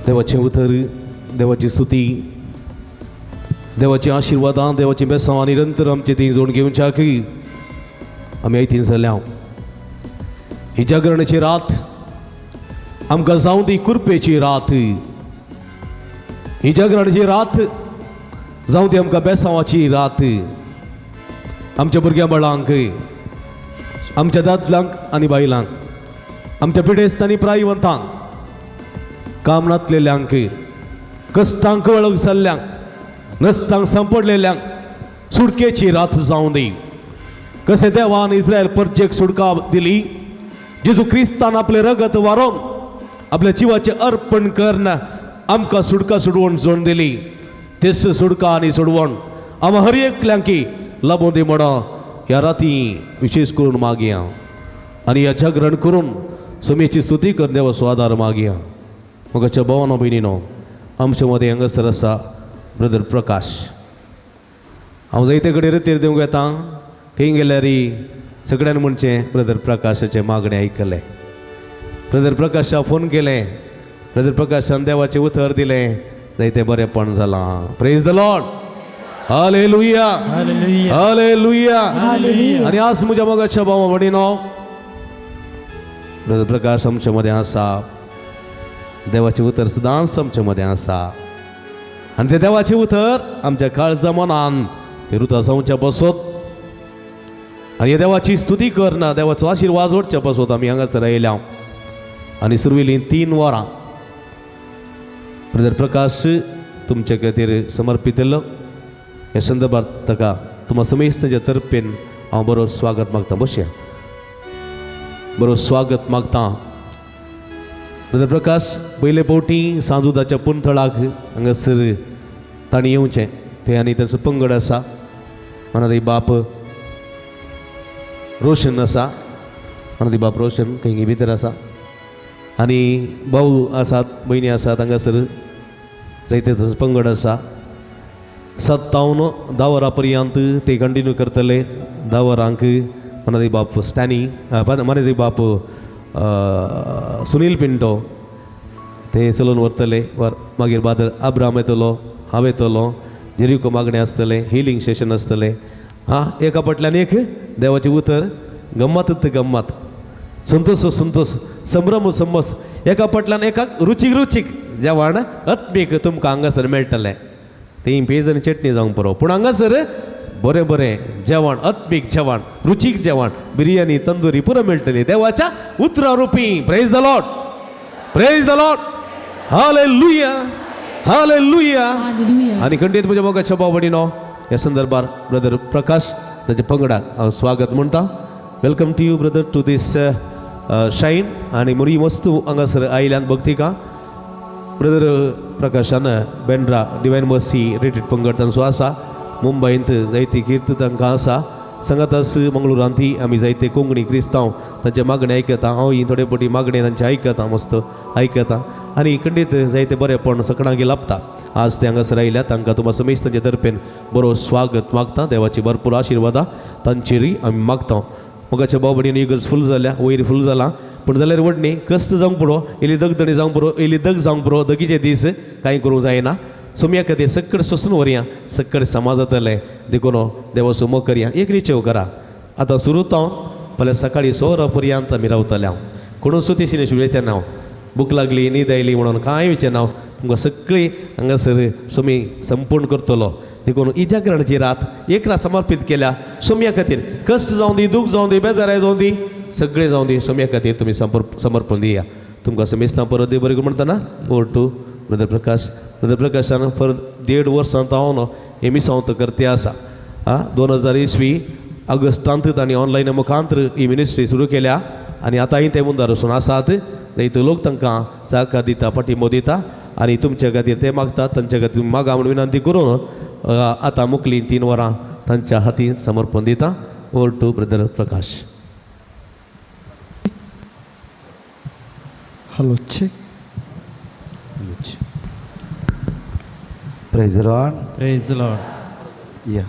देवाचें उतर, देवाची स्तुती, देवाची आशिर्वादां, देवाची बेसांवां निरंतर आमचे ती जोड घेवच्याक आमी आयतीन जाल्या. ही जागरणाची रात आमकां जावं दी कुरपेची रात. ही जागरणाची रात जावं दी आमकां बेसांवाची रात. आमच्या भुरग्यां बाळांक, आमच्या दादल्यांक आनी बायलांक, आमच्या पिडेस्त आनी प्रायवंतांक, काम नातलेल्यांक, कश्टांक वळख जाल्ल्यांक, नश्टांक सांपडलेल्यांक सुटकेची रात जावं दी. कशें देवान इस्रायल परजेक सुटका दिली, जेजू क्रिस्तान आपलें रगत वारोवन आपल्या जिवाचें अर्पण करून आमकां सुटका सुडवण जोड दिली. तेच सुटका आनी सोडवण आमकां हर एकल्यांकी लाबूं दी म्हणून ह्या राती विशेश करून मागया आनी ह्या जागरण करून सोमेची स्तुती करून देवाचो आदार मागया. म्हज्या भावानो भयणीनो, आमचे मदें हांगासर आसा ब्रदर प्रकाश. हांव जायते कडेन रितीर दिवंक येता, खंय गेल्यार सगळ्यान म्हणचें ब्रदर प्रकाशाचें मागणें आयकलें. ब्रदर प्रकाशाक फोन केलें, ब्रदर प्रकाशान देवाचें उतर दिलें, जायतें बरेंपण जालां. Praise the Lord, hallelujah, hallelujah. आनी आज म्हज्या मोगाच्या भावा भयणीनो, ब्रदर प्रकाश आमच्या मदें आसा. देवाचें उतर सदांच आमच्या मदें आसा आनी तें देवाचें उतर आमच्या काळजा मनान तें रुता जावच्या बसत आनी देवाची स्तुती करना देवाचो आशिर्वाद जोडच्या बसत आमी हांगासर आयल्या. आनी सुरवेली 3 वरां ब्रदर प्रकाश तुमचे खातीर समर्पीत केल्लो. ह्या संदर्भात ताका तुमकां समेस्तांच्या तर्फेन हांव बरो स्वागत मागता. बसया, बरो स्वागत मागता. ब्रदर प्रकाश पयले फावटी सांजुदाच्या पुंथळाक हांगासर तांणी येवचें ते आनी ताचो पंगड आसा. मनादी बाप रोशन आसा, मनादी बाप रोशन खंय भितर आसा आनी भाऊ आसात, भयणी आसात. हांगासर जायते ताचो पंगड आसा. 7 10 वरां पर्यंत ते कंटिन्यू करतले. 10 वरांक मनादी बाप स्टॅनी, मनादी बाप सुनील पिंटो ते चलोवन व्हरतले. मागीर बादर आब्राम येतलो, हांव येतलो, जेरिको मागणें आसतलें, हिलींग सेशन आसतलें. हां, एका फाटल्यान एक देवाचें उतर, गम्मत गम्मत, संतोष संतोष, संभ्रम संभस, एका फाटल्यान एका रुचीक रुचीक जेवण आत्मीक तुमकां हांगासर मेळटलें. ती पेज आनी चटणी जावंक पुरो, पूण हांगासर बरें बरें जेवण, आत्मीक जेवण, रुचीक जेवण, बिरयानी, तंदुरी पुरो मेळटली देवाच्या उतरा रुपी. Praise the Lord, praise the Lord, hallelujah, hallelujah. आनी खंडीत म्हज्या मोगाच्या भाव भयणीनो, ह्या संदर्भार ब्रदर प्रकाश ताच्या पंगडाक हांव स्वागत म्हणटा. Welcome to you brother to this shine. आनी मुरी वस्तू हांगासर आयल्यान भक्तिका ब्रदर प्रकाशान बेंड्रा डिवायन मर्सी रेटेड पंगड तांचो आसा. मुंबयंत जायती कीर्त तांकां आसा. सांगातास मंगळुरांत आमी जायते कोंकणी क्रिस्तांव तांचे मागणें आयकता. हांव ही थोडे फावटी मागणें तांचें आयकता, मस्त आयकता आनी खंडीत जायते बरेंपण सकणांक लाभता. आज ते हांगासर आयल्या, तांकां तुमकां समेस्त तांचे तर्फेन बरो स्वागत मागता. देवाची भरपूर आशिर्वादां तांचेरूय आमी मागता. मोगाच्या भाव भयणीन इगर्ज फूल जाल्या, वयर फूल जाला, पूण जाल्यार व्हडणी कश्ट जावंक पुरो, इल्ली दगदणी जावंक पुरो, इल्ली दग जावंक पुरो, दगीचे दीस कांय करूंक जायना. सोम्या खातीर सक्कड सोसून व्हरया, सक्कड समाज जातलें. देखून देवाचो मोग करया, एक निचेव करा. आतां सुरू हांव फाल्यां सकाळीं 6 वरां पर्यंत आमी रावतले. हांव कोणूच सुतेशीन विचारना, हांव भूक लागली न्हीद आयली म्हणून कांय विचारना. हांव तुमकां सगळीं हांगासर सोमी संपूर्ण करतलो. देखून ही जागरणाची रात एक रात समर्पीत केल्या सोम्या खातीर. कश्ट जावं दी, दूख जावं दी, बेजाराय जावं दी, सगळें जावं दी, सोम्या खातीर तुमी समर्पण दिया. तुमकां समेस्तां परत देव बरें म्हणटना over to brother Prakash. Brother प्रकाशान परत 1.5 वर्सां हांव हे मिसांव करते आसा. आं, 2000 इसवी ऑगस्टांत तांणी ऑनलायन मुखांतर ही मिनिस्ट्री सुरू केल्या आनी आतांय ते मुंदार वचून आसात. जायते लोक तांकां सहकार दिता, पाठिंबो दिता आनी तुमच्या खातीर ते मागतात, तांच्या खातीर मागा म्हूण विनंती करून आतां मुखली 3 वरां तांच्या हातीन समर्पण दिता. Over to brother Prakash. Hello check. Praise the Lord. Praise the Lord. Yeah.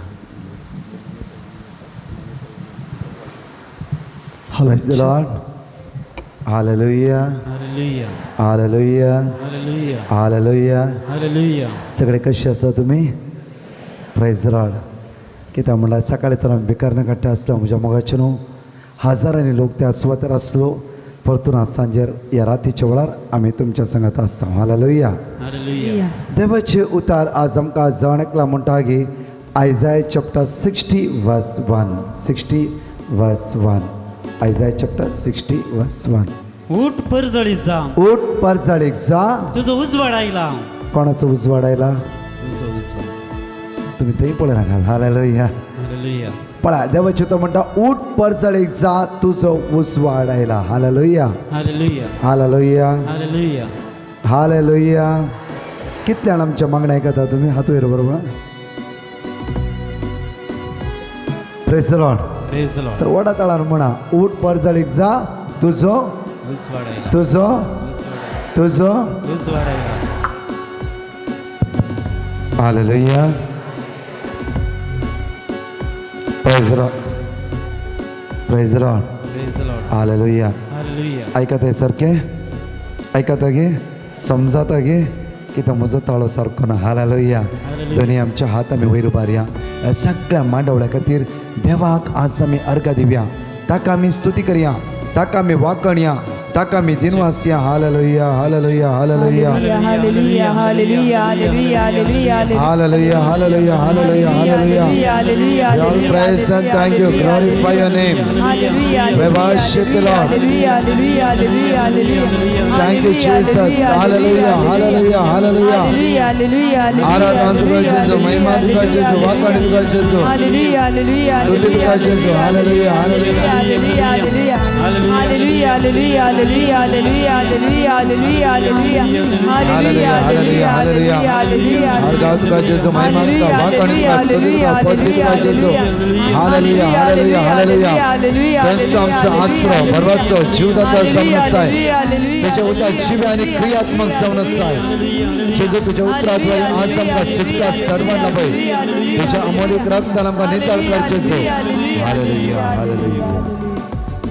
Hello. Praise the Lord. Hallelujah. Hallelujah. Hallelujah. Hallelujah. Hallelujah. Hallelujah. सगळे कसे आसा तुमी? प्रेज लॉर्ड. कित्याक म्हणल्यार सकाळी तर आमी भिकारना काडटा आसलो म्हज्या मोगाचे न्हू हजारांनी लोक त्या सुवातेर आसलो. परतून आज सांजेर ह्या रातीच्या वेळार आमी तुमच्या संगात आसता. हालेलुया. हालेलुया. देवाचे उतार आज आमकां जाण एकला म्हणटा की Isaiah chapter 60 verse 1, 60 verse 1, Isaiah chapter 60 verse 1. उठ परजळीत जा, उठ परजळीक जा, तुजो उजवाड आयला. कोणाचो उजवाड आयला? तुजो उजवाड. तुमी थंय पळयनाका. हालेलुया. हालेलुया. पळा देवाचें तो म्हणटा उठ परजळीक जा, तुजो उजवाड आयला. Hallelujah. Hallelujah. Hallelujah. Hallelujah. Hallelujah. कितल्या जाण आमच्या मागण्या आयकता तुमी? हात वयर बरोबर. Praise the lord. Praise the lord. तर वडा तळार म्हणा उठ परजळीक जा, तुजो उजवाड आयला. तुजो तुजो उजवाड आयला. Hallelujah. Praise the lord. Praise the lord. Praise the lord. Hallelujah. Hallelujah. आयकता सारकें? आयकता गे? समजाता गे? कित्याक म्हजो ताळो सारको ना. हालेलुया. दोनी आमच्या हात आमी वयर उबारया. सगळ्या मांडवळ्या खातीर देवाक आज आमी अर्घा दिवया. ताका आमी स्तुती करया, ताका आमी वाकणया, ताका आमी दिनवासया. Hallelujah. Hallelujah. Hallelujah. Hallelujah. Hallelujah. Hallelujah. Hallelujah. Hallelujah. Hallelujah. Hallelujah. Hallelujah. We all praise and thank you. Glorify your name. Hallelujah. We worship the Lord. Hallelujah. Hallelujah. Hallelujah. Hallelujah. Thank you, Jesus. Hallelujah. Hallelujah. Hallelujah. Hallelujah. Hallelujah. आराधना तुका जेजू, महिमा तुका जेजू, वाखाण तुका जेजू, Hallelujah. Hallelujah. स्तुती तुका जेजू. Hallelujah. Hallelujah. Hallelujah. Hallelujah. Hallelujah. Hallelujah. Hallelujah. Hallelujah. Hallelujah. Hallelujah. Hallelujah. Hallelujah. Hallelujah. अर्घा तुका जेजू, महिमा तुका, वाखाण तुका, स्तुती तुका, पदवी तुका जेजू. हालेलुया. हालेलुया. हालेलुया. तेच आमचो आसरो, भरवसो, जीवदाता जावन आसाय. तुज्या उतर जिवे आनी क्रियात्मक जावन आसाय. जेजू तुज्या उतराद्वारे आज आमकां सुटका सर्वांना लाभय. तुज्या अमोलीक रक्तान आमकां नितळ कर जेजू. Hallelujah. Hallelujah.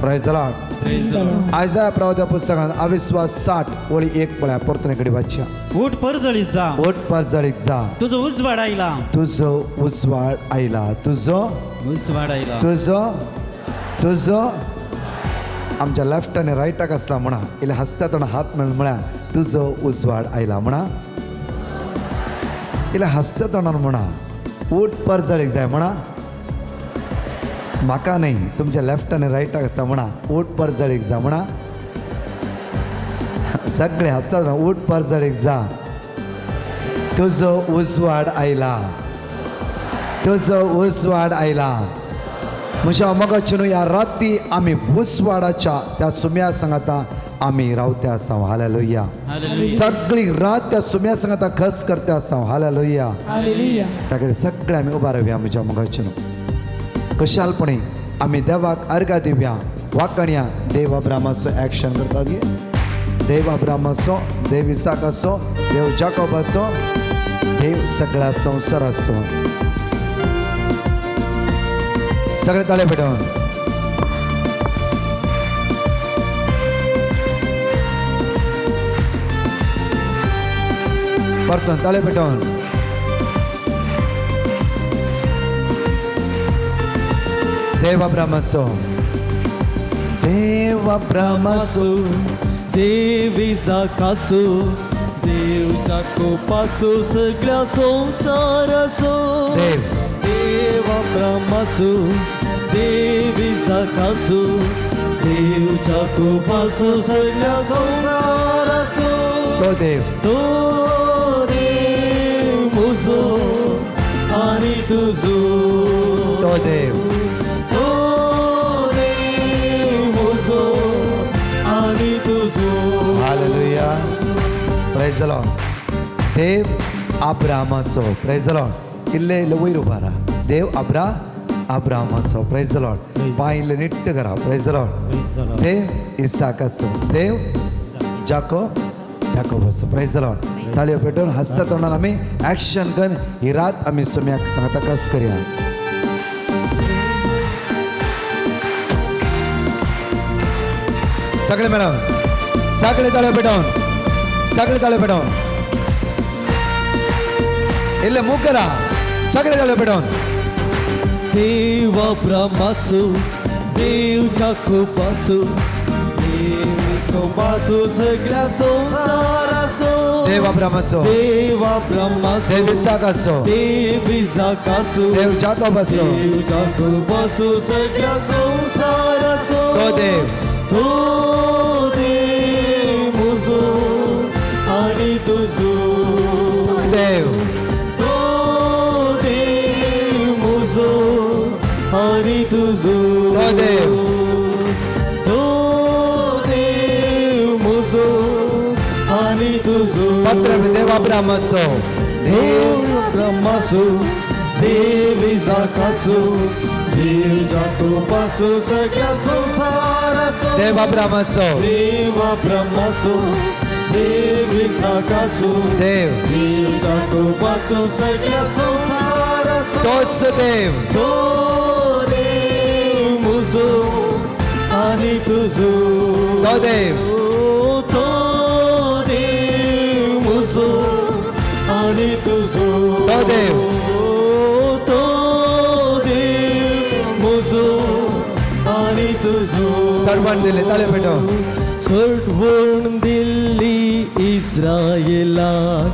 Praise the lord. Praise the lord. Isaiah प्रवाद्या पुस्तकात अविश्वास 60 ओळी 1 पळया. परतून कडे वाचया. उठ परजळीत जा, उठ परजळीक जा, तुजो उजवाड आयला. तुजो उजवाड आयला. तुजो उजवाड आयला. तुजो तुजो आमच्या लेफ्ट आनी रायटाक आसला म्हणा. इल्ले हसत्या तोंड हात मेळून म्हळ्या तुजो उजवाड आयला म्हणा. इल्ले हसत्या तोंडान म्हणा उठ परजळीक जाय म्हणा. म्हाका न्ही, तुमच्या लेफ्ट आनी रायटाक आसा म्हणा उठ परजळीक जा म्हणा. सगळे हसतात ना. उठ परजळीक जा, तुजो उजवाड आयला. तुजो उजवाड आयला. म्हज्या मोगाचे न्हू ह्या राती आमी उजवाडाच्या त्या सुम्या सांगाता आमी रावते आसा. हालेलुया. हालेलुया. सगळी रात त्या सुम्या सांगाता खर्च करते आसा. हालेलुया. हालेलुया. ताका सगळे आमी उबा रावया. म्हज्या मोगाचे न्हू कशालपणी आमी देवाक अर्घा दिवया, वाकणया. देव अब्रामाचो एक्शन करता गे. देव अब्रामाचो, देव इसाकाचो, देव जाकोबाचो, देव सगळ्या संवसाराचो. सगळे ताळे पेटोवन. परतून ताळे पेटोवन. देव अब्रामाचो, देव अब्रामाचो, देव इसाकाचो, देव जाकोबाचो, सगळ्या संवसाराचो. देव देव अब्रामाचो, देव इसाकाचो, देव जाकोबाचो, सगळ्या संवसाराचो. तो देव, तो देव म्हजो आनी तुजो. तो देव, तो देव म्हजो आनी तुजो. हालेलुया. Praise the lord. देव अब्रामाचो. Praise the lord. इल्ले इल्ले वयर उबा राहा. देव अब्रामाचो. Praise the lord. पांय इल्ले निट्ट करा. Praise the lord. Praise the lord. देव इसाकाचो, देव जाकोबाचो. Praise the lord. ताळयो पेटोवन हसता तोंडान आमी एक्शन कर. ही रात आमी सुम्याक सांगता कस करया. सगळे मेळोन, सगळे ताळे पेटोवन, सगळे ताळे पेटोवन, इल्ले मूग करा, सगळे ताळे पेटोवन. देव अब्रामासो, देव जाकोबासो, देव याकोबासो, सगळ्या संवसाराचो. देव अब्रामाचो, देव अब्रामासो, देव इसाकाचो, देव इसाकासो, देव जाकोबाचो, देव जाकोबासो, सगळ्या संवसाराचो. तो देव, तो देव म्हजो आनी तुजो. देव, तो देव म्हजो आनी तुजो. तो देव, तो देव म्हजो आनी तुजो. पत्र देव अब्रामाचो, देव अब्रामाचो, देव इसाकाचो, देव जाकोबाचो, सगळ्या संवसाराचो. देव अब्रामाचो, देव अब्रामाचो, देव इसाकाचो, देव, देव जाकोबाचो, सगळ्या संवसाराचो. तोच देव, तो देव म्हजो आनी तुजो. तो देव, तो देव म्हजो आनी तुजो. तो देव, तो देव म्हजो आनी तुजो. सर्वण दिले, ताळे पेटोवन. सोडवण दिल्ली इस्रायलाक,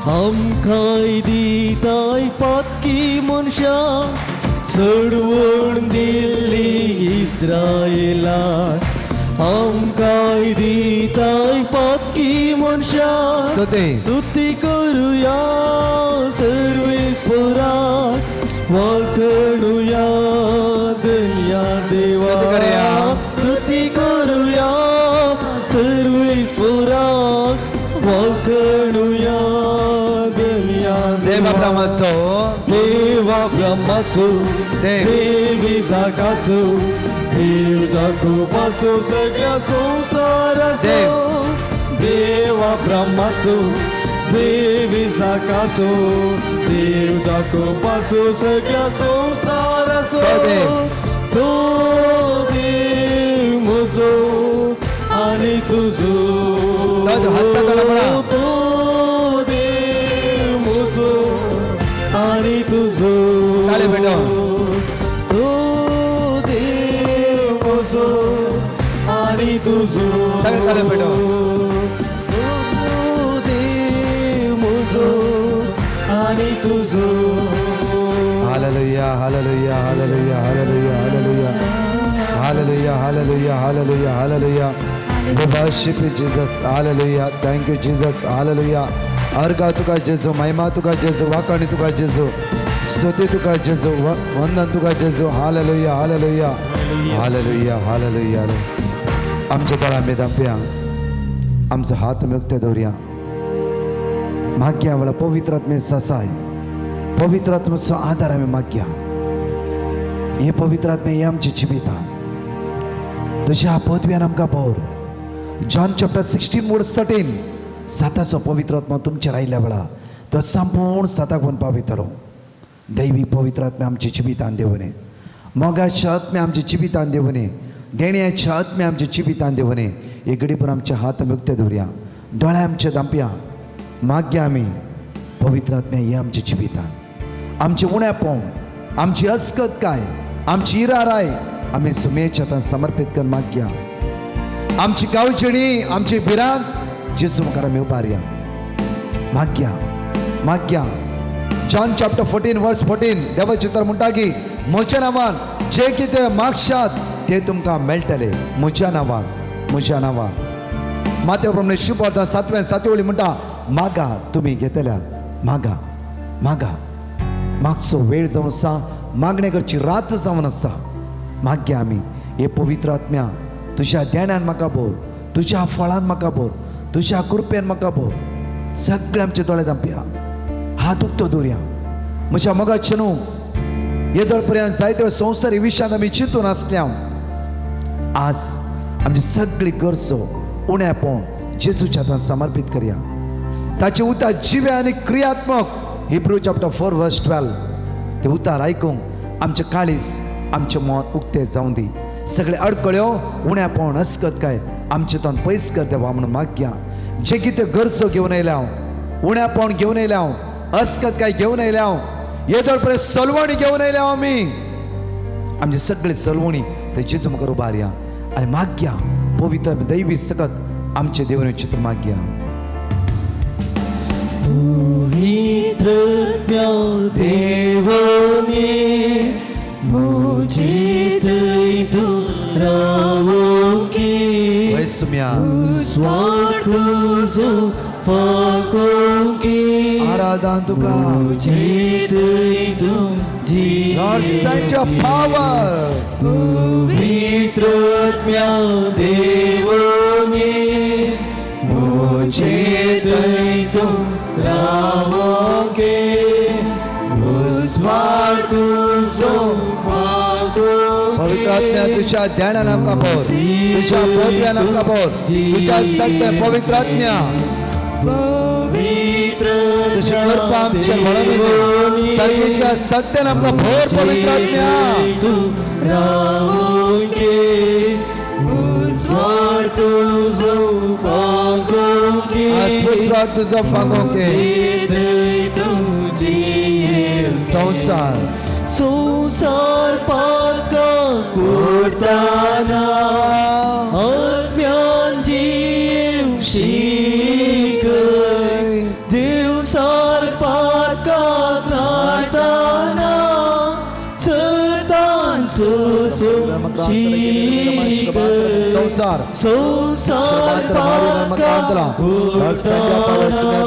आमकांय दिताय पातकी मनशां. सोडवण दिल्ली इस्रायलाक, आमकांय दिताय पातकी मनशां. स्तुती, स्तुती करुया सर्वेस्पराक, वाखणुया धन्या देवा. स्तुती करुया. स्तुती करुया सर्वेस्पराक, वाखणुया धन्या देव देवा. अब्रामाचो, देव अब्रामाचो, देव, देव इसाकाचो, देव जाकोबाचो, सगळ्या संवसाराचो. देव अब्रामाचो, देव इसाकाचो, देव जाकोबाचो, सगळ्या संवसाराचो. तो देव, तो देव म्हजो आनी तुजो. तो देव, हात ताळो म्हणा. तो देव म्हजो आनी तुजो. ताळे पेटोवन. तो देव म्हजो आनी तुजो. सगळे ताळे पेटोवन. तो देव म्हजो आनी तुजो. Hallelujah, hallelujah, hallelujah, hallelujah, hallelujah, hallelujah, hallelujah, hallelujah, hallelujah. We worship you, Jesus. Hallelujah. Thank you, Jesus. Hallelujah. अर्घा तुका जेजू, महिमा तुका जेजू, वाखाणी तुका जेजू, स्तुती तुका जेजू, वंदन तुका जेजू. Hallelujah, hallelujah, hallelujah, hallelujah. आमच्या दोळ्या आमी धांपया, आमचो हात आमी उक्ते दवरया. मागया वेळा पवित्र आत्मे ससाय, पवित्र आत्म्याचो आदार आमी मागया. हे पवित्र आत्मे हे आमच्या जिवितांत तुज्या पदव्यान आमकां भर. जॉन चॅप्टर 16 वर्स 13, साताचो पवित्र आत्मा तुमचेर आयल्या वेळा तो संपूर्ण साताक वचून पावयतलो. दैवी पवित्र आत्मे आमच्या जिवितांत देवने, मोगाच्या आत्मे आमच्या जिवितांत देवने, देण्याच्या आत्मे आमच्या जिवितांत देवने. हे घडीभर आमचे हात आमी उक्ते दवरया, दोळे आमचे धांपया. मागया आमी पवित्र आत्मे हे आमच्या जिवितांत आमचें उणेपण, आमची अस्कत काय, आमची इराराय आमी सुमेच्या हातान समर्पीत करून मागया. आमची कावचणी, आमची भिरांत जेजू मुखार आमी उबारया. मागया, मागया. जॉन चॅप्टर 14 वर्स 14 देवाचें उतर म्हणटा की म्हज्या नांवान जे कितें मागशात ते तुमकां मेळटलें. म्हज्या नांवान, म्हज्या नांवान. माथ्या प्रमाणे शुभ 7व्या 7 वळी म्हणटा, मागा तुमी घेतल्यात, मागा, मागा. मागचो वेळ जावन आसा, मागणें करची रात जावन आसा. मागया आमी हे पवित्र आत्म्या तुज्या देण्यान म्हाका भर, तुज्या फळान म्हाका भर, तुज्या कृपेन म्हाका भर. सगळे आमचे दोळे धांपया, हात उक्तो दवरया. म्हज्या मोगाचें न्हू येदोळ पर्यंत जायते संवसारी विशयांत आमी चिंतून आसल्या. आज आमची सगळी गरजो उणेपण जेजूच्या हातान समर्पीत करया. ताचे उतार जिवे आनी क्रियात्मक, हिब्रू चॅप्टर 4 वर्स 12, ते उतार आयकूंक आमचें काळीज, आमचें मन उक्तें जावं दी. सगळे अडकळ्यो उण्यापण अस्कत काय आमचे तोंड पयस कर देवा म्हणून मागया. जे कितें गरजो घेवन आयल्या हांव, उण्यापण घेवन आयल्या हांव, अस्कत काय घेवन आयल्या हांव, येदोळ पर्यंत सलवणी घेवन आयल्या हांव, आमी आमचे सगळे सलवणी ते जेजू मुखार उबारया आनी मागया पवित्र दैवी सकत आमचे देवने चित्र मागया. पवित्र देवने मुझे तू रावोकी स्वार्थ फाकोकी आराधन तुका मुझे तू जी. Lord, send your power. पवित्र देवने मुझे तू रावोके स्वार्थ पवित्र आत्म्या तुझ्या ध्यानान आमकां भर, तुझ्या पदव्यान आमकां भर, तुझ्या सत्य पवित्र आत्म्या तुझी कृपा आमच्या म्हणून सर्गीच्या सत्यान आमकां भर पवित्र आत्म्या. आज तुझो फागोके संसार संसार पाका कोरताना आत्म्यान जीव शिकय देवसार पाका नाडताना सतान सोसून शिकय संसार संसार पाका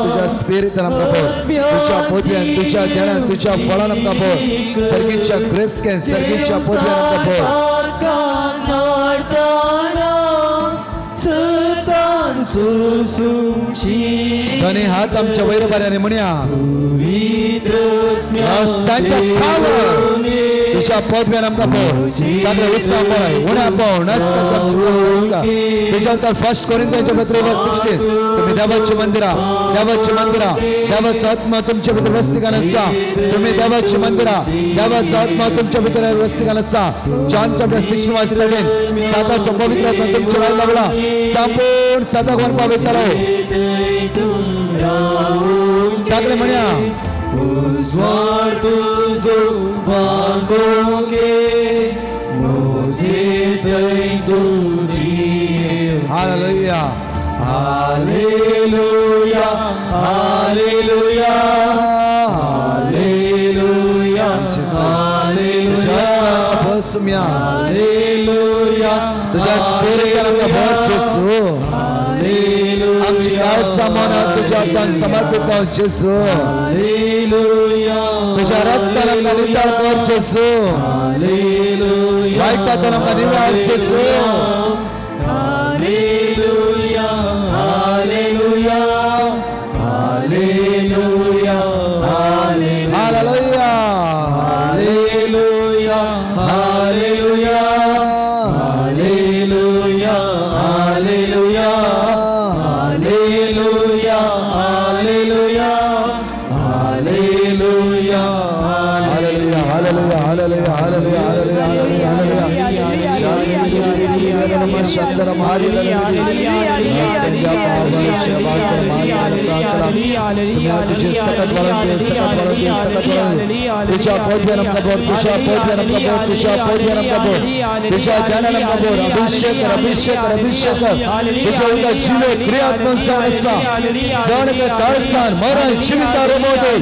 तुझ्या स्पिरिटान आमकां भर, तुझ्या पदव्यान, तुझ्या ध्यानान, तुझ्या फळान आमकां भर, सर्गीच्या ग्रेस्केन, सर्गीच्या पदव्यान आमकां भर. धनी हात आमच्या वयर बाऱ्याने म्हणया तुझ्या पदव्यान आमकां भर, सगळे उत्साह भर, उण्या भर, तुझ्या तर फर्स्ट कोरिंथ्यांच्या पत्र 16 तुम्ही देवाची मंदिरा, देवाची मंदिरा, देवाचा आत्मा तुमच्या भितर वस्तिकान आसा. तुम्ही देवाची मंदिरा, देवाचा आत्मा तुमच्या भितर वस्तिकान आसा. जॉन चॅप्टर 16 वर्स 13 साताचो पवित्र आत्मा तुमच्या वयर लागला, संपूर्ण साताक वन पावयतालो. सगळे म्हणया उजवाड तुझो वागोगे मुझे दई तुझी. Hallelujah hallelujah hallelujah hallelujah hallelujah बसम्या hallelujah तुझ्या स्पिरिटान आमकां भर जेजू. आमची काळजां मनां तुझ्या हातान समर्पित जावं जेजू. हालेलुया तुझ्या रक्तान आमकां नितळ कर जेजू. हालेलुया वायटांतल्यान आमकां निवळ जेजू. Hallelujah hallelujah hallelujah hallelujah hallelujah hallelujah hallelujah hallelujah hallelujah hallelujah hallelujah hallelujah hallelujah hallelujah hallelujah hallelujah hallelujah. Shankar तुझे सकत वळंते, सकत वळंते, सकत वळंते. तुझ्या पदव्यान आमकां भर, तुझ्या पदव्यान आमकां भर, तुझ्या पदव्यान आमकां भर, तुझ्या ज्ञानान आमकां भर. अभिषेक कर, अभिषेक कर, अभिषेक कर. तुझ्या उदक जिवे क्रियात्मक जावन आसा. जण एका काळजान मरण जिविता रोमवते.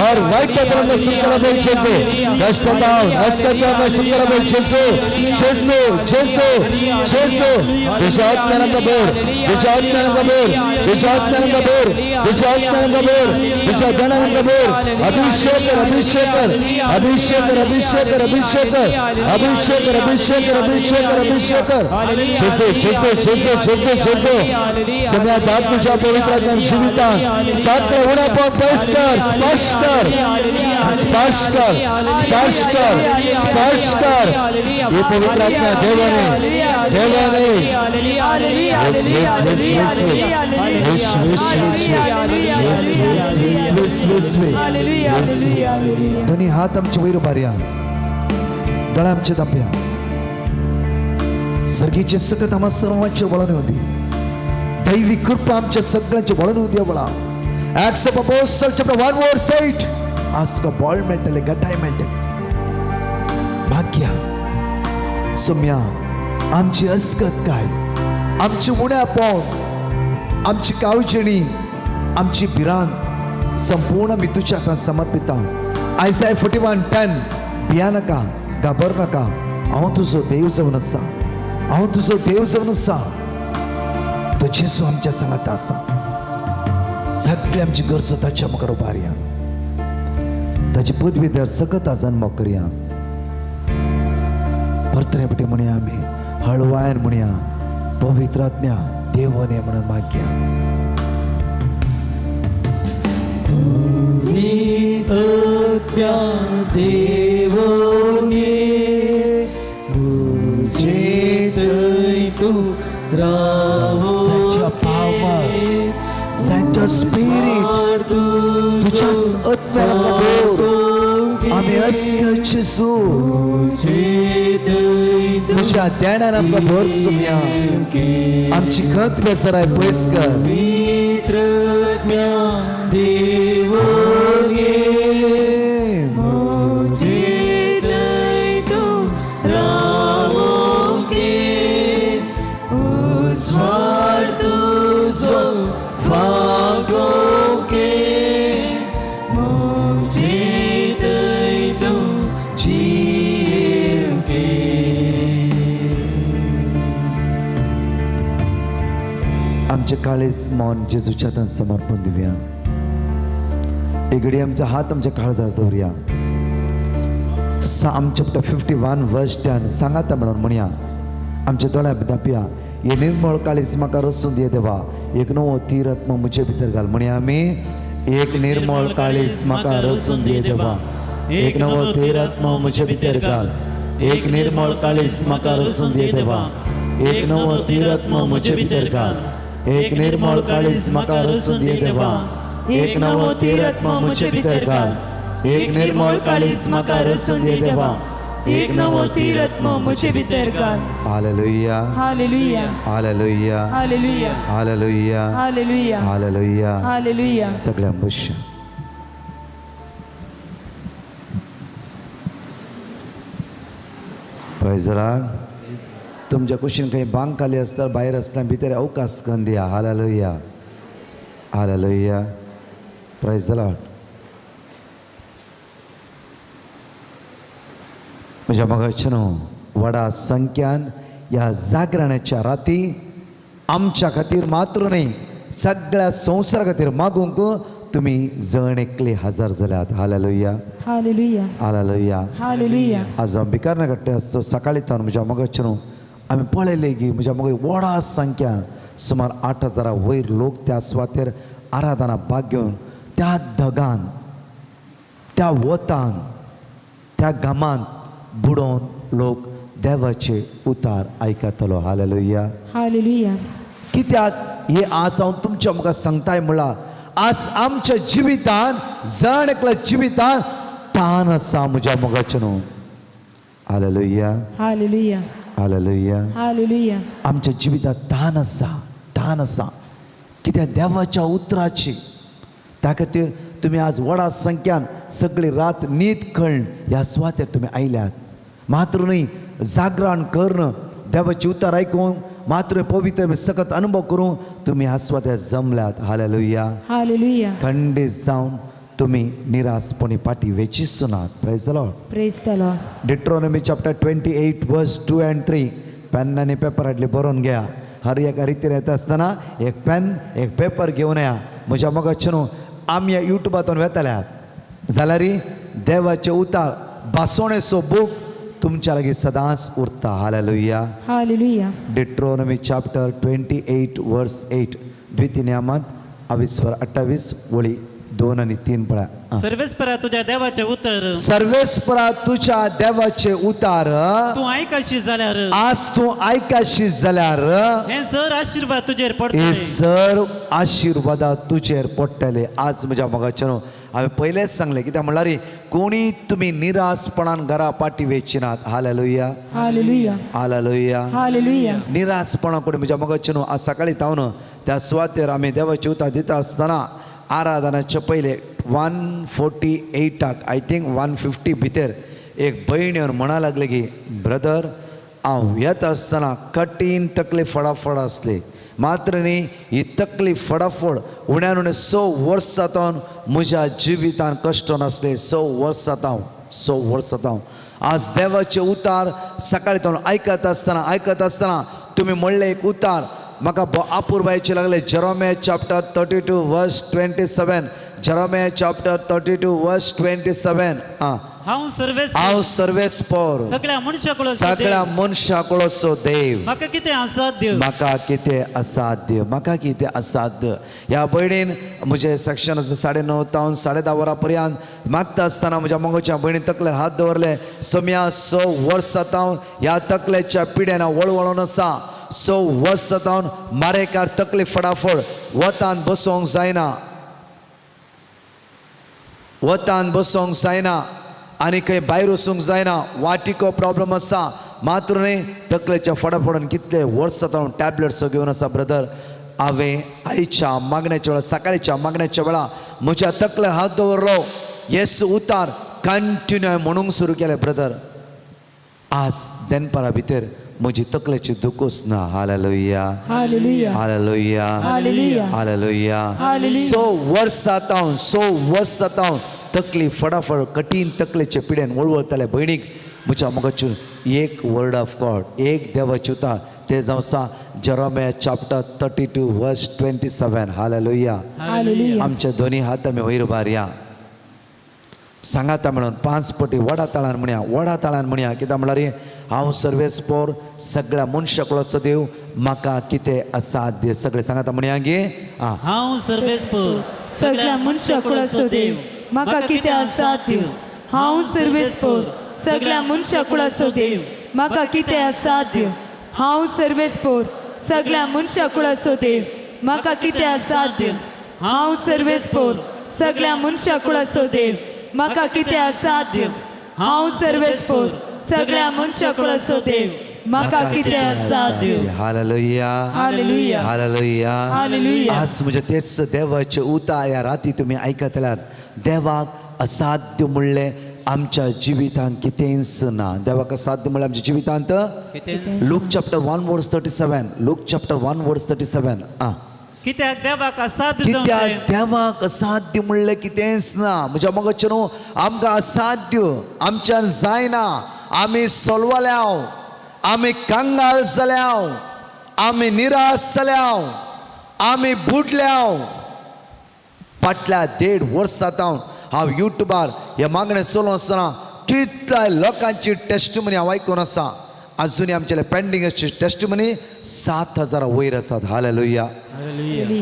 हर वायटांतल्यान आमकां सुटकारा मेळ जेजू. कश्टांत अस्कत्यान आमकां सुटकारा मेळ जेजू. जेजू जेजू जेजू. तुझ्या आत्म्यान आमकां भर, तुझ्या आत्म्यान आमकां भर, तुझ्या आत्म्यान आमकां भर, तुझ्या आत्म्यान आमकां भर, तुझ्या ज्ञानान आमकां भर. अभिषेक कर, अभिषेक कर, अभिषेक कर, अभिषेक कर, अभिषेक कर, अभिषेक कर, अभिषेक कर, अभिषेक कर, अभिषेक कर. जेजू जेजू जेजू जेजू जेजू. सम्या दाब तुझ्या पवित्र आत्म्यान जिवितान सात उणापण पयस कर, स्पर्श कर, स्पर्श कर, स्पर्श कर, स्पर्श कर. हे पवित्र आत्म्या देवाने, देवाने. दोन्ही हात आमचे वयर उबारया, दोळे आमचे धांपया. सर्गीचे सकत आम्हा सर्वांचे वळण होती, दैवी कृपा आमच्या सगळ्यांचे वळण होती बळा. Acts of Apostle chapter 1 verse 8. आज तुका बळ मेळटलें, गटाय मेळटलें. भाग्या सोम्या, आमची अस्कत काय, आमची उण्यापण, आमची कावजेणी, आमची भिरांत संपूर्ण मी तुझ्या हातान समर्पिता. आयसाय 41:10. भिया नाका, घाबर नाका, हांव तुजो देव जावन आसा, हांव तुजो देव जावन आसा. तो जेजू आमच्या सांगात आसा. सगळी आमची गरजो ताच्या मुखार उबारया, ताची पदवीधर सकत जन्म करया. परतरे पटी म्हणया, आमी हळवायन म्हणया, पवित्र आत्म्या देवने म्हणून मागया. पवित्र देवने मुझे तू रावो. Send your power, send your spirit. तुझ्याच आत्म्याला आमकां भर. आमी अस्कत जेजू, तुझ्या देण्यान आमकां भर सुमया. आमची खत बेजाराय पयस कर. देवने मुझे तू रावोके उजवाड तुझो फागोके मुझे तू जिवके. आमचे काळीज मन जेजूच्या हातान समर्पण दिवया. एक घडी आमचा हात आमच्या काळजार दवरुया. Psalm chapter 51 verse 10 सांगाता म्हणून म्हणया. आमच्या दोळ्या धांपया. हे निर्मळ काळीज म्हाका रसून दिये देवा, एक नवो तीर आत्मा म्हजे भितर घाल. म्हणया आमी, एक निर्मळ काळीज म्हाका रसून दिये देवा, एक नवो तीर आत्मा म्हजे भितर घाल. एक निर्मळ काळीज म्हाका रसून दिये देवा, एक नवो तीर आत्मा म्हजे भितर घाल. एक निर्मळ काळीज म्हाका रसून दिये देवा, एक नवो तीर आत्मा म्हजे भितर घाल. एक निर्मळ काळीज म्हाका रसून दिये देवा, एक नवो तीर आत्मा म्हजे भितर घाल. Hallelujah, hallelujah, hallelujah, hallelujah, hallelujah, hallelujah, hallelujah. Hallelujah. सगळ्या बश्या. Praise the Lord. तुमच्या कुशीन काही बांग खाली असतात, भायर आसतना भितर अवकाश करून दिया. Hallelujah, hallelujah. Praise the Lord. म्हज्या मोगाचें व्हडा संख्यान ह्या जागरणाच्या राती आमच्या खातीर मात्र न्हय, सगळ्या संवसारा खातीर मागूंक तुमी जण एकले हजर जाल्यात. Hallelujah, hallelujah, hallelujah. हालेलुया. आज हांव भिकारना कट्टे आसतो सकाळी तावन म्हज्या मोगाचें न्हू आमी पळयलें की म्हज्या मोगा व्हडा संख्यान सुमार 8,000 वयर लोक त्या सुवातेर आराधना भाग घेवन त्या धगान, त्या वतान, त्या घामान बुडोवन लोक देवाचे उतार आयकतलो. Hallelujah, hallelujah. कित्याक हे आज हांव तुमच्या मुखार सांगताय म्हणल्यार आज आमच्या जिवितान जण एकल्या जिवितान तान आसा म्हज्या मोगाचें न्हू. Hallelujah, hallelujah, hallelujah. हालेलुया. आमच्या जिवितात तान आसा, तान आसा कित्याक देवाच्या उतराची. त्या खातीर तुमी आज व्हडा संख्यान सगळी रात न्हीद कळ्ळ ह्या सुवातेर तुमी आयल्यात. मात्र न्हय जागरण करून देवाची उतर आयकून मात्र पवित्र सकत अनुभव करून तुमी ह्या सुवातेर जमल्यात. Hallelujah, hallelujah. खंडीत जावन तुमी निराशपणी फाटी वेचीच नात. Praise the Lord. Praise the Lord. Deuteronomy chapter 28 verse 2 and 3. Pen आनी पेपर हाडले बरोवन घ्या. हर एका रितीन येता आसतना एक पेन एक पेपर घेवन या. म्हज्या मोगाचें न्हू आमी ह्या युट्यूबांतून वेतल्यात जाल्यार देवाचे उतार भासोणेचो बूक तुमच्या लागीं सदांच उरता. Hallelujah, hallelujah. Deuteronomy chapter 28 verse 8. द्वितीय नियमांत 28 वळी 2 आणि 3 पळा. सर्वेस्परा तुझ्या देवाचे उतर, सर्वेस्परा तुझ्या देवाचे उतार तू आयकाशी जाल्यार, आज तू आयकाशी जाल्यार हे जर आशीर्वाद तुजेर हे पडटले, सर आशीर्वादा तुजेर पडटले. आज म्हज्या मोगाचें न्हू हांवें पयलेंच सांगलें कित्याक म्हणल्यार कोणी तुमी निराशपणान घरा पाटी वेची नात. Hallelujah, hallelujah, hallelujah. हालेलुया. निराशपणा कोणी म्हज्या मोगाचे न्हू, आज सकाळी तावन त्या सुवातेर आमी देवाची उतार दिता आसतना आराधनाचे पयले 148 I think 150 भितर एक भयण येवन म्हणा लागले की ब्रदर हांव येता आसतना कठीण तकली फडाफड आसली, मात्र न्ही ही तकली फडाफड उण्यान उणें 6 वर्सां जावन म्हज्या जिवितान कश्ट नासले. 6 वर्सां जावन, 6 वर्सां जावन आज देवाचे उतार सकाळी तावन आयकत आसतना आयकत आसतना तुमी म्हणलें एक उतार म्हाका अपुरबायेचे लागले. Jeremiah chapter 32 verse 27, Jeremiah chapter 32 verse 27. आं, हांव सर्वेस हांव सर्वेस्पोर सगळ्या मनशाकडो सगळ्या मनशाकडोसो देव, म्हाका कितें असाध्य, म्हाका कितें असाध्य, म्हाका कितें असाध्य. ह्या भयणीन म्हजें सेक्शन आसा 9:30 तावन 10:30 वरां पर्यंत मागता आसतना म्हज्या मोगाच्या भयणीन तकलेर हात दवरले. सम्या 6 वर्सां तावन ह्या तकलेच्या पिड्यान हांव वळवळोन आसा. 6 वर्सां तावन मारेकार तकली फडाफड, वतान बसोंक जायना, वतान बसोंक जायना आनी खंय भायर वचूंक जायना, वाटिको प्रॉब्लम आसा. मात्र न्ही तकलेच्या फडाफडान कितले वर्सां तावन टॅबलेट्स घेवन आसा. ब्रदर हांवें आयच्या मागण्याच्या वेळार सकाळच्या मागण्याच्या वेळार म्हज्या तकलेर हात दवरलो, येस उतार कंटिन्यू हांवें म्हणूंक सुरू केलें. ब्रदर आज दनपारा भितर म्हजी तकलेची दुखूच ना. Hallelujah, hallelujah, hallelujah, hallelujah, hallelujah. Hallelujah. 6 वर्सां तावन, 6 वर्सां तावन तकली फटाफट कठीण तकलेचे पिड्यान वळवळताले भयणीक म्हज्या मोगाचून एक वर्ड ऑफ गॉड, एक देवाची उतार ते जावन आसा Jeremiah chapter 32 verse 27. Hallelujah. Hallelujah. आमचे दोनी हात आमी वयर उबारया, सांगाता म्हणून 5 पटी वडा ताळान म्हणया, वडा ताळान म्हणया. कित्याक म्हणल्यार हांव सर्वेस्पोर सगळ्या मनशाकुळाचो देव, म्हाका कितें असाध्य. सगळे सांगाता म्हणया गे. आं, हांव सर्वेस्पोर सगळ्या मनशाकुळाचो देव, म्हाका कितें असाध्य. हांव सर्वेस्पोर सगळ्या मनशाकुळाचो देव, म्हाका कितें असाध्य. हांव सर्वेस्पोर सगळ्या मनशाकुळाचो देव, म्हाका कितें असाध्य. हांव सर्वेस्पोर सगळ्या मनशाकुळाचो देव, म्हाका कितें असाध्य. हांव सर्वेस्पोर सगळ्या मनशाकुळाचो देव, म्हाका कितें असाध्य. Hallelujah, hallelujah, hallelujah. हालेलुया. आज म्हज्या तेच देवाचे उतार ह्या राती तुमी आयकतल्यात. देवाक असाध्य म्हणलें आमच्या जिवितांत कितेंच ना. देवाक असाध्य म्हणलें आमच्या जिवितांत. Luke chapter 1 verse 37, Luke chapter 1 verse 37. आं, कित्याक देवाक असाध्य कित्याक जावचें? देवाक असाध्य म्हणलें कितेंच ना. म्हज्या मोगाचे न्हू, आमकां असाध्य आमच्यान जायना, आमी सोलवल्याव, आमी कंगाल जाल्याव, आमी निराश जाल्याव, आमी बुडल्याव. फाटल्या 1.5 वर्सां तावन हांव युट्यूबार हे मागणें चलोवन आसतना कितल्या लोकांची टेस्टमनी हांव आयकून आसा. आजुनूय आमचे पेंडींग आसची टेस्टमनी 7,000 वयर आसात. हालेलुया.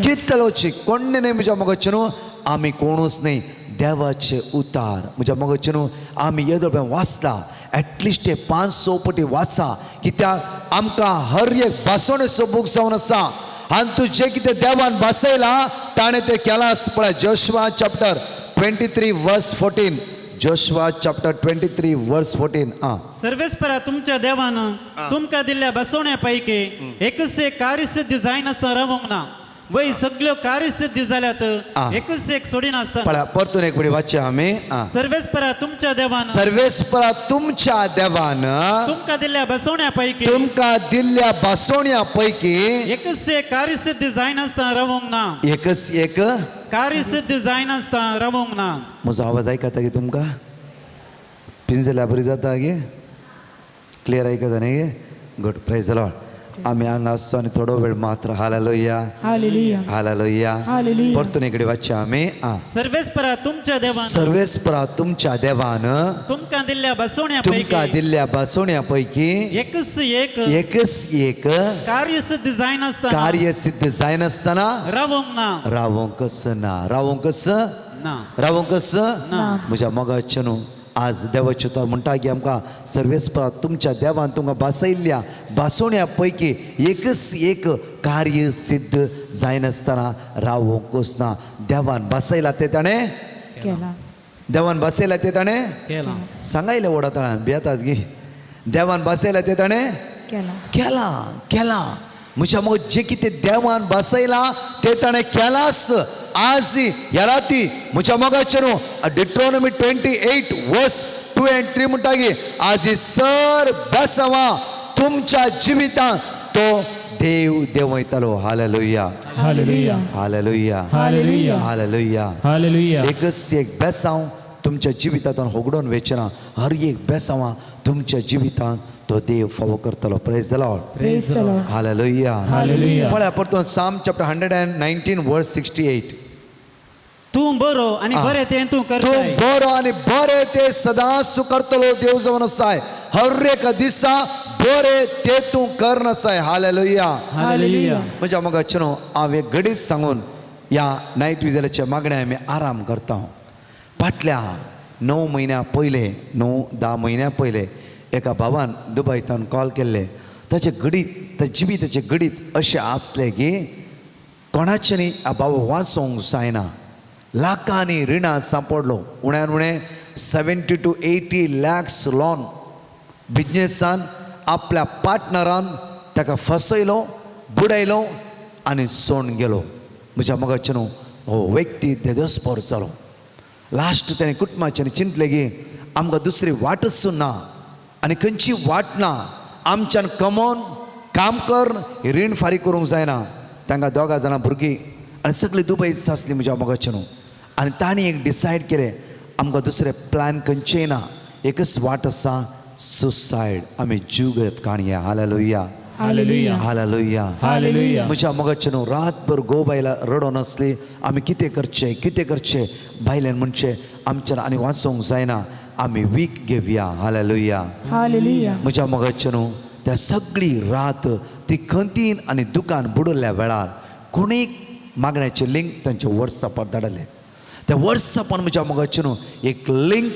कितले लोची कोण्ण न्हय म्हज्या मोगाचे न्हू, आमी कोणूच न्हय. देवाचे उतार म्हज्या मोगाचे न्हू, आमी येदो वाचता एटलिस्ट ते 5-6 पटी वाचा. कित्याक आमकां हर एक भासोणेचो बूक जावन आसा आनी तूं जें कितें देवान भासयलां ताणें तें केलां. पळय Joshua chapter 23 verse 14, Joshua chapter 23 verse 14. आं, सर्वेस्परा तुमच्या देवान तुमकां दिल्ल्या बसवण्या पैकी एकच एक कार्यसिद्धी जायनासतना रावूंक ना, वय सगळ्यो कार्यसिद्धी जाल्यात एकच एक सोडिनासतना. पळय परतून एक पटी वाचया आमी. आं, सर्वेस्परा तुमच्या देवान सर्वेस्परा तुमच्या देवान तुमकां दिल्ल्या बसवण्या पैकी तुमकां दिल्ल्या भासोण्या पैकी एकच एक कार्यसिद्धी जायनासतना रावूंक ना, एकच एक कार्यसिद्धी जायनासतना रावूंक ना. म्हजो आवाज आयकता की तुमकां? पिंजल्या बरी जाता गे? क्लियर आयकता न्ही गे? Good, praise the Lord. आमी हांगा आसचो आनी थोडो वेळ मात्र. Hallelujah, hallelujah, hallelujah. हालेलुया. परतून इकडे वाचया आमी. आं, सर्वेस्परा तुमच्या देवान सर्वेस्परा तुमच्या देवान तुमकां दिल्ल्या बसवण्या तुमकां पैकी दिल्ल्या भासोण्या पैकी एकच एक एकच एक कार्यसिद्धी जायनासतना कार्यसिद्ध जायनासतना रावूंक ना, रावोंकच ना, रावोंकच ना, रावोंकच ना. म्हज्या मोगाचे न्हू, आज देवाचें उतर म्हणटा की आमकां सर्वेस्परा तुमच्या देवान तुमकां भासयल्ल्या भासोण्या पैकी एकच एक कार्य सिद्ध जायनासतना रावोंकच ना. देवान भासयला तें ताणें केला. देवान बसयला ते ताणें केला. सांगायले वडा भियेतात गी. देवान बसयला ते ताणें केला. केला केला. म्हज्या मोग जे कितें देवान बसयला ते ताणें केलास. आज ह्या राती म्हज्या मोगाचें न्हू Deuteronomy 28 verse 2 and 3 म्हणटा की आज ही सर बेसांवां तुमच्या जिवितांत तो देव देंवयतलो. Hallelujah hallelujah hallelujah hallelujah hallelujah. Hallelujah. एकच एक बेसांव तुमच्या जिवितांतल्यान होगडोवन वेचें ना. हर एक बेसांवां तुमच्या जिवितांत तो देव फावो करतलो. Praise the Lord. Praise the Lord. Hallelujah. Hallelujah. पळया परतून Psalm chapter 119 verse 68. तूं बरो आनी बरें तें तूं तूं करताय. बरो आनी बरें तें सदांच तूं करतलो देव जावन आसाय. हर एका दिसा बरें तें तूं कर नासाय. हालेलुया. हालेलुया. म्हज्या मोगाचें न्हू हांव एक घडीत सांगून ह्या नायट विजलाच्या मागण्या आमी आराम करता. फाटल्या 9 म्हयन्या पयले, 9-10 म्हयन्या पयले एका भावान दुबयतान कॉल केल्ले. ताचें घडीत, ताजें जिविताचें घडीत अशें आसलें की कोणाचें न्ही ह्या भाव वाचोंक जायना. लाखांनी रिणां सांपडलो. उण्यान उणें 70 to 80 lakhs loan बिजनेसान आपल्या पार्टनरान ताका फसयलो, बुडयलो आनी सोडून गेलो. म्हज्या मोगाचें न्हू हो व्यक्ती देदोसपोर जालो. लास्ट ताणें कुटुंबाचें चिंतलें की आमकां दुसरी वाटच ना आनी खंयची वाट ना. आमच्यान कमोवन काम कर रीण फारीक करूंक जायना. तांकां 2 जाणां भुरगीं आनी सगळीं दुबयच आसली म्हज्या मोगाचें न्हू. आनी तांणी एक डिसायड केलें आमकां दुसरें प्लॅन खंयचें ना, एकच वाट आसा, सुसायड. आमी जीव घेत काणया. Hallelujah hallelujah hallelujah hallelujah. म्हज्या मोगाचें न्हू रातभर गो बायलां रडोन आसली. आमी कितें करचें कितें करचें. बायल्यान म्हणचें आमच्यान आनी वाचोंक जायना, आमी वीक घेवया. Hallelujah hallelujah. म्हज्या मोगाचें न्हू त्या सगळी रात ती खंतीन आनी दुकान बुडल्ल्या वेळार कोणीक मागण्याचें लिंक तांच्या वॉट्सॅपार धाडलें. त्या वॉट्सॅपान म्हज्या मोगाचें न्हू एक लिंक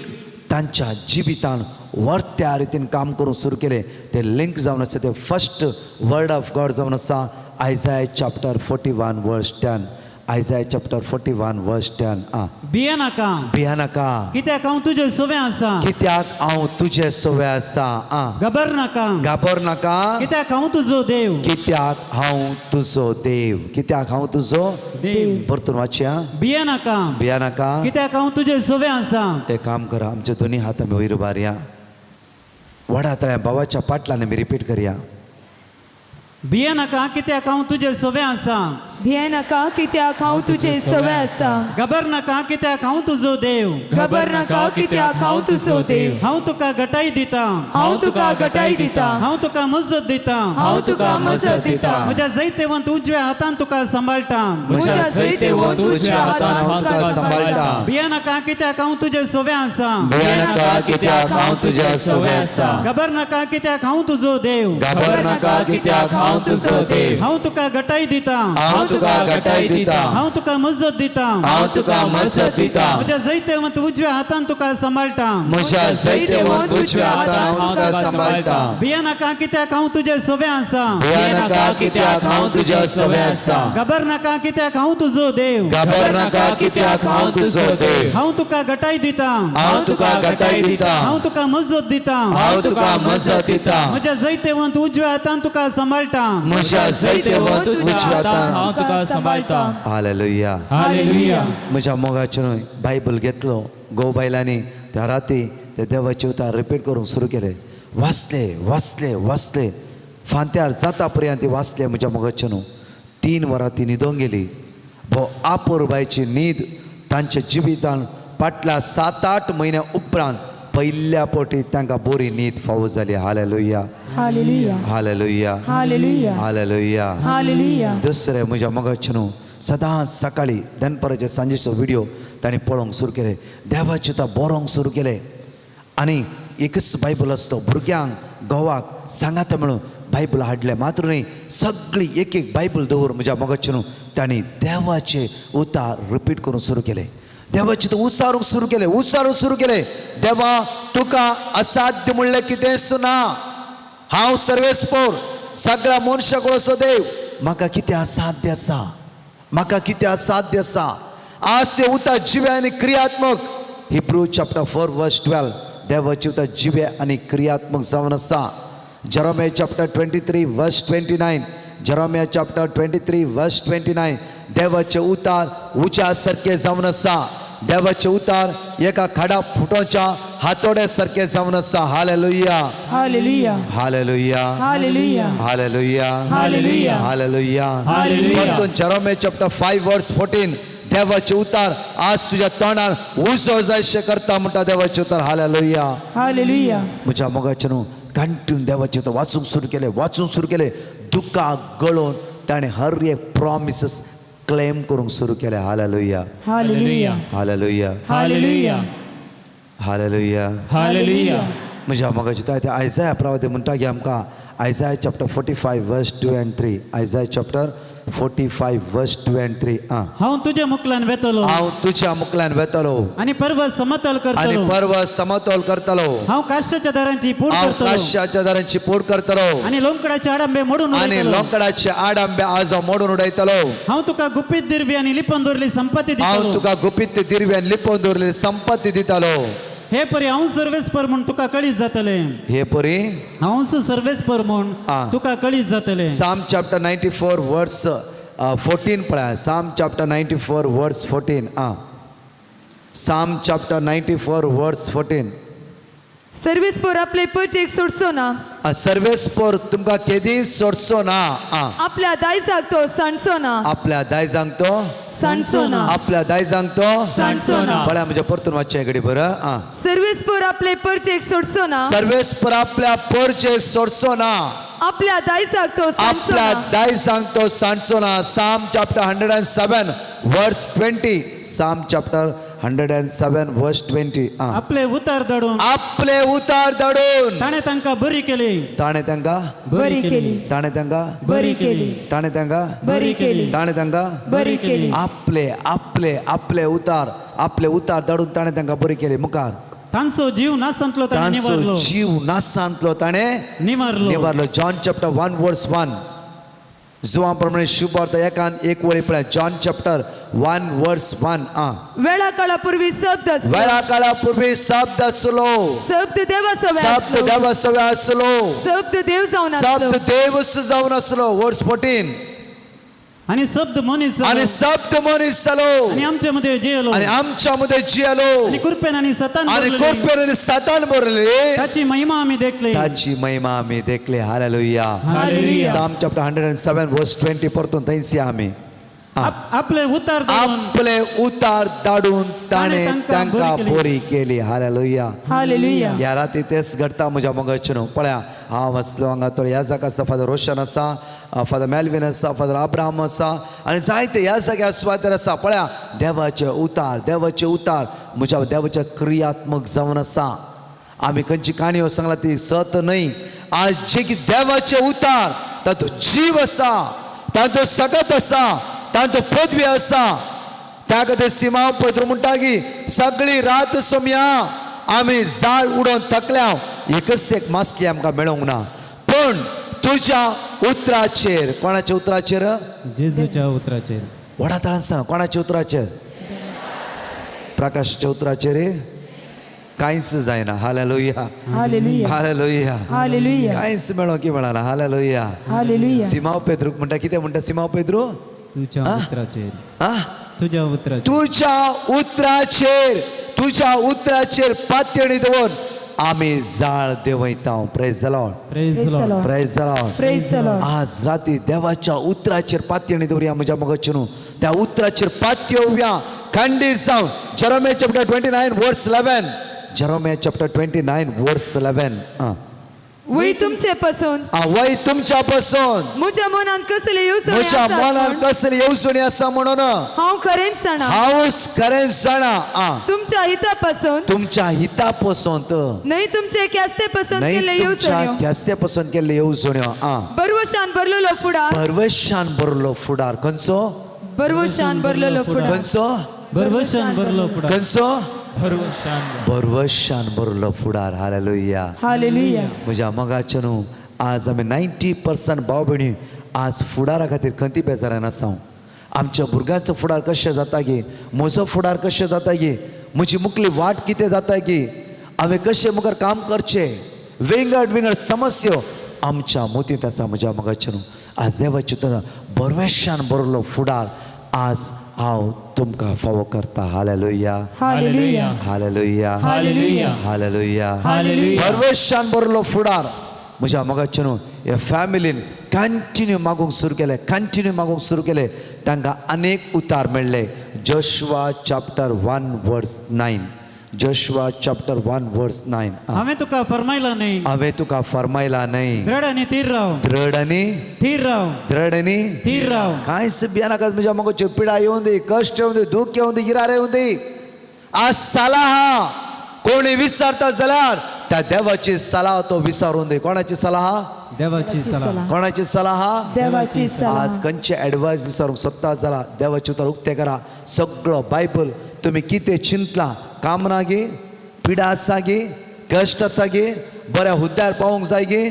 तांच्या जिवितान वर्त्या रितीन काम करूंक सुरू केलें. तें लिंक जावन आसा तें फर्स्ट वर्ड ऑफ गॉड जावन आसा Isaiah chapter 41 verse 10. Isaiah chapter 41 verse 10. आं भियेनाका. भियेनाका. कित्याक हांव तुजे सवे आसा. कित्याक हांव तुजे सवे आसा. आं घाबर नाका. घाबर नाका. कित्याक हांव तुजो देव. कित्याक हांव तुजो देव. कित्याक हांव तुजो देव. परतून वाचया. भियेनाका. भियेनाका. कित्याक हांव तुजे सवे आसा. ते काम करा. आमचे दोनी हात आमी वयर उबारया. वडा तळ्या भावाच्या पाटलान आमी रिपीट करया. भियेनाका कित्याक हांव तुजे सवे आसा. भियेनाका कित्याक हांव तुजे सवे आसा. घाबर नाका कित्याक हांव तुजो देव. घाबर नाका कित्याक हांव तुजो देव. हांव तुका गटाय दिता. हांव तुका गटाय दिता. हांव तुका मजत दिता. हांव तुका मजत दिता. म्हज्या जैतेवंत उजव्या हातान तुका सांबाळटा. म्हज्या जैतेवंत उजव्या हातान हांव तुका सांबाळटा. भियेनाका कित्याक हांव तुजे सवे आसा. भियेनाका कित्याक हांव तुज्या सवे आसा. घाबर नाका कित्याक हांव तुजो देव. घाबर नाका कित्याक हांव तुजो देव. हांव तुका गटाय दिता. हांव तुका गटाय दिता. हांव तुका मजत दिता. हांव तुका मजत दिता. म्हज्या जैतेवंत उजव्या हातान तुका सांबाळटा. म्हज्या जैतेवंत उजव्या हातान हांव तुका सांबाळटा. भियेनाका कित्याक हांव तुजे सवे आसा. भियेनाका कित्याक हांव तुज्या सवे आसा. घाबर नाका कित्याक हांव तुजो देव. घाबर नाका कित्याक हांव तुजो देव. हांव तुका गटाय दिता. हांव तुका गटाय दिता. हांव तुका मजत दिता. हांव तुका मजत दिता. म्हज्या जैतेवंत उजव्या हातान तुका सांबाळटा. म्हज्या जैतेवंत उजव्या हातान हांव तुका सांबाळटा. Hallelujah hallelujah. म्हज्या मोगाचें न्हय बायबल घेतलो गो बायलांनी त्या राती ते देवाचे उतार रिपीट करूंक सुरू केले. वाचले वाचले वाचले फांत्यार जाता पर्यंत ती वाचले. म्हज्या मोगाचें न्हू 3 वरां ती न्हिदोंक गेली. भो आपोरबायची न्हीद तांच्या जिवितान फाटल्या 7-8 म्हयन्या उपरांत पयल्या पोटी तांकां बरी न्हीद फावो जाली. Hallelujah hallelujah hallelujah hallelujah hallelujah hallelujah. दुसरें म्हज्या मोगाचें न्हू सदांच सकाळी दनपाराचे सांजेचो व्हिडियो ताणें पळोवंक सुरू केले. देवाचें तो बरोवंक सुरू केलें. आनी एकच बायबल आसतो भुरग्यांक घोवाक सांगाता म्हणून बायबल हाडलें. मात्र न्ही सगळी एक एक बायबल दवर म्हज्या मोगाचें न्हू तांणी देवाचे उतार रिपीट करूंक सुरू केले. देवाचे तो उचारूंक सुरू केले, उचारूंक सुरू केले. देवा तुका असाध्य म्हणलें कितेंच ना. हांव सर्वेस्पोर सगळ्या मनशाक असो देव. म्हाका कितें असाध्य आसा, म्हाका कितें असाध्य आसा. आज ते उतर जिवे आनी क्रियात्मक. Hebrew chapter 4 verse 12. देवाचें उतर जिवे आनी क्रियात्मक जावन आसा. Jeremiah chapter 23 verse 29. Jeremiah chapter 23 verse 29. देवाचें उतार उज्या सारकें जावन आसा. देवाचें उतार एका खाडा फुटोच्या हातोड्या सारकें जावन आसा. Hallelujah, hallelujah, hallelujah, hallelujah, hallelujah, hallelujah, hallelujah. Hallelujah. परतून जेरोमिया चॅप्टर 5 वर्स 14. देवाचें उतार आज तुज्या तोंडार उजो जायशें करता म्हणटा देवाचें उतार. Hallelujah, hallelujah. म्हज्या मोगाचें न्हू कंटिन्यू देवाचें उतर वाचूंक सुरू केलें, वाचूंक सुरू केलें. दुकां गळोवन ताणें हर एक प्रॉमिसीस क्लेम करूंक सुरू केलें. Hallelujah, hallelujah, hallelujah, hallelujah, hallelujah. Hallelujah. म्हज्या मोगाचें ते आयजाया प्रवादी म्हणटा की आमकां Isaiah chapter 45 verse 2 and 3. Isaiah chapter 45 verse 2 and 3. आं, हांव तुज्या मुखल्यान वेतलो हांव तुज्या मुखल्यान वेतलो आनी पर्वत समतल आनी करतलो. पर्वत समतोल करतलो. हांव काश्याच्या दारांची पूड हांव करतलो काश्याच्या दारांची पोड करतलो आनी लोंकडाचे आडंबे मोडून आनी उडयतलो. लोकडाचे आडांबे आज हांव मोडून उडयतलो. हांव तुका गुपीत दिरवी आनी लिपून दवरली संपत्ती हांव दितलो. तुका गुपीत दिरवी आनी लिपोवन दवरलेली संपत्ती दितलो. हे परी हांव सर्वेस्पर म्हूण तुका कळीत जातलें. हे परी हांव सर्वेस्पर म्हूण आं. तुका कळीत जातलें. Psalm chapter 94 verse 14 पळया. Psalm chapter 94 verse 14. आं, Psalm chapter 94 verse 14. सर्वेस्पोर आपले परचेक सोडचो ना, सर्वेस्पोर तुमकां केदीच सोडचो ना. आं, आपल्या दायजाक तो सांडचो ना, आपल्या दायजांक तो सांडचो ना, आपल्या दायजांक तो सांडचो ना. पळया म्हज्या परतून वाचचें घडी बरं. आं, सर्वेस्पोर आपले परचेक सोडचो ना, सर्वेस्पर आपल्या परचेक सोडचो ना, आपल्या दायजाक तो सांडचो आपल्या ना. दायजांक तो सांडचो ना. Psalm chapter 107 verse 20. Psalm chapter 107 verse 20. आं, आपले उतार धाडून आपले उतार धाडून ताणें तांकां बरी केली. ताणें तांकां बरी केली, ताणें तांकां बरी केली, ताणें तांकां बरी केली, ताणें तांकां बरी केली. आपले आपले आपले उतार आपले उतार धाडून ताणें तांकां बरी केली. मुखार तांचो जीव नासांतलो ताणें तांचो निवारलो. जीव नासांतलो ताणें निवारलो. निवारलो. John chapter 1 verse 1. जुवां प्रमाणे शुभार्थ एकान एक वळी पळय. John chapter 1 verse 1. आं, वेळा काळा पूर्वी शब्द आसलो, वेळा काळा पूर्वी शब्द आसलो, शब्द देवासवे शब्द आसलो, देवासवे आसलो, शब्द देव जावन आसलो, शब्द देव जावन आसलो. वर्स 14. आनी शब्द मनीस जालो. आनी शब्द मनीस जालो आनी आमचे मध्ये जियेलो. आनी आमच्या मध्ये जियेलो. आनी कृपेन आनी सतान आनी भरलेली. कृपेन आनी सतान भरले. ताची महिमा आमी देखली. ताची महिमा आमी देखली. Hallelujah. Hallelujah. Psalm chapter 107 verse 20. परतून थंयच या आमी. आपले उतार धाडून आपले उतार धाडून ताणें तांकां बरी केली. Hallelujah, hallelujah. ह्या राती तेच घडटा म्हज्या मोगाचें न्हू. पळया हांव आसलो हांगा थोडे ह्या जाग्यार आसा. फादर रोशन आसा, फादर मेल्विन आसा, फादर अब्राहम आसा आनी जायते ह्या जाग्यार सुवातेर आसा. पळया देवाचे उतार, देवाचे उतार म्हज्या देवाचे क्रियात्मक जावन आसा. आमी खंयची काणयो सांगला ती सत न्हय. आज जे की देवाचे उतार तातूंत जीव आसा, तातूंत सगत आसा, तातूंत पदवी आसा. त्या खातीर सिमांव पत्र म्हणटा की सगळी रात सोमया आमी जाळ उडोवन थकल्या, एकच एक मासली आमकां मेळोंक ना, पूण तुज्या उतराचेर. कोणाच्या उतराचेर? जेजूच्या उतराचेर. व्हडा ताळान सांग, कोणाच्या उतराचेर? प्रकाशाच्या उतराचेर कांयच जायना. Hallelujah, hallelujah, hallelujah. हालेलुया, कांयच मेळोंक की मेळना. हालेलुया. हालेलुया. सिमांव पेद्रूक म्हणटा कितें म्हणटा सिमांव पेद्रू? तुज्या उतराचेर. तुज्या उतराचेर. तुज्या उतराचेर, तुज्या उतराचेर पातयणी दवर आमी जाळ देंवयता. Praise the Lord, praise the Lord, praise the Lord, praise the Lord. आज राती देवाच्या उतराचेर पातयणी दवरुया म्हज्या मोगाचें न्हू. त्या उतराचेर पातयेवया खंडीत जावन. Jeremiah chapter 29 verse 11. Jeremiah chapter 29 verse 11. आं, वय तुमचे पासून, वय तुमच्या पासून म्हज्या मनान कसले येवजणे म्हज्या आसात मनान म्हूण कसली येवजणी आसा म्हणून हांव खरेंच जाणा. हांवच खरेंच जाणा. आं, तुमच्या हिता पासून, तुमच्या हिता पासून न्हय तुमचे ख्यास्ते पासून न्हय केल्ले तुमच्या येवजण्यो, ख्यास्ते पासून केल्ले येवजण्यो. आं, बरवशान भरलेलो फुडार, परवेशान भरलो फुडार. खंयचो? बरवशान भरलेलो फुडार. खंयचो? बरवशान भरलो फुडार. खंयचो? भरवशान बरवशान भरलो फुडार. Hallelujah, hallelujah. म्हज्या मोगाचें न्हू आज आमी 90% भाव भयणी आज फुडारा खातीर खंती बेजारान आसा. आमच्या भुरग्यांचो फुडार कशें जाता गे, म्हजो फुडार कशें जाता गे, म्हजी मुखली वाट कितें जाता गे, हांवें कशें मुखार काम करचें, विंगड विंगड समस्यो आमच्या मोतींत आसा. म्हज्या मोगाचें न्हू आज देवाचे तुका बरवेशान बरलो फुडार आज हांव तुमकां फावो करता. Hallelujah, hallelujah, hallelujah, hallelujah, hallelujah. Hallelujah. परवेशान बरलो फुडार म्हज्या मोगाचें न्हू ह्या फॅमिलीन कंटिन्यू मागूंक सुरू केलें, कंटिन्यू मागूंक सुरू केलें, तांकां अनेक उतार मेळ्ळे. Joshua chapter 1 verse 9, Joshua chapter 1 verse 9. हांवें तुका फरमायला न्ही, हांवें तुका फरमायला न्हय, द्रड आनी थीर राव, द्रड आनी थीर राव, द्रड आनी थीर राव. कांयच भियेनाका म्हज्या मोगाच्यो पिडा येवन दी, कश्ट येवन दी, दूख येवन दी, गिरार येवन दी. आज सलाह कोणी विचारता जाल्यार त्या देवाची सलाह तो विचारून दी. कोणाची सलाह? देवाची सलाह. कोणाची सलाह? देवाची सलाह. आज खंयचे एडवायस विचारूंक सोदता जाल्यार देवाचे उतर उक्तें करा. सगळो बायबल तुमी कितें चिंतला, काम ना गे, पिडा आसा गे, कश्ट आसा गे, बऱ्या हुद्द्यार पावोंक जाय गे,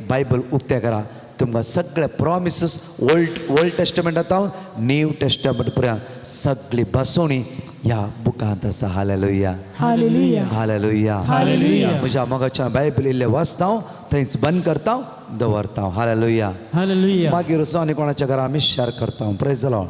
बायबल उक्तें करा. तुमकां सगळे प्रॉमिसीस ओल्ड टेस्टमेंटांत न्यू टेस्टमेंट पर्यंत सगळी बसवणी ह्या बुकांत आसा. Hallelujah, hallelujah, hallelujah, hallelujah. म्हज्या मोगाच्या बायबल इल्लें वाचता, थंयच बंद करता, दवरता. हालेलुया. हालेलुया. मागीर वचून आनी कोणाच्या घरा आमी शेअर करता. Praise the Lord.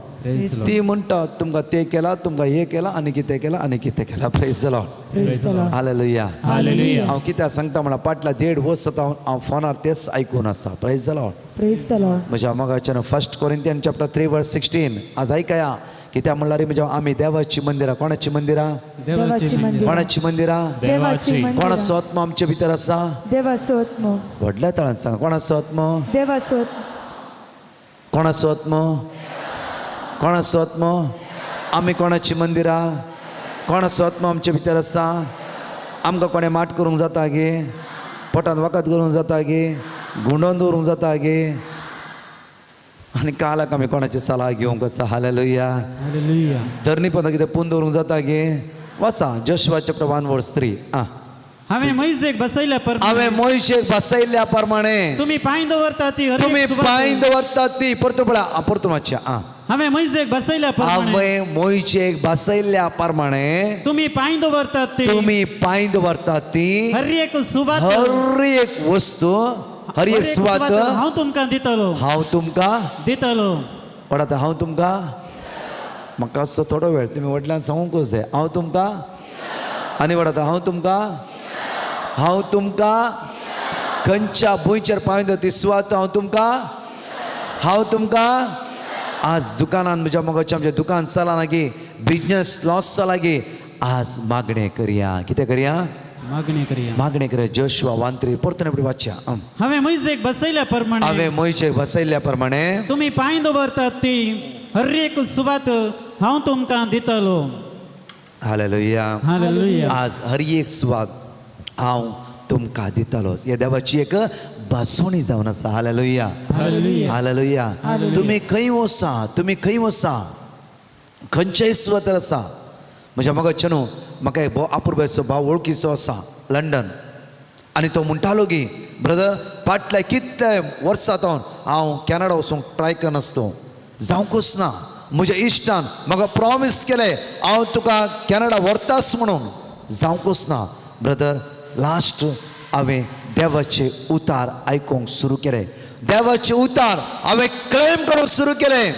ती म्हणटा तुमकां तें केलां, तुमकां हें केलां, आनी कितें केलां, आनी कितें केलां. Praise the Lord. Praise the Lord. Hallelujah. Hallelujah. हांव कित्याक सांगता म्हणल्यार फाटल्या 1.5 वर्स जाता हांव फोनार तेच आयकून आसा. Praise the Lord. Praise the Lord. म्हज्या मोगाच्यान 1 Corinthians chapter 3 verse 16 आज आयकया. कित्याक म्हणल्यार म्हज्या आमी देवाची मंदिरां. कोणाची मंदिरां? देवाची मंदिरां. कोणाची मंदिरां? देवाची मंदिरां. कोणाचो आत्मो आमचे भितर आसा? देवाचो आत्मो. व्हडल्या ताळान सांगा, कोणाचो आत्मो? देवाचो आत्मो. कोणाचो आत्मो? कोणाचो आत्मो? आमी कोणाची मंदिरां? कोणाचो आत्मो आमचे भितर आसा? आमकां कोणें माट करूंक जाता गे? पोटांत वखद करूंक जाता गे? गुंडोवन दवरूंक जाता गे? आनी कालाक आमी कोणाची सलाह घेवंक आसा. हालेलुया. हालेलुया. धरणी पदां कितें पून दवरूंक जाता गे? वाचा जोशुआ चॅप्टर 1 वर्स 3. आं, हांवें मोयजेक बसयल्या प्रमाणे, हांवें मोयजेक बसयल्ल्या प्रमाणे तुमी पांय दवरता ती, तुमी पांय दवरता ती. परतून पळया, परतून वाचया. आं, हांवें मोयजेक बसयल्या प्रमाणे, हांवें मोयजेक बसयल्ल्या प्रमाणे तुमी पांय दवरतात ती, तुमी पांय दवरतात ती, हर एक सुवात, हर एक वस्तू, हर एक सुवात हांव तुमकां दितलो, हांव तुमकां दितलो. पण आतां हांव तुमकां, म्हाका असो थोडो वेळ तुमी व्हडल्यान सांगूंकच जाय. हांव तुमकां आनी व्हड हांव तुमकां, हांव तुमकां खंयच्या भुंयचेर पांय दवर ती सुवात हांव तुमकां, हांव तुमकां. आज दुकानान म्हज्या मोगाचें आमचें दुकान चलना गे, बिजनेस लॉस जाला गे, आज मागणें करया. कितें करया? मागणी करया, मागणें करया. जोशुआ 1:3 परतून आपली वाचया. हांवें मोयजेक बसयल्या प्रमाणे, हांवें मोयजेक बसयल्ल्या प्रमाणे तुमी पांय दवरतात ती हर एक सुवात हांव तुमकां दितलो. हालेलुया. हालेलुया. आज हर एक सुवात हांव तुमकां दितलो. ह्या देवाची एक बसवणी जावन आसा. हालेलुया. हालेलुया. तुमी खंय वसा, तुमी खंय वसा, खंयच्याय सुवातेर आसा. म्हज्या मोगाचें न्हू म्हाका एक अपुरबायचो भाव वळखीचो आसा लंडन, आनी तो म्हणटालो की ब्रदर फाटल्या कितल्या वर्सां सावन हांव कॅनडा वचूंक ट्राय करनासलो, जावंकूच ना. म्हज्या इश्टान म्हाका प्रॉमीस केलें हांव तुका कॅनडा व्हरताच म्हणून, जावंकूच ना. ब्रदर लास्ट हांवें देवाचे उतार आयकूंक सुरू केलें, देवाचे उतार हांवें क्लेम करूंक सुरू केलें.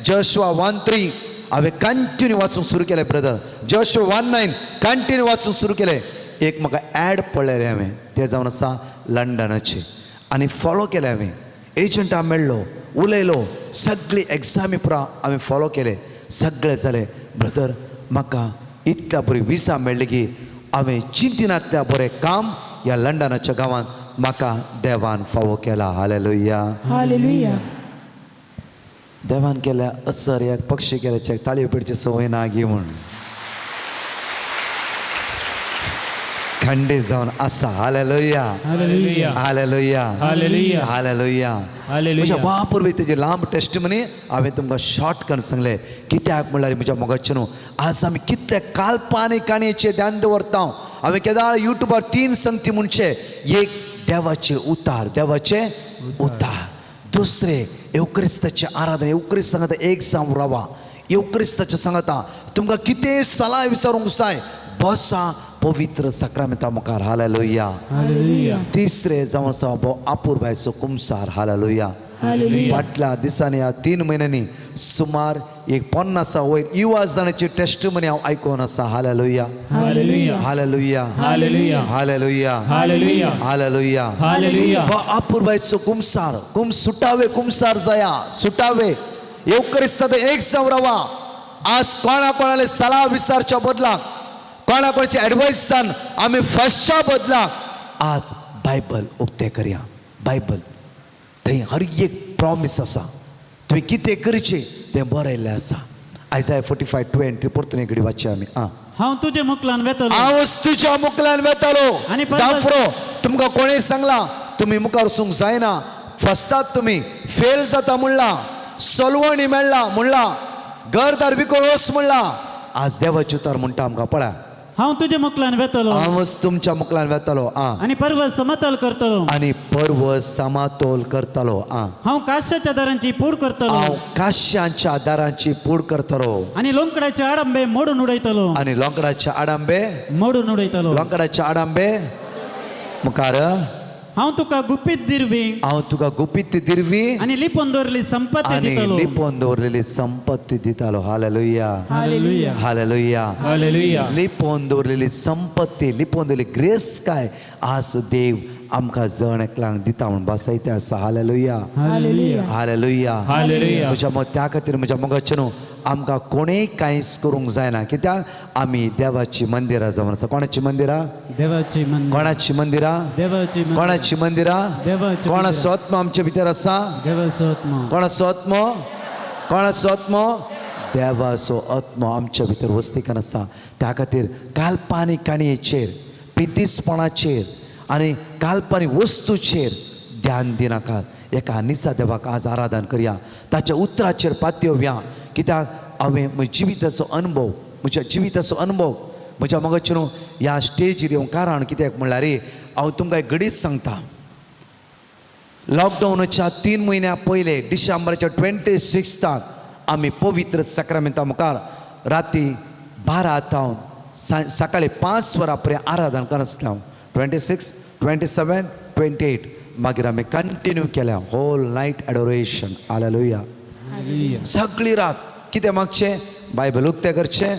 जोशुआ 1:3 हांवें कंटिन्यू वाचूंक सुरू केलें ब्रदर. जोशुआ 1:9 कंटिन्यू वाचूंक सुरू केलें. एक म्हाका एड पळयलें हांवें, तें जावन आसा लंडनाचें, आनी फॉलो केलें हांवें. एजंटा मेळ्ळो, उलयलो, सगळी एग्जामी पुरा हांवें फॉलो केलें, सगळें जालें. ब्रदर म्हाका इतल्या बरी विसा मेळ्ळी की हांवें चिंतिनातल्या बरें काम ह्या लंडनाच्या गांवांत म्हाका देवान फावो केला. हालेलुया. हालेलुया. देवान केल्या असर ह्या पक्षी केल्याच्या ताळयो पेडची संवय ना गी म्हूण खंडीत जावन आसा. Hallelujah. Hallelujah. Hallelujah. Hallelujah. Hallelujah. Hallelujah. म्हज्या बापूर्वी तेजी लांब टेस्टमनी हांवें तुमकां शॉर्ट करून सांगलें. कित्याक म्हणल्यार म्हज्या मोगाचें न्हू आज आमी कितले काल्पनीक काणयेचेर ध्यान दवरता. हांवें केदाळ युट्यूबार 3 संगती म्हणचे, एक देवाचे उतार, देवाचे उतार, दुसरे येवक्रिस्ताचे आराधना, येवक्रिस्त सांगता एक जावन रावा, येवक्रिस्ताच्या सांगता तुमकां कितें सलाह विचारूंक जाय बसा पवित्र साक्रामेंता मुखार. हालेलुया. तिसरे जावन आसा भो अपुरबायचो कुमसार. हालेलुया. फाटल्या दिसांनी ह्या 3 म्हयन्यांनी सुमार एक 50 वयर युवा जाणाची टेस्टमनी हांव आयकून आसा. Hallelujah. Hallelujah. Hallelujah. Hallelujah. Hallelujah. अपुरबायचो कुमसार, कुम सुटावे कुमसार जाया, सुटावे येवक्रिस्तांत एक जावन रावा. आज कोणा कोणाले सलाह विचारच्या बदलाक, कोणा कोणाची एडवायसान आमी फसच्या बदलाक आज बायबल उक्तें करया. बायबल थंय हर एक प्रॉमीस आसा, तुवें कितें करचें तें बरयल्लें आसा. आयजाय 45:2 and 3 परतून एक घडी वाचया आमी. आं, हांव तुजे मुखल्यान वेतलो हांव तुज्या मुखल्यान वेतालो. आनी जाफरो तुमकां कोणें सांगलां तुमी मुखार वचूंक जायना, फसतात तुमी, फेल जाता म्हणलां, सलवणी मेळ्ळा म्हणलां, घरदार विकून वच म्हणलां. आज देवाचें उतर म्हणटा आमकां, पळय, हांव तुजे मुखल्यान वेतलो हांवच तुमच्या मुखल्यान वेतालो. आं, आनी पर्वत समतल करतलो आनी पर्वत समातोल करतलो. आं, हांव काश्याच्या दारांची पूड करतलो हांव काश्यांच्या दारांची पूड करतलो आनी लोंकडाचे आडंबे मोडून उडयतलो आनी लोंकडाचे आडांबे मोडून उडयतलो लोंकडाचे आडांबे मुखार. हांव तुका गुपीत दिरवी हांव तुका गुपीत दिरवी आनी लिपून दवरली संपत्ती आनी दितलो. लिपोवन दवरलेली संपत्ती दितालो. हालेलुया. हालेलुया. हालेलुया. हालेलुया. लिपोवन दवरलेली संपत्ती, लिपोवन दवरलेली ग्रेस काय आज देव आमकां जण एकल्यांक दिता म्हूण बसयते आसा. हालेलुया. हालेलुया. हालेलुया. हालेलुया. म्हज्या मत त्या खातीर म्हज्या मोगाचें न्हू आमकां कोणेय कांयच करूंक जायना, कित्याक आमी देवाची मंदिरां जावन आसा. कोणाची मंदिरां? देवाची मंदिर. कोणाची मंदिरां? देवाची मंदिर. कोणाची मंदिरां? देवाची. कोणाचो आत्मो आमचे भितर आसा? देवाचो आत्मो. कोणाचो आत्मो? कोणाचो आत्मो? देवाचो आत्मो आमच्या भितर वस्तीकन आसा. त्या खातीर काल्पनीक काणयेचेर, पितीसपणाचेर आनी काल्पनीक वस्तूचेर ध्यान दिनाकात. एका निसा देवाक आज आराधन करया, ताच्या उतराचेर पातयेवया. कित्याक हांवें म्हज्या जिविताचो अनुभव, म्हज्या जिविताचो अनुभव म्हज्या मोगाचें न्हू ह्या स्टेजीर येवंक कारण कित्याक म्हणल्यार हांव तुमकां एक घडीच सांगता. लॉकडावनाच्या 3 म्हयन्या पयले डिसेंबराच्या 26 आमी पवित्र साक्रामेंता मुखार राती 12 तावन सकाळी 5 वरां पर्यंत आराधन करनासलें हांव. 26, 27, 28 मागीर आमी कंटिन्यू केल्या होल नायट एडोरेशन. हालेलुया. सगळी रात कितें मागचें? बायबल उक्तें करचें,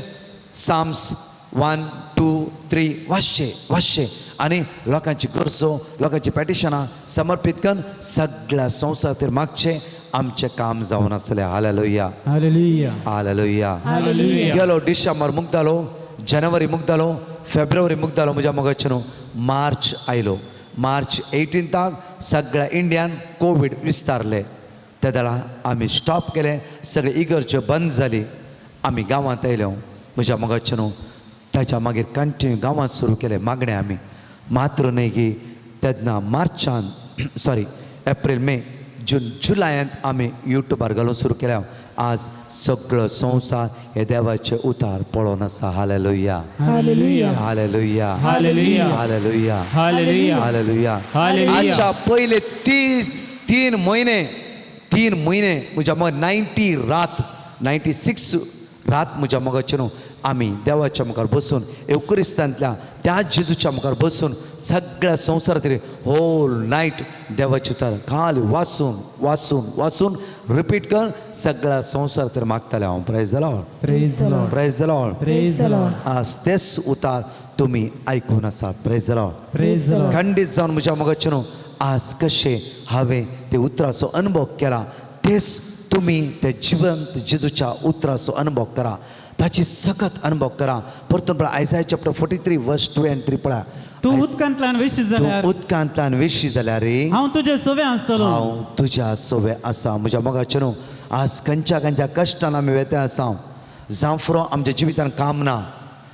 साम्स 1, 2, 3 वाचचें वाचचें आनी लोकांची गरजो, लोकांची पेटिशनां समर्पीत करून सगळ्या संवसाराचेर मागचें. आमचें काम जावन आसलें. हालेलुया. हालेलुया. हालेलुया. हालेलुया. गेलो डिसेंबर मुगतालो, जानेवारी मुगतालो, फेब्रुवारी मुगतालो, म्हज्या मोगाचें न्हू मार्च आयलो. मार्च 18 सगळ्या इंडियान कोवीड विस्तारले. त्या वेळार आमी स्टॉप केलें, सगळे इगर्ज्यो बंद जाली. आमी गांवांत आयले. म्हज्या मोगाचें न्हू ताच्या मागीर कंटिन्यू गांवांत सुरू केलें मागणें आमी. मात्र न्हय की तेन्ना मार्चान सॉरी एप्रील मे जून जुलयांत आमी युट्यूबार घालून सुरू केल्या. आज सगळो संवसार हे देवाचे उतार पळोवन आसा. Hallelujah. Hallelujah. Hallelujah. Hallelujah. Hallelujah. Hallelujah. Hallelujah. Hallelujah. आजच्या पयले 3 म्हयने, 3 म्हयने म्हज्या मग 90 रात, 96 रात म्हज्या मोगाचें न्हू आमी देवाच्या मुखार बसून येवक्रिस्तांतल्या त्या जेजूच्या मुखार बसून सगळ्या संवसारांतली होल नायट देवाची उतार खाली वाचून वाचून वाचून रिपीट कर सगळ्या संवसारांतली मागताले हांव. Praise the Lord. Praise the Lord. Praise the Lord. Praise the Lord. आज तेच उतार तुमी आयकून आसात. Praise the Lord. Praise the Lord. खंडीत जावन म्हज्या मोगाचें न्हू आज कशें हांवें ते उतराचो अनुभव केला तेच तुमी ते जिवंत जेजूच्या उतराचो अनुभव करा, ताची सखत अनुभव करा. परतून पळय आयजाय चॅप्टर 43 वर्स 2 and 3 पळय. तूं उदकांतल्यान वेशी जाल्यार तूं उदकांतल्यान वेशी जाल्यार रे हांव तुजे सोवे आसतलो. हांव तुज्या सोवे आसा. म्हज्या मोगाचें न्हू आज खंयच्या खंयच्या कश्टान आमी वेते आसा. जांफरो आमच्या जिवितान काम ना,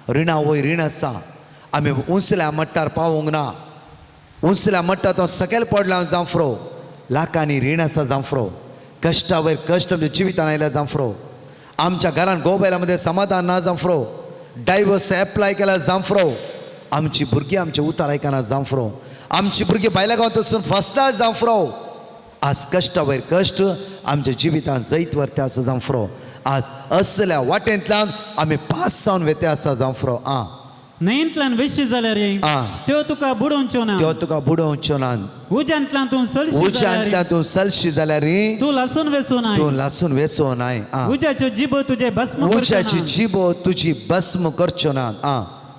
रिणा वयर रीण आसा, आमी उंचल्या मट्टार पावूंक ना, उंचल्या मट्टार तो सकयल पडला जांफरो, लाखांनी रीण आसा जांफरो, कश्टा वयर कश्ट आमच्या जिवितान आयल्या जांफरो, आमच्या घरान गोबैला मध्ये समाधान ना जांफरो, डायवर्स एप्लाय केला जांफरो, आमची भुरगीं आमचे उतार आयकना जांफरो, आमची भुरगीं भायल्या गांवांत वचून फसता जांफरो. आज कश्टा वयर कश्ट आमच्या जिवितान जैत व्हरता आसा जांफरो. आज असल्या वाटेंतल्यान आमी पास जावन वेते आसा जावं फ्रो. आं न्हंयंतल्यान वेशी जाल्यार त्यो तुका बुडोवच्यो ना, त्यो तुका बुडोवच्यो ना. उज्यांतल्यान तूं चलशी, उज्यांतल्यान तूं चलशी जाल्यार तूं लासून वेसो नाय, तूं लासून वेसो नाय. उज्याच्यो जिबो तुजे भस्म, उज्याची जिबो तुजी भस्म करच्यो ना.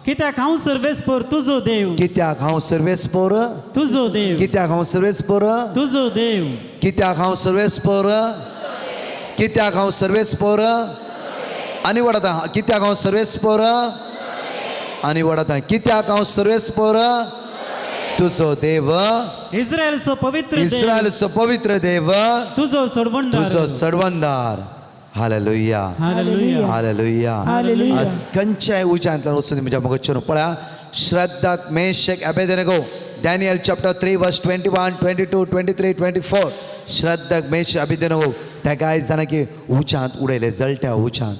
कित्याक हांव सर्वेस्पोर तुजो देव, कित्याक हांव सर्वेस्पोर तुजो देव, कित्याक हांव सर्वेस्पोर तुजो देव, कित्याक हांव सर्वेस्पोर, कित्याक हांव सर्वेस्पोर. आनी वडता कित्याक हांव सर्वेस्पोर, आनी वडता कित्याक हांव सर्वेस्पोर तुजो देव, इस्रायलचो पवित्र, इस्रायलचो पवित्र देव तुजो सोडवणदार, तुजो सोडवणदार. Hallelujah, hallelujah, hallelujah. आज खंयच्याय उज्यांतल्यान वचून म्हज्या मोगाचेर पळया. Shadrach Meshach Abednego, Daniel chapter 3 verse 21, 22, 23, 24. Shadrach Meshach Abednego त्या कांय जाणां की उज्यांत उडयले, जळट्या उज्यांत.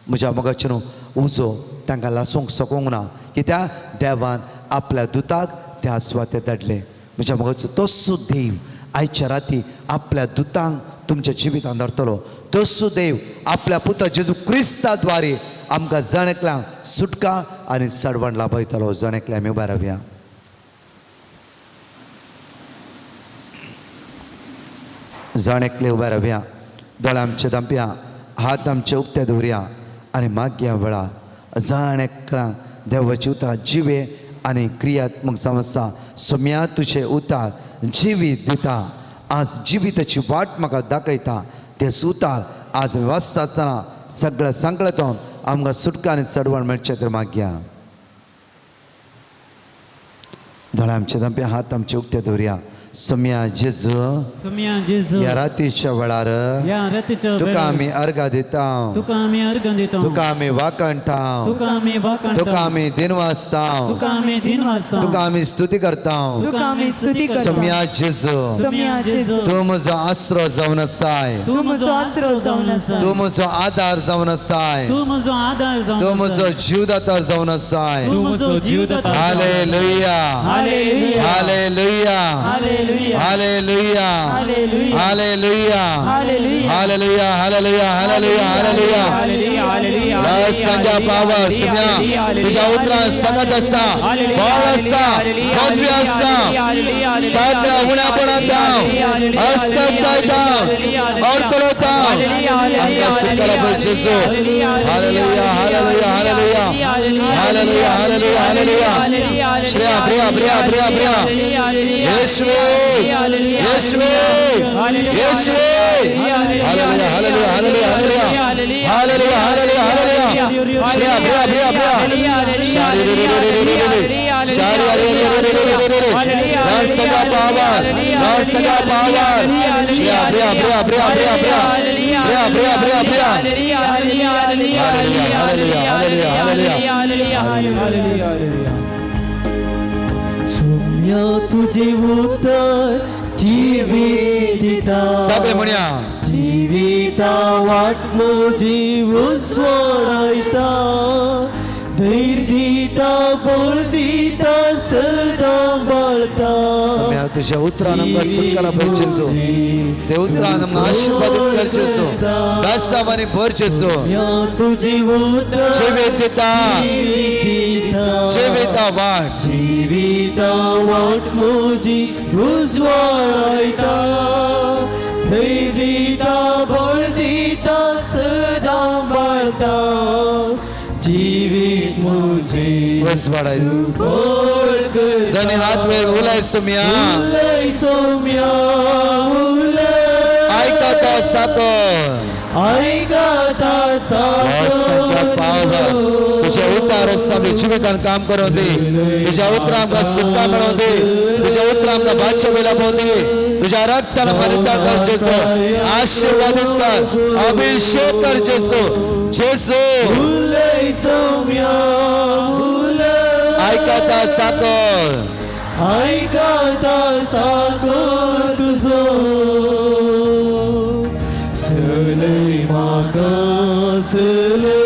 म्हज्या मोगाचेर उजो तांकां लासूंक शकूंक ना, कित्याक देवान आपल्या दुताक त्या सुवातेर धाडले. म्हज्या मोगाचो तसो देव आयच्या राती आपल्या दुतांक तुमच्या जिवितांत धाडटलो. तसो देव आपल्या पुता जेजू क्रिस्ता द्वारे आमकां जण एकल्यांक सुटका आनी सडवण लाभयतलो. जण एकल्या आमी उबे रावया. जण एकले उबे रावया, दोळे आमचे धांपया, हात आमचे उक्ते दवरया आनी मागया वेळार जण एकल्या देवाची उतरां जिवे आनी क्रियात्मक जावन आसा. सोम्या तुजें उतार जिवीत दिता, आज जिविताची वाट म्हाका दाखयता. ते उतार आज वाचता आसतना सगळ्या संकळतून आमकां सुटका आनी सडवण मेळचें तर मागया. दोळे आमचे धांपे, हात आमचे उक्ते दवरया. सोम्या जेजू, सोम्या जेजू, ह्या रातीच्या वेळार तुका आमी अर्घा दिता, तुका आमी अर्घा दिता, तुका आमी वाखणटा, तुका आमी वाखणटा, तुका आमी दिनवासता, तुका आमी दिनवासता, तुका आमी स्तुती करता, तुका आमी स्तुती करता. सोम्या जेजू, सोम्या जेजू, तूं म्हजो आसरो जावन आसाय, तूं म्हजो आसरो जावन आसाय, तूं म्हजो आदार जावन आसाय, तूं म्हजो आदार जावन, तूं म्हजो जीवदाता जावन आसाय, तूं म्हजो जीवदाता. Hallelujah, hallelujah, hallelujah, hallelujah, hallelujah, hallelujah, hallelujah, hallelujah, hallelujah. संख्या पावर सुम्या तुझ्या उतरां सांगत आसा, बळ आसा, पदवी आसा, सगळ्या उण्यापणांत धांव, अस्कताय धांव, अडथळो धांव, आमकां सुटका लाभय जेजू. Hallelujah, hallelujah, hallelujah, hallelujah, hallelujah, hallelujah. श्रेया, प्रिया, प्रिया, प्रिया, प्रिया. येशुवे, येशुवे, येशुवे. Hallelujah, hallelujah, hallelujah, hallelujah, hallelujah, hallelujah, hallelujah. श्रेया, प्रिया, प्रिया, प्रिया. शारी रे रे रे रे रे रे, शारी रे रे रे रे रे रे रे. नरसगा पावर, नरसगा पावर. श्रेया, प्रिया, प्रिया, प्रिया, प्रिया, प्रिया, प्रिया, प्रिया, प्रिया, प्रिया. Hallelujah, hallelujah, hallelujah, hallelujah, hallelujah. सुम्या तुझे उतर जिवीत दिता, सगळे म्हणया, जिविता वाट म्हजी उजवाडायता, धैर्य दिता, बळ दिता, सदां बाळता. सोम्या तुझ्या उतरान आमकां सुटका लाभय जेजू. ते उतरान आमकां आशीर्वादीत कर जेजू, बेसांवांनी भर जेजू. तुझे उतर जिवीत दिता, जिविता वाट, जिविता वाट म्हजी उजवाडायता, धैर्य दिता, बळ दिता, सदां बाळता. जिवीत म्हजें उजवाडायता. फळ करता. दोनी हात वयर उलय सोम्या, उलय सोम्या, उलय. आयकता साकर, आयकता साकर. तुझ्या उतार आमच्या जिवितान काम करूं दी, तुझ्या उतरां आमकां सुटका मेळोवं दी, तुझ्या उतरां आमकां भाश्य लाभोवं दी, तुझ्या रक्तान परितार कर जेजू, आशीर्वादीत कर, अभिषेक कर जेजू. जेजू उलय सोम्या, उलय. आयकता साकर, आयकता साकर तुजो. चलय म्हाका चलय,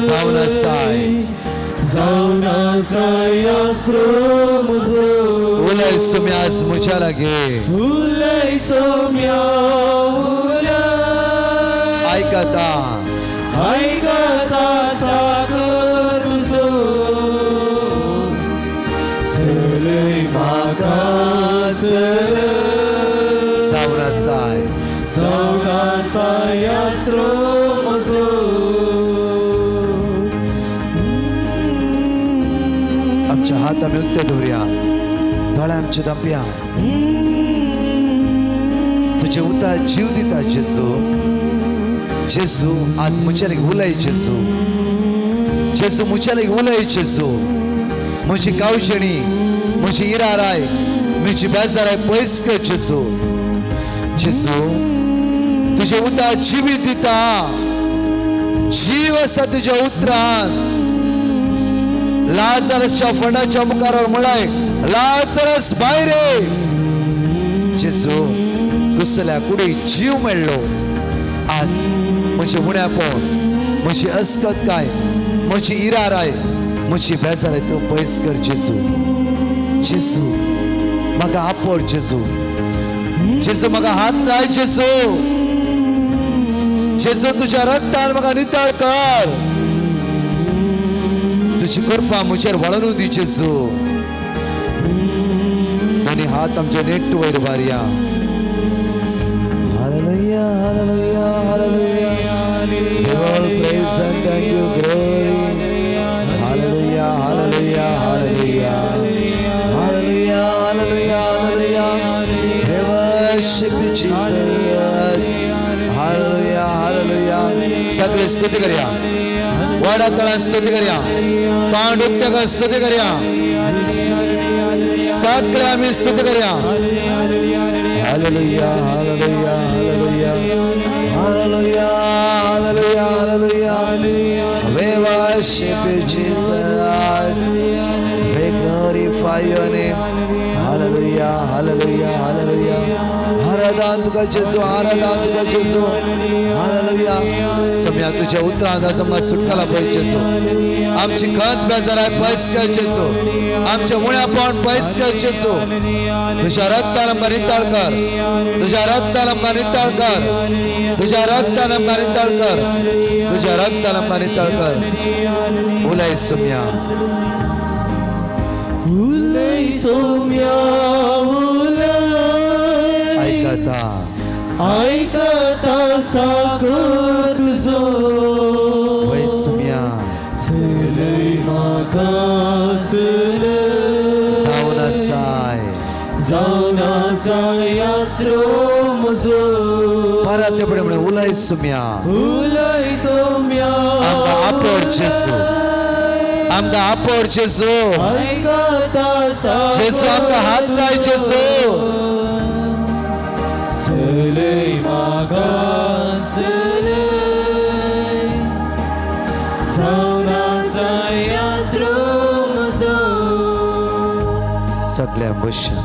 जावन आसाय, जावन आसाय आसरो म्हजो. उलय सोम्या आज म्हज्या लागीं, उलय सोम्या, उलय. आयकता, आमचे हात आमी उक्ते दवरया, दोळे आमचे धांपया. तुजे उतर जीव दिता जेजू. जेजू आज म्हज्या लागीं उलय जेजू. जेजू म्हज्या लागीं उलय जेजू. म्हजी कावजेणी, म्हजी इराराय, म्हजी बेजाराय पयस कर जेजू. जेजू तुजें उतर जिवीत दिता, जीव आसा तुज्या उतरान. लाजरसच्या फंडाच्या मुखार म्हळाय, लाजरस भायर ये. जेजू घुसल्या कुडी जीव मेळ्ळो. आज म्हजें उण्यापण, म्हजी अस्कतकाय, म्हजी इराराय, म्हजी बेजाराय तूं पयस कर जेजू. जेजू म्हाका आपड जेजू. जेजू म्हाका हात लाय जेजू. जेजू तुज्या रक्तान म्हाका नितळ कर. तुजी कृपा म्हजेर वळोवन दी जेजू. दोनी हात आमचे नेट वयर वारया. Hallelujah, hallelujah, hallelujah. Give all praise and thank you, glory. Hallelujah, hallelujah, hallelujah. Hallelujah, hallelujah, hallelujah. We worship you, Jesus. Hallelujah, hallelujah. सगळे स्तुती करूया, वाडा तळान स्तुती करूया, तोंड उक्ते करून स्तुती करूया, सगळे आम्ही स्तुती करूया. Hallelujah, hallelujah, hallelujah, hallelujah, hallelujah, hallelujah. We worship you, Jesus. We glorify your name. Hallelujah, hallelujah, hallelujah. आराधन तुका जेजू, आराधन तुका जेजू. हालेलुया. सम्या तुझ्या उतरान आज आमकां सुटका पळय जेजू. आमची खत बेजाराय पयस कर जेजू. आमचे उण्यापण पयस कर जेजू. तुझ्या रक्तान आमकां नितळ कर. तुझ्या रक्तान आमकां नितळ कर. तुझ्या रक्तान आमकां नितळ कर. तुझ्या रक्तान आमकां नितळ कर. उलय सोम्या, उलय सोम्या, उलय. आयकता आयकता साकर तुजो. वय सोम्या, चलय म्हाका चलय, जावन आसाय, जावन आसाय आसरो म्हजो. परत ते फुडें म्हणून उलय सोम्या, उलय सोम्या. आमकां आपड जेजू, आमकां आपड जेजू. आयकता जेजू आमकां हात लाय जेजू. चलय म्हाका चलय, जावन आसाय आसरो म्हजो. सगळ्या बश्या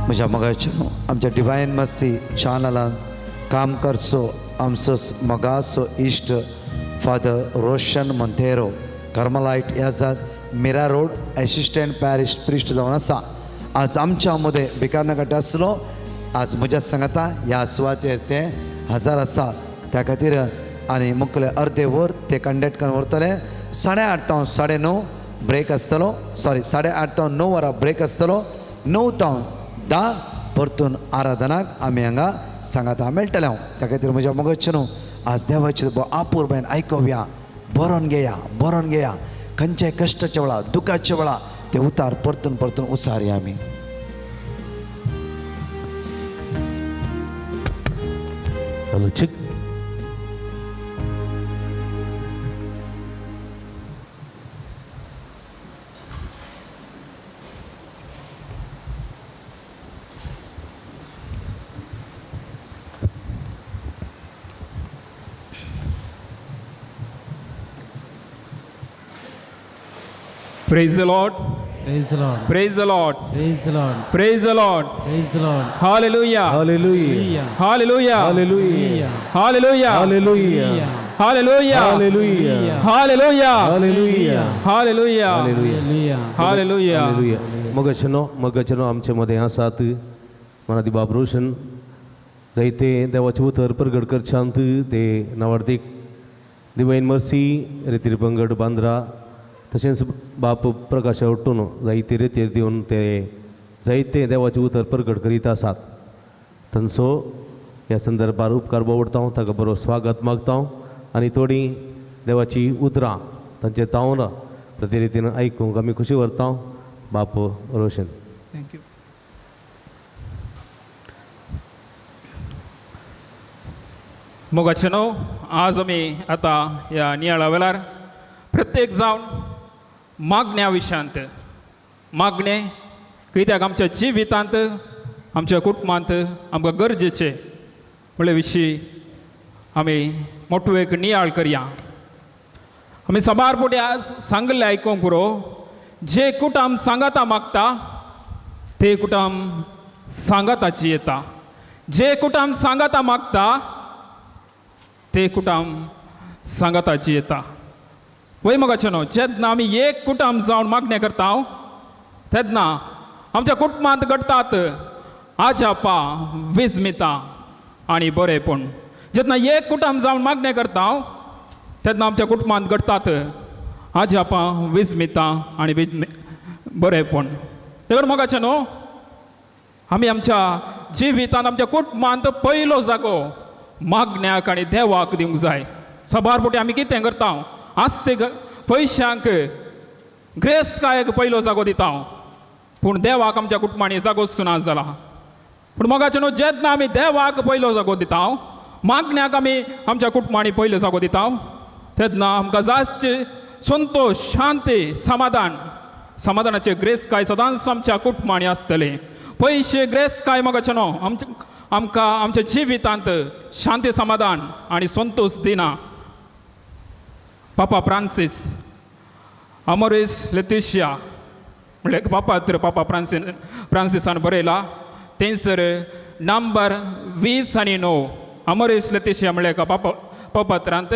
म्हज्या मोगाचें आमच्या डिवायन मर्सी चॅनलान काम करचो आमचो मोगाचो इश्ट फादर रोशन Monteiro, कार्मलायट याजाद, Mira road, assistant parish priest जावन आसा. आज आमच्या मदें भिकारनगट आसलो. आज म्हज्या सांगाता ह्या सुवातेर ते हजर आसा. त्या खातीर आनी मुखले अर्दे वर ते कंडक्ट करून व्हरतले. 8:30 तावन 9:30 ब्रेक आसतलो. सॉरी, 8:30 तावन 9 वरां ब्रेक आसतलो. 9 तावन 10 परतून आराधनाक आमी हांगा सांगाता मेळटले हांव. त्या खातीर म्हज्या मोगाचें न्हू आज देवाचें आपुरबायन आयकोवया, बरोवन घेया, बरोवन घेया. खंयच्याय कश्टाच्या वेळा, दुखाच्या वेळा ते उतार परतून परतून उसारया आमी. Hello, check. Praise the Lord. Praise the Lord. Praise the Lord. Praise the Lord. Praise the Lord. Praise the Lord. Hallelujah. Hallelujah. Hallelujah. Hallelujah. Hallelujah. Hallelujah. Hallelujah. Hallelujah. Hallelujah. Hallelujah. Hallelujah. Hallelujah. Hallelujah. Hallelujah. मगचनो मगचनो आमचे मदें आसात मनादी बाब रोशन जायते देवाचें उतर परगट करच्यांत ते नावार्दीक divine mercy रेतीर पंगड बांद्रा तशेंच बाप प्रकाश उठून जायते रेतीर दिवन ते जायते देवाचें उतर परगट करीत आसात. तांचो ह्या संदर्भार उपकार बोवडता हांव, ताका बरो स्वागत मागता हांव आनी थोडीं देवाची उतरां तांचे तावन प्रतिरितीन आयकूंक आमी खुशी व्हरता. बापू रोशन. Thank you. मोगाचे न्हू, आज आमी आतां ह्या नियाळा वेळार प्रत्येक जावन मागण्या विशयांत, मागणें कित्याक आमच्या जिवितांत आमच्या कुटुंबांत आमकां गरजेचें म्हणले विशीं आमी मोटो एक नियाळ करया. आमी साबार फावटी आज सांगल्लें आयकूंक पुरो, जे कुटुंब सांगाता मागता ते कुटुंब सांगाताची येता, जे कुटुंब सांगाता मागता ते कुटुंब सांगाताची येता. वय मोगाचें न्हू, जेन्ना आमी एक कुटुंब जावन मागणें करता तेन्ना आमच्या कुटुंबांत घडटात आजापा विजमिता आनी बरेंपण. जेन्ना एक कुटुंब जावन मागणें करता तेन्ना आमच्या कुटुंबांत घडटात आजापा विजमिता आनी बरेंपण. देखून मोगाचें न्हू, आमी आमच्या जिवितांत आमच्या कुटुंबांत पयलो जागो मागण्याक आनी देवाक दिवंक जाय. साबार फावटी आमी कितें करता, आस्ते पयशांक ग्रेस्तकायेक पयलो जागो दिता, पूण देवाक आमच्या कुटुंबांनी जागोच ना जाला. पूण मोगाचें न्हू, जेन्ना आमी देवाक पयलो जागो दिता, मागण्याक आमी आमच्या कुटुंबांनी पयलो जागो दिता, तेन्ना आमकां जास्त संतोश, शांती, समाधान, समाधानाचे ग्रेस्तकाय सदांच आमच्या कुटुंबांनी आसतलें. पयशे ग्रेस्तकाय मोगाचें न्हू आमकां आमच्या जिवितांत शांती, समाधान आनी संतोश दिना. पापा फ्रांसीस अमोरीस लेतिशिया म्हणल्यार पापा तर पापा फ्रांसिसान बरयला, थंयसर नंबर 20 आनी 9 अमोरीस लेतिशिया म्हणल्यार एका पापा पत्रांत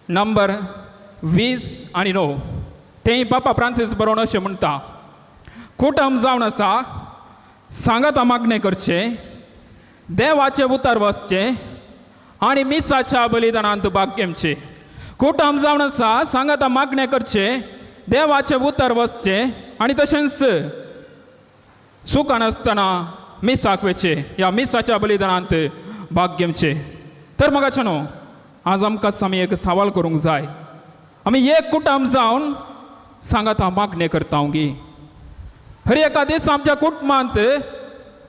नंबर 20 आनी 9 थंय पापा फ्रांसीस बरोवन अशें म्हणटा, कुटुंब जावन आसा सांगाता मागणें करचें, देवाचें उतर वाचचें आनी मिसाच्या बलिदानांत भाग घेवचें. कुटुंब जावन आसा सांगाता मागणें करचें, देवाचें उतर वाचचें आनी तशेंच सुखान आसतना मिसाक वचचें, ह्या मिसाच्या बलिदानांत भाग घेवचें. तर मोगाचें न्हू, आज आमकां आमी एक सवाल करूंक जाय, आमी एक कुटुंब जावन सांगाता मागणें करता गी? हर एका दिसा आमच्या कुटुंबांत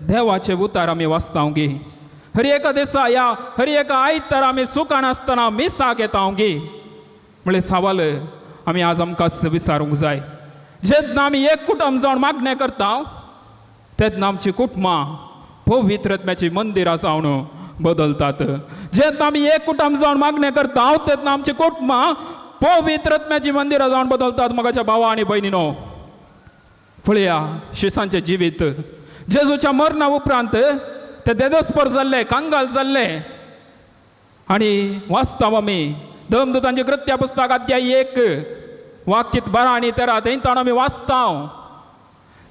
देवाचें उतर आमी वाचता गी? हर एका दिसा ह्या हर एका आयतार आमी सुखान आसतना मिसाक येता गी? म्हणल्यार सवाल आमी आज आमकां विचारूंक जाय. जेन्ना आमी एक कुटुंब जावन मागणें करता तेन्ना आमची कुटुंबां पवित्र आत्म्याची मंदिरां जावन बदलतात. जेन्ना आमी एक कुटुंब जावन मागणें करता तेन्ना आमची कुटुंबां पवित्र आत्म्याची मंदिरां जावन बदलतात. मोगाच्या भावा आनी भयणीनो, पळया शिसांचें जिवीत जेजूच्या मरणा उपरांत ते देदोस्पर जाल्ले, कांगाल जाल्ले आनी वाचता आमी धर्मदूतांचे कृत्या पुस्तक अध्याय 1 वाक्य 12 आनी 13 थंय ताणें आमी वाचता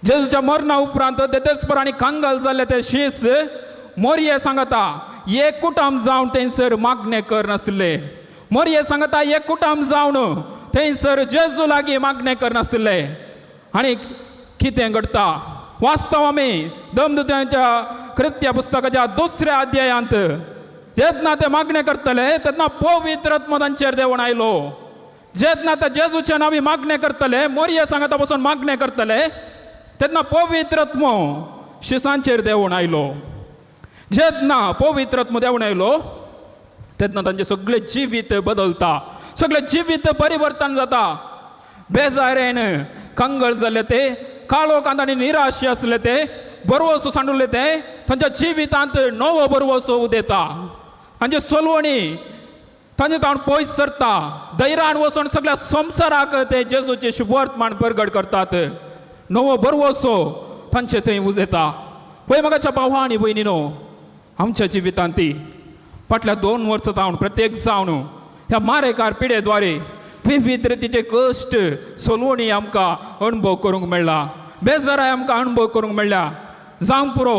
जेजूच्या मरणा उपरांत देदोस्पर आनी कांगाल जाल्ले ते शीस मोरये सांगता एक कुटुंब जावन थंयसर मागणें करनासले. मोरये सांगता एक कुटुंब जावन थंयसर जेजू लागीं मागणें करनासले. आनी कितें घडटा वास्तव आमी धर्मदूतांच्या कृत्या पुस्तकाच्या 2 अध्यायांत जेन्ना ते मागणें करतले तेन्ना पवित्र आत्मो तांचेर देंवून आयलो. जेन्ना ते जेजूच्या नांवी मागणें करतले, मोरये सांगता बसून मागणें करतले, तेन्ना पवित्र आत्मो शिसांचेर देंवून आयलो. जेन्ना पवित्र आत्मो देंवून आयलो तेन्ना तांचें सगळें जिवीत बदलता, सगळें जिवीत परिवर्तन जाता. बेजारेन कंगळ जाल्ले ते, काळोखांत आनी निराश आसले ते, बरवसो सांडुल्ले ते, तांच्या जिवितांत नवो बरवसो उदेता. तांचे सोलवणी तांचे ताण पयस सरता. धैर्यान वचून सगळ्या संवसाराक ते जेजूचे शुभवर्तमान परगट करतात. नवो बरवसो तांचे थंय उदेता. पळय म्हाका भावा आनी भयणीनो, आमच्या जिवितांत ती फाटल्या 2 वर्सां जावन प्रत्येक जावन ह्या मारेकार पिडेद्वारे विविध रितीचे कश्ट सोलवणी आमकां अणभव करूंक मेळ्ळा, बेजाराय आमकां अणभव करूंक मेळ्ळ्या. जावंक पुरो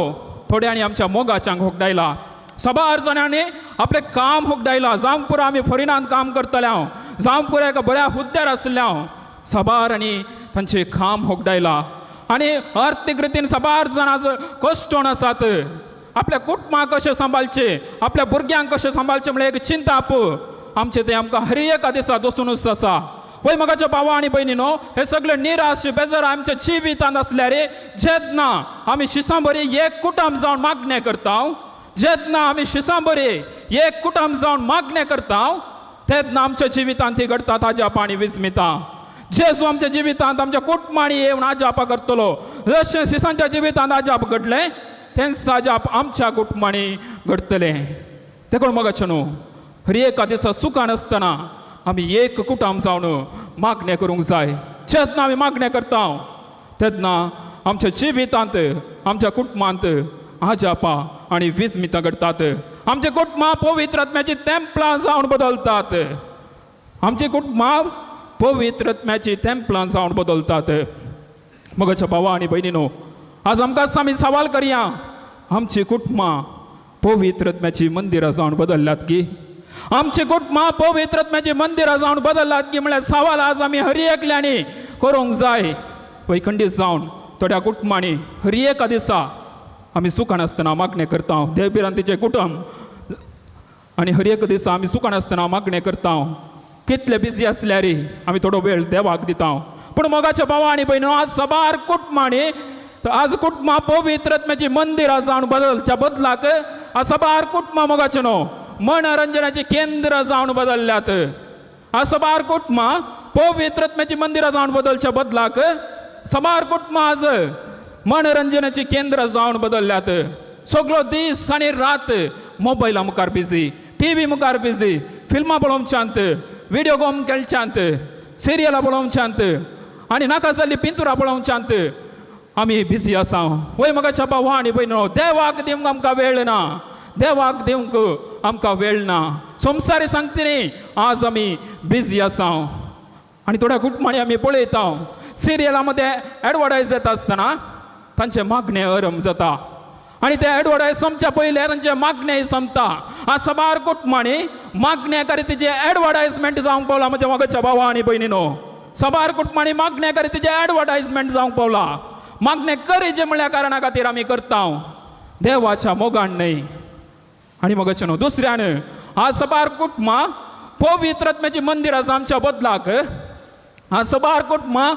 थोड्यांनी आमच्या मोगाच्यांक होगडायला, साबार जाणांनी आपलें काम होगडायलां. जावंक पुरो आमी फॉरेनांत काम करतले हांव, जावंक पुरो एका बऱ्या हुद्द्यार आसले हांव, साबार आनी तांचें काम होगडायलां. आनी अर्थीक रितीन साबार जाणां कश्टोण आसात. आपल्या कुटुंबाक कशें सांबाळचें, आपल्या भुरग्यांक कशें सांबाळचें म्हणल्यार एक चिंताप आमचें तें आमकां हर एका दिसा दसूनच आसा. वय मगाच्या भावा आनी भयणीनो, हे सगळे निराश बेजार आमच्या जिवितांत आसल्यार जेन्ना आमी शिसां बरी एक कुटुंब जावन मागणें करता, जेन्ना आमी शिसां बरी एक कुटुंब जावन मागणें करता तेन्ना आमच्या जिवितांत ती घडटा ताज्या आनी विस्मिता. जेजू आमच्या जिवितांत आमच्या कुटुंबांनी येवन आजापा करतलो. जशें शिसांच्या जिवितांत आजाप घडलें तेंच आजाप आमच्या कुटुंबांनी घडटलें. देखून मगाचें न्हू हर एका दिसा सुखान आसतना आमी एक कुटुंब जावन मागणें करूंक जाय. जेन्ना आमी मागणें करता तेन्ना आमच्या जिवितांत आमच्या कुटुंबांत आजापा आनी विस्मितां घडटात. आमचे कुटुंबां पवित्र आत्म्याची तेंपलां जावन बदलतात. आमची कुटुंबां पवित्र आत्म्याची तेंपलां जावन बदलतात. मगाच्या भावा आनी भयणीनो, आज आमकां आमी सवाल करया, आमची कुटुंबां पवित्र आत्म्याची मंदिरां जावन बदलल्यात की? आमची कुटुंबां पवित्र आत्म्याची मंदिरां जावन बदलल्यात की म्हळ्यार सवाल आज आमी हर एकल्यांनी करूंक जाय. वैखंडीत जावन थोड्या कुटुंबांनी हर एका दिसा आमी सुखान आसतना मागणें करता. देवभिरांतीचें कुटुंब आनी हर एक दिसा आमी सुखान आसतना मागणें करता. कितले बिजी आसल्यार आमी थोडो वेळ देवाक दिता. पूण मोगाच्या भावा आनी भयणो, आज साबार कुटुंबांनी आज कुटुंबां पवित्र आत्म्याची मंदिरां जावन बदलच्या बदलाक आज साबार कुटुंबां मोगाचें न्हू मनोरंजनाचें केंद्र जावन बदलल्यात. आज साबार कुटुंबां पवित्र आत्म्याची मंदिरां जावन बदलच्या बदलाक साबार कुटुंबां आज मनोरंजनाचें केंद्र जावन बदलल्यात. सगळो दीस आनी रात मोबायला मुखार बिजी, टी व्ही मुखार बिजी, फिल्मां पळोवच्यांत, व्हिडियो गेम खेळच्यांत, सिरियलां पळोवच्यांत आनी नाका जाल्ली पिंतुरां पळोवच्यांत आमी बिजी आसा. वय म्हाका भावा आनी भयणो, देवाक दिवंक आमकां वेळ ना, देवाक दिवंक आमकां वेळ ना. संवसारी सांगता न्ही आज आमी बिजी आसा. आनी थोड्या कुटुंबांनी आमी पळयता सिरियलां मदें एडवर्टायज येता आसतना तांचें मागणें अरम जाता आनी ते एडवर्टायज सोंपच्या पयलें तांचें मागणें सोंपता. आज साबार कुटुंबांनी मागण्या खातीर एडवर्टायजमेंट जावंक पावला. म्हज्या मोगाच्या भावा आनी भयणीनो, साबार कुटुंबांनी मागण्या खातीर एडवर्टायजमेंट जावंक पावला. मागणें करीचें म्हणल्या कारणा खातीर आमी करता, देवाच्या मोगान न्हय. आनी मोगाचें न्हू दुसऱ्यान आज साबार कुटुंबां पवित्र आत्म्याची मंदिरां आमच्या बदलाक आज साबार कुटुंबां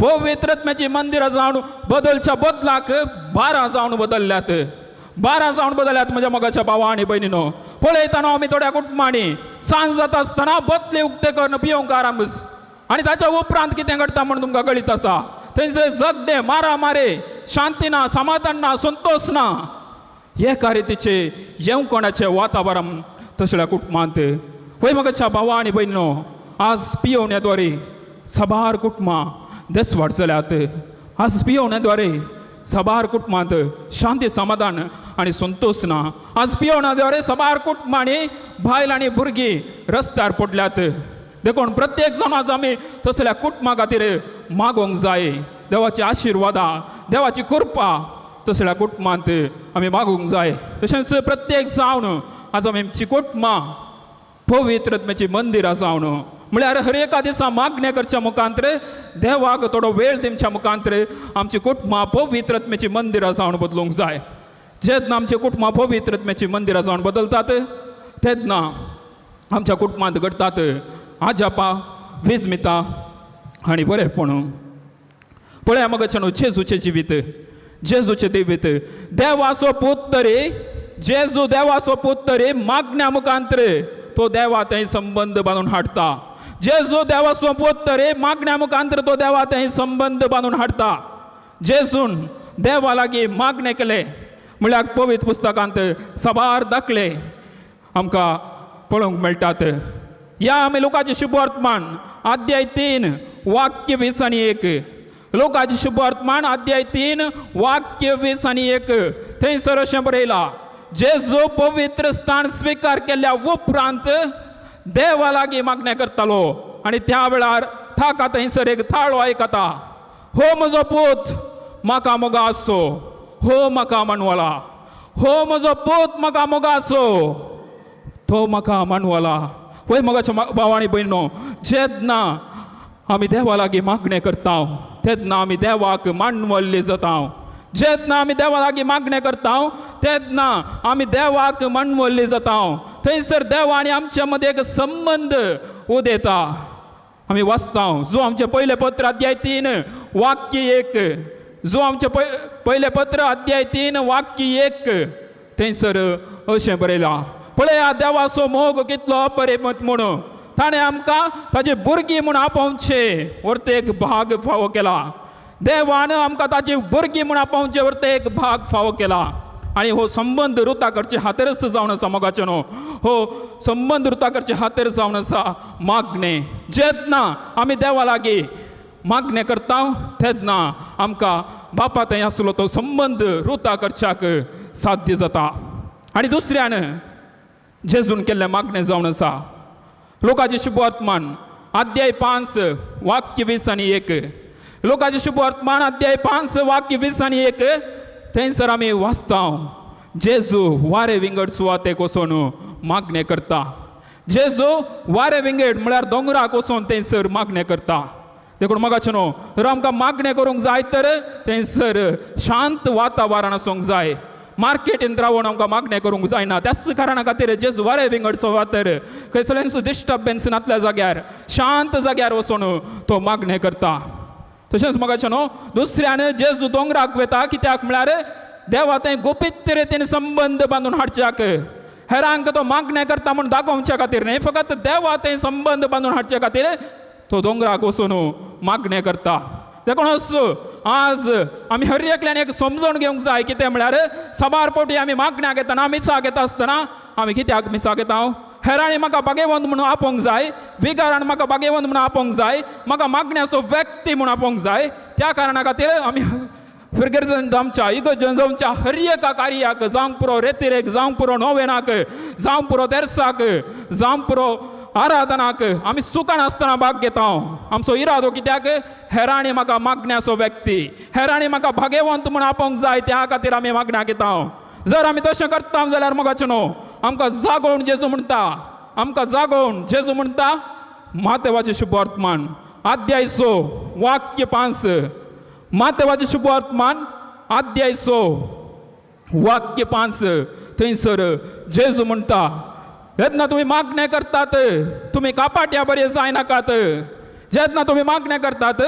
पवित्र आत्म्याची मंदिरां जावन बदलच्या बदलाक बारां जावन बदलल्यात, बारां जावन बदलल्यात. म्हज्या मोगाच्या भावा आनी भयणीनो, पळयतना आमी थोड्या कुटुंबांनी सांज जाता आसतना बदले उक्ते करून पिवंक आराम आनी ताच्या उपरांत कितें घडटा म्हूण तुमकां कळीत आसा. थंयसर जगदे मारा मारे, शांती ना, समाधान ना, संतोश ना. एका रितीचे येवकोणाचें वातावरण तसल्या कुटुंबांत. वय मोगाच्या भावा आनी भयणीनो, आज पियोवण्याद्वारे साबार कुटुंबां देसवाड जाल्यात. आज पियोवण्याद्वारे साबार कुटुंबांत शांती समाधान आनी संतोश ना. आज पियोवण्याद्वारे साबार कुटुंबांनी बायल आनी भुरगीं रस्त्यार पडल्यात. देखून प्रत्येक जाण आज आमी तसल्या कुटुंबा खातीर मागोंक जाय. देवाची आशिर्वादां, देवाची कृपा तसल्या कुटुंबांत आमी मागूंक जाय. तशेंच प्रत्येक जावन आज आमी आमची कुटुंबां पवित्र आत्म्याची मंदिरां जावन म्हळ्यार हर एका दिसा मागणें करच्या मुखांतर देवाक थोडो वेळ दिवच्या मुखांतर आमची कुटुंबां पवित्र आत्म्याची मंदिरां जावन बदलूंक जाय. जेन्ना आमची कुटुंबां पवित्र आत्म्याची मंदिरां जावन बदलतात तेन्ना आमच्या कुटुंबांत घडटात आजापा, विस्मिता आनी बरेपण. पळया मगाचें न्हू जेजूचें जिवीत, जेजूचें जिवीत, देवाचो पूत तरी जेजू देवाचो पूत तरी मागण्या मुखांतर तो देवा थंय संबंद बांदून हाडटा. जेजू देवाचो पूत तरी मागण्या मुखांतर तो देवा थंय संबंद बांदून हाडटा. जेजून देवा लागीं मागणें केलें म्हळ्यार पवित्र पुस्तकांत साबार दाखले आमकां पळोवंक मेळटात. ह्या आमी लोकांचे शुभवर्तमान अध्याय 3 वाक्य 20 आनी 1, लोकांचे शुभवर्तमान अध्याय 3 वाक्य 20 आनी 1 थंयसर अशें बरयलां, जेजू पवित्र स्थान स्विकार केल्या उपरांत देवा लागीं मागणें करतालो आनी त्या वेळार ताका थंयसर एक थाळो आयकता, हो म्हजो पूत म्हाका मोगा आसो, हो म्हाका मानवला, हो म्हजो पूत म्हाका मोगा आसो, तो म्हाका मानवला. वय मोगाच्या भाव आनी भयणो, जेन्ना आमी देवा लागीं मागणें करता तेन्ना आमी देवाक मानवल्ले जाता. जेन्ना आमी देवा लागीं मागणें करता तेन्ना आमी देवाक मानवल्ले जाता. थंयसर देवा आनी आमच्या मदें एक संबंद उदेता आमी वाचता जो आमचें पयलें पत्र अध्याय 3 वाक्य 1, जो आमचें पयलें पत्र अध्याय 3 वाक्य 1 थंयसर अशें बरयलां, पळया देवाचो मोग कितलो अपरिमत म्हणून ताणें आमकां ताजे भुरगीं म्हूण आपोवचें वरते एक भाग फावो केला. देवान आमकां ताजी भुरगीं म्हूण आपोवचें वरते एक भाग फावो केला. आनी हो संबंद रुता करचे हातेरच जावन आसा मोगाचें न्हू, हो संबंद रुता करचे हातेर जावन आसा मागणें. जेन्ना आमी देवा लागीं मागणें करता तेन्ना आमकां बापा थंय आसलो तो संबंद रुता करच्याक साध्य जाता. आनी दुसऱ्यान जेजून केल्लें मागणें जावन आसा लोकांचे शुभवर्तमान अध्याय 5 वाक्य 20 आनी 1, लोकांचे शुभवर्तमान अध्याय 5 वाक्य 20 आनी 1 थंयसर आमी वाचता जेजू वारे विंगड सुवातेक वचून मागणें करता. जेजू वारे विंगड म्हळ्यार दोंगराक वचून थंयसर मागणें करता. देखून मोगाचें न्हू, जर आमकां मागणें करूंक जाय तर थंयसर शांत वातावरण आसूंक जाय. मार्केटींत रावन आमकां मागणें करूंक जायना. त्याच कारणा खातीर जेजू वारे विंगड सुवातेर खंयसरल्यान डिस्टर्बन्स नासल्या जाग्यार शांत जाग्यार वचून तो मागणें करता. तशेंच मोगाचें न्हू, दुसऱ्यान जेजू दोंगराक वता कित्याक म्हळ्यार देवा थंय गुपीत रितीन संबंद बांदून हाडच्याक, हेरांक तो मागणें करता म्हूण दाखोवच्या खातीर न्हय, फकत देवा थंय संबंद बांदून हाडचे खातीर तो दोंगराक वचून मागणें करता. देखूनच आज आमी हर एकल्यान एक समजून घेवंक जाय कितें म्हळ्यार साबार पावटी आमी मागण्याक येतना मिसाक येता आसतना आमी कित्याक मिसाक येता? हेरांनी म्हाका भागेवंत म्हणून आपोवंक जाय, विगारान म्हाका भागेवंत म्हणून आपोवंक जाय, म्हाका मागण्याचो व्यक्ती म्हणून आपोवंक जाय. त्या कारणा खातीर आमी फिरगर्जन आमच्या इगर्जन आमच्या हर एका कार्याक, जावंक पुरो रेतिरेक, जावंक पुरो नोवेनाक, जावंक पुरो तेरसाक, जावंक पुरो आराधनाक आमी सुखान आसतना भाग घेता. आमचो इरादो कित्याक? हेरांनी म्हाका मागण्याचो व्यक्ती, हेरांनी म्हाका भागेवंत म्हूण आपोवंक जाय, त्या खातीर आमी मागण्याक येता. जर आमी तशें करता जाल्यार मोगाचें न्हू, आमकां जागोवन जेजू म्हणटा, आमकां जागोवन जेजू म्हणटा मातेवाचें शुभवर्तमान अध्याय 6 वाक्य 5, मातेवाचें शुभवर्तमान अध्याय 6 वाक्य 5 थंयसर जेजू म्हणटा, जेन्ना तुमी मागणें करतात तुमी कापाट्या बरे जायनाकात. जेन्ना तुमी मागणें करतात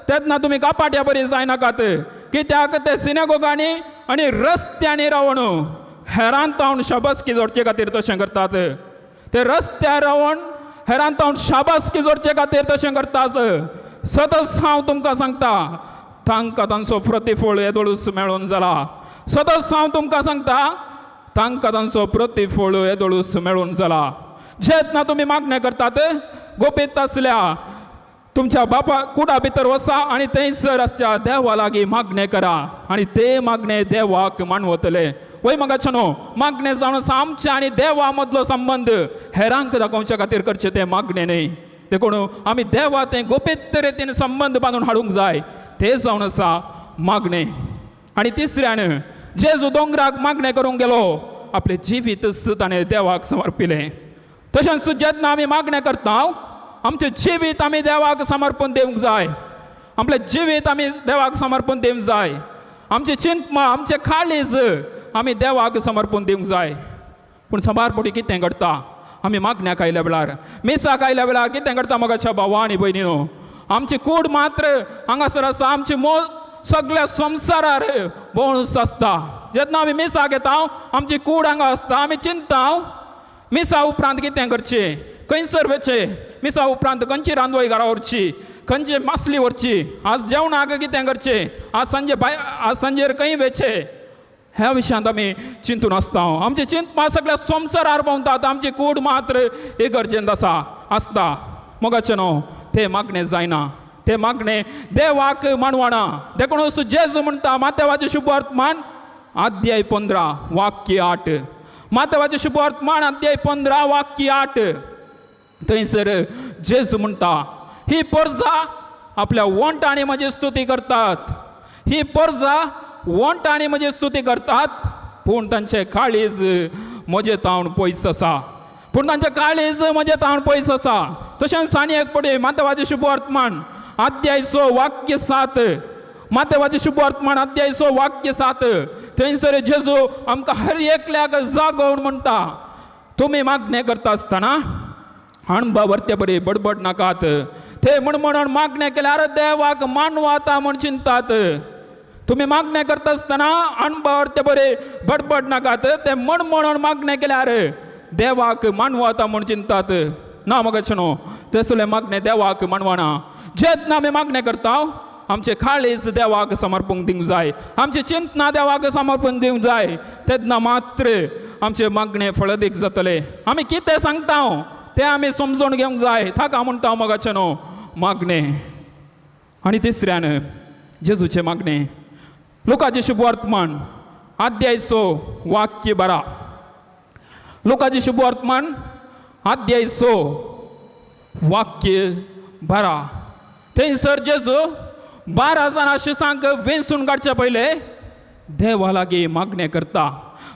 तेन्ना तुमी कापाट्या बरे जायनाकात, कित्याक ते सिनेगोगांनी आनी रस्त्यांनी रावन हेरान तावन शाबासकी जोडचे खातीर तशें करतात. ते रस्त्यार रावन हेरान तावन शाबासकी जोडचे खातीर तशें करतात. सतत हांव तुमकां सांगता तांकां तांचो प्रतिफळ येदोळूच मेळून जाला. सतत हांव तुमकां सांगता तांकां तांचो प्रतिफळ येदोळूच मेळून जाला. जेन्ना तुमी मागणें करतात गोपीत आसल्या तुमच्या बापा कुडा भितर वसा आनी थंयसर आसच्या देवा लागीं मागणें करा आनी ते मागणें देवाक मानवतले. वय मोगाचें न्हू, मागणें जावन आसा आमच्या आनी देवा मदलो संबंद हेरांक दाखोवच्या खातीर करचें तें मागणें न्हय. देखून आमी देवा तें गोपीत रितीन संबंद बांदून हाडूंक जाय, तें जावन आसा मागणें. आनी तिसऱ्यान जेजू दोंगराक मागणें करूंक गेलो, आपलें जिवीतच ताणें देवाक समर्पिलें. तशेंच जेन्ना आमी मागणें करता आमचें जिवीत आमी देवाक समर्पण दिवंक जाय. आपलें जिवीत आमी देवाक समर्पण दिवंक जाय. आमचें चिंतमा, आमचें काळीज आमी देवाक समर्पण दिवंक जाय. पूण साबार फावटी कितें घडटा, आमी मागण्याक आयल्या वेळार, मिसाक आयल्या वेळार कितें घडटा मोगाच्या भावा आनी भयणीनो, आमची कूड मात्र हांगासर आसता, आमची मोग सगळ्या संवसारार भोंवून आसता. जेन्ना आमी मिसाक येता आमची कूड हांगा आसता, आमी चिंता मिसा उपरांत कितें करचें, खंयसर वचचें, मिसा उपरांत खंयची रांदवय घरा व्हरची, खंयची मासली व्हरची, आज जेवणाक कितें करचें, आज सांजे आज सांजेर खंय वचचें, ह्या विशयांत आमी चिंतून आसता. आमचें चिंतपा सगळ्या संवसारार भोंवतात, आमची कूड मात्र इगर्जेंत आसा आसता. मोगाचें न्हू, तें मागणें जायना, तें मागणें देवाक मानवना. देखून जेजू म्हणटा मातेवाचें शुभवर्तमान अध्याय 15 वाक्य 8, मातेवाचें शुभवर्तमान अध्याय 15 वाक्य 8 थंयसर जेजू म्हणटा, ही परजा आपल्या वंटांनी म्हजी स्तुती करतात, ही परजा वंटांनी म्हजी स्तुती करतात, पूण तांचें काळीज म्हजें तावन पयस आसा, पूण तांचें काळीज म्हजें तावन पयस आसा. तशेंच आनी एक पडे मातेवाचें शुभवर्तमान अध्याय 6 वाक्य 7, मातेवाचें शुभवर्तमान अध्याय 6 वाक्य 7 थंयसर जेजू आमकां हर एकल्याक जागोवन म्हणटा, तुमी मागणें करता आसतना अणबा वर्ते बरी बडबड नाकात, ते म्हण म्हणून मागणें केल्यार देवाक मानवाता म्हूण चिंतात. तुमी मागणें करता आसतना अणभवार ते बरे बडबड नाकात. ते म्हण म्हणून मागणें केल्यार देवाक मानवाता म्हूण चिंतात. ना मगाचे न्हू, तसलें मागणें देवाक मानवना. जेन्ना आमी मागणें करता आमचें काळीज देवाक समर्पण दिवंक जाय, आमचें चिंतना देवाक समर्पण दिवंक जाय, तेन्ना मात्र आमचें मागणें फळदीक जातलें. आमी कितें सांगता तें आमी समजून घेवंक जाय. ताका म्हणटा मगाचें न्हू मागणें. आनी तिसऱ्यान जेजूचें मागणें, लोकाचें शुभवर्तमान अध्याय 6 वाक्य 12. लोकाचें शुभवर्तमान अध्याय 6 वाक्य 12. थंयसर जेजू 12 जाणां शिसांक वेंचून काडचे पयले देवा लागीं मागणें करता.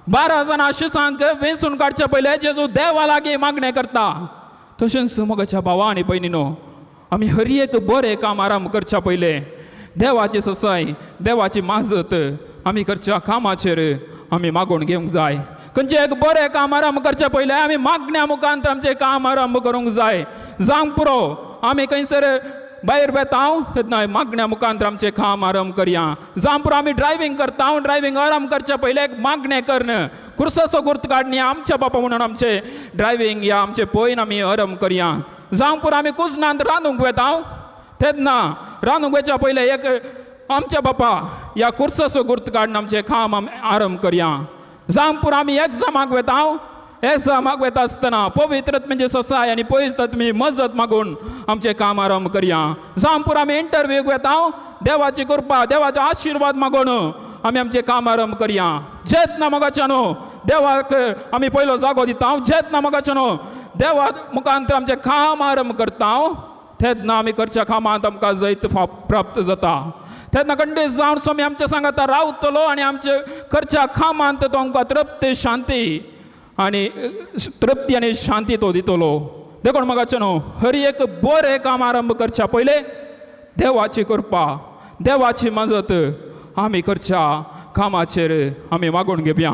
12 जाणां शिसांक वेंचून काडचे पयले जेजू देवा लागीं मागणें करता. तशेंच मगाच्या भावा आनी भयणीनो, आमी हर एक बरें काम आराम करच्या पयले देवाची ससाय, देवाची माजत आमी करच्या कामाचेर आमी मागून घेवंक जाय. खंयचें एक बरें काम आरंभ करचे पयलें आमी मागण्या मुखांत आमचें काम आरंभ करूंक जाय. जावंक पुरो आमी खंयसर भायर वेता तेन्ना मागण्या मुखांत आमचें काम आरंभ करया. जावं पुरो आमी ड्रायव्हींग करता, ड्रायव्हींग आरंभ करचे पयलें एक मागणें करून कुर्साचो गुर्त काडणी आमच्या बापा म्हणून आमचें ड्रायव्हींग या आमचें पयन आमी आरंभ करया. जावं पुरो आमी कुजनांत रांदूंक वेता तेन्ना रांदूंक वयच्या पयलें एक आमच्या बापा ह्या कुर्साचो गुर्त काडून आमचें काम आमी आरंभ करया. जावं पुरो आमी एग्जामाक वेता, एग्जामाक वेता आसतना पवित्र म्हणजे ससाय आनी पवित्र तुमी मजत मागून आमचें काम आरंभ करया. जावं पुरो आमी इंटरव्यूक वेता, देवाची कृपा देवाचो आशिर्वाद मागून आमी आमचें काम आरंभ करया. जेन्ना मोगाच्या न्हू देवाक आमी पयलो जागो दिता, जेन्ना मोगाच्या न्हू देवा मुखांत आमचें काम आरंभ करता तेन्ना आमी करच्या कामांत आमकां जैत प्राप्त जाता. तेन्ना खंडीत जावन स्वामी आमच्या सांगाता रावतलो आनी आमचे करच्या कामांत तो आमकां तृप्ती शांती आनी तृप्ती आनी शांती तो दितलो. देखून म्हाका न्हू हर एक बरें काम आरंभ करच्या पयलें देवाची कृपा देवाची मजत आमी करच्या कामाचेर आमी मागून घेवया.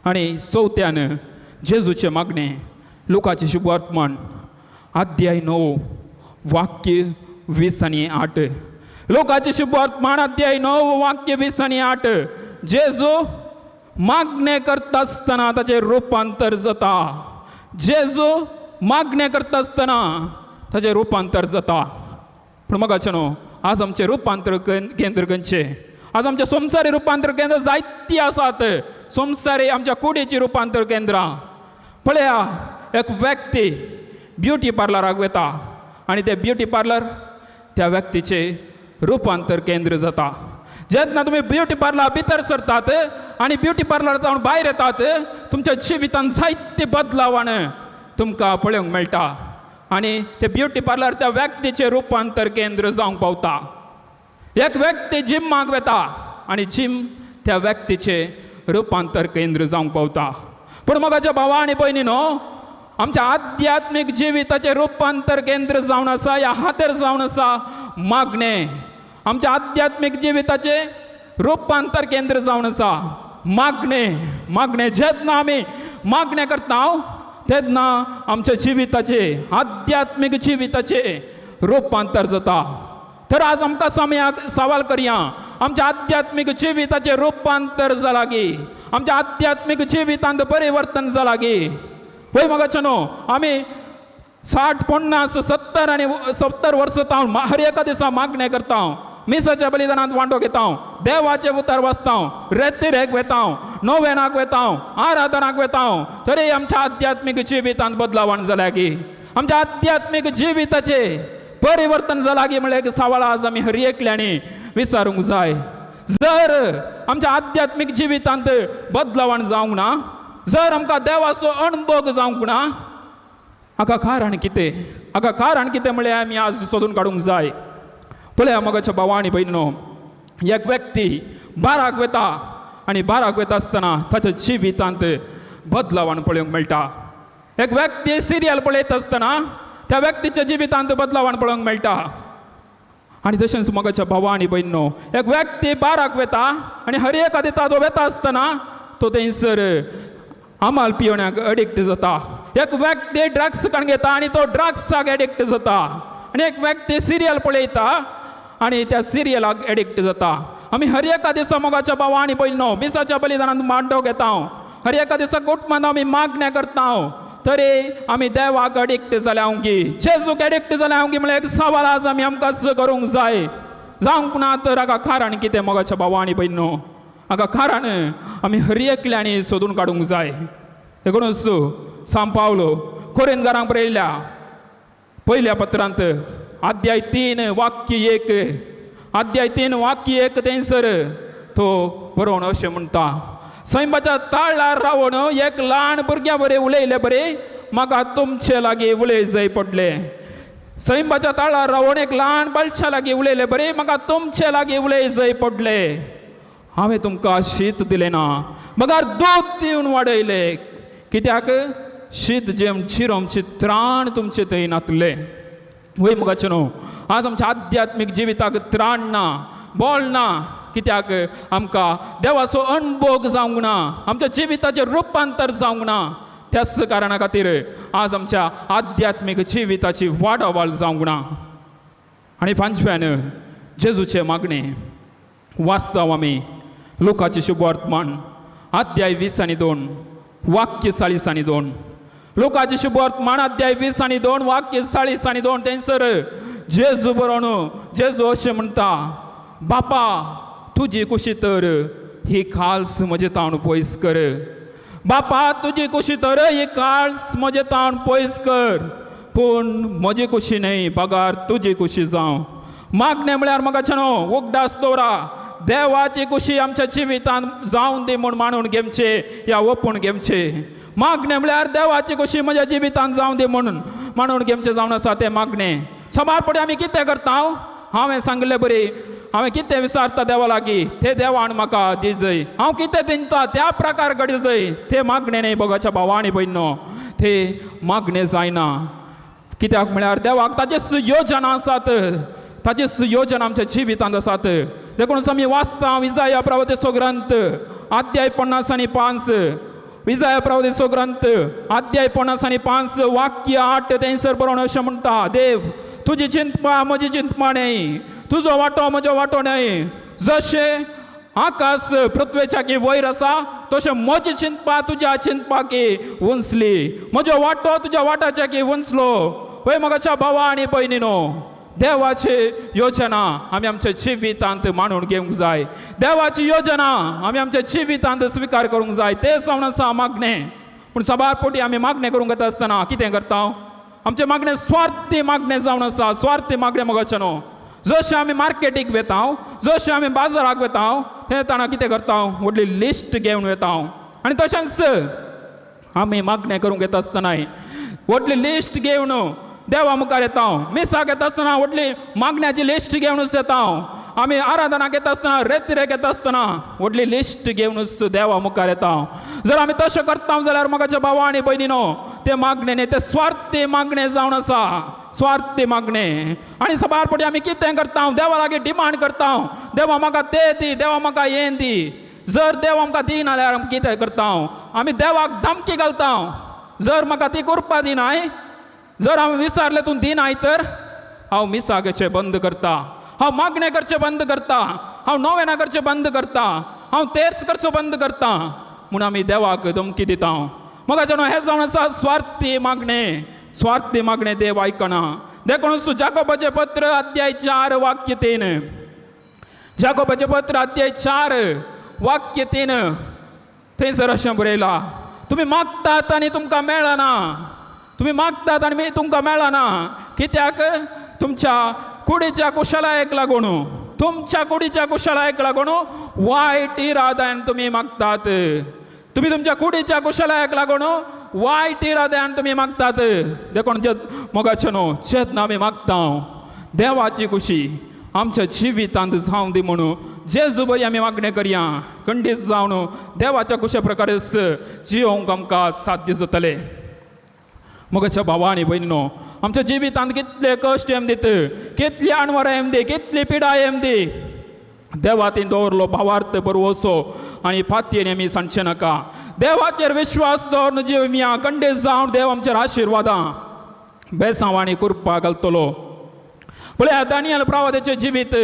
आनी चवथ्यान जेजूचें मागणें, लोकाचें शुभवर्तमान अध्याय 9 वाक्य 20 आनी 8. लोकाचें शुभवर्तमान अध्याय 9 वाक्य 20 आनी 8. जेजू मागणें करता आसतना ताचें रुपांतर जाता. जेजू मागणें करता आसतना ताचें रुपांतर जाता. पूण म्हाका न्हू आज आमचें रुपांतर केंद्र खंयचें? आज आमचें संवसारी रुपांतर केंद्र जायतीं आसात. संवसारी आमच्या कुडीचीं रुपांतर केंद्रां पळया. एक व्यक्ती ब्युटी पार्लराक वता आनी तें ब्युटी पार्लर त्या व्यक्तीचें रुपांतर केंद्र जाता. जेन्ना तुमी ब्युटी पार्लर भितर सरतात आनी ब्युटी पार्लर जावन भायर येतात तुमच्या जिवितांत जायते बदलावान तुमकां पळोवंक मेळटा आनी ते ब्युटी पार्लर त्या व्यक्तीचें रुपांतर केंद्र जावंक पावता. एक व्यक्ती जिमाक वता आनी जिम त्या व्यक्तीचें रुपांतर केंद्र जावंक पावता. पूण म्हज्या भावा आनी भयणी न्हू, आमच्या आध्यात्मीक जिविताचें रुपांतर केंद्र जावन आसा ह्या हातेर जावन आसा मागणें. आमच्या आध्यात्मीक जिविताचें रुपांतर केंद्र जावन आसा मागणें. मागणें जेन्ना आमी मागणें करता तेन्ना आमच्या जिविताचें आध्यात्मीक जिविताचें रुपांतर जाता. तर आज आमकां समयाक सवाल करया, आमच्या आध्यात्मीक जिविताचें रुपांतर जालां गी? आमच्या आध्यात्मीक जिवितांत परिवर्तन जालां गी? पळय म्हाका न्हू आमी 60, 50, 70 आनी 70 वर्सां तावन हर एका दिसा मागणें करता, मिसाच्या बलिदानांत वांटो घेता, देवाचें उतर वाचता, रेतिरेक वेता, नोवेनाक वेता, आराधनाक वेता, तरी आमच्या आध्यात्मीक जिवितांत बदलावण जाल्या गी? आमच्या आध्यात्मीक जिविताचें परिवर्तन जालां गी म्हणल्यार एक सवाल आज आमी हर एकल्यांनी विचारूंक जाय. जर आमच्या आध्यात्मीक जिवितांत बदलावण जावंक ना, जर आमकां देवाचो अणभव जावंक ना, हाका कारण कितें? हाका कारण कितें म्हणल्यार आमी आज सोदून काडूंक जाय. पळया म्हज्या भावा आनी भयणीनो, एक व्यक्ती बाराक वता आनी बाराक वता आसतना ताच्या जिवितांत बदलावान पळोवंक मेळटा. एक व्यक्ती सिरियल पळयता आसतना त्या व्यक्तीच्या जिवितांत बदलावान पळोवंक मेळटा. आनी तशेंच म्हज्या भावा आनी भयणीनो, एक व्यक्ती बाराक वता आनी हर एका दिसा तो वता आसतना तो थंयसर आमाल पिवण्याक एडिक्ट जाता. एक व्यक्ती ड्रग्स काण घेता आनी तो ड्रग्साक एडिक्ट जाता. आनी एक व्यक्ती सिरियल पळयता आनी त्या सिरियलाक एडिक्ट जाता. आमी हर एका दिसा मोगाच्या भावा आनी भयणो मिसाच्या बलिदानान मांडो घेता, हर एका दिसा कुटुंबान आमी मागण्या करता, तरी आमी देवाक एडिक्ट जाल्या की जेजूक एडिक्ट जाल्या की म्हळ्यार एक सवाल आज आमी आमकां करूंक जाय. जावंक ना तर हाका कारण कितें मोगाच्या भावा आनी भयणो? हाका कारण आमी हर एकल्यांनी सोदून काडूंक जाय. देखूनच सांव पावलो कोरिंथकारांक बरयल्या पयल्या पत्रांत अध्याय 3 वाक्य 1, अध्याय 3 वाक्य 1 थंयसर तो बरोवन अशें म्हणटा, सैमाच्या ताळार रावन एक ल्हान भुरग्या बरें उलयले बरें म्हाका तुमचे लागीं उलय जाय पडलें. सैमाच्या ताळार रावन एक ल्हान बाळशा लागीं उलयले बरें म्हाका तुमचे लागीं उलय जाय पडलें. हांवें तुमकां शीत दिलें ना, बगर दूद दिवन वाडयलें. कित्याक शीत जेवण चिरोमची त्राण तुमचे थंय नातलें. वय मोगाचें न्हू, आज आमच्या आध्यात्मीक जिविताक त्राण ना, बोल ना. कित्याक आमकां देवाचो अणभोग जावंक ना, आमच्या जिविताचें रुपांतर जावंक ना. त्याच कारणा खातीर आज आमच्या आध्यात्मीक जिविताची वाडावळ जावंक ना. आनी पांचव्यान जेजूचें मागणें वाचता आमी लुकाचें शुभवर्तमान अध्याय 20 आनी 2 वाक्य 40 आनी 2. लुकाचें शुभवर्तमान अध्याय 20 आनी 2 वाक्य 40 आनी 2 थंयसर जेजू बरोवन जेजू अशें म्हणटा, बापा तुजी कुशी तर ही खाल्स म्हजे तावन पयस कर. बापा तुजी कुशी तर ही काळस म्हजे तावन पयस कर, पूण म्हजी कुशी न्हय बगार तुजी कुशी जावं. मागणें म्हळ्यार म्हाका न्हू उगडास दवरा, देवाची कुशी आमच्या जिवितांत जावन दी म्हूण मानून घेवचें या ओपून घेवचें. मागणें म्हळ्यार देवाची कुशी म्हज्या जिवितांत जावन दी म्हणून मानून घेवचें जावन आसा तें मागणें. साबार पडे आमी कितें करता, हांवें सांगलें बरी हांवें कितें विचारता देवा लागीं ते देवान म्हाका दिजय, हांव कितें दिता त्या प्रकार घडजय. ते मागणें न्हय भोगाच्या भावा आनी भयणो, ते मागणें जायना. कित्याक म्हळ्यार देवाक ताचे योजना आसात, ताचे योजना आमच्या जिवितांत आसात. देखून आमी वाचता इजाया प्रवतेचो ग्रंथ अध्याय 50 आनी 5, इजाया प्रवतेचो ग्रंथ अध्याय 50 आनी 5 वाक्य 8 थंयसर बरोवन अशें म्हणटा, देव तुजी चिंतपा म्हजी चिंतपा न्हय, तुजो वांटो म्हजो वांटो न्हय. जशें आकाश पृथ्वेच्या की वयर आसा तशें म्हजी चिंतपा तुज्या चिंतपा की उंचली, म्हजो वांटो तुज्या वांट्याच्या की उंचलो. वय म्हज्या भावा आनी भयणीनो, देवाची योजना आमी आमच्या जिवितांत मांडून घेवंक जाय. देवाची योजना आमी आमच्या जिवितांत स्विकार करूंक जाय. तें जावन आसा मागणें. पूण साबार पोटी आमी मागणें करूंक येता आसतना कितें करता, आमचें मागणें स्वार्थी मागणें जावन आसा. स्वार्थी मागणें मोगाचें न्हू, जशें आमी मार्केटीक वेता, जशें आमी बाजाराक वेता, ते ताणा कितें करता, व्हडली लिस्ट घेवन वेता. आनी तशेंच आमी मागणें करूंक येता आसतनाय व्हडली लिस्ट घेवन देवा मुखार येता. मिसाक येता आसतना व्हडली मागण्याची लिस्ट घेवनूच येता. आमी आराधनाक येता आसतना, रेतिरेक येता आसतना व्हडली लिस्ट घेवनूच देवा मुखार येता. जर आमी तशें करता जाल्यार मोगाच्या भावा आनी भयणीनो, तें मागणें न्हय, तें स्वार्थी मागणें जावन आसा. स्वार्थी मागणें. आनी साबार पटी आमी कितें करता, देवा लागीं डिमांड करता, देवा म्हाका तें दी, देवा म्हाका हें दी. जर देव आमकां दिना जाल्यार आमी कितें करता, आमी देवाक धमकी घालता, जर म्हाका ती करपा दिनाय, जर हांव विचारलें तूं दिनाय तर हांव मिसाक घेवचें बंद करता, हांव मागणें करचें बंद करता, हांव नोवेना करचें बंद करता, हांव तेर्स करचो बंद करता म्हूण आमी देवाक धमकी दिता. मोगाचें न्हू, हें जावन आसा स्वार्थी मागणें. स्वार्थी मागणें देव आयकना. देखून जाकोबाचें पत्र अध्याय 4 वाक्य 3, जाकोबाचें पत्र अध्याय 4 वाक्य 3 थंयसर अशें बरयलां, तुमी मागतात आनी तुमकां मेळना, तुमी मागतात आनी तुमकां मेळना. कित्याक तुमच्या कुडीच्या कुशलायेक लागून, तुमच्या कुडीच्या कुशलायेक लागून वायट इराद्यान तुमी मागतात. तुमी तुमच्या कुडीच्या कुशलायेक लागून वायट इराद्यान तुमी मागतात. देखून मोगाचें न्हू, जेन्ना आमी मागता देवाची कुशी आमच्या जिवितांत जावं दी म्हणून जेजू बरी आमी मागणें करया, खंडीत जावन देवाच्या कुशे प्रकारे जियोंक आमकां साध्य जातलें. मोगाच्या भावा आनी भयणीनो, आमच्या जिवितांत कितले कश्ट येम दित, कितली अणवरां येम दी, कितली पिडा येम दी, देवा ती दवरलो भावार्थ बरवसो आनी फातयेन आमी सांगचें नाका. देवाचेर विश्वास दवरून जिवया, खंडीत जावन देव आमचेर आशिर्वादां बेसांव आनी कृपा घालतलो. पळया दानियल प्रवादाचें जिवीत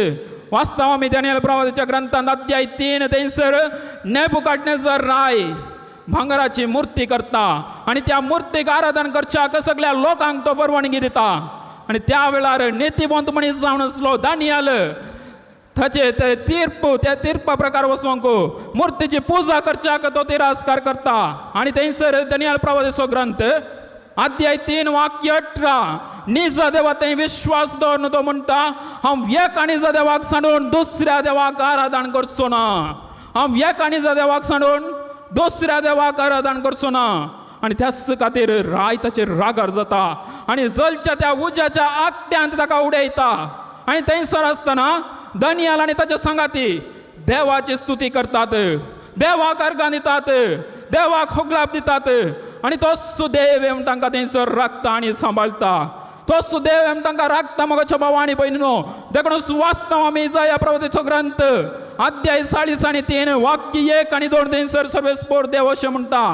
वाचता आमी दानियल प्रवादाच्या ग्रंथांत अध्याय 3 थंयसर नेबुकाडनेझर राय भांगराची मूर्ती करता आनी त्या मूर्तीक आराधन करच्याक सगळ्या लोकांक तो परवानगी दिता. आनी त्या वेळार नितीवंत मनीस जावन आसलो दानियल ताचे ते तीर्प त्या तीर्पा प्रकार वचूंक मूर्तीची पुजा करच्याक तो तिरस्कार करता. आनी थंयसर दानियल प्रवादाचो ग्रंथ अध्याय 3 वाक्य 18 निजा देवा थंय विश्वास दवरून तो म्हणटा हांव एका निजा देवाक सांडून दुसऱ्या देवाक आराधन करचो ना. हांव एका निजा देवाक सांडून दुसऱ्या देवाक आराधन करचो ना. आनी त्याच खातीर राय ताचेर रागार जाता आनी जलच्या त्या उज्याच्या आकट्यांत ताका उडयता. आनी थंयसर आसतना दानियल आनी ताच्या सांगाती देवाची स्तुती करतात, देवाक अर्गां दितात, देवाक होगलाप दितात. आनी तो सुदेव येवन तांकां थंयसर राखता आनी सांबाळटा. तो सुदेव येवन तांकां राखता म्हज्या भाव आनी भयणीनो. देखून वाचता आमी इजाया प्रवादाचो ग्रंथ अध्याय 40 आनी 3 वाक्य 1 आनी 2 थंयसर सर्वेस्पोर देव अशें म्हणटा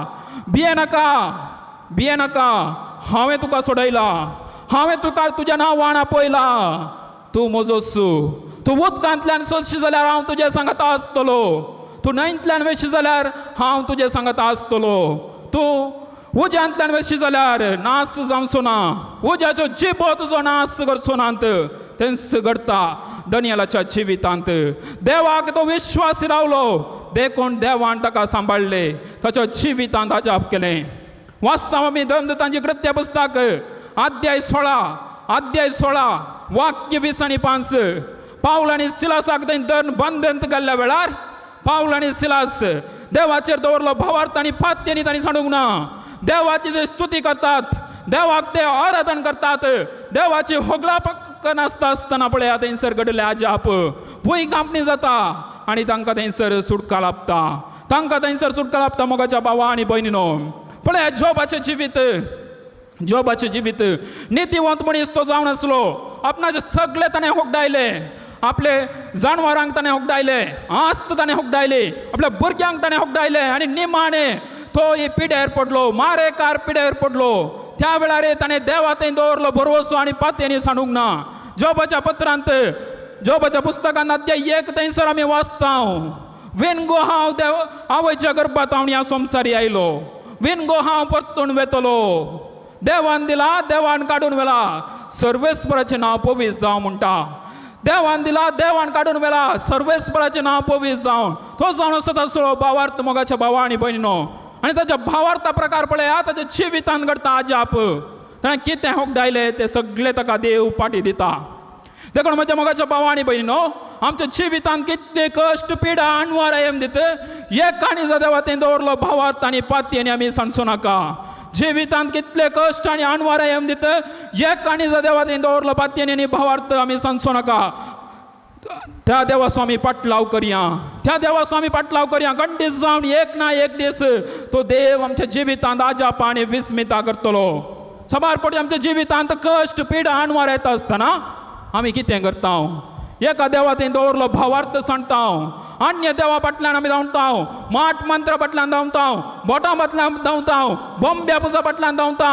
भिये नाका, भिये नाका, हांवें तुका सोडयला, हांवें तुका तुज्या नांवान आपयला, तूं म्हजो सू, तूं उदकांतल्यान चलशी जाल्यार हांव तुज्या सांगाता आसतलो, तूं न्हंयंतल्यान वेशी जाल्यार हांव तुज्या सांगाता आसतलो, तूं उज्यांतल्यान वेशी जाल्यार नास जावचो ना, उज्याचो जिबो तुजो नास करचो नात. तेंच घडटा दानियलाच्या जिवितांत. देवाक तो विश्वास रावलो देखून देवान ताका सांबाळ्ळें, ताच्या जिवितांत अजाप केलें. वाचता आमी धर्मदूतांची कृत्य पुस्तक अध्याय 16 अध्याय 16 वाक्य 20 आनी 5 पावल आनी सिलासाक थंय धरून बंदंत गेल्ल्या वेळार पावल आनी सिलास देवाचेर दवरलो भावार्थ आनी पात्यांनी तांणी सांडूंक ना. देवाची ते स्तुती करतात, देवाक ते आराधन करतात, देवाची होगलाप नासता आसतना पळया थंयसर घडले अजाप. भूंय कांपणी जाता आनी तांकां थंयसर सुटका लाबता, तांकां थंयसर सुटका लाबता. मोगाच्या भावा आनी भयणीनो पळया जोबाचें जिवीत, जोबाचें जिवीत नितीवंत मनीस तो जावन आसलो. आपणाचे सगळे ताणें होगडायले, आपले जानवरांक ताणें होगडायले, आस्त ताणें होगडायली, आपल्या भुरग्यांक ताणें होगडायले आनी निमाणें तो पिड्यार पडलो, मारेकार पिड्यार पडलो. त्या वेळार ताणें देवा थंय दवरलो भरवसो आनी पातयांनी सांडूंक ना. जोबाच्या पत्रांत, जोबाच्या पुस्तकांत अध्याय 1 थंयसर आमी वाचता विनगो हांव देव आवयच्या गर्भात हांव ह्या संवसारी आयलो, विनगो हांव परतून वेतलो, देवान दिला देवान काडून व्हेला, सर्वेस्पराचें नांव पवीस जावं म्हणटा. देवान दिला देवान काडून व्हेला, सर्वेस्पराचें नांव पवीस जावन. तो जावन आसता तसो भावार्थ मोगाच्या भावा आनी भयणीनो. आनी ताच्या भावार्था प्रकार पळया ताच्या जिवितांत घडटा अजाप. ताणें कितें होगडायलें तें सगळें ताका देव पाटी दिता. देखून म्हज्या मोगाच्या भावा आनी भयणीनो आमच्या जिवितांत कितले कश्ट पिडा अणवार येम दित एक आनी देवा थंय दवरलो भावार्थ आनी पातयेनी आमी सांगचो नाका. जिवितांत कितले कश्ट आनी अणवार येम दित एक आनी देवा थंय दवरलो पातयेनी आनी भावार्थ आमी सांगचो नाका. त्या देवाचो आमी पाटलाव करया, त्या देवाचो आमी पाटलाव करया. खंडीत जावन एक ना एक दीस तो देव आमच्या जिवितांत अजाप आनी विस्मिता करतलो. साबार पटी आमच्या जिवितांत कश्ट पिडा अणवार येता आसतना आमी कितें करता? एका देवा थंय दवरलो भावार्थ सांगता, अन्य देवा फाटल्यान आमी धांवता, माट मंत्रा फाटल्यान धांवता, बोटां फाटल्यान धांवता, बोंब्या पुजा फाटल्यान धांवता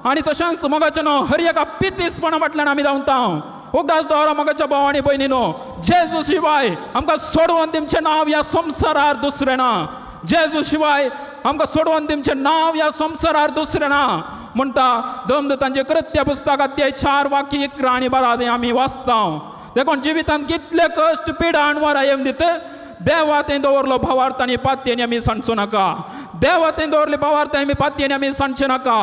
आनी तशेंच मोगाचें न्हू हर एका पितीसपणा फाटल्यान आमी धांवता. उगडास दवरा मोगाच्या भाव आनी भयणीनो, जेजू शिवाय आमकां सोडोवन दिवचें नांव ह्या संवसारार दुसरें ना. जेजू शिवाय आमकां सोडोवन दिवचें नांव ह्या संवसारार दुसरें ना म्हणटा धर्मदूतांचें कृत्य पुस्तक अध्याय 4 वाक्य 11 आनी 12 आमी वाचता. देखून जिवितांत कितले कश्ट पिडा अणवार येवन दित देवा थंय दवरलो भावार्थ आनी पातयेनी आमी सांगचो नाका. देवा थंय दवरले भावार्थ आनी पातयेनी आमी सांगचे नाका.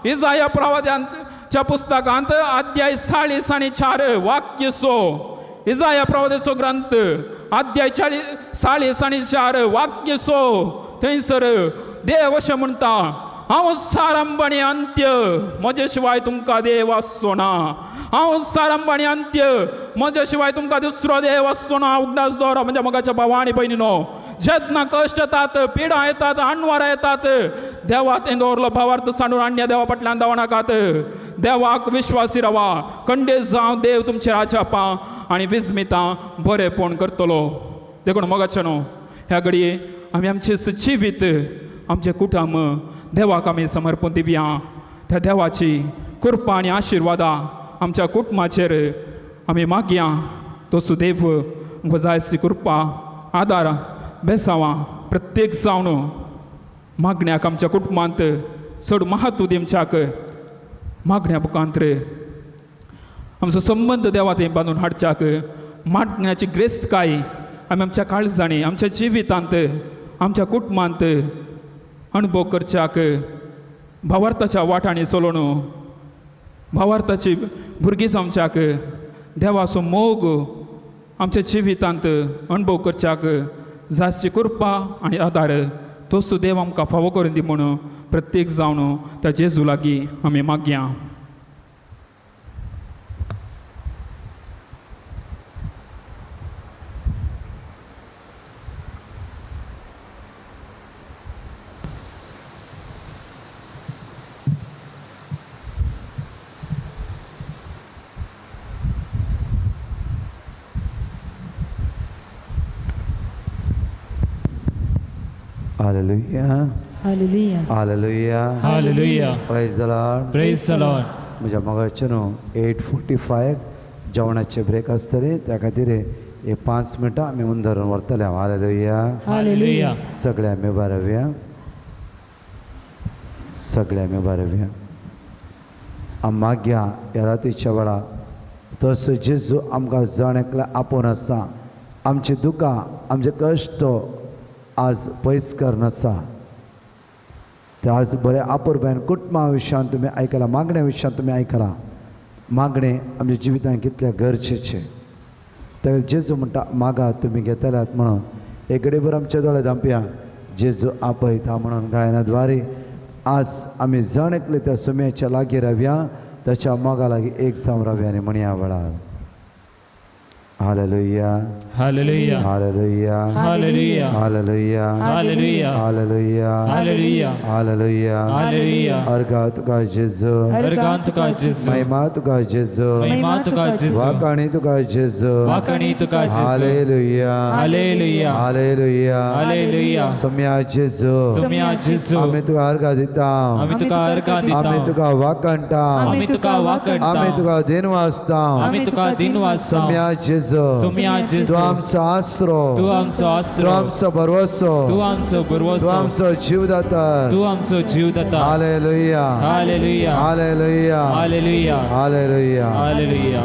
इजाया प्रवाद्यांच्या पुस्तकांत अध्याय 40 आनी 4 वाक्य 6 इजाया प्रवाद्याचो ग्रंथ अध्याय 40 आनी 4 वाक्य 6 थंयसर देव अशें म्हणटा हांव सारंभ आनी अंत्य, म्हजे शिवाय तुमकां देव आसचो ना. हांव सारंभ आनी अंत्य, म्हजे शिवाय तुमकां दुसरो देव आसचो ना. उगडास दवरा म्हज्या मोगाच्या भावा आनी भयणीनो, जेन्ना कश्ट येतात, पिडा येतात, अणवारां येतात, देवा थंय दवरलो भावार्थ सांडून अन्य देवा फाटल्यान धांवनाकात. देवाक विश्वासी रावा, खंडीत जावं देव तुमचेर अजापां आनी विस्मितां बरेपण करतलो. देखून मोगाचें न्हू ह्या घडये आमी आमचें जिवीत आमचें कुटुंब देवाक आमी समर्पण दिवया. त्या देवाची कृपा आनी आशिर्वादां आमच्या कुटुंबाचेर, आमी मागया तो सुदैव आमकां जायसी कृपा आदार बेसांवां प्रत्येक जावन मागण्याक आमच्या कुटुंबांत चड महत्व दिवच्याक मागण्या मुखांत आमचो संबंद देवा थंय बांदून हाडच्याक मागण्याची ग्रेस्तकाय आमी आमच्या काळजांनी आमच्या जिवितांत आमच्या कुटुंबांत अणभव करच्याक भावार्थाच्या वाटांनी चलोवन भावार्थाची भुरगीं जावच्याक देवाचो मोग आमच्या जिवितांत अणभव करच्याक जायची कृपा आनी आदार तो सुदेव आमकां फावो करून दी म्हणून प्रत्येक जावन त्या जेजू लागीं आमी मागया. Hallelujah. Hallelujah. Hallelujah. Hallelujah. Praise the Lord. Praise the Lord. म्हज्या मोगाचे न्हू 8:45 जेवणाचे ब्रेक आसतले, त्या खातीर एक 5 मिनटां आमी मुंदरून व्हरतले. हालेलुया. हालेलुया. सगळे आमी बरोवया, सगळे आमी बरोवया. आमी मागया ह्या रातीच्या वेळार तसो जेजू आमकां जण एकल्या आपोवन आसा, आमची दुकां आमचे कश्ट आज पयस करून आसा. ते आज बऱ्या आपुरबायन कुटुंबा विशयान तुमी आयकलां, मागण्या विशयान तुमी आयकलां. मागणें आमच्या जिवितांत कितलें गरजेचें. ताका जेजू म्हणटा मागा तुमी घेतल्यात म्हणून. एक घडीभर आमच्या दोळे धांपया, जेजू आपयता म्हणून गायना द्वारे आज आमी जण एकले त्या सुम्याच्या लागीं रावया, ताच्या मोगा लागीं एक जावन रावया आनी म्हणया वेळार hallelujah. Hallelujah. Hallelujah. Hallelujah. Hallelujah. Hallelujah. Hallelujah. Hallelujah. Hallelujah. Hallelujah. अर्घा तुका जेजू, अर्घा तुका जेजू, महिमा तुका जेजू, महिमा तुका जेजू, वाकाणी तुका जेजू, वाकाणी तुका जेजू. हालेलुया. हालेलुया. हालेलुया. हालेलुया. सुम्या जेजू, सुम्या जेजू, आमी तुका अर्घा दिता, आमी तुका अर्घा दिता, आमी तुका वाकाणटा, आमी तुका वाकाणटा, आमी तुका दिन वाचता, आमी तुका दिन वाचता. सुम्या जेजू, सुम्या जेजू, तूं आमचो आसरो, तूं आमचो आसरो, तूं आमचो भरवसो, तूं आमचो भरवसो, तूं आमचो जीवदाता, तूं आमचो जीवदाता. Hallelujah. Hallelujah. Hallelujah. Hallelujah. Hallelujah. Hallelujah.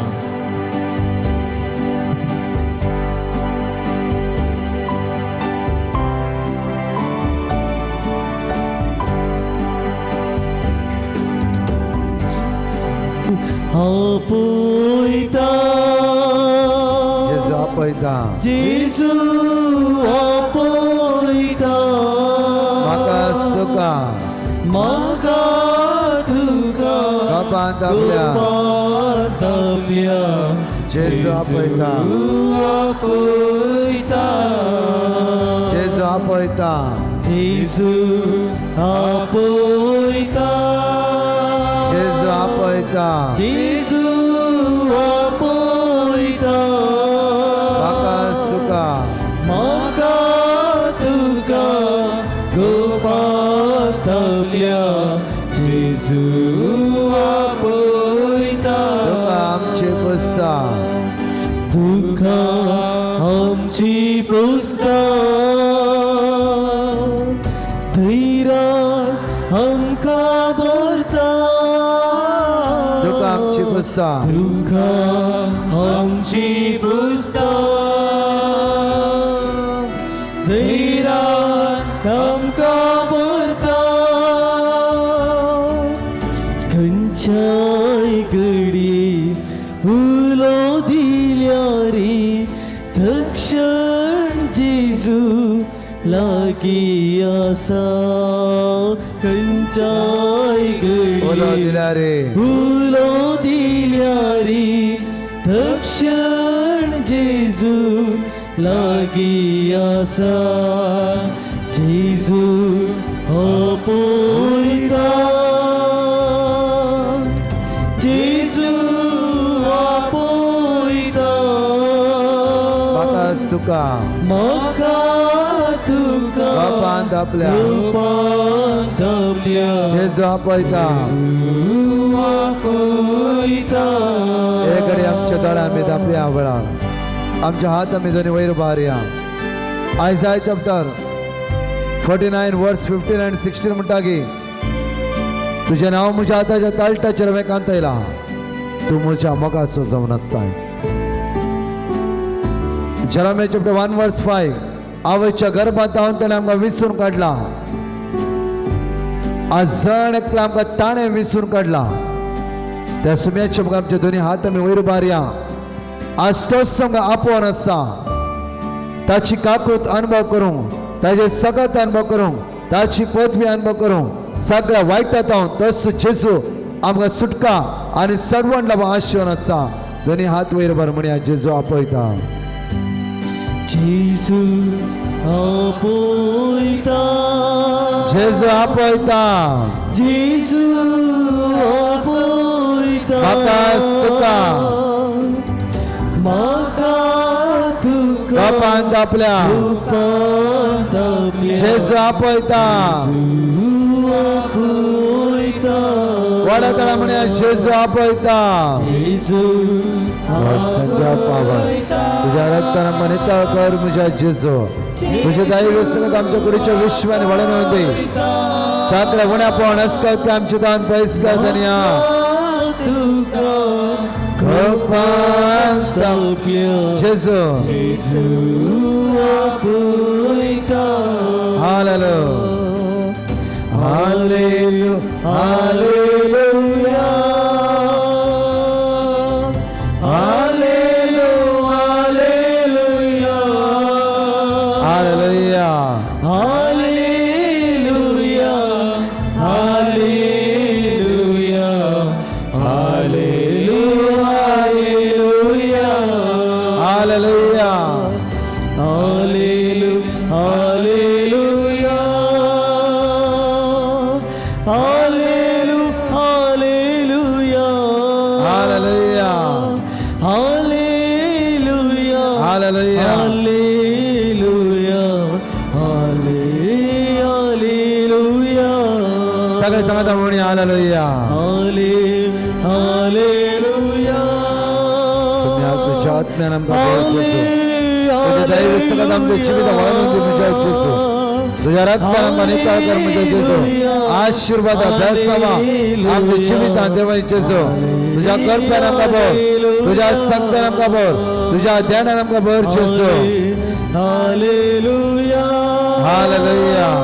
आपयता जेजू, आपयता जेजू, आपयता म्हाका तुका, म्हाका तुका गोपांत आपल्या, गोपांत आपल्या जेजू आपयता, आपयता जेजू आपयता, जेजू आपयता, जेजू आपयता, जेजू आपयता म्हाका तुका, म्हाका तुका गोपांत आपल्या जेजू आपयता. तुका आमची पुसता, तुका आमची पुसता, धैर्यान आमकां भरता, तुका आमची पुसता, तुका आमची पुसता, धैर्यान आमकां भरता. खंयच्याय घडये उलो दिल्यार तक्षण जेजू लागीं आसा. खंयच्याय उलो घडये दिल्यार, उलो दिल्यार तक्षण जेजू लागीं आसा. जेजू आपयता, जेजू आपयता म्हाका तुका, म्हाका तुका बापान दापल्या कृपान दापल्या जेजू आपयता आपयता. हे घडी आमच्या दोळे आमी दापया वेळार आमच्या हात आमी दोनी वयर उबारया. Isaiah chapter 49 verse 15 and 16 म्हणटा की तुझें नांव म्हज्या हाताच्या ताळटाचेर हांवें कांतयलां, तूं म्हज्या मोगाचो जावन आसाय. Jeremiah chapter 1 verse 5 आवयच्या गर्भांत हांव ताणें आमकां विसरून काडला. आज जण एकला आमकां ताणें विसरून काडला. त्या सुम्याचे मुखार आमचे दोनी हात आमी वयर उबारया. आज तोच आमकां आपोवन आसा. ताची काकूत अनुभव करूंक, ताजे सगत अनुभव करूंक, ताची पदवी अनुभव करूंक, सगळ्या वायटांत हांव तोच जेजू आमकां सुटका आनी सर्वण लाभ आशिवन आसा. दोनी हात वयर उबार म्हणया जेजू आपयता. जेजू आपयता जेजू आपयता जेजू आपयता म्हाका तुका म्हाका तुका बापान दापल्या कृपान दापल्या जेजू आपयता. आपयता व्हडा तळा म्हणया जेजू आपयता. जेजू तुझ्या रक्तान आमकां नितळ कर म्हज्या जेजू. तुझ्या दैव संगत आमच्या कुडीच्या विश्वान वळण दे. सगळ्या उण्यापण अस्कत आमचे दान पयस कर धन्या तुका कृपान दापल्या जेजू जेजू आपयता. Hallelujah hallelujah hallelujah hallelujah hallelujah hallelujah hallelujah hallelujah hallelujah hallelujah hallelujah hallelujah hallelujah hallelujah hallelujah hallelujah hallelujah. सगळे सांगता म्हणूया हालेलुया. हालेलुया. तुझ्या आत्म्यान आमकां बळ जेजू. तुझ्या दैव संगत आमच्या जिविता वळण दी म्हज्या जेजू. तुझ्या रक्तान आमकां नितळ कर म्हज्या जेजू. आशीर्वाद बेसावा आमच्या जिवितांत देवा जेजू. तुझ्या कृपेन आमकां भर, तुझ्या संगतान आमकां भर, तुझ्या ध्यानान आमकां भर जेजू. Hallelujah hallelujah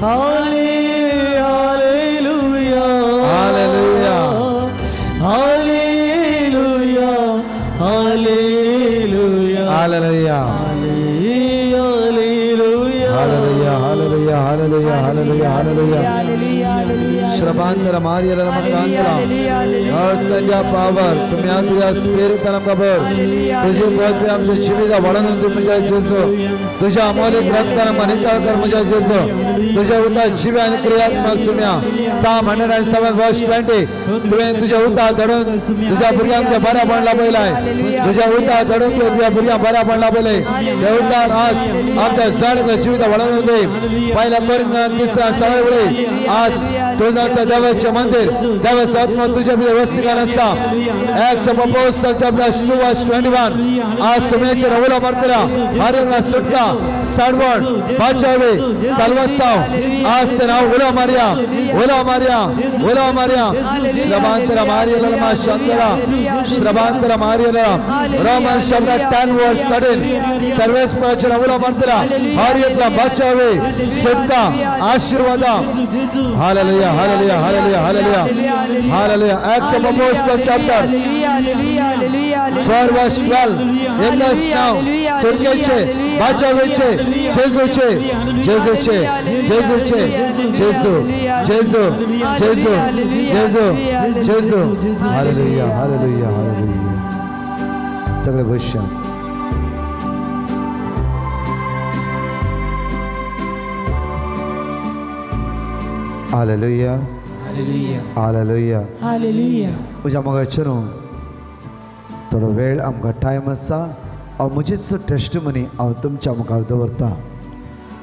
hallelujah hallelujah hallelujah hallelujah hallelujah hallelujah hallelujah hallelujah hallelujah hallelujah hallelujah. Hallelujah. श्रबांतर मारियला मकांतरा और संध्या पावर सुम्या तुझ्या स्पिरिट आमकां भर. तुझी पदवी आमच्या जिविता वळण म्हज्या जेजू. तुझ्या अमोलिक रक्तान आमकां नितळ कर म्हज्या जेजू. तुझ्या उतार जिवे आनी क्रियात्मक सुम्या 107 verse 20 तुवें तुझ्या उतार धाडून तुझ्या भुरग्यांक बऱ्यापण लाभयलाय. तुझ्या उतार धाडून तुझ्या भुरग्यांक बऱ्यापण लाभयलें. ते उतार आज आमच्या जण जिविता वळण दे. पहिल्या कोरिंथां 3:16 वेळी आज तुझं आसा देवाचें मंदिर, देवाचो आत्मा तुझ्या भितर वस्तीगान आसा. Acts of Apostles chapter 2 verse 21 आज सुम्याचेर उलो मारतल्या हर सुटका साडवण बाचावे साल्वासाव आज ते नाव उलो मारया उलो मारया उलो मारया. श्रबांतरा मारियला शांतरा श्रबांतरा मारियला. रोमन chapter 10 verse 13 सर्वेस्पराचेर उलो मारतल्या हर एकला बाचावे सुटका आशीर्वाद. Hallelujah hallelujah hallelujah hallelujah hallelujah. Acts of Apostles chapter 4 verse 12 एकच नाव सुटकेचे बाचावेचे जेजूचे जेजूचे जेजूचे जेजू जेजू जेजू जेजू जेजू. Hallelujah hallelujah hallelujah. सगळे बसया. Hallelujah hallelujah. हालेलुया. म्हज्या मोगाचें न्हू थोडो वेळ आमकां टायम आसा. हांव म्हजीच टेस्टिमनी हांव तुमच्या मुखार दवरता.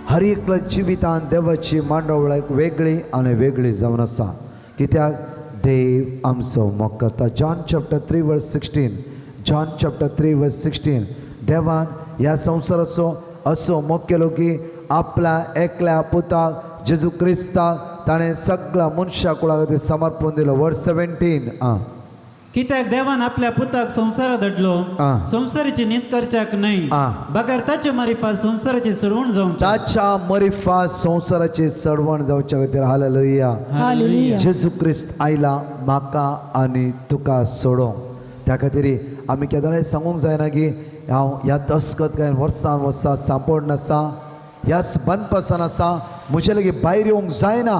हर एकल्या जिवितान देवाची मांडावळ वेगळी आनी वेगळी जावन आसा. कित्याक देव आमचो मोग करता. John chapter 3 verse 16, John chapter 3 verse 16. देवान ह्या संवसाराचो असो मोग केलो की आपल्या एकल्या पुताक जेजू क्रिस्ताक ताणें सगळ्या मनशा कुळा खातीर समर्पण दिलो. वर्स 17. आं, कित्याक देवान आपल्या पुताक संवसारात धाडलो, संवसाराची नीत करच्याक न्हय, बगर ताचे मारिफात संवसाराची सडवण जावची. ताच्या मरिफात संवसाराची सडवण जावच्या खातीर. हालेलुया. हालेलुया. जेजू क्रिस्त आयला म्हाका आनी तुका सोडोवंक. त्या खातीर आमी केन्नाय सांगूंक जायना की हांव ह्या तस्कत काय वर्सान वर्सां सांपडून आसा, ह्याच बनपासान आसा, म्हजे लागीं भायर येवंक जायना.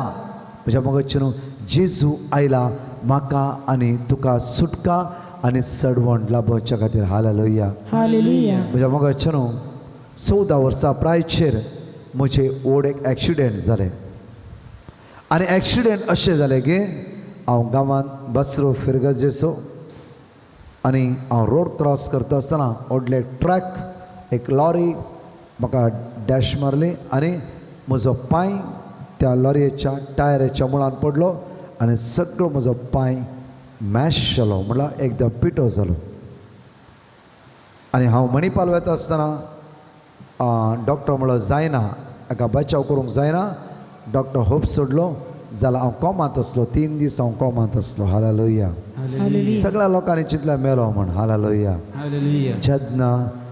म्हज्या मोगाचें न्हू, जेजू आयला म्हाका आनी तुका सुटका आनी सडवण लाभोवच्या खातीर. हालेलुया. हालेलुया. म्हज्या मोगाचें न्हू, 14 वर्सां प्रायचेर म्हजे व्हड एक एक्सिडेंट जालें. आनी एक्सिडेंट अशें जालें की हांव गांवांत बसरो फिरगजेचो आनी हांव रोड क्रॉस करता आसतना व्हडले ट्रक एक लॉरी म्हाका डॅश मारली आनी म्हजो पांय त्या लॉरयेच्या टायराच्या मुळान पडलो आनी सगळो म्हजो पांय मॅश जालो, म्हणल्यार एकदम पिठो जालो. आनी हांव मणिपाल वता आसतना डॉक्टर म्हणलो जायना, हाका बचाव करूंक जायना. डॉक्टर होप सोडलो जाल्यार हांव कोमांत आसलो. 3 दीस हांव कोमांत आसलो. हालेलुया. सगळ्या लोकांनी चिंतलें मेलो म्हण. हालेलुया. जेन्ना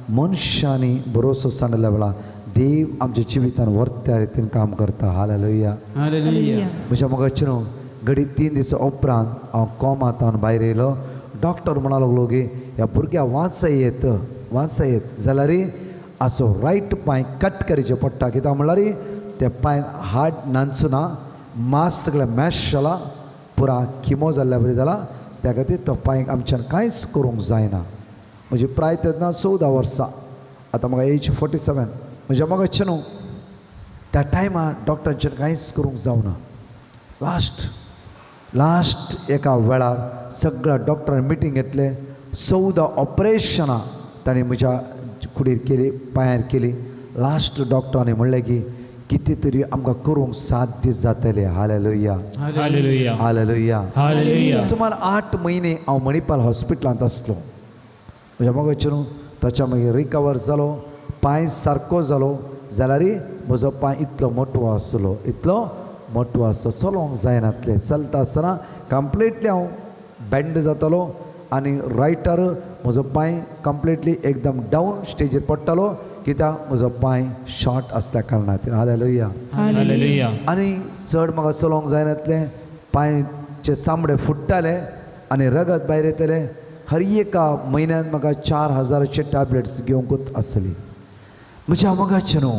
मनशांनी भरोसो सांडल्या वेळार देव आमच्या जिवितान वर्त्या रितीन काम करता. हालेलुया. म्हज्या मोगाचें न्हू, घडी 3 दिसां उपरांत हांव कोमांत भायर येयलो. डॉक्टर म्हणा लागलो की ह्या भुरग्या वांचय येत, वांचय येत जाल्यार असो रायट पांय कट करचें पडटा. कित्याक म्हणल्यार ते पांय हाड नाचना, मांस सगळें मॅश जाला, पुरा किमो जाल्ल्या बरी जाला. त्या खातीर तो पांय आमच्यान कांयच करूंक जायना. म्हजी प्राय तेन्ना 14 वर्सां, आतां म्हाका एज 47. म्हज्या मोगाचें न्हू, त्या टायमार डॉक्टरांच्यान कांयच करूंक जावना. लास्ट लास्ट एका वेळार सगळ्या डॉक्टरान मिटींग घेतले. 14 ऑपरेशनां तांणी म्हज्या कुडीर केली, पांयार केली. लास्ट डॉक्टरांनी म्हणलें की कितें तरी आमकां करूंक 7 दीस जातले. हालेलुया. हालेलुया. हालेलुया. हालेलुया. सुमार 8 म्हयने हांव मणिपाल हॉस्पिटलांत आसलो. म्हज्या मोगाचें न्हू, ताच्या मागीर रिकवर जालो, पांय सारको जालो. जाल्यार म्हजो पांय इतलो मोटवो आसलो, इतलो मोटवो आसलो, चलोवंक जायनातलें. चलता आसतना कंप्लिटली हांव बँड जातालो आनी रायटार म्हजो पांय कंप्लिटली एकदम डावन स्टेजीर पडटालो. कित्याक म्हजो पांय शॉर्ट आसल्या कारणान. हालेलुया. हालेलुया. आनी चड म्हाका चलोवंक जायनातलें. पांयचे चामडे फुट्टाले आनी रगत भायर येतलें. हर एका म्हयन्यान म्हाका 4000 टॅबलेट्स घेवंकूच आसली. म्हज्या मोगाचें न्हू,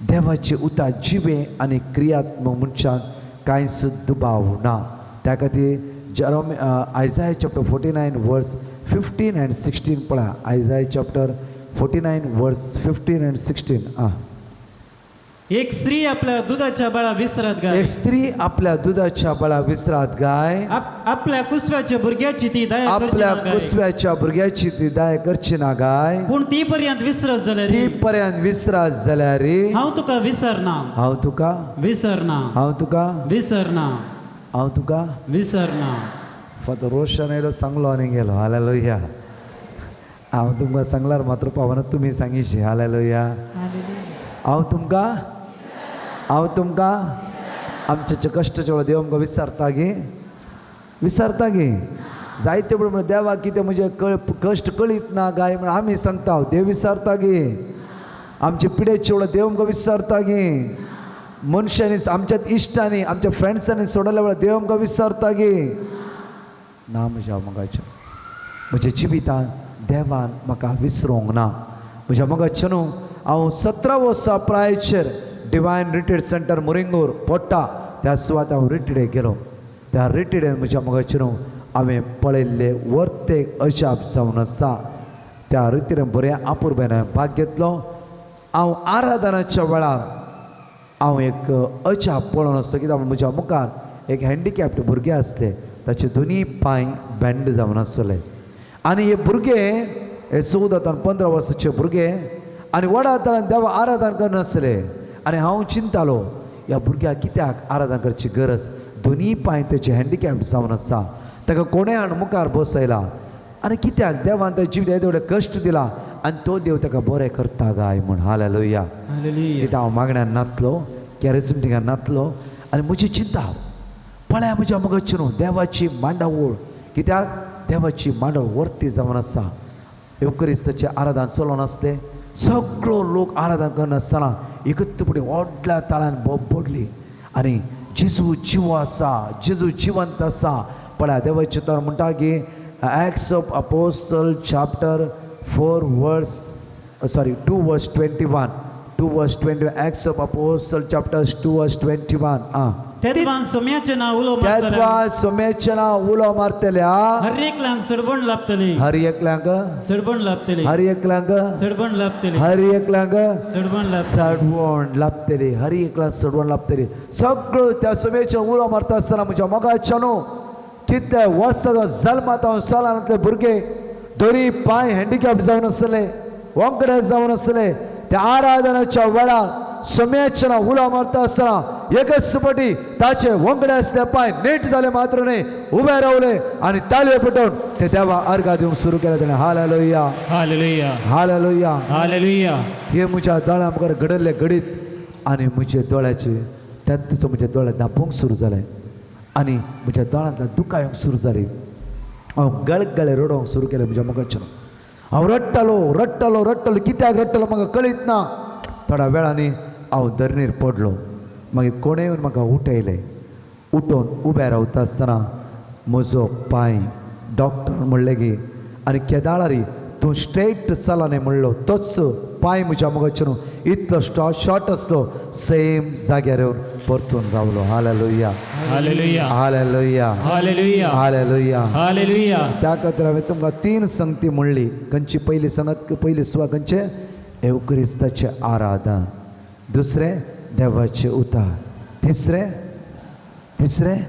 देवाचें उतर जिवें आनी क्रियात्मक मनशाक कांयच दुबाव ना. त्या खातीर Jerome Isaiah chapter 49 verse 15 and 16 पळया. Isaiah chapter 49 verse 15 and 16. आं, एक स्त्री आपल्या दुधाच्या बळा विसरात गाय, एक स्त्री आपल्या दुधाच्या बळा विसरात गाय, आपल्या कुसव्याच्या भुरग्याची ती दया, आपल्या कुसव्याच्या भुरग्याची ती दया करची ना गाय, पूण ती पर्यंत विसरत जाल्यार, ती पर्यंत विसरत जाल्यार हांव तुका विसरना, हांव तुका विसरना, हांव तुका विसरना, हांव तुका विसरना. फातर रोशन येयलो सांगलो आनी गेलो. हालेलुया. हांव तुमकां सांगल्यार मात्र पावना, तुमी सांगिशी. हालेलुया. हांव तुमकां, हांव तुमकां आमच्या कश्टाच्या वेळार देव आमकां विसरता गे, विसरता गे. जायते वेळ म्हणून देवा कितें म्हजें कश्ट कळीत ना गाय म्हण आमी सांगता. देव विसरता गे. आमचे पिडेच्या वेळार देव आमकां विसरता गे. मनशांनी, आमच्या इश्टांनी, आमच्या फ्रेंड्सांनी सोडल्या वेळार देव आमकां विसरता गे ना. म्हज्या मोगाच्या, म्हज्या जिवितान देवान म्हाका विसरूंक ना. म्हज्या मोगाचें न्हू, हांव 17 वर्सां प्रायचेर डिवायन रिट्रीट सेंटर मुरिंगूर पोट्टा त्या सुवात हांव रिट्रीटेक गेलो. त्या रिट्रीटेन म्हज्या मोगाचें न्हू, हांवें पळयल्ले वर्तेक अजाप जावन आसा. त्या रितीन बऱ्या आपुरबेन हांवें भाग घेतलो. हांव आराधनाच्या वेळार हांव एक अजाप पळोवन आसलो. कित्याक म्हज्या मुखार एक हँडिकॅप्ड भुरगें आसलें. ताचे दोनी पांय बँड जावन आसले आनी हे भुरगे हे 14 आनी 15 वर्साचे भुरगे आनी व्हडा ताळान देवा आराधन करनासले आनी हांव चिंतालो ह्या भुरग्याक कित्याक आराधना करची गरज, दोनी पांय तेचे हँडिकॅप जावन आसा, ताका कोणें हाडून मुखार बसयला आनी कित्याक देवान त्या जिवित येदे कश्ट दिला आनी तो देव ताका बरें करता गाय म्हूण. हालेलुया. कित्याक हांव मागण्यान नातलो, कॅरिस्मेटिकान नातलो आनी म्हजी चिंता पळया म्हज्या मगज न्हू देवाची मांडावळ, कित्याक देवाची मांडावळ वर्ती जावन आसा. येवकरिस्ताचें आराधन चलोवन आसलें, सगळो लोक आराधन करनासतना एकत्रपणी व्हडल्या ताळान बोब पडली आनी जेजू जिवो आसा, जेजू जिवंत आसा. पळया देवाचें तर म्हणटा की Acts of Apostle chapter 2 verse 21, 2 verse 21, Acts of Apostle chapter 2 verse 21. आं, तेदवान सोम्याचें नांव उलो मारतल्या, तेदवान सोम्याचें नांव उलो मारतल्या हर एकल्यांक सडवण लाभतली, हर एकल्यांक सडवण लाभतली, हर एकल्यांक सडवण लाभतली, हर एकल्यांक सडवण लाभतली, सडवण लाभतली, हर एकल्यांक सडवण लाभतली. सगळो त्या सोम्याचें उलो मारता आसतना म्हज्या मोगाच्या न्हू कितले वर्सां जल्मात हांव सालांतले भुरगे दोनी पांय हँडिकॅप जावन आसले, वांकडे जावन आसले, त्या आराधनाच्या वेळार सोम्याचें नांव उलो मारता आसतना एकच सुपटी ताचे वंगडे आसले पांय नीट जाले मात्र न्हय, उबे रावले आनी ताळयो पेटोवन ते देवा अर्घा दिवंक सुरू केलें तेणें. Hallelujah, hallelujah, hallelujah, hallelujah. हे म्हज्या दोळ्या मुखार घडल्ले घडीत आनी म्हजे दोळ्याचे त्याच म्हज्या दोळ्यांत दापोवंक सुरू जालें आनी म्हज्या दोळ्यांतल्यान दुकां येवंक सुरू जाली. हांव गळगळे रडोवंक सुरू केलें म्हज्या मुखाचेर. हांव रडटालो रडटालो रडटालो, कित्याक रडटालो म्हाका कळीत ना. थोड्या वेळांनी हांव धरणीर पडलो. मागीर कोणें येवन म्हाका उठयलें. उठोवन उबें रावता आसतना म्हजो पांय डॉक्टर म्हणलें की आनी केदाळारी तूं स्ट्रेट चला न्हय म्हणलो, तोच पांय म्हज्या मुखाचेर इतलो शॉर्ट आसलो, सेम जाग्यार येवन परतून रावलो. Hallelujah, hallelujah, hallelujah, hallelujah, hallelujah, hallelujah. त्या खातीर हांवें तुमकां 3 संगती म्हणली. खंयची पयली संगत, पयली सुवात खंयचें? येवक्रिस्ताचें आराधन. दुसरें देवाचें उतार. तिसरें तिसरें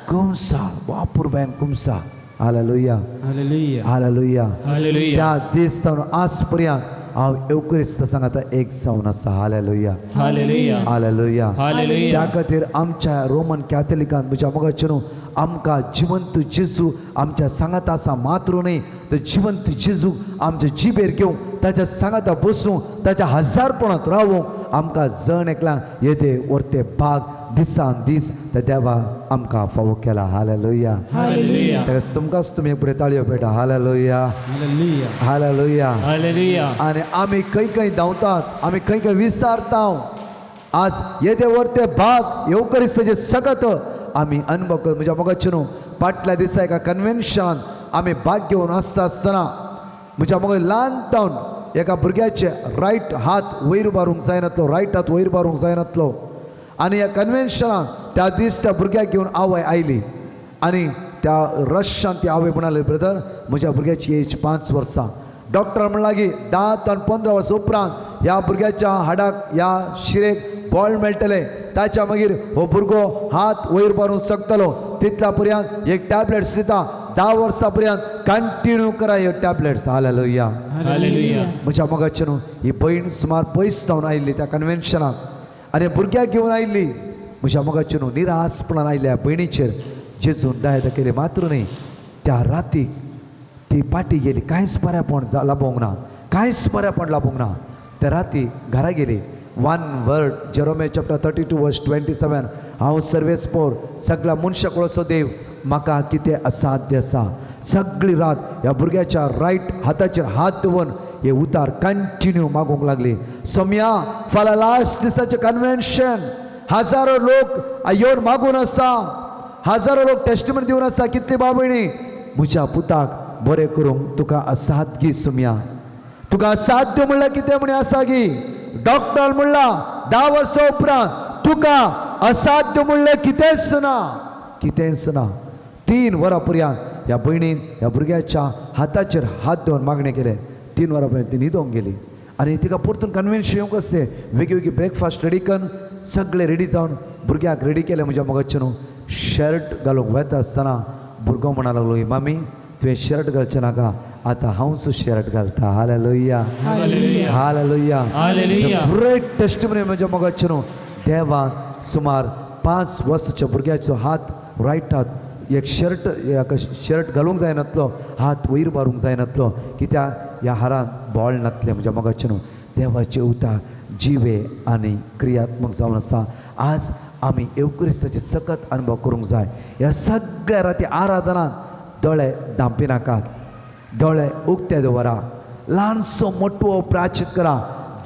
कुमसार, वापुरबायन कुमसार. Hallelujah, hallelujah, hallelujah, hallelujah. त्या दीस जावन आज पर्यंत हांव येवक्रिस्त सांगाता एक जावन आसा. Hallelujah, hallelujah, hallelujah, hallelujah. त्या खातीर आमच्या रोमन कॅथलिकान म्हज्या मोगाचें न्हू आमकां जिवंत जेजू आमच्या सांगाता आसा मात्र न्हय, तर जिवंत जेजू आमच्या जिबेर घेवन ताच्या सांगाता बसूं, ताच्या हजारपणांत रावूंक आमकां जण एकल्यांक येदे वर्ते भाग दिसान दीस त्या देवा आमकां फावो केला. Hallelujah, hallelujah. ताका तुमकांच तुमी फुडें ताळयो PETA. Hallelujah, hallelujah, hallelujah. Hallelujah. आनी आमी खंय खंय धांवतात, आमी खंय खंय विसारता. आज येदे वर्ते भाग येवकरिस्ताचें सगत आमी अनुभव कर. म्हज्या मोगाचें न्हू फाटल्या दिसा एका कन्वेन्शनान आमी भाग घेवन आसता आसतना म्हज्या मोग ल्हान तावन एका भुरग्याचे रायट हात वयर उबारूंक जायनातलो, रायट हात वयर उबारूंक जायनातलो. आनी ह्या कन्वेन्शनान त्या दीस त्या भुरग्याक घेवन आवय आयली आनी त्या रश्शान ती आवय म्हणाली, ब्रदर म्हज्या भुरग्याची एज 5 वर्सां. डॉक्टर म्हणला की 10 आनी 15 वर्सां उपरांत ह्या भुरग्याच्या हाडाक ह्या शिरेक बॉल मेळटलें, ताच्या मागीर हो भुरगो हात वयर उबारूंक शकतलो. तितल्या पर्यंत एक टॅबलेट्स दिता, 10 वर्सां पर्यंत कंटिन्यू करा ह्यो टॅबलेट्स. Hallelujah, hallelujah. म्हज्या मोगाचें न्हू ही भयण सुमार पयस जावन आयिल्ली त्या कन्वेन्शनाक आनी भुरग्याक घेवन आयिल्ली. म्हज्या मोगाचें न्हू निरासपणान आयिल्ल्या भयणीचेर जेजून दया केली मात्र न्हय, त्या रातीक ती पाटी गेली, कांयच बरेंपण लाबोवंक ना, कांयच बरेंपण लाबोवंक ना. त्या राती घरा गेली. 1 word Jeremiah chapter 32 verse 27, हांव सर्वेस्पोर सगळ्या मनशाक वळसो देव, म्हाका कितें असाध्य आसा. सगळी रात ह्या भुरग्याच्या रायट हाताचेर हात दवरून हे उतार कंटिन्यू मागूंक लागली. सोम्या फाल्यां लास्ट दिसाचें कन्वेन्शन, हजारो लोक येवन मागून आसा, हजारो लोक टेस्टिमनी दिवन आसा. कितली बाबणी म्हज्या पुताक बरें करूंक तुका असाध्य सोम्या, तुका असाध्य म्हणल्यार कितें म्हण आसा गी? डॉक्टर म्हणला 10 वर्सां उपरांत तुका असाध्य म्हणलें कितेंच ना, कितेंच ना. 3 वरां पर्यंत ह्या भयणीन ह्या भुरग्याच्या हाताचेर हात दवरून मागणें केलें. 3 वरां पर्यंत ती न्हिदोंक गेली आनी तिका परतून कन्वेन्शन येवंक आसलें. वेगळी वेगळी ब्रेकफास्ट रेडी करून सगळें रेडी जावन भुरग्याक रेडी केलें. म्हज्या मोगाचें न्हू शर्ट घालूंक वता आसतना भुरगो म्हणा लागलो, मामी तुवें शर्ट घालचें नाका, आतां हांवच शर्ट घालता. Hallelujah, hallelujah. Hallelujah. Great testimony म्हज्या मोगाचें न्हू. देवान सुमार 5 वर्साच्या भुरग्याचो हात, रायट हात, एक शर्ट, एक शर्ट घालूंक जायनातलो, हात वयर मारूंक जायनातलो, कित्याक ह्या हारान बॉल नातलें. म्हज्या मोगाचें न्हू, देवाचें उतार जिवे आनी क्रियात्मक जावन आसा. आज आमी येवक्रिस्ताचे सकत अनुभव करूंक जाय. ह्या सगळ्या राती आराधनान दोळे दांपिनाकात, दोळे उक्ते दवरा, ल्हानसो मोटवो प्राचित करा,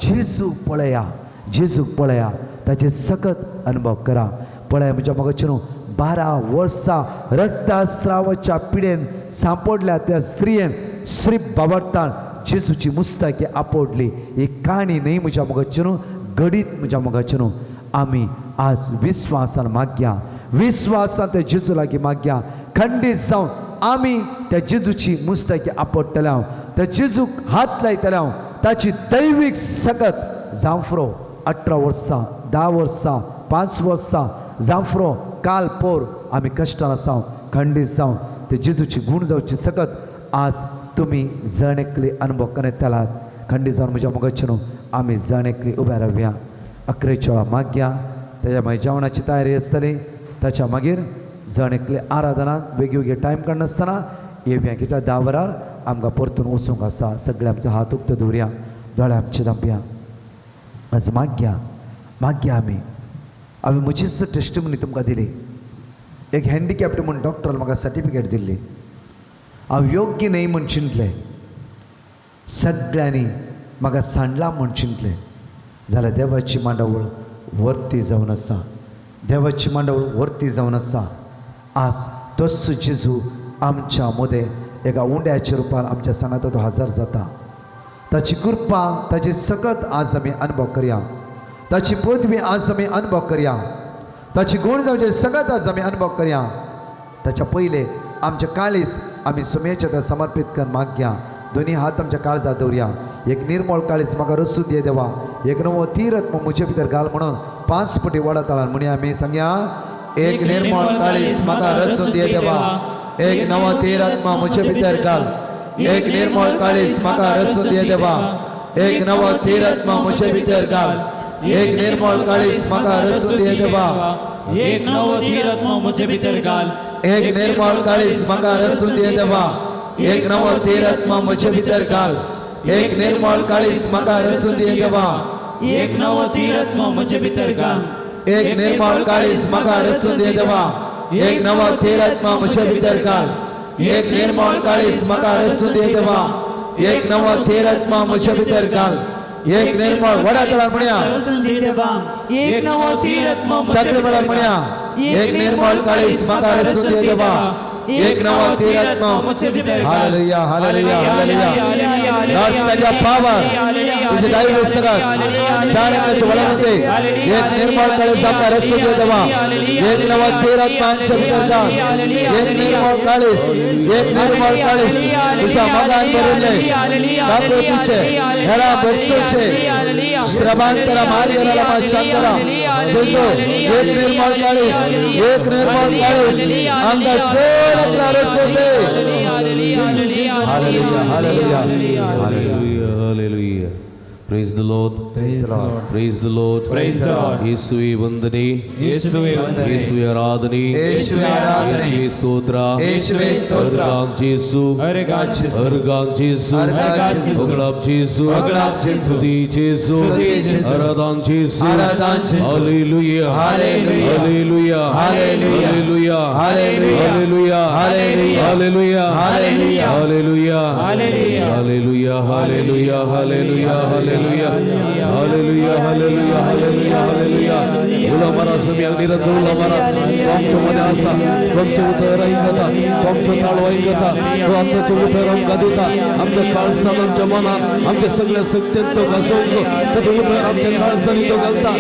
जेजूक पळया, जेजूक पळया, ताचे सकत अनुभव करा. पळया म्हज्या मोगाचें न्हू, 12 वर्सां रक्तस्रावाच्या पिडेन सांपडल्या त्या स्त्रियेन श्री बाबडतान जेजूची मुस्ताकी आपोडली. ही काणी न्हय म्हज्या मोगाचें न्हू, घडीत म्हज्या मोगाचें न्हू. आमी आज विस्वासान मागया, विस्वासान त्या जेजू लागीं मागया. खंडीत जावन आमी त्या जेजूची मुस्ताकी आपडटले हांव, त्या जेजूक हात लायतले हांव, ताची दैवीक सकत जांफ्रो 18 वर्सां, 10 वर्सां, 5 वर्सां जांफ्रो काल पोर आमी कश्टान आसा, खंडीत जावन ते जेजूची गूण जावची सकत आज तुमी जण एकली अनुभव करतलात. खंडीत जावन म्हज्या मोगाचें न्हू, आमी जण एकली उब्या रावया, अकरेच्या वेळा मागया, ताच्या मागीर जेवणाची तयारी आसतली, ताच्या मागीर जण एकले आराधनात वेगळी वेगळी टायम काडनासतना येवया, कित्याक 10 वरार आमकां परतून वचूंक आसा. सगळे आमचे हात उक्ते दवरया, दोळे आमचे धांपया. आज मागया, मागया. आमी हांवें म्हजीच टेस्टिमनी तुमकां दिली. एक हँडिकॅप्ड म्हूण डॉक्टरान म्हाका सर्टिफिकेट दिल्ली. हांव योग्य न्हय म्हूण चिंतलें, सगळ्यांनी म्हाका सांडला म्हूण चिंतलें, जाल्यार देवाची मांडावळ वर्ती जावन आसा, देवाची मांडावळ वर्ती जावन आसा. आज तोच जेजू आमच्या मदें एका उंड्याच्या रुपान आमच्या सांगाता तो हजर जाता. ताची कृपा, ताची सकत आज आमी अनुभव करया, ताची पदवी आज आमी अनुभव करया, ताची गुण जावचे सकत आज आमी अनुभव करया. ताच्या पयले आमचे काळीज आमी सुमेच्या त्या समर्पीत कर मागया. दोन्ही हात आमच्या काळजार दवरया. एक निर्मळ काळीज म्हाका रसूद दे देवा, एक नवो तीरत म्हजे भितर घाल म्हणून 5 पटी वडा ताळान म्हणया. आमी सांगया, एक निर्मळ काळीज म्हाका रसूद दे देवा, एक नवो तीरत म्हजे भितर घाल, एक निर्मळ काळीज म्हाका रसूद दे देवा, एक नवो तीरत म्हजे भितर घाल, एक निर्मळ काळीज म्हाका रसूद दे देवा, एक नवो तीरत म्हजे भितर घाल, एक निर्मळ काळीज म्हाका रसूद दे देवा, एक नवो तीरत म्हजे भितर घाल, एक निर्मळ काळीज म्हाका रसूद दे देवा, एक नवो तीरत म्हजे भितर घाल, एक निर्मळ काळीज म्हाका रसूद दे देवा, एक नवो तीरत म्हजे भितर घाल, एक निर्मळ काळीज म्हाका रसूद दे देवा, एक नवो तीरत म्हजे भितर घाल, एक निर्मळ वडा तळा म्हणया, एक नवो तीरत सगळे मेळून म्हणया, एक निर्मळ काळीज म्हाका रसूद दे देवा, एक नवो तीरत. Hallelujah, hallelujah, hallelujah. Lord, send your power. तुझे दैवी सगत जाणण्याच्या बळामध्ये एक निर्मळ काळीज आमकां रसूद दे देवा, एक नवो तीरत आमच्या भितर घाल, एक निर्मळ काळीज, एक निर्मळ काळीज तुझ्या मोगान भरिल्ले काकुळतीचे हेरा भोगसूचे श्रमांतरा मार्यरा शांतरा जेजू, एक निर्मळ काळीज, एक निर्मळ काळीज आमकां चड रसूद दे. Hallelujah, hallelujah, hallelujah, hallelujah. Praise the Lord. Praise the Lord. Praise the Lord. Praise the Lord. ಯೇಸುವೆ ವಂದನೆ, ಯೇಸುವೆ ವಂದನೆ, ಯೇಸುವೆ ಆರಾಧನೆ, ಯೇಸುವೆ ಆರಾಧನೆ, ಯೇಸುವೆ ಸ್ತೋತ್ರ, ಯೇಸುವೆ ಸ್ತೋತ್ರ. ಹರ್ಗಾಂ ಜೇಸು, ಹರ್ಗಾಂ ಜೇಸು, ಹರ್ಗಾಂ ಜೇಸು, ಹರ್ಗಾಂ ಜೇಸು, ಹೊಗಳಾಂ ಜೇಸು, ಹೊಗಳಾಂ ಜೇಸು, ಸ್ತುತಿ ಜೇಸು, ಸ್ತುತಿ ಜೇಸು, Aradhan ಜೇಸು, Aradhan ಜೇಸು. Hallelujah, hallelujah, hallelujah, hallelujah, hallelujah, hallelujah, hallelujah, hallelujah, hallelujah, hallelujah, hallelujah, hallelujah, hallelujah, hallelujah, hallelujah, hallelujah, hallelujah, hallelujah, hallelujah. उलो मारा सम्याक निरंतर उलो मारा. तुमच्या मध्ये आसा, तुमचें उतर आयकता, तुमचो ताळो आयकता, तो आत्माचें उतर आमकां दिता. आमच्या काळजान, आमच्या मनान, आमच्या सगळ्या शक्तेन तो घासोवंक ताचें उतर आमच्या काळजांनी तो घालता.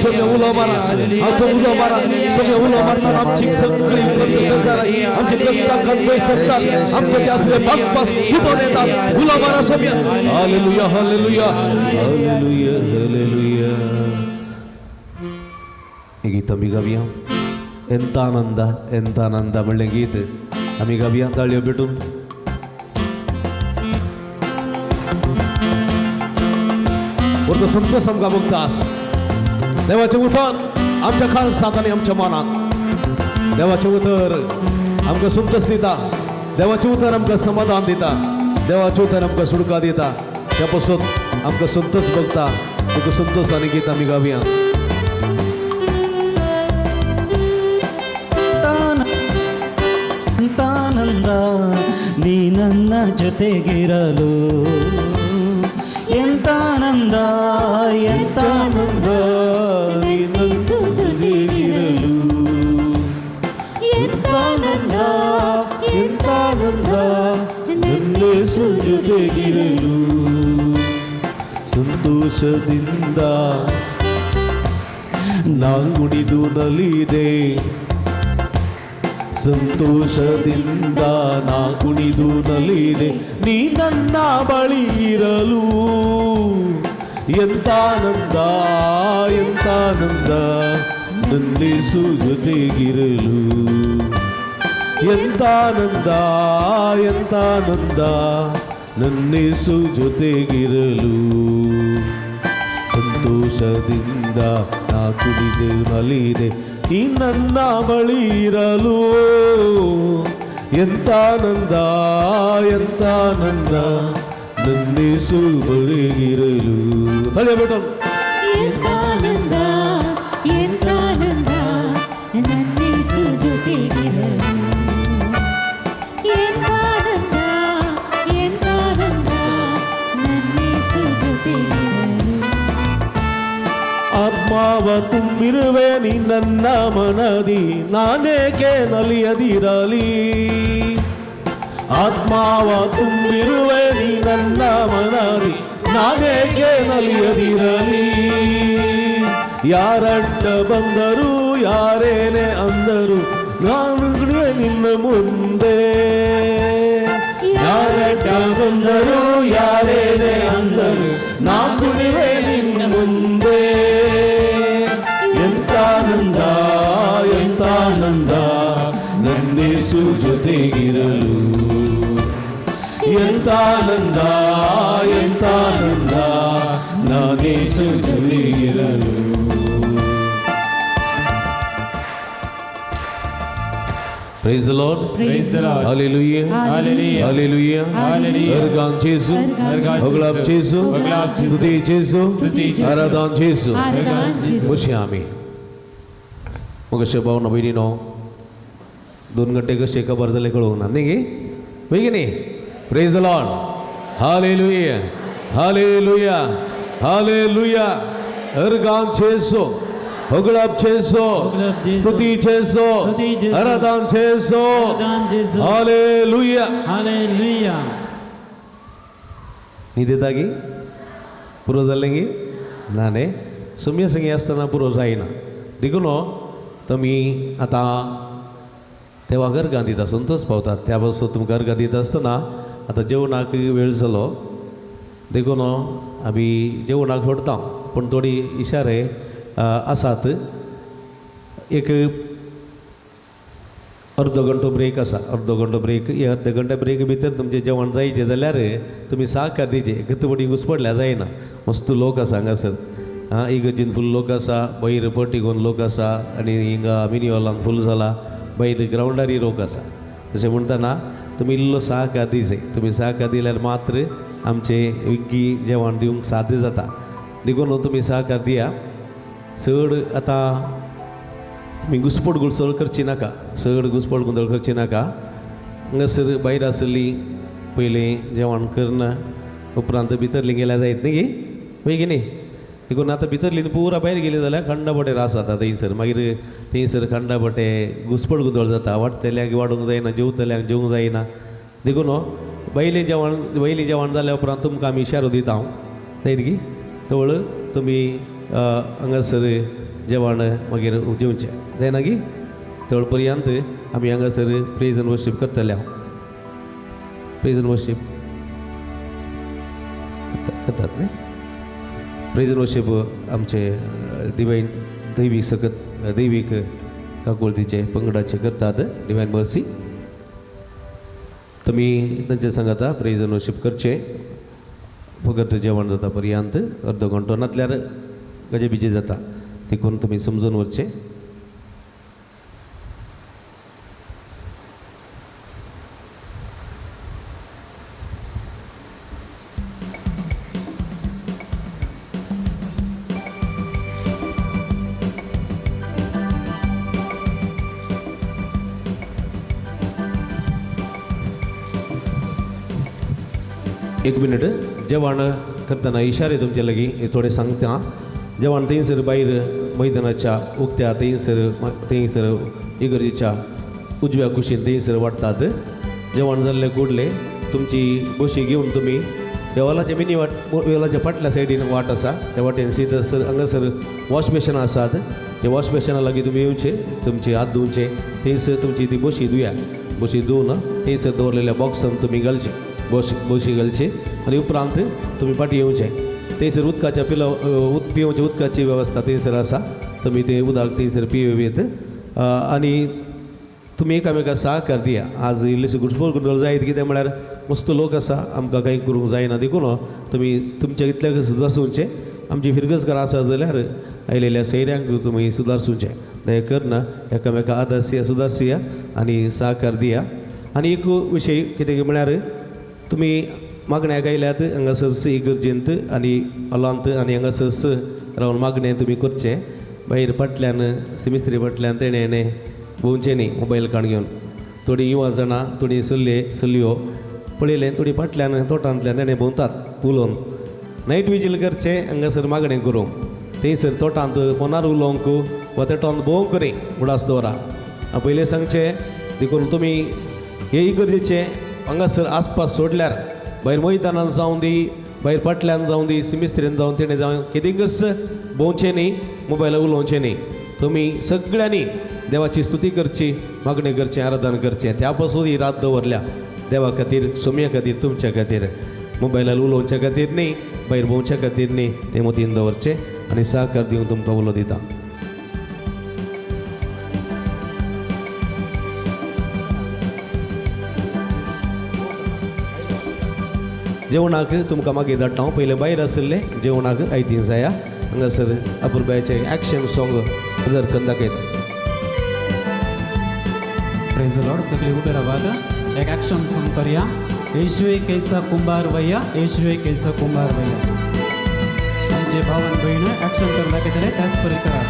सगळे उलो मारा, हांव तो उलो मारा. सगळे उलो मारतात, आमची सगळी बेजार, आमचे कश्टां पयस सरतात, आमचे ते असले बागपास तुटोन येतात. उलो मारा सगळ्या. Hallelujah, hallelujah, hallelujah, hallelujah. हे गीत आमी गावया, एंता आनंदा, एंता आनंदा म्हणलें गीत आमी गावया ताळयो पेटून. तो संतोष आमकां मुक्तास. देवाचें उतर आमच्या काळजांत आनी आमच्या मनांत. देवाचें उतर आमकां संतोष दिता, देवाचें उतर आमकां समाधान दिता, देवाचें उतर आमकां सुडका दिता. त्या पासून आमकां संतोष भोगता. तुका संतोष आनी गीत आमी गावया. ಎಂತಾನಂದ ನೀ ನನ್ನ ಜೊತೆಗಿರಲು, ಎಂತಾನಂದ ಎಂತಾನಂದ ನೀ ನನ್ನ ಜೊತೆಗಿರಲು, ಎಂತಾನಂದ ಎಂತಾನಂದ ನನ್ನೇಸು ಜೊತೆಗಿರಲು. ಸಂತೋಷದಿಂದ ನಾಂಗುಡಿದು ನಲಿದೆ, ಸಂತೋಷದಿಂದ ನಾ ಕುಣಿದು ನಲಿದೆ, ನೀ ನನ್ನ ಬಳಿ ಇರಲು. ಎಂತಾನಂದ ಎಂತಾನಂದ ನನ್ನೇಸು ಜೊತೆಗಿರಲು, ಎಂತಾನಂದ ಎಂತಾನಂದ ನನ್ನೇಸು ಜೊತೆಗಿರಲು. ಸಂತೋಷದಿಂದ ನಾ ಕುಣಿದು ನಲಿದೆ, ನೀ ನನ್ನ ಬಳಿ ಇರಲು. ಎಂತಾನಂದ ಎಂತಾನಂದ ನನ್ನೇಸು ಬಳಿಗಿರಲು. ತಡೆಯಬೇಟು. ಎಂತಾನಂದ ಎಂತಾನಂದ ನನ್ನೇಸು ಜೊತೆಗಿರಲು, ಎಂತಾನಂದ ಎಂತಾನಂದ ನನ್ನೇಸು ಜೊತೆಗಿರಲು. ಆತ್ಮಾವ ತುಂಬಿರುವೆ ನೀ ನನ್ನ ಮನದಿ, ನಾನೇಕೆ ನಲಿಯದಿರಲಿ. ಆತ್ಮಾವ ತುಂಬಿರುವೆ ನೀ ನನ್ನ ಮನದಿ, ನಾನೇಕೆ ನಲಿಯದಿರಲಿ. ಯಾರಡ್ಡ ಬಂದರು ಯಾರೇನೆ ಅಂದರು, ನಾನು ನಿನ್ನ ಮುಂದೆ. ಯಾರಡ್ಡ ಬಂದರು ಯಾರೇನೆ ಅಂದರು, ನಾ ಕುಣಿವೆ ನಿನ್ನ ಮುಂದೆ. ಎಂತಾನಂದ ಎಂತಾನಂದ ನನ್ನೇಸು ಜೊತೆಗಿರಲು, ಎಂತಾನಂದ ಎಂತಾನಂದ ನಾನೇಸು ಜೊತೆಗಿರಲು. Praise the Lord. Praise the Lord. Hallelujah. Hallelujah. Hallelujah. Hallelujah. Argan Jesu. Oglab Jesu. Oglab Jesu. Stuti Jesu. Stuti Jesu. Aradhan Jesu. Aradhan Jesu. खुशी आमी मग भाव ना भयणी नो 2 घंटे कशे खबर जालें कळोवंक ना न्ही गे बेगीन न्ही. Praise the Lord. Hallelujah. Hallelujah. Hallelujah. Argan Jesu. ಹೊಗಳಾಬ್ Jesu, ಸ್ತುತಿ ಜೇಸು, ಆರಾಧನ್ ಜೇಸು. ಹಾಲೆಲೂಯಾ. ಹಾಲೆಲೂಯಾ. न्हिदेतागी पुरो जालें गी ना न्ही. सुम्य संगी आसतना पुरो जायना. देखून तुमी आतां देवा गर्गां दिता संतोष पावतात. त्या पासून तुमकां गर्गां दिता आसतना आतां जेवणाक वेळ जालो, देखून आमी जेवणाक सोडता. पूण थोडी इशारे आसात. एक अर्दो घंटो ब्रेक आसा, अर्दो घंटो ब्रेक. हे अर्दे घंटे ब्रेक भितर तुमचें जेवण जायचें जाल्यार तुमी साकर दिवचें. गतवडी घुसपडल्यार जायना. मस्त लोक आसा हांगासर, आं इगर्जीन फूल लोक आसा, बयर पटिगोन लोक आसा, आनी हिंगा मिनी हॉलान फूल जाला, बयर ग्रावंडारय लोक आसा. तशें म्हणटना तुमी इल्लो साकर दिवचें. तुमी साकर दिल्यार मात्र आमचें विग्गी जेवण दिवंक साध्य जाता. देखून तुमी साकर दिया. चड आतां तुमी घुसपट गुसळ करची नाका, चड घुसपट गोंदळ करची नाका. हांगासर भायर आसली पयलीं जेवण करना उपरांत भितरली गेल्यार जायत न्ही गे पळय न्ही. देखून आतां भितरली पुरा भायर गेली जाल्यार खंडाबटे रास जाता थंयसर. मागीर थंयसर खंडाबटे घुसपट गोंदळ जाता. वाडटल्यांक वाडूंक जायना, जेवतल्यांक जेवंक जायना. देखून वयलें जेवण, वयलें जेवण जाल्या उपरांत तुमकां आमी इशारो दिता हांव जायत गी तवळ तुमी हांगासर जेवण मागीर जेवचें जायना गी. तळ पर्यंत आमी हांगासर प्रेज एंड वर्शीप करतले. हांव प्रेज एंड वर्शीप करतात न्ही. प्रेज एंड वर्शीप आमचे डिवायन दैवीक सकत दैवीक काकुळतीचे पंगडाचे करतात, डिवायन मर्सी. तुमी तांचे सांगाता प्रेज एंड वर्शीप करचे. फकत जेवण जाता पर्यंत अर्दो घंटो नातल्यार गजेबिजे जाता देखून तुमी समजून वचचें. एक मिनट जेवण करतना इशारे तुमचे लागीं थोडे सांगता. जेवण थंयसर भायर मैदानाच्या उक्त्या थंयसर थंयसर इगर्जेच्या उजव्या कुशीन थंयसर वाडटात. जेवण जाल्लें कुडलें तुमची बशी घेवन तुमी देवालाच्या मिनी वाट देवालाच्या फाटल्या सायडीन वाट आसा त्या वाटेन सीत हांगासर वॉश बेशनां आसात. त्या वॉश बेशना लागीं तुमी येवचे, तुमचे हात धुवचे, थंयसर तुमची ती बशी धुया. बशी धुवन थंयसर दवरलेल्या बॉक्सान तुमी घालची, बशी घालची आनी उपरांत तुमी फाटीं येवचें. थंयसर उदकाच्या पिलाव पिवच्या उदकाची वेवस्था थंयसर आसा, तुमी तें उदक थंयसर पियेत आनी तुमी एकामेका सहकार दिया. आज इल्लीशी घुटफूट गोंदळ जायत कितें म्हळ्यार मस्त लोक आसा, आमकां कांय करूंक जायना देखून तुमी तुमच्या इतल्याक सुदारसुचें. आमची फिरगजकार आसा जाल्यार आयलेल्या सैऱ्यांक तुमी सुदारसुचें. दया करना एकामेका आदर्शिया सुदारसिया आनी सहकार दिया. आनी एक विशय कितें म्हळ्यार तुमी मागण्याक आयल्यात हांगासर इगर्जेंत आनी हॉलांत आनी हांगासर रावन मागणें तुमी करचें. भायर फाटल्यान सिमिस्त्री फाटल्यान तेणें हेणें भोंवचें न्ही मोबायल काण घेवन. थोडीं युवा जाणां थोडीं चलये चलयो पळयलें थोडीं फाटल्यान तोटांतल्यान तेणें भोंवतात उलोवन. नायट विजील करचें हांगासर मागणें करूंक थंयसर तोटांत फोनार उलोवंक वा तेटोंत भोंवंक न्ही उडास दवरा. हांव पयलें सांगचें देखून तुमी हे इगर्जेचें हांगासर आसपास सोडल्यार भायर मैदानान जावं दी, भायर फाटल्यान जावं दी, सिमिस्त्रीन जावं तेणें जावं कितेंकच भोंवचें न्ही, मोबायलार उलोवचें न्ही. तुमी सगळ्यांनी देवाची स्तुती करची, मागणें करचें, आराधन करचें. त्या पासून ही रात दवरल्या देवा खातीर, सोमया खातीर, तुमच्या खातीर. मोबायलार उलोवच्या खातीर न्ही, भायर भोंवच्या खातीर न्ही, तें मतीन दवरचें आनी सहकार दिवन तुमकां उलो दिता. जेवणाक तुमकां मागीर धाडटा हांव. पयलें भायर आशिल्लें जेवणाक आयतीन जाया हांगासर अपुरबायचें एक्शन सॉंग ब्रदर करून दाखयता. प्रेज लॉर्ड. सगळे उबे रावात, एक एक्शन सॉंग करूया. येशू कैसा कुंभार वया, येशू कैसा कुंभार वया. आमचे भाव आनी भयण एक्शन करून दाखयतले, त्याच परी करात.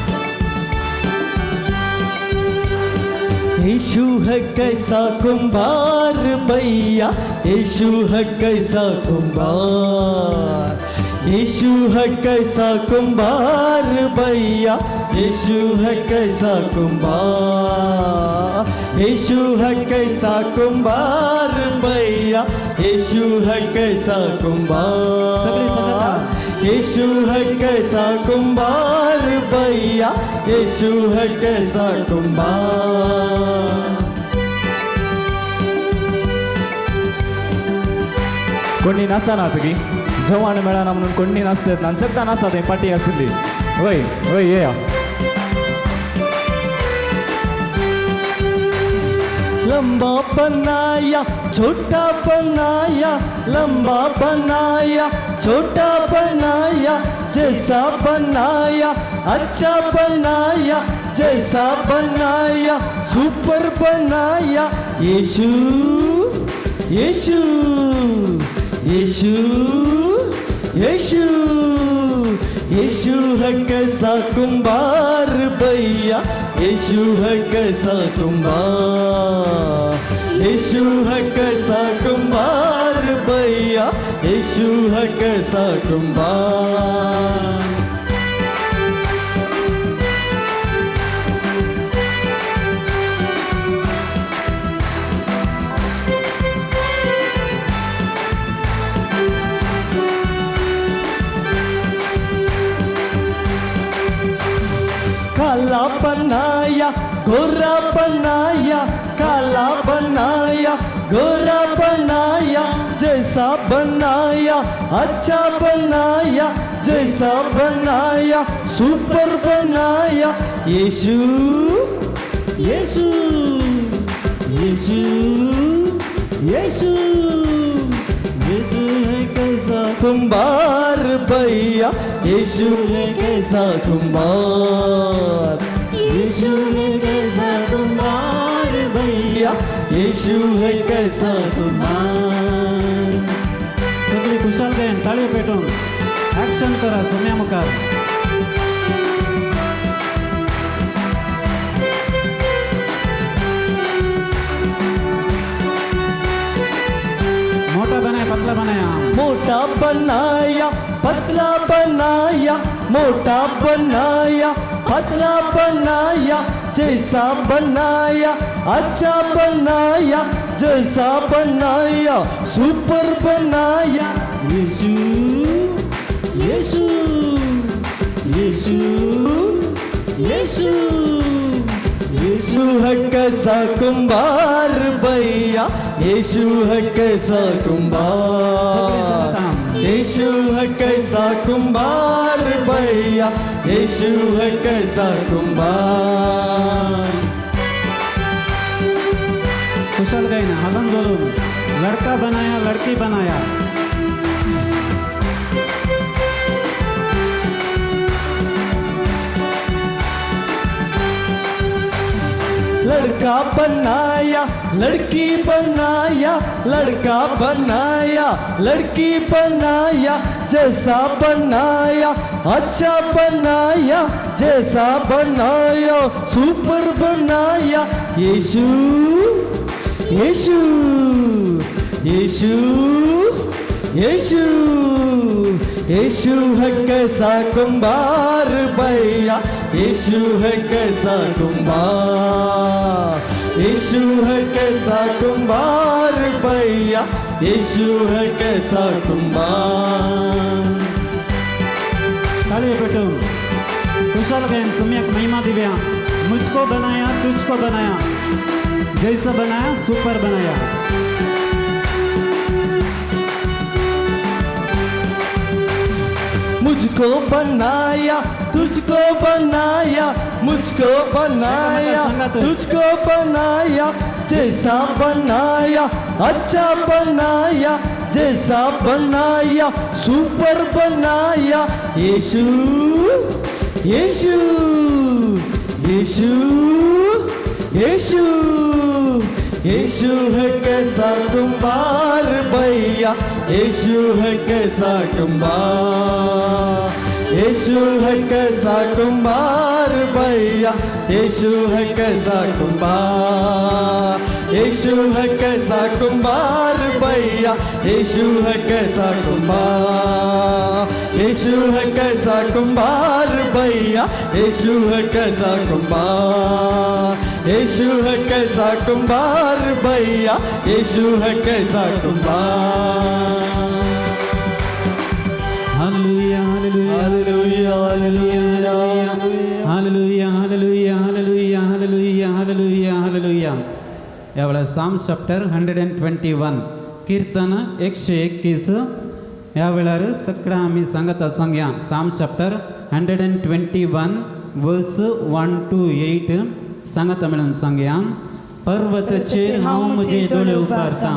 यीशु है कैसा कुंभार भैया, यीशु है कैसा कुंभार, यीशु है कैसा कुंभार भैया, यीशु है कैसा कुंभार, यीशु है कैसा कुंभार भैया, यीशु है कैसा कुंभार, यीशु है कैसा कुंभार भैया, यीशु है कैसा कुंभार. कोणी नासना तुगी जेवण मेळना म्हणून कोणी नासतात ना, सगळ्यां नासता थंय पाटी आशिल्ली. वय वय येया. लंबा बनाया छोटा बनाया, लंबा बनाया छोटा बनाया, जैसा बनाया अच्छा बनाया, जैसा बनाया सुपर बनाया. यीशु यीशु यीशु यीशु यीशु है कैसा कुंभार भैया, यीशु है कैसा कुंभार, यीशु है कैसा कुंभार भैया, यीशु है कैसा कुंभार. काला बनाया गोरा बनाया, काला बनाया गोरा बनाया, जैसा बनाया अच्छा बनाया, जैसा बनाया सुपर बनाया. यीशु यीशु यीशु यीशु यीशु है कैसा कुंभार भैया, यीशु है कैसा कुंभार, यीशु है कैसा कुंभार भैया, यीशु है कैसा कुंभार। सगळी खुशाल गायन ताळयो पेटून ॲक्शन करा सम्या मुखार। मोटा बनाया पतला बनाया, मोटा बनाया पतला बनाया, मोटा बनाया पतला बनाया, जैसा बनाया अच्छा बनाया, जैसा बनाया सुपर बनाया। यीशु यीशु यीशु यीशु यीशु है कैसा कुंभार भैया, यीशु है कैसा कुंभार, यीशु है कैसा कुंभार भैया, यीशु है कैसा कुंभार। कुशल गए ना हलन दोलन, लड़का बनाया लड़की बनाया। लड़का बनाया लड़की बनाया, लड़का बनाया लड़की बनाया, जैसा बनाया अच्छा बनाया, जैसा बनाया सुपर बनाया। यीशु यीशु यीशु यीशु यीशु है कैसा कुंभार भैया, यीशु है कैसा कुंभार, यीशु है कैसा कुंभार भैया, यीशु है कैसा कुंभार। ताली पेटून कुशल गए सम्यक महिमा दिव्या। मुझको बनाया तुझको बनाया, जैसा बनाया सुपर बनाया। मुझको बनाया तुझको बनाया, मुझको बनाया तुझको बनाया, जैसा बनाया अच्छा बनाया, जैसा बनाया सुपर बनाया। यीशु यीशु यीशु यीशु यीशु है कैसा कुंभार भैया, यीशु है कैसा कुंभार, यीशु है कैसा कुंभार भैया, यीशु है कैसा कुंभार, यीशु है कैसा कुंभार भैया, यीशु है कैसा कुंभार, यीशु है कैसा कुंभार भैया, यीशु है कैसा कुंभार, यीशु है कैसा कुंभार भैया, यीशु है कैसा कुंभार। Hallelujah hallelujah hallelujah hallelujah hallelujah hallelujah hallelujah hallelujah hallelujah. ह्या वेळार साम चॅप्टर 121 कीर्तन 121 ह्या वेळार सगळ्या आमी सांगत सांगया। साम चॅप्टर 121 वर्स 1 to 8 सांगता मेळून सांगया। पर्वताचेर हांव म्हजे दोळे उबारता,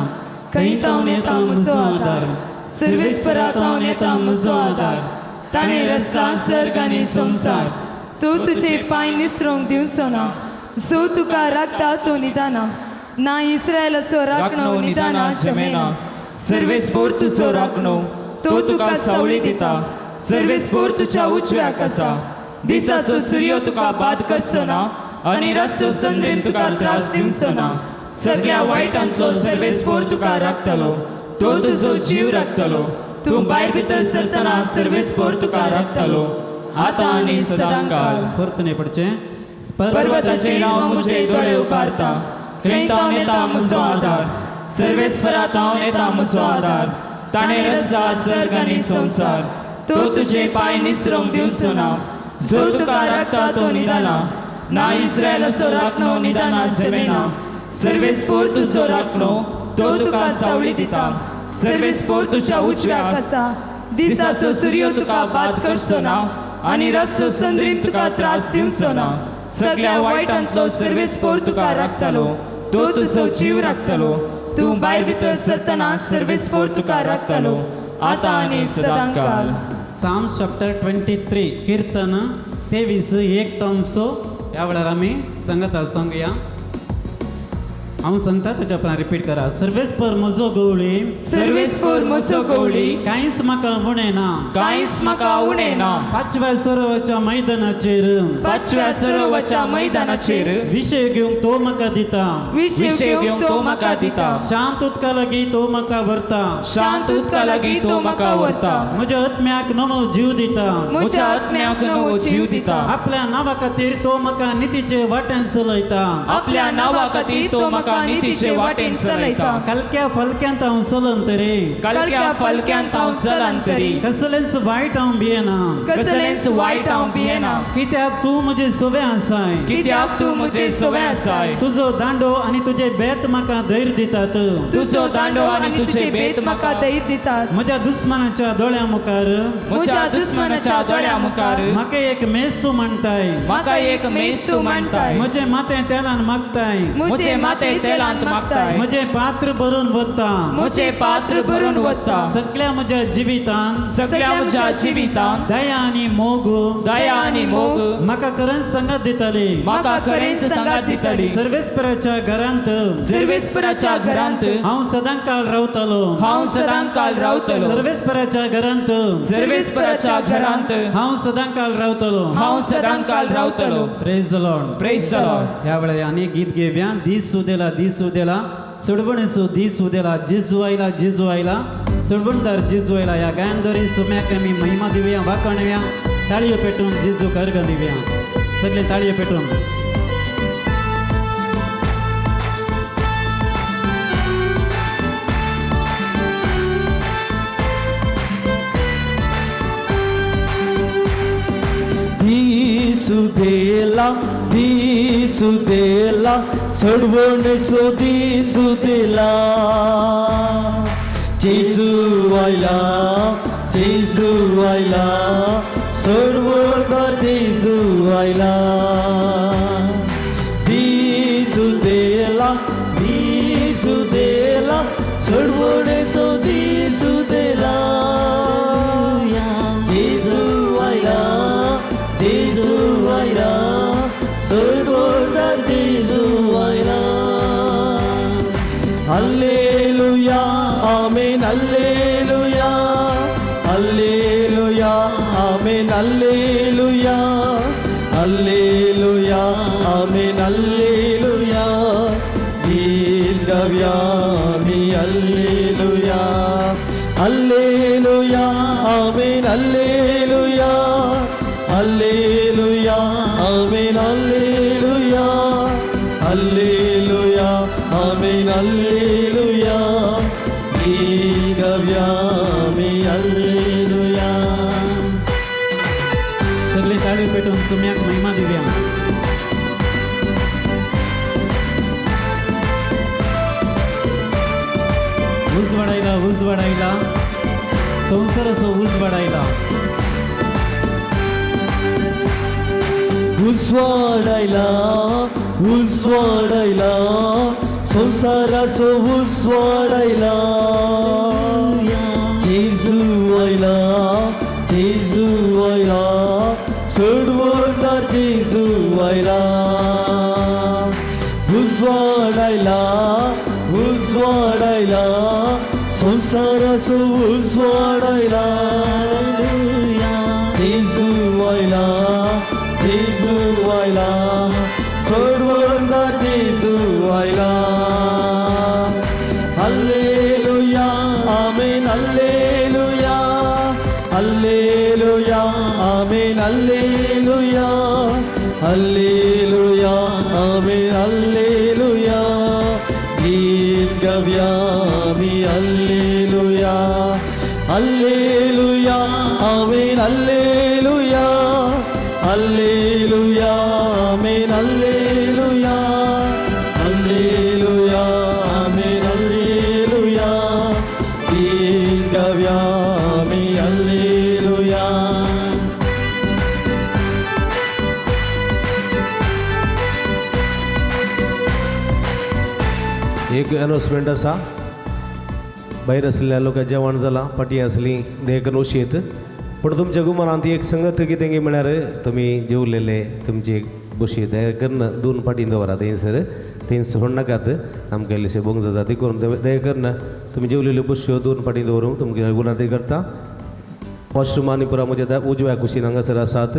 खंय तावन येता म्हजो आदार, सर्वेस्परा तावन येता म्हजो आदार, ताणें रचला सर्ग आनी संवसार। तूं तुजे पांय निसरोंक दिवचो ना, जो तुका राखता तो निदाना ना, इस्रायलाचो राखणो निदाना जमेना। सर्वेस्पोर तुजो राखणो, तो तुका सावळी दिता, सर्वेस्पोर तुज्या उजव्याक आसा। दिसाचो सुर्यो तुका बाद करचो ना आनी रातचो संद्रेन तुका त्रास दिवचो ना। सगळ्या वायटांतलो सर्वेस्पोर तुका राखतलो, तो तुजो जीव राखतलो। तूं भायर भितर सरतना सर्वेस्पोर तुका राखतलो, आतां आनी सदांकाळ। परतून पडचें। पर्वताचेर हांव म्हजे दोळे उबारता, खंय तावन येता म्हजो आदार, सर्वेस्परा तावन येता म्हजो आदार, ताणें रचला सर्ग आनी संवसार। तो तुजे पांय निसरोंक दिवचो ना, जो तुका राखता तो निदाना ना, इस्रायलाचो राखणो निदाना जमेना। सर्वेस्पोर तुजो राखणो, तो तुका सावळी दिता, सर्वेस्पोर तुज्या उजव्याक आसा। दिसाचो सुर्यो तुका बाद करचो ना आनी रातचो संद्रीन तुका त्रास दिवचो ना। सगळ्या वायटांतलो सर्वेस्पोर तुका राखतलो, तो तुजो जीव राखतलो। तूं भायर भितर सरतना सर्वेस्पोर तुका राखतलो, आतां आनी सदांकाळ. साम्स चॅप्टर 23 कीर्तन 23 1 तांसो ह्या वेळार आमी सांगता सांगया. हांव सांगता ताच्या उपरांत रिपीट करा. सर्वेस्पर म्हजो गवळी, सर्वेस्पोर म्हजो गवळी, कांयच म्हाका उणें ना, कांयच म्हाका उणें ना. पांचव्या सरोवराच्या मैदानाचेर, पांचव्या सरोवराच्या मैदानाचेर, विशय घेवंक तो म्हाका दिता, विशय घेवंक तो म्हाका दिता. शांत उदका लागीं तो म्हाका व्हरता, शांत उदका लागीं तो म्हाका व्हरता. म्हज्या आत्म्याक नवो जीव दिता, म्हज्या आत्म्याक नवो जीव दिता. आपल्या नांवा खातीर तो म्हाका नितीचे वाटेन चलयता, आपल्या नांवा खातीर तो म्हाका नितीचे वाटेन चलयता. कलक्या फलक्यांत हांव चलन तरी, कलक्या फलक्यांत हांव चलन तरी, कसलेंच वायट हांव भियेना, कसलेंच वायट हांव भियेना. कित्याक तूं म्हजे सोवे आसाय, कित्याक तूं म्हजे सोवे आसाय. तुजो दांडो आनी तुजे बेत म्हाका धैर्य दितात, तुजो दांडो आनी तुजे बेत म्हाका धैर्य दितात. म्हज्या दुस्मानाच्या दोळ्या मुखार, म्हज्या दुस्मानाच्या दोळ्या मुखार, म्हाका एक मेज तूं म्हणटाय, म्हाका एक मेज तूं म्हणटाय. म्हजें माथें तेलान मागताय, म्हजें माथें तेलांत मागताय. म्हजें पात्र भरून वता, म्हजें पात्र भरून वता. सगळ्या म्हज्या जिवितांत, सगळ्या म्हज्या जिवितांत, दया आनी मोग, दया आनी मोग म्हाका खरेंच सांगात दितली, म्हाका खरेंच सांगात दितली. सर्वेस्पराच्या घरांत, सर्वेस्पराच्या घरांत, हांव सदांकाळ रावतलो, हांव सदांकाळ रावतलो. सर्वेस्पराच्या घरांत, सर्वेस्पराच्या घरांत, हांव सदांकाळ रावतलो, हांव सदांकाळ रावतलो. Praise the Lord, praise the Lord. ह्या वेळार आनी गीत घेवया. दीस उदेला, दीस उदेला, सोडवणेचो दीस उदेला, जेजू आयला, जेजू आयला, सोडवणदार जेजू आयला. ह्या गायनद्वारे सुम्याक आमी महिमा दिवया, वाखाणुया. ताळयो पेटून जेजू कर्ग दिवया. सगळे ताळयो पेटून. दीस उदेला, दीस उदेला, सोडवणेचो दीस उदेला. जेजू आयला, जेजू आयला, सोडवणदार जेजू आयला. दीस उदेला, दीस उदेला, सोडवणेचो दीस उदेला. जेजू आयला, जेजू आयला, सोडवणदार जेजू आयला. Hallelujah, amen, hallelujah, hallelujah, amen, hallelujah, hallelujah, amen, hallelujah. गीत गावया आमी hallelujah, hallelujah, amen, hallelujah, hallelujah, amen, hallelujah, hallelujah, amen, hallelujah. गीत गावया आमी हल्लेलुया. सगळे ताळयो पेटून सुम्याक महिमा दिवया. उजवाडायला, उजवाडायला, संसाराचो उजवाडायला, उजवाडायला, उजवाडायला, संसाराचो उजवाडायला. जेजू आयला, जेजू आयला, सोडवणदार जेजू आयला. उजवाडायला, उजवाडायला, संसाराचो उजवाडायला. जेजू आयला, जेजू आयला, सोडवणदार जेजू आयला. Hallelujah, amen, hallelujah, hallelujah, amen, hallelujah, hallelujah, amen, hallelujah. गीत गावया आमी hallelujah, hallelujah, amen, hallelujah, hallelujah, amen, hallelujah, hallelujah, amen, hallelujah. गीत गावया आमी हल्लेलुया. एक एक अनाउन्समेंट आसा. भायर आसल्या लोकां जेवण जालां, पाटी आसली देह करून उशेत, पूण तुमच्या गुमनांत एक संगत कितें म्हळ्यार तुमी जेवलेले तुमची बशी दया करून दोन पाटी दवरात थंयसर, थंय सोडनाकात, आमकां इल्लेशें बोंग जाता. ते करून दया करून तुमी जेवलेल्यो बश्यो दोन पाटी दवरूंक तुमकां गुणांत करता. वॉशरूम आनी पुरा म्हज्या उजव्या कुशीन हांगासर आसात,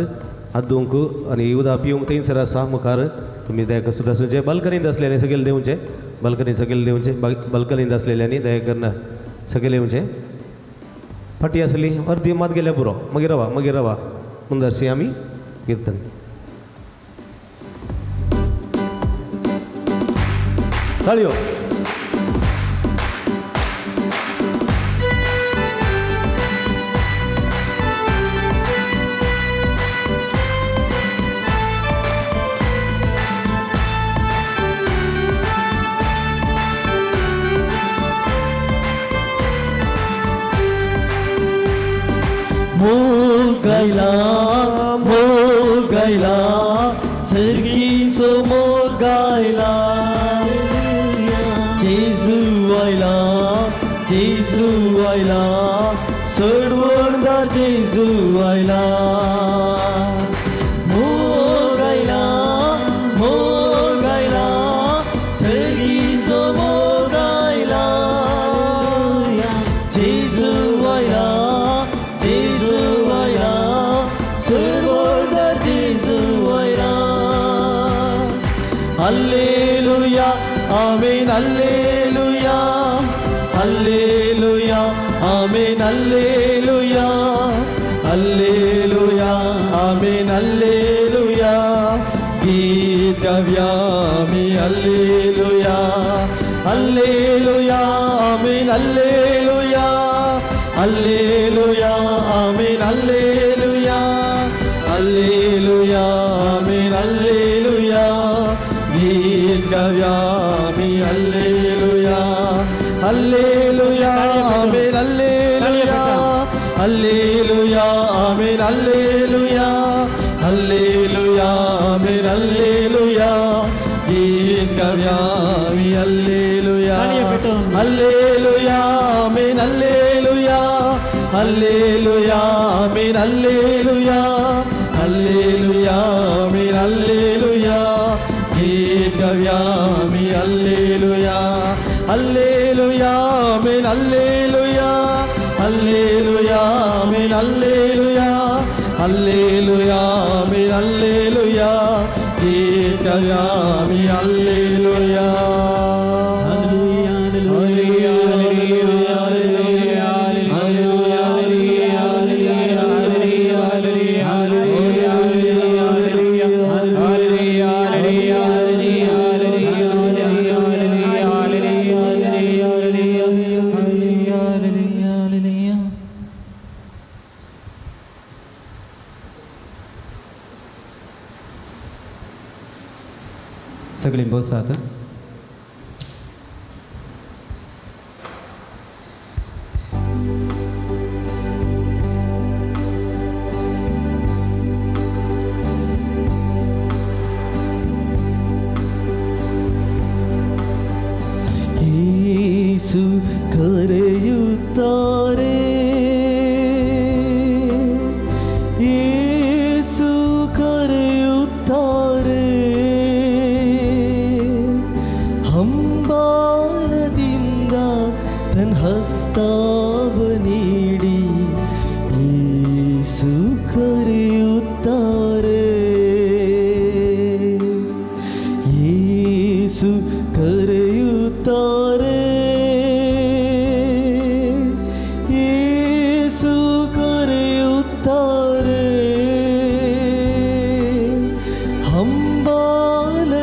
हात धुवंक आनी उदक पिवंक थंयसर आसा मुखार. तुमी दया सुद्दां जे बाल्कनींत आसलेले सगळे देंवचे, बाल्कनींत सगळे देंवचे, बाल्कनींत आसलेल्यांनी दया करून सगळे येवचे. फाटी आसली अर्दी मात गेल्या पुरो, मागीर रावा, मागीर रावा मुंदरशी आमी किर्तन. ताळयो. मोग गायला सर्गीचो मोग गायला, जेजू आयला, जेजू आयला, सोडवणदार जेजू आयला. मोग गायला, मोग गायला, सर्गीचो मोग गायला, जेजू आयला, जेजू आयला, सोडवणदार जेजू आयला. Alleluia, amen, alleluia, alleluia, amen, alleluia, alleluia, amen, alleluia. गीत गाऊया आम्ही alleluia, alleluia, amen, alleluia, alleluia, amen, alleluia, alleluia, amen, alleluia. गीत गाऊया आम्ही alleluia, alleluia, amen, alleluia, alleluia, amen, alleluia, alleluia, amen, alleluia. गीत गाऊया आम्ही alleluia, alleluia, amen, alleluia, alleluia, amen, alleluia, alleluia, amen, alleluia. गीत गाऊया आम्ही alleluia, alleluia, amen, alleluia, alleluia, amen, alleluia, alleluia, amen, alleluia. गीत गाऊया आम्ही alleluia. Hallelujah, hallelujah, hallelujah, hallelujah, hallelujah. सगळीं बसात. ಯೇಸು ಕರೆಯುತ್ತಾರೆ, ಯೇಸು ಕರೆಯುತ್ತಾರೆ, ಹಂಬಾಲದಿಂದ ತನ್ನ ಹಸ್ತಾವ ನೀಡಿ ಯೇಸು ಕರೆಯುತ್ತಾರೆ, ಯೇಸು ಕರೆಯುತ್ತಾರೆ, ಯೇಸು ಕರೆಯುತ್ತಾರೆ, ಹಂಬಾಲದಿಂದ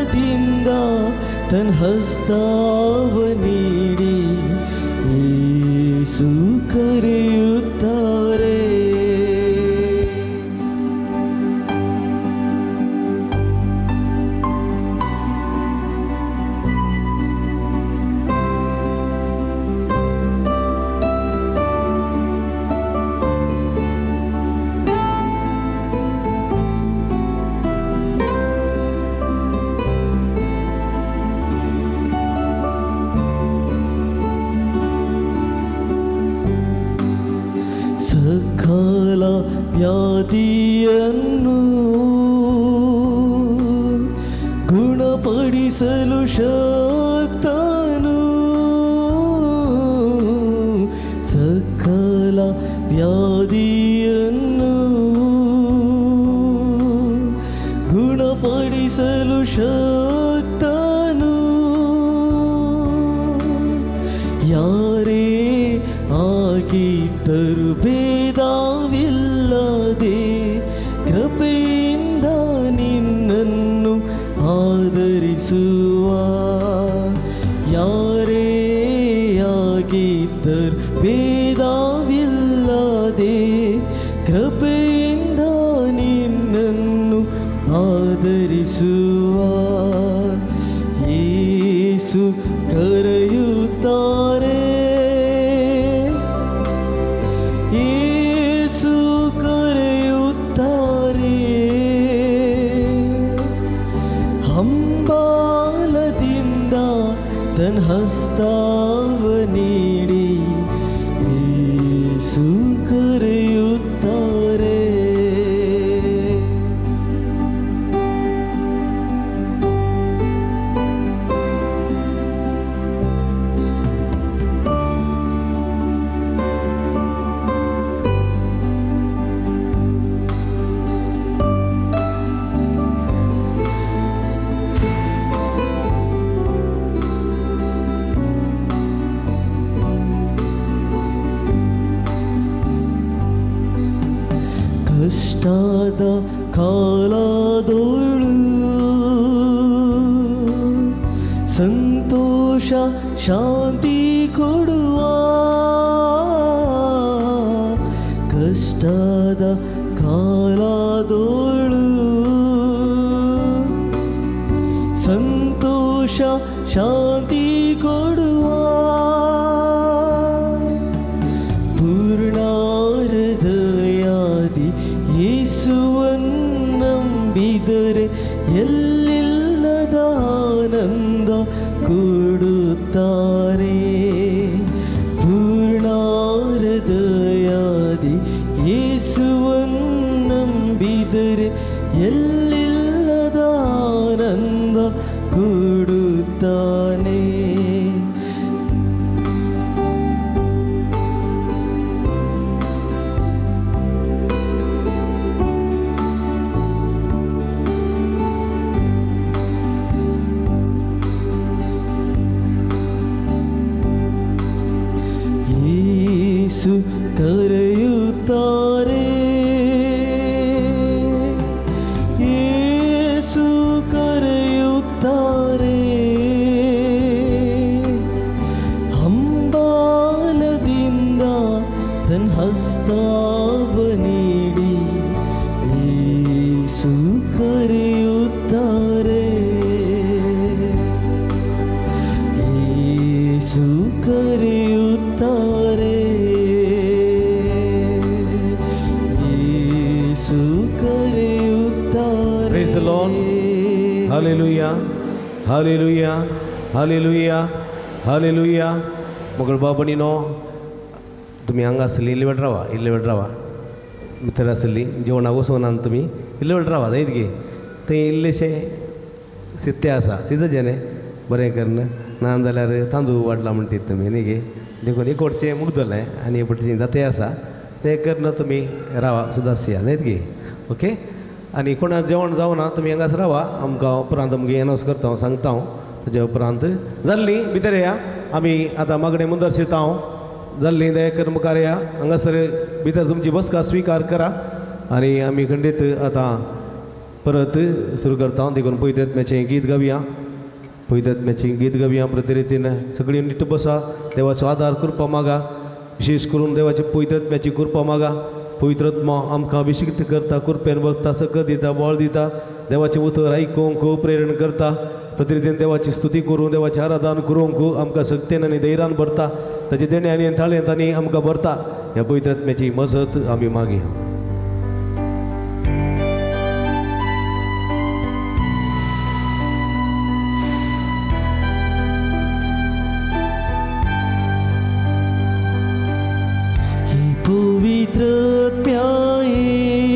ತನ್ನ ಹಸ್ತಾವ ನೀಡಿ ಯೇಸು ಕರೆಯುತ್ತಾರೆ. ವ್ಯಾಧಿಯನ್ನು ಗುಣಪಡಿಸಲು ಶಕ್ತನು, ಸಕಲ ವ್ಯಾಧಿಯನ್ನು ಗುಣಪಡಿಸಲು ಶಕ್ತನು. ಯಾರೇ ಆಗಿದ್ದರು ಭೇದವಿಲ್ಲದೆ ಕೃಪೆಯಿಂದ ನಿನ್ನನ್ನು ಆದರಿಸುವ, ಯಾರೇ ಆಗಿದ್ದರು ಭೇದವಿಲ್ಲದೆ ಕೃಪೆಯಿಂದ ನಿನ್ನನ್ನು ಆದರಿಸುವ. ಯೇಸು ಕರೆಯುತ್ತಾರೆ, ಯೇಸು ಕರೆಯುತ್ತಾರೆ, ಹಂಬಾಲದಿಂದ ತನ್ನ ಹಸ್ತಾವ ನೀಡಿ ಯೇಸು ಕರೆಯುತ್ತಾರೆ. ಕಷ್ಟದ ಕಾಲದೊಳು ಸಂತೋಷ ಶಾಂತಿ ಕೊಡುವ, ಕಷ್ಟದ ಕಾಲದೊಳು ಸಂತೋಷ ಶಾಂತಿ ಕೊಡುವ, ಪೂರ್ಣ ಹೃದಯಾದಿ ಯೇಸುವನ್ನಂಬಿದರೆ ಎಲ್ಲಿಲ್ಲದ ಆನಂದ ಕೊಡುತ್ತಾರೆ. ಪೂರ್ಣ ಹೃದಯಾದಿ ಯೇಸುವನ್ನಂಬಿದರೆ ಎಲ್ಲಿಲ್ಲದ ಆನಂದ ಕೊಡುತ್ತಾನೆ. ಯೇಸು ಕರೆಯುತ್ತಾರೆ, ಯೇಸು ಕರೆಯುತ್ತಾರೆ, ಹಂಬಾಲದಿಂದ ತನ್ನ ಹಸ್ತಾವ ನೀಡಿ ಯೇಸು ಕರೆಯುತ್ತಾರೆ, ಯೇಸು ಕರೆಯುತ್ತಾರೆ, ಯೇಸು ಕರೆಯುತ್ತಾರೆ. Praise the Lord. Hallelujah. Hallelujah. Hallelujah. Hallelujah. मगळ बाबणीनो तुमी हांगा आसली इल्ले वेळ रावा, इल्ले वेळ रावा, भितर आसली जेवणाक वचून तुमी इल्ले वेळ रावा जायत गे. थंय इल्लेशें सित्तें आसा, सिजजें न्ही बरें करून, ना जाल्यार तांदूळ वाडला म्हणटीत तुमी न्ही गे. देखून एक वटचें मुगदलें आनी एक वटचें जातें आसा तें करून तुमी रावा सुदारसिया जायत गे. ओके. आनी कोणा जेवण जावना तुमी हांगासर रावा, आमकां उपरांत आमगे अनावंस करता हांव, सांगता हांव. ताज्या उपरांत जाल्ली भितर या, आमी आतां मागणें मुंदरशिता हांव. जाल्ली दया करून मुखार या, हांगासर भितर तुमची बसका स्विकार करा आनी आमी खंडीत आतां परत सुरू करता. देखून पवित्र गीत गावया, पवित्र गीत गावया. प्रतिरितीन सगळीं नीट बसा, देवाचो आदार कृपा मागा, विशेष करून देवाची पवित्र कृपा मागा. पवित्र आत्मा आमकां अभिषिक्त करता, कृपेन बघता, सकत दिता, बळ दिता, देवाचें उतर आयकूंक प्रेरण करता. प्रतिरितीन देवाची स्तुती करूं, देवाचें आराधन करूंक आमकां शक्तेन आनी धैर्यान भरता. ताचे देणे आनी थाळेंत आनी आमकां भरता. ह्या पवित्र आत्म्याची मजत आमी मागया. पवित्र आत्म्याये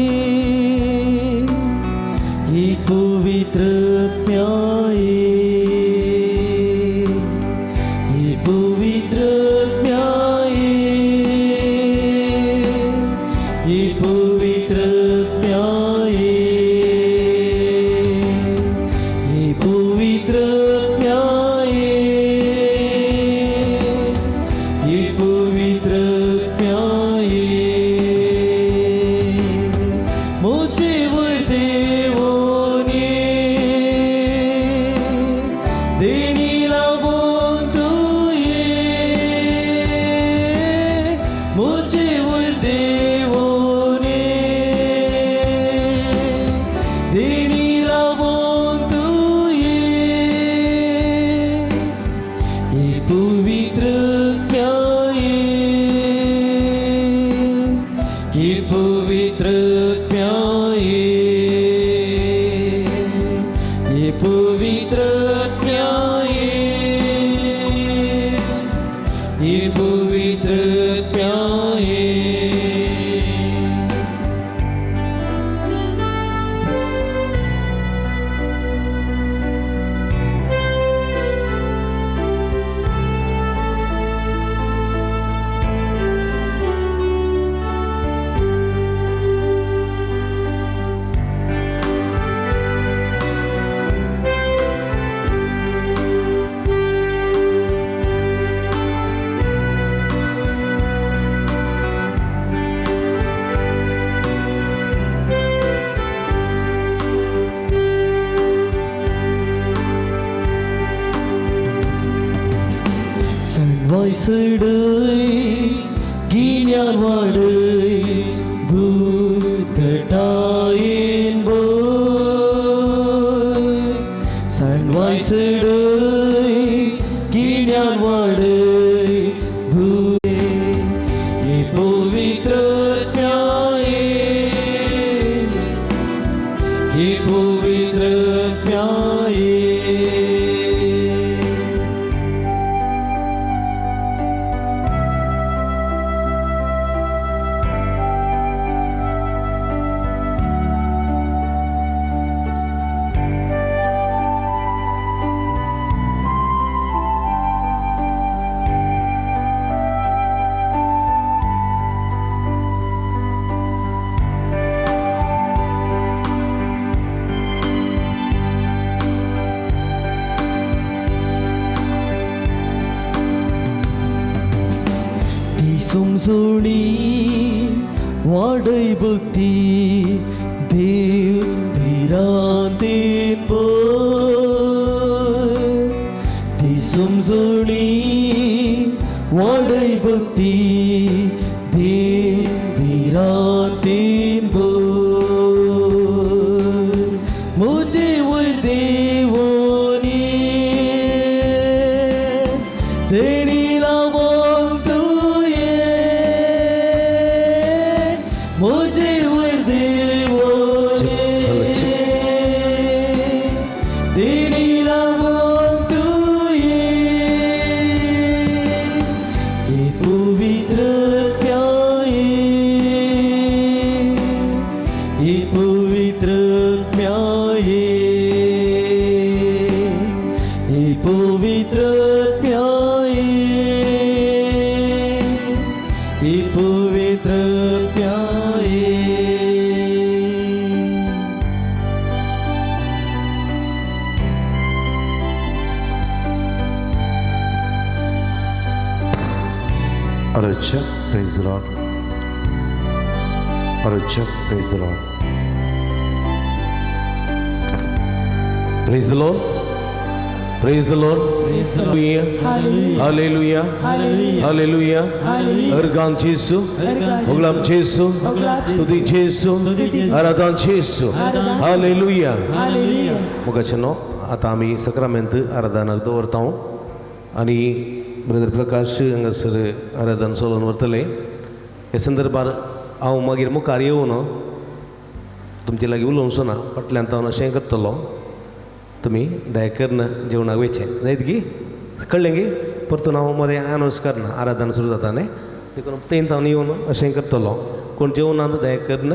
आत्म्याये, ये पवित्र आत्म्याये, ये पवित्र आत्म्याये. सडय गिन्यान वाडय भूतटायेन बोय, सणवाय सडय गिन्यान वाडय भूत, ये पवित्र आत्म्याये, ये पवित्र आत्म्याये. समजोणी वाडय भक्ती देव भिरांतेन बोय, ती समजोणी वाडय भक्ती देव भिरांतेन बोय, म्हजे वयर देवोनी तेणी लावोन तुये, म्हजे वयर देवोनी तेणी लावोन तुये, हे पवित्र आत्म्याये, हे पवित्र आत्म्याये, हे पवित्र आत्म्याये, हे पवित्र आत्म्याये. Aracha, praise the Lord. Aracha, praise the Lord. Praise the Lord. Praise the Lord. Hallelujah. Hallelujah. Hallelujah. Argan Jesu. Hoglam Jesu. Stuti Jesu. Aradhan Jesu. Hallelujah. मुगाचेनो आतां आमी सक्रामेंत आराधनाक दवरता आनी ब्रदर प्रकाश हांगासर आराधन चलोवन व्हरतले. हे संदर्भार हांव मागीर मुखार येवन तुमचे लागीं उलोवचो ना, फाटल्यान हांव अशें करतलो, तुमी दया करून जेवणाक वयचें जायत गी, कळ्ळें गी? परतून हांव मदें अनावंस करना, आराधन सुरू जाता न्ही, देखून तेंत हांव येवन अशें करतलो. कोण जेवणांत दया करून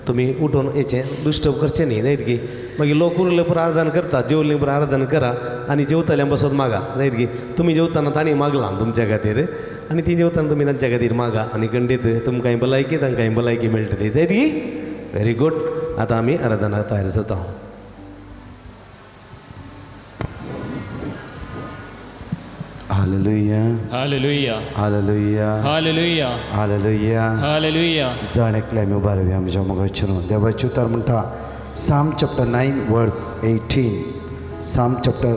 तुमी उठून येचें, डिस्टर्ब करचें न्ही, जायत गी? मागीर लोक उरले पुरो आराधन करता, जेवले पुरो आराधन करा आनी जेवताले बसत मागा, जायत गी? तुमी जेवतना तांणी मागलां तुमच्या खातीर आनी ती जेवतना तुमी तांच्या खातीर मागा आनी खंडीत तुमकांय भलायकी तांकांय भलायकी मेळटली, जायत गी? Very good. आतां आमी आराधनाक तयार जाता. Hallelujah. Hallelujah. Hallelujah. Hallelujah. Hallelujah. Hallelujah. जण एकले आमी उबे रावया आमच्या मोगाचेर. देवाचें उतर म्हणटा Psalm chapter 9 verse 18. Psalm chapter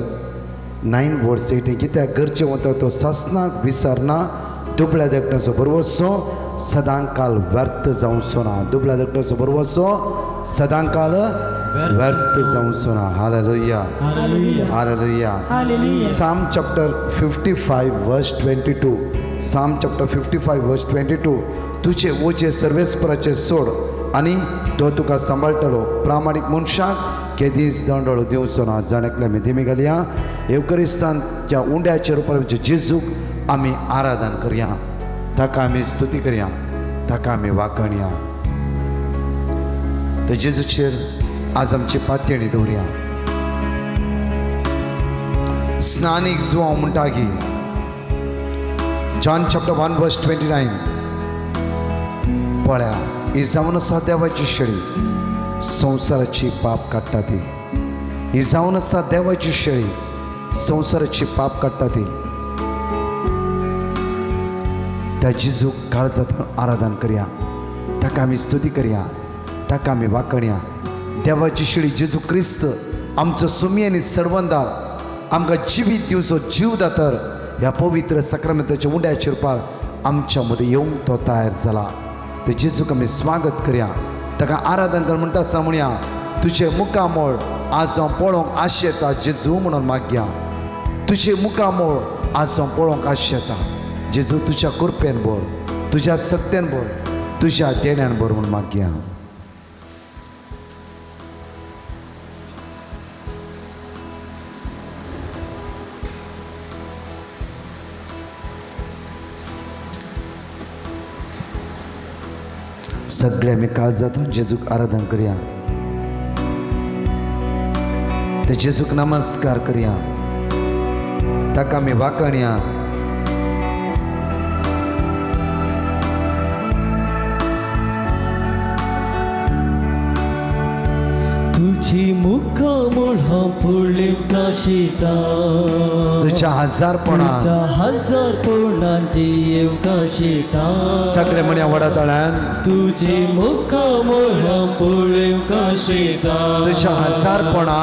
9 verse 18. कित्याक गरजे वता तो सासनाक विसरना, दुबळ्या धाकट्याचो भरवसो सदांकाल व्यर्थ जावचो ना, दुबळ्या धाकट्याचो भरवसो सदांकाल व्यर्थ जावचो ना. Hallelujah. Hallelujah. Psalm chapter 55 verse 22. Psalm chapter 55 verse 22. तुझे ओझे सर्वेस्पराचे सोड, आनी तो तुका सांबाळटलो. प्रामाणीक मनशाक केदींच दंडोळो दिवचो ना. जाण एकले आमी दिमी घालया. येवकरिस्तानच्या उंड्याच्या रुपार आमच्या जेजूक आमी आराधन करया, ताका आमी स्तुती करया, ताका आमी वाखणया. ते जेजूचेर आज आमची पातयेणी दवरया. स्नानीक जुवांव म्हणटा की John chapter 1 verse 29 पळया, ही जावन आसा देवाची शेळी, संवसाराची पाप काडटा ती. ही जावन आसा देवाची शेळी, संवसाराची पाप काडटा ती. त्या जेजूक काळजांत आराधन करया, ताका आमी स्तुती करया, ताका आमी वाखणया. देवाची शेळी जेजू क्रिस्त आमचो सुमी आनी सर्वंदार, आमकां जिवीत दिवचो जीव दातर ह्या पवित्र साक्रामेंताच्या उंड्याच्या रुपार आमच्या मदें येवंक तो तयार जाला. ते जेजूक आमी स्वागत करया, ताका आराधन कर म्हणटा आसतना म्हणया, तुजें मुखामळ आज हांव पळोवंक आशेता जेजू म्हणून मागया. तुजें मुखामळ आज हांव पळोवंक आशेता जेजू, तुज्या कृपेन भर, तुज्या सक्तेन भर, तुज्या देण्यान भर म्हूण मागया. सगळे आमी काळजांतून जेजूक आराधन करया, ते जेजूक नमस्कार करया, ताका आमी वाखणया. तुझी मुखामळ पळोवंक आशिता, तुझ्या हजारपणा हजारपणांची येवंक आशिता. सगळे म्हण्या व्हडा ताळ्यान, तुझी मुखामळ पळोवंक आशिता, तुझ्या हजारपणा,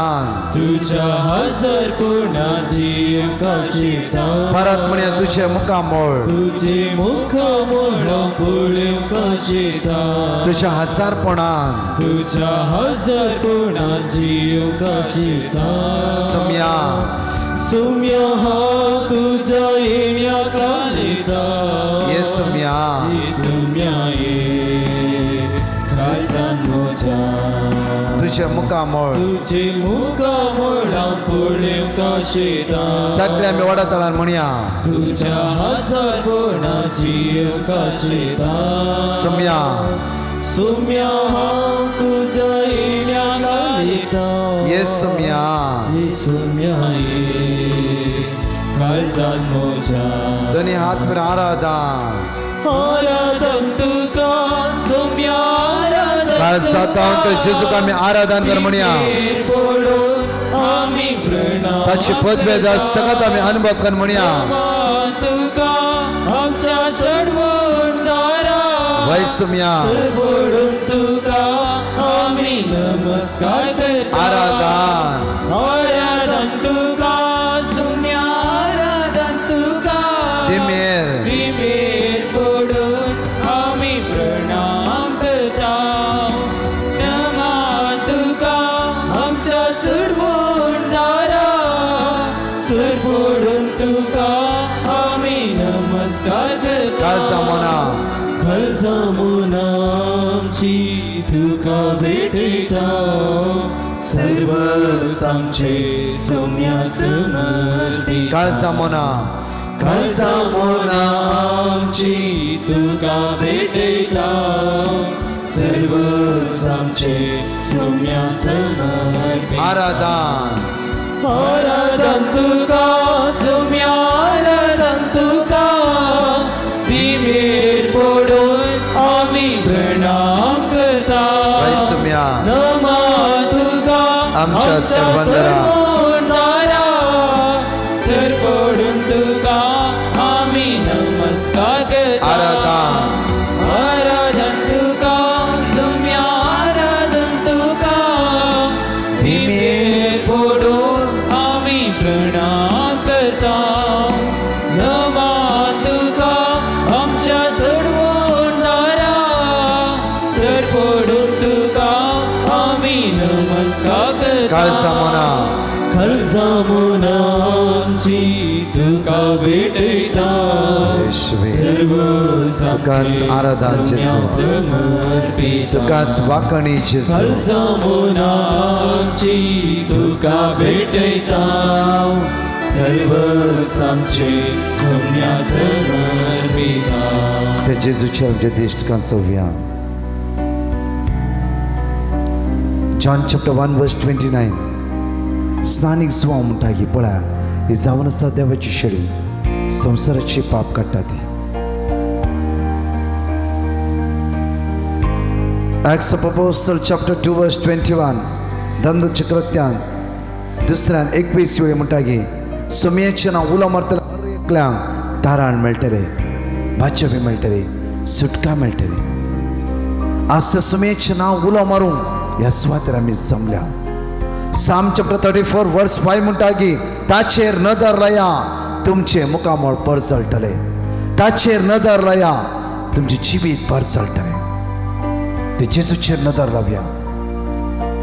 तुझ्या हजारपणांची येवंक आशिता. परत म्हण्या, तुझे मुखामळ, तुझे मुखामळ पळोवंक आशिता, तुझ्या हजारपणा, तुझ्या हजारपणांची येवंक आशिता. सुम्या सुम्या हांव तुज्या येण्याक लागता, ये सुम्या, सुम्या ये काळजान म्हज्या, तुझे मुखामळ, तुझे मुखामळ हांव पळोवंक आशिता. सगळे आमी व्हडा ताळ्यान म्हणया, तुज्या हजारपणाची येवंक आशिता. सुम्या सुम्या हांव तुज्या येण्याक लागता, ये सुम्या, ये सुम्या ये काळजान म्हज्या. दोनी हात मेरेन आराधन, आराधन तुका सुम्या, आराधन काळजांत जेजूक आमी आराधन कर म्हणया. आमी प्रणाम ताची पदवेदा सगळ्यात आमी अनुभव कर म्हणया. तुका आमच्या सडवणदारा, वय सुम्या, पडून तुका आमी नमस्कार करता. आराधन, आराधन तुका सुम्या, आराधन तुका, दिमेर दिमेर पडून आमी प्रणाम करता. नमा तुका आमच्या सुडवणदारा, सरपडून तुका आमी नमस्कार करता. काळजा मोना, काळजा मोना आमची तुका भेटयता, सर्व आमचे सोम्या समर्पिता. काळजा मोना, काळजा मोना आमची तुका भेटयता, सर्व आमचे सोम्या समर्पिता. आराधन, आराधन तुका सोम्या, आराधन तुका, दिमेर पडून आमी प्रणाम करता. सुम्या, नमा तुका आमच्या सर्वंदरा, सर पडून तुका आमी नमस्कार करता. आराधन, आराधन तुका सुम्या, आराधन तुका, दिमेर पडून आमी प्रणाम करता. नमा तुका आमच्या सोडवणदारा, सर पडून तुका आमी नमस्कार करता. काळजा मोना, काळजा मोना आमची तुका भेटयता, येशुवे सर्व तुका तुकाच आराधन जेजू, तुकाच वाकणी जेजू. आमची तुका भेटयता सर्व आमचे सोम्या समर्पिता. ते जेजूच्या आमच्या दिश्टकां चोवया. John chapter 1 verse 29. स्नानीक जुवांव म्हणटा की पळया ही जावन आसा देवाची शेळी, संवसाराची पाप काडटा ती. Acts of Apostle chapter 2 verse 21. दंडचक्रत्यान दुसऱ्यान 21 वेळी म्हणटा की सोमयेचें नांव उलो मारतले हर एकल्यांक तारण मेळटलें, भाजपी मेळटली, सुटका मेळटली. आज त्या सोमयेचें नांव उलो मारूंक ह्या सुवातेर आमी जमल्या. Psalm chapter 34 verse 5 म्हणटा की ताचेर नदर लाया तुमचें मुखामळ परजळटलें, ताचेर नदर लाया तुमचें जिवीत परजळटलें. ते जेजूचेर नदर लावया,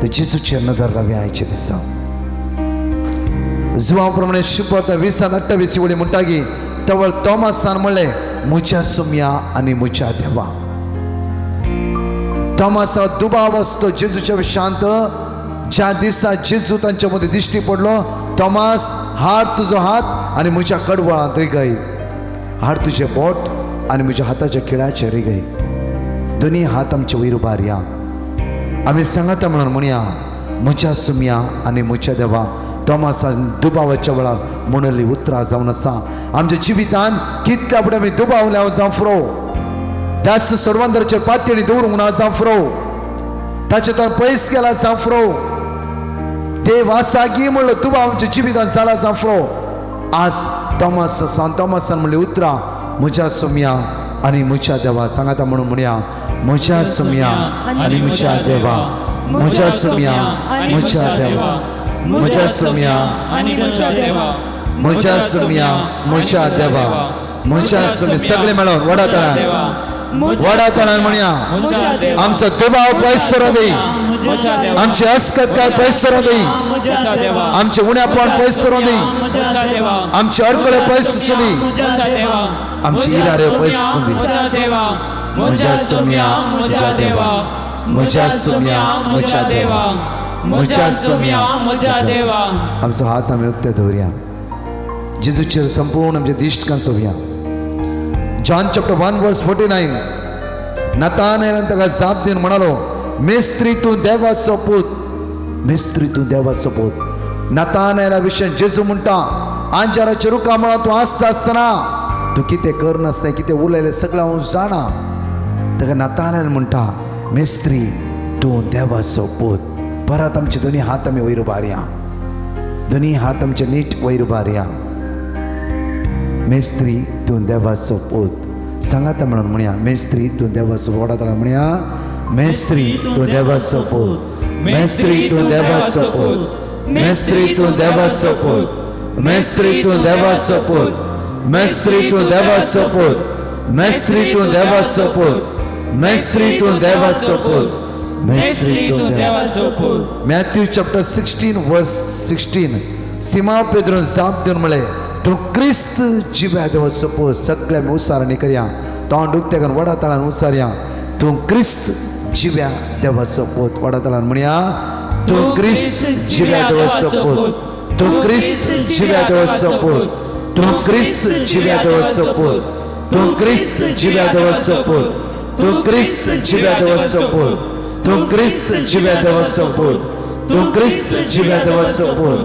ते जेजूचेर नदर लावया आयच्या दिसा. जुवां प्रमाणे शुभत 20:28 वळी म्हणटा की तवळ तॉमासान म्हणलें म्हज्या सोम्या आनी म्हज्या देवा. तॉमासा दुबाव आसलो जेजूच्या विशांत. ज्या दिसा जेजू तांच्या मदीं दिश्टी पडलो, तॉमास हाड तुजो हात आनी म्हज्या कडवळांत रिगय, हाड तुजें बोट आनी म्हज्या हाताच्या खिळाचेर रिगय. दोनी हात आमचे वयर उबारया, आमी सांगाता म्हणून म्हणया म्हज्या सुम्या आनी म्हज्या देवा. तॉमासान दुबावाच्या वेळार म्हणिल्ली उतरां जावन आसा आमच्या जिवितान कितल्या फुडें आमी दुबावल्या जावं फ्रो, त्याच सर्वांतराचेर पातयेणी दवरूंक ना जावं फ्रो, ताचे तर पयस गेला जावं फ्रो. देव आसा की म्हणलो दुबाव आमच्या जिवितान जाला जावं फ्रो. आज तॉमास सान तॉमासान म्हणली उतरां म्हज्या सोम्या आनी म्हज्या देवा. सांगाता म्हणून म्हणया म्हज्या सोम्या आनी म्हज्या देवा, म्हज्या सोम्या म्हज्या देवा, म्हज्या सोम्या आनी म्हज्या देवा, म्हज्या सोम्या म्हज्या देवा, म्हज्या सोम्या. सगळे मेळोन व्हडा तळान, व्हडा तळान म्हणया आमचो दुबाव पयस करूं दी, आमची अस्कत काय पयस करूं दी, आमचे उण्यापण पयस करूं दी, आमचे अडकळे पयस आसूं दी, आमची इराडे पयस आसूं दी. म्हज्या सोम्या म्हज्या देवा, म्हज्या सोम्या म्हज्या देवा, म्हज्या सोम्या म्हज्या देवा. आमचो हात आमी उक्ते दवरया, जेजूचेर संपूर्ण आमचे दिश्ट कांसोवया. John chapter 1 verse 49. नतानेलान ताका जाप दिवन म्हणालो मेस्त्री तूं देवाचो पूत, मेस्त्री तूं देवाचो पूत. नतानेला विशय जेजू म्हणटा आंजाराच्या रुखा मुळां तूं आसता आसतना तूं कितें करनासलें, कितें उलयलें सगळें हांव जाणा. ताका नतानेल म्हणटा मेस्त्री तूं देवाचो पूत. परत आमचे दोनी हात आमी वयर उबारया, दोनी हात आमचे नीट वयर उबारया. मेस्त्री तूं देवाचो पूत. सांगाता म्हणून म्हणया मेस्त्री तूं देवाचो. व्हडा ताळ्यान म्हणया मेस्त्री तूं देवाचो पूत, मेस्त्री तूं देवाचो पूत, मेस्त्री तूं देवाचो पूत, मेस्त्री तूं देवाचो पूत, मेस्त्री तूं देवाचो पूत, मेस्त्री तूं देवाचो पूत, मेस्त्री तूं देवाचो पूत, मेस्त्री तूं देवाचो पूत. Matthew chapter 16 verse 16. सिमांव पेद्रून जाप दिवन म्हणलें तूं क्रिस्त जिव्या देवाचो पूत. सगळ्या आमी उसारणी करया, तोंड उक्तें करून व्हडा ताळान उसारया तूं क्रिस्त जिव्या देवाचो पूत. व्हडा ताळान म्हणया तूं क्रिस्त जिव्या देवाचो पूत, तूं क्रिस्त जिव्या देवाचो पूत, तूं क्रिस्त जिव्या देवाचो पूत, तूं क्रिस्त जिव्या देवाचो पूत, तूं क्रिस्त जिव्या देवाचो पूत, तूं क्रिस्त जिव्या देवाचो पूत, तूं क्रिस्त जिव्या देवाचो पूत,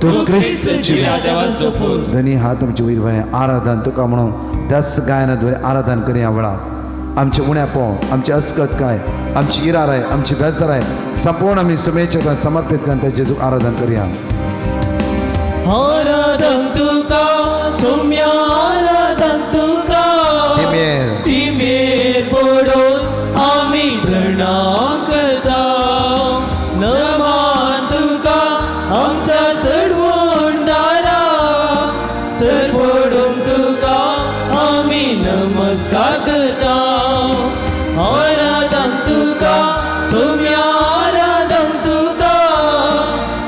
तूं क्रिस्त जिव्या देवाचो पूत. दोनी हात आमचे वयर वळ्ळे आराधन तुका म्हणून त्याच गायना द्वारे आराधन करया वेळार आमचे उण्यापण, आमची अस्कत काय, आमची इराराय, आमची बेजाराय संपूर्ण आमी सुमेच्या समर्पित करून त्या जेजूक आराधन करया. आराधन तुका सोम्या, आराधन तुका तिमेर पडून आमी प्रणाम करता. नमान तुका आमच्या सडवणदारा, सर पडून तुका आमी नमस्कार करता. आराधन तुका सोम्या, आराधन तुका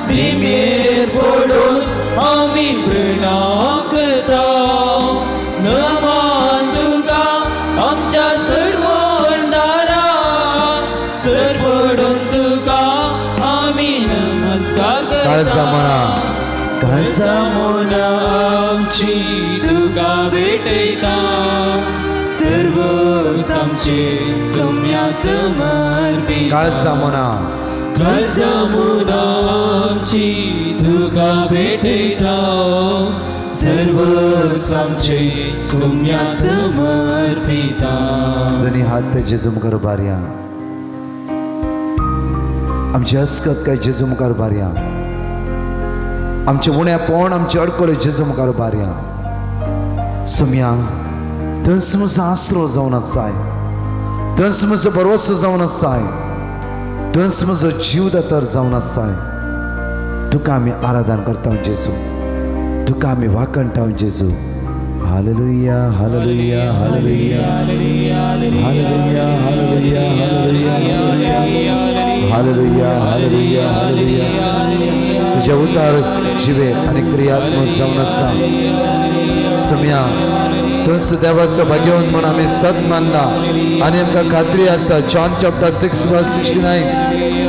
दिमेर पडून आमी प्रणाम करता. नमान तुका आमच्या काळजा मना काळजा मना आमची तुका भेटयता सर्व आमचे सोम्या समर्पिता काळजा मना काळजा मना आमची तुका भेटयता सर्व आमचे सोम्या समर्पिता. दोन्ही हात जेजू मुखार उबारया. आमची हसकत काय जेजू मुखार उबारया. आमचे उणेपण आमचे अडकळे जेजू मुखार उबारया. सोम्या थंयच म्हजो आसरो जावन आसाय, थंयच म्हजो भरवसो जावन आसाय, थंयच म्हजो जीव दातर जावन आसाय. तुका आमी आराधन करता जेजू, तुका आमी वाखणटा जेजू. Hallelujah hallelujah hallelujah hallelujah hallelujah hallelujah hallelujah hallelujah hallelujah. तुझ्या उतारच जिवे आनी क्रियात्मक जावन आसा. सोम्या तुंच देवाचो भाग्यवंत म्हूण आमी सत मानला आनी आमकां खात्री आसा. जॉन चॅप्टर 6 वर्स 69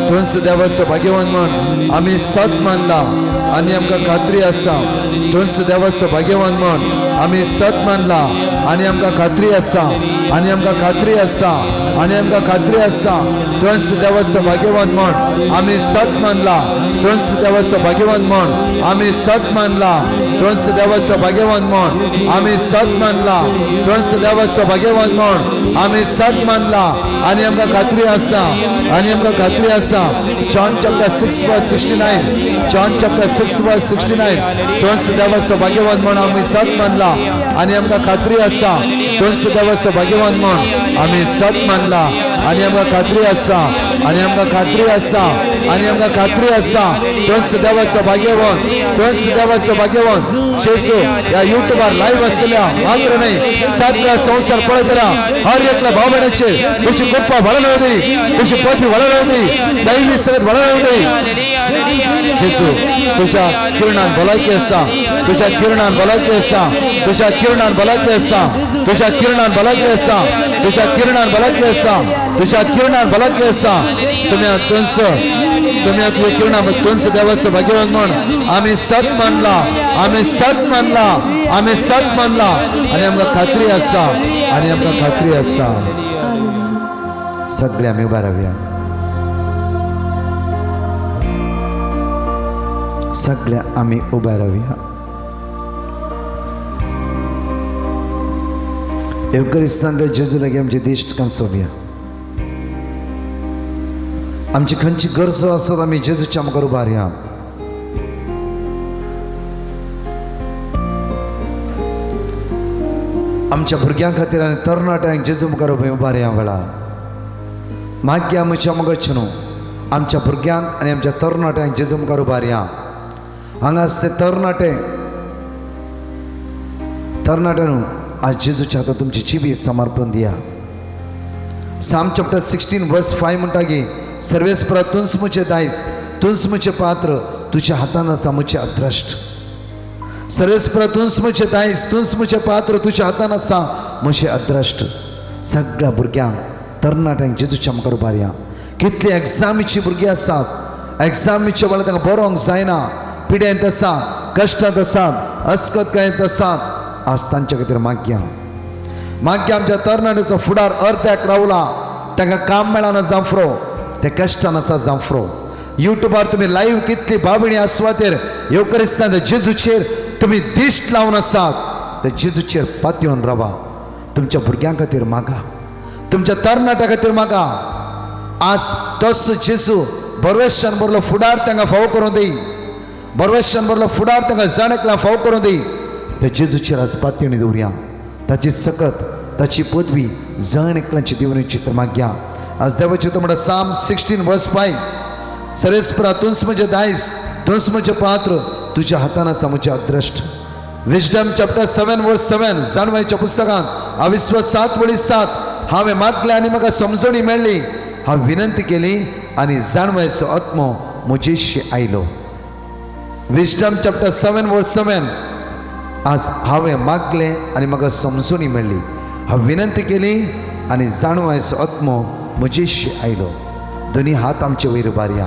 तुंच देवाचो भाग्यवंत म्हूण आमी सत मानला आनी आमकां खात्री आसा. तुंच देवाचो भाग्यवंत म्हूण आमी सत मानला आनी आमकां खात्री आसा आनी आमकां खात्री आसा आनी आमकां खात्री आसा. तुंच देवाचो भाग्यवंत म्हूण आमी सत मानला. तुंच देवाचो भाग्यवंत म्हूण आमी सत मानला. तुंच देवाचो भाग्यवंत म्हूण आमी सत मानला. तुंच देवाचो भाग्यवंत म्हूण आमी सत मानला आनी आमकां खात्री आसा आनी आमकां खात्री आसा. जॉन चॅप्टर 6 वर्स 69 जॉन चॅप्टर 6 वर्स 69 तुंच देवाचो भाग्यवंत म्हूण आमी सत मानला आनी आमकां खात्री आसा. तुंच देवाचो भाग्यवंत म्हूण आमी सत मानला आनी आमकां खात्री आसा आनी आमकां खात्री आसा आनी आमकां खात्री आसा. तुंच देवाचो भाग्यवंत, तुंच देवाचो भाग्यवंत. जेजू ह्या युट्यूबार लायव्ह आसलेल्या मात्र न्हय सगळ्या संवसार पळयतल्या हर एकल्या भाव भयणीचेर तुजी कृपा वाडून दी, तुजी पदवी वाडून दी, दैवी सगळ्यात वाडून दी. जेजू तुझ्या किरणान भलायकी आसा, तुझ्या किरणान भलायकी आसा, तुझ्या किरणान भलायकी आसा, तुझ्या किरणान भलायकी आसा, तुझ्या किरणान भलायकी आसा, तुझ्या किरणान भलायकी आसा. सोम्या तुंच सोम्या तुझ्या किरणा तुंच देवाचो भाग्यवंत म्हूण आमी सत मानला, आमी सत मानला, आमी सत मानला आनी आमकां खात्री आसा आनी आमकां खात्री आसा. सगळे आमी उबे रावया. सगळे आमी उबे रावया. येवकरिस्तांतल्या जेजू लागीं आमची दिश्ट कांचोवया. आमची खंयची गरजो आसत आमी जेजूच्या मुखार उबारया. आमच्या भुरग्यां खातीर आनी तरणाट्यांक जेजू मुखार उबारया. वेळार मागया म्हज्या मुखार न्हू आमच्या भुरग्यांक आनी आमच्या तरणाट्यांक जेजू मुखार उबारया. हांगा आसते तरणाटे तरणाट्यानू आज जेजूच्या हातांत तुमची जिबी समर्पण दिया. साम चॅप्टर 16 वर्स 5 म्हणटा की सर्वेस्परा तुंच म्हजें दायज, तुंच म्हजें पात्र, तुज्या हातान आसा म्हजें अद्रश्ट. सर्वेस्परा तुंच म्हजें दायज, तुंच म्हजें पात्र, तुज्या हातान आसा म्हजें अद्रश्ट. सगळ्या भुरग्यांक तरणाट्यांक जेजूच्या मुखार उबारया. कितली एग्जामीची भुरगीं आसात, एग्जामीच्या वेळार तांकां बरोवंक जायना, पिड्यांत आसा, कश्टांत आसात, अस्कतकायेंत आसात. आज तांच्या खातीर मागया. मागया आमच्या तरणाट्याचो फुडार अर्द्याक रावला, तांकां काम मेळना जांफ्रो, ते कश्टान आसा जांफ्रो. युट्यूबार तुमी लायव्ह कितली भावणी आसवातेर येवकरिस्तान जेजूचेर तुमी दिश्ट लावन आसात, त्या जेजूचेर पातयेवन रावा. तुमच्या भुरग्यां खातीर मागा, तुमच्या तरणाट्या खातीर मागा. आज तोच जेजू बरवेशान बरलो फुडार तांकां फावो करूं दी, बरवेशान बरलो फुडार तांकां जाण एकल्या फावो करूं दी. त्या जेजूचेर आज पातयेवणी दवरया. ताची सकत, ताची पदवी जण एकल्याची दिवणी चित्र मागया. आज देवाचें तो म्हणटा साम 16 वर्स 5 सर्वेस्परा तुंच म्हजें दायज, तुंच म्हजें पात्र, तुज्या हातान आसा म्हजें अद्रश्ट. विजडम चॅप्टर 7 वर्स 7 जाणवायच्या पुस्तकांत अविस्वास 7 वळी 7 हांवें मागलें आनी म्हाका समजणी मेळ्ळी, हांवें विनंती केली आनी जाणवायचो आत्मो म्हजेशी आयलो. विजडम चॅप्टर 7 वर्स 7 आज हांवें मागलें आनी म्हाका समजणी मेळ्ळी, हांवें विनंती केली आनी जाणवायचो आत्मो म्हजेशी आयलो. दोनी हात आमचे वयर उबारया.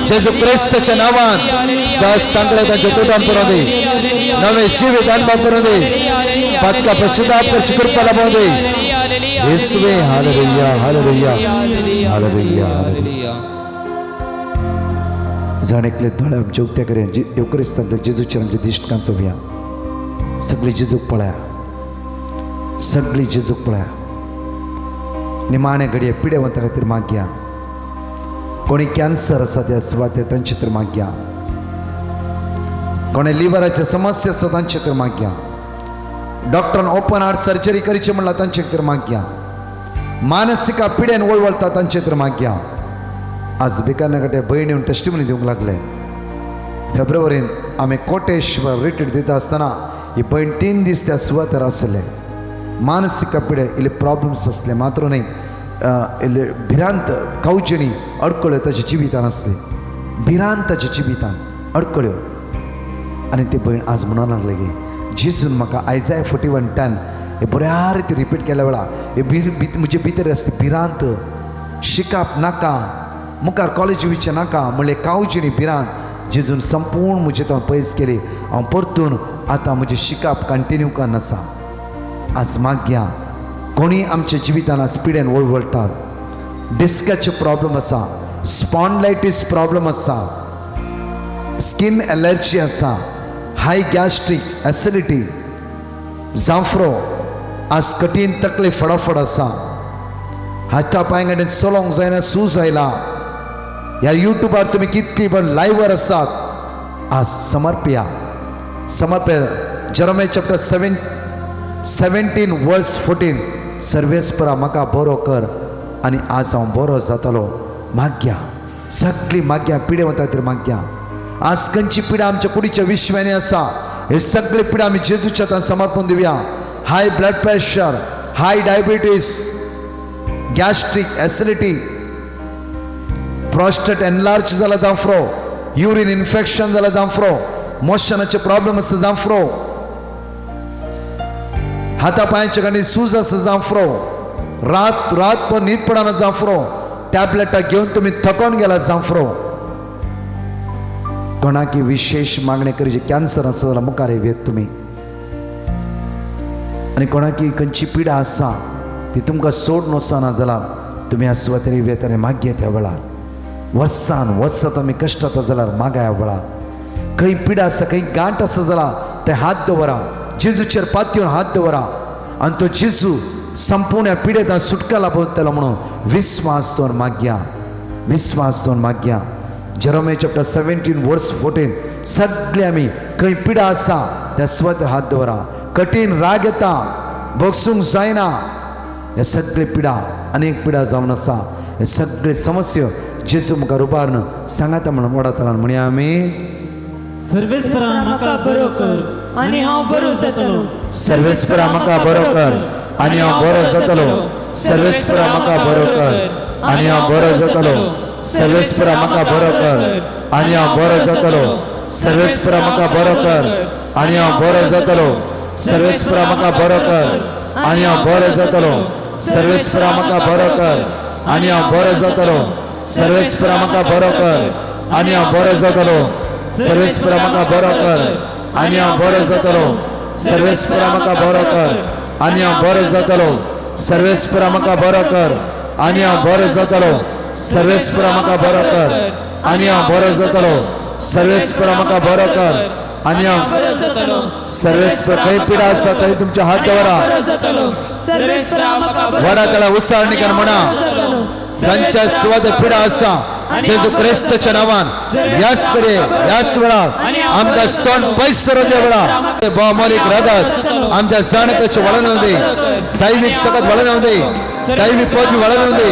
जेजू क्रिस्ताच्या नांवान सांगले तांच्या तुटान करून दे, नवे जिवीत अनुभव करून दे, पातका पश्चाताप करची कृपा लाभूं दे. येशूवे हालेलुया हालेलुया हालेलुया हालेलुया. जण एकले दोळे आमचे उक्ते करूया. येवक्रिस्तांतल्या जेजूचेर आमचे दिश्ट कांचोवया. सगळी जेजूक पळया, सगळी जेजूक पळया. निमाणे घडये पिडेवंता खातीर मागया. कोणी कॅन्सर आसा त्या सुवातेर तांचे तर मागया. कोणी लिव्हराचे समस्या आसा तांचे तर मागया. डॉक्टरान ओपन हार्ट सर्जरी करची म्हणला तांचे तर मागया. मानसीक पिडेन वळवळटा तांचे तर मागया. आज भिकान्नाकडे भयण येवन टेस्टिमनी दिवंक लागले. फेब्रुवारीन आमी कोटेश्वर रिट्रीट दिता आसतना ही भयण 3 दीस त्या सुवातेर आसले. मानसीक पिडे इल्ले प्रॉब्लम्स आसले, मात्र न्हय इल्ले भिरांत कावचेणी अडकळ्यो ताच्या जिवितान आसली, भिरांत ताच्या जिवितान अडकळ्यो. आनी ती भयण आज म्हणूंक लागले की जेजून म्हाका आयजाय 41:10 हे बऱ्या रिती रिपीट केल्या वेळा हे म्हजे भितर आसली भिरांत, शिकप नाका, मुखार कॉलेज वचचें नाका म्हणलें कावचेणी भिरांत जेजून संपूर्ण म्हजे तो पयस केली. हांव परतून आतां म्हजें शिकप कंटिन्यू करना आसा. आज मागया कोणी आमच्या जिवितान आज पिडेन वळवळटात, डिस्काचे प्रॉब्लम आसा, स्पॉन्डलायटीस प्रॉब्लम आसा, स्कीन एलर्जी आसा, हाय गॅस्ट्रीक एसिडिटी, जांफ्रो, आज कठीण तकली फडाफड आसा, हाता पांय कडेन चलोवंक जायना, सूज आयला. ह्या युट्यूबार तुमी कितली पण लायव्हर आसात. आज समर्पया समर्पया. जेरोमिया चॅप्टर 17:14 सर्वेस्परा म्हाका बरो कर आनी आज हांव बरो जातलो. मागया सगळी मागया, पिडे वता तर मागया. आज खंयची पिडा आमच्या कुडीच्या विश्वानी आसा हे सगळे पिडा आमी जेजूच्या हातान समर्पण दिवया. High blood pressure, high diabetes, gastric acidity, prostate enlarge जाला जांफ्रो, युरीन इन्फेक्शन जाला जांफ्रो, मोशनाचे प्रॉब्लम आसा जांफ्रो, हाता पांयाच्या कडेन सूज आसा जांफ्रो, रात रात पण न्हीद पडना जांफ्रो, टॅबलेटां घेवन तुमी थकोन गेला जांफ्रो. कोणाकी विशेष मागणी करची, कॅन्सर आसा जाल्यार मुखार येत तुमी. आनी कोणाकी खंयची पिडा आसा ती तुमकां सोड नोसना जाल्यार तुमी ह्या सुवातेर येत आनी मागये त्या वेळार. वर्सान वर्सां तुमी कश्टात जाल्यार मागा ह्या वेळार. खंय पिडा आसा, खंय गांठ आसा जाल्यार ते हात दवरा, जेजूचेर पातयेवन हात दवरा आनी तो जेजू संपूर्ण ह्या पिडेंत सुटका लाभतलो म्हणून विस्वास दवरून मागया, विस्वास दवरून मागया. जेरोमिया चॅप्टर 17:14 सगळे आमी खंय पिडा आसा त्या सुवातेर हात दवरा. कठीण राग येता, बगसूंक जायना, हे सगळे पिडा अनेक पिडा जावन आसा. हे सगळे समस्या जेजू मुखार उबारून सांगाता म्हणून वडातला म्हणया आमी. सर्वेस्परा म्हाका बरो कर आनी हांव बरो जातलो. सर्वेस्परा म्हाका बरो कर आनी हांव बरो जातलो. सर्वेस्परा म्हाका बरो कर आनी हांव बरो जातलो. सर्वेस्परा म्हाका बरो कर आनी हांव बरो जातलो. सर्वेस्परा म्हाका बरो कर आनी हांव बरो जातलो. सर्वेस्परा म्हाका बरो कर आनी हांव बरो जातलो. सर्वेस्परा म्हाका बरो कर आनी हांव बरो जातलो. सर्वेस्परा म्हाका बरो कर आनी हांव बरो जातलो. सर्वेस्परा म्हाका बरो कर आनी हांव बरो जातलो. सर्वेस्परा म्हाका बरो कर आनी हांव बरो जातलो. सर्वेस्परा म्हाका बरो कर आनी हांव बरो जातलो. सर्वेस्परा म्हाका बरो कर आनी हांव बरो जातलो. सर्वेस्परा म्हाका बरो कर आनी हांव सर्वेस्पर. खंय पिडा आसा थंय तुमच्या हात दवरा. वडा त्याला उसारणी कर म्हणा. खंयच्या सुवातेर पिडा आसा जेजू क्रिस्ताच्या नांवान ह्याच कडे ह्याच वेळार आमकां सण पयस करून त्या वेळार भोवमोलीक रगत आमच्या जाणकाचे वळण येवं दी, दैवीक सकत वळण येवं दी, दैवीक पदवी वळण येवं दी.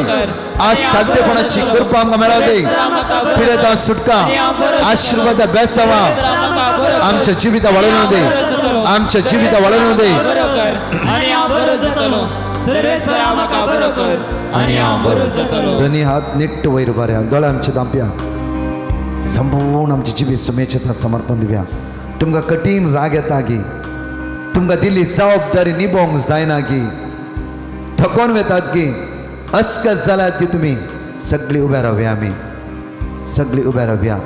आज खालतेपणाची कृपा आमकां मेळोवं दी. पिडेता सुटका, आशिर्वादा बेसावा आमच्या जिविता वळण येवं दी, आमच्या जिविता वळण येवं दी. दोन्ही हात निट्ट वयर उबारया, दोळे आमचे धांपया, संपूर्ण आमचे जिवीत सुमेच्या समर्पण दिवया. तुमकां कठीण राग येता गी, तुमकां दिल्ली जबाबदारी निभोवंक जायना गी, थकोन वेतात गी, अस्कस जाल्यात गी, तुमी सगळीं उबे रावया. आमी सगळी उबे रावया,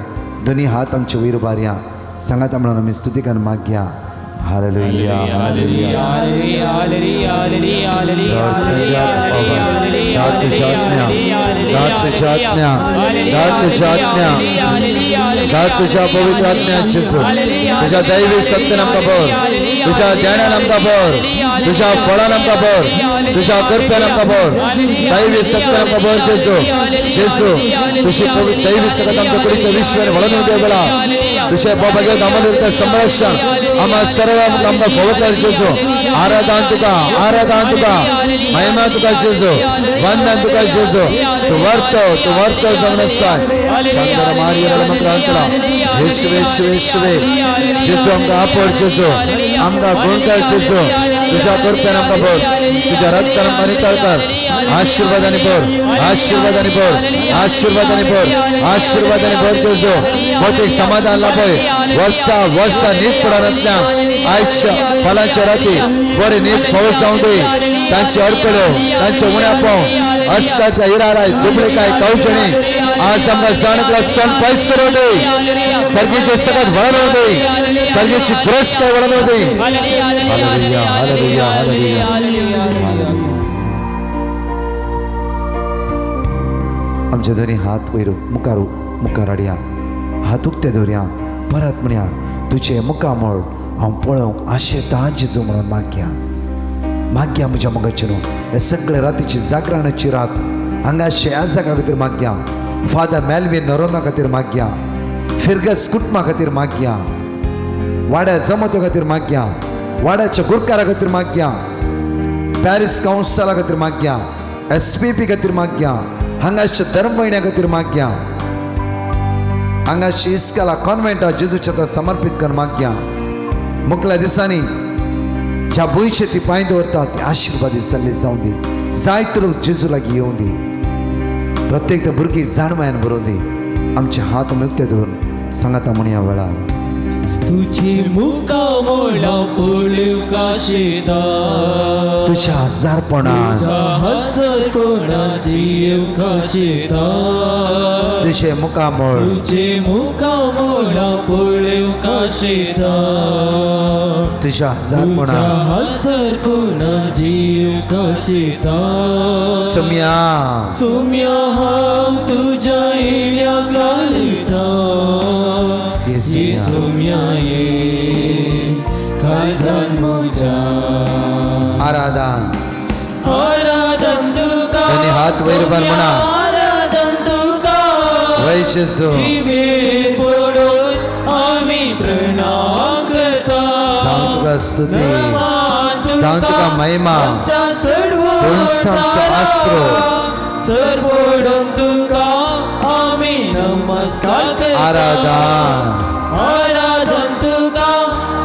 दोनी हात आमचे वयर उबारया, सांगात म्हणून आमी स्तुती करून मागया. Hallelujah hallelujah. धाड तुझ्या आत्म्या, धाड तुझ्या आत्म्या, धाड तुझ्या आत्म्या, धाड तुझ्या पवित्र आत्म्या जेजू. तुझ्या दैवी सत्तेन आमकां भर, तुझ्या ज्ञानान आमकां भर, तुझ्या फळान आमकां भर, तुझ्या कृपेन आमकां भर, दैवी सत्तेन आमकां भर जेजू. जेजू तुझी पवित्र दैवी सगळ्यात आमच्या कुडीच्या विश्वान वळून दे वेळा. तुझ्या बाबा घेऊन आम्हाला संरक्षण आम्हा सर्व आमकां फावो कर जेजू. आराधन तुका, आराधन तुका, महिमा तुका जेजू, वंदन तुका जेजू. तू वर्तो, तू वर्तो जावन आसा. शांतर मारिया मंत्रांतला येशवे येशवे येशवे. जेजू आमकां आपड जेजू, आमकां गुणकार जेजू. तुझ्या कृपेन आमकां भर, तुझ्या रक्तान आमकां नितळ कर. आशीर्वादाने भर, आशीर्वादाने भर, आशीर्वादाने भर, आशीर्वादाने भर जेजू. भौतिक समाधान लाभय. वर्सा वर्सा नीत पडनातल्या आयच्या फलांच्या राती बरे नीत फावो जावं दी. तांची अडकल्यो, तांचे उण्यापण, अस्कातल्या इराराय, दुबळेकाय, कवचणी आज आमकां जाणकला सण पयस दी. सर्गीचे सगळ्यात वळण दी, सर्गीची पुरस्कार वळण दी. Hallelujah hallelujah hallelujah. आमचे दोनी हात वयर मुखार मुखार हाडया, हात उक्ते दवरया, परत म्हणया तुजें मुखामळ हांव पळोवंक आशेता जेजू म्हणून मागया. मागया म्हज्या मोगाचे न्हू. हे सगळे रातीची जागरणाची रात हांगा ह्या जागा खातीर मागया. फादर मेलवीन नरोना खातीर मागया, फिरगस कुटुंबा खातीर मागया, वाड्या जमतो खातीर मागया, वाड्याच्या गुरकारा खातीर मागया, पॅरीस कावन्सिला खातीर मागया, SPP खातीर मागया, हांगाच्या धर्म म्हयन्या खातीर मागया, हांगाशी इस्काला कॉन्वेंटा जेजूच्या समर्पीत कर मागया. मुखल्या दिसांनी ज्या भुंयचे ती पांय दवरता ती आशिर्वादीत जाल्ली जावं दी. जायते लोक जेजू लागीं येवं दी. प्रत्येक भुरगीं जाणवायन बरोवं दी. आमचे हात उक्ते दवरून सांगाता म्हणया वेळार तुझी मुखामळा पळोवंक आशेता, तुझ्या हजारपणान, हसरपणाची येवंक आशेता, तुझे मुखामळ, तुझे मुखामळा पळोवंक आशेता, तुझ्या हजारपणान, हसरपणाची येवंक आशेता. सुम्या सुम्या हांव तुज्या येण्याक लालयता, सुम्या ये काळजान म्हज्या. आराधन आराधन तुका, दोनी हात वयर भर म्हणा, आराधन तुका, वय जेजू. पडून आमी प्रणाम करता, सांग तुका स्तुती, सांग तुका महिमा, तूंच आमचो आसरो. सरपडून तुका आमी नमस्कार करता. आराधन आराधन तुका,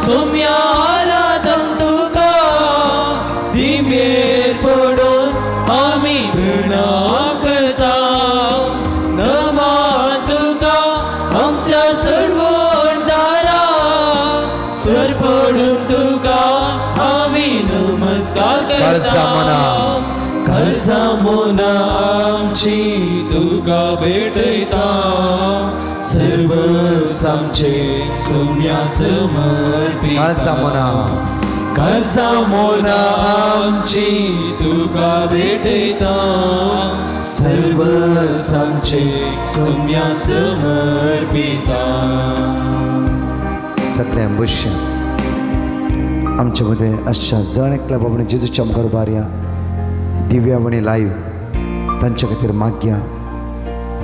सुम्या आराधन तुका, दिमेर पडून आमी प्रणाम करता, नमान तुका आमच्या सर्वणदारा, सरपडून तुका आमी नमस्कार करता. काळजा मना आमची तुका भेटयता, सर्व आमचे सुम्या समर्पिता. काळजा मना, काळजा मना आमची तुका भेटयता, सर्व आमचे सुम्या समर्पिता. सगळ्या भविष्य आमच्या मध्ये अशा जण एकल्या बाबा जेजूच्या मुखार उबारया. दिव्यावणी लायव्ह तांच्या खातीर मागया.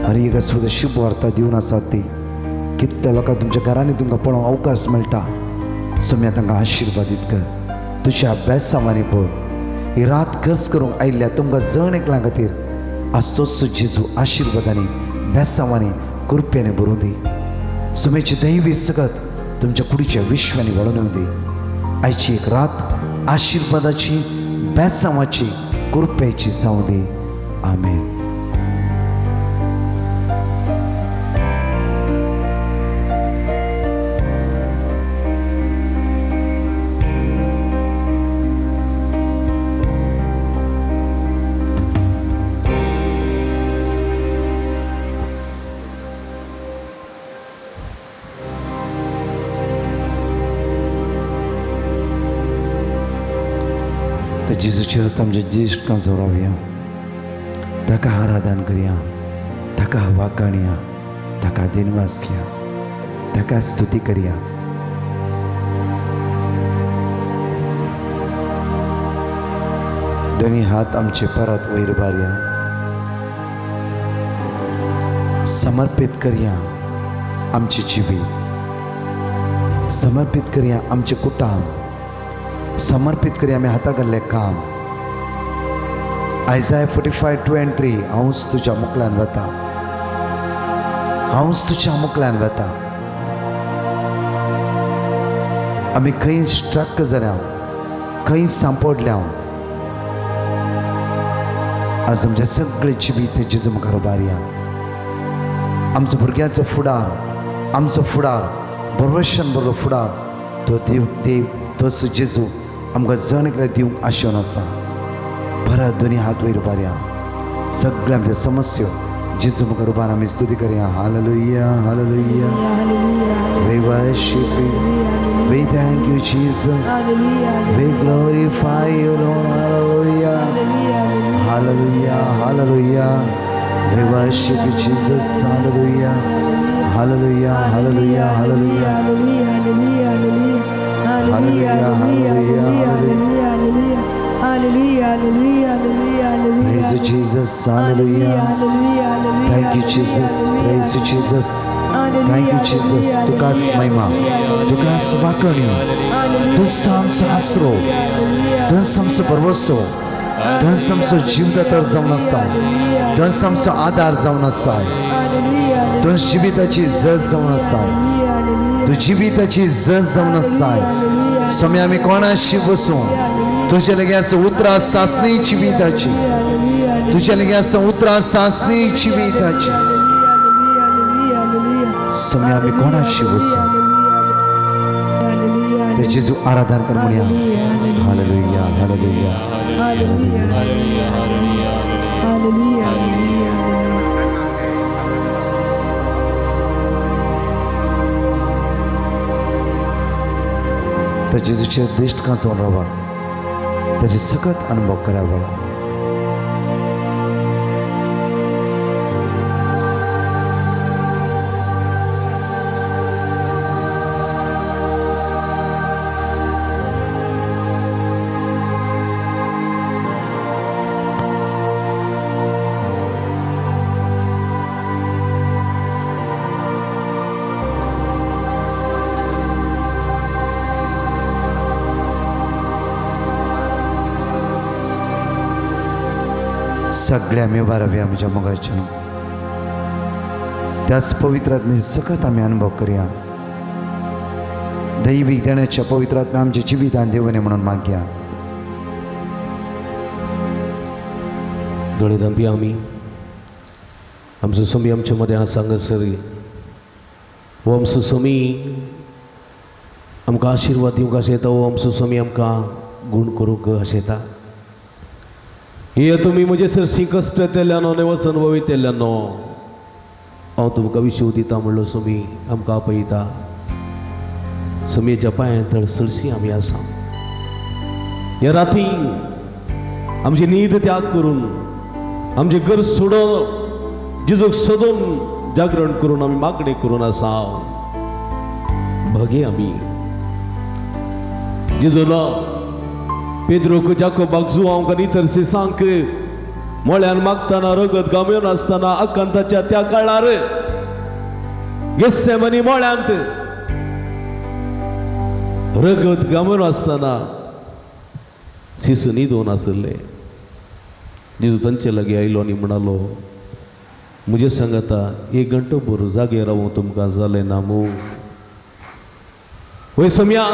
हर एक सुद्दां शुभ वार्ता दिवन आसात ती कितल्या लोकांक तुमच्या घरांनी तुमकां पळोवंक अवकाश मेळटा. सुम्या तांकां आशिर्वादीत कर, तुज्या बेसांवांनी पळय. ही रात खर्च करूंक आयिल्ल्या तुमकां जण एकल्या खातीर आज तोच जेजू आशिर्वादांनी, बेसांवांनी, कृपेने भरूं दी. सुमेची दैवी सगत तुमच्या कुडीच्या विश्वानी वळून येवं दी. आयची एक रात आशिर्वादाची, बेसांवाची, कृपेची जावं दी. आमेन. त्या जेजूचे आमचे ज्येश्ठ कांसो रावया, ताका आराधन करया, ताका वाकाणया, ताका दिनवासया, ताका स्तुती करया. दोनी हात आमचे परत वयर बारया, समर्पित करया आमची जिवीत, समर्पित करया आमचे कुटुंब, समर्पित करया आमी हाता घाल्लें काम. आयजाय 45:2 and 3, हांवच तुज्या मुखल्यान वता, हांवच तुज्या मुखल्यान वता. आमी खंय स्ट्रक जाल्या, खंय सांपडल्या, आज आमच्या सगळे जिवीत जेजू मुखार उबारया. आमचो भुरग्यांचो फुडार, आमचो फुडार बरवशन बरो फुडार तो देव देव तोच जेजू आमकां जण एकल्या दिवंक आशेवन आसा. परत दोनी हात वयर उबारया, सगळ्या आमच्या समस्यो जेजू मुखार उबार आमी स्तुती करया. Hallelujah, hallelujah. We worship you, we thank you Jesus, we glorify you Lord. Hallelujah, hallelujah, hallelujah. We worship you Jesus. Hallelujah, hallelujah, hallelujah, hallelujah, hallelujah, hallelujah, hallelujah. Praise you Jesus. Hallelujah. Thank you Jesus. Praise you Jesus. Thank you Jesus. तुकाच महिमा, तुकाच वाकण्यो, तुझ आमचो आसरो, तुझ आमचो भरवसो, तुझ आमचो जीवदातर जावन आसा, तुझ आमचो आदार जावन आसा, तुझ जिविताची जज जावन आसा, तूं जिविताची जज जावन आसा. स्वामी आमी कोणाशी बसूं, तुजे लागीं आसा उतरां सासणी जिविताची, तुजे लागीं आसा उतरां सासणी जिविताची. स्वामी आमी कोणाशी बसूं, ते जेजू आराधन कर म्हणया. Hallelujah, hallelujah, hallelujah. त्या जेजूचे दिश्ट कांचोवन रावा, ताचे सकत अनुभव करावा. सगळे आमी उबा रावया आमच्या मोगाच्या त्याच पवित्र आत्म्याचे सकत आमी अनुभव करया. दैवीक देण्याच्या पवित्र आत्म्या आमच्या जिवितान देवने म्हणून मागया. दोळे धांपया आमी. आमचो स्वामी आमच्या मदें आसा हांगासर. हो आमचो स्वामी आमकां आशिर्वाद दिवंक आशेता, हो आमचो स्वामी आमकां गूण करूंक आशेता. हे तुमी म्हजे सरशी कश्ट तेल्ल्यानो वसन वयतेल्यानो, हांव तुमकां विशव दिता म्हणलो स्वामी आमकां आपयता. स्वामीच्या पांयां तळ सरशी आमी आसा. ह्या राती आमची न्हीद त्याग करून, आमचें घर सोडून, जेजूक सोदून जागरण करून आमी मागणें करून आसा. भगे आमी जेजूलो पेद्रोक जाकोबाक जुवांक आनी इतर सिसांक मळ्यान मागतना रगत गामयोन आसतना आकांताच्या त्या काळार गेस्सेमनी मळ्यांत रगत गामयोन आसतना शिसू न्हिदून आशिल्ले. जेजू तांचे लागीं आयलो आनी म्हणालो, म्हजे सांगाता एक घंटो भर जागे रावूं तुमकां जालें ना मू? वय सोम्या,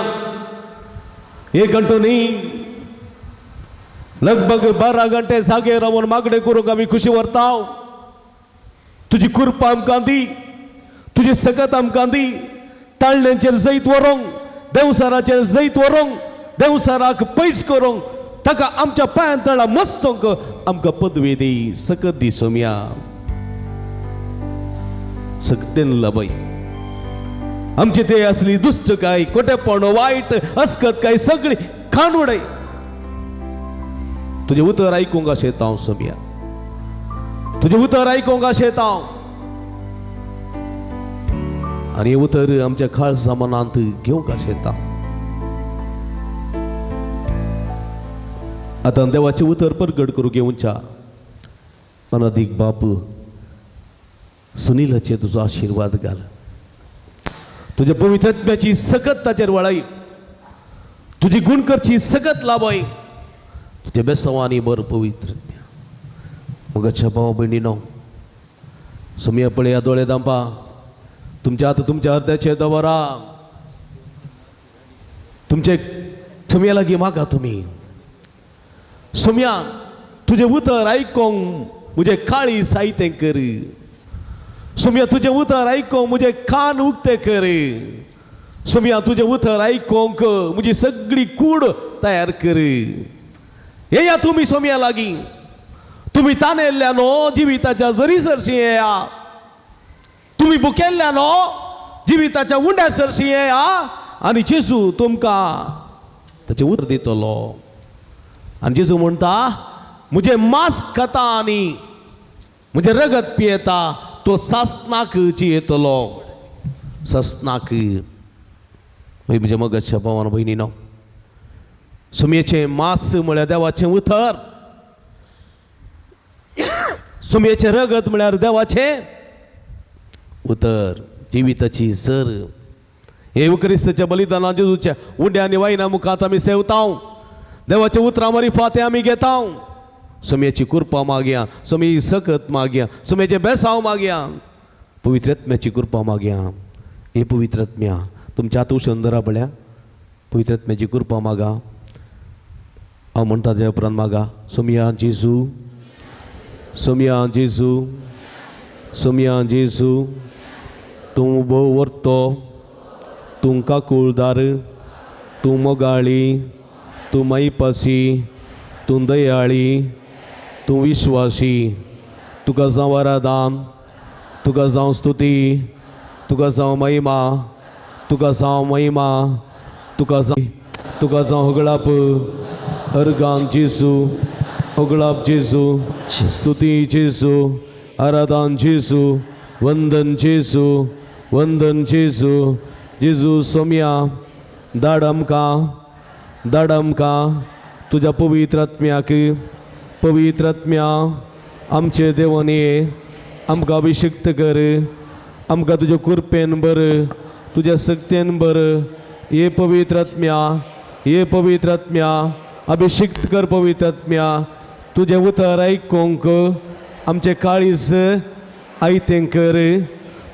एक घंटो न्ही, लगभग 12 घंटे जागे रावन मागणें करूंक आमी खुशी व्हरता. तुजी कृपा आमकां दी, तुजी सकत आमकां दी. ताळण्यांचेर जैत व्हरूंक, देंवसाराचेर जैत व्हरूंक, देंवसाराक पयस करूंक, ताका आमच्या पांयां तळा मस्तोंक आमकां पदवी दी, सकत दी सोम्या. सकतेन लबय आमचे ते असली दुश्ट काय, कोटेपण, वायट, अस्कत काय सगळी खाण उडय. तुजें उतर आयकूंक आशेता हांव सोमया, तुजें उतर आयकूंक आशेता हांव. आनी हें उतर आमच्या काळजा मनांत घेवंक आशेता. आतां देवाचें उतर परगट करूंक घेवच्या अनादीक बाप सुनीलाचेर तुजो आशिर्वाद घाल. तुज्या पवित्रत्म्याची सकत ताचेर वळाय, तुजी गुणकरची सकत लाबाय, तुज्या बेसवानी बर पवित्र. मगाच्या भाव भयणीनो सोमया पळया दोळे दांपा, तुमच्या आतां तुमच्या अर्द्याचेर दवरा, तुमचे सोमया लागीं मागा तुमी. सोमया तुजें उतर आयकोंक म्हजें काळी साहित्य कर. सोमया तुजें उतर आयकोंक म्हजें कान उक्ते कर. सोमया तुजें उतर आयकोंक म्हजी सगळी कूड तयार कर. येया तुमी सोमया लागीं, तुमी तानेल्ल्या न्हू जिविताच्या जरी सरशी येया, तुमी भुकेल्ल्या न्हू जिविताच्या उंड्या सरशी येया आनी जेजू तुमकां ताचें उतर दितलो. आनी जेजू म्हणटा म्हजें मांस खाता आनी म्हजें रगत पियेता तो सासनाक जियेतलो, सासनाक. म्हज्या मगच्या भावान भयणीनो सुमयेचें मांस म्हळ्यार देवाचें उतर, सुमयेचें रगत म्हळ्यार देवाचें उतर, जिविताची सर. हे क्रिस्ताच्या बलिदाना जेजूच्या उंड्या आनी वायना मुखार आमी सेवता, देवाच्या उतरां मारिफात आमी घेता. सुमयेची कृपा मागया, सुमयेची सकत मागया, सुमयेचें बेसांव मागया, पवित्रत्म्याची कृपा मागया. हे पवित्रत्म्या तुमच्या हात उशून धरा पळया, पवित्रत्म्याची कृपा मागा. हांव म्हणटा त्या उपरांत मागा. सोमया जेजू, सोमया जेजू, सोमया जेजू, तूं भोव वर्तो, तूं काकुळदार, तूं मोगाळी, तूं मायपासी, तूं दयाळी, तूं विश्वासी. तुका जावं आराधन, तुका जावं स्तुती, तुका जावं महिमा, तुका जावं महिमा, तुका जावं, तुका जावं होगळाप. अर्गान जेजू, होगळाप जेजू, स्तुती जेजू, आराधन जेजू, वंदन जेजू, वंदन जेजू. जेजू सोमया धाड आमकां, धाड आमकां तुज्या पवित्र आत्म्याक. पवित्र आत्म्या आमचे देवान ये, आमकां अभिषिक्त कर, आमकां तुज्या कृपेन बर, तुज्या शक्तेन बर. ये पवित्र आत्म्या, ये पवित्र आत्म्या अभिषिक्त कर. पवित्र आत्म्या तुजें उतर आयकूंक आमचें काळीज आयतें कर.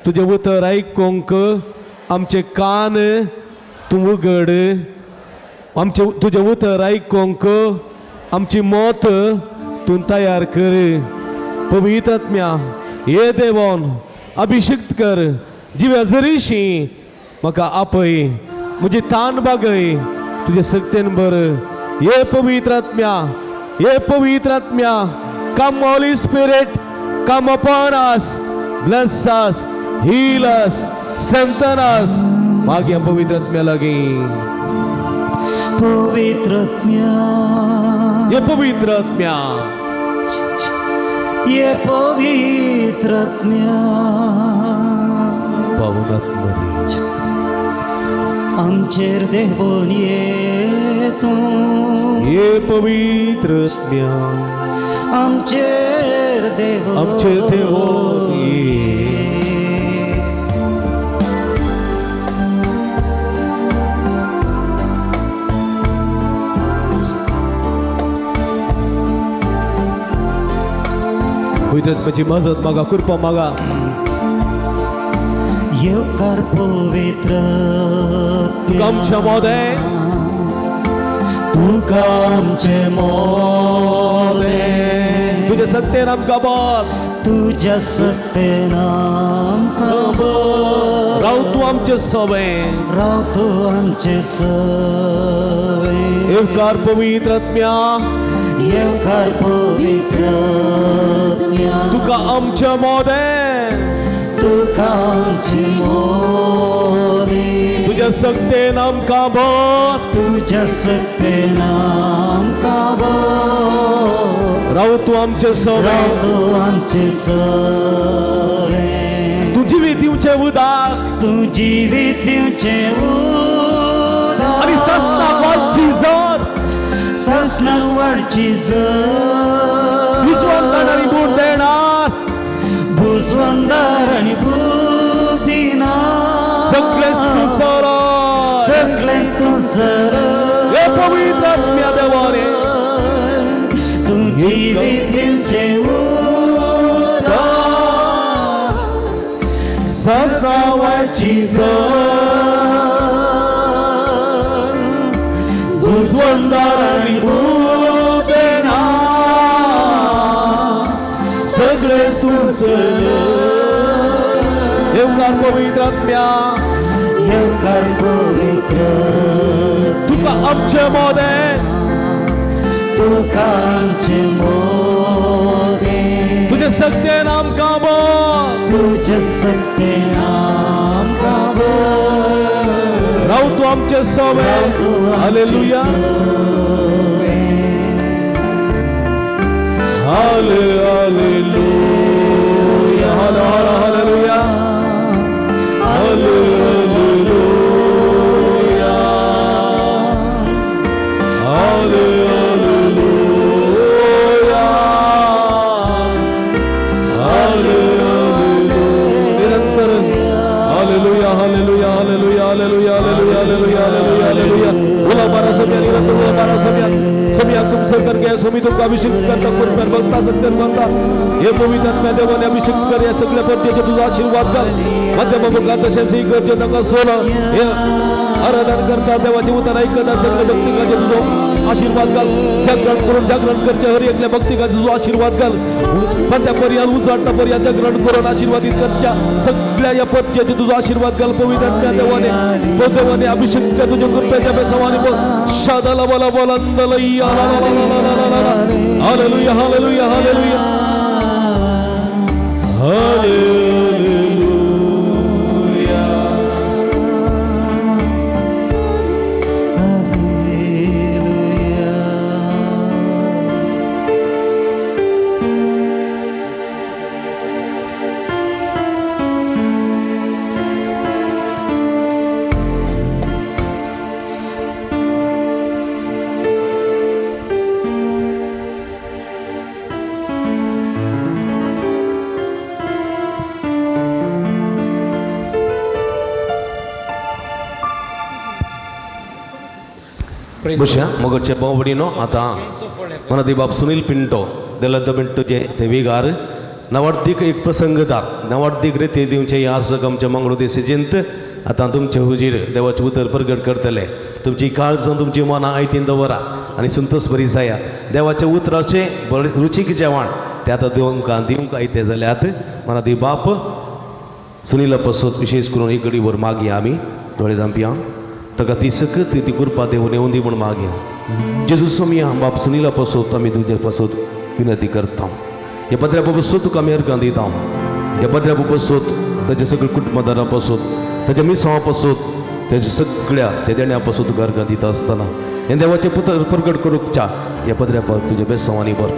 तुजें उतर आयकूंक आमचें कान तूं उगड. आमचें तुजें उतर आयकूंक आमची मत तूं तयार कर. पवित्र आत्म्या ये देवान अभिषिक्त कर. जिव्या जरीशी म्हाका आपय, म्हजी तान बागय तुजे शक्तेन बर. ये पवित्र आत्म्या, ये पवित्र आत्म्या, come Holy Spirit, come upon us, bless us, heal us, strengthen us. मागया पवित्र आत्म्या लागीं. पवित्र आत्म्या, ये पवित्र आत्म्या, ये पवित्र आत्म्या, पावन आत्मा रे आमचेर देवोन ये तूं. ये पवित्र आत्म्या आमचेर देवोन, आमचेर देवोन ये. पवित्र आत्म्याची मजत मागा, कृपा मागा. येवकार पवित्र तुका आमच्या मोदे, तुका आमचे मोदे, तुज्या सत्तेन आमकां बळ, तुज्या सत्तेन आमकां बळ. राव तूं आमचे सवे, राव तूं आमचे सवे. येवकार पवित्र आत्म्या, येवकार पवित्र आत्म्या, तुका आमच्या मोदे, तुका आमचे मोदे, तुज्या तुझ्या सक्तेन आमकां भर, तुझ्या सक्तेन आमकां भर. राव तूं आमचे सवे, राव तूं आमचे सवे. तूं जिवीत दिवचें उदक, तूं जिवीत दिवचें उदक. आनी ससनाक वाडची जर, ससनाक वाडची जर. बुजवंदार आनी बूट देणार, बुजवंदार आनी बूट दिणार. सगळेंच तूं सरय, सगळेंच तूं सरय. हे पवित्र आत्म्या देवाने तूं जिवीत दिवचें उदक, ससना वाडची जर, बुजवंदार आनी बूट देणार. सगळेंच तूं सरय. येवकार पवित्र आत्म्या, येवकार पवित्र. तुका आमचे मोदें, तुका आमचे मोदें. तुजे सक्तेन आमकां भर, तुजे सक्तेन आमकां भर. राव तूं आमचे सवे. Hallelujah, hallelujah, hallelujah, hallelujah, hallelujah, hallelujah. निरंतर hallelujah, hallelujah, hallelujah, hallelujah, hallelujah, hallelujah, hallelujah, hallelujah. बोला बारा समिया, निरंतर बोला बारा समिया. समिया तुम सर करके स्वामी तुमका अभिषेक करता, कृपेन भरता, सत्यान भरता. हे पवित्र आत्म्या देवाने अभिषेक कर या सगळ्या परतेचे तुझा आशीर्वाद कर. मध्यम मुखात तशेंच ही गरजे तांकां सोल हे आराधन करता देवाचे उतर ऐकता सगळे भक्तिकाचे तुजो आशीर्वाद घाल. जागरण करून जागरण करचे हर एकल्या भक्तिकाचे तुजो आशीर्वाद घाल. पत्या पर्यान उजवाडता पर्यान जागरण करून आशीर्वादित करच्या सगळ्या या पत्याचे तुजो आशीर्वाद घाल. पवित्र आत्म्या देवाने देवाने अभिषेक कर तुझ्या कृपेच्या बेसवाने बोल. शादाला बोला बोलंदलैया. Hallelujah, hallelujah, hallelujah, hallelujah. बशा मगरच्या भाव-भयणीनो, आतां मनादी बाब सुनील पिंटो देलद पिंटो जे ते विगार नवार्दीक एक प्रसंगदार नवार्दीक रिती दिवचे आसक आमच्या मंगळूर देसेजींत आतां तुमचे हुजीर देवाचें उतर प्रगट करतले. तुमची काळजां तुमची मनां आयतीन दवरा आनी संतोष बरी जाया. देवाच्या उतराचें बरें रुचीक जेवण तें आतां दिवंक दिवंक आयते जाल्यात मनादी बाप सुनीला पसत विशेष करून एक घडीभर मागया आमी दोळे धांपया. ताका ती सकत ती कृपा देवून येवन दी म्हूण मागया. जेजू सोमिया बाप सुनीला पसत आमी तुजे पसत विनंती करता. ह्या पत्र्या पसत तुका आमी अर्गां दिता. ह्या पत्र्या पसत ताच्या सगळ्या कुटुंबदारां पसत ताच्या मिसांवा पसत ताच्या सगळ्या त्या देण्या पसत तुका अर्गां दिता आसतना हें देवाचें पुतर प्रगट करूंकच्या ह्या पत्र्या पर तुज्या बेसांवांनी भर.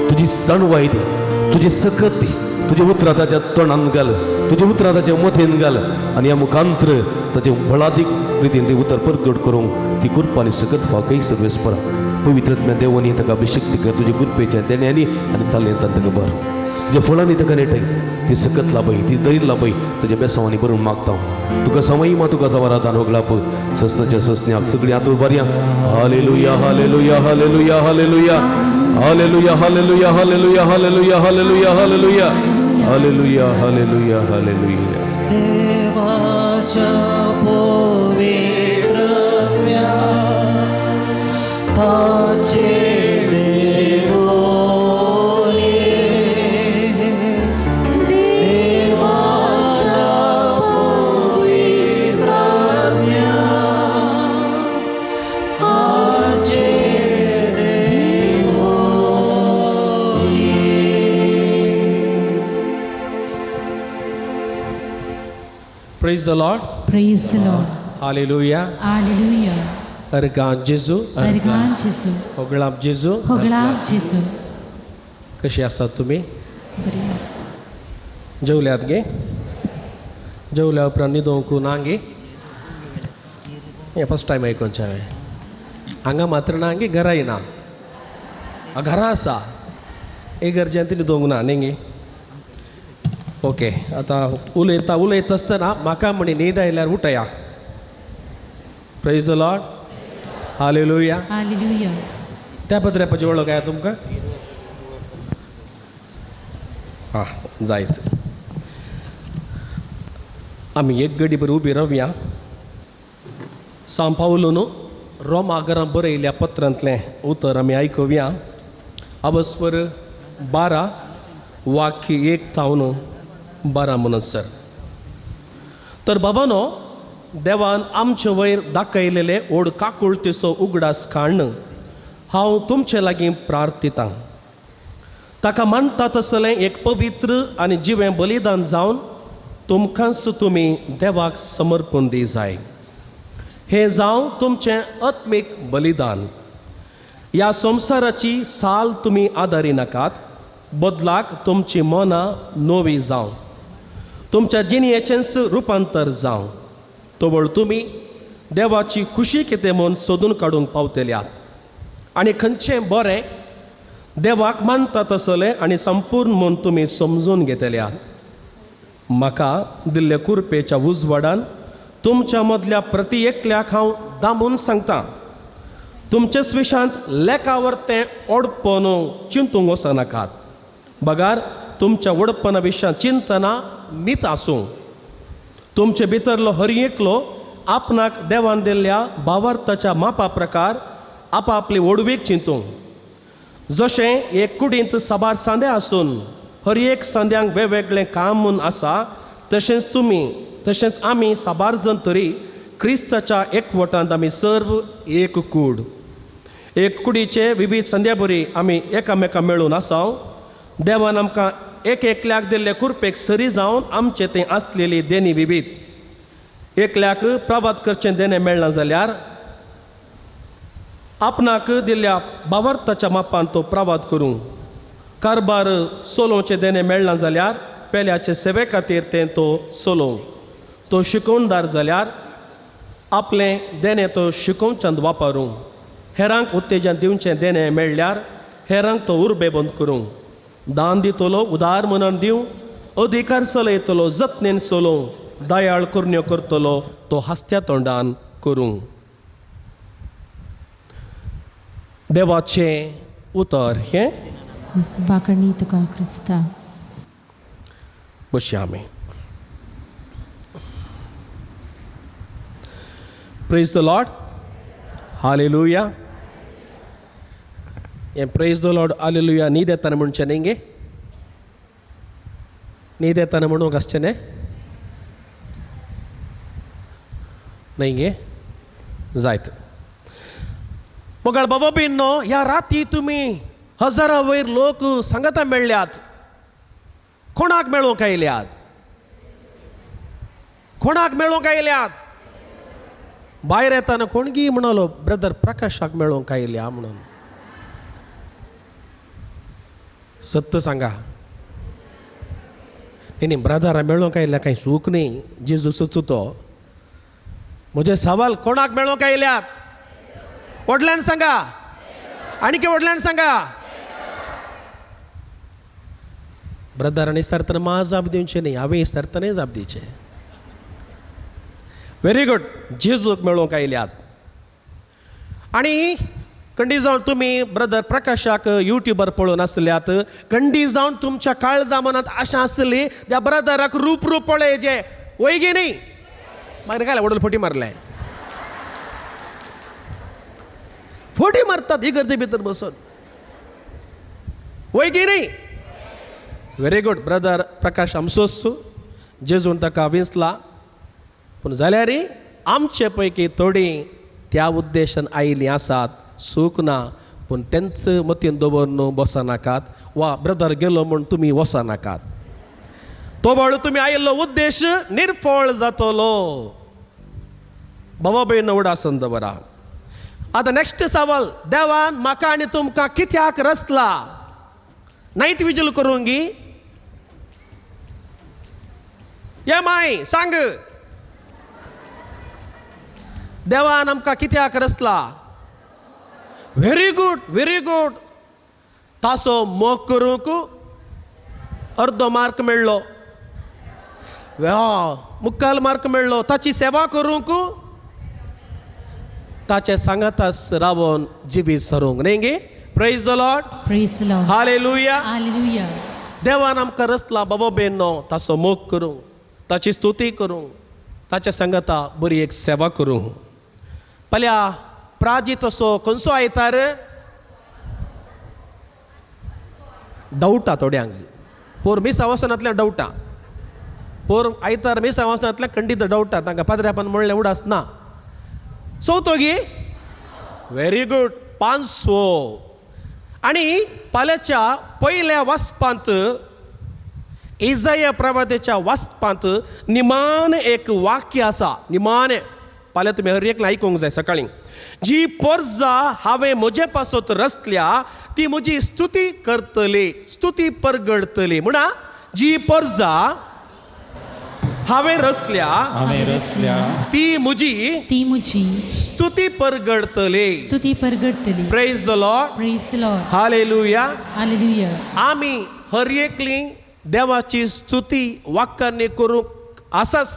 तुजी जाणवाय दी, तुजी सकत दी, तुजी उतरां ताच्या तोंडान घाल, तुजी उतरां ताच्या मथेन घाल आनी ह्या मुखांत्र ताचें बळादीक रितीन तें उतर प्रगट करूंक ती कृपा आनी सकत फाकय सर्वेस्परा. पवित्र आत्म्या देवानी ताका अभिषेक कर तुजे कृपेच्या देण्यांनी आनी तालेंतान ताका भर. तुज्या फळांनी ताका नेटय, ती सकत लाभय, ती धैर्य लाभय. तुज्या बेसांवांनी भरून मागता तुका समयमा तुका जवारादान होगलाप सस्नाच्या सस्न्याक सगळीं हात उबारया. Hallelujah, hallelujah, hallelujah, hallelujah, hallelujah, hallelujah, hallelujah, hallelujah, hallelujah, hallelujah, hallelujah, hallelujah, hallelujah. देवाच्या पवित्र आत्म्या ताचे देवोनी, देवाच्या पवित्र आत्म्या आचेर देवोनी. Praise the Lord. Praise the Lord. Hallelujah. Hallelujah. अर्गां जेजू. अर्गां जेजू. होगळाप जेजू. होगळाप जेजू. कशी आसात तुमी? बरी आसा. जेवल्यात गे? जेवल्या उपरांत न्हिदोंक ना गे? हें फर्स्ट टायम आयकोनचें हांवें. हांगा मात्र ना गे, घराय ना. घरा आसा इगर्जेंत न्हिदोंक ना न्ही गे? ओके. आतां उलयता उलयता आसतना म्हाका म्हणी न्हीद आयल्यार उठया. Praise the Lord. Hallelujah. Hallelujah. त्या पत्र्यापाची वळख आहा तुमकां? आं जायत. आमी एक गडी बरी उबी रावया. सांव पावलून रोमा घरां बरयल्या पत्रांतलें उतर आमी आयकुया. अवस्वर 12 वाक्य 1 थावन 12 म्हणसर. तर बाबानो, देवान आमचे वयर दाखयलेले ओड काकुळतेचो उगडास काडून हांव तुमचे लागीं प्रार्थितां. ताका मानता तसलें एक पवित्र आनी जिवें बलिदान जावन तुमकांच तुमी देवाक समर्पण दी जाय. हें जावं तुमचें आत्मीक बलिदान. ह्या संवसाराची साल तुमी आदारी नाकात, बदलाक तुमची मनां नवी जावं, तुमच्या जिणेचेंच रुपांतर जावं. तवळ तुमी देवाची खुशी कितें म्हूण सोदून काडूंक पावतल्यात आनी खंयचें बरें देवाक मानता तसलें आनी संपूर्ण म्हूण तुमी समजून घेतल्यात. म्हाका दिल्ले कुरपेच्या उजवाडान तुमच्या मदल्या प्रति एकल्याक हांव दामून सांगता, तुमचे स्विशांत लेखावर तें ओडपण चिंतूंक वचनाकात, बगार तुमच्या ओडपणा विशयान चिंतना मीत आसूं. तुमचे भितरलो हर एकलो आपणाक देवान दिल्ल्या भावार्थाच्या मापा प्रकार आपापली ओडवीक चिंतूं. जशें एक कुडींत साबार सांदे आसून हर एक सांद्यांक वेगवेगळें काम म्हूण आसा, तशेंच तुमी तशेंच आमी साबार जण तरी क्रिस्ताच्या एकवटांत आमी सर्व एक कूड. एक कुडीचे विविध संद्या बरी आमी एकामेकां मेळून आसाव. देवान आमकां एक एकल्याक दिल्ले कुरपेक सरी जावन आमचे थंय आसलेली देणी विविध. एकल्याक प्रवाद करचें देणें मेळना जाल्यार आपणाक दिल्ल्या भावार्थाच्या मापान तो प्रवाद करूं. कारबार सोलोवचें देणें मेळना जाल्यार पेल्याचे सेवे खातीर तें तो सोलोवं. तो शिकोवणदार जाल्यार आपलें देणें तो शिकोवच्यांत वापरूं. हेरांक उत्तेजन दिवचें देणें मेळ्ळ्यार हेरांक तो उर्बेबंद करूं. दान दितलो उदार मनान दिवं, अधिकार चलयतलो जतनेन चलोवं, दयाळ करण्यो करतलो तो हासत्या तोंडान करूं. देवाचें उतर हें. वाकणी तुका क्रिस्ता. बसया आमी. Praise the Lord. Hallelujah. हें प्रेज the Lord hallelujah न्हीद येताना म्हणचें न्ही गे? न्हीद येताना म्हणूंक आसचें न्ही? न्ही गे? जायत. मोगाळ बाबा भयणींनो, ह्या राती तुमी हजारा वयर लोक सांगाता मेळ्ळ्यात. कोणाक मेळोवंक आयल्यात? कोणाक मेळोवंक आयल्यात? भायर येताना कोणगी म्हणालो ब्रदर प्रकाशाक मेळोवंक आयल्या म्हणून. सत्य सांगा. न्ही न्ही, ब्रदरा मेळोवंक आयल्या कांय चूक न्ही, जेजू सचू तो. म्हजें सवाल कोणाक मेळोवंक आयल्यात? व्हडल्यान सांगा, आनी व्हडल्यान सांगा. ब्रदरान इस्तारतना मा जाप दिवचें न्ही, हांवें इस्तारतनाय जाप दिवचें. Very good. जेजूक मेळोवंक आयल्यात. आनी कंडी जावन तुमी ब्रदर प्रकाशाक युट्यूबार पळोवन आसल्यात, कंडी जावन तुमच्या काळजा मनांत आशा आसली त्या ब्रदराक रूप रूप पळय जे वय गे न्ही, मागीर काय व्हडलो फटी मारले, फटी मारतात ही गर्दी भितर बसून, वय गे न्ही. Very good. ब्रदर प्रकाश आमचोच, जेजून ताका विंचला. पूण जाल्यार आमचे पैकी थोडीं त्या उद्देशान आयिल्लीं आसात, सूख ना, पूण तेंच मतीन दवरून बसनाकात वा ब्रदर गेलो म्हूण तुमी वचनाकात. तो बाळू तुमी आयिल्लो उद्देश निर्फळ जातलो. बाबा भयण उडासन दवरा. आतां नेक्स्ट सवाल, देवान म्हाका आनी तुमकां कित्याक रचला? नायट विजील करूंक गी? ये माय सांग, देवान आमकां कित्याक रचला? Very good, very good. तासो मोग करूंक अर्दो मार्क मेळ्ळो, मुक्काल मार्क मेळ्ळो. ताची सेवा करूंक, ताचे सांगातास रावन जिवीत सरूंक न्ही गे. Praise the Lord, praise the Lord, hallelujah, hallelujah. देवान आमकां रचला बाबा बेनो ताचो मोग करूंक, ताची स्तुती करूंक, ताच्या सांगाता बरी एक सेवा करूंक. पल्या प्राजी तसो खंयचो आयतार डावटा थोड्यांक, पोर मिसा वचनांतल्यान डावटा, पोर आयतार मिसा वचनांतल्यान खंडीत डावटा, तांकां पाद्र्यापान म्हणलें उडास ना. चवथो गी? व्हेरी गुड, पांचवो. आनी पाल्याच्या पयल्या वाचपांत, इजाया प्रवादेच्या वाचपांत निमान एक वाक्य आसा, निमाणें पाल्या तुमी हर एकलें आयकूंक जाय सकाळीं. जी पोरजा हांवें म्हजे पासत रचल्या ती म्हजी स्तुती करतली, स्तुती परगडतली. म्हणा, जी पोरजा हांवें रचल्या, हांवें रचल्या, ती म्हजी, ती म्हजी स्तुती परगडतली, स्तुती परगडतली. Praise the Lord, praise the Lord, hallelujah, hallelujah. आमी हर एकली देवाची स्तुती वाक्यांनी करूंक आसाच,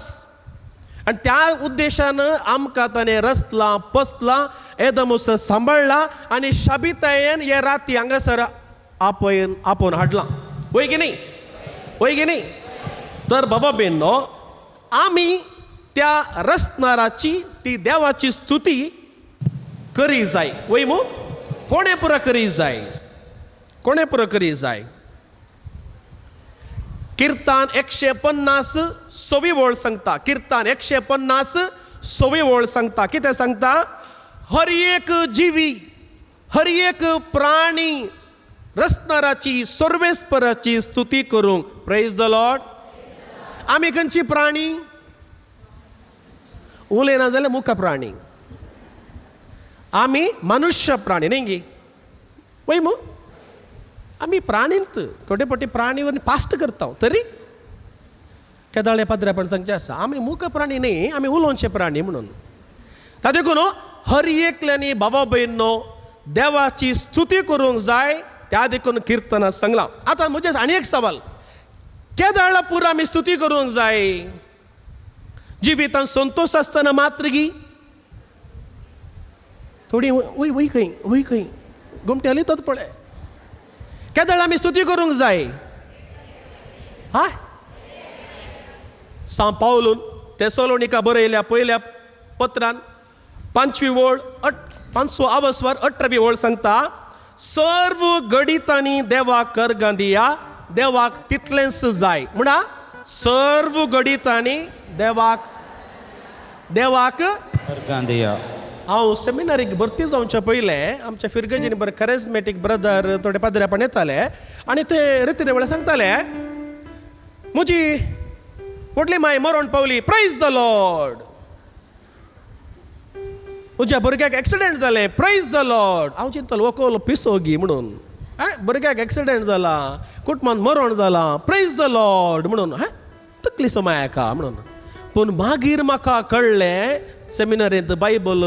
आनी त्या उद्देशान आमकां ताणें रचलां, पसलां, येदमोसर सांबाळ्ळां आनी शाबितायेन हे राती हांगासर आपयन आपोवन हाडलां. वय की न्ही? वय की न्ही? तर बाबा बेनो, आमी त्या रचणाराची, ती देवाची स्तुती करी जाय. वय मू? कोणें पुरो करी जाय? कोणें पुरो करी जाय? किर्तान 150 सवी वळ सांगता. किर्तान 150 सवी वळ सांगता. कितें सांगता? हर एक जिवी, हर एक प्राणी रचणाराची, सर्वेस्पराची स्तुती करूंक. Praise the Lord. आमी खंयची प्राणी? उलयना जाल्यार मुका प्राणी, आमी मनुष्य प्राणी न्ही गी? वय मू? आमी प्राणींत थोडे फावटी प्राणी वरून पास्ट करता तरी केदाळे पाद्रेपण सांगचें आसा, आमी मूक प्राणी न्ही, आमी उलोवचे प्राणी म्हणून. ता देखून हर एकल्यांनी बाबा भयणो देवाची स्तुती करूंक जाय, त्या देखून किर्तनां सांगलां. आतां म्हजें आनी एक सवाल, केदाळा पुरा आमी स्तुती करूंक जाय? जिवितांत संतोश आसतना मात्र गी? थोडी वय वय खंय वय खंय गोमटे हालयतात पळय. केदळ आमी स्तुती करूंक जाय? हा, सां पावलून तेसोलोनिका बरयल्या पयल्या पत्रान 5वी वळ 5वो आवस्वार 18वी वळ सांगता, सर्व गडितांनी देवाक करगां दिया, देवाक तितलेंच जाय. म्हणा, सर्व गडितांनी देवाक, देवाक करगां दिया. हांव सेमिनारीक भरती जावच्या पयलें आमच्या फिरगजीन बरें करेजमेटीक ब्रदर थोडे पाद्रेपण येताले आनी ते रिती वेळार सांगताले, म्हजी व्हडली माय मरण पावली, प्रेज the Lord. म्हज्या भुरग्याक एक्सिडेंट जालें, प्रेज the Lord. हांव चिंतलो वकलो पिसो गी म्हणून, भुरग्याक एक्सिडेंट जाला, कुटुंबान मरण जालां, प्रेज the Lord म्हणून, तकली समाय म्हणून. पूण मागीर म्हाका कळ्ळें सेमिनारींत बायबल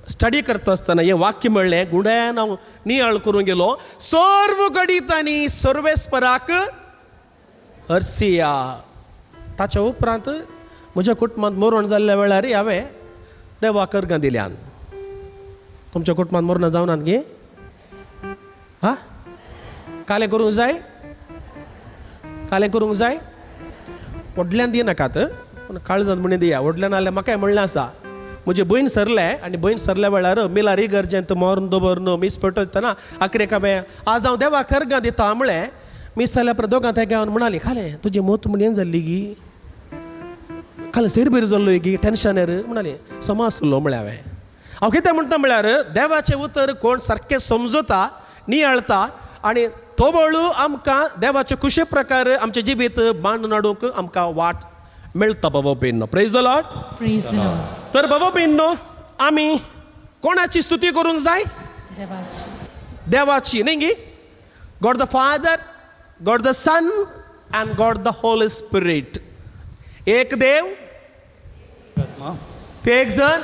स्टडी करता आसतना हें वाक्य मेळ्ळें, गुंड्यान हांव नियाळ करूंक गेलो, सर्व गडितांनी सर्वेस्पराक हरसिया. ताच्या उपरांत म्हज्या कुटुंबांत मरण जाल्ल्या वेळार हांवें देवाक अर्गां दिल्यान. तुमच्या कुटुंबांत मरणां जावनात गे? हा, कालें करूंक जाय? कालें करूंक जाय? व्हडल्यान दिनाकात, पूण काळजांत म्हणून दिया. व्हडल्यान जाल्यार म्हाकाय म्हणलें आसा, म्हजी भयण सरलें आनी भयण सरल्या वेळार मिलार इगर्जेंत मरण दवरून मीस पेटयतना आखरेक हांवें आज हांव देवाक अर्गां दिता म्हळें. मीस जाल्या उपरांत दोगां तेगां हांव म्हणाली, खालें तुजी मोत म्हण येन जाल्ली गी, खालें सैर बरी जाल्लो गी, टेन्शनार म्हणाली, समा आसलो म्हळें हांवें. हांव कितें म्हणटा म्हळ्यार देवाचें उतर कोण सारकें समजता, नियाळता आनी तोबळू आमकां देवाचे खुशे प्रकार आमचें जिवीत बांदून हाडूंक आमकां वाट मेळटा बाबा भयणो. Praise the Lord. Praise the Lord. तर बाबा भयणो आमी कोणाची स्तुती करूंक जाय? देवाची. देवाची न्ही गी? God the Father, God the Son and God the Holy Spirit. एक देव ते एक जण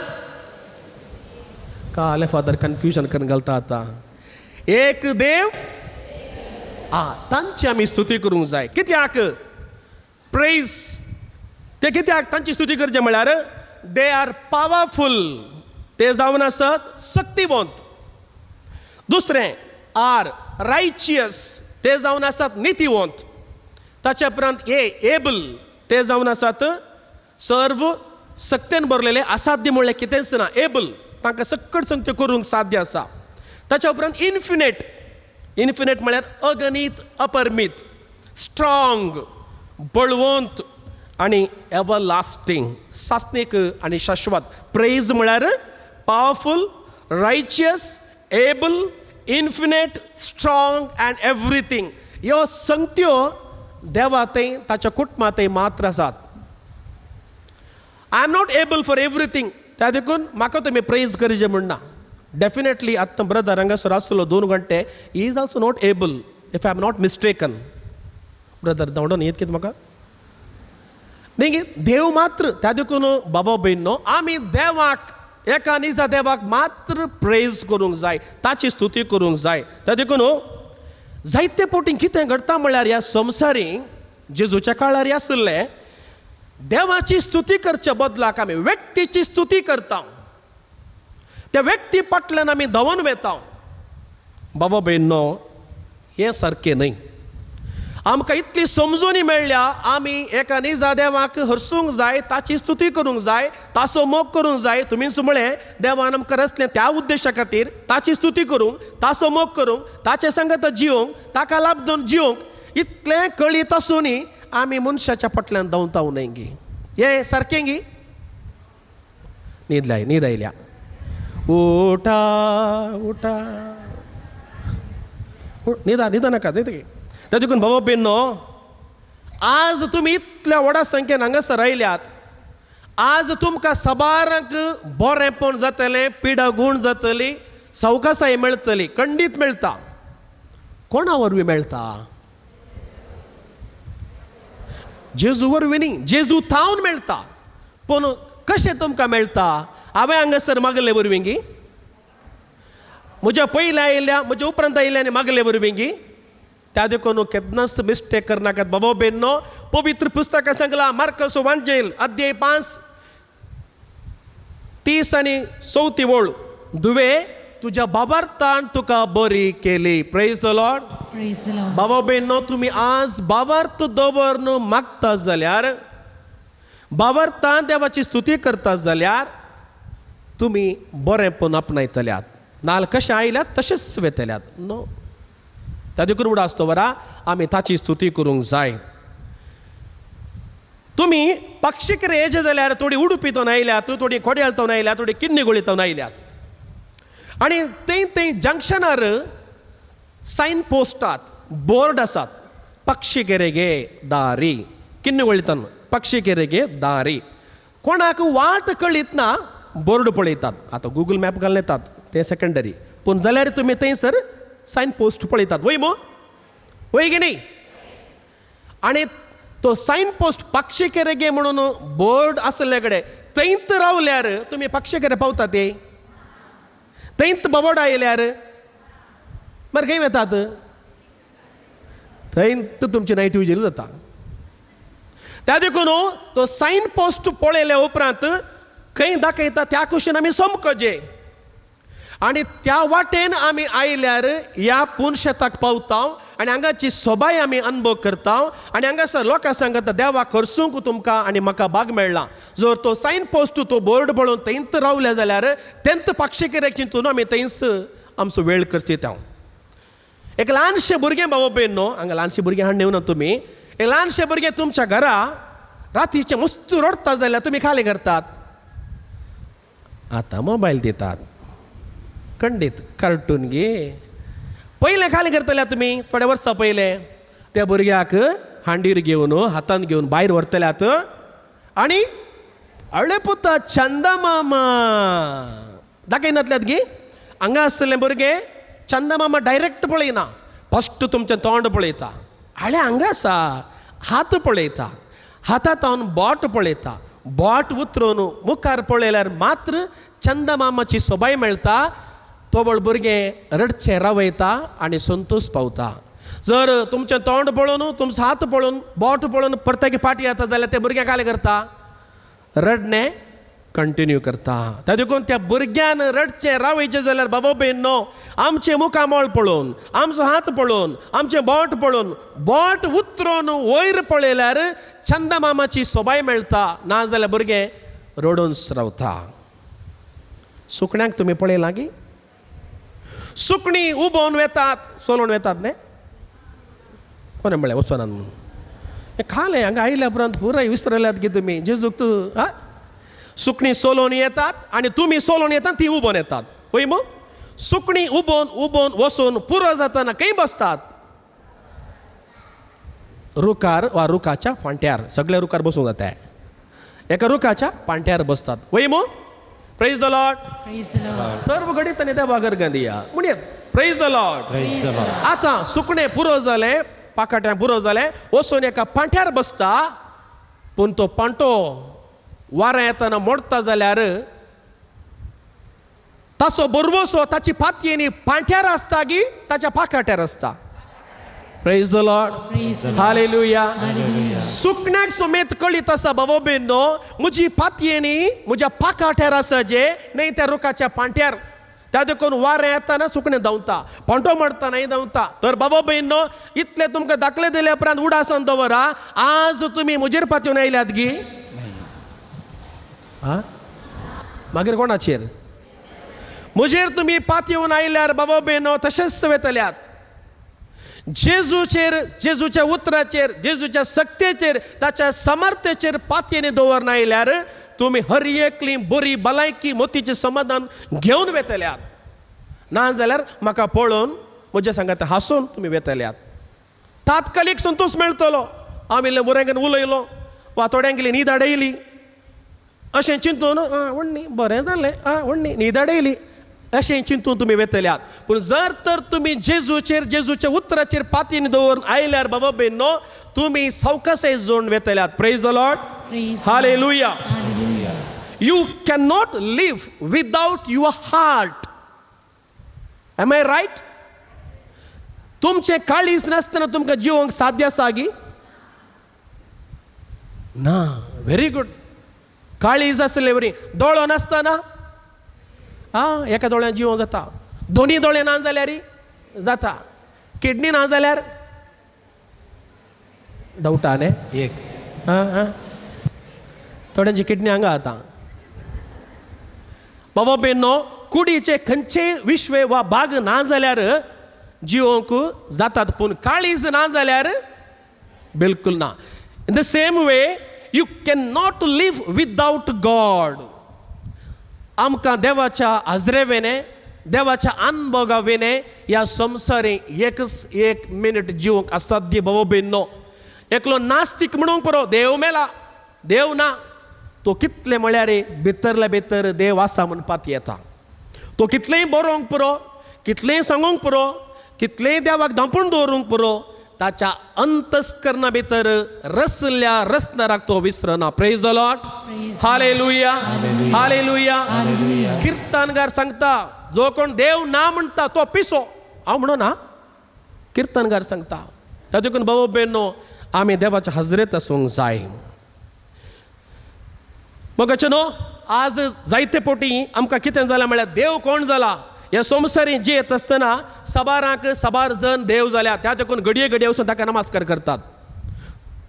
काले फादर कन्फ्युजन करून घालता आतां. एक देव तांची आमी स्तुती करूंक जाय. कित्याक प्रेज ते कित्याक तांची स्तुती करचे म्हळ्यार they are powerful, ते जावन आसत शक्तिवंत. दुसरें are righteous, ते जावन आसात नितीवंत. ताच्या उपरांत ए एबल, ते जावन आसात सर्व शक्तेन भरलेले, असाध्य म्हणल्यार कितेंच ना, एबल, तांकां सकट संगत्यो करूंक साध्य आसा. ताच्या उपरांत इन्फिनेट, इन्फिनेट म्हळ्यार अगणीत, अपरमीत, स्ट्रॉंग, बळवंत आनी एवरलास्टींग, सासणीक आनी शाश्वत. प्रेज म्हळ्यार powerful, righteous, able, infinite, strong and everything. ह्यो संगत्यो देवा थंय ताच्या कुटुंबा थंय मात्र आसात. I am not able for everything, त्या देखून म्हाका तुमी प्रेज करचे म्हण ना. डेफिनेटली आतां ब्रदर हांगासर आसलो 2 घंटे, he is also not able if I am not mistaken. Brother धांवडोन येत कितें म्हाका न्ही? देव मात्र. त्या देखून बाबा भयणो आमी देवाक एका निजा देवाक मात्र प्रेज करूंक जाय, ताची स्तुती करूंक जाय. त्या देखून जायते पोटी कितें घडटा म्हळ्यार ह्या संवसारी जेजूच्या काळार आशिल्ले देवाची स्तुती करच्या बदलाक आमी व्यक्तीची स्तुती करता, त्या व्यक्ती फाटल्यान आमी धांवून वेता. बाबा भयणो हें सारकें न्हय. आमकां इतली समजूनी मेळ्ळ्या आमी एका निजा देवाक हरसूंक जाय, ताची स्तुती करूंक जाय, ताचो मोग करूंक जाय. तुमीच म्हळें देवान आमकां रचलें त्या उद्देशा खातीर, ताची स्तुती करूंक, ताचो मोग करूंक, ताचे संगत जिवंक, ताका लाभ दिवन जिवंक. इतलें कळीत आसूनय आमी मनशाच्या फाटल्यान धांवता न्हय गी? हे सारकें गी? न्हीद न्हीद आयल्या. उठा उठा न्हिदा न्हिदा नाका न्ही. त्या देखून बाबा भयणो आज तुमी इतल्या व्हडा संख्येन हांगासर आयल्यात, आज तुमकां सबारांक बरेंपण जातलें, पिडा गूण जातली, सवकासाय मेळटली, खंडीत मेळटा. कोणा वरवीं मेळटा? जेजू वरवीं न्ही, जेजू थावन मेळटा. पूण कशें तुमकां मेळटा? हांवें हांगासर मागले वरवीं गी? म्हज्या पयलीं आयिल्ल्या, म्हज्या उपरांत आयिल्ल्या आनी मागले वरवीं गी? त्या देखून केन्नाच मिस्टेक करनाकात बाबा भयणो. पवित्र पुस्तकां सांगला मार्कस वांजेल अध्याय 5 30 आनी 4 वळ, दुवे तुज्या बाबार्थान तुका बरी केली. Praise the Lord. Praise the Lord. बाबा भयणो तुमी आज बाबार्थ दवरून मागता जाल्यार, बाबार्थान देवाची स्तुती करता जाल्यार तुमी बरेंपण आपणायतल्यात. नाल कशें आयल्यात तशेंच वेतल्यात न्हू. त्या देखून उडा आसतो बरा आमी ताची स्तुती करूंक जाय. तुमी पक्षीकरे येजे जाल्यार थोडी उडुपीतून आयल्यात, थोडी खोडयाळतून आयल्यात, थोडी किन्नी गोळीतून आयल्यात आनी थंय थंय जंक्शनार सायन पोस्टात बोर्ड आसात, पक्षीकेरे गे दारी, किन्नी गोळीतून पक्षीकेरे गे दारी. कोणाक वाट कळीत ना बोर्ड पळयतात. आतां गुगल मॅप घालून येतात ते सेकंडरी, पूण जाल्यार तुमी थंयसर सायन पोस्ट पळयतात. वय मो वय की न्ही? आनी तो सायन पोस्ट पक्षीकेरे गे म्हणून बोर्ड आसले कडेन थंयत रावल्यार तुमी पक्षीकेरे पावतात. ते थंयत बोबोड आयल्यार मागीर खंय वेतात? थंयत तुमची नायट विजील जाता. त्या देखून तो सायन पोस्ट पळयल्या उपरांत खंय दाखयता त्या कुशीन आमी समकजे आनी त्या वाटेन आमी आयल्यार ह्या पुनशेताक पावता आनी हांगाची सोबाय आमी अनुभव करता आनी हांगासर लोकां सांगता देवा खर्सूंक तुमकां आनी म्हाका भाग मेळ्ळा. जर तो सायन पोस्ट तो बोर्ड पळोवन थंयत रावले जाल्यार तेंत पक्षीकेरे चिंतून आमी थंयच आमचो वेळ करची. हांव एक ल्हानशें भुरगें बाबा भयणो, हांगा ल्हानशें भुरगें हाडून येवना तुमी, एक ल्हानशें भुरगें तुमच्या घरा रातीचें मस्त रडटा जाल्यार तुमी खाली करतात. आतां मोबायल दितात खंडीत कार्टून गे. पयलें खाली करतले तुमी थोड्या वर्सां पयलें त्या भुरग्याक हांडीर घेवन हातान घेवन भायर व्हरतल्यात आनी अळे पुता चंदा मामा दाखयनातल्यात गी हांगा आसलें भुरगें चंदा मामा डायरेक्ट पळयना, फस्ट तुमचें तोंड पळयता, आळे हांगा आसा हात पळयता, हातांत बोट पळयता, बोट उतरून मुखार पळयल्यार मात्र चंदा मामाची सोबाय मेळटा. तोबळ भुरगें रडचें रावयता आनी संतोश पावता. जर तुमचें तोंड पळोवन तुमचो हात पळोवन बोट पळोवन परतेक पाटी येता जाल्यार तें भुरगें कालें करता, रडणें कंटिन्यू करता. त्या देखून त्या भुरग्यान रडचें रावयचें जाल्यार बाबा भयणो आमचें मुखामळ पळोवन, आमचो हात पळोवन, आमचें बोट पळोवन, बोट उतरून वयर पळयल्यार चंदा मामाची सोबाय मेळटा, ना जाल्यार भुरगें रडून रावता. सुकण्यांक तुमी पळयलां की सुकणीं उबोवन वेतात, चलोवन वेतात न्ही, कोणें म्हळें वचना म्हणून खालें हांगा आयल्या उपरांत पुराय विसरल्यात की तुमी जेजूक तूं आं. सुकणीं सोलोवन येतात आनी तुमी सोलोवन येतात, ती उबोवन येतात. वय मग सुकणीं उबोवन उबोवन वचून पुरो जातना खंय बसतात? रुखार वा रुखाच्या फांट्यार. सगळ्या रुखार बसूंक जाता, एका रुखाच्या पांट्यार बसतात. वय मग प्रेज the Lord. सर्व घडीत आनी देवा गरगां दिया म्हणयत प्रेज the Lord. आतां सुकणें पुरो जालें, पाकाट्यां पुरो जालें, वचून एका पांट्यार बसता. पूण तो पांटो वारें येतना मोडटा जाल्यार ताचो बरवसो ताची पातयेनी पांट्यार आसता की ताच्या पाकाट्यार आसता. Praise the Lord, hallelujah. सुकण्याक समेत कळीत आसा बाबा बेनो म्हजी पातयेनी म्हज्या पाकाट्यार आसा जे न्हय त्या रुखाच्या पांट्यार. त्या देखून वारें येतना सुकणें धांवता, पांटो मोडटा धांवता. तर बाबा भयणो इतले तुमकां दाखले दिल्या उपरांत उडासान दवरा, आज तुमी म्हजेर पातयेवन आयल्यात गी आं, मागीर कोणाचेर? म्हजेर तुमी पातयेवन आयल्यार बाबा भयणो तशेंच वेतल्यात. जेजूचेर, जेजूच्या उतराचेर, जेजूच्या सक्तेचेर, ताच्या समर्थ्याचेर पातयेनी दवरना आयल्यार तुमी हर एकली बरी भलायकी मोतीचें समाधान घेवन वेतल्यात. ना जाल्यार म्हाका पळोवन म्हज्या सांगात हांसून तुमी वेतल्यात. तात्कालीक संतोश मेळटलो, हांव इल्लें भुरग्यांक उलयलो वा थोड्यांक न्हीद आडयली अशें चिंतून आं व्हडली बरें जालें, आं व्हडली न्हीद आडयली अशें चिंतून तुमी वेतल्यात. पूण जर तर तुमी जेजूचेर, जेजूच्या उतराचेर पातीन दवरून आयल्यार बाबा भयणो तुमी सावकासाय जोडून वेतल्यात. Praise the Lord, hallelujah. You cannot live without your heart. Am I right? तुमचें काळीज नासतना तुमकां जिवंक साध्य आसा गी ना? Very good. काळीज आसले वरी दोळो नासतना आं एका दोळ्यान जिवंक जाता, दोनी दोळे ना जाल्यार जाता, किडनी ना जाल्यार डावटा न्ही एक आं आं थोड्यांची किडनी हांगा आतां. बाबा बेनो कुडीचे खंयचे विश्वे वा भाग ना जाल्यार जिवंक जातात, पूण काळीज ना जाल्यार बिलकुल ना. In the same way you can not live without God. आमकां देवाच्या आजरेवेने, देवाच्या अनभोगावेने ह्या संवसारी एकच एक मिनट जिवंक असाध्य. बाबा बेनो एकलो नास्तीक म्हणूंक पुरो देव मेला, देव ना, तो कितले म्हळ्यार भितरल्या भितर देव आसा म्हणपाक येता. तो कितलेंय बरोवंक पुरो, कितलेंय सांगूंक पुरो, कितलेंय देवाक धांपून दवरूंक पुरो, ताच्या अंतस्करणा भितर रसल्या रसणाराक तो विसरना. Praise the Lord, hallelujah, hallelujah. किर्तनगार सांगता जो कोण देव ना म्हणटा तो पिसो. हांव म्हणून ना, किर्तनगार सांगता. त्या देखून बाबा भयणो आमी देवाच्या हजरेत आसूंक जाय. मग न्हू आज जायते पोटी आमकां कितें जालां म्हळ्यार देव कोण जाला ह्या संवसारी जियेत आसतना साबारांक साबार जण देव जाल्या. त्या देखून घडये घडये वचून ताका नमस्कार करतात,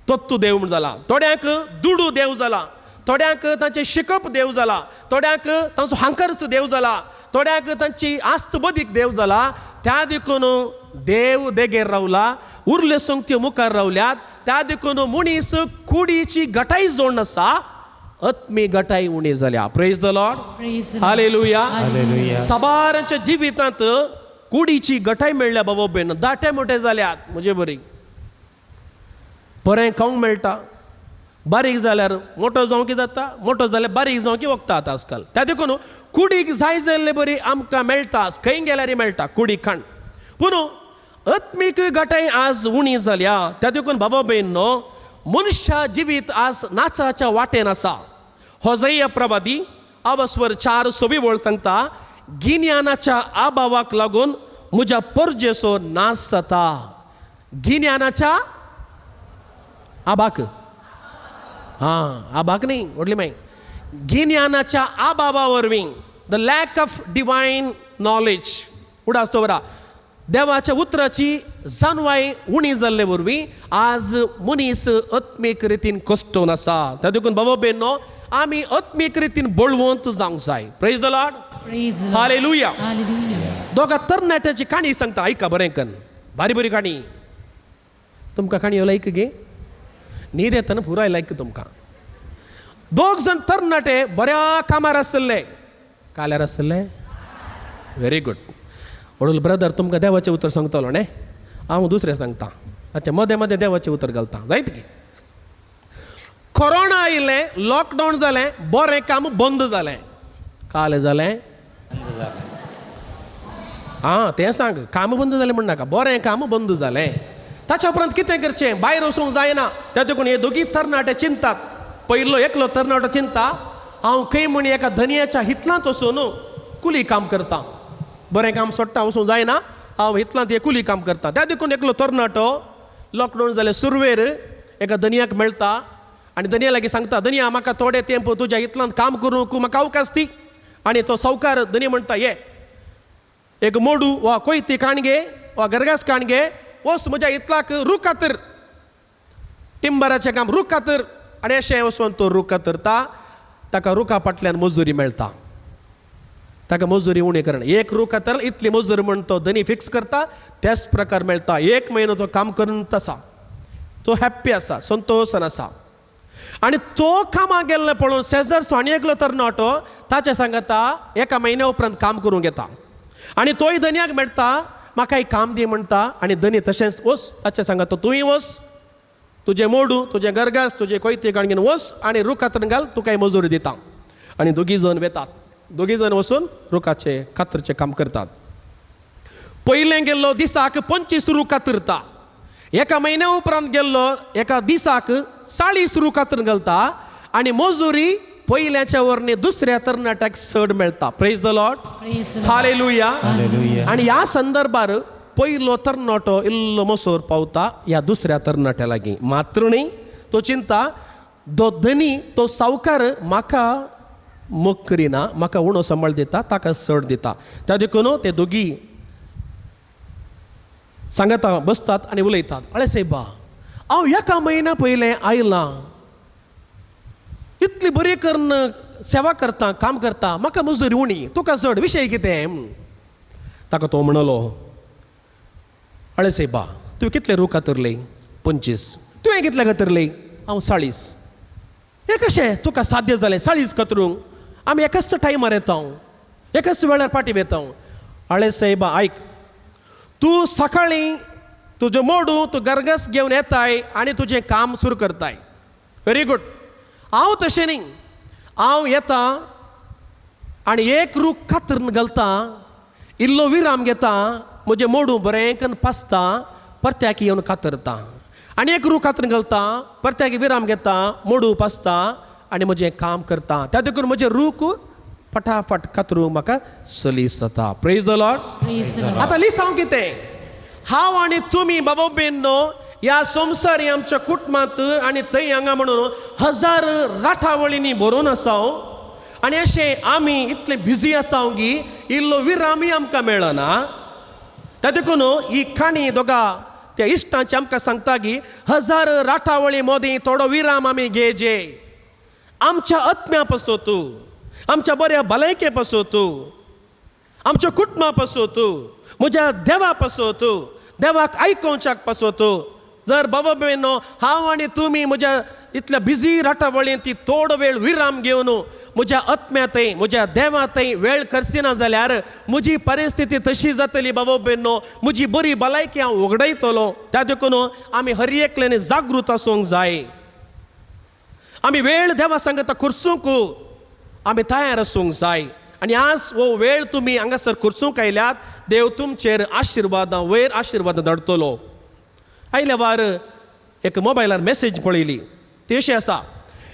तोच देव म्हूण जाला. थोड्यांक दुडू देव जाला, थोड्यांक तांचें शिकप देव जाला, थोड्यांक तांचो हांकर्च देव जाला, थोड्यांक तांची आस्त बदीक देव जाला. त्या देखून देव देगेर रावला, उरले संगत्यो मुखार रावल्यात. त्या देखून मनीस कुडीची गटाय जोडून आसा, आत्मी गटाय उणी जाल्या. Praise the Lord, hallelujah. साबारांच्या जिवितांत कुडीची गटाय मेळ्ळ्या बाबा बेन, दाटे मोठे जाल्यात म्हजे बरी, बरें खावंक मेळटा, बारीक जाल्यार मोटो जावंक जाता, मोटो जाल्यार बारीक जावंक वखता आतां आजकाल. त्या देखून कुडीक जाय जाल्ले बरी आमकां मेळटा, खंय गेल्यार मेळटा कुडीक खाण. पूण आत्मीक घटाय आज उणी जाल्या. त्या देखून बाबा भयणो, मनशा जिवीत आज नाचाच्या वाटेन आसा. होजया प्रवादी अवस्वर 4:26 वळ सांगता, गिन्यानाच्या अभावाक लागून म्हज्या परजेचो नाश जाता. गिन्यानाच्या आबाक, हां आबाक न्ही व्हडली माय, गिन्यानाच्या अभावा वरवीं, the lack of divine knowledge. उडास दवरा, देवाच्या उतराची जाणवाय उणी जाल्ले वरवीं आज मनीस आत्मीक रितीन कश्टोवन आसा. त्या देखून बाबा भयणो, आमी आत्मीक रितीन बळवंत जावंक जाय. Praise the Lord, hallelujah. दोगा तरणाट्याची काणी सांगता, आयका बरें कन, बारी बरी काणी. तुमकां काणी लायक गे, न्हीद येतना पुराय लायक तुमकां. दोग जाण तरणाटे बऱ्या कामार आसले, काल्यार आसले. व्हेरी गुड व्हडलो ब्रदर, तुमकां देवाचें उतर सांगतलो न्ही, हांव दुसरें सांगता. अच्छा, मदें मदें देवाचें उतर घालता जायत की. कोरोना आयलें, लॉकडावन जालें, बरें काम बंद जालें. कालें जालें, आं तें सांग, काम बंद जालें म्हण नाका, बरें काम बंद जालें. ताच्या उपरांत कितें करचें, भायर वचूंक जायना. त्या देखून हे दोगी तरणाटे चिंतात. पयलो एकलो तरणाटो चिंता, हांव खंय म्हण एका धनयाच्या हितलांत वचून कुली काम करता, बरें काम सोडटा, वचूंक जायना, हांव हितलांत हे कुली काम करता. त्या देखून एकलो तरणाटो लॉकडावन जालें सुरवेर एका धनयाक मेळटा आनी धनया लागीं सांगता, धनया म्हाका थोडे तेंप तुज्या हितलांत काम करूंक म्हाका अवकाश दी. आनी तो सावकार धनी म्हणटा, ये एक मोडू वा कोयती काणगे वा गरगास काणगे, वच म्हज्या इतलाक रूख कातर, टिंबराचें काम रूख कातर. आनी अशें वचून तो रूख कातरता, ताका रुखा फाटल्यान मजुरी मेळटा. ताका मजुरी उणी करणा, एक रूख कातर इतली मजुरी म्हण तो धनी फिक्स करता, त्याच प्रकार मेळटा. एक म्हयनो तो काम करून आसा, तो हॅप्पी आसा, संतोशान आसा. आनी तो कामाक गेल्लो पळोवन शेजारचो आनी एकलो तरणाटो ताच्या सांगता एका म्हयन्या उपरांत काम करूंक येता. आनी तोय धनयाक मेळटा, म्हाका एक काम दी म्हणटा. आनी धनी तशेंच वच ताचें सांगता, तूंय वच, तुजें मोडू, तुजें गरगास, तुजें कोयते काणगेन वच आनी रूख कातरून घाल, तुका मजुरी दिता. आनी दोगी जाण वेतात, दोगी जाण वचून रुखाचें कातरचें काम करतात. पयलें गेल्लो दिसाक 25 रूख कातरता, एका म्हयन्या उपरांत गेल्लो एका दिसाक 40 रूख कातरून घालता आनी मजुरी पयल्याच्या वरनी दुसऱ्या तरणाट्याक चड मेळटा. Praise the Lord, hallelujah. आनी ह्या संदर्भार पयलो तरणाटो इल्लो मसोर पावता ह्या दुसऱ्या तरणाट्या लागीं. मात्र न्ही, तो चिंता, तो धनी तो सावकार म्हाका मोग करिना, म्हाका उणो सांबाळ दिता, ताका चड दिता. त्या देखून ते दोगी सांगता बसतात आनी उलयतात, अळे सायबा, हांव एका म्हयन्या पयलें आयलां, इतली बरी करून सेवा करता, काम करता, म्हाका मजुरी उणी, तुका चड, विशय कितें? ताका तो म्हणलो, अळे सायबा, तुवें कितले रूख कातरले? 25. तुवें कितले कातरले? हांव 40. हें कशें तुका साध्य जालें 40 कातरूंक? आमी एकाच टायमार येता, एकाच वेळार फाटीं वेता. अळे सायबा आयक, तूं सकाळीं तुजें मोडू, तूं गरगस घेवन येताय आनी तुजें काम सुरू करताय. Very good. हांव तशें न्ही, हांव येता आनी एक रूख कातरून घालता, इल्लो विराम घेता, म्हजें मोडू बरें करून पासता, परत्याक येवन कातरता आनी एक रूख कातरून घालता, परत्याक विराम घेता, मोडू पासता आनी म्हजें काम करता. त्या देखून म्हजें रूख फटाफट कातरूंक म्हाका सलीस जाता. Praise the Lord. आतां लिसांव कितें, हांव आनी तुमी बाबा भयणो ह्या संवसारी आमच्या कुटुंबांत आनी थंय हांगा म्हणून हजार राठावळींनी भरून आसा आनी अशें आमी इतले बिजी आसा की इल्लो विरामय आमकां मेळना. त्या देखून ही काणी दोगा त्या इश्टांची आमकां सांगता की हजार राठावळी मदीं थोडो विराम आमी घेजे, आमच्या आत्म्या पासत, आमच्या बऱ्या भलायके पासत, आमच्या कुटुंबा पासत, म्हज्या देवा पासत, देवाक आयकोवच्याक पासत. जर बाबा भयणो हांव आनी तुमी म्हज्या इतल्या बिजी राटावळीन ती थोडो वेळ विराम घेवन म्हज्या आत्म्या थंय म्हज्या देवा थंय वेळ करसिना जाल्यार म्हजी परिस्थिती तशी जातली. बाबा भयणो, म्हजी बरी भलायकी हांव उगडयतलो. त्या देखून आमी हर एकल्यान जागृत आसूंक जाय. आमी वेळ देवा सांगता खुर्सूंक आमी तयार आसूंक जाय. आनी आज हो वेळ तुमी हांगासर खुर्सूंक आयल्यात, देव तुमचेर आशिर्वादां वयर आशिर्वादां धाडटलो. आयल्या वार एक मोबायलार मॅसेज पळयली, ती अशी आसा,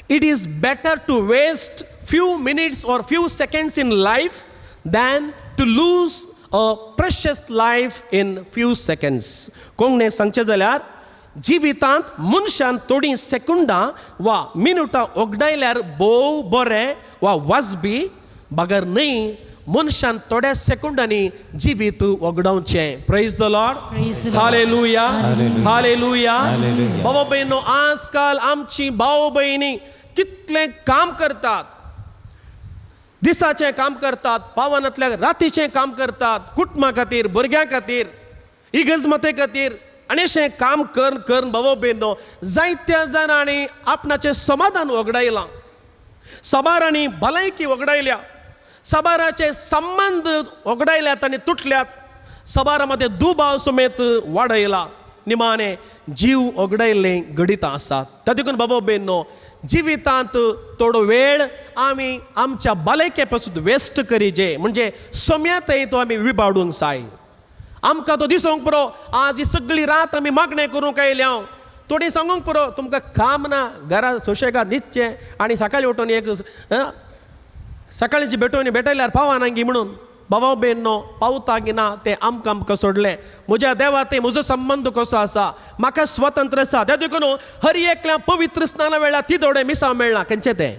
it is better to waste few minutes or few seconds in life than to lose a precious life in few seconds. कोंकणींत सांगचें जाल्यार जिवितांत मनशान थोडीं सेकंडां वा मिनुटां ओगडायल्यार भोव बरें वा वाजबी, बगर न्हय मनशान थोड्या सेकंडांनी जिवीत वगडावचें. Praise the Lord. Hallelujah, hallelujah. बाबा भयणो, आजकाल आमची भाव भयणी कितलें काम करतात, दिसाचें काम करतात, पावनांतल्या रातीचें काम करतात, कुटुंबा खातीर, भुरग्यां खातीर, इगर्ज माते खातीर. आनी अशें काम करून करून बाबा भयणो जायत्या जाणांनी आपणाचें समाधान वगडायलां, साबारांनी भलायकी वगडायल्या, साबाराचे संबंद वगडायल्यात आनी तुटल्यात, साबारा मदें दुबाव समेत वाडयला, निमाणे जीव वगडायल्ले घडितां आसात. त्या देखून बाबा भयणो जिवितांत थोडो वेळ आमी आमच्या भलायके पासून वेस्ट करीजे, म्हणजे सोम्यातय तो आमी विबाडूंक जाय. आमकां तो दिसूंक पुरो, आज ही सगळी रात आमी मागणें करूंक आयल्या, थोडी सांगूंक पुरो तुमकां काम ना, घरा सुशेगाद न्हिदचें आनी सकाळीं उठून एक सकाळींची भेटोवणी भेटयल्यार पावना गी म्हणून. बाबा भयणो पावता की ना तें आमकां आमकां सोडलें. म्हज्या देवा ते म्हजो संबंद कसो आसा, म्हाका स्वतंत्र आसा. त्या देखून हर एकल्या पवित्र स्नाना वेळार ती दोडे मिसांव मेळना. खंयचें तें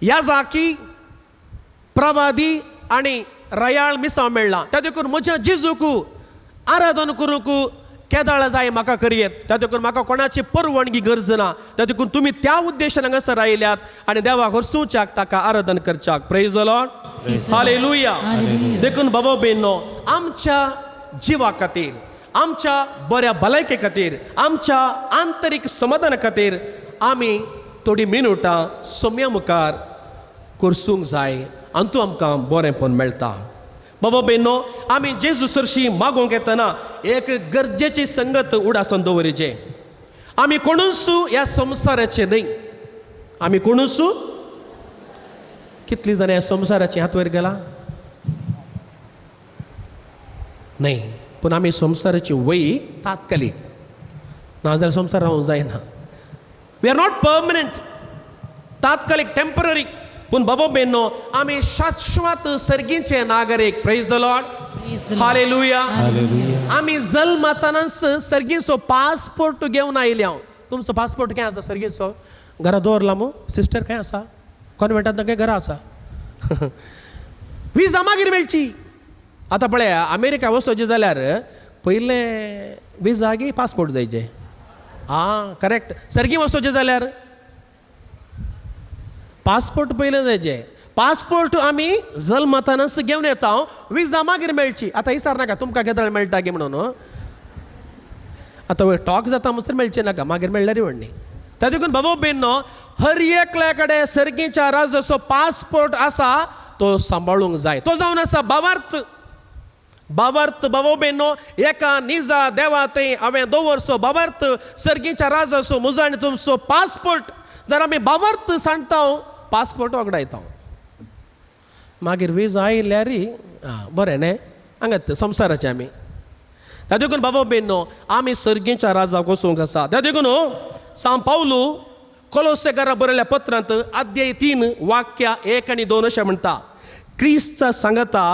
याजाकी प्रवादी आनी रयाळ मिसांव मेळ्ळा. त्या देखून म्हज्या जेजूक आराधन करूंक केदाळ जाय म्हाका करयेत. त्या देखून म्हाका कोणाची परवानगी गरज ना. त्या देखून तुमी त्या उद्देशान हांगासर आयल्यात आनी देवाक हरसूच्याक ताका आराधन करच्याक. Praise the Lord, hallelujah. देखून बाबा भयणो आमच्या जिवा खातीर, आमच्या बऱ्या भलायके खातीर, आमच्या आंतरीक समाधाना खातीर आमी थोडी मिनुटां सोम्या मुखार करसूंक जाय आनी तूं आमकां बरेंपण मेळटा. बाबा भयणो आमी जेजू सरशी मागोवंक येतना एक गरजेची संगत उडासन दवरिचें. आमी कोणूच ह्या संवसाराचे न्हय, आमी कोणूच. कितली जाणां ह्या संवसाराचे हात वयर गेला न्हय, पूण आमी संवसाराची वयी तात्कालीक, नाजाल्यार संवसार रावूंक जायना. We are not permanent, तात्कालीक, टेंपररी. पूण बाबा भयणो आमी शाश्वत सर्गीचे नागरीक. Praise the Lord, hallelujah. आमी जल्मतानाच सर्गीचो पासपोर्ट घेवन आयल्या. तुमचो पासपोर्ट खंय आसा सर्गीचो? घरा दवरला मू सिस्टर? खंय आसा? कॉन्वेंटांत खंय घरा आसा? विजा मागीर मेळची. आतां पळया अमेरिका वचोचें जाल्यार पयलें विजा की पासपोर्ट जायचे. आं करेक्ट. सर्गी वचोचें जाल्यार पासपोर्ट पयलें जायचे. पासपोर्ट आमी जल्मतानाच घेवन येता, विजा मागीर मेळची. आतां विचार नाका तुमकां केदळ मेळटा गी म्हणून. आतां वयर टॉक जाता म्हणसर मेळचें नाका, मागीर मेळ्ळ्यार व्हडली. त्या देखून बाबा भयणो हर एकल्या कडेन सर्गीच्या राजाचो पासपोर्ट आसा, तो सांबाळूंक जाय. तो जावन आसा भावार्थ. भावार्थ बाबा भयणो एका निजा देवा थंय हांवें दवरचो भावार्थ सर्गीच्या राजाचो म्हजो आनी तुमचो पासपोर्ट. जर आमी भावार्थ सांगता पासपोर्ट वगडायता, मागीर वीज आयल्यार बरें न्हय हांगात संवसाराचें आमी. त्या देखून बाबा भयणो आमी सर्गीच्या राजाक वचूंक आसा. त्या देखून सांव पावलू कोलोसेकारा बरयल्या पत्रांत अध्याय 3 वाक्य 1 आनी 2 अशें म्हणटा, क्रिस्ता सांगता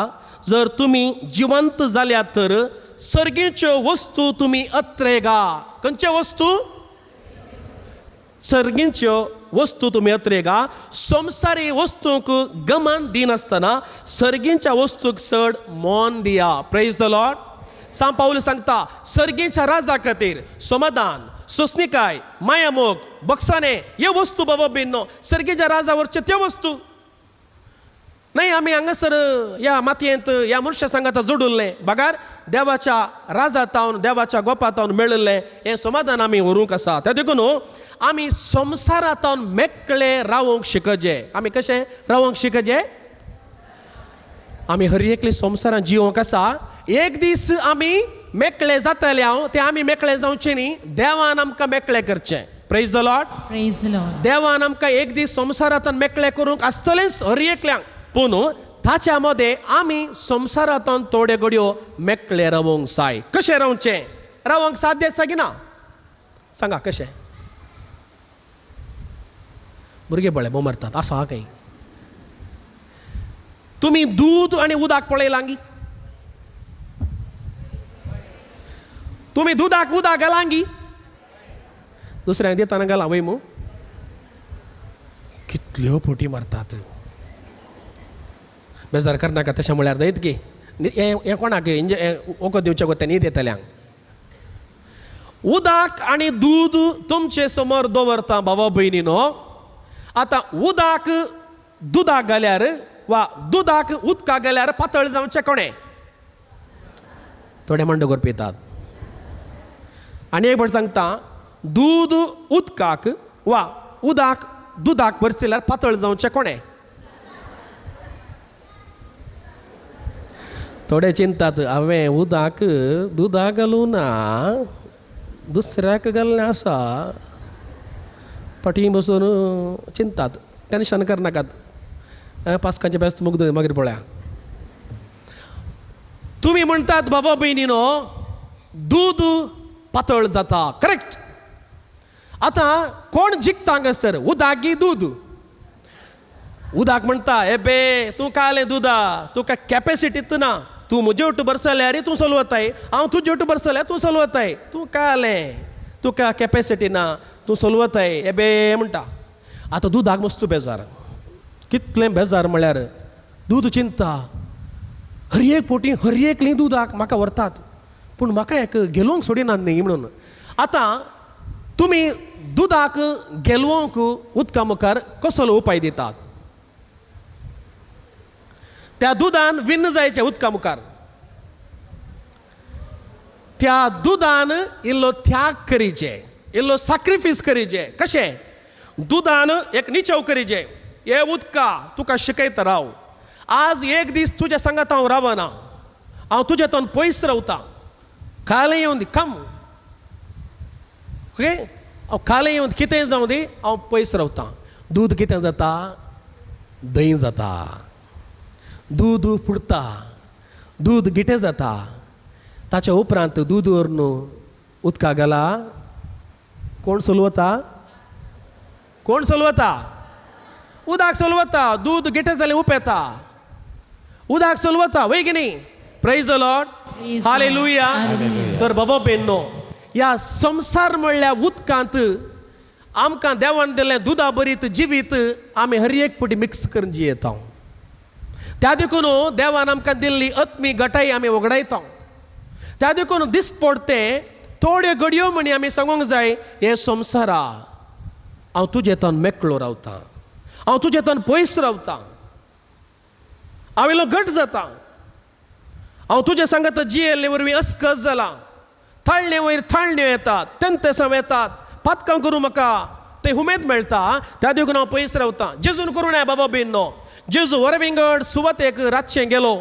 जर तुमी जिवंत जाल्यात तर सर्गीच्यो वस्तू तुमी अत्रेगा. खंयच्यो वस्तू? सर्गीच्यो वस्तू तुमी अत्रेगा. संवसारी वस्तूंक गमन दिनासतना सर्गीच्या वस्तूक चड मन दिया. Praise the Lord. सांव पावल सांगता सर्गीच्या राजा खातीर समाधान, सोसणिकाय, मायामोग, बक्साने ह्यो वस्तू बाबा भयणो सर्गीच्या राजावरच्यो त्यो वस्तू न्हय. आमी हांगासर ह्या मातयेंत ह्या मनशा सांगाता जोडिल्लें बगार देवाच्या राजा तावन देवाच्या गोपा तावन मेळिल्लें हें समाधान आमी व्हरूंक आसा. त्या देखून आमी संवसारा तावन मेकळे रावंक शिकचे. आमी कशें रावंक शिकचे? आमी हर एकली संवसारांत जिवंक आसा. एक दीस आमी मेकळे जातले, हांव ते आमी मेकळे जावचे न्ही, देवान आमकां मेकळे करचें. Praise the Lord. Praise the Lord. देवान आमकां एक दीस संवसारांतल्यान मेकळे करूंक आसतलेंच हर एकल्यांक, पूण ताच्या मदें आमी संवसारांतल्यान थोड्यो घडयो मेकळे रावंक जाय. कशें रावचें? रावंक साध्य आसा की ना? सांगा कशें? भुरगे पळय बोम मारतात आसा खंय. तुमी दूद आनी उदक पळयलां गी? तुमी दुदाक उदक घालां गी? दुसऱ्यांक दितना घालां वय मू? कितल्यो फोटी मारतात. बेजार करनाका तशें म्हळ्यार जायत की हें कोणाक वखद दिवचें कोत्ता न्हीद येतल्यांक. उदक आनी दूद तुमचे समोर दवरता बाबा भयणीनो. आतां उदक दुदाक घाल्यार वा दुदाक उदकाक घाल्यार पातळ जावचें कोणें? थोडे मांडोकर पितात. आनी एक फावट सांगता, दूद उदकाक वा उदक दुदाक भरशिल्यार पातळ जावचें कोणें? थोडे चिंतात हांवें उदक दुदाक घालूं ना, दुसऱ्याक घाल्लें आसा. फाटीं बसून चिंतात, टेंशन करनाकात. पास्कांचें बेस्त मुग्द मागीर पळया. तुमी म्हणटात बाबा भयणीनो दूद पातळ जाता, करेक्ट. आतां कोण जिखता हांगासर, उदक की दूद? उदक म्हणटा ए बे तूं कालें दुदा, तुका कॅपेसिटीत ना, तूं म्हजे वट्टू बरसल्यार तूं चलवताय, हांव तुजे वट्टू बरसल्यार तूं चलवताय, तूं कालें तुका कॅपेसिटी ना, तूं चलवताय ए बे म्हणटा. आतां दुदाक मस्त बेजार, कितलें बेजार म्हळ्यार दूद चिंता हर एक पोटी हर एकली दुदाक म्हाका व्हरतात, पूण म्हाका एक गेलोवंक सोडिनात न्ही म्हणून. आतां तुमी दुदाक गेलोवंक उदका मुखार कसलो उपाय दितात? त्या दुदान विन्न जायचें उदका मुखार, त्या दुदान इल्लो त्याग करीचे, इल्लो सॅक्रिफायस करीचे. कशें? दुदान एक निचेव करीचे, हे उदका तुका शिकयता राव, आज एक दीस तुज्या सांगात हांव रावना, हांव तुज्या तोन पयस रावता, कालें येवन दी कम ओके, हांव कालें येवन कितें जावं दी हांव पयस रावता. दूद कितें जाता? दही जाता. दूद फुडता, दूद गिटें जाता. ताच्या उपरांत दूद व्हरून उदका घाला, कोण चलवता? कोण चलवता? उदक चलवता. दूद गिटें जालें उपेता, उदक चलवता वय की न्ही? Praise the Lord, hallelujah. तर बाबा भयणीनो, ह्या संवसार म्हणल्या उदकांत आमकां देवान दिल्लें दुदा बरीत जिवीत आमी हर एक पटी मिक्स करून जियेता. त्या देखून देवान आमकां दिल्ली आत्मी गटाई आमी वगडायता. त्या देखून दिसपडते थोड्यो घडयो म्हणी आमी सांगूंक जाय, हे संवसारा हांव तुजे तन मेकळो रावता, हांव तुजे तन पयस रावता, हांव इल्लो घट जाता, हांव तुजे सांगता जियेल्ले वरवीं अस्कस जाला, थाळणे वयर थाळण्यो येतात, तेंतेसांव येतात, पातकां करूं म्हाका ते उमेद मेळटा, त्या देखून हांव पयस रावता. जेजून करूं नये बाबा भयणीनो. जेजू वरविंगड सुवातेक रातचें गेलो,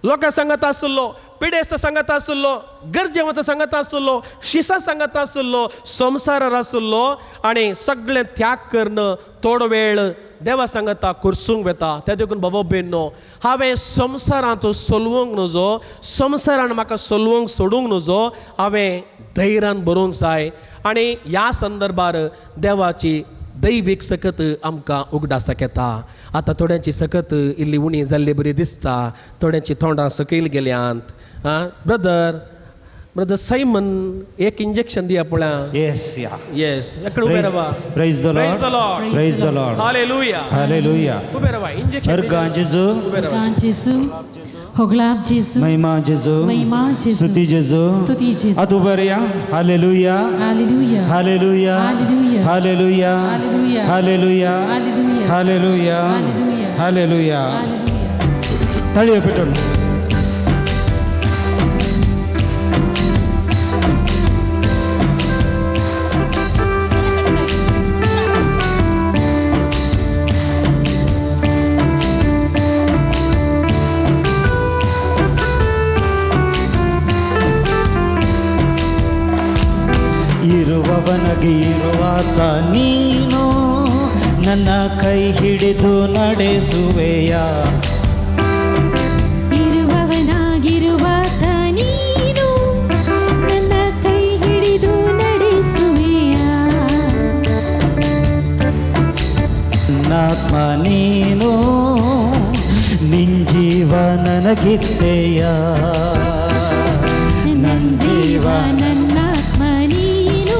लोकां सांगत आसलो, पिडेस्त सांगत आसलो, गरजेवंत सांगत आसलो, शिसा सांगत आसलो, संवसारार आसलो, आनी सगळें त्याग करून थोडो वेळ देवा सांगता कुर्सूंक वेता. त्या देखून बाबा भयणीनो, हांवें संवसारांत सोलवंक नजो, संवसारान म्हाका सोलवंक सोडूंक नजो, हांवें धैर्यान बरोवंक जाय. आनी ह्या संदर्भार देवाची दैवीक सकत आमकां उगडासाक येता. आतां थोड्यांची सकत इल्ली उणी जाल्ली बरी दिसता, थोड्यांची तोंडां सकयल गेल्यांत. आं ब्रदर, ब्रदर सायमन एक इंजेक्शन दिया पळया. येस या येस, उबे रावा. Praise the Lord, praise the Lord, hallelujah, hallelujah. उबे रावा. इंजेक्शन. अर्गां जेजू, जेजू, होगलाब जेजू, महिमा जेजू, महिमा जेजू, स्तुती जेजू, स्तुती जेजू. आत उबे राया. Hallelujah, hallelujah, hallelujah, hallelujah, hallelujah, hallelujah, hallelujah, hallelujah. ताळयो पेटोवन. ಇರುವವನ ಇರುವನಾಗಿರುವಾತ ನೀನು ನನ್ನ ಕೈ ಹಿಡಿದು ನಡೆಸುವೆಯ. ಇರುವವನಾಗಿರುವಾತ ನೀನು ನನ್ನ ಕೈ ಹಿಡಿದು ನಡೆಸುವೆಯ. ನನ್ನಾತ್ಮ ನೀನು ನಿಂಜೀವ ನನಗಿತ್ತೆಯ. ನನ್ನ ಜೀವ ನನ್ನಾತ್ಮ ನೀನು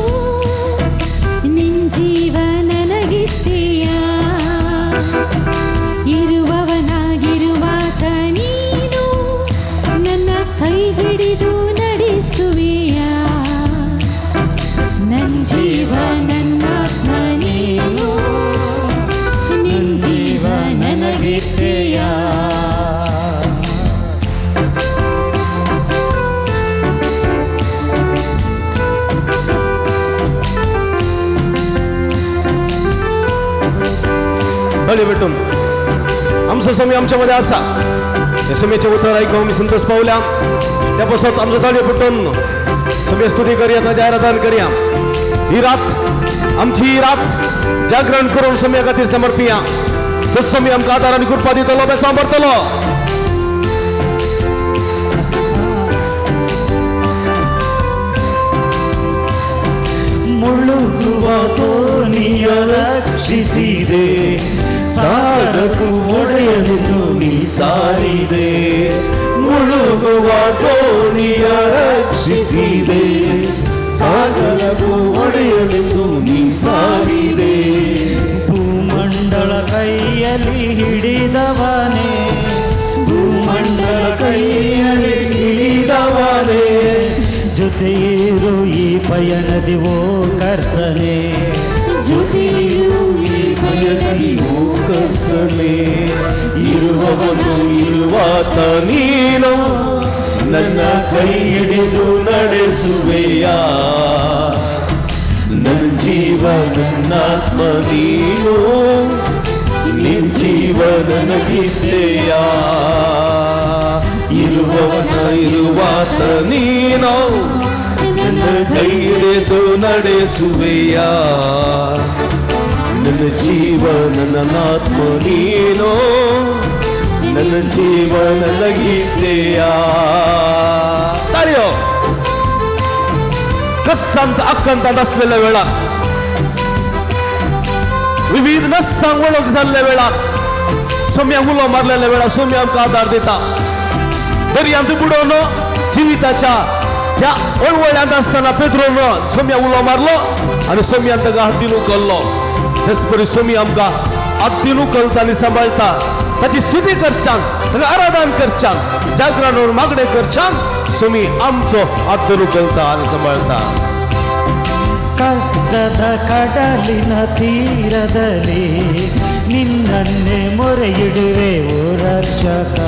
ನಿಂಜೀವ ನನಗಿತ್ತೆಯ. ಇರುವವನಾಗಿರುವಾತ ನೀನು ನನ್ನ ಕೈ ಹಿಡಿದು ನಡೆಸುವೆಯ. ನನ್ನ ಜೀವ ನನ್ನಾತ್ಮ ನೀನು ನಿಂಜೀವ ನನಗಿತ್ತೆಯ. बळी भेटून आमचो स्वामी आमच्या मध्ये आसा. हे स्वामीचें उतर आयकून आमी संतोष पावल्या. त्या पासत आमचो ताळयो पेटोवन स्वामी स्तुती करया, ताचें आराधन करया. ही रात आमची ही रात जागरण करून स्वाम्या खातीर समर्पिया. तो स्वामी आमकां आदार आनी कृपा दितलो, बेसांव भरतलो. ಮುಳುಗುವ ದೋಣಿಯ ರಕ್ಷಿಸಿದೆ, ಸಾಗಕು ಒಡೆಯನೆಂದು ನೀ ಸಾರಿದೆ. ಮುಳುಗುವ ದೋಣಿಯ ರಕ್ಷಿಸಿದೆ, ಸಾಗರವು ಒಡೆಯನೆಂದು ನೀ ಸಾರಿದೆ. ಭೂಮಂಡಲ ಕೈಯಲ್ಲಿ ಹಿಡಿದವನೇ, ಭೂಮಂಡಲ ಕೈಯಲ್ಲಿ ಹಿಡಿದವನೇ, ಜೊತೆಯಿರು ಈ ಪಯಣದಿ ಓ ಕರ್ತನೆ, ಜೊತೆಯಿರು ಈ ಪಯಣದಿ ಓ ಕರ್ತನೆ. ಇರುವವನು ಇರುವಾತ ನೀನು ನನ್ನ ಕೈ ಹಿಡಿದು ನಡೆಸುವೆಯ. ನನ್ನ ಜೀವ ನನ್ನಾತ್ಮ ನೀನು ನಿನ್ ಜೀವ ನನಗಿದ್ದೆಯ. ಇರುವವನ ಇರುವಾತ ನೀನು ನನ್ನ ಕೈ ಹಿಡಿದು ನಡೆಸುವೆಯ. ನನ್ನ ಜೀವ ನನ್ನಾತ್ಮ ನೀನು ನನ್ನ ಜೀವ ನನಗಿದ್ದೆಯ. ताळयो. कश्टांत आकांतांत आसलेल्या वेळार, विविध नसतांक वळख जाल्ल्या वेळार, सोम्यांक उलो मारलेल्या वेळार सोमी आमकां आदार दिता. दर्यांत बुडोवन जिविताच्या त्या वळवळ्यांत आसतना पेत्रोन सोम्या उलो मारलो आनी सोम्यान ताका हातीन उखल्लो. तेच परी सोमी आमकां हातीन उखलता आनी सांबाळटा. ताची स्तुती करच्यान, ताका आराधन करच्यान, जागरण मागणें करच्यान सोमी आमचो हात उखलता आनी सांबाळटा. ಕಷ್ಟದ ಕಡಲಿನ ತೀರದಲ್ಲಿ ನಿನ್ನನ್ನೇ ಮೊರೆಯಿಡುವೆ ಓ ರಕ್ಷಕ.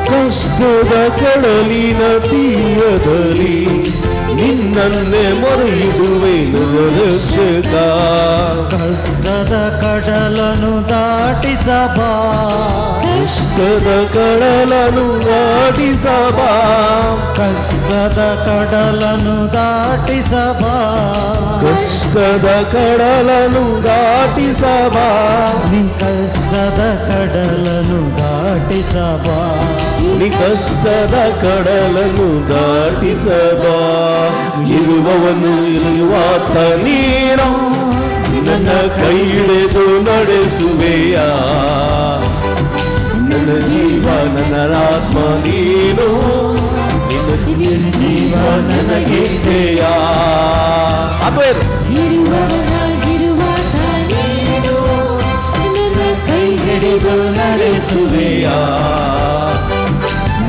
ಕಷ್ಟದ ಕಡಲಿನ ತೀರದಲ್ಲಿ ನಿನ್ನನ್ನೇ ಮೊರೆಯಿಡುವೆ ರಕ್ಷಕ. ಕಷ್ಟದ ಕಡಲನ್ನು ದಾಟಿಸಬಾ, ಕಷ್ಟದ ಕಡಲನ್ನು ದಾಟಿಸಬಾ, ಕಷ್ಟದ ಕಡಲನ್ನು ದಾಟಿಸಬಾ, ಕಷ್ಟದ ಕಡಲನ್ನು ದಾಟಿಸಬಾ, ನೀ ಕಷ್ಟದ ಕಡಲನ್ನು ದಾಟಿಸಬಾ, ನೀ ಕಷ್ಟದ ಕಡಲನ್ನು ದಾಟಿಸಬಾ. ಇರುವವನು ಇರುವಾತ ನೀನು ನನ್ನ ಕೈ ಹಿಡಿದು ನಡೆಸುವೆಯ. ನನ್ನ ಜೀವ ನನ್ನ ಆತ್ಮ ನೀನು ನಿನ್ನ ಜೀವ ನನಗಿದ್ದೆಯ. ಇರುವವನಾಗಿರುವಾತ ನೀನು ನನ್ನ ಕೈ ಹಿಡಿದು ನಡೆಸುವೆಯ.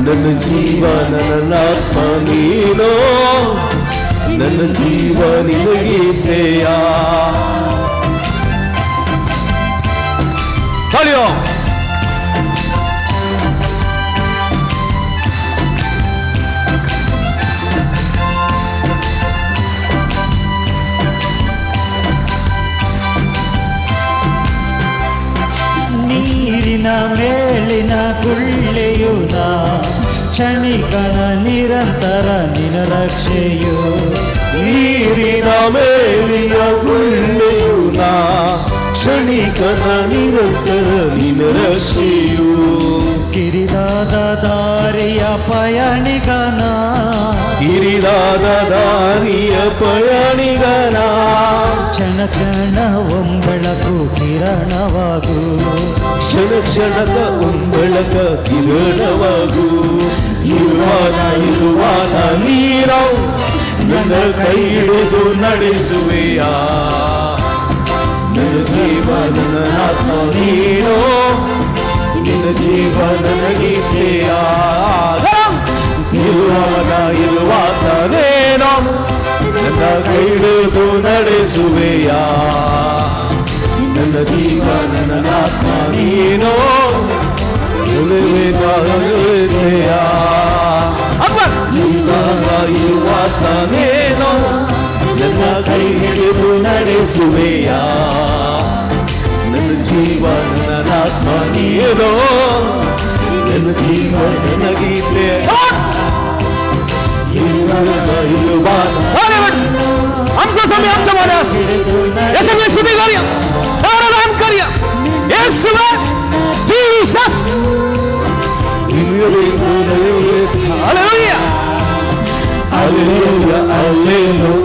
ನನ್ನ ಜೀವ ನನ್ನ ಆತ್ಮ ನೀನು ನನ್ನ ಜೀವ ನಿನಗಿದ್ದೆಯ. ತಾಳಿಯೋ. ನೀರಿನ ಮೇಲಿನ ಗುಳ್ಳೆಯು ನಾ ಕ್ಷಣಿಕಣ ನಿರಂತರ ನಿನ ರಕ್ಷೆಯು. ನೀರಿನ ಮೇಲಿನ ಗುಳ್ಳೆಯು ನಾ, ಕ್ಷಣಿಕನ ನಿರಂತರ ನಿನ ರಕ್ಷೆಯು. ಕಿರಿದಾದ ದಾರಿಯ ಪಯಣಿಗನ, ಕಿರಿದಾದ ದಾರಿಯ ಪಯಣಿಗನ, ಕ್ಷಣ ಕ್ಷಣ ಒಂಬೆಳಕು ಕಿರಣವಾಗು, ಕ್ಷಣ ಕ್ಷಣದ ಒಂಬೆಳಕ ಕಿರಣವಾಗು. ಇರುವಾನ ಇರುವಾನ ನೀರೋ ನನ್ನ ಕೈ ಹಿಡಿದು ನಡೆಸುವೆಯ, ನನ್ನ ಜೀವ ನನ್ನ ಆತ್ಮ ನೀನೋ, ನಿನ್ನ ಜೀವ ನನಗೀತೆಯ. ಇರುವವನ ಇರುವಾತನೇನೋ ನನ್ನ ಕೈ ಹಿಡಿದು ನಡೆಸುವೆಯ, ನನ್ನ ಜೀವ ನನ್ನ ಆತ್ಮ ನೀನೋ, ಇರುವಾತನೇನೋ ನನ್ನ ಕೈ ಹಿಡಿದು ನಡೆಸುವೆಯ, ನನ್ನ ಜೀವ ನನ್ನ ಆತ್ಮ ನೀನೋ, ನನ್ನ ಜೀವ ನನಗೀತೆ. Jesus. Hallelujah. Hallelujah, hallelujah,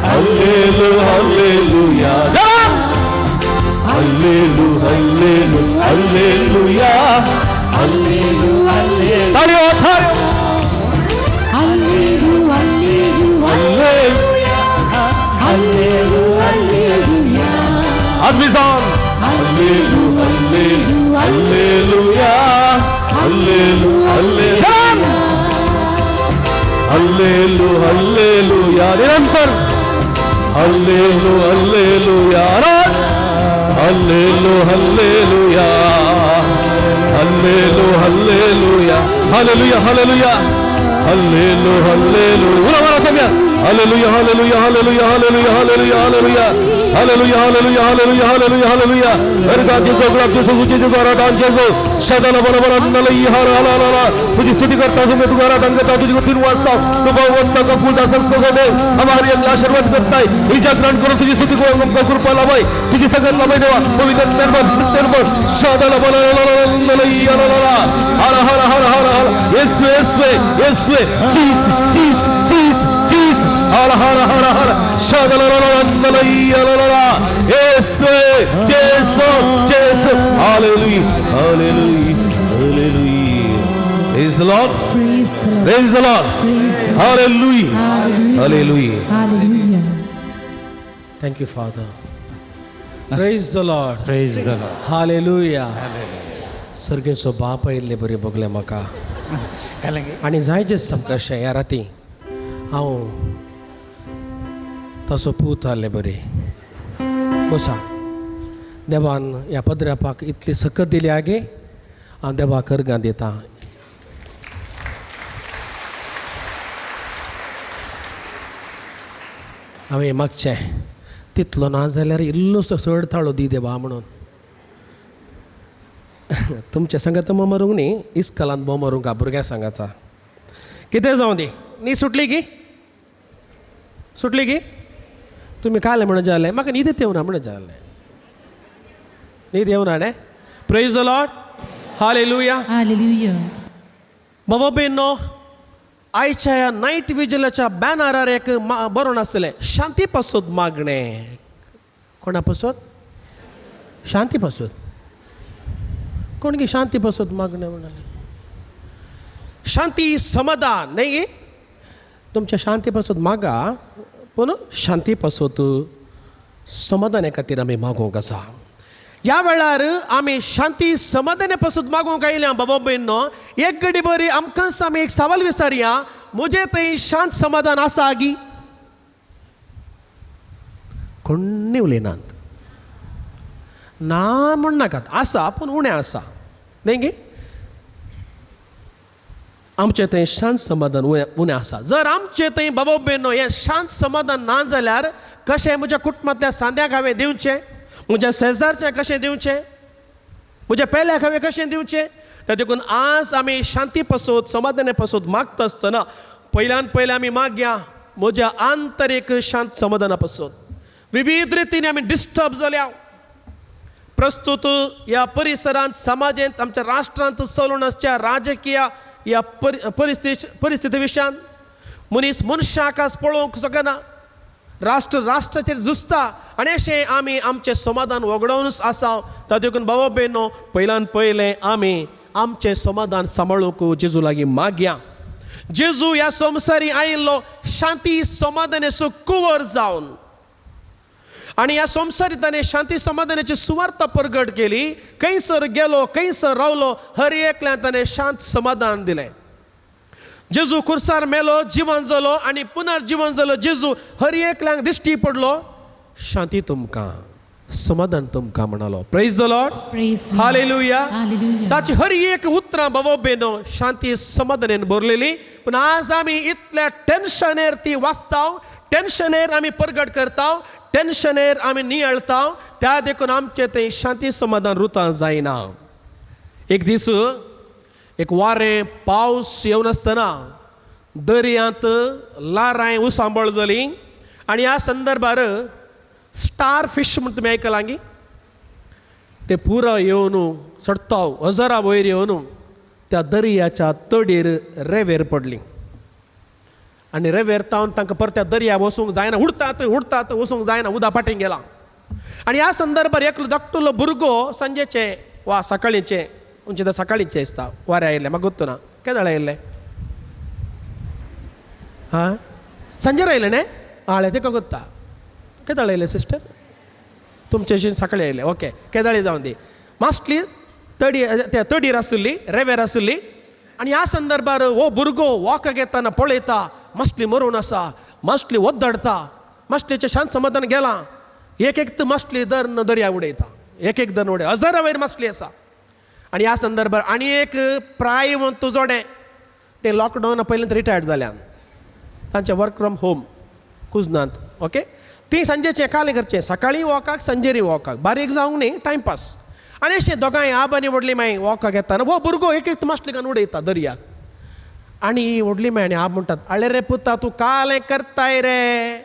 hallelujah, hallelujah. Hallelujah, hallelujah, hallelujah. ತಾಳಿಯೋ ತಾಳಿಯೋ. Advisan. Hallelujah, hallelujah, hallelujah, hallelujah, hallelujah. ನಿರಂತರ hallelujah, hallelujah, hallelujah, hallelujah, hallelujah, hallelujah, hallelujah, hallelujah, hallelujah, hallelujah. ಉರವರ ಸಮಯ. Hallelujah, hallelujah, hallelujah, hallelujah, hallelujah, hallelujah, hallelujah, hallelujah, hallelujah, hallelujah, hallelujah. अर्घा जेसो, गुलाब जेसो, तुझे जेसो, आराधन जेसो, सदाला बरोबर नलई हर हर हर. तुझी स्तुति करता हूँ मैं, तुझे आराधन करता हूँ, तुझे तीन वाजता तो भगवंत का कुलदास असतो देव हमारी अगला आशीर्वाद करता है. ही जागरण करून तुझी स्तुती करून कृपा लाभाय, तुझी सगळं लाभाय देवा. पवित्र निर्मल निर्मल सदाला बरोबर नलई हर हर हर हर हर हर. येसु येसु येसु चीज चीज चीज चीज हर हर हर हर. येसु जेसु जेसु. Hallelujah, hallelujah, hallelujah. Praise the Lord. Praise the Lord. Hallelujah. Hallelujah. Hallelujah. Thank you, Father. Praise the Lord. Praise the Lord. Hallelujah. सर्गेचो बाप आयिल्ले बरी भोगले म्हाका आनी जायचे सामकें ह्या राती हांव तसो पूत आहले बरी बसा. देवान ह्या पद्रापाक इतली सकत दिली आगे हांव देवाक अर्गां दिता. हांवें मागचें तितलो ना जाल्यार इल्लोसो चड ताळो दी देवा म्हणून. तुमच्या सांगात मारूंक न्ही, इस्कलांत बोम मारूंक भुरग्यां सांगाचा. कितें जावं दी, न्ही सुटली की सुटली की तुमी काल म्हणून जालें म्हाका न्हीद येवना म्हणून जालें, न्हीद येवना न्ही. Praise the Lord. Hallelujah. Hallelujah. बाबा भयणो, आयच्या ह्या नायट विजिलाच्या बॅनरार एक बरोवन आसलें, शांती पासत मागणें. कोणा पासत? शांती पासत. कोण गी शांती पासत मागणें म्हणाले? शांती समाधान न्ही गी? तुमच्या शांती पासत मागा, पूण शांती पासत समाधाना खातीर आमी मागूंक आसा. ह्या वेळार आमी शांती समाधाना पासत मागूंक आयल्या बाबा भयणो. एक घडी बरी आमकांच आमी एक सवाल विचारया, म्हजें थंय शांत समाधान आसा गी? कोण्णी उलयनात, ना म्हण नाकात, आसा पूण उणें आसा न्ही गी? आमचें थंय शांत समाधान उणें आसा. जर आमचें थंय बाबा भयणो हें शांत समाधान ना जाल्यार कशें म्हज्या कुटुंबांतल्या सांद्याक हांवें दिवचें, म्हज्या शेजारचें कशें दिवचें, म्हज्या पेल्याक हांवें कशें दिवचें? त्या देखून आज आमी शांती पासत समाधाना पासत मागता आसतना पयल्यान पयलें आमी मागया म्हज्या आंतरीक शांत समाधाना पासत. विविध रितीन आमी डिस्टर्ब जाल्या. प्रस्तुत ह्या परिसरांत समाजेंत आमच्या राष्ट्रांत चलून आसच्या राजकीय ह्या परिस्थिती विशयान मनीस मनशाक आज पळोवंक शकना, राष्ट्र राष्ट्राचेर झुजता आनी अशें आमी आमचें समाधान वगडावनूच आसा. ताका देखून बाबा भयणो पयल्यान पयलें आमी आमचें समाधान सांबाळूंक जेजू लागीं मागया. जेजू ह्या संवसारी आयिल्लो शांती समाधानाचो कुंवर जावन आनी ह्या संवसारी ताणें शांती समाधानाची सुवार्ता परगट केली. खंयसर गेलो खंयसर रावलो हर एकल्यान ताणें शांत समाधान दिलें. जेजू खुर्सार मेलो, जिवन जालो आनी पुनर्जिवन जालो. जेजू हर एकल्यांक दिश्टी पडलो, शांती तुमकां, समाधान तुमकां म्हणालो. Praise the Lord, hallelujah. ताची हर एक उतरां बाबा बेनो शांती समाधानेन भरलेली. पूण आज आमी इतल्या टेन्शनेर ती वाचता, टेन्शनेर आमी परगट करता, टेन्शनेर आमी नियाळता, त्या देखून आमचें तें शांती समाधान रुतां जायना. एक दीस एक वारें पावस येवन आसतना दर्यांत लारांय उसांबळ जाली आनी ह्या संदर्भार स्टार फिश म्हण तुमी आयकलां गी, ते पुरो येवन सडता हजारा वयर येवन त्या दर्याच्या तडीर रेवेर पडली आनी रेवेर तावन तांकां परत्या दर्या वचूंक जायना, उडतात उडतात वचूंक जायना, उदक फाटीं गेला. आनी ह्या संदर्भार एकलो धाकटुलो भुरगो सांजेचे वा सकाळींचे, म्हणजे ते सकाळींचे दिसता वारें आयिल्लें, म्हाका गोत्तू ना केदळ आयिल्लें, हां सांजेर आयलें न्ही, आळें तेका गोत्ता केदळ आयलें सिस्टर तुमचे सकाळीं आयलें, ओके केदळी जावन दी. मास्टली तडी त्या तडीर आशिल्ली, रेवेर आशिल्ली आनी ह्या संदर्भार हो भुरगो वॉकाक येतना पळयता मासली मरून आसा, मासली ओद्दडटा, मासलेचें शांत समाधान गेलां. एक एक मासली दर दर्या उडयता, एक एक दर उडय, हजारा वयर मासली आसा. आनी ह्या संदर्भार आनी एक प्रायवंत जोडें ते लॉकडावना पयलीं रिटायर्ड जाल्यान, तांचें वर्क फ्रॉम होम कुजनांत, ओके. ती सांजेचें कालें करचें, सकाळीं वॉकाक सांजेरी वॉकाक, बारीक जावंक न्ही, टायमपास. आनी अशें दोगांय आब आनी व्हडली माय वॉकाक येतना हो भुरगो एक एक मासली घालून उडयता दर्याक आनी ही व्हडली माय आनी आब म्हणटात, आळे रे पुता तूं कालें करताय रे,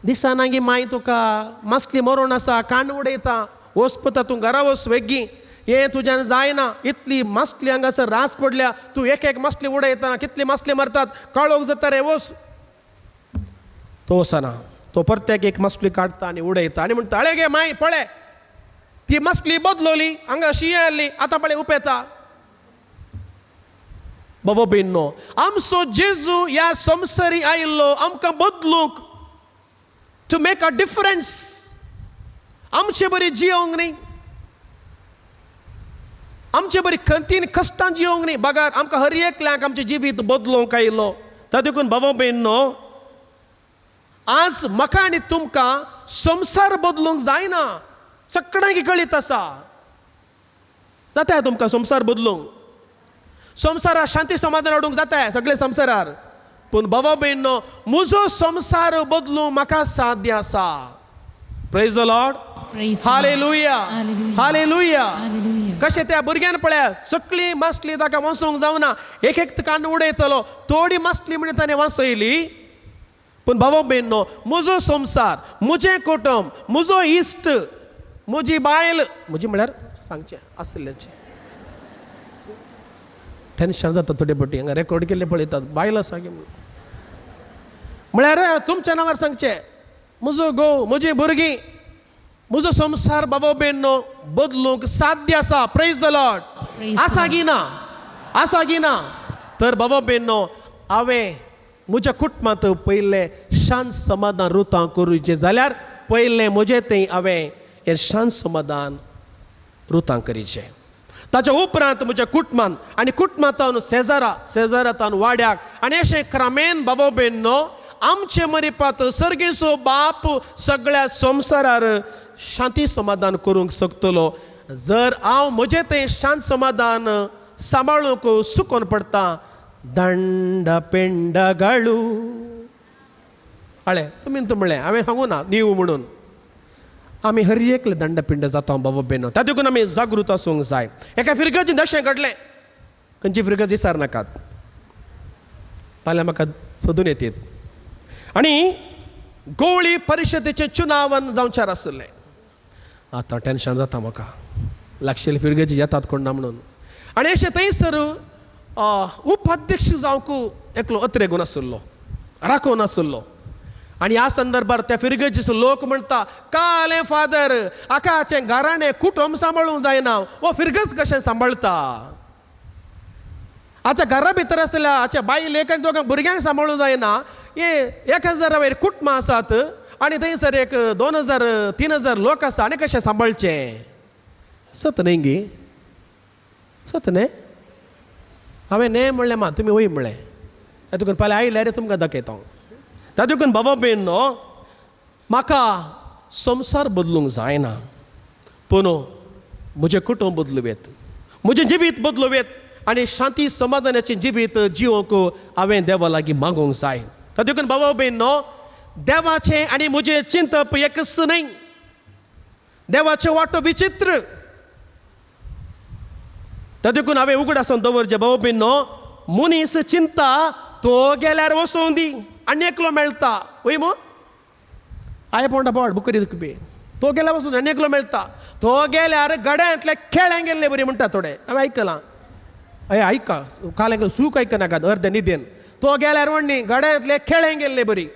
दिसना गी माय तुका मासली मरोण आसा, कान उडयता, वच पुता तूं घरा वच वेगीं, हें तुज्यान जायना, इतली मासली हांगासर रास पडल्या, तूं एक एक मासली उडयतना कितली मासली मारतात, काळोख जाता रे, वच. तो वचना, तो परत्याक एक मासली काडटा आनी उडयता आनी म्हणटा, आळे गे माय पळय ती मासली बदलोली, हांगा शी आयली, आतां पळय उपेता. बाबा भयणो आमचो जेजू ह्या संवसारी आयिल्लो आमकां बदलूंक, टू मेक अ डिफरन्स. आमचे बरी जियोंक न्ही, आमचे बरी खंतीन कश्टान जियोंक न्ही, बगार आमकां हर एकल्याक आमचें जिवीत बदलूंक आयिल्लो. त्या देखून बाबा भयणो आज म्हाका आनी तुमकां संवसार बदलूंक जायना, सगळ्यांक कळीत आसा जाता तुमकां संवसार बदलूंक, संवसारार शांती समाधान हाडूंक जाता सगळे संवसारार. पूण बाबा भयणो म्हजो संवसार बदलूंक म्हाका साध्य आसा. Praise the Lord, hallelujah, hallelujah. कशें त्या भुरग्यान पळया सगळी मासली ताका वाचोवंक जावना, एक एक कान उडयतलो, थोडी मासली म्हणून ताणें वाचयली. पूण बाबा भयणो म्हजो संवसार, म्हजें कुटुंब, म्हजो इश्ट, म्हजी बायल, म्हजी म्हळ्यार सांगचें आसलेचें टेन्शन जाता थोडे फावटी हांगा रेकॉर्ड केल्ले पळयतात, बायल आसा गे म्हळ्यार तुमच्या नांवार सांगचें, म्हजो घोव, म्हजी भुरगीं, म्हजो संवसार बाबा भयणो बदलूंक साध्य आसा. Praise the Lord. आसा गी ना, आसा गी ना? तर बाबा भयणो हांवें म्हज्या कुटुंबांत पयलें शांत समाधान रुतां करूचें जाल्यार पयलें म्हजें तें हांवें हें शांत समाधान रुतां करीचें. ताच्या उपरांत म्हज्या कुटुंबान आनी कुटुंबांत शेजारा, शेजारांत वाड्याक आनी अशें क्रमेन बाबा भयणो आमचे मरिपात सर्गेचो बाप सगळ्या संवसारार शांती समाधान करूंक शकतलो. जर हांव म्हजें तें शांत समाधान सांबाळूंक सुकोन पडटा, दंड पेंड गाळू आळे तुमी म्हणलें, हांवें सांगू ना नीव म्हणून, आमी हर एकले दंडपिंड जाता बाबा बेनो. त्या देखून आमी जागृत आसूंक जाय. एका फिरगर्जीन अशें घडलें. खंयची फिरगर्ज विसार नाकात, फाल्यां म्हाका सोदून येतात. आनी गोवळी परिशदेचें चुनावन जावच्यार आसलें. आतां टेन्शन जाता म्हाका, लागशिल्ले फिरगर्जी येतात कोण ना म्हणून. आनी अशें थंयसर उपाध्यक्ष जावंक एकलो अत्रेगून आशिल्लो, राखून आशिल्लो. आनी ह्या संदर्भार त्या फिरगर्जीचो लोक म्हणटा, कालें फादर आकाचें घराणें कुटुंब सांबाळूंक जायना, हो फिरगर्ज कशें सांबाळटा? आतां घरा भितर आसल्या आच्या बायलेक आनी दोगां भुरग्यांक सांबाळूंक जायना. हे 1000 वयर कुटुंबां आसात आनी थंयसर एक 2000 3000 लोक आसा, आनी कशें सांबाळचें? सत न्हय गी? सत न्हय? हांवें न्हय म्हणलें मा, तुमी वय म्हणलें. तुका फाल्यां आयल्यार तुमकां दाखयता हांव. त्या देखून बाबा बेन न्हू म्हाका संवसार बदलूंक जायना, पूण म्हजें कुटुंब बदलूं येत, म्हजें जिवीत बदलूं येत आनी शांती समाधानाचें जिवीत जिवंक हांवें देवा लागीं मागूंक जाय. त्या देखून बाबा बेन न्हू देवाचें आनी म्हजें चिंतप एकच न्हय. देवाचें वाटो विचित्र. त्या देखून हांवें उगडासान दवरचें बाबा बेन न्हू, मनीस चिंता तो गेल्यार वचूं दी आनी एकलो मेळटा. वय मो आये पोंडा पोड बुकरी दुखपी तो गेल्यार वचून आनी एकलो मेळटा. तो गेल्यार गड्यांतले खेळ्यांक गेल्ले बरी म्हणटा थोडे. हांवें आयकलां, अय आयका काल सूख आयकनाका अर्दे निदेन. तो गेल्यार म्हणणी गड्यांतले खेळ्यांक गेल्ले बरी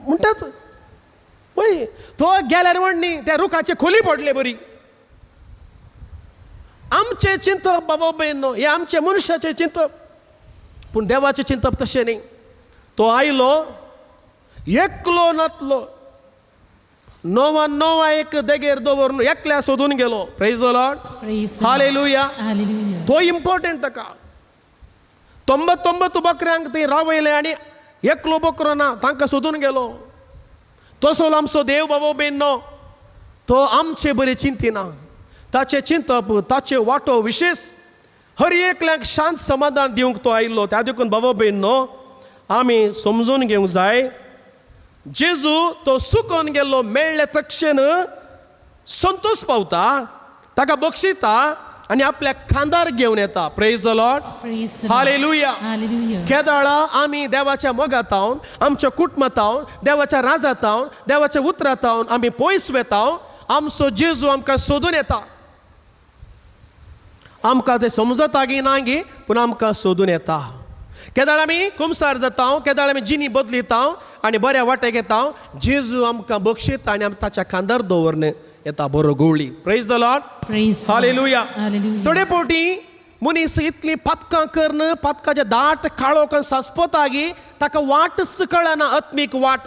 म्हणटात. वय तो गेल्यार म्हणणी त्या रुखाचे खोली पडले बरी. आमचें चिंतप बाबा बेन न्हू, हें आमचें मनशाचें चिंतप, पूण देवाचें चिंतप तशें न्ही. तो आयलो एकलो नातलो, 99 देगेर दवरून एकल्या सोदून गेलो. Praise the Lord, hallelujah. तो इम्पॉर्टंट ताका. 99 बकऱ्यांक थंय रावयलें आनी एकलो बकरो ना, तांकां सोदून गेलो. तसो आमचो देव बाबा बेन न्हू, तो आमचे बरें चिंतिना. ताचें चिंतप, ताचे वांटो विशेश हर एकल्याक शांत समाधान दिवंक तो आयिल्लो. त्या देखून बाबा बेन न्हू आमी समजून घेवंक जाय, जेजू तो सुकोन गेल्लो मेळ्ळे तक्षण संतोष पावता, ताका बक्षिता आनी आपल्या खांदार घेवन येता. Praise the Lord, hallelujah. केदाळा आमी देवाच्या मोगातावन, आमच्या कुटुंबातावन, देवाच्या राजातावन, देवाच्या उतरातावन आमी पयस वेता. आमचो जेजू आमकां सोदून येता. आमकां तें समजता गी ना गी, पूण आमकां सोदून येता. केदाळ आमी कुमसार जाता, केदाळ आमी जिनी बदलिता आनी बऱ्या वाटेक येता. जेजू आमकां बक्षिता आनी आमी ताच्या खांदार दवरून येता बरो गोवळी. Praise the Lord, hallelujah. थोडे फावटी मनीस इतली पातकां करून पातकाच्या दाट काळोखान सासपता गी ताका वाटच कळना, आत्मीक वाट.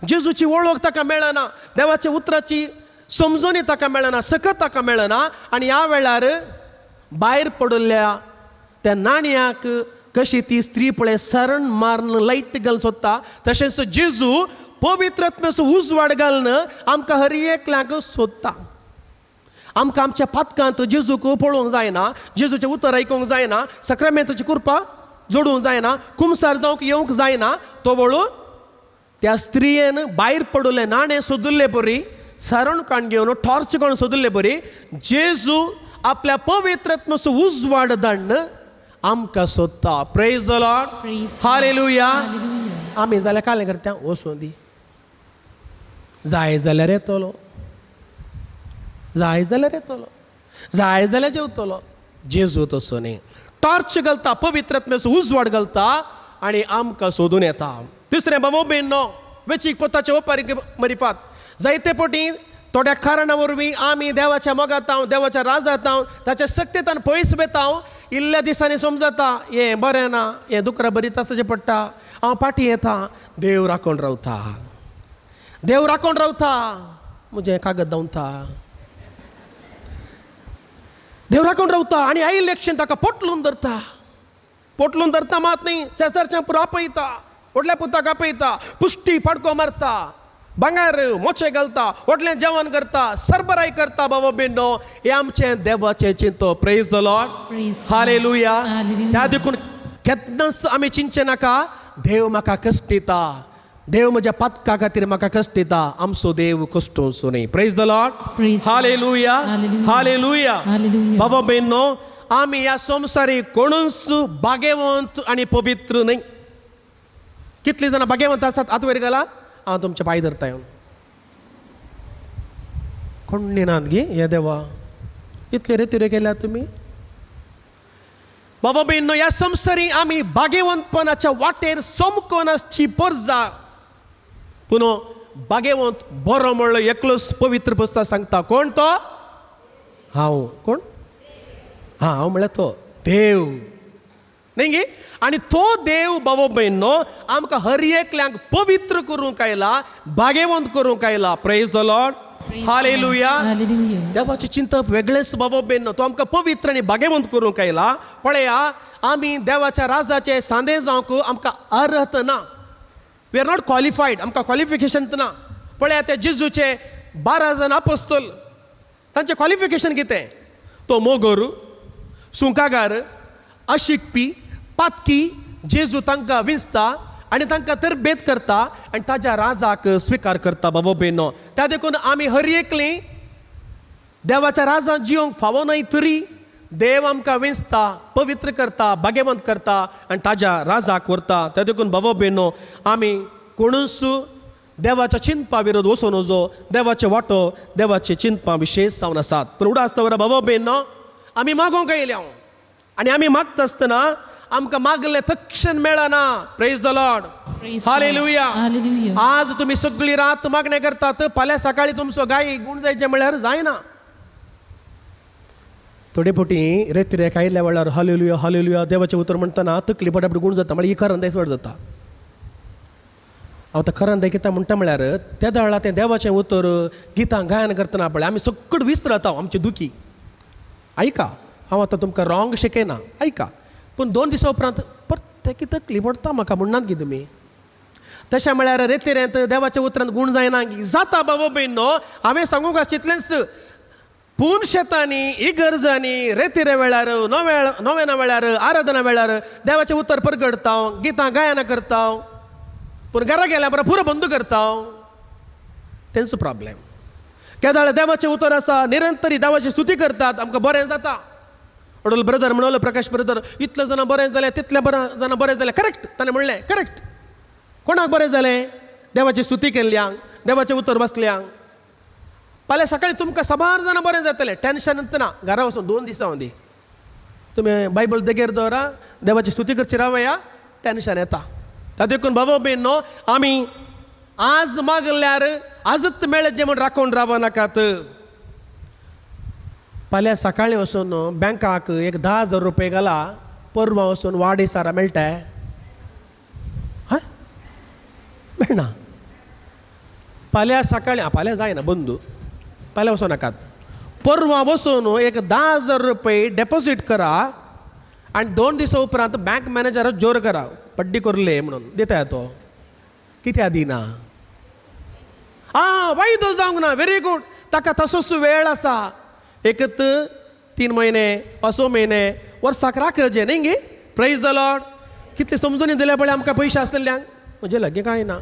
जेजूची वळख ताका मेळना, देवाच्या उतराची समजणी ताका मेळना, सकत ताका मेळना. आनी ह्या वेळार भायर पडिल्ल्या त्या नाणयाक कशी ती स्त्री पळय सरण मारून लायट घालून सोदता, तशेंच जेजू पवित्र आत्म्याचो उजवाड घालून आमकां हर एकल्याक सोदता. आमकां आमच्या पातकांत जेजूक पळोवंक जायना, जेजूचें उतर आयकूंक जायना, सक्रामेंताची कृपा जोडूंक जायना, कुमसार जावंक येवंक जायना. तो वळू त्या स्त्रियेन भायर पडिल्लें नाणें सोदिल्ले बरी, सरण काण घेवन टॉर्च काण सोदिल्ले बरी जेजू आपल्या पवित्र आत्म्याचो उजवाड धाडून आमकां सोदता. Praise the Lord, hallelujah. आमी जाल्यार कालें करता, वचूं दी, जाय जाल्यार येतलो, जाय जाल्यार येतलो, जाय जाल्यार जेवतलो. जेजू तसो न्ही, टॉर्च घालता, पवित्र आत्म्याचो उजवाड घालता आनी आमकां सोदून येता. दुसरें बाबा बेन न्हू, वेचीक पोताचे ओपारी मरिपात जायते पटी थोड्या कारणा वरवीं आमी देवाच्या मोगाताव, देवाच्या राजाताव, ताच्या सक्तेतान पयस वेताव. इल्ल्या दिसांनी समजता हें बरें ना, हें दुकरा बरी तासाचें पडटा, हांव फाटीं येता. देव राखून रावता, देव राखून रावता, म्हजें कागद धांवता. देव राखून रावता आनी आयिल्ले क्षण ताका पोटलून धरता. पोटलून धरता मात न्ही, शेजारच्या पुरो आपयता, व्हडल्या पुताक आपयता, पुश्टी पाडको मारता, भांगर मोचे घालता, व्हडलें जेवण करता, सरबराय करता. बाबा बेंडो हें आमचें देवाचें चिंतो. Praise the Lord, hallelujah. त्या देखून केन्नाच आमी चिंतचें नाका देव म्हाका कश्टिता, देव म्हज्या पातका खातीर म्हाका कश्ट दिता, आमचो देव कश्टोसो न्ही. Praise the Lord. Hallelujah, hallelujah. बाबा भयणो, आमी ह्या संवसारी कोणूच भाग्यवंत आनी पवित्र न्हय. कितली जाणां भाग्यवंत आसात हात वयर घाला, हांव तुमचे पांय धरता. कोण नात गे हे देवा, इतले रेतिरे केल्या तुमी. बाबा भयणो, ह्या संवसारी आमी भाग्यवंतपणाच्या वाटेर समकोन आसची परजा. पूण भाग्यवंत बरो म्हणलो एकलोच पवित्र पुस्तक सांगता. कोण तो? हांव. कोण? हां, हांव म्हणल्यार तो देव न्ही गे. आनी तो देव बाबा भयणो आमकां हर एकल्यांक पवित्र करूंक आयला, भाग्यवंत करूंक आयला. Praise the Lord. Hallelujah. देवाचें चिंतप वेगळेंच बाबा भयणो, तो आमकां पवित्र आनी भाग्यवंत करूंक आयला. पळया, आमी देवाच्या राजाचे सांदे जावंक आमकां अर्हत ना. We are not qualified, आमकां क्वॉलिफिकेशन ना. पळया, ते जेजूचे 12 जाण आपोस्तोल, तांचें क्वॉलिफिकेशन कितें? तो मोगोर, सुंकागार, अशिकपी, पातकी. जेजू तांकां विंचता आनी तांकां तरबेत करता आनी ताज्या राजाक स्विकार करता. बाबा भयणो, त्या देखून आमी हर एकली देवाच्या राजान जिवंक फावो न्हय तरी देव आमकां विंचता, पवित्र करता, भाग्यवंत करता आनी ताज्या राजाक व्हरता. त्या देखून बाबा भयणो, आमी कोणूच देवाच्या चिंतपा विरोध वचूं नजो. देवाचे वांटो देवाचे चिंतपा विशेश जावन आसात. पूण उडास दवरा बाबा भयणो, आमी मागोवंक आयल्या आनी आमी मागता आसतना आमकां मागलें तक्षण मेळना. Praise the Lord. Hallelujah. आज तुमी सगळी रात मागणें करतात, फाल्यां सकाळीं तुमचो गाय गूण जायचें म्हणल्यार जायना. थोडे फावटी रेतिरेक आयिल्ल्या वेळार हालेलुया हालेलुया देवाचें उतर म्हणटना तकली पटापट गूण जाता, म्हळ्यार ही खरंदाय चड जाता. हांव आतां खरंदाय कित्याक म्हणटा म्हळ्यार त्या वेळार तें देवाचें उतर गितां गायन करतना पळय आमी सगळं विसरता आमची दुखी. आयका, हांव आतां तुमकां रॉंग शिकयना, आयका, पूण 2 दिसां उपरांत परतें तकली पडटा म्हाका म्हणनात की तुमी. तशें म्हळ्यार रेतिरेंत देवाच्या उतरांत गूण जायना जाता. बाबा भयणो, हांवें सांगूंक आशिल्लेंच, पूण शेतांनी, इगर्जांनी, रेतिरे वेळार, नोवेना वेळार, आराधना वेळार देवाचें उतर परगडता, गितां गायनां करता, पूण घरा गेल्या बरोबर पुरो बंद करता. तेंचो प्रॉब्लेम. केदाळ देवाचें उतर आसा, निरंतरी देवाची स्तुती करतात, आमकां बरें जाता. अडोल ब्रदर म्हणलो, प्रकाश ब्रदर, इतले जाणां बरें जालें, तितले बरें जाणां बरें जालें. करेक्ट, ताणें म्हणलें करेक्ट. कोणाक बरें जालें? देवाची स्तुती केल्ल्यांक, देवाचें उतर वाचल्यांक. फाल्यां सकाळीं तुमकां साबार जाणां बरें जातलें, टेन्शन ना. घरा वचून 2 दिसां मदीं तुमी बायबल देगेर दवरा, देवाची स्तुती करची रावया, टेन्शन येता. ताका देखून बाबा भयणो, आमी आज मागल्यार आजच मेळत जें म्हूण राखून रावो नाकात. फाल्यां सकाळीं वचून बँकाक एक 10,000 रुपये घाला, परवां वचून वाडदिसारा मेळटा? हय, मेळना. फाल्यां सकाळीं, फाल्यां जायना बंदू, फाल्यां वचूं नाकात, परवां वचून एक 10,000 रुपये डेपोजीट करा आनी 2 दिसां उपरांत बँक मॅनेजराक जोर करा, पड्डी करुले म्हणून दिता तो. कित्याक दिना? आं, वायदो जावंक ना. व्हेरी गूड, ताका तसोच वेळ आसा, एकत 3 म्हयने, 5 म्हयने, वर्साक राखचे न्ही गे. Praise the Lord. कितले समजून दिले पळय आमकां पयशे आसतल्यांक, म्हजे लागीं कांय ना.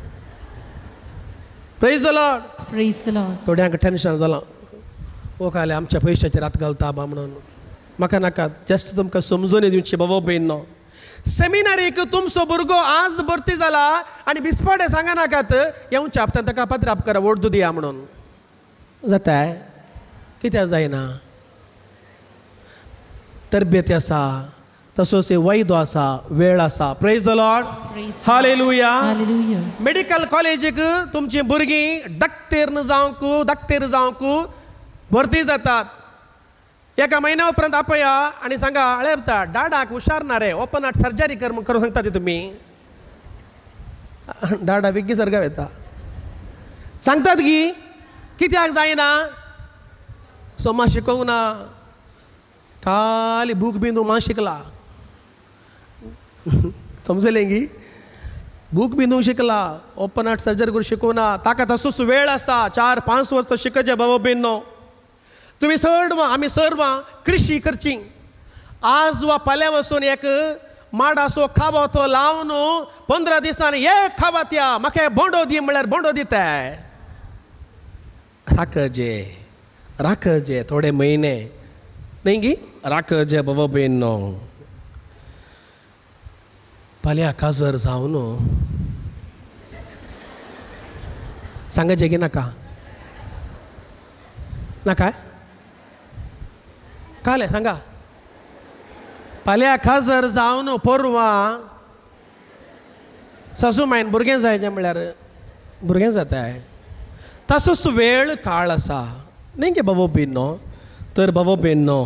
Praise the Lord. Praise the Lord. थोड्यांक टेन्शन जालां, ओ काले आमच्या पयशाचेर हात घालता बा म्हणून. म्हाका नाका, जस्ट तुमकां समजून दिवचें बाबा भयणो. सेमिनारीक तुमचो भुरगो आज भरती जाला आनी बिस्पाटे सांगा नाकात येवच्या हप्त्यान ताका पत्राप करा, वोट दिया म्हणून. जाता? कित्याक जायना? तरबेती आसा, तसोच वैदो आसा, वेळ आसा. Praise the Lord. Hallelujah. Medical कॉलेजीक तुमची भुरगीं डॉक्टर जावंक, डाक्टर जावंक भरती जातात. एका म्हयन्या उपरांत आपया आनी सांगा, अळे डाडाक हुशार ना रे, ओपन हार्ट सर्जरी कर म्हूण करूं सांगता ती तुमी. डाडा बेगीन सर्गाव येता सांगतात की कित्याक जायना? सोमा शिकोवंक ना, खाली बूक बिंदू मा शिकला. समजलें की? बूक बिंदू शिकला, ओपन हार्ट सर्जरी करून शिकोवना. ताका तसोच वेळ आसा, 4-5 वर्सां शिकचें बाबा भयणो. तुमी सर्व, आमी सर्वां कृशी करची. आज वा फाल्यां वचून एक माडासो खावतो लावन 15 दिसांनी एक खावात्या म्हाका बोंडो दी म्हळ्यार बोंडो दिताय. राखजे राखजे थोडे म्हयने न्ही गी राखजे बाबा भयणो. फाल्यां काजर जावन सांगाचें की नाका नाका कालें सांगा. फाल्यां काजर जावन पोरवां सासू मायन भुरगें जायचें म्हळ्यार भुरगें जाताय. तसोच वेळ काळ आसा न्ही गे बाबा भयणो. तर बाबा भयणो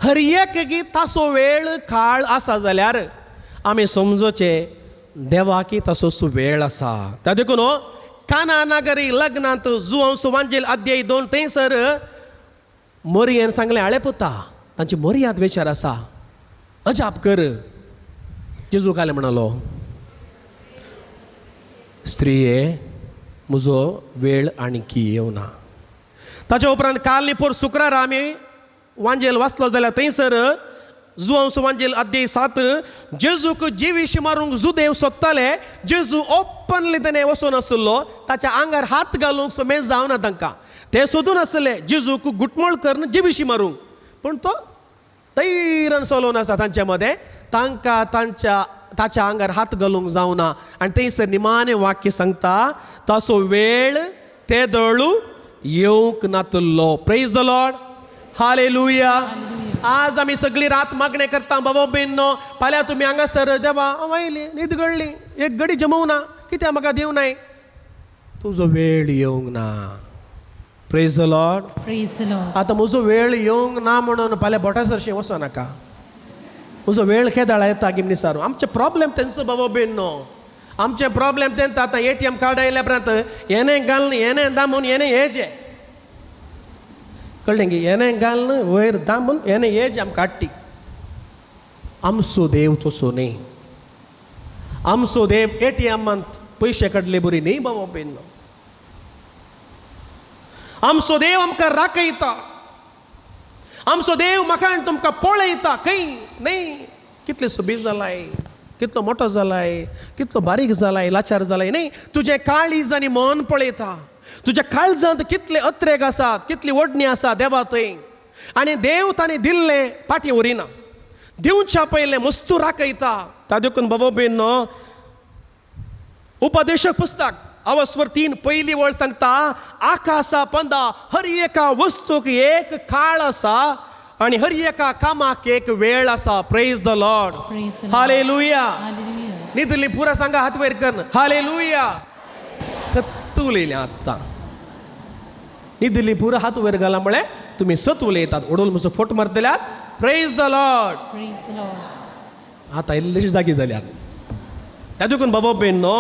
हर एक गी तासो वेळ काळ आसा जाल्यार आमी समजोचें देवाकी तसोच वेळ आसा. त्या देखून काना नागरी लग्नांत जुवांव वांजेल अध्याय 2 थंयसर मोरयेन सांगलें आळे पुता तांची मोरयाद विचार आसा अजाप कर. जेजू कालें म्हणालो स्त्रिये म्हजो वेळ आणखी येवना. ताच्या उपरांत काल न्ही पोर शुक्रार आमी वांजेल वाचलो जाल्यार थंयसर जुवांव वांजेल अध्याय 7 जेजूक जिवीशी मारूंक जुदेव सोदताले. जेजू ओपनली तेणें वचून आसलो ताच्या आंगार हात घालूंक समेज जावना तांकां. ते सोदून आसले जेजूक गुटमोळ करून जिवीशी मारूंक, पूण तो तैरन चलोवन आसा तांच्या मदें तांकां तांच्या ताच्या आंगार हात घालूंक जावना. आनी थंयसर निमाणें वाक्य सांगता ताचो वेळ ते दळू येवंक नातुल्लो. Praise the Lord. Hallelujah. आज आमी सगळी रात मागणें करता बाबा भयणो. फाल्यां तुमी हांगासर देवा हांव आयली न्हीद गळ्ळी एक घडी जमोवना कित्याक म्हाका दिवं नाय. तुजो वेळ येवंक ना. Praise the Lord. Praise the Lord. आतां म्हजो वेळ येवंक ना म्हणून फाल्यां बोटा सरशीं वचो नाका. म्हजो वेळ केदाळा येता गिमनी सारू. आमचे प्रॉब्लेम तेंचो बाबा भयणो. आमचे प्रॉब्लेम तेंच आतां ATM card आयल्या उपरांत येणें घालून येणें दामून येणें येजे कळ्ळें की येणें घालून वयर दामून येणें येजे आमकां हाडटी. आमचो देव तसो न्ही. आमचो देव ATMांत पयशे काडले बरी न्ही बाबा भयणो. आमचो देव आमकां राखयता. आमचो देव म्हाका आनी तुमकां पळयता खंय न्ही कितले सोबीत जालाय कितलो मोटो जालाय कितलो बारीक जालाय लाचार जालाय न्ही. तुजें काळीज आनी मन पळयता. तुज्या काळजांत कितले अत्रेग आसात कितली ओडणी आसा देवा थंय. आनी देव ताणें दिल्लें फाटीं उरिना दिवच्या पयलें मस्तू राखयता. ता देखून बाबा भयणो उपदेशक पुस्तक अवस्वर 3 पयली वळ सांगता आकाशा पंदा हर एका वस्तूक एक काळ आसा आनी हर एका कामाक एक वेळ आसा. Praise the Lord. Hallelujah. न्हिदली पुरा सांगा हात वयर कर. हालेलुया. सत्त उलयलें आत्तां. न्हिदली पुरा हात वयर घाला म्हळें तुमी सत उलयतात. ओडोल म्हजो फोट मारतल्यात. Praise the Lord. आतां इल्लीशी जागी जाल्यात. त्या देखून बाबा भयणो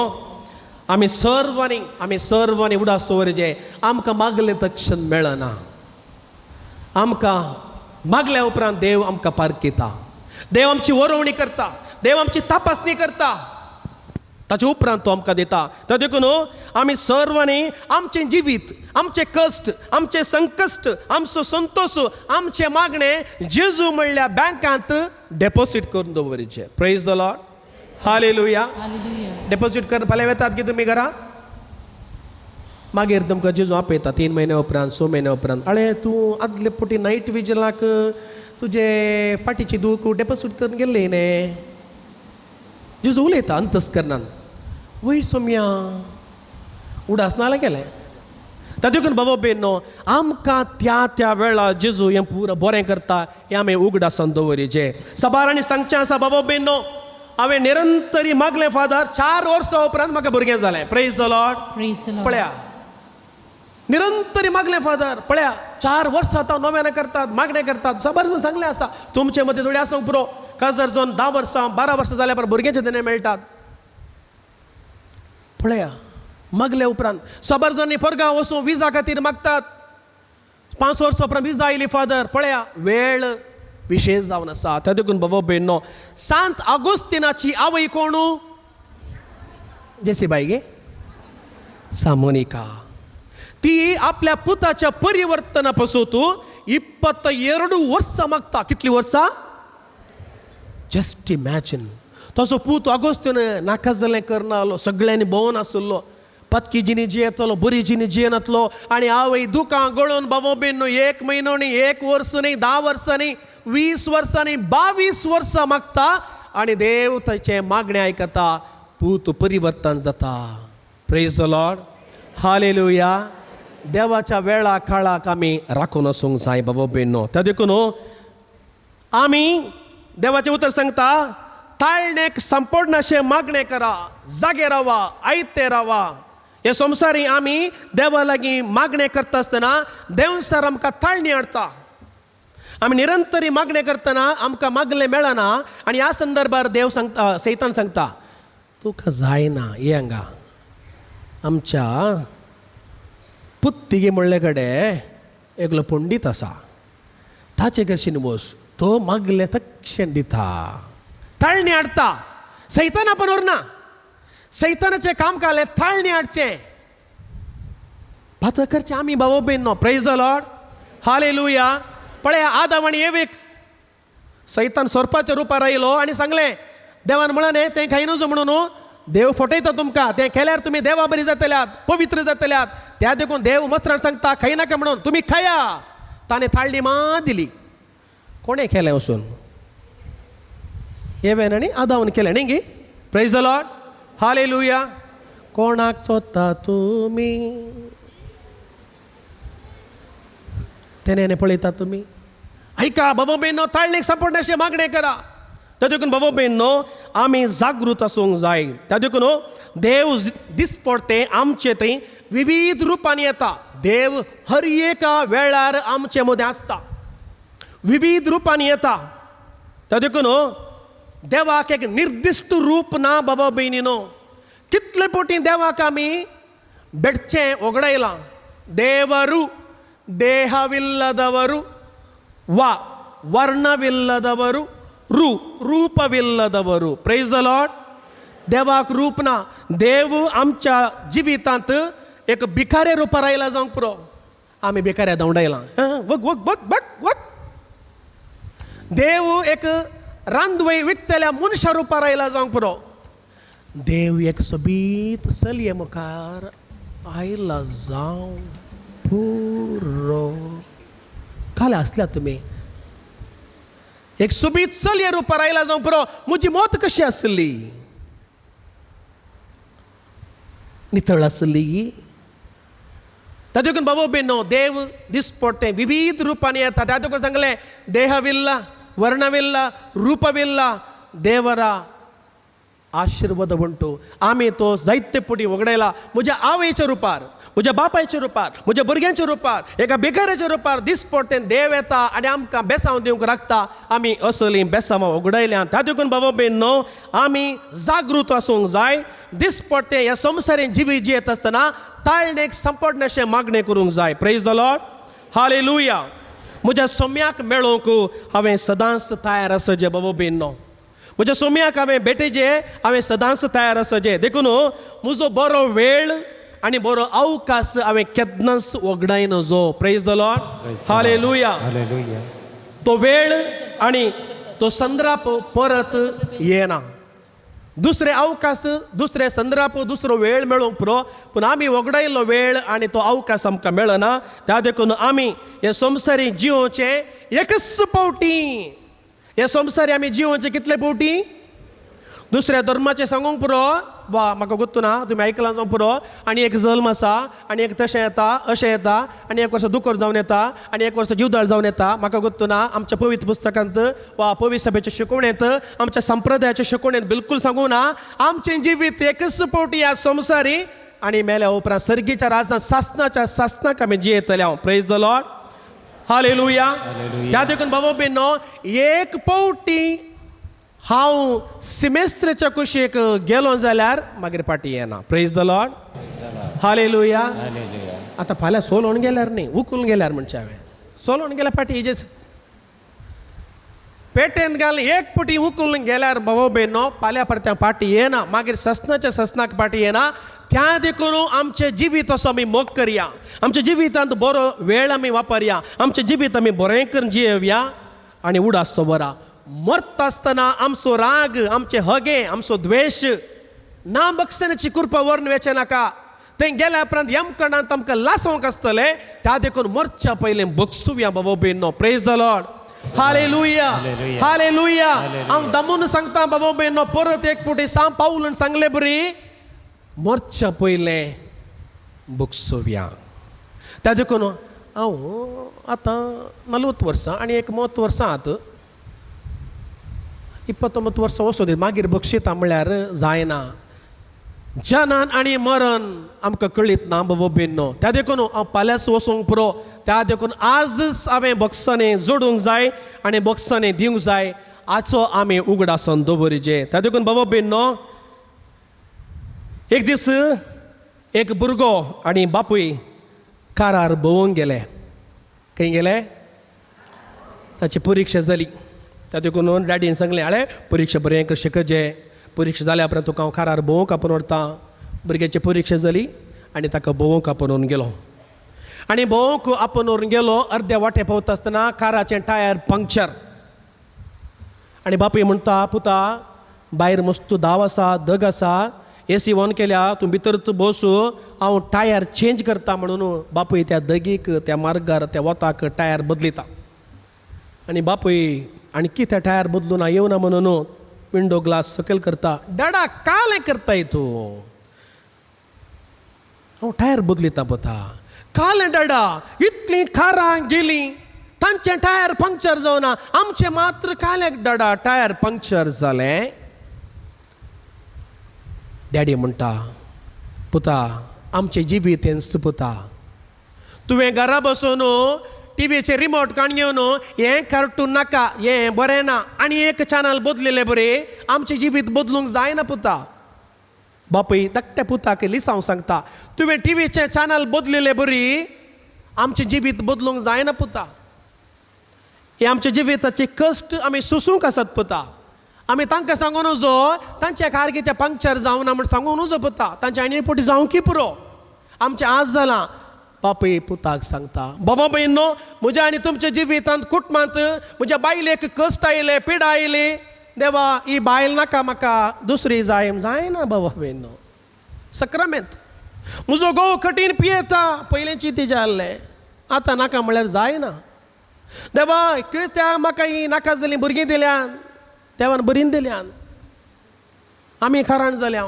आमी सर्वांनी उडास दवरचें. आमकां मागलें तक्षण मेळना. आमकां मागल्या उपरांत देव आमकां पारखिता. देव आमची वरोवणी करता. देव आमची तपासणी करता. ताचे उपरांत तो आमकां दिता. तर देखून आमी सर्वांनी आमचें जिवीत आमचें कश्ट आमचें संकश्ट आमचो संतोश आमचें मागणें जेजू म्हणल्या बँकांत डेपोसीट करून दवरचें. Praise the Lord. Hallelujah. Deposit करून फाल्यां वेतात की तुमी घरा मागीर तुमकां जेजू आपयता 3 म्हयन्या उपरांत 6 म्हयन्या उपरांत. अळे तूं आदले फावटी नायट विजलाक तुजे पाटीची दूख डेपोसीट करून गेल्ली न्ही. जेजू उलयता अंतस्करणान वय सोम्या उडास नाल्या गेलें. ताका देखून बाबा भयणो आमकां त्या त्या वेळार जेजू हें पुरो बरें करता हें आमी उगडासान दवरिचें. सबारांनी सांगचें आसा बाबा भयणो हांवें निरंतरी मागलें फादर 4 वर्सां उपरांत म्हाका भुरगें जालें. Praise the Lord. पळया निरंतरी मागलें फादर पळया 4 वर्सां आतां नव्यान करतात मागणें करतात. साबार सांगलें आसा तुमचे मदीं थोडी आसूंक पुरो काजर जावन 10 वर्सां 12 वर्सां जाल्या पर भुरग्यांचे देणे मेळटात. पळया मागल्या उपरांत साबार जाणांनी परगांव वचून विजा खातीर मागतात. 5 वर्सां उपरांत विजा आयली फादर. पळया वेळ विशेष जावन आसा. त्या देखून बाबा भयणो सांत आगोस्तिनाची आवय कोण? जेसीबाई गे सामोनिका. ती आपल्या पुताच्या परिवर्तना पासून 22 वर्सां मागता. कितली वर्सां? Just imagine. तसो पूत अगोस्तीन नाका जालें करनासलो, सगळ्यांनी भोंवन आसलो, पतकी जिणी जियेतलो, बरी जिणी जियेनातलो. आनी आवय दुकां गळोवन बाबो बेन 1 म्हयनो न्ही, 1 वर्स न्ही, 10 वर्सां न्ही, 20 वर्सां न्ही, 22 वर्सां मागता आनी देव ताचें मागणें आयकता. पूत परिवर्तन जाता. Praise the Lord, hallelujah. देवाच्या वेळा काळाक आमी राखून आसूंक जाय बाबा बेनो. त्या देखून आमी देवाचें उतर सांगता, ताळणेक संपूर्ण मागणें करा, जागे रावा, आयते रावा. हे संवसारी आमी देवा लागीं मागणें करता आसतना देवसार आमकां ताळणी हाडटा. आमी निरंतरी मागणें करतना आमकां मागलें मेळना. आनी ह्या संदर्भार देव सांगता, सैतान सांगता, तुका जायना ये हांगा आमच्या पुत्तिगे म्हणले कडेन एकलो पंडीत आसा, ताचे कशीन वस, तो मागले तक्षण दिता. ताळणी हाडटा. सैतान आपण व्हरना, सैतानाचें काम कालें ताळणी हाडचें, पातक करचें आमी बाबा बेन. प्रेज the Lord, hallelujah. पळया आदाम आनी एवेक सैतान सोरपाच्या रुपार आयलो आनी सांगलें, देवान म्हणलें तें खायनजो म्हणून देव फटयता तुमकां, तें केल्यार तुमी देवा बरी जातल्यात, पवित्र जातल्यात. त्या देखून देव मस्त्रान सांगता खायनाका म्हणून, तुमी खाया. ताणें थाळणी मा दिली. कोणें केलें वचून? एवेन आनी आदावन केलें न्ही गी. प्रेज the Lord, hallelujah. कोणाक सोदता तुमी? तेणे पळयता तुमी. आयका बाबा बेनो, ताळणेक सांपडनाशें मागणें करा. त्या देखून बाबा बेनो आमी जागृत आसूंक जाय. त्या देखून देव दिसपडते आमचे थंय विविध रुपांनी येता. देव हर एका वेळार आमचे मदें आसता, विविध रुपांनी येता. त्या देखून देवाक एक निर्दिश्ट रूप ना बाबा भयणीनो. कितले पोटी देवाक आमी भेटचें वगडायलां. देवरू ದೇಹವಿಲ್ಲದವರು, ವ ವರ್ಣವಿಲ್ಲದವರು, ರು ರೂಪವಿಲ್ಲದವರು. Praise the Lord. देवाक रूप ना. देव आमच्या जिवितांत एक भिकारे रुपार आयला जावंक पुरो, आमी भिकाऱ्या धांवडायलां. वग वग वग वग वग. देव एक रांदवय विकतल्या मनशा रुपार आयला जावंक पुरो. देव एक सोबीत चलये मुखार आयला जावंक पुरो. काल आसल्या तुमी एक सोबीत चलये रुपार आयला जावंक पुरो. म्हजी मत कशी आसली? नितळ आसली. त्या देखून बाबा बेनो देव दिसपडटे विविध रुपांनी येता. त्या देखून सांगलें, देहविल्ल, वर्णविल्ल, रूपविल्ल, देवरा आशीर्वाद म्हणटो आमी तो जायते पटी वगडायला. म्हज्या आवयच्या रुपार, म्हज्या बापायच्या रुपार, म्हज्या भुरग्यांच्या रुपार, एका भिकाऱ्याच्या रुपार दिसपडटे देव येता आनी आमकां बेसांव दिवंक राखता. आमी असलीं बेसांवां वगडायल्या. त्या देखून बाबा बेन आमी जागृत आसूंक जाय. दिसपडटे ह्या संवसारीन जिवीत जियेत आसतना ताळणेक संपडनाशें मागणें करूंक जाय. Praise the Lord, hallelujah. म्हज्या सोम्याक मेळोवंक हांवें सदांच तयार आसचें बाबा बेन. म्हज्या सोम्याक हांवें भेटेचे हांवें सदांच तयार आसचें. देखून म्हजो बरो वेळ आनी बरो अवकाश हांवें केन्नाच वगडायनजो. Praise the Lord, hallelujah. तो वेळ आनी तो संद्राप परत येना. दुसरे अवकाश, दुसरे संद्राप, दुसरो वेळ मेळोवंक पुरो, पूण आमी वगडायल्लो वेळ आनी तो अवकाश आमकां मेळना. त्या देखून आमी हे संवसारी जिवोवचें एकच पावटी. हे संवसारी आमी जिवोवचें कितले पावटी? दुसऱ्या धर्माचें सांगूंक पुरो, वा म्हाका गोत्तू ना, तुमी आयकलां जावंक पुरो. आनी एक जल्म आसा, आनी एक तशें येता, अशें येता, आनी एक वर्स दुकर जावन येता, आनी एक वर्स जिवदाळ जावन येता. म्हाका गोत्तू ना. आमच्या पवित्र पुस्तकांत वा पवित्र सभेच्या शिकवणेंत, आमच्या संप्रदायाच्या शिकवणेंत बिलकूल सांगूं ना. आमचें जिवीत एकच पावटी ह्या संवसारी आनी मेल्या उपरांत सर्गीच्या राजान सासनाच्या सासनाक आमी जियेतले. हांव प्रेज the Lord, hallelujah. त्या देखून बाबा बेनो एक पावटी हांव सिमेस्त्रेच्या कुशीक गेलो जाल्यार मागीर पाटी येना. प्रेज the Lord, hallelujah. आतां फाल्यां सोलोवन गेल्यार न्ही, उकलून गेल्यार म्हणचें हांवें. सोलोवन गेल्यार फाटी हेजे पेटेंत घाल एक पटी उकलून गेल्यार बाबा बेनो फाल्यां परत्या पाटी येना. मागीर ससनाच्या ससनाक पाटी येना. त्या देखून आमचें जिवीत असो आमी मोग करया. आमच्या जिवितांत बरो वेळ आमी वापरया. आमचें जिवीत आमी बरें करून जियेवया आनी उडास तो बरा. मरता आसतना आमचो राग, आमचे हगे, आमचो द्वेश ना बक्षण्याची कृपा व्हरून वेचें नाका. थंय गेल्या उपरांत यमकणांत आमकां लासोवंक आसतलें. त्या देखून मरच्या पयलें बक्षुया बाबा भयणो. Praise the Lord. Hallelujah, hallelujah. हांव दमून सांगता बाबा भयणो, परत एक फावटी सांग पावलून सांगले बरी, मरच्या पयलें बक्षुया. त्या देखून हांव आतां 40 वर्सां आनी एक 30 वर्सां आतां 29 वर्सां वचूं दी, मागीर बक्षिता म्हळ्यार जायना. जनान आनी मरण आमकां कळीत ना बाबा भयणो. त्या देखून हांव पाल्यास वचूंक पुरो. त्या देखून आजच हांवें बक्षांनी जोडूंक जाय आनी बक्षांनी दिवंक जाय हाचो आमी उगडासन दवरिजे. त्या देखून बाबा भयणो, एक दीस एक भुरगो आनी बापूय कारार भोंवूंक गेले. खंय गेले? ताची परिक्षा जाली. त्या देखून डॅडीन सांगलें, आळे परिक्षा बरें कशें करचें, परिक्षा जाल्या उपरांत तुका हांव कारार भोंवूंक आपोवन व्हरता. भुरग्याची परिक्षा जाली आनी ताका भोंवूंक आपोवन व्हरून गेलो. आनी भोंवूंक आपोवन व्हरून गेलो, अर्द्या वाटे पावता आसतना काराचें टायर पंक्चर. आनी बापूय म्हणटा, पुता भायर मस्त दाव आसा, दग आसा, एसी ऑन केल्या, तूं भितर बसू, हांव टायर चेंज करता. म्हणून बापूय त्या दगीक, त्या मार्गार, त्या वताक टायर बदलिता. आनी बापूय आनी कितें टायर बदलून येवना म्हणून विंडो ग्लास सकयल करता. डाडा कालें करताय तूं? हांव टायर बदलिता पुता. कालें डाडा, इतलीं कारां गेलीं, तांचें टायर पंक्चर जावना, आमचें मात्र काल्याक डाडा टायर पंक्चर जालें. डॅडी म्हणटा, पुता आमचें जिवीत हेंच पुता. तुवें घरा बसून टिवीचें रिमोट काण घेवन हें कार्टून नाका, हें बरें ना, आनी एक चॅनल बदलिल्लें बरें, आमचें जिवीत बदलूंक जायना पुता. बापूय धाकट्या पुताक लिसांव सांगता, तुवें टिवीचें चॅनल बदलिल्लें बरी, आमचें जिवीत बदलूंक जायना पुता. हें आमच्या जिविताचे कश्ट आमी सोसूंक आसात पुता. आमी तांकां सांगून नजो तांच्या कार कितें पंक्चर जावना म्हूण सांगून नजो पुता, तांच्या आनी पोटी जावंकी पुरो, आमचें आज जालां. बापूय पुताक सांगता, बाबा भयणो, म्हज्या आनी तुमच्या जिवितांत, कुटुंबांत म्हज्या बायलेक कश्ट आयले, पिडा आयली, देवा ही बायल नाका म्हाका, दुसरी जाय. जायना बाबा भयणो, सक्रामेंत. म्हजो घोव कठीण पियेता, पयलेंची तिजें आहलें, आतां नाका म्हळ्यार जायना. देवा कित्याक म्हाका ही नाका जालीं भुरगीं दिल्यान, देवान बरीं दिल्यान, आमी खाराण जाल्या,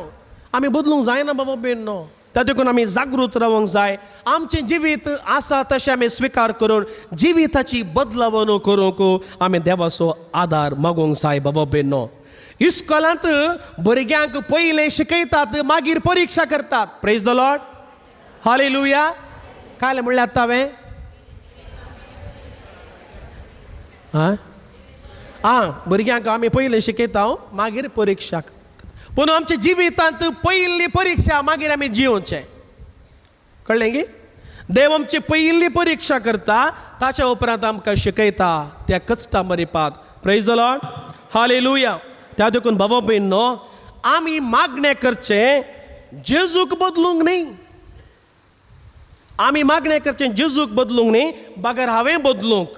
आमी बदलूंक जायना बाबा भयणो. त्या देखून आमी जागृत रावंक जाय. आमचें जिवीत आसा तशें आमी स्विकार करून जिविताची बदलावण करूंक आमी देवाचो आदार मागूंक जाय बाबा भयणो. इस्कोलांत भुरग्यांक पयलें शिकयतात, मागीर परिक्षा करतात. Praise the Lord. Hallelujah. काल म्हणल्यार आतां हांवें आं भुरग्यांक आमी पयलें शिकयता, मागीर परिक्षा. पूण आमच्या जिवितांत पयली परिक्षा मागीर आमी जियोवचें. कळ्ळें की? देव आमची पयली परिक्षा करता, ताच्या उपरांत आमकां शिकयता त्या कश्टा मरिपात. Praise the Lord. Hallelujah. त्या देखून बाबा भयणो, आमी मागणें करचें जेजूक बदलूंक न्ही. आमी मागणें करचें जेजूक बदलूंक न्ही, बगर हांवें बदलूंक.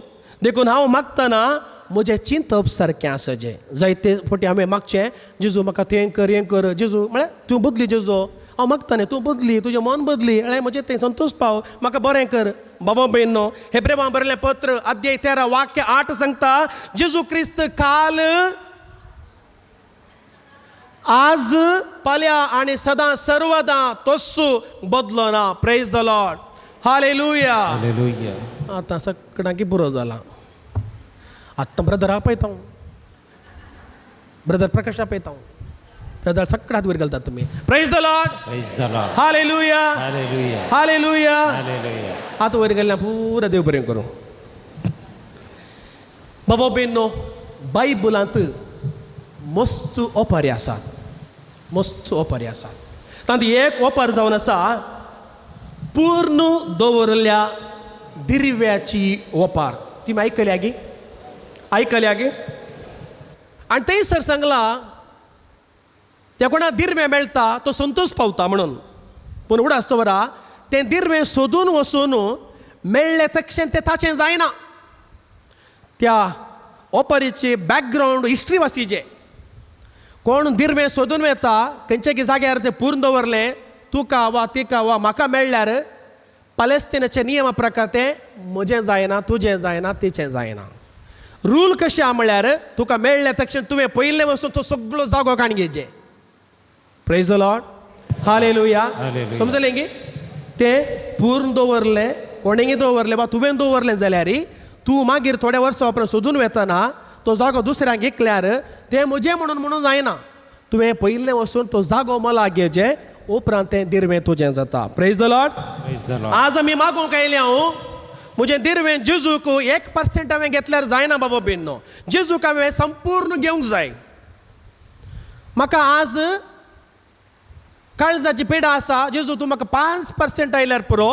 देखून हांव मागतना म्हजें चिंतप सारकें आसा जें जायते फावटी हांवें मागचें, जेजू म्हाका तें कर, हें कर, जेजू म्हळ्यार तूं बदली, जेजू हांव मागता न्ही, तूं बदली, तुजें मन बदली, म्हळ्यार म्हजें तें संतोश पाव, म्हाका बरें कर. बाबा भयणो, हेब्रेवां बरयलें पत्र अध्याय 13 वाक्य 8 सांगता, जेजू क्रिस्त काल, आज, फाल्यां आनी सदां सर्वदां तस्सू बदलो ना. Praise the Lord. Hallelujah. Hallelujah. आतां सगळ्यांकी पुरो जालां. आतां ब्रदर आपयता, ब्रदर प्रकाश आपयता, ब्रदर सगळ्या हात वयर घालतात तुमी. Praise the Lord. Praise the Lord. Hallelujah. Hallelujah. Hallelujah. Hallelujah. हात वयर घालना पुरा देव बरें करूं. बाबा भयणो, बायबलांत मस्त ओपारी आसात, मस्त ओपारी आसात. तातूंत एक ओपार जावन आसा, पूर्ण दवरल्या दिरव्याची ओपार. ती आयकल्या गी? आयकल्या गी? आनी थंयसर सांगलां, त्या कोणा दिरवें मेळटा तो संतोश पावता म्हणून. पूण उडास दवरा, तें दिरवें सोदून वचून मेळ्ळें तक्षण तें ताचें जायना. त्या ओपरीची बॅकग्रावंड हिस्ट्री वासीचे. कोण दिरवें सोदून वेता खंयच्या जाग्यार तें पूर्ण दवरलें तुका वा तिका वा म्हाका मेळ्ळ्यार पलेस्तिनाच्या नियमा प्रकार तें म्हजें जायना, तुजें जायना, तिचें जायना. रूल कशें आहा म्हळ्यार तुका मेळ्ळें तक्षण तुवें पयलें वचून तो सगळो जागो काण घेवचें. Praise the Lord, hallelujah. समजलें की तें पूर्ण दवरलें कोणेंगी दवरलें वा तुवें दवरलें जाल्यार तूं मागीर थोड्या वर्सां उपरांत सोदून वेतना तो जागो दुसऱ्यांक विकल्यार तें म्हजें म्हणून म्हणून जायना. तुवें पयलें वचून तो जागो मला घेवचें, उपरांत तें दिरवें तुजें जाता. Praise the Lord. आज आमी मागूंक आयले हांव म्हजें दिरवें जेजूक 1% हांवें घेतल्यार जायना बाबा बेन्नो, जेजूक हांवें संपूर्ण घेवंक जाय. म्हाका आज काळजाची पिडा आसा, जेजू तूं म्हाका 5% आयल्यार पुरो,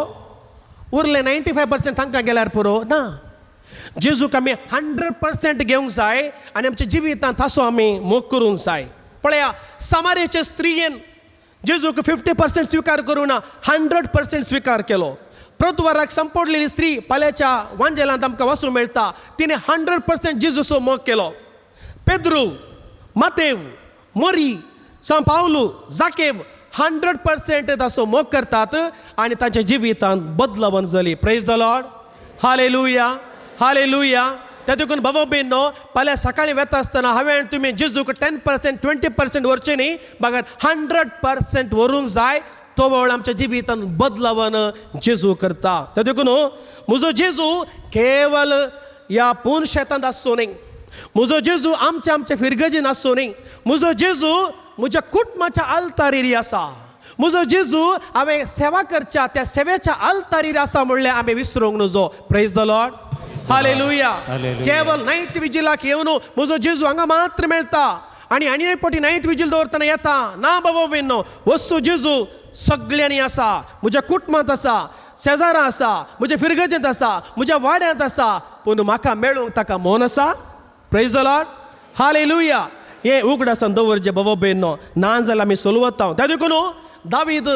उरलें 95% तांकां गेल्यार पुरो ना. जेजूक आमी 100% घेवंक जाय आनी आमच्या जिवितांत ताचो आमी मोग करूंक जाय. पळया समारेचे स्त्रियेन जेजूक 50% स्विकार करूं ना, 100% स्विकार केलो. प्रद्वाराक संपडलेली स्त्री पाल्याच्या वांजेलांत आमकां वाचूंक मेळटा, तिणें 100% जेजूचो मोग केलो. पेद्रू, मातेव, मोरी, सांव पावलू, जाकेव 100% ताचो मोग करतात आनी तांच्या जिवितांत बदलावण जाली. Praise the Lord, hallelujah, hallelujah. त्या देखून बाबा भयणो फाल्यां सकाळीं वेता आसतना हांवें तुमी जेजूक 10% 20% व्हरचें न्ही, बगर 100% व्हरूंक जाय. तो वेळ आमच्या जिवितांत बदलावन जेजू करता. त्या देखून म्हजो जेजू केवल ह्या पूर्ण शेतांत आसचो न्ही, म्हजो जेजू आमच्या आमच्या फिरगजीन आसचो न्ही, म्हजो जेजू म्हज्या कुटुंबाच्या आल्तारीर आसा, म्हजो जेजू हांवें सेवा करच्या त्या सेवेच्या आल्तारीर आसा म्हणल्यार आमी विसरूंक नजो. Praise the Lord, hallelujah. केवल नायट विजिलाक येवन म्हजो जेजू हांगा मात्र मेळटा आनी आनी एक फावटी नायट विजील दवरतना येता ना बाबा भयणो, वस्तू जेजू सगळ्यांनी आसा, म्हज्या कुटुंबांत आसा, शेजारा आसा, म्हज्या फिरगजेंत आसा, म्हज्या वाड्यांत आसा, पूण म्हाका मेळूंक ताका मन आसा. Praise the Lord, hallelujah. हें उगडासान दवरचें बाबा भयणो, ना जाल्यार आमी सोलवता. त्या देखून दावीद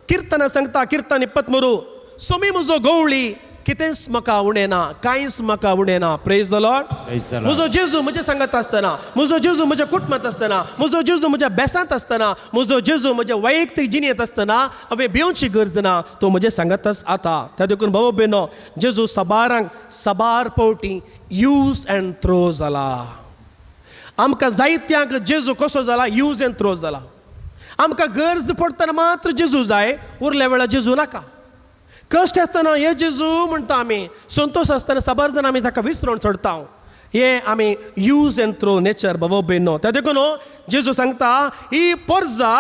किर्तनां सांगता, किर्तन 23, सोमी म्हजो गवळी कितेंच म्हाका उणें ना, कांयच म्हाका उणें ना. Praise the Lord. म्हजो जेजू म्हज्या सांगात आसतना, म्हजो जेजू म्हज्या कुटुंबांत आसतना, म्हजो जेजू म्हज्या बेसांत आसतना, म्हजो जेजू म्हज्या वैयक्तीक जिणेंत आसतना हांवें भिवची गरज ना, तो म्हज्या सांगातच आता. त्या देखून बाबा भयणो जेजू साबारांक साबार पावटी यूज अँड थ्रो जाला. आमकां जायत्यांक जेजू कसो जाला, यूज अँड थ्रो जाला. आमकां गरज पडटना मात्र जेजू जाय, उरल्या वेळार जेजू नाका. कश्ट आसतना हे जेजू म्हणटा आमी, संतोश आसतना साबार जाण आमी ताका विसरून सोडता. हें आमी यूज अँड थ्रो नेचर बाबा भयणो. त्या देखून जेजू सांगता ही पोरजा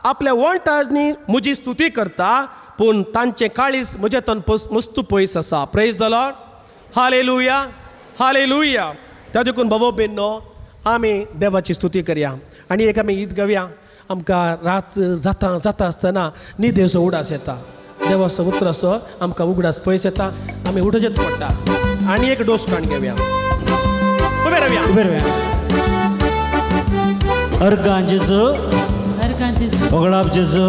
आपल्या वोंटांनी म्हजी स्तुती करता, पूण तांचें काळीज म्हजें तन मस्तू पयस आसा. Praise the Lord, hallelujah, hallelujah. त्या देखून बाबा भयणो आमी देवाची स्तुती करया आनी एक आमी गीत गावया. आमकां रात जाता जाता आसतना न्हिदेचो उडास येता, देवाचो उतराचो आमकां उगडास पयस येता, आमी उठचेच पडटा आनी एक डोस काण घेवया. उबे रावया, उबे रावया. अर्गां जेजू, अर्गां जेजू, ओगळाप जेजू,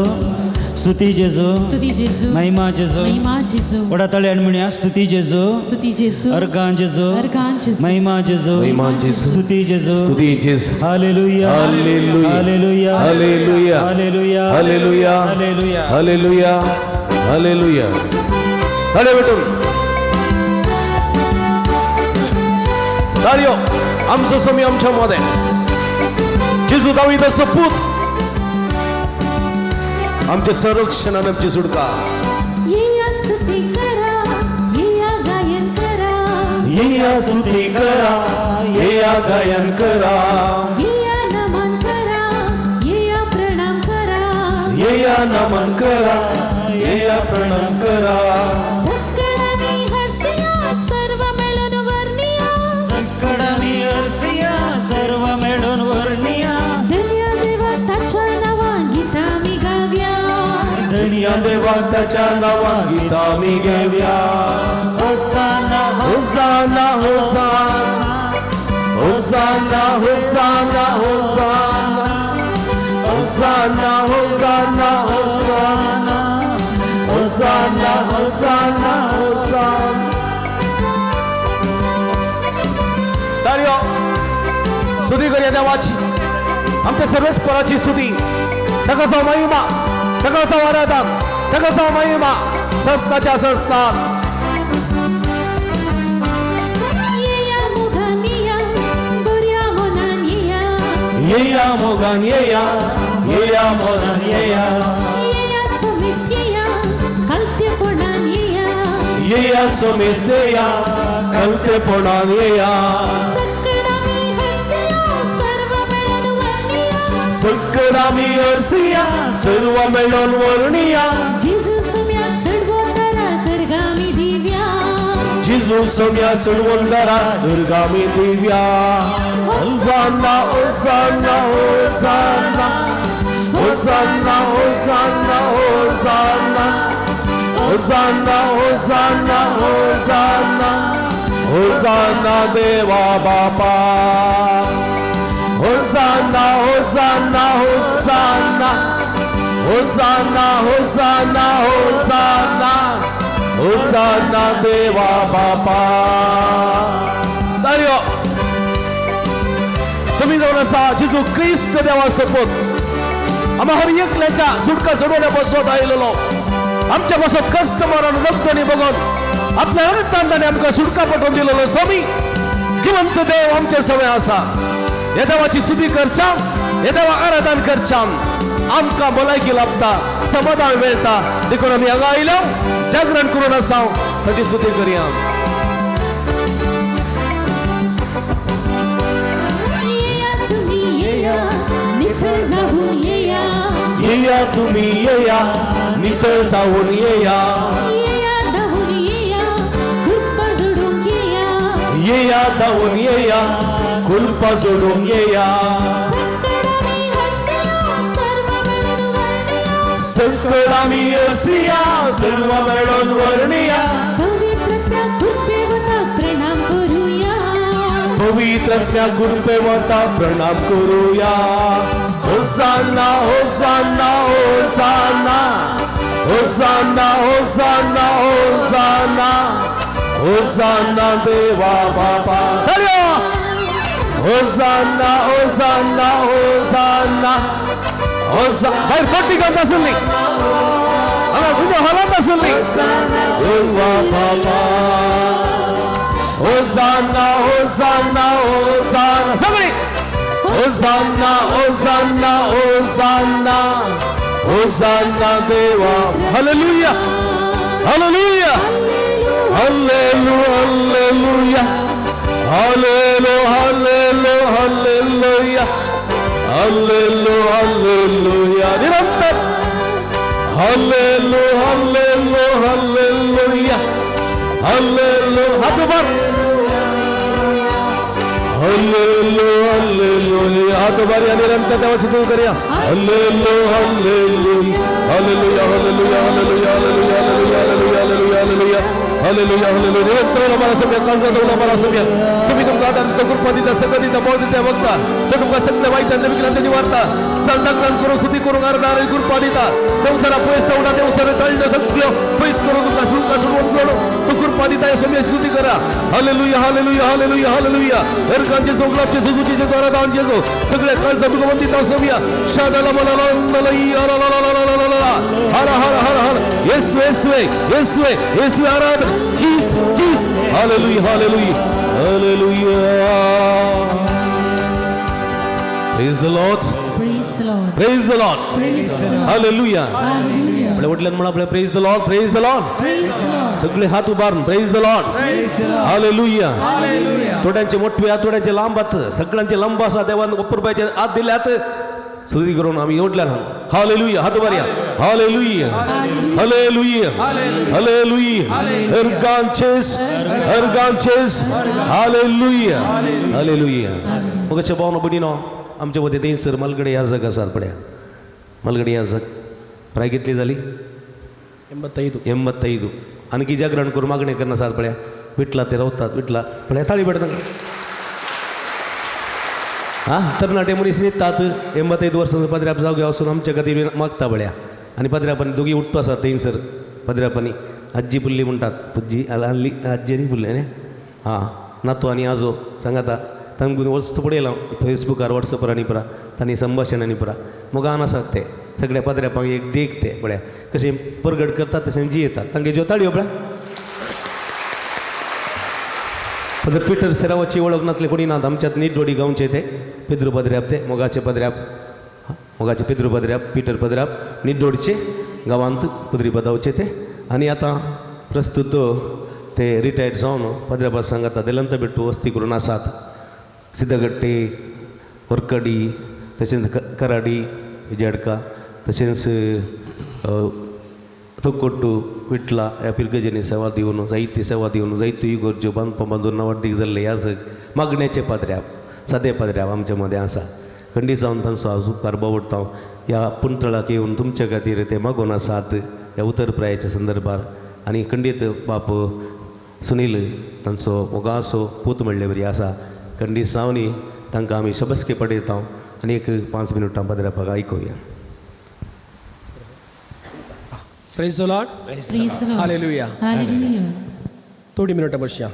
स्तुती जेजू, स्तुती जेजू, महिमा जेजू, महिमा जेजू. वडा ताळ्यान म्हणया स्तुती जेजू, स्तुती जेजू, अर्गां जेजू, अर्गां जेजू, महिमा जेजू, महिमा जेजू, स्तुती जेजू, स्तुती जेजू. Hallelujah, hallelujah, hallelujah, hallelujah, hallelujah, hallelujah, hallelujah, hallelujah, hallelujah. ताळयो भेटून ताळयो. आमचो स्वामी आमच्या मदें, जेजू दावीदाचो पूत, आमचे संरक्षण आनी आमची सुटका. येया स्तुती करा, येया गायन करा, येया स्तुती करा, येया गायन करा, येया नमन करा, येया प्रणाम करा, येया नमन करा, येया प्रणाम करा. सकळांनी हरसिया सर्व मेळून वर्णिया, सकळांनी हरसिया सर्व मेळून वर्णिया. धन्य देवा ताच्या नांवान गीतां आमी गावया, धन्य देवा ताच्या नांवान गीतां आमी गावया. होसाना, होसाना, होसाना, होसाना, होसाना, होसाना, होसाना, होसाना, होसाना, होसाना, होसाना. ताळयो. करया देवाची, आमच्या सर्वेस्पराची स्तुती. ताका जावं महिमा, ताका जावं आराधन, ताका जावं महिमा सस्ताच्या सस्ता. येया मोगान येया, येया मोगान येया, येया सोमेस येया, कलतेपणान येया, येया सोमेस येया, कलतेपणान येया. सकडामी हरसिया, सर्व मेळोन वर्णिया, सकडामी हरसिया, सर्व मेळोन वर्णिया. जेजू सोम्या सडवोंदरा दुर्गामी दिव्या, जेजू Saumya सडवोंदरा दुर्गामी Divya. Hosanna, Hosanna, Hosanna, Hosanna, Hosanna, Hosanna, Hosanna, Hosanna, Hosanna, Hosanna Deva Bapa. Hosanna, Hosanna, Hosanna, Hosanna, Hosanna, Hosanna, Hosanna Deva Bapa. Dario. समी जावन आसा जेजू क्रिस्त देवाचो पूत, आमकां हर एकल्याच्या सुटका सोडवण्या पासत आयलेलो, आमच्या पासत कस्टमरान रक्तांनी बघून आपल्या रक्तान ताणें आमकां सुटका पटोवन दिलेलो. स्वामी जिवंत देव आमचे सवय आसा. ह्या देवाची स्तुती करच्या, ह्या देवा आराधन करच्या, आमकां भलायकी लाभता, समाधान मेळटा. देखून आमी हांगा आयल्या जागरण करून आसा, ताची स्तुती करया. येया तुम्ही येया, नितळ जाऊन येया, येया धावून येया, कृपा जोडून येया, येया धावून येया, कृपा जोडून येया. सकडामी हरसिया, सकडामी हरसिया, सर्व मेळोन वर्णिया. पवित्रत्या कृपेवता प्रणाम करूया, पवित्रत्या कृपेवता प्रणाम करूया. होसाना, होसाना, होसाना, होसाना, होसाना, होसाना, होसाना देवा बापा. होसाना, होसाना, होसाना, होसाना. भायर पट्टी करता आसली, हांगा विंडो हॉलांत आसली. देवा बापा. होसाना, होसाना, होसाना, सगळी होसाना, होसाना, होसाना, होसाना देवा. Hallelujah, hallelujah, हल्लेलू, hallelujah, हल्लेलू, हल्लेलू, hallelujah, हल्लेलू, hallelujah. निरंतर हल्लेलू, हल्लेलू, हल्लेलुया, हल्लेलू. हात उबार. हल्लेलू, हल्लेलुया. हात उबारया, निरंतर देवाची स्तुती करया. हल्लेलू, hallelujah, hallelujah, hallelujah, hallelujah, hallelujah, hallelujah, hallelujah, hallelujah, hallelujah, hallelujah. निरंतर उलो मारा सोम्या, काळजांत उलो मारा सोम्या. सोमी तुमकां आदार दिता, कृपा दिता, सगळं दिता, बळ दिता, वखता. तो तुमकां सगळें वायटांतलें विघ्नांतलें निवारता. जागरण करून स्तुती करूंक आराधना आनी कृपा दिता. देवसरा पयस तवडा, देवसरा तळ्यो सगळ्यो पयस करून तुमकां सुटका सोडवून करून तो कृपा दिता. ह्या सोम्या स्तुती करा. Hallelujah, hallelujah, hallelujah, hallelujah. हरकांचे जोगलापचे जुजूचे जेजू, आराधन जेजू, सगळ्या काळजा भगवंत दिता सोम्या. शादाला मला हर हर हर हर. येसवे, येसवे, येसवे, येसवे आराधन. जीस, जीस. Hallelujah, hallelujah, hallelujah. Praise the Lord. Praise the Lord. Praise the Lord. Praise the Lord. Hallelujah. Hallelujah. आपल्या वडिलांनी म्हणा आपल्या praise the Lord, praise the Lord. Praise the Lord. सगळे हात उबारून praise the Lord. Praise the Lord. Hallelujah. Hallelujah. थोड्यांचे मोठे हात, थोड्यांचे लांब हात, सगळ्यांचे लांब आसा. देवान अपुरबायचे हात दिल्यात. स्तुती करून आम्ही ओढल्या. हालेलुया. हात उबारया. Hallelujah, hallelujah, hallelujah. हरगांचेस, हरगांचेस. Hallelujah, hallelujah. मग अशें भावना भयणीनो, आमच्या मदें थंयसर मालगडे याजक आसात पळया. मालगडे याजक प्राय कितली जाली? 85. 85. आणखी जागरण करून मागणें करना आसात पळया. विटला ते रावतात विटला पळया. ताळी पडटा. आं तरणाटे मनीस न्हिदतात. 85 वर्सांचो पाद्र्याप जाग्यार वचून आमच्या खातीर मागता पळया. आनी पाद्र्यापानी दोगी उठतो आसात थंयसर. पाद्र्यापानी आजी पुल्ली म्हणटात, पुज्जी आल्ली आजी आनी पुल्ली न्ही. हां नातू आनी आजो सांगाता तांकां वस्तू पळयलां फेसबुकार वॉट्सॅपार आनी पुरा तांणी संभाशण आनी पुरा मोगान आसात ते सगळ्या पाद्र्यापांक एक देख ते पळया कशें परगट करतात तशें जियेतात तांगे ज्यो ताळयो पळया. फादर पिटर सेरावाची वळख नासले कोणी नात आमच्यात निड्डोडी गांवचे ते पेद्रू पद्र्याप ते मोगाचे पद्र्याप मोगाचे पेद्रू पद्र्याप पिटर पद्र्याप निड्डोडचे गांवांत कुद्री बदावचे ते आनी आतां प्रस्तुत ते रिटायर्ड जावन पद्र्यापा सांगाता देलंत बेट्टू वस्ती करून आसात सिद्धगट्टे वरकडी तशेंच कराडी विजयडका तशेंच तोकोट्टू विटला ह्या पिरगजेनी सेवा दिवन जायती सेवा दिवन जायत्यो इगोर्ज्यो बांदपा बांदून नावाडदीक जाल्ले ह्या मागण्याचे पाद्र्याप सादे पाद्र्याप आमच्या मदें आसा खंडीत जावन तांचो हांव उपकार बावडटा ह्या पुंतळाक येवन तुमचे खातीर ते मागून आसात ह्या उतरप्रायाच्या संदर्भार आनी खंडीत बाप सुनील तांचो मोगासो पूत म्हणले बरी आसा खंडीत जावनी तांकां आमी शबस्के पडयता आनी एक 5 मिनटां पाद्र्यापाक आयकुया. Praise the Lord. Hallelujah. Hallelujah. थोडी मिनटां बसया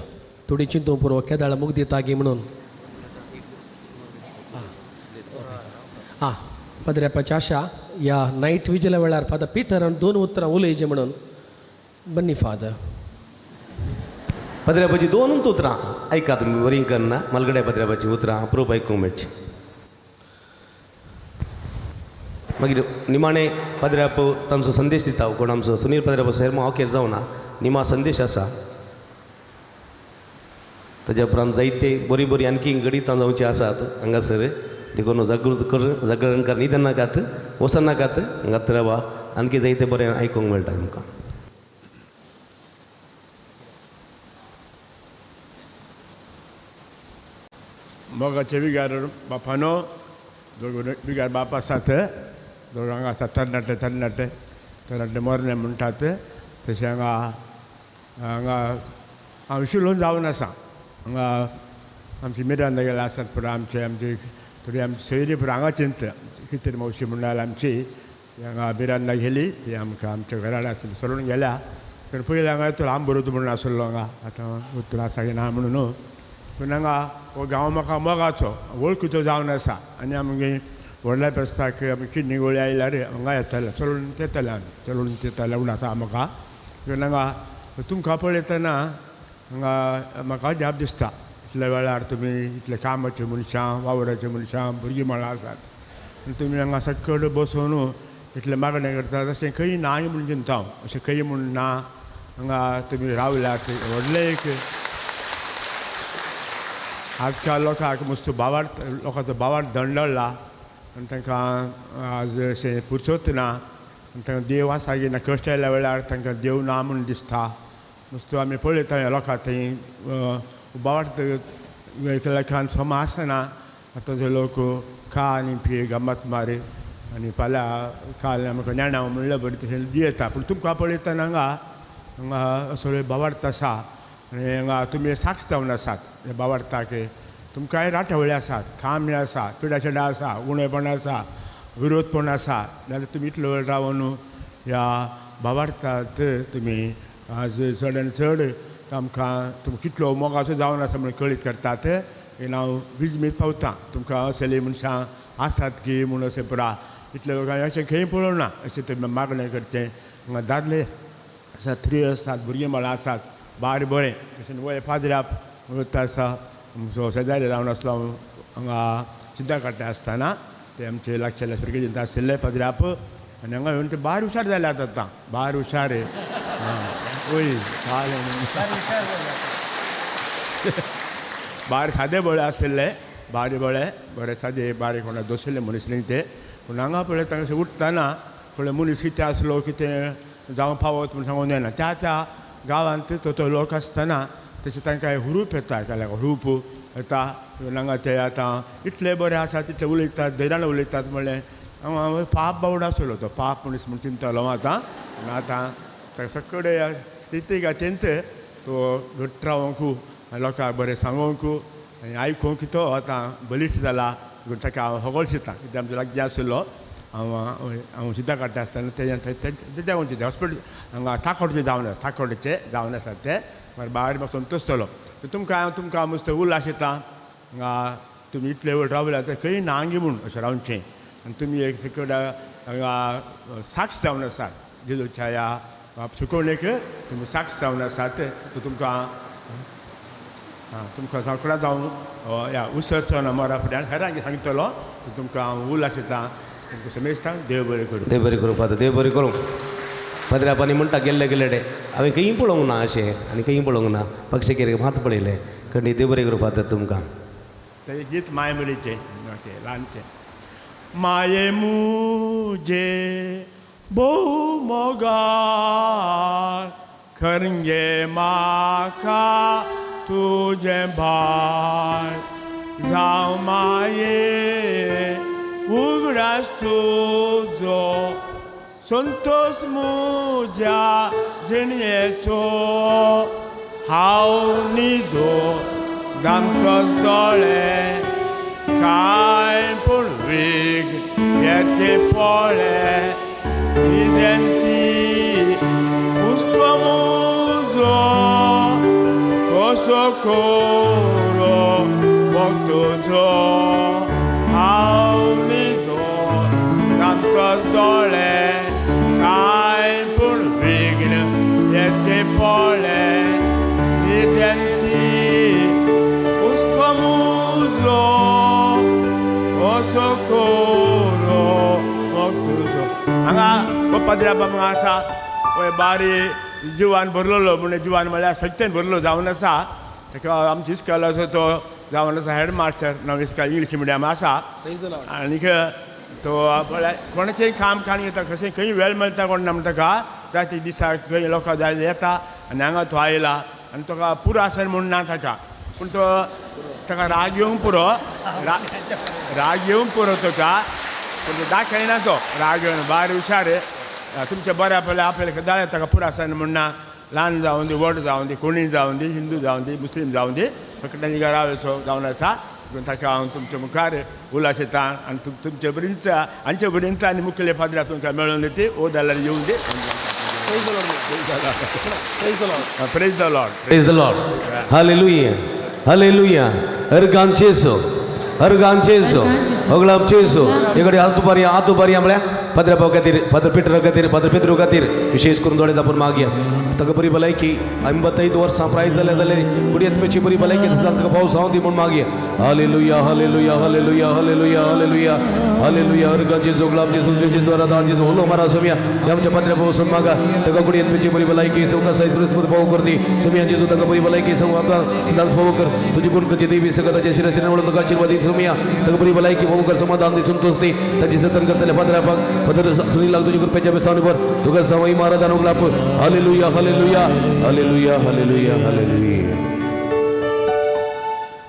थोडी चिंतून पुरो केदाळ मुख दिता गी म्हणून आं पदऱ्यापाची आशा ह्या नायट विजल्या वेळार फादर पिटरान 2 उतरां उलयचें म्हणून बन्नी फादर पदऱ्यापाची 2 उतरां आयका तुमी बरीं करना मालगड्या पदऱ्यापाची उतरां अप्रूप आयकूंक मेळची. मागीर निमाणें पाद्र्याप तांचो संदेश दिता कोण आमचो सुनील पाद्र्याप सेर्मांव अखेर जावना निमा संदेश आसा ताज्या उपरांत जायते बरीं बरीं आणखी गणितां जावचीं आसात हांगासर देखून जागृत कर जागरणकार न्हिदनाकात वचनाकात हांगात रावा आणखी जायते बरें आयकूंक मेळटा तुमकां. मोगाचे विगार बापानो दोग विगार बाप आसात दोग हांगा आसा तरणाटे तरणाटे तरणाटे मोरणे म्हणटात तशें हांगा हांगा हांव शिलोन जावन आसा हांगा आमची मिरांदा गेल्या आसात पुरो आमचे आमची थोडी आमची सोयरी पुरो हांगा चिंत कितें मावशी म्हणल्यार आमची हांगा मिरांदा गेली ती आमकां आमच्या घरान आसली सरून गेल्या पूण पयलीं हांगा येतलो आम बरोबर म्हणून आसलो हांगा आतां उतर आसा की ना म्हणून पूण हांगा हो गांव म्हाका मोगाचो वळखीचो जावन आसा आनी आमगे व्हडल्या फेस्ताक आमी किडनी गोळी आयल्यार हांगा येताले चलून येताले आमी चलून येताले म्हूण आसा म्हाका पूण हांगा तुमकां पळयतना हांगा म्हाका अजाप दिसता इतल्या वेळार तुमी इतले कामाचे मनशां वावराचे मनशां भुरगीं मळां आसात आनी तुमी हांगा सकयल बसून इतलें मागणें करतात अशें खंय ना म्हूण चिंता हांव अशें खंय म्हूण ना हांगा तुमी रावल्यात व्हडलें एक आजकाल लोकांक मस्त बावार्थ लोकांचो बावार्थ दंडळ्ळा आनी तांकां आज अशें पुरसोत ना आनी तांकां देव आसा की ना कश्ट आयल्या वेळार तांकां देव ना म्हूण दिसता मस्त आमी पळयता ह्या लोकां थंय बावार्थ लेखान समा आसना आतां ते लोक खा आनी पी गमत मारी आनी फाल्यां काल आमकां नेणा म्हणल्यार बरें तशें दियेता पूण तुमकां पळयतना हांगा हांगा असो बावार्थ आसा आनी हांगा तुमी साक्ष जावन आसात बावार्थाक तुमकांय राठवळे आसात खामी आसा पिडाशेडा आसा उणेपण आसा विरोधपण आसा जाल्यार तुमी इतलो वेळ रावन ह्या भावार्थात तुमी आज चड आनी चड आमकां तुमकां कितलो मोगाचो जावन आसा म्हणून कळीत करतात हांव विजमीत पावता तुमकां असले मनशां आसात की म्हूण अशें पुरा इतले लोकांक अशें खंय पळोवना अशें तुमी मागणें करचें हांगा दादले आसात स्त्री आसात भुरगीं मळां आसात बार बरें तशें वय पाद्र्याप वता आसा आमचो शेजारी जावन आसलो हांगा सिद्धा काडटा आसतना ते आमचे लागशिल्ले सुर्गेजींत आशिल्ले पाद्र्याप आनी हांगा येवन ते बार हुशार जाल्यात आतां बार हुशार वय बार सादे बळे आशिल्ले बारी बळे बरे सादे बारीक कोणा दोशिल्ले मनीस न्ही ते पूण हांगा पळय तांकां उठतना पळय मनीस कितें आसलो कितें जावं पावत म्हूण सांगून येना त्या त्या गांवांत तो तो लोक आसतना तशें तांकां हुरूप येता एका हुरूप येता हांगा ते आतां इतले बरे आसा तितले उलयतात धैर्यान उलयतात म्हणलें हांव पाप बावडो आसलो तो पाप मनीस म्हूण चिंततालो आतां आतां ताका सगळे स्थिती गातींत तो घट्ट रावंक लोकांक बरें सांगूंक आनी आयकूंक तो आतां बलिश्ट जाला ताका हांव होगळशिता कित्याक आमचो लागीं आशिल्लो हांव हांव सिद्धा काडटा आसतना तेज्या वचचें हॉस्पिटल हांगा थाकोडचें जावन आसा थाकोडचें जावन आसा ते मागीर बारीक म्हाका संतोश जालो तुमकां हांव तुमकां मस्त उल्हास येता हांगा तुमी इतले वेळ रावले आतां खंय नांगी म्हूण अशें रावचें आनी तुमी एक सकयल हांगा साक्ष जावन आसात जेजूच्या ह्या सुकोवणेक तुमी साक्ष जावन आसात. सो तुमकां तुमकां सगळ्यांक हांव ह्या उसरचो ना मरा फुड्यान हेरांक सांगतलो. तुमकां हांव उलास येता तुमकां समेस्तांक देव बरें करूं. देव बरें करूं फादर, देव बरें करूं. फादर आपानी म्हणटा गेल्ले गेल्ले हांवें खंय पळोवंक ना अशें आनी खंय पळोवंक ना पक्षी कितें मात पळयलें खंडी. देव बरें करूं फादर तुमकां. तें गीत माय मुलीचें ओके ल्हानचें. माये मुजे भोव मोगाळ खरंगे म्हाका तुजें भाळ जावं माये उगडास तुजो संतोष मुज्या जिणयेचो हांव न्हिदो दामतोच दोळे कांय पूण वेग येते पळे न्हिदेंती उस्तो मुजो कसो करो मोग तुजो हांव न्हिदो दामतोच दोळे कांय पूण विघ्न येते पळे न्हिदेंती उस्तो मुजो कसो करो मोग तुजो. हांगा पाद्री बाबा आसा पळय बारी जिवान भरलेलो म्हणजे जिवान म्हळ्यार सत्यान भरलो जावन आसा. ताका आमच्या इस्कोलाचो तो जावन आसा हेड मास्टर नव इस्कोल इंग्लीश मिडियम आसा आनीक तो म्हळ्यार कोणाचेंय काम काडून घेता कशें खंय वेळ मेळटा कोण ना म्हणटा ताका राती दिसा खंय लोकां जाय येता आनी हांगा तो आयला आनी ताका पुरो आसा म्हूण ना ताका पूण तो ताका राग येवंक पुरो राग येवंक पुरो ताका पूण तो दाखयना तो राग येवन बार हुशार तुमच्या बऱ्या पयल्या आपल्याला जाय ताका पुरो आसा म्हूण ना. ल्हान जावन दी व्हड जावन दी कोणीय जावन दी हिंदू जावन दी मुस्लीम जावन दी फक्त तांच्या घरा वचो जावन आसा. ताका हांव तुमच्या मुखार उलास येता आनी तुमचे बरींच हांचे बरींच आनी मुखेले फादर तुमकां मेळोवन दी ओ जाल्यार येवन दी. Praise the Lord. Praise the Lord. Hallelujah hallelujah. हरगान चेसो हरगान चेसो होगळाम चेसो एकडे आतुबारी आतुबारी म्हळ्यार फादर भाव खातीर फादर पिटर खातीर फादर पेद्रू खातीर विशेष करून दोळे दापून मागया ताका बरी भलायकी 85 वर्सां प्राय जाल्या जाल्यार कुडयेतमेची बरी भलायकी तसो पावस हांव दी म्हूण मागया. Hallelujah hallelujah hallelujah hallelujah hallelujah hallelujah. हरगान जेजू गुलाम जेजू जेजू आराधन जेजू होलो मारा सोमिया आमच्या पाद्र्या पावसून मागा ताका कुडयेतमेची बरी भलायकी सवकासाय सुरसपूत पाव कर दी सोमिया जेजू ताका बरी भलायकी सवका सदांच पाव कर तुजी गुण करची देवी सगळ्याच्या शिरशिरान वळून तुका आशिर्वाद दी सोमिया ताका बरी भलायकी पाव कर समाधान दी संतोष दी ताची जतन करतले पाद्र्यापाक फादर सुनीलाक तुजी कृपेच्या बेसावणी भर तुका सवय महाराजान उगलाप. Hallelujah hallelujah hallelujah hallelujah hallelujah.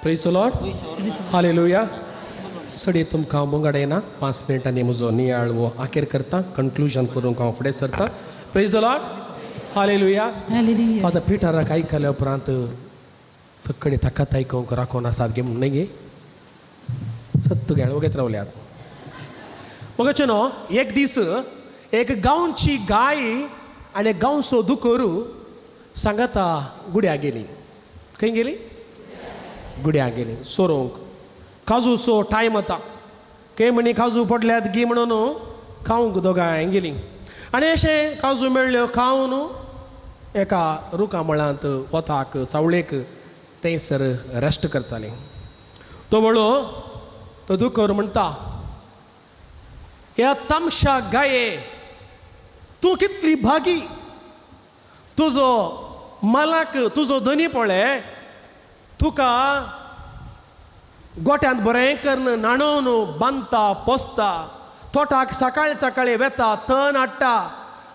Praise the Lord. Hallelujah. सडी तुमकां मुंगाड येना 5 मिनटांनी म्हजो नियाळ वो आखेर करता कन्क्लुजन करूंक हांव फुडें सरता. Praise the Lord. Hallelujah. Father पिटराक आयकल्या उपरांत सगळे ताकात आयकूंक राखून आसात गे म्हूण न्हय गे सत्त गेळ वगेत रावल्यात. मगचे न्हू एक दीस एक गांवची गाय आनी गांवचो दुकर सांगाता गुड्या गेली. खंय गेली? गुड्या गेली सोरोवंक. काजूचो टायम आतां खंय म्हणी काजू पडल्यात गी म्हणून खावंक दोगांय गेलीं आनी अशें काजू मेळ्ळ्यो खावन एका रुखा मळांत वताक सावळेक थंयसर रेस्ट करतालीं. तो वळो तो दुकर म्हणटा ह्या तामशा गाये तूं कितली भागी तुजो मालाक तुजो धनी पळय तुका गोट्यांत बरें करून न्हाणोवन बांदता पोसता तोटाक सकाळी सकाळी वेता तण हाडटा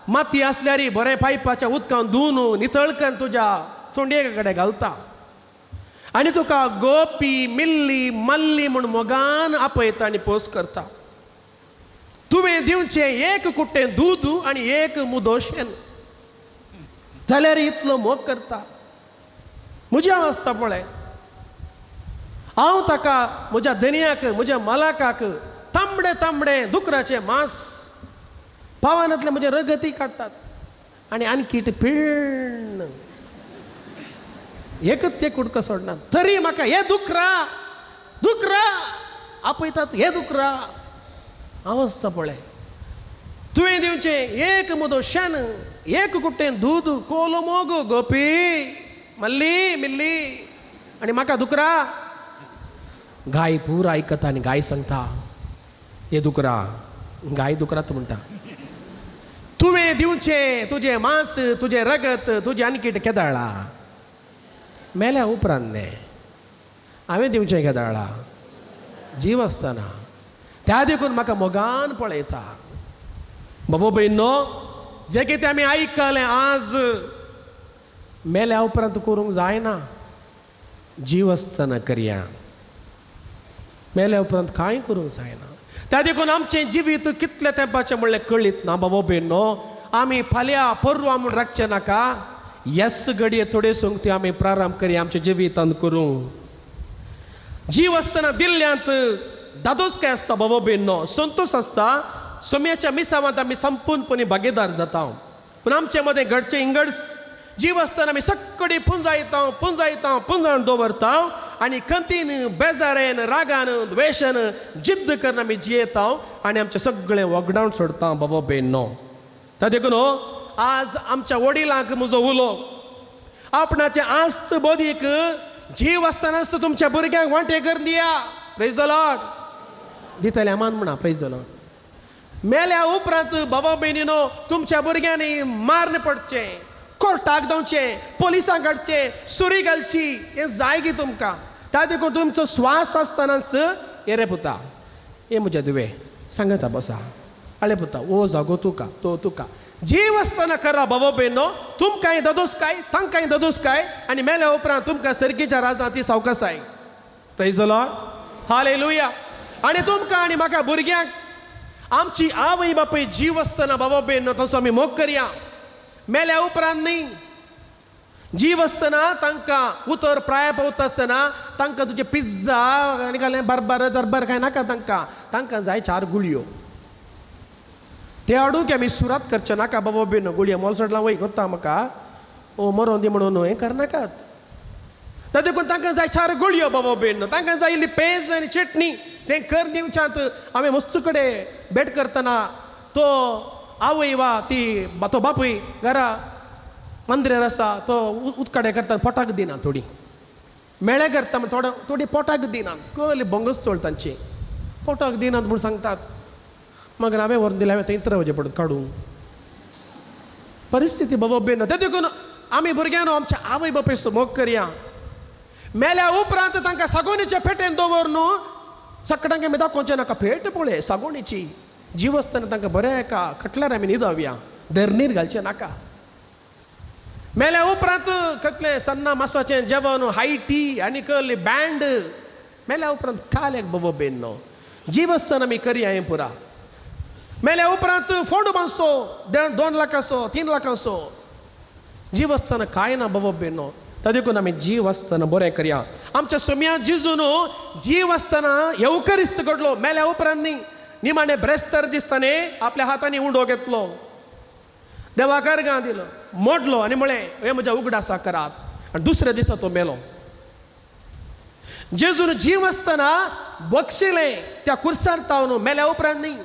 माती आसल्यार बरें पायपाच्या उदकान धुवन नितळ करून तुज्या सोंडये कडेन घालता आनी तुका गोपी मिल्ली मल्ली म्हूण मोगान आपयता आनी पोस करता. तुवें दिवचें एक कुट्टें दूद आनी एक मुदो शेण जाल्यार इतलो मोग करता. म्हजी अवस्था पळय हांव ताका म्हज्या धनयाक म्हज्या मालाकाक तांबडे तांबडे दुकराचें मांस पावानांतलें म्हजें रगती काडटात आनी आणखी पिळण एकच ते कुडको सोडना तरी म्हाका हे दुकरा दुकरा आपयतात, हे दुकरा अवस्था पळय. तुवें दिवचें एक मुदो शेण, एक कुट्टें दूद, कोलो मोग, गोपी मल्ली मिल्ली आनी म्हाका दुकरा. गाय पुरा आयकता आनी गाय सांगता, हे दुकरा, गाय दुकरात म्हणटा, तुवें दिवचें तुजें मांस, तुजें रगत, तुजें आनी कितें केदाळा मेल्या उपरांत न्ही, हांवें दिवचें केदाळा जीव आसतना, त्या देखून म्हाका मोगान पळयता. बाबा भयणो, जें कितें आमी आयकलें आज मेल्या उपरांत करूंक जायना, जीव आसतना करया. मेल्या उपरांत कांय करूंक जायना. त्या देखून आमचें जिवीत कितल्या तेंपाचें म्हणलें कळीत ना. बाबा भयणो, आमी फाल्यां परवां म्हूण राखचें नाका, येस घडये थोडे सोंगती आमी प्रारंभ करया आमच्या जिवितांत करूंक. जीव आसतना दिल्ल्यांत दादोस काय आसता बाबा भयणो, संतोश आसता. सोम्याच्या मिसावांत आमी संपूर्णपणी भागीदार जाता. पूण आमचे मदें घडचें इंगड्स जीव आसतना आमी सगळी पुंजायता पुंजायता पुंजावन दवरता आनी खंतीन, बेजारेन, रागान, द्वेशान जिद्द करून आमी जियेता आनी आमचें सगळें वगडावन सोडता बाबा भयणो. त्या देखून आज आमच्या वडिलांक म्हजो उलो, आपणाचे आस्त बोधीक जीव आसतनाच तुमच्या भुरग्यांक वांटे करून दिया. प्रेज the Lord दितले मान म्हणा, प्रेज the Lord. मेल्या उपरांत बाबा भयणीनो तुमच्या भुरग्यांनी मारण पडचें, कोर्टाक धांवचें, पोलिसांक हाडचें, सुरी घालची, हें जाय गी तुमकां. त्या देखून तुमचो स्वास आसतनाच हे रे पुता, हे म्हज्या धुवे सांगता बसा, आळे पुता, ओ जागो तुका, तो तुका. जीव आसतना करा बाबा भयणो, तुमकांय ददोस काय, तांकांय ददोस काय, आनी मेल्या उपरांत तुमकां सर्गीच्या राजांत ती सावकासाय. Praise the Lord, hallelujah. आनी तुमकां आनी म्हाका भुरग्यांक आमची आवय बापूय जीव आसतना बाबा भयणो तसो आमी मोग करया, मेल्या उपरांत न्ही. जीव आसतना तांकां उतर प्राय पावता आसतना तांकां तुजें पिझ्झा आनी घालें बारबार दरबार कांय नाका तांकां, तांकां जाय चार गुळयो. ते हाडूंक आमी सुरात करचें नाका बाबा भयणो, गुळयो मोल सोडला वय कोत्ता म्हाका, ओ मरोन दी म्हणून हें करनाकात. त्या देखून तांकां जाय चार गुळयो बाबा भयणो, तांकां जाय इल्ली पेज आनी चटणी. तें कर दिवच्यांत हांवें मस्त कडेन भेट करतना तो आवय वा ती तो बापूय घरा मंदिरार आसा, तो उदकाडे करता पोटाक दिना, थोडी मेळे करता म्हण थोडो थोडी पोटाक दिनात, कहली भंगस चोळ तांची पोटाक दिनात म्हूण सांगतात. मागीर हांवें व्हरून दिलें, हांवें थंय वचें पडत काडूंक. परिस्थिती बाबा भयणो, तें देखून आमी भुरग्यांनो आमच्या आवय बापूय मोग करया. मेल्या उपरांत तांकां सागोनीच्या पेटेन दवर न्हू, सकाळांक आमी दाखोवचें नाका, पेट पळय सागोणीची. जीव आसतना तांकां बरें एका खटल्यार आमी न्हिदोवया, धरणीर घालचें नाका. मेल्या उपरांत कसलें सन्ना मासाचें जेवण, हाय टी आनी कसली बँड, मेल्या उपरांत काल एक बाबा भयणो. जीव आसतना आमी करया हें पुरा. मेल्या उपरांत फोंड बांदचो 2 लाखांचो 3 लाखांचो, जीव आसतना कांय ना बाबा भयणो. त्या देखून आमी जीव आसतना बरें करया. आमच्या सोम्या जिजून जीव आसतना येवकरिस्त घडलो, मेल्या उपरांत न्ही. निमाणें ब्रेस्तर दिसताने आपल्या हातांनी उंडो घेतलो, देवाक अर्गां दिलो, मोडलो आनी म्हळें हे म्हज्या उगडासा करात, आनी दुसऱ्या दिसा तो मेलो. जेजून जीव आसतना बक्षिलें त्या कुर्सार तावन, मेल्या उपरांत न्ही.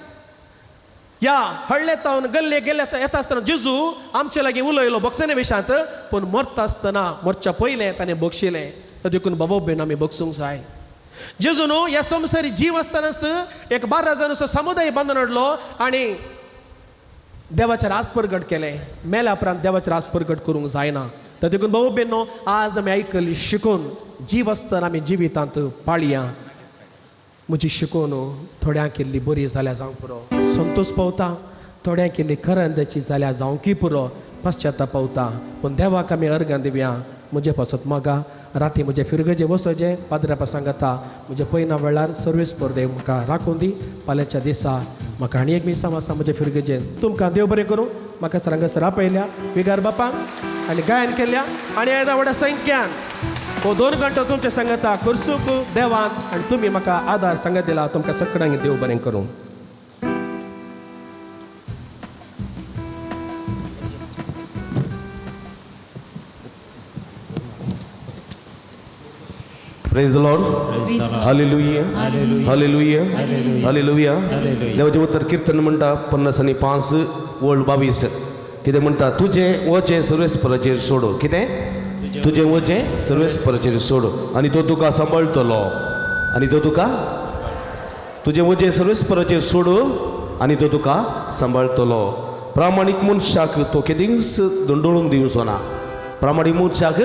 ह्या हळ्ळे तावन गल्ले गेले येता आसतना जेजू आमचे लागीं उलयलो बक्षणे विशांत, पूण मरता आसतना मरच्या पयलें ताणें बक्षिलें. देखून बाबा भयण आमी बक्षूंक जाय. जेजू न्हू ह्या संवसारी जीव आसतनाच एक 12 जाणांचो समुदाय बांदून हाडलो आनी देवाचें राज परगट केलें. मेल्या उपरांत देवाचें राज परगट करूंक जायना. तर देखून बाबा भयणो आज आमी आयकली शिकून जीव आसतना आमी जिवितांत पाळया. म्हजी शिकून थोड्यांक केल्ली बरी जाल्यार जावंक पुरो, संतोश पावता, थोड्यांक केल्ली खरंदाची जाल्यार जावंकय पुरो, पश्चाताप पावता. पूण देवाक आमी अर्गां दिवया. म्हजे पासत मागा राती म्हजे फिरगजे वसोजे पाद्र्या सांगता म्हजे पयना वेळार सर्वीस पर देव म्हाका राखून दी. फाल्यांच्या दिसा म्हाका आनी एक मिसांव आसा म्हजे फिरगजेन. तुमकां देव बरें करूं. म्हाका सर हांगासर आपयल्या विगार बापान आनी गायन केल्या आनी येदा व्हडा संख्यान हो 2 घंटो तुमच्या सांगता खुर्सूक देवान आनी तुमी म्हाका आदार सांगत दिला. तुमकां सगळ्यांक देव बरें करूं. Praise the Lord. Hallelujah, hallelujah, hallelujah. देवाचें उतर किर्तन म्हणटा 55 वळ 22 कितें म्हणटा? तुजें वचें सर्वेस्पराचेर सोडो. कितें? तुजें वचें सर्वेस्पराचेर सोडो आनी तो तुका सांबाळटलो. आनी तो तुका तुजें वचें सर्वेस्पराचेर सोडो आनी तो तुका सांबाळटलो. प्रामाणीक मनशाक तो केदींच दंडोळूंक दिवचो ना. प्रामाणीक मनशाक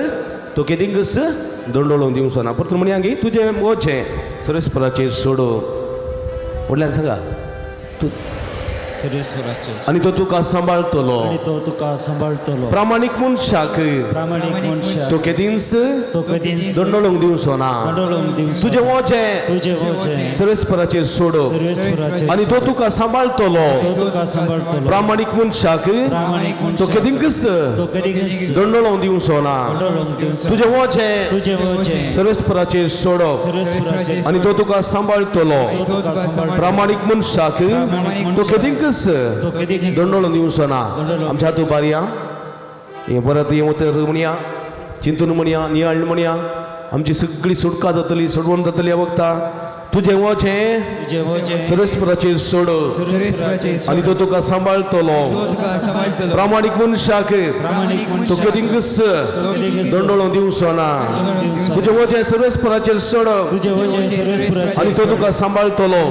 तो केदींच दंडोळूंक दिवचो ना. परतून म्हणया की तुजें वचें सर्वेस्पराचेर सोडो. व्हडल्यान सांगा. तूं आनी तो तुका सांबाळटलो. आनी तो तुका सांबाळटलो. प्रामाणीक मनशाक तो केदींच दंडोळूंक दिवचो ना. तुजें वचें सर्वेस्पराचेर सोडो आनी तो तुका सांबाळटलो. प्रामाणीक मनशाक तो केदींच दंडोळूंक दिवचो ना. तुजें वचें सर्वेस्पराचेर सोडो आनी तो तुका सांबाळटलो. प्रामाणीक मनशाक तो केदींच दंडोळून दिवचो ना. आमच्या हातूंत बारया हें परत हें उतर म्हणया, चिंतून म्हणया, नियाळ म्हणया. आमची सगळी सुटका जातली, सोडवण जातली. ह्या वखता तुजें वचें सर्वेस्पराचेर सोडो आनी तो तुका सांबाळटलो. प्रामाणीक मनशाक तो केदींच दंडोळून दिवचो ना. तुजें वचें सर्वेस्पराचेर सोडो आनी तो तुका सांबाळटलो.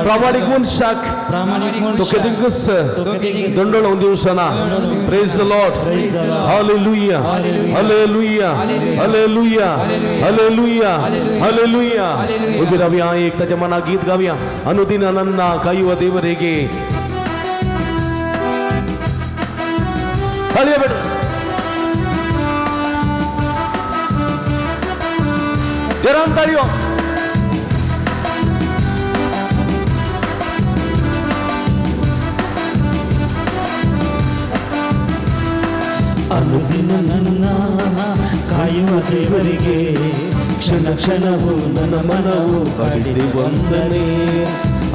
प्रामाणीक मनशाक तो केदींच दंडोळून दिवचो ना. Praise the Lord. Hallelujah, hallelujah, hallelujah, hallelujah, hallelujah. उबी रावया, एक ताच्या मनाक गीत गावया. अनुदिन अनन्ना कायुव देवरेगे. बेटा जरान ताळयो. ಅನುದಿನ ನನ್ನ ಕಾಯುವ ದೇವರಿಗೆ ಕ್ಷಣ ಕ್ಷಣವು ನನ್ನ ಮನವು ಹಾಡಿದೆ ವಂದನೆ.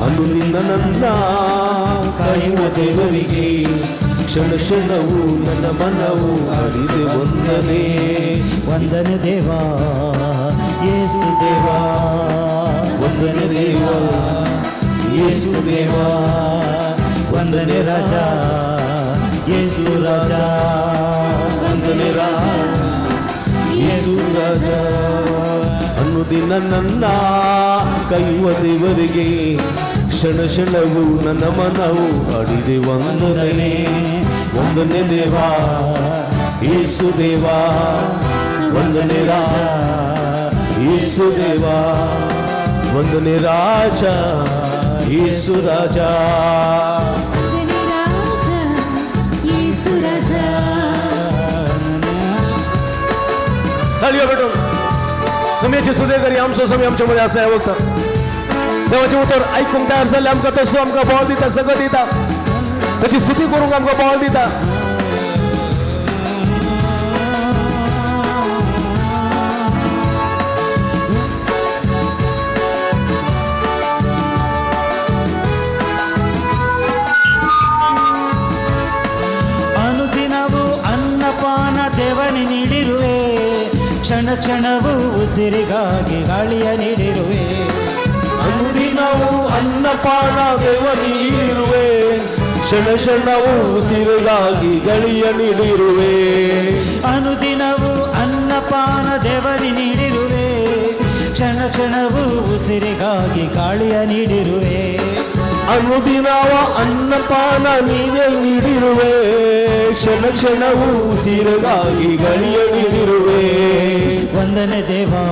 ಅನುದಿನ ನನ್ನ ಕಾಯುವ ದೇವರಿಗೆ ಕ್ಷಣ ಕ್ಷಣವು ನನ್ನ ಮನವು ಹಾಡಿದೆ ವಂದನೆ. ವಂದನೆ ದೇವಾ ಯೇಸು ದೇವಾ, ವಂದನೆ ದೇವಾ ಯೇಸು ದೇವಾ, ವಂದನೆ ರಾಜ ಯೇಸು ರಾಜ, ವಂದನೆ ರಾಜ ಯೇಸು ರಾಜ. ಅನುದಿನ ನನ್ನ ಕೈಯುವ ದೇವರಿಗೆ ಕ್ಷಣ ಕ್ಷಣವು ನನ್ನ ಮನವು ಹಾಡಿದೆ ವಂದನೆ. ವಂದನೆ ದೇವಾ ಯೇಸು ದೇವಾ, ವಂದನೆ ರಾಜ ಯೇಸು ದೇವಾ, ವಂದನೆ ರಾಜ ಯೇಸು ರಾಜ, ವಂದನೆ ರಾಜ ಯೇಸು ರಾಜ. ताळयो भेटून समेची सुदेकरी आमचो समी आमच्या मध्ये आसा. ह्या वखता देवाचें उतर आयकूंक तयार जाल्लें आमकां तसो आमकां बळ दिता, सगळं दिता, ताची स्तुती करूंक आमकां बळ दिता. ಅನುದಿನವೂ ಅನ್ನಪಾನ ದೇವನಿ ನೀಡಿರುವೆ, ಕ್ಷಣ ಕ್ಷಣವೂ ಉಸಿರಿಗಾಗಿ ಗಾಳಿಯ ನೀಡಿರುವೆ. ಅನುದಿನವೂ ಅನ್ನಪಾನ ದೇವ ನೀಡಿರುವೆ, ಕ್ಷಣ ಕ್ಷಣವೂ ಉಸಿರಿಗಾಗಿ ಗಾಳಿಯ ನೀಡಿರುವೆ. ಅನುದಿನವೂ ಅನ್ನಪಾನ ದೇವನಿ ನೀಡಿರುವೆ, ಕ್ಷಣ ಕ್ಷಣವೂ ಉಸಿರಿಗಾಗಿ ಗಾಳಿಯ ನೀಡಿರುವೆ. ಅನುದಿನವ ಅನ್ನಪಾನ ನೀವೇ ನೀಡಿರುವೆ, ಕ್ಷಣ ಕ್ಷಣವೂ ಉಸಿರಿಗಾಗಿ ಗಾಳಿಯ ನೀಡಿರುವೆ. ವಂದನೆ ದೇವಾ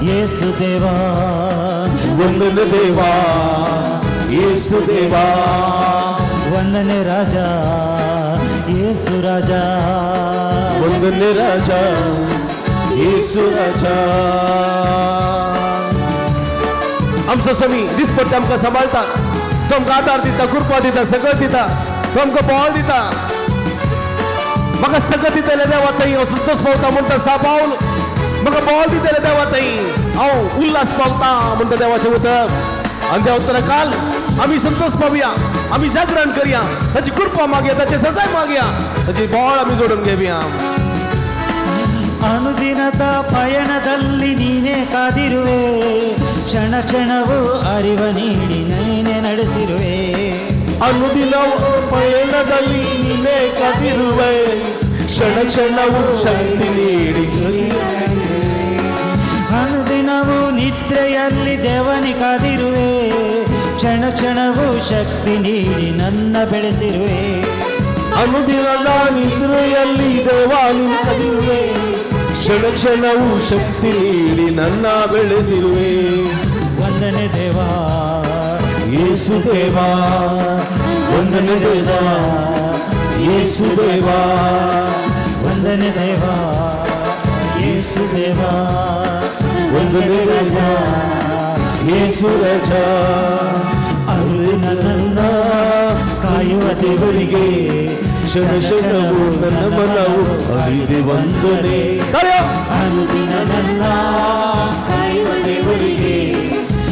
ಯೇಸು ದೇವಾ, ವಂದನೆ ದೇವಾ ಯೇಸು ದೇವಾ, ವಂದನೆ ರಾಜ ಯೇಸು ರಾಜ, ವಂದನೆ ರಾಜ ಯೇಸು ರಾಜ. आमचो समी दिसपट्टे आमकां सांबाळटा, तो आमकां आदार दिता, कृपा दिता, सगळं दिता, तो आमकां बळ दिता. म्हाका सगळं दितले देवा थंय हांव संतोष पावता म्हणटा सा पावल. म्हाका बळ दितले देवा थंय हांव उल्हास पावता म्हणटा देवाचें उतर. आनी त्या उतरा काल आमी संतोष पावया, आमी जागरण करया, ताची कृपा मागया, ताची सजाय मागया, ताची बळ आमी जोडून घेवया. ಅನುದಿನದ ಪಯಣದಲ್ಲಿ ನೀನೇ ಕಾದಿರುವೆ, ಕ್ಷಣ ಕ್ಷಣವೂ ಅರಿವ ನೀಡಿ ನೀನೇ ನಡೆಸಿರುವೆ. ಅನುದಿನ ಪಯಣದಲ್ಲಿ ನೀನೇ ಕಾದಿರುವೆ, ಕ್ಷಣ ಕ್ಷಣವೂ ಶಕ್ತಿ ನೀಡಿ. ಅನುದಿನವೂ ನಿದ್ರೆಯಲ್ಲಿ ದೇವನಿ ಕಾದಿರುವೆ, ಕ್ಷಣ ಕ್ಷಣವೂ ಶಕ್ತಿ ನೀಡಿ ನನ್ನ ಬೆಳೆಸಿರುವೆ. ಅನುದಿನದ ನಿದ್ರೆಯಲ್ಲಿ ದೇವನಿ ಕಾದಿರುವೆ, ಕ್ಷಣ ಕ್ಷಣವೂ ಶಕ್ತಿ ನೀಡಿ ನನ್ನ ಬೆಳೆಸಿರುವೆ. ವಂದನೆ ದೇವಾ ಯೇಸು ದೇವಾ, ವಂದನೆ ದೇವಾ ಯೇಸು ದೇವಾ, ವಂದನೆ ದೇವಾ ಯೇಸು ದೇವಾ, ವಂದನೆ ರಾಜಾ ಯೇಸು ರಾಜಾ. ಅನುದಿನ ನನ್ನ ಕಾಯುವ ದೇವರಿಗೆ ಕ್ಷಣ ಕ್ಷಣವೂ ನನ್ನ ಮನವು ಅರಿದೆ ವಂದನೆ. ಅನುದಿನ ನನ್ನ ಕಾಯುವ ದೇವರಿಗೆ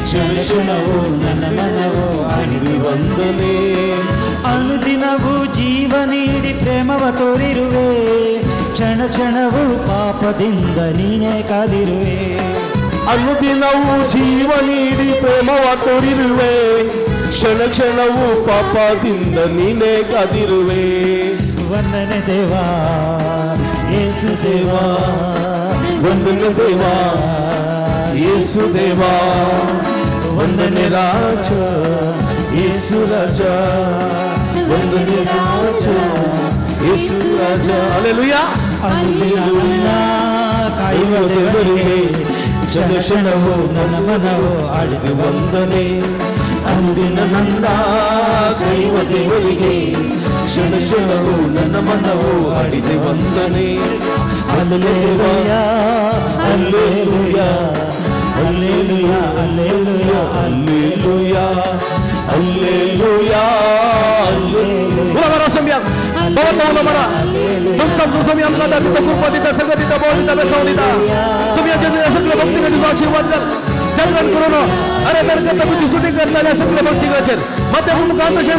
ಕ್ಷಣ ಕ್ಷಣವೂ ನನ್ನ ಮನವು ಅರಿದೆ ವಂದನೆ. ಅನುದಿನವೂ ಜೀವ ನೀಡಿ ಪ್ರೇಮವ ತೋರಿರುವೆ, ಕ್ಷಣ ಕ್ಷಣವೂ ಪಾಪದಿಂದ ನೀನೇ ಕಾದಿರುವೆ. ಅನುದಿನವೂ ಜೀವ ನೀಡಿ ಪ್ರೇಮವ ತೋರಿರುವೆ, ಕ್ಷಣ ಕ್ಷಣವೂ ಪಾಪದಿಂದ ನೀನೇ ಕಾದಿರುವೆ. ವಂದನೆ ದೇವಾ ಯೇಸು ದೇವಾ, ವಂದನೆ ದೇವಾ ಯೇಸು ದೇವಾ, ವಂದನೆ ರಾಜ ಯೇಸು ರಾಜ, ವಂದನೆ ರಾಜ ಯೇಸು ರಾಜ. ಹಲ್ಲೆಲೂಯಾ. ಅನುದಿನ ಕಾಯುವ ದೇವರಿಗೆ ಕ್ಷಣ ಕ್ಷಣವೂ ನನ್ನ ಮನವು ಆಡಿದ ವಂದನೆ. ಅನುದಿನ ನನ್ನ ಕಾಯುವ ದೇವರಿಗೆ ಕ್ಷಣ ಕ್ಷಣವೂ ನನ್ನ ಮನವು ಆಡಿದ ವಂದನೆ. Hallelujah, hallelujah, hallelujah, hallelujah, hallelujah, hallelujah. जागरण करून आराधन करता तुझी स्तुती करता सगळे भक्ती करतात मध्य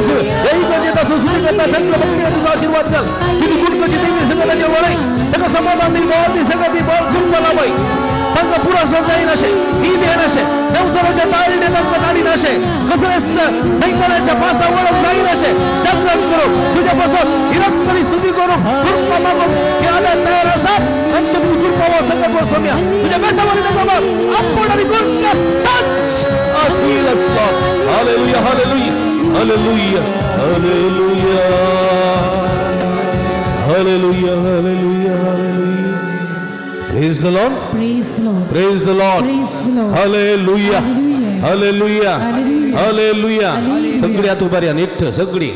स्तुती करता सगळे भक्ती तुझा आशीर्वाद घाल. तुझी गुणकची देवी सगळ्याचे वळय ताका समाधान दी, बळ दी, सगळं दी, बळ कृपा लाभय. तांकां पुरासो जायनाशें, न्हीद येनाशें, देवसराच्या ताळीने तांकां काडिनाशें, कसलेच सैतानाच्या पासा वळख जायनाशें. जागरण करूं तुज्या पासून निरंतर स्तुती करूं, कृपा मागूंक हे आदार तयार आसा. आमच्या तुजी कृपा हो सगळं सोम्या तुझ्या बेसावर आपण आणि गुण touch us, heal us, Lord. Hallelujah, hallelujah, hallelujah, hallelujah, hallelujah, hallelujah, hallelujah. Praise the Lord. Praise the Lord. Praise the Lord. Praise the Lord. Hallelujah. Hallelujah. Hallelujah. Hallelujah. सगळी हात उबारया नीट सगळी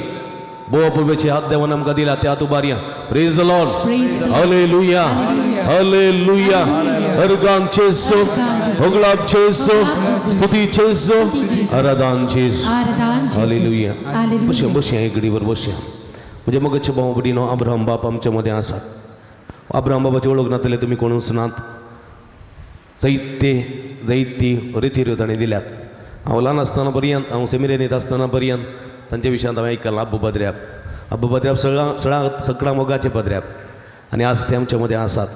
बोव पुर्वेचे हात देवान आमकां दिला ते हात उबारया. Praise the Lord. Praise the Lord. Hallelujah. Hallelujah. अर्गान चेसो, होगलाब चेसो, स्तुती चेसो, आराधन चेसो. हालेलुया. बसया बसया एक घडीवर बसया. म्हणजे मगचे भाव भयणीनो अब्राहम बाप आमच्या मदें आसात. अब्राहम बाबाची वळख नातले तुमी कोणूच नात. जैते जैती रितीऱ्यो ताणें दिल्यात. हांव ल्हान आसतना पर्यंत, हांव सेमिनेरींत आसतना पर्यंत तांच्या विशयांत हांवें आयकलां. अब्बू पद्र्याप, अब्बू पद्र्याप सगळ्या सगळ्या सगळ्या मोगाचे पद्र्याप आनी आज ते आमच्या मदें आसात.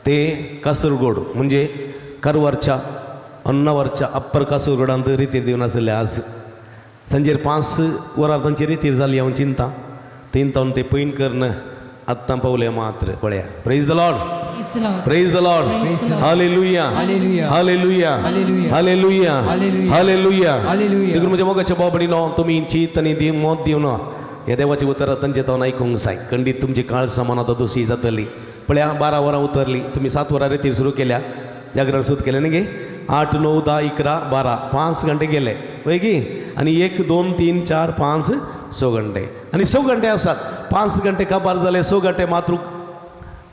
ते कासरगोड म्हणजे कारवारच्या अन्नावरच्या अप्पर कासरगोडांत रितीर दिवन आशिल्ले. आज सांजेर 5 वरां तांची रितीर जाली हांव चिंता थंय ते पैन करून आत्तां पावले मात्र पळया. Praise the Lord. Praise the Lord. Hallelujah. Hallelujah. Hallelujah. Hallelujah. देखून म्हज्या मोगाच्या भाव भयणीनो तुमी चीत आनी दी मोत दिवन ह्या देवाची उतरां तांचे तावन आयकूंक जाय. खंडीत तुमची काळ सामान आतां दोशी जातली. पळया 12 वरां उतरली, तुमी 7 वरां रितीर सुरू केल्या, जागरण सुरू केलें न्ही गे. 8 9 10 11 12 5 घंटे गेले वय की, आनी 1 2 3 4 5 6 घंटे आनी 6 घंटे आसात. 5 घंटे काबार जाले, 6 घंटे मात्र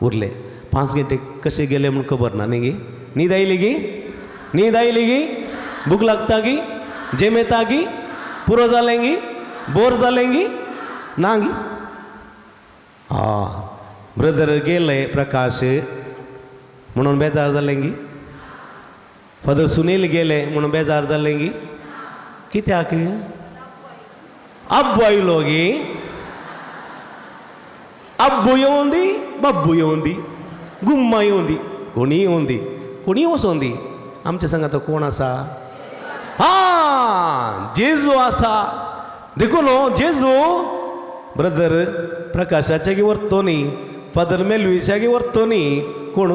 उरले. 5 घंटे कशे गेले म्हूण खबर ना न्ही गे. न्हीद आयली गी, न्हीद आयली गी, भूक लागता गी, जेमेता गी, पुरो जालें गी, बोर जालें गी, ना गी. आं ब्रदर गेले प्रकाश म्हणून बेजार जालें गी, फादर सुनील गेले म्हणून बेजार जालें गी. कित्याक अब्बू आयलो गी, अब्बू येवन दी, बाब्बू येवन दी. गुम्मा येवन दी, कोणीय येवन दी, कोणीय वचोन दी, आमच्या संगात कोण आसा? हां, जेजू आसा. देखून जेजू ब्रदर प्रकाशाच्या गी व्हरतो न्ही, फादर मेलवीच्या गी व्हरतो न्ही, कोण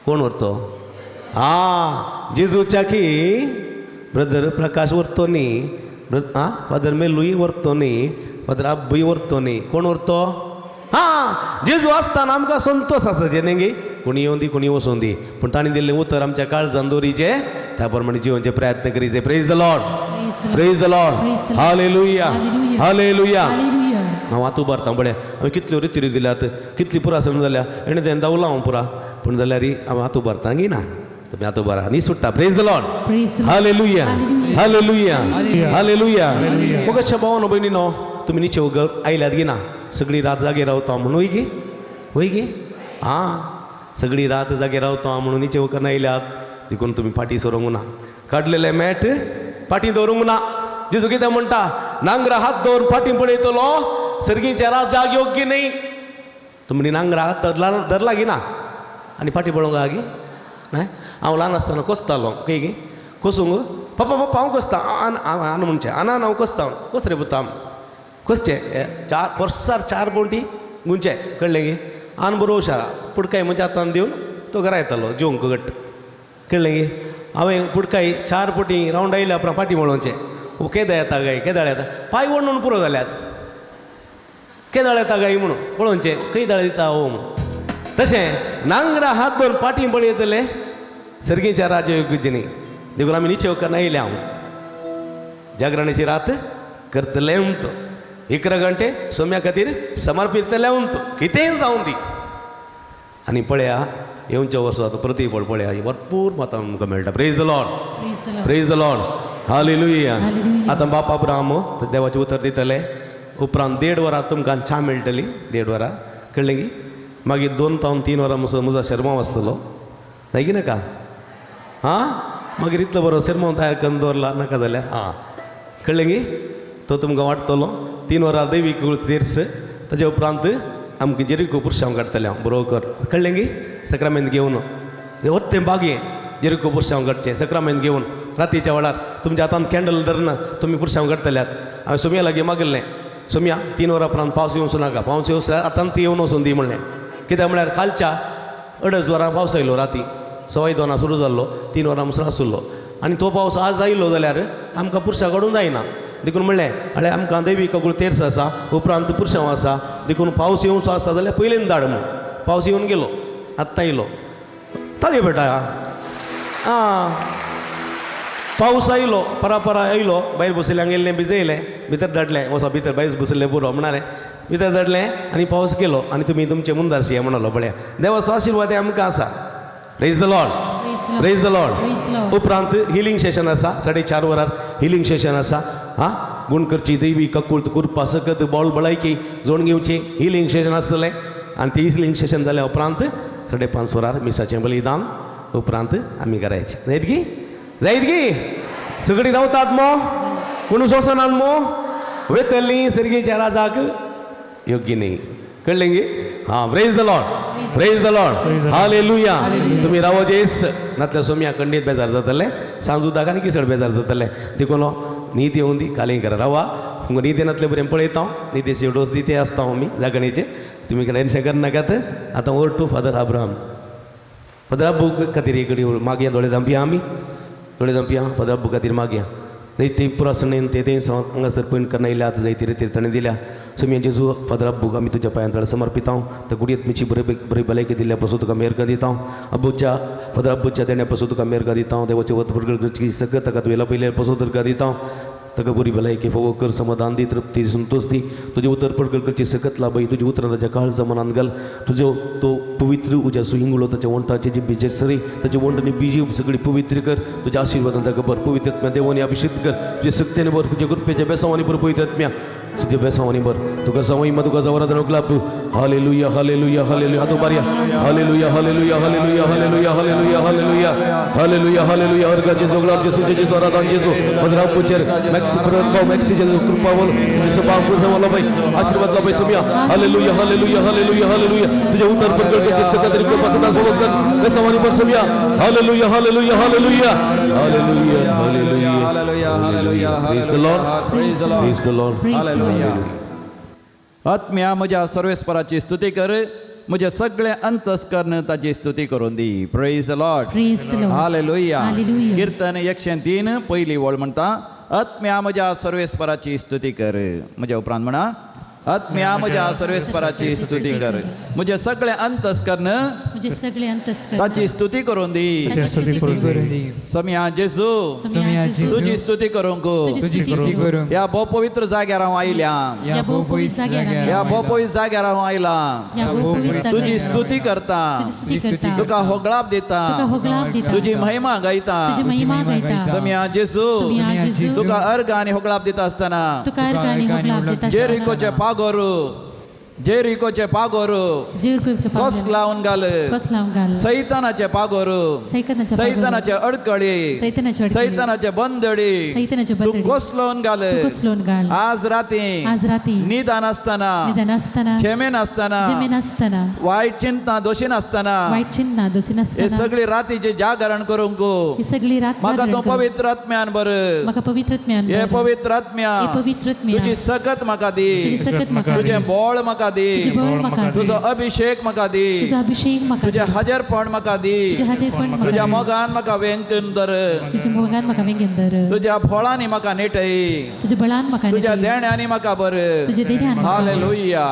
कोण व्हरतो? हां, जेजूच्या की ब्रदर प्रकाश व्हरतो न्ही, आं फादर मेलूय व्हरतो न्ही, फादर आब्बूय व्हरतो न्ही, कोण व्हरतो? हां, जेजू आसतना आमकां संतोश आसा जेणे गी कोणी येवन दी, कोणी वचोन दी, पूण ताणें दिल्लें उतर आमच्या काळजान दवरीचें, त्या प्रमाणे जिवनचे प्रयत्न करीचे. Praise the Lord, praise the Lord, hallelujah, hallelujah. हांव आतां उबारता पळय, हांवें कितल्यो रिती दिल्यात, कितली पुरा समज जाल्या, एणे तें दावलां हांव पुरा, पूण जाल्यार हांव आतां उबारता गी ना, तुमी आतां उबारा न्ही सुट्टा. Praise the Lord, hallelujah, hallelujah, hallelujah. मोगश्या भावानो भयणीनो, तुमी निचे आयल्यात गी ना, सगळी रात जागे रावता म्हणून वय गी, वय गी? आं, सगळी रात जागे रावता म्हणून निचे वखर आयल्यात, देखून तुमी फाटीं सरूंक ना, काडलेले मॅट फाटीं दवरूंक ना. जेजू कितें म्हणटा? नांगरा हात दवरून फाटीं पळयतलो सर्गीच्या राजाक योग्य न्ही. तुमी नांगरा हात धरला गी ना आनी फाटीं पळोवंक आहा गी? न्हय, हांव ल्हान आसतना कोसतालो खंय गी, कोसूंक पप्पा पप्पा हांव कोसता, आन म्हणचें आना हांव कोसता, कोस रे पुता कोसचें, चार वर्सार चार पवटी गुंचें, कळ्ळें गी? आन बरो हुशार पुडकाय म्हणजे हातान दिवन तो घरा येतालो जेवंक घट्ट, कळ्ळें गी? हांवें पुडकाय चार पटी रावंड आयल्या उपरांत फाटीं वळोवचें, ओ केदाळ येता गाय, केदाळ येता, पांय ओडून पुरो जाल्यात, केदाळ येता गाय म्हणून पळोवचें, खंय दिता हो म्हणून. तशें नांगरा हात दवरून फाटीं पळयतले सर्गीच्या राजयोग्य न्ही. देखून आमी निचे वखर आयल्या, हांव जागरणाची रात करतले म्हणतो, 11 घंटे सोम्या खातीर समर्पितले म्हणतो, कितेंय जावं दी. आनी पळया येवच्या वर्सा प्रतिफळ पळया भरपूर मतां आमकां मेळटा. Praise the Lord, praise the Lord, hallelujah. आतां बाप अब्राहम देवाचें उतर दितले, उपरांत 1.5 वरां तुमकां च्या मेळटली, 1.5 वरां, कळ्ळें गी? मागीर 2 तावन 3 वरां म्हजो शेरमांव आसतलो, जाय की नाका? हां, मागीर इतलो बरो शेरमांव तयार करून दवरला नाका जाल्यार, आं, कळ्ळें गी? तो तुमकां वाडटलो. 3 वरां दैवीक तीर्स, ताजे उपरांत आमकां जेरिको पुरशांव काडटलें हांव बरो कर, कळ्ळें गी? सक्रामेंत घेवन वत्तें बागें जेरिको पुरशांव काडचें, सक्रामेंत घेवन रातीच्या वेळार तुमच्या हातांत कॅन्डल धरून तुमी पुरशांव काडटल्यात. हांवें सोम्या लागीं मागिल्लें, सोम्या 3 वरां उपरांत पावस येवचो नाका, पावस येवचो आतां ती येवन वचून दी म्हणलें. कित्याक म्हळ्यार कालच्या 2.5 वरां पावस आयलो, राती 2:15 सुरू जाल्लो, 3 वरां मुसळ आसलो, आनी तो पावस आज आयलो जाल्यार आमकां पुरशां काडूंक जायना. देखून म्हणलें अळे आमकां देवी कगूळ तेर्स आसा, उपरांत पुरशांव आसा, देखून पावस येवचो आसा जाल्यार पयलीन धाड म्हूण. पावस येवन गेलो, आत्तां येयलो, ताळयो बेटा. आं, पावस आयलो, परा परा आयलो, भायर बशिल्ल्यांक येयलें भिजयलें, भितर धाडलें, वचा भितर भायर बशिल्लें पुरो म्हणालें, भितर धाडलें आनी पावस गेलो आनी तुमी तुमचे मुंदारशी म्हणलो. पळया देवाचो आशिर्वाद आमकां आसा. Praise the Lord, praise the Lord. उपरांत हिलींग सेशन आसा, 4:30 वरार हिलींग सेशन आसा. हां, गुण करची देवी ककुळत कुरपा सकत बोल बळायकी जोड घेवची हिलींग सेशन आसतलें. आनी ती हिलींग सेशन जाल्या उपरांत 5:30 वरार मिसाचें बलिदान, उपरांत आमी करायचें. जायत गी? जायत गी? सगळीं रावतात मो, कोण सोंसनात मो, वयतलीं सर्गीच्या राजाक योग्य न्ही, कळ्ळें गी? हां, praise the Lord, praise the Lord, hallelujah. तुमी रावो जेस नातल्या सोम्या खंडीत बेजार जातले, सांज उदक आनी किसळ बेजार जातले. देखून न्हीद येवन दी, कालें करा रावा, न्हीद येनातले बरें पळयता हांव, न्हिदेचे डोस दिते आसता हांव आमी जागणेचे, तुमी टेन्शन करनाकात. आतां over to father Abraham. Father Abbu खातीर एक घडी मागया, दोळे धांपया आमी, दोळे धांपया, फादर अब्बू खातीर मागया. जायते पुरासणेन ते तें हांगासर पयण करना येयल्या, आतां जायती रितीर ताणें दिल्या. सोम्या जेजू फादर अब्बूक आमी तुज्या पांयां तळ समर्पितांव, त्या गुडयेत मिची बरी बरी भलायकी दिल्या पसून तुका मेहरगां दितांव. अब्बूच्या फादर अब्बूच्या देण्या पसून तुका मेहरगां दितांव. देवाचे वत प्रगट सकत ताका तुवें लपयले पसून तुका दितांव. ताका बरी भलायकी फोवो कर, समाधान दी, तृप्ती संतोष दी. तुजें उतर पडगड करची सकत लाभय, तुजी उतरां ताच्या काळजा मनांत घाल. तुजो तो पवित्र उज्याचो इंगळो ताच्या वंठाचे जिबेचेर सरी, ताचे वंठ आनी बीजी सगळी पवित्र कर. तुज्या आशिर्वादान ताका भर, पवित्र आत्म्या देवानी अभिषेक कर. तुजे सक्तेन भर, तुज्या कृपेच्या बेसांवांनी भर पवित्र आत्म्या. तुझ्या बेसांवांनी बर तुका जावं इमा तुका जावं आराधना क्लाप. Hallelujah hallelujah hallelujah. हात उबारया. Hallelujah hallelujah hallelujah hallelujah hallelujah hallelujah hallelujah hallelujah. अर्घ जेजू गुलाब जेजू जेजू आराधन जेजू मदराव पुचेर मॅक्सी परत भाव मॅक्सी जेजू कृपा बोल जेजू भाव कृपा बोल भाई आशीर्वाद ला भाई समिया. Hallelujah hallelujah hallelujah hallelujah. तुझ्या उतर प्रगट कर जेसू का तरी कृपा सदा भोग कर बेसावानी बर समिया. Hallelujah hallelujah hallelujah hallelujah hallelujah hallelujah hallelujah. Praise the Lord. Praise the Lord. Praise the Lord. Hallelujah. आत्म्या म्हज्या सर्वेस्पराची स्तुती कर, म्हजें सगळें अंतस्कर्ण ताची स्तुती करून दी. Praise the Lord. Praise the Lord. Hallelujah. Hallelujah. कीर्तन 103 पयली वळ म्हणटा, आत्म्या म्हज्या सर्वेस्पराची स्तुती कर. म्हज्या उपरांत म्हणा, आत्म्या म्हज्या सर्वेस्पराची स्तुती कर, म्हजें सगळें अंतस्कर्ण ताची स्तुती करून दी. समिया जेजू तुजी स्तुती करूंक ह्या भोव पवित्र जाग्यार हांव आयल्या, ह्या भोव पवित्र जाग्यार हांव आयला, तुजी स्तुती करता, तुका होगळाप दिता, तुजी महिमा गायता. समिया जेजू तुका अर्घ आनी होगळाप दिता आसतना जेरिकोचे पागोर, जेरिकोचे पागोर कस लावन घाल, सैतानाचे पागोर, सैतानाचे अडकळी, सैतानाचे बंदडी तूं कस लावन घाल. आज राती निदान आसतना, झेमे नासतना, वायट चिंतना दोशी नासतना, हे सगळी रातीचे जागरण करूंक म्हाका तूं पवित्र आत्म्यान बर, हे पवित्र आत्म्या तुजी सकत म्हाका दी, तुजें बळ म्हाका दी, तुजो अभिषेक म्हाका दी, तुजें हाजेरपण म्हाका दी, तुज्या मोगान म्हाका वेंगून धर, तुज्या फळांनी म्हाका नेटय, तुज्या देण्यांनी म्हाका बर. हालेलुया.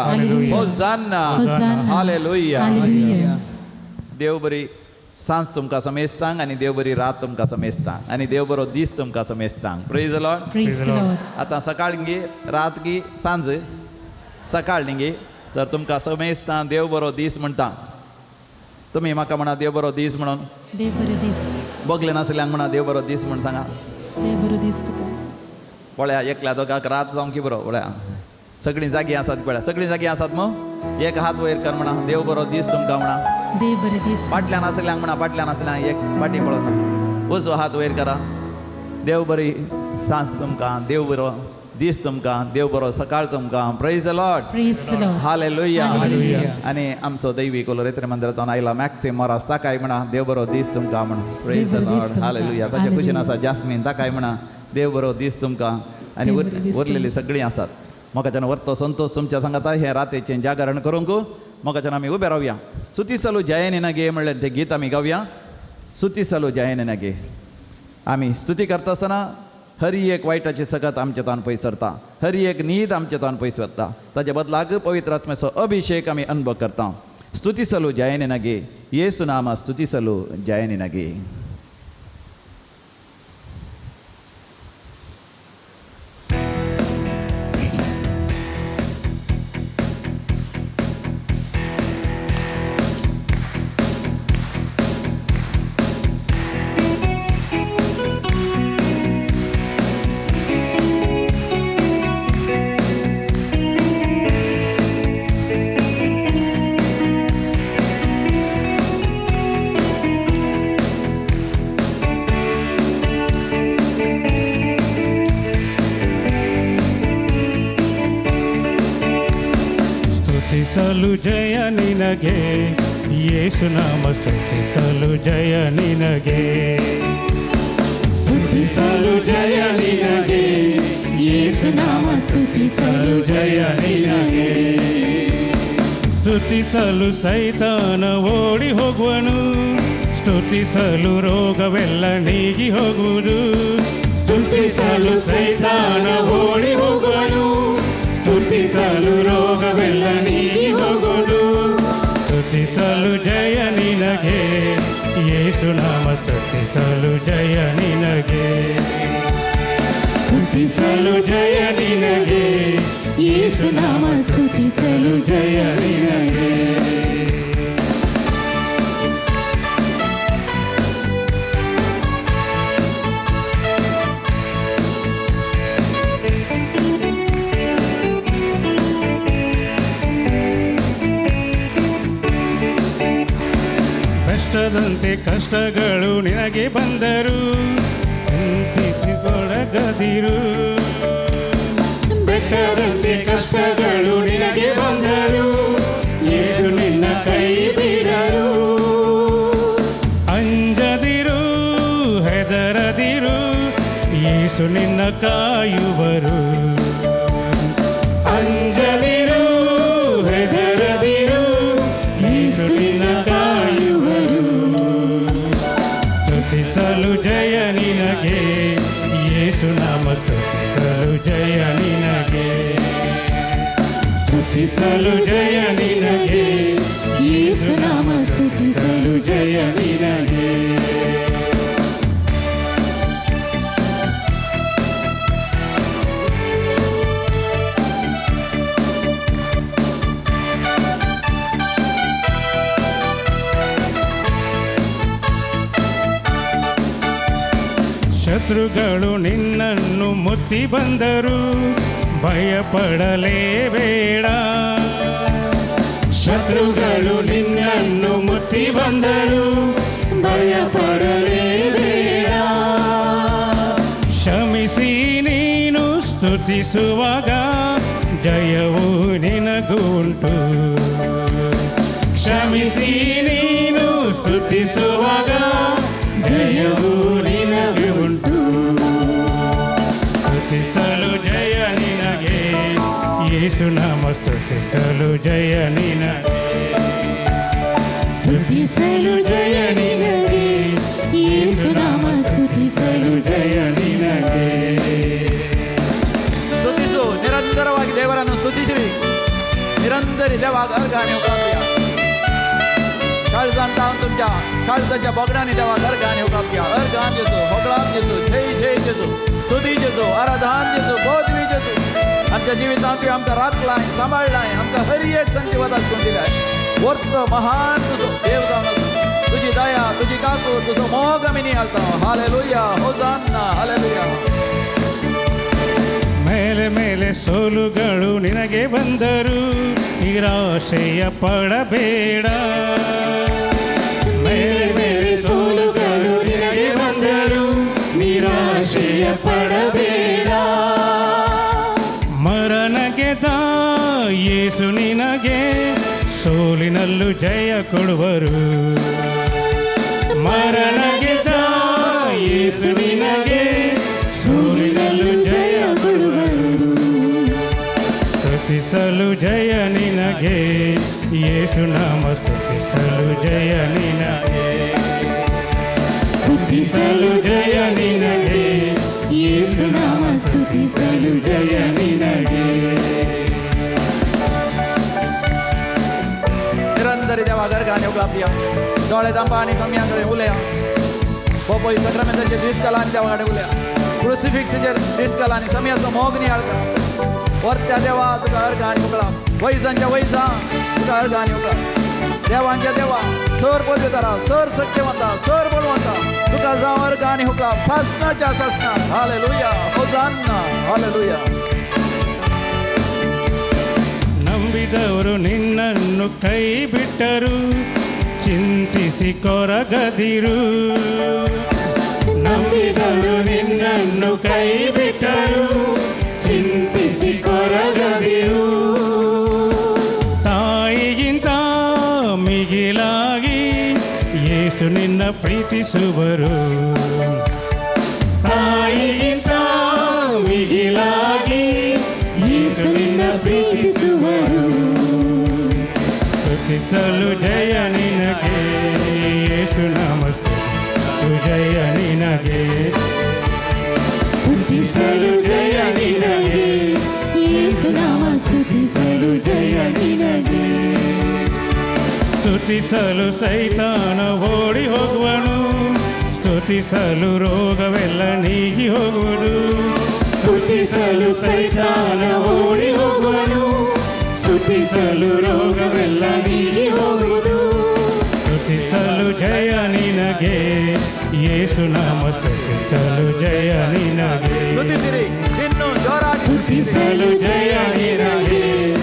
होजान्ना. हालेलुया. देव बरी सांज तुमकां समेस्तांक आनी देव बरी रात तुमकां समेस्तांक आनी देव बरो दीस तुमकां समेस्तांक. Praise the Lord. आतां सकाळ गी रात गी सांज सकाळ न्ही तर तुमकां समेस्तां देव बरो दीस म्हणटा. तुमी म्हाका म्हणा देव बरो दीस म्हणून. देव बरो दीस. बगले नासल्यांक म्हणा देव बरो दीस म्हूण सांगा. देव बरो दीस तुका. पळया एकल्या दोगाक रात जावंक बरो. पळया सगळीं जागी आसात, पळया सगळीं जागी आसात मग एक हात वयर कर म्हणा देव बरो दीस तुमकां म्हणा. देव बरो दीस. फाटल्यान आसल्यांक म्हणा, फाटल्यान आसल्यांक एक फाटीं पळोवता उजवो हात वयर करा. देव बरी सांज तुमकां, देव बरो दीस तुमकां, देव बरो सकाळ तुमकां. Praise the Lord. Praise the Lord. Hallelujah. आनी आमचो दैवी कोलोरेत्र मंदिरांतल्यान आयला मॅक्सिम मोरास ताकाय म्हणा देव बरो दीस तुमकां म्हणून. Praise the Lord. हालेलुया. ताच्या कुशीन आसा जास्मीन ताकाय म्हणा देव बरो दीस तुमकां. आनी उरलेली सगळीं आसात. म्हाकाच्यान वर्तो संतोष तुमच्या सांगाता हे रातीचें जागरण करूंक म्हाकाच्यान आमी उबे रावया. स्तुती सलू जय निना गे म्हणलें तें गीत आमी गावया. स्तुती सलू जय निना गे. आमी स्तुती करता आसतना हरी एक वायटाची सकत आमचे तान पयस सरता, हरी एक न्हीद आमचे तान पयस वता, ताजे बदलाक पवित्र आत्म्याचो अभिषेक आमी अनुभव करता. स्तुती सलू जय निना गे येसू नामा स्तुती सलू जय निना गे. ಸ್ತುತಿಸಲು ಜಯ ನಿನಗೆ ಯೇಸು ನಾಮ, ಸ್ತುತಿಸಲು ಜಯ ನಿನಗೆ, ಸ್ತುತಿಸಲು ಜಯ ನಿನಗೆ ಯೇಸು ನಾಮ, ಸ್ತುತಿಸಲು ಜಯ ನಿನಗೆ. ಸ್ತುತಿಸಲು ಸೈತಾನ ಓಡಿ ಹೋಗುವನು, ಸ್ತುತಿಸಲು ರೋಗವೆಲ್ಲ ನೀಗಿ ಹೋಗುವುದು. ಸ್ತುತಿಸಲು ಸೈತಾನ ಓಡಿ ಹೋಗುವನು, ಸ್ತುತಿಸಲು ರೋಗವೆಲ್ಲ ನೀಗಿ ಹೋಗುವುದು. ಸ್ತುತಿಸಲು ಜಯ ನಿನಗೆ ಯೇಸು ನಾಮ, ಸ್ತುತಿಸಲು ಜಯ ನಿನಗೆ, ಸ್ತುತಿಸಲು ಜಯ ನಿನಗೆ ಯೇಸು ನಾಮ, ಸ್ತುತಿಸಲು ಜಯ ನಿನಗೆ. ಬೆಟ್ಟದಂತೆ ಕಷ್ಟಗಳು ನಿನಗೆ ಬಂದರು ಚಿಂತಿಸಿಕೊಳಗದಿರು. ಬೆಟ್ಟದಂತೆ ಕಷ್ಟಗಳು ನಿನಗೆ ಬಂದರು ಯೇಸು ನಿನ್ನ ಕೈ ಬಿಡರು. ಅಂಜದಿರು ಹೆದರದಿರು ಯೇಸು ನಿನ್ನ ಕಾಯುವರು. ಅಂಜದಿರು ಹೆದರದಿರು ಯೇಸು ನಿನ್ನ ಕಾಯುವರು. ಸ್ತುತಿಸಲು ಜಯ ನಿನಗೆ ಯೇಸು ನಾಮ ಸ್ತುತಿಸಲು ಜಯ ನಿನಗೆ. ಸ್ತುತಿಸಲು ಜಯ ನಿನಗೆ ಯೇಸು ನಾಮ ಸ್ತುತಿಸಲು ಜಯ ನಿನಗೆ. ಶತ್ರುಗಳು ನಿನ್ನನ್ನು ಮುತ್ತಿ ಬಂದರು ಭಯಪಡಲೇಬೇಡ. ಶತ್ರುಗಳು ನಿನ್ನನ್ನು ಮುತ್ತಿ ಬಂದರು ಭಯಪಡಲೇಬೇಡ. ಕ್ಷಮಿಸಿ ನೀನು ಸ್ತುತಿಸುವಾಗ ಜಯವು ನಿನಗುಂಟು. ಕ್ಷಮಿಸಿ ನೀನು ಸ್ತುತಿಸುವಾಗ ಜಯವು ನಿನಗುಂಟು. ಸ್ತುತಿಸಲು ಜಯ ನಿನಗೆ ಯೇಸು ನಾಮ ಸ್ತುತಿಸಲು ಜಯ ನಿನಗೆ. ಸ್ತುತಿಸಲು ಜಯ ನಿನಗೆ ಯೇಸು ನಾಮ ಸ್ತುತಿಸಲು ಜಯ ನಿನಗೆ. ಸ್ತುತಿಸು, ನಿರಂತರವಾಗಿ ದೇವರನ್ನು ಸ್ತುತಿಸಿರಿ. निरंतर देवाक अर्घां येवकापया काळजान तावन तुमच्या काळजाच्या बोगडांनी देवाक अर्घां येवकापया. अर्घान जेसू, होगळान जेसू, जय जय जेसू, सुदी जेसू, आराधान जेसू, बोधवी जेसू. आमच्या जिवितांत तुवें आमकां राखलाय, सांबाळलाय, आमकां हर एक संजीवत आसून दिलाय. वर्त महान तुजो देव जावन आसा. तुजी दया, तुजी काकूट, तुजो मोग आमी नियाळता. Hallelujah, होजान्ना, hallelujah. ಮೇಲೆ ಮೇಲೆ ಸೋಲುಗಳು ನಿನಗೆ ಬಂದರು ನಿರಾಶೆಯ ಪಡಬೇಡ. ಮೇಲೆ ಮೇಲೆ ಸೋಲುಗಳು ನಿನಗೆ ಬಂದರು ನಿರಾಶೆಯ ಪಡಬೇಡ. ಮರಣ ಗೆದ್ದ ಯೇಸು ನಿನಗೆ ಸೋಲಿನಲ್ಲೂ ಜಯ ಕೊಡುವರು. ಮರಣ ಗೆದ್ದ ಯೇಸು ನಿನಗೆ ಸೋಲಿನಲ್ಲೂ ಜಯ ಕೊಡುವರು. ಸ್ತುತಿಸಲು ಜಯ ನಿನಗೆ ಯೇಸು ನಾಮ ಸ್ತುತಿಸಲು ಜಯ ನಿನಗೆ. ಸ್ತುತಿಸಲು ಜಯ ನಿನಗೆ ಯೇಸು ನಾಮ ಸ್ತುತಿಸಲು ಜಯ ನಿನಗೆ. निरंतर देवाक अर्घां येवकापया. दोळे दांपा आनी सम्या कडेन उलया. पोपोय सक्रमेंताचेर दीस घाला आनी देवा कडेन उलया. क्रुसिफिक्साचेर दीस घाला आनी सम्याचो मोग नियाळटा. वर्त्या देवा तुका अर्घां येवकळा. वैजांच्या वैजा तुका अर्घां येवकळा. देवांच्या देवा सर पदवीदारा, सर शक्तिवंता, सर बळवंता तुका जावं अर्घां येवकळा. सासनाच्या सासना. Hallelujah, होजान्ना, hallelujah. ನಂಬಿದವರು ನಿನ್ನನ್ನು ಕೈ ಬಿಟ್ಟರು ಚಿಂತಿಸಿ ಕೊರಗದಿರು. ನಂಬಿದವರು ನಿನ್ನನ್ನು ಕೈ ಬಿಟ್ಟರು ಚಿಂತಿಸಿ ಕೊರಗದಿರು. ತಾಯಿಗಿಂತ ಮಿಗಿಲಾಗಿ ಯೇಸು ನಿನ್ನ ಪ್ರೀತಿಸುವರು. ತಾಯಿಗಿಂತ ಮಿಗಿಲಾಗಿ ಯೇಸು ನಿನ್ನ ಪ್ರೀತಿಸುವರು. ಸ್ತುತಿಸಲು ಜಯ ನಿನಗೆ ಯೇಸು ನಾಮ ಸ್ತುತಿಸಲು ಜಯ ನಿನಗೆ. ಸ್ತುತಿಸಲು ಜಯ ನಿನಗೆ ಯೇಸು ನಾಮ ಸ್ತುತಿಸಲು ಜಯ ನಿನಗೆ. ಸ್ತುತಿಸಲು ಸೈತಾನ ಓಡಿ ಹೋಗುವನು, ಸ್ತುತಿಸಲು ರೋಗವೆಲ್ಲ ನೀಗಿ ಹೋಗುವುದು. ಸ್ತುತಿಸಲು ಸೈತಾನ ಓಡಿ ಹೋಗುವನು, ಸ್ತುತಿಸಲು ರೋಗವೆಲ್ಲ ನೀಗಿ ಹೋಗುವುದು. ಸ್ತುತಿಸಲು ಜಯ ನಿನಗೆ ಯೇಸು ನಾಮ ಸ್ತುತಿಸಲು ಜಯ ನಿನಗೆ. ಸ್ತುತಿಸಿರಿ ಇನ್ನು ಜೋರಾಗಿ. ಸ್ತುತಿಸಲು ಜಯ ನಿನಗೆ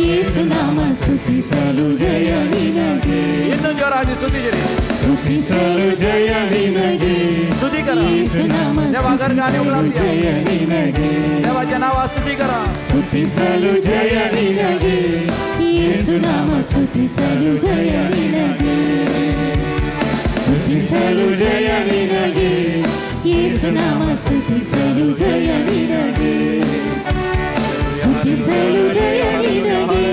ಯೇಸು ನಾಮ ಸ್ತುತಿಸಲು ಜಯ ನಿನಗೆ. ಇನ್ನೂ ಜೋರಾಗಿ ಸ್ತುತಿಸಿರಿ. ಸ್ತುತಿಸಲು ಜಯ ನಿನಗೆ. ಸ್ತುತಿ ಕರ. ಯೇಸುನಾಮ ಸ್ತುತಿಸಲು ಜಯ ನಿನಗೆ. ದೇವಾच्या नावा ಸ್ತುತಿ ಕರ. ಸ್ತುತಿಸಲು ಜಯ ನಿನಗೆ. ಯೇಸುನಾಮ ಸ್ತುತಿಸಲು ಜಯ ನಿನಗೆ. ಸ್ತುತಿಸಲು ಜಯ ನಿನಗೆ. ಯೇಸುನಾಮ ಸ್ತುತಿಸಲು ಜಯ ನಿನಗೆ. ಸ್ತುತಿಸಲು ಜಯ ನಿನಗೆ.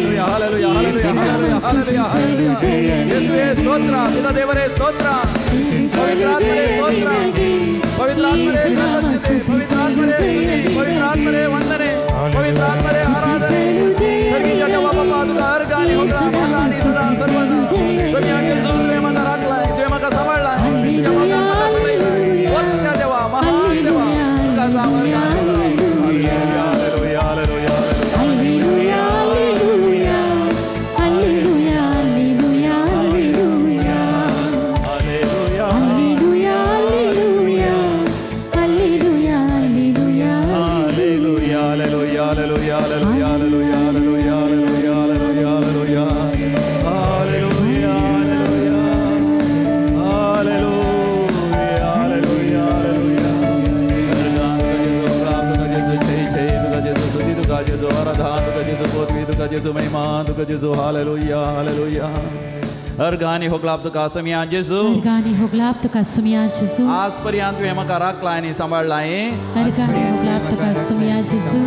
ಯೇಸುನಾಮ ಸ್ತುತಿಸಲು ಜಯ ನಿನಗೆ. ಸ್ತೋತ್ರ ಪಿತಾ ದೇವರೇ ಸ್ತೋತ್ರ. ಸ್ತುತಿಸಲು ಜಯ ನಿನಗೆ. ಪವಿತ್ರಾತ್ಮರೇ ಯೇಸುನಾಮ ಪವಿತ್ರಾತ್ಮರೇ ಸ್ತುತಿಸಲು ಜಯ ನಿನಗೆ. ಪವಿತ್ರಾತ್ಮರೇ ವಂದನೆ. ಪವಿತ್ರಾತ್ಮರೇ ಆರಾಧನೆ. ಸ್ತುತಿಸಲು ಜಯ ಸರ್ವೀಯ ದೇವ ಬಾಬಾ ತುका अर्घ आणि होगळा मोगा आणि सदा सर्वदा. दुनिया जेजू तुवें म्हाका राखलाय, तुवें म्हाका सांबाळ्ळाय, तुज्या मोगान म्हाका सजयलाय. वर्त्या देवा, महान देवा, तुका जावं अर्घ आणि होगळा. Hallelujah, hallelujah, hallelujah, hallelujah, hallelujah. Hallelujah, hallelujah, hallelujah, hallelujah. Hallelujah, hallelujah, hallelujah, hallelujah, hallelujah, hallelujah, hallelujah, hallelujah, hallelujah, hallelujah, hallelujah, hallelujah. Hallelujah, hallelujah. अर्घानी होगलाप तुका समिया जेजू. अर्गानी होगलाप तुका सुमिया जेजू. आज पर्यंत तुवें म्हाका राखलाय आनी सांबाळ्ळाय. अर्गानी होगलाप तुका सुमिया जेजू.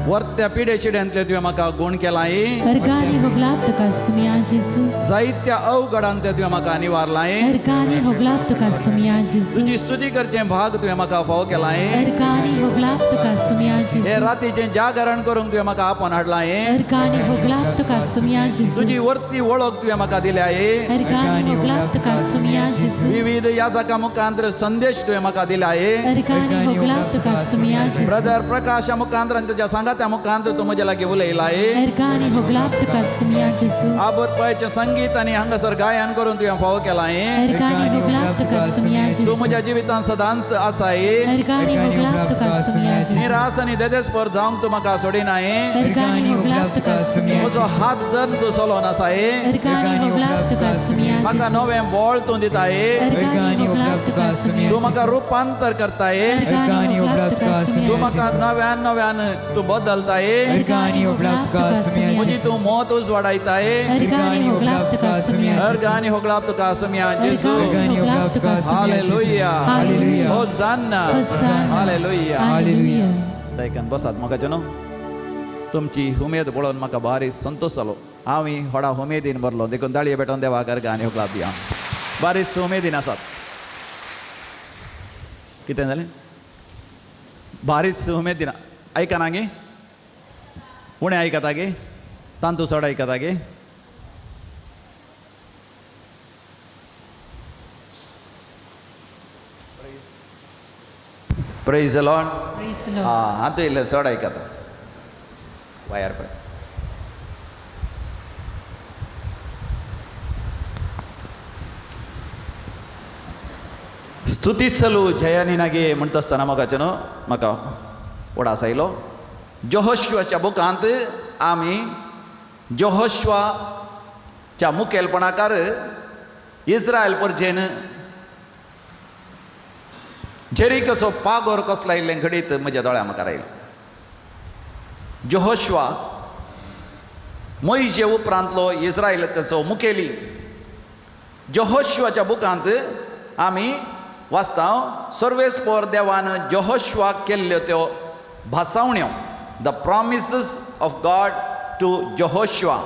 वर्त्या पिडे शिड्यांतले तुवें म्हाका गुण केलाय. अर्गानी होगलाप तुका सुमिया जेजू. जायत्या अवघडांतले तुवें म्हाका निवारलाय. अर्गानी होगलाप तुका सुमिया जेजू. तुजी स्तुती करचें भाग तुवें म्हाका फावो केलाय. अर्गानी होगलाप तुका सुमिया हे जेजू. रातीचें जागरण करूंक तुवें म्हाका आपोवन हाडलाय. अर्गानी होगलाप तुका सुमिया जेजू. तुजी वर्ती वळख तुवें म्हाका दिल्याय. अर्गानी होगलाप तुका सुमिया जेजू. विविध याजका मुखांतर संदेश तुवें म्हाका दिलाय. अर्गानी होगलाप तुका सुमिया जेजू. ब्रदर प्रकाशा मुखांतर आनी तुज्या सांगात्या मुखांतर तूं म्हज्या लागीं उलयलाय. अर्गानी होगलाप तुका सुमिया जेजू. आबर पळयचें संगीत आनी हांगासर गायन करून तुवें फावो केलाय. अर्गानी होगलाप तुका सुमिया तूं जेजू. म्हज्या जिवितांत सदांच आसाय. अर्गानी होगलाप तुका सुमिया जेजू. निरास आनी देदेस्पर जावंक तूं म्हाका सोडिनाय. अर्गानी होगलाप तुका सुमिया म्हजो जेजू. हात धरून तूं चलोन आसाय. अर्गानी होगलाप तुका सुमिया म्हाका जेजू. नवें बळ तूं दिताय. अर्गानी होगलाप तुका सुमिया तूं म्हाका जेजू. रुपांतर करताय. अर्गानी होगलाप तुका सुमिया तूं म्हाका जेजू. नव्यान नव्यान तूं बदलताय. अर्गानी होगलाप तुका सुमिया म्हजी जेजू. तूं मौत उजवाडायताय. अर्गानी होगलाप तुका सुमिया जेजू. अर्गानी होगलाप तुका सुमिया जेजू. अर्गानी होगलाप तुका सुमिया जेजू. हालेलुया. हालेलुया. होजान्ना. होजान्ना. हालेलुया. हालेलुया. दायकान बसात म्हाका जनो. तुमची उमेद पळोवन म्हाका भारी संतोश जालो. हांव व्हडा उमेदीन भरलो देखून दाळये पेटोवन देवाक अर्गानी होगलाप दिया. बारीच उमेदीन आसात. कितें जालें? बारीच उमेदीन आयकना गे? उणें आयकता गे? तांतू चड आयकता गे? Praise the Lord. Praise the Lord. आं आतां इल्लें चड आयकता वायर पळय. स्तुतिसलू जय निनगे म्हणटा आसतना म्हाका न्हू म्हाका उडास आयलो. जोहोशुआच्या बुकांत आमी जोहोशुआच्या मुखेलपणाकार इस्रायल परजेन जेरिकोचो पागोर कसलो आयिल्लें घडीत म्हज्या दोळ्या मुखार आयलें. जोहोशुआ मोयजे उपरांतलो इस्रायलाचो मुखेली. जोहोशुआच्या बुकांत आमी वाचता सर्वेस्पर देवान जोहोशुआक केल्ल्यो त्यो भासावण्यो. The promises of God to Joshua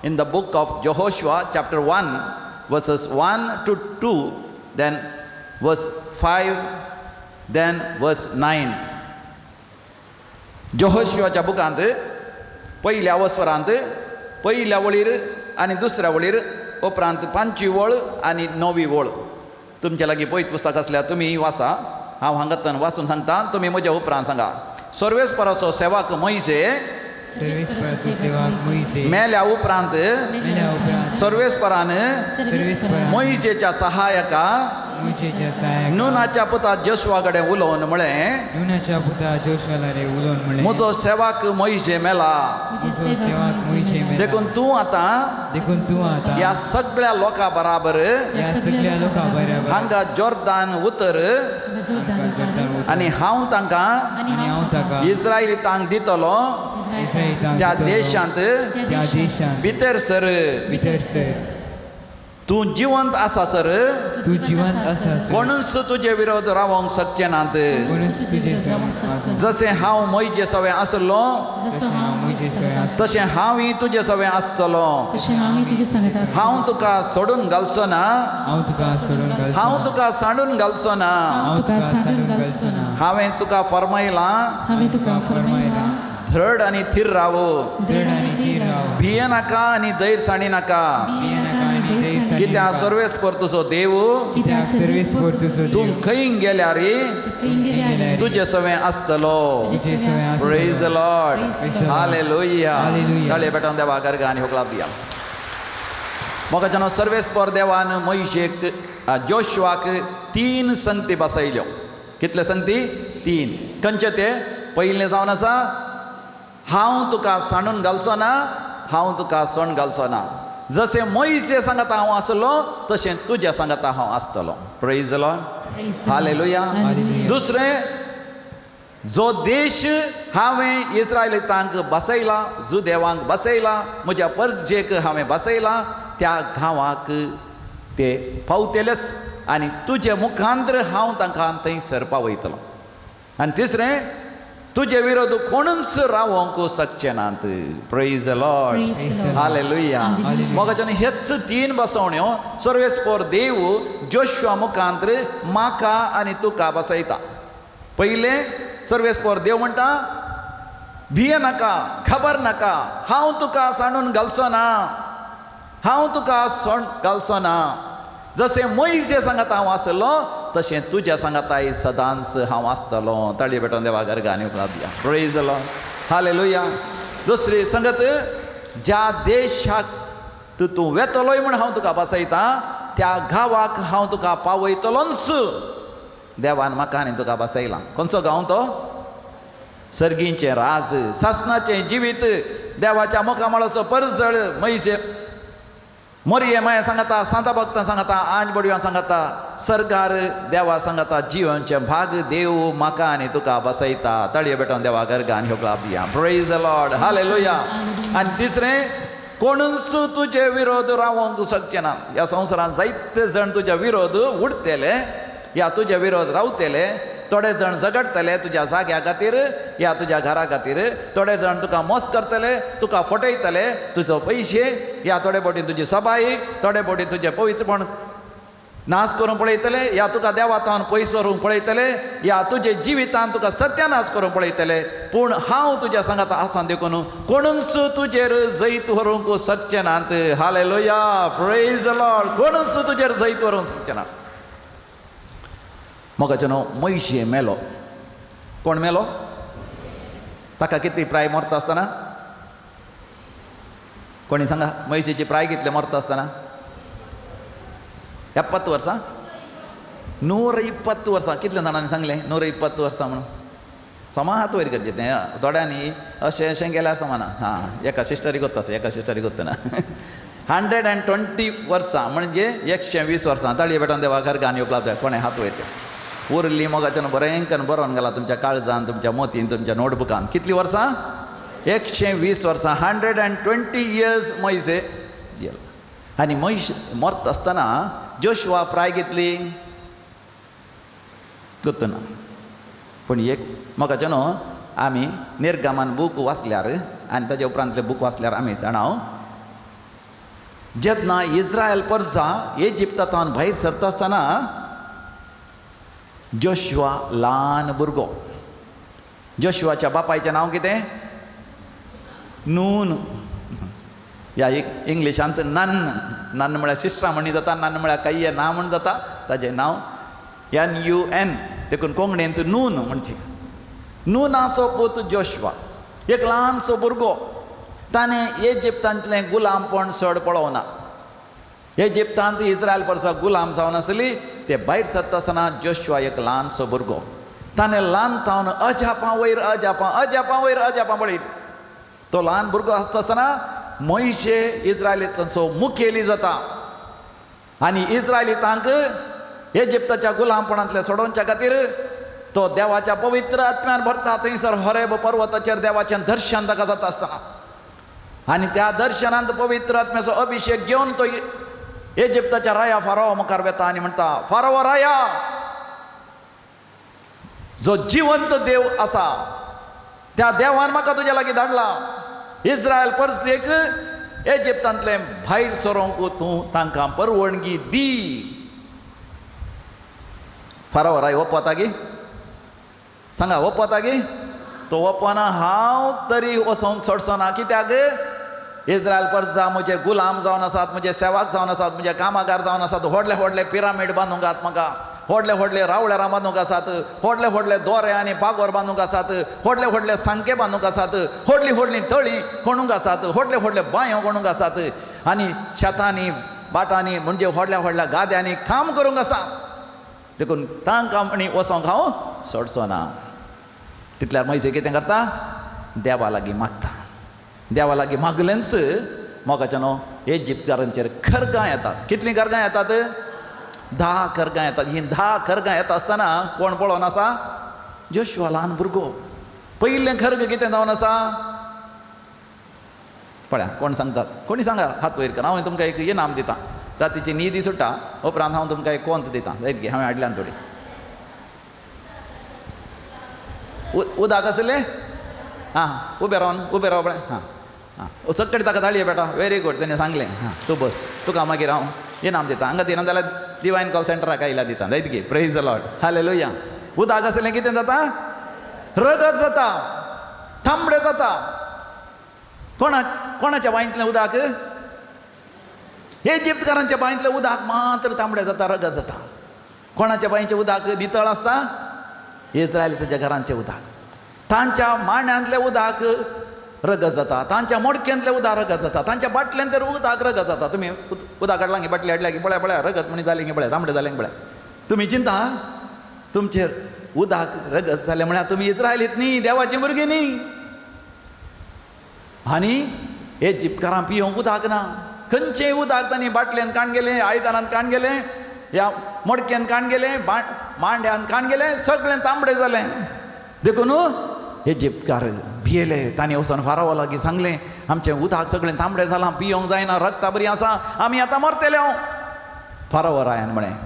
in the book of Joshua chapter 1 verses 1 to 2, then verse 5, then verse 9. जोहोशुआच्या बुकांत पयल्या वस्वरांत पयल्या वळीर आनी दुसऱ्या वळीर उपरांत पांचवी वळ आनी णवी वळ. तुमच्या लागीं पयत पुस्तक आसल्यार तुमी वाचा. हांव हांगांतल्यान वाचून सांगता, तुमी म्हज्या उपरांत सांगा. सर्वेस्पराचो सेवक मोयसे मेल्या उपरांत सर्वेस्परान मोयसेच्या सहायका नुनाच्या पुता जोशुआ कडेन उलोवन म्हळें, नुनाच्या पुता जोशुआ कडेन उलोवन म्हळें, म्हजो सेवक मोयजे मेला, देखून तूं आतां ह्या सगळ्या लोकां बराबर हांगा जोर्दान उतर आनी हांव तांकां इस्रायलितांक दितलो त्या देशांत भितर सर. तूं जिवंत आसा सर, कोणूच तुजे विरोध रावंक शकचे नात. जशें हांव मोयजे सवें आसलो तशें हांवूय तुजे सवें आसतलो. हांव तुका सोडून घालचो ना, हांव तुका सांडून घालचो ना. हांवें तुका फर्मायलां, धड आनी थीर राव, भिये नाका आनी धैर्य सांडी नाका. कित्याक सर्वेस्पर तुजो देव तूं खंय गेल्यार तुजे सवें आसतलो. Praise the Lord, hallelujah. ताळये पेटोवन देवा गर्गा आनी होकलाप दिया. मोगाच्यानो, सर्वेस्पर देवान मोयशेक जोशुआक 3 संगती बसयल्यो. कितले संगती? 3. खंयचे ते? पयलें जावन आसा, हांव तुका सांडून घालचो ना, हांव तुका सोण घालचो ना. जशें मोयजे सांगाता हांव आसलो तशें तुज्या सांगाता हांव आसतलो. Praise the Lord, hallelujah. दुसरें, जो देश हांवें इस्रायलितांक बसयला, जुदेवांक बसयला, म्हज्या परजेक हांवें बसयला, त्या गांवाक ते पावतलेच आनी तुजे मुखांतर हांव तांकां थंयसर पावयतलो. आनी तिसरें, तुजे विरोध कोणूच रावंक शकचे नात. Praise the Lord, hallelujah. मोगाच्यान हेच 3 बसवण्यो सर्वेस्पर देव जोशुआ मुखांतर म्हाका आनी तुका बसयता. पयलें, सर्वेस्पर देव म्हणटा, भिये नाका, खबर नाका, हांव तुका सांडून घालचो ना, हांव तुका सोण घालचो ना. जशें मोयजे सांगाता हांव आसलो तशें तुज्या सांगाताय सदांच हांव आसतलो. ताळये पेटोवन देवा गर्गा आनी उपरांत दिया. Praise the Lord, hallelujah. दुसरी संगत, ज्या देशाक तूं वेतलोय म्हूण हांव तुका बसयता त्या गांवाक हांव तुका पावयतलोच. देवान म्हाका आनी तुका बसयला. खंयचो गांव तो? सर्गीचें राज, सासणाचें जिवीत, देवाच्या मुखामळाचो परजळ. मोयजे मोरये माया सांगता, सांता भक्तां सांगता, आंज बडव्यां सांगता, सरकार देवा सांगता, जिवनचें भाग देव म्हाका आनी तुका बसयता. ताळये पेटोवन देवा गर्गा आनी होकलाप दिया. Praise the Lord, hallelujah. आनी तिसरें, कोणूच तुजे विरोध रावंक शकचे ना. ह्या संवसारांत जायते जाण तुज्या विरोध उडटले, या तुजे विरोध रावतले. थोडे जाण झगडटले तुज्या जाग्या खातीर या तुज्या घरा खातीर, थोडे जाण तुका मोस करतले, तुका फटयतले, तुजो पयशे या थोडे बोटी तुजी सबाई, थोडे बोटी तुजें पवित्रपण नाश करूंक पळयतले, या तुका देवातान पयस व्हरूंक पळयतले, या तुजे जिवितान तुका सत्यानाश करूंक पळयतले. पूण हांव तुज्या सांगाता आसा देखून कोणूच तुजेर जैत व्हरूंक शकचे नात. Hallelujah, praise the Lord. कोणूच तुजेर जैत व्हरूंक शकचे नात. मोगाच्यानो, मोयशे मेलो. कोण मेलो? ताका कितली प्राय मरता आसतना? कोणी सांगा, मोयशेची प्राय कितले मरता आसतना? 70 वर्सां, 120 वर्सां. कितल्या जाणांनी सांगलें 120 वर्सां म्हणून? समा हात वयर करचें तें. थोड्यांनी अशें अशें केल्यार समाना. हां, एका सिस्टरीक वता आसा, एका सिस्टरीक वतना 120 वर्सां म्हणजे 120 वर्सां. ताळये पेटोवन देवा घर गान येवप कोणें हात वयर उरली मोगाच्यान बरें करून बरोवन घाला तुमच्या काळजान, तुमच्या मोतीन, तुमच्या नोटबुकान. कितलीं वर्सां? 120 वर्सां. 120 इयर्स मोयसे जियेलो. आनी मोयश मरता आसतना जोशुआ प्राय कितली गुत्तना. पूण एक मोगाच्यान आमी निर्गमान बूक वाचल्यार आनी ताजे उपरांतले बूक वाचल्यार आमी जाणा, जेन्ना इस्रायल परजा इजिप्तांतल्यान भायर सरता आसतना जोशुआ ल्हान भुरगो. जोशुआच्या बापायचें नांव कितें? नून. ह्या इंग्लिशांत नन, नन म्हळ्यार सिस्टरां म्हणी जाता, नन म्हळ्यार कांय ना म्हण जाता. ताजें नांव NUN, देखून कोंकणींत नून म्हणचे. नूनाचो पूत जोशुआ, एक ल्हानसो भुरगो. ताणें इजिप्तांतलें गुलामपण चड पळोवना. इजिप्तांत इस्रायल परसा गुलाम जावन आसली. ते भायर सरता आसतना जोशुआ एक ल्हानसो भुरगो, ताणें ल्हान तावन अजापां वयर अजापां अजापां वयर अजापां पळयली. तो ल्हान भुरगो आसता आसतना मोयशे इस्रायलितांचो मुखेली जाता आनी इस्रायलितांक इजिप्ताच्या गुलामपणांतले सोडोवच्या खातीर तो देवाच्या पवित्र आत्म्यान भरता. थंयसर होरेब पर्वताचेर देवाचें दर्शन ताका जाता आसतना आनी त्या दर्शनांत पवित्र आत्म्याचो अभिशेक घेवन तो इजिप्ताच्या राया फारोवा मुखार वेता आनी म्हणटा, फारोवा राया, जो जिवंत देव आसा त्या देवान म्हाका तुज्या लागीं धाडला, इस्रायल परसेक इजिप्तांतलें भायर सरोंक तूं तांकां परवणगी दी. फारोवा राय वपता गी? सांगा, वपता गी? तो वपना, हांव तरी वचोंक सोडचो ना. कित्याक? इस्रायल परजा म्हजे गुलाम जावन आसात, म्हजे सेवाक जावन आसात, म्हजे कामागार जावन आसात, व्हडले व्हडले पिरामीड बांदूंक आसात म्हाका, व्हडले व्हडले रावळेरां बांदूंक आसात, व्हडले व्हडले दोरे आनी पागोर बांदूंक आसात, व्हडले व्हडले सांके बांदूंक आसात, व्हडली व्हडली तळीं खणूंक आसात, व्हडले व्हडले बांयो खणूंक आसात आनी शेतांनी भाटांनी म्हणजे व्हडल्या व्हडल्या गाद्यांनी काम करूंक आसा. देखून तांकां म्हणी वचोंक हांव सोडचो ना. तितल्यार म्हजे कितें करता? देवा लागीं मागता. देवा लागीं मागलेंच मोगाच्या न्हू इजिप्तकारांचेर खरगां येतात. कितलीं खरगां येतात? 10 खरगां येतात. हीं 10 खरगां येता आसतना कोण पळोवन आसा? जोशुआ ल्हान भुरगो. पयलें खर्ग कितें जावन आसा पळया, कोण सांगतात? कोणी सांगा, हात वयर कर. हांव तुमकां एक इनाम दितां. रातीची न्हीद सुट्टा उपरांत हांव तुमकां एक कोंत दितां. जायत गे, हांवें हाडल्यान थोडी. उदक आसलें? आं, उबें रावन, उबें राव पळय. हां हां, सकयल ताका ताळये बेटा. वेरी गूड, तेणें सांगलें. हां, तूं बस, तुका मागीर हांव इनाम दितां. हांगा दिना जाल्यार डिवायन कॉल सेंटराक आयल्या दितां. जायत गे. Praise the Lord, hallelujah. उदक आसलें कितें जाता? रगत जाता, तांबडें जाता. कोणाच्या बांयतलें उदक? इजिप्तकारांच्या बांयतलें उदक मात्र तांबडें जाता, रगत जाता. कोणाच्या बांयचें उदक नितळ आसता? इस्रायलीच्या घरांचें उदक. तांच्या मांड्यांतलें उदक रगत जाता, तांच्या मोडक्यांतलें उदक रगत जाता, तांच्या बाटल्यांतलें उदक रगत जाता. तुमी उदक हाडलां गे, बाटली हाडल्या गे, पळया पळया रगत म्हणी जालें गे, पळया तांबडें जालें पळया. तुमी चिंता, तुमचेर उदक रगत जालें म्हळ्यार तुमी इस्रायलीत न्ही, देवाचीं भुरगीं न्ही. आनी इजिप्तकारां पियोंक उदक ना. खंयचें उदक तांणी बाटल्यांत काण गेलें, आयदनांत काण गेलें, ह्या मडक्यांत काण गेलें, मांड्यांत काण गेलें, सगळें तांबडें जालें. देखून इजिप्तकार भियेले. तांणी वचून फारावा लागीं सांगलें, आमचें उदक सगळें तांबडें जालां, पियोंक जायना, रगता बरी आसा, आमी आतां मरतले. हांव फारावा रायान म्हळें,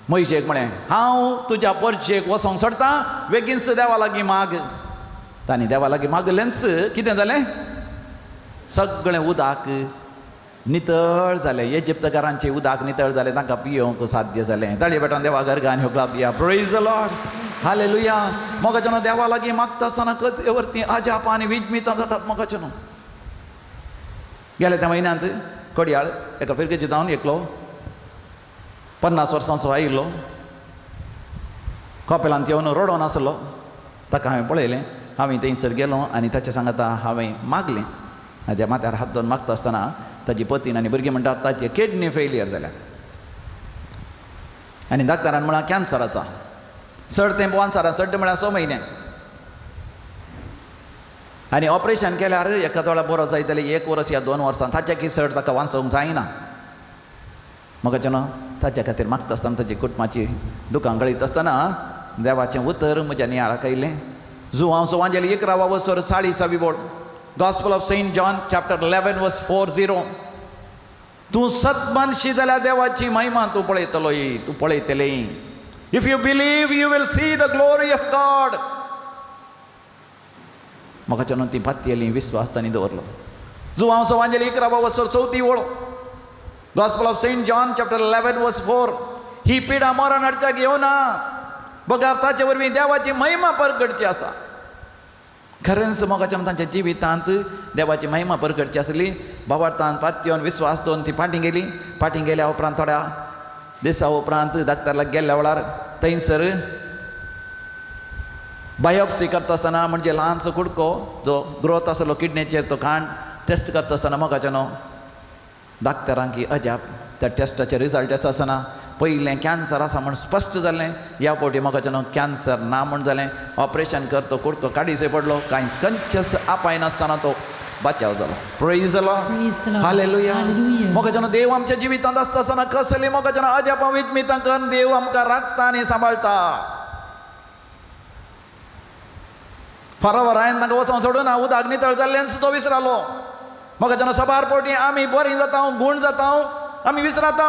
मोयशेक म्हळें, हांव तुज्या परचेक वचोंक सोडटां, बेगीनच देवा लागीं माग. तांणी देवा लागीं मागलेंच, कितें जालें? सगळें उदक नितळ जालें. इजिप्तकारांचें उदक नितळ जालें, तांकां पियोवंक साध्य जालें. ताळये बेटान देवा गर्गान ह्यो क्लाप दिया. Praise the Lord, hallelujah. मोगाच्यानो देवा लागीं मागता आसतना वरती अजापां आनी विजमितां जातात. मोगाच्यानो गेल्या त्या म्हयन्यांत कोडयाळ एका फिरकेची जावन एकलो 50 वर्सांचो आयिल्लो, कपेलांत येवन रडोन आसलो. ताका हांवें पळयलें. हांवें थंयसर गेलो आनी ताच्या सांगाता हांवें मागलें. ताज्या माथ्यार हात दवरून मागता आसतना ताजी पतीन आनी भुरगीं म्हणटात ताचे किडनी फेलियर जाल्या आनी डाक्टरान म्हळां कॅन्सर आसा. चड तेंप वांसार, चड म्हळ्यार 6 म्हयने. आनी ऑपरेशन केल्यार एका वेळार बरो जायतले 1 वर्स या 2 वर्सां, ताच्या की चड ताका वांचोवंक जायना. म्हाका न्हू ताच्या खातीर मागता आसतना ताची कुटुंबाची दुकां गळीत आसतना देवाचें उतर म्हज्या नियाळाक आयलें. जुवांव सुवांजेली 11 वसर 40वी बोड, Gospel of Saint John chapter 11 verse 40. तूं सतमानशी जाल्यार देवाची महिमा तूं पळयतलोय, तूं पळयतलें. If you believe you will see the glory of God. म्हाका न्हू ती पातयेली विस्वास तांणी दवरलो. जुवांव सुवांजेली 11 वसर 4 वळ, Gospel of Saint John chapter 11 verse 4. ही पिडा मरण हाडच्याक येवना, बगर ताचे वरवीं देवाची महिमा परगटची आसा. खरेंच मोगाच्या तांच्या जिवितांत देवाची महिमा परगटची आसली. बाबार्थान पातयेवन विस्वास दवरून ती फाटीं गेली. फाटीं गेल्या उपरांत थोड्या दिसा उपरांत डाक्टराक गेल्ल्या वेळार थंयसर बायोप्सी करता आसतना म्हणजे ल्हानसो कुडको जो ग्रोथ आसलो किडनेचेर तो काण टेस्ट करता आसतना मोगाच्या न्हू डाक्टरांक अजाप. त्या टेस्टाचे रिजल्ट येता आसतना पयलें कॅन्सर आसा म्हण स्पश्ट जालें. ह्या फावटी मोगाच्यानो कॅन्सर ना म्हण जालें. ऑपरेशन करतो कुडको काडीसय पडलो, कांय खंयचेच आपायनासतना तो बचाव जालो. Praise the Lord, hallelujah. मोगाच्यानो देव आमच्या जिवितांत आसता आसतना कसली मोगाच्यानो अजापां विज्मितां करून देव आमकां राखता आनी सांबाळटा. फारावर रायन तांकां वचोन सोडून ना, उदक नितळ जाल्ल्यान सुद्दां विसरालो. मोगाच्यानो सबार फावटी आमी बरीं जाता, गूण जाता, आमी विसराता.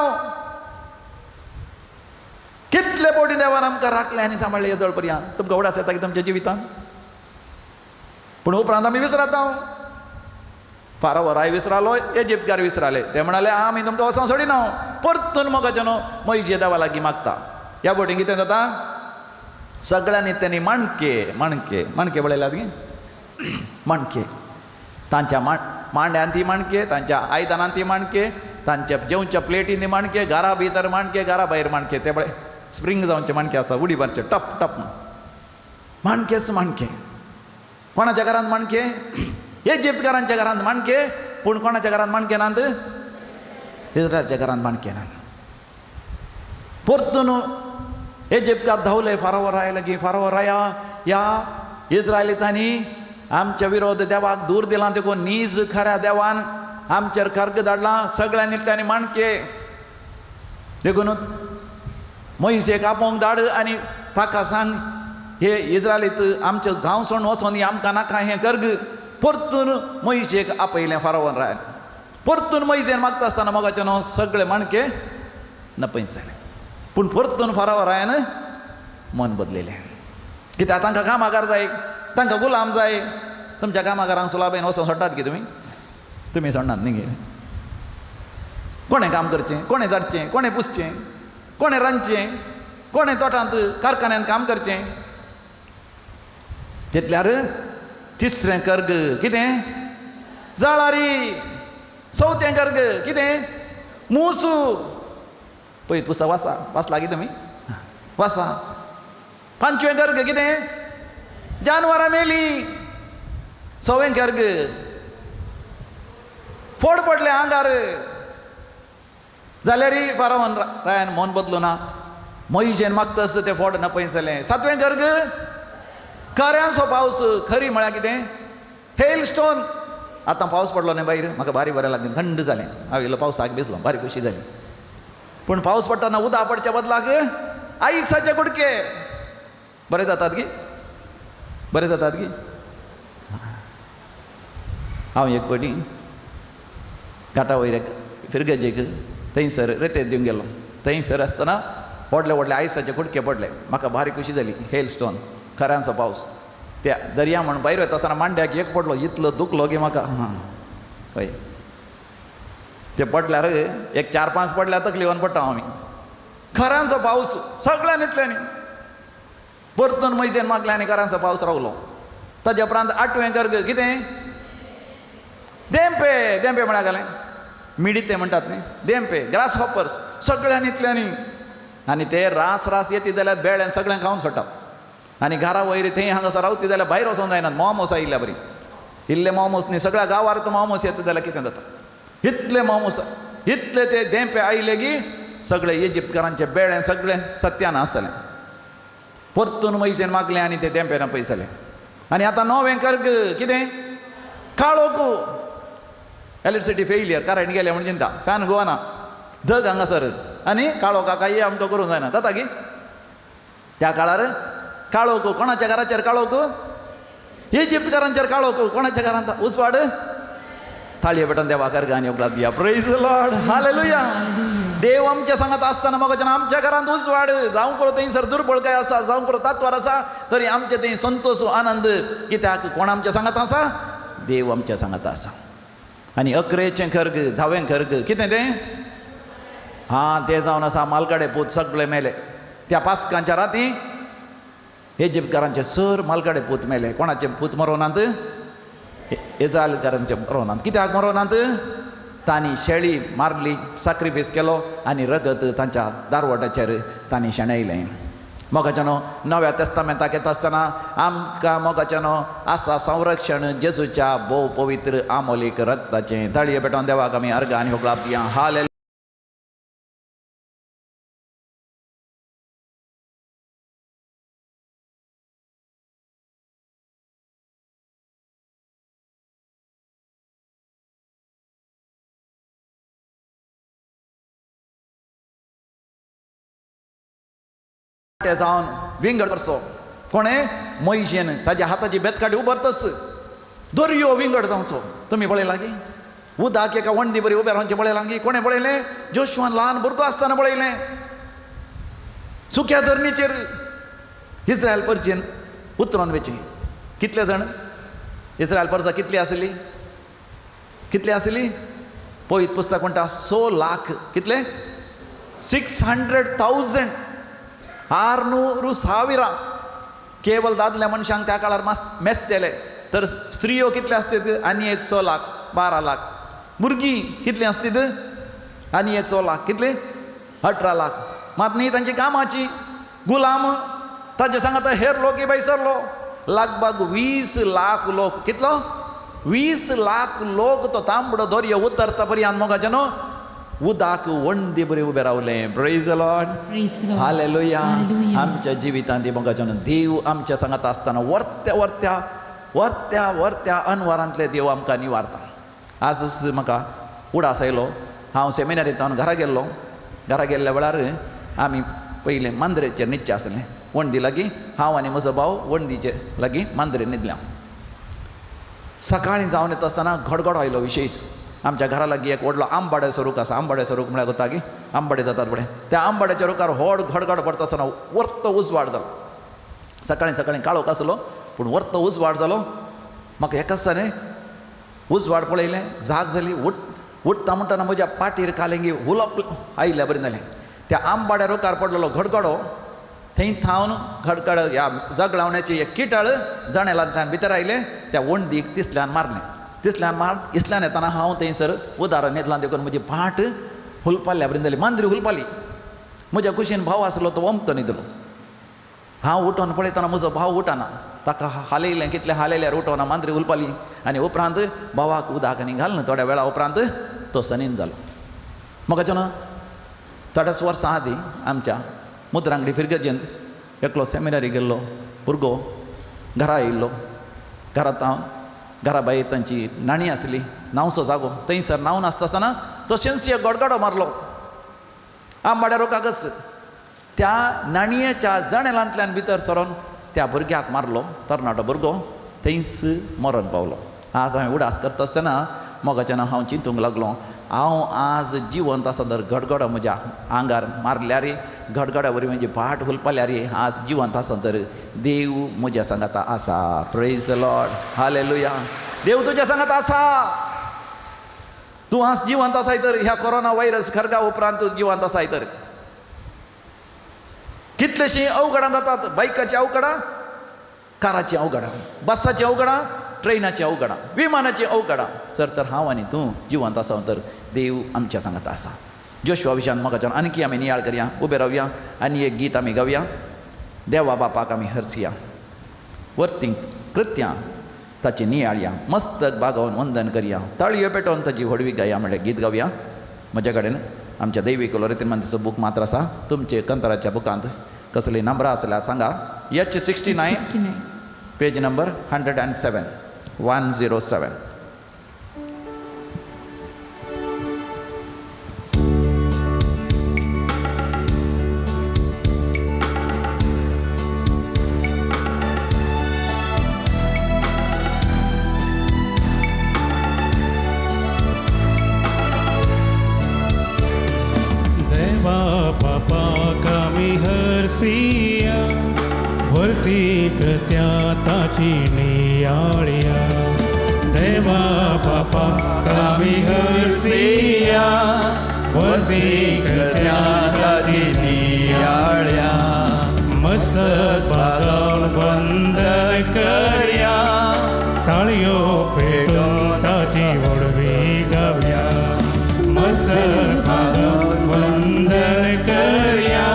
कितले फावटी देवान आमकां राखले आनी सांबाळ्ळे येदोळ पर्यंत. तुमकां उडास येता की तुमच्या जिवितांत, पूण उपरांत आमी विसराता. फारावर राय विसरालो, इजिप्तकार विसराले. ते म्हणाले आमी तुमकां वचोन सोडिना. परतून मोगाच्यानो मोयजे देवा लागीं मागता. ह्या फावटी कितें जाता, सगळ्यांनी त्यांनी माणके माणके माणके पळयल्यात गी, माणके तांच्या मांड्यान ती माणके, तांच्या आयदनान ती माणके, तांच्या जेवच्या प्लेटीन ती माणके, घरा भितर माणके, घरा भायर माणके. ते पळय स्प्रींग जावचे माणके आसता, उडी मारचे टप टप माणकेच माणके. कोणाच्या घरांत माणके? इजिप्तकारांच्या घरांत माणके. पूण कोणाच्या घरांत माणके नात? इस्रायलच्या घरांत माणके नात. परतून इजिप्तकार धांवले फारावर राय लागीं. फारावर राया, ह्या इस्रायलितांनी आमच्या विरोध देवाक दूर दिला देखून नीज खऱ्या देवान आमचेर खर्ग धाडला. सगळ्यांनी तांणी माणके. देखून मोयसेक आपोवंक धाड आनी ताका सांग हे इस्रायलीत आमचे गांव सोडून वचोन आमकां नाका हें कर्ग. परतून मोयसेक आपयलें फारावर रायान. परतून मोयसेन मागता आसतना मोगाचें न्हू सगळे माणके नपयस जाले. पूण परतून फारावर रायान मन बदलिलें. कित्याक तांकां कामागार जाय, तांकां गुलाम जाय. तुमच्या कामागारांक सुलाबेन वचोन सोडटात की तुमी? तुमी सोडनात न्ही गे. कोणें काम करचें, कोणें झाडचें, कोणें पुसचें, कोणें रांदचें, कोणें तोटांत कारखान्यांत काम करचें. तितल्यार तिसरें कर्ग कितें? जळारी. चवथें कर्ग कितें? मुसू. पळय पुस्तक वाचा, वाचला की तुमी? वाचा. पांचवें कर्ग कितें? जानवरां मेली. सवें कर्ग फोड पडले आंगार. जाल्यार फारावन रायान मन बदलू ना. मोयजेन मागतास ते फोड नपयस जालें. सातवें कर्ग खऱ्यांचो पावस. खरी म्हळ्यार कितें? हेल स्टोन. आतां पावस पडलो न्ही भायर, म्हाका भारी बरें लागलें, थंड जालें. हांव इल्लो पावसाक भिजलो, भारी खोशी जाली. पूण पावस पडटना उदक पडच्या बदलाक आयसाचे कुडके. बरें जातात की? बरें जातात की? हांव एक पटी घाटा वयर एक फिरगजेक थंयसर रेतेत दिवंक गेलो. थंयसर आसतना व्हडले व्हडले आयसाचे कुडके पडले. म्हाका भारी खोशी जाली. हेल स्टोन, खऱ्यांचो पावस. त्या दर्या म्हण भायर वता आसतना मांड्याक एक पडलो, इतलो दुखलो की म्हाका. हय, ते पडल्यार एक 4-5 पडल्यार तकली येवन पडटा आमी. खऱ्यांचो पावस सगळ्यान इतल्यांनी. परतून म्हयजेन मागलें आनी खऱ्यांचो पावस रावलो. ताज्या उपरांत आठवें कर्ग कितें? देंपे. देंपे म्हळ्यार घालें मिडिते म्हणटात न्ही, देंपे, ग्रास हॉपर्स सगळ्यान इतल्यांनी. आनी ते रास रास येती जाल्यार बेळ्यान सगळ्यांक खावन सोडटा. आनी घरा वयर थंय हांगासर रावती जाल्यार भायर वचोंक जायना. मोमोस आयिल्ल्या बरी, इल्ले मोमोस न्ही, सगळ्या गांवार तो मोमोस येता जाल्यार कितें जाता? इतले मोमोस, इतले ते देंपे आयले की सगळे इजिप्तकारांचे बेळे सगळे सत्यान आसले. परतून मोयजेन मागलें आनी ते देंपे नपयस जाले. आनी आतां नवें कर्ग कितें? काळोख. इलेक्ट्रिसिटी फेलियर, करंट गेलें म्हण चिंता, फॅन घुंवना, धग हांगासर आनी काळोख कांय आमकां करूंक जायना. जाता की त्या काळार काळोख. कोणाच्या घराचेर काळोख? इजिप्तकारांचेर काळोख. कोणाच्या घरांत उजवाड? ताळये पेटोवन देवा कर्ग आनी उगडास दिया. Praise the Lord, hallelujah. देव आमच्या सांगात आसतना मोगाच्यान आमच्या घरांत उजवाड. जावं पुरो थंयसर दुर्बळकाय आसा, जावं पुरो तात्वार आसा, तरी आमचे थंय संतोष आनंद. कित्याक? कोण आमच्या सांगात आसा? देव आमच्या सांगात आसा. आनी अकरेचें खर्ग, धावें खर्ग कितें तें? हां, तें जावन आसा मालकाडे पूत सगळे मेले. त्या पास्कांच्या राती इजिप्तकारांचे सर मालकाडे पूत मेले. कोणाचे पूत मरोनात? इस्रायलकारांचे मरोनात. कित्याक मरोनात? तांणी शेळी मारली, साक्रिफायस केलो आनी रगत तांच्या दारवटाचेर तांणी शेणयलें. मोगाच्यानो नव्या तेस्तामेंताक येता आसतना आमकां मोगाच्यानो आसा संरक्षण जेजूच्या भोव पवित्र आमोलीक रक्ताचें. ताळये पेटोवन देवाक आमी अर्घ आनी होगळाप दिया. हालेलुया. वांटे जावन विंगड करचो. कोणें? मोयजेन ताज्या हाताची बेतकाटी उबरतच दर्यो विंगड जावचो. तुमी पळयलां की उदक एका वण्टी बरी उबें रावचें पळयलां की? कोणें पळयलें? जोशुआन ल्हान भुरगो आसतना पळयलें. सुक्या धरणीचेर इस्रायल परजेन उतरोन वेचें. कितले जाण इस्रायल परजा कितली आसली? कितली आसली? पवित्र पुस्तक म्हणटा 6 लाख. कितले? 600,000. 600,000 केवल दादल्या मनशांक त्या काळार मेजतले. तर स्त्रियो कितले आसतात? आनी एक 6 लाख, 12 लाख. भुरगीं कितलीं आसतीत? आनी एक 6 लाख. कितले? 18 लाख. मात न्ही तांची कामाची गुलाम ताजे सांगात हेर लोक बाय सरलो लगभग 20 लाख लोक. कितलो? 20 लाख लोक तो तांबडो दर्यो उतरता पर्यंत मोगाचे न्हू उदक वण्टी बरी उबें रावलें. Praise the Lord, hallelujah. आमच्या जिवितांत मोगाचे न्हू देव आमच्या सांगात आसतना वर्त्या वर्त्या वर्त्या वर्त्या अनवारांतले देव आमकां निवारता. आजच म्हाका उडास आयलो. हांव सेमिनारींत घरा गेल्लो. घरा गेल्ल्या वेळार आमी पयलें मांद्रेचेर न्हिदचें आसलें. वण्टी लागीं हांव आनी म्हजो भाव वण्टीचे लागीं मांद्रेर न्हिदल्या. सकाळीं जावन येता आसतना घडघडो आयलो विशेश. आमच्या घरा लागीं एक व्हडलो आंबाड्याचो रूख आसा. आंबाड्याचो रूख म्हळ्यार कोता की आंबाडे जातात पळय, त्या आंबाड्याच्या रुखार व्हड घडघड पडटा आसतना वर्तो उजवाड जालो. सकाळीं सकाळीं काळोख आसलो पूण वर्तो उजवाड जालो. म्हाका एकाच न्ही उजवाड पळयलें, जाग जाली. उठता म्हणटना म्हज्या पाटीर कालेंगी हुलप आयिल्ल्या बरें जालें. त्या आंबाड्या रुखार पडलेलो घडघडो थंय थावन घडघड ह्या जगडावण्याची एक किटाळ जाणेलांतल्यान भितर आयलें. त्या वण्टीक तिसल्यान मारलें. तिसल्यान मार इसल्यान येतना हांव थंयसर उदाहरण न्हिदलां देखून म्हजी फाट हुलपाल्ल्या बरें जाली. मांद्री हुलपाली. म्हज्या कुशीन भाव आसलो तो वमतो न्हिदलो. हांव उठोन पळयतना म्हजो भाव उठना. ताका हालयलें, कितलें हालयल्यार उठोना, मांद्री हुलपाली. आनी उपरांत भावाक उदक आनी घालना. थोड्या वेळा उपरांत तो सनीन जालो. म्हाका न्हू थोड्याच वर्सां आदीं आमच्या मुद्रांगडी फिरगजेंत एकलो सेमिनारी गेल्लो भुरगो घरा आयिल्लो. घरांत हांव घरा भायर तांची न्हाणी आसली, न्हांवचो जागो. थंयसर न्हांवन आसता आसतना तशेंच एक गडगडो मारलो आंबाड्या रोखाकच. त्या न्हाणयेच्या जनेलांतल्यान भितर सरोन त्या भुरग्याक मारलो. तरणाटो भुरगो थंयच मरण पावलो. आज हांवें उडास करता आसतना मोगाच्यान हांव चिंतूंक लागलो, हांव आज जिवंत आसा तर गडगडो म्हज्या आंगार मारल्यार, गडगड्या वरवीं म्हजी फाट हुलपाल्यार आज जिवंत आसा तर देव म्हज्या सांगाता आसा. Praise the Lord, hallelujah. देव तुज्या सांगात आसा. तूं आज जिवंत आसाय तर ह्या कोरोना व्हायरस खरगा उपरांत तूं जिवंत आसाय तर कितलेशीं अवघडां जातात. बायकाची अवघडां, काराची अवघडां, बसाची अवघडां, ट्रेनाची अवघडां, विमानाची अवघडां. सर तर हांव आनी तूं जिवंत आसा तर देव आमच्या सांगात आसा. जोशुआ विशयान मोगाच्यान आणखी आमी नियाळ करया, उबे रावया आनी एक गीत आमी गावया. देवा बापाक आमी हरसया, वर्तीं कृत्यां ताची नियाळया, मस्तक बागोवन वंदन करया, ताळयो पेटोवन ताची व्हडवी गाया म्हणल्यार गीत गावया. म्हज्या कडेन आमच्या दैवीक लोरेतीन मांदीचो बूक मात्र आसा. तुमचे कंतराच्या बुकांत कसली नंबरां आसल्यार सांगा. H 69 page number 107 107. देवा बापाक आमी हरसिया, भरती कृत्या ताची नियाळया. देवा बापाक आमी हरसिया, भरती कृत्या ताची नियाळया. मस्तक बागोवन वंदन करया, ताळयो पेटोवन ताची व्हडवी गावया. मस्तक बागोवन वंदन करया,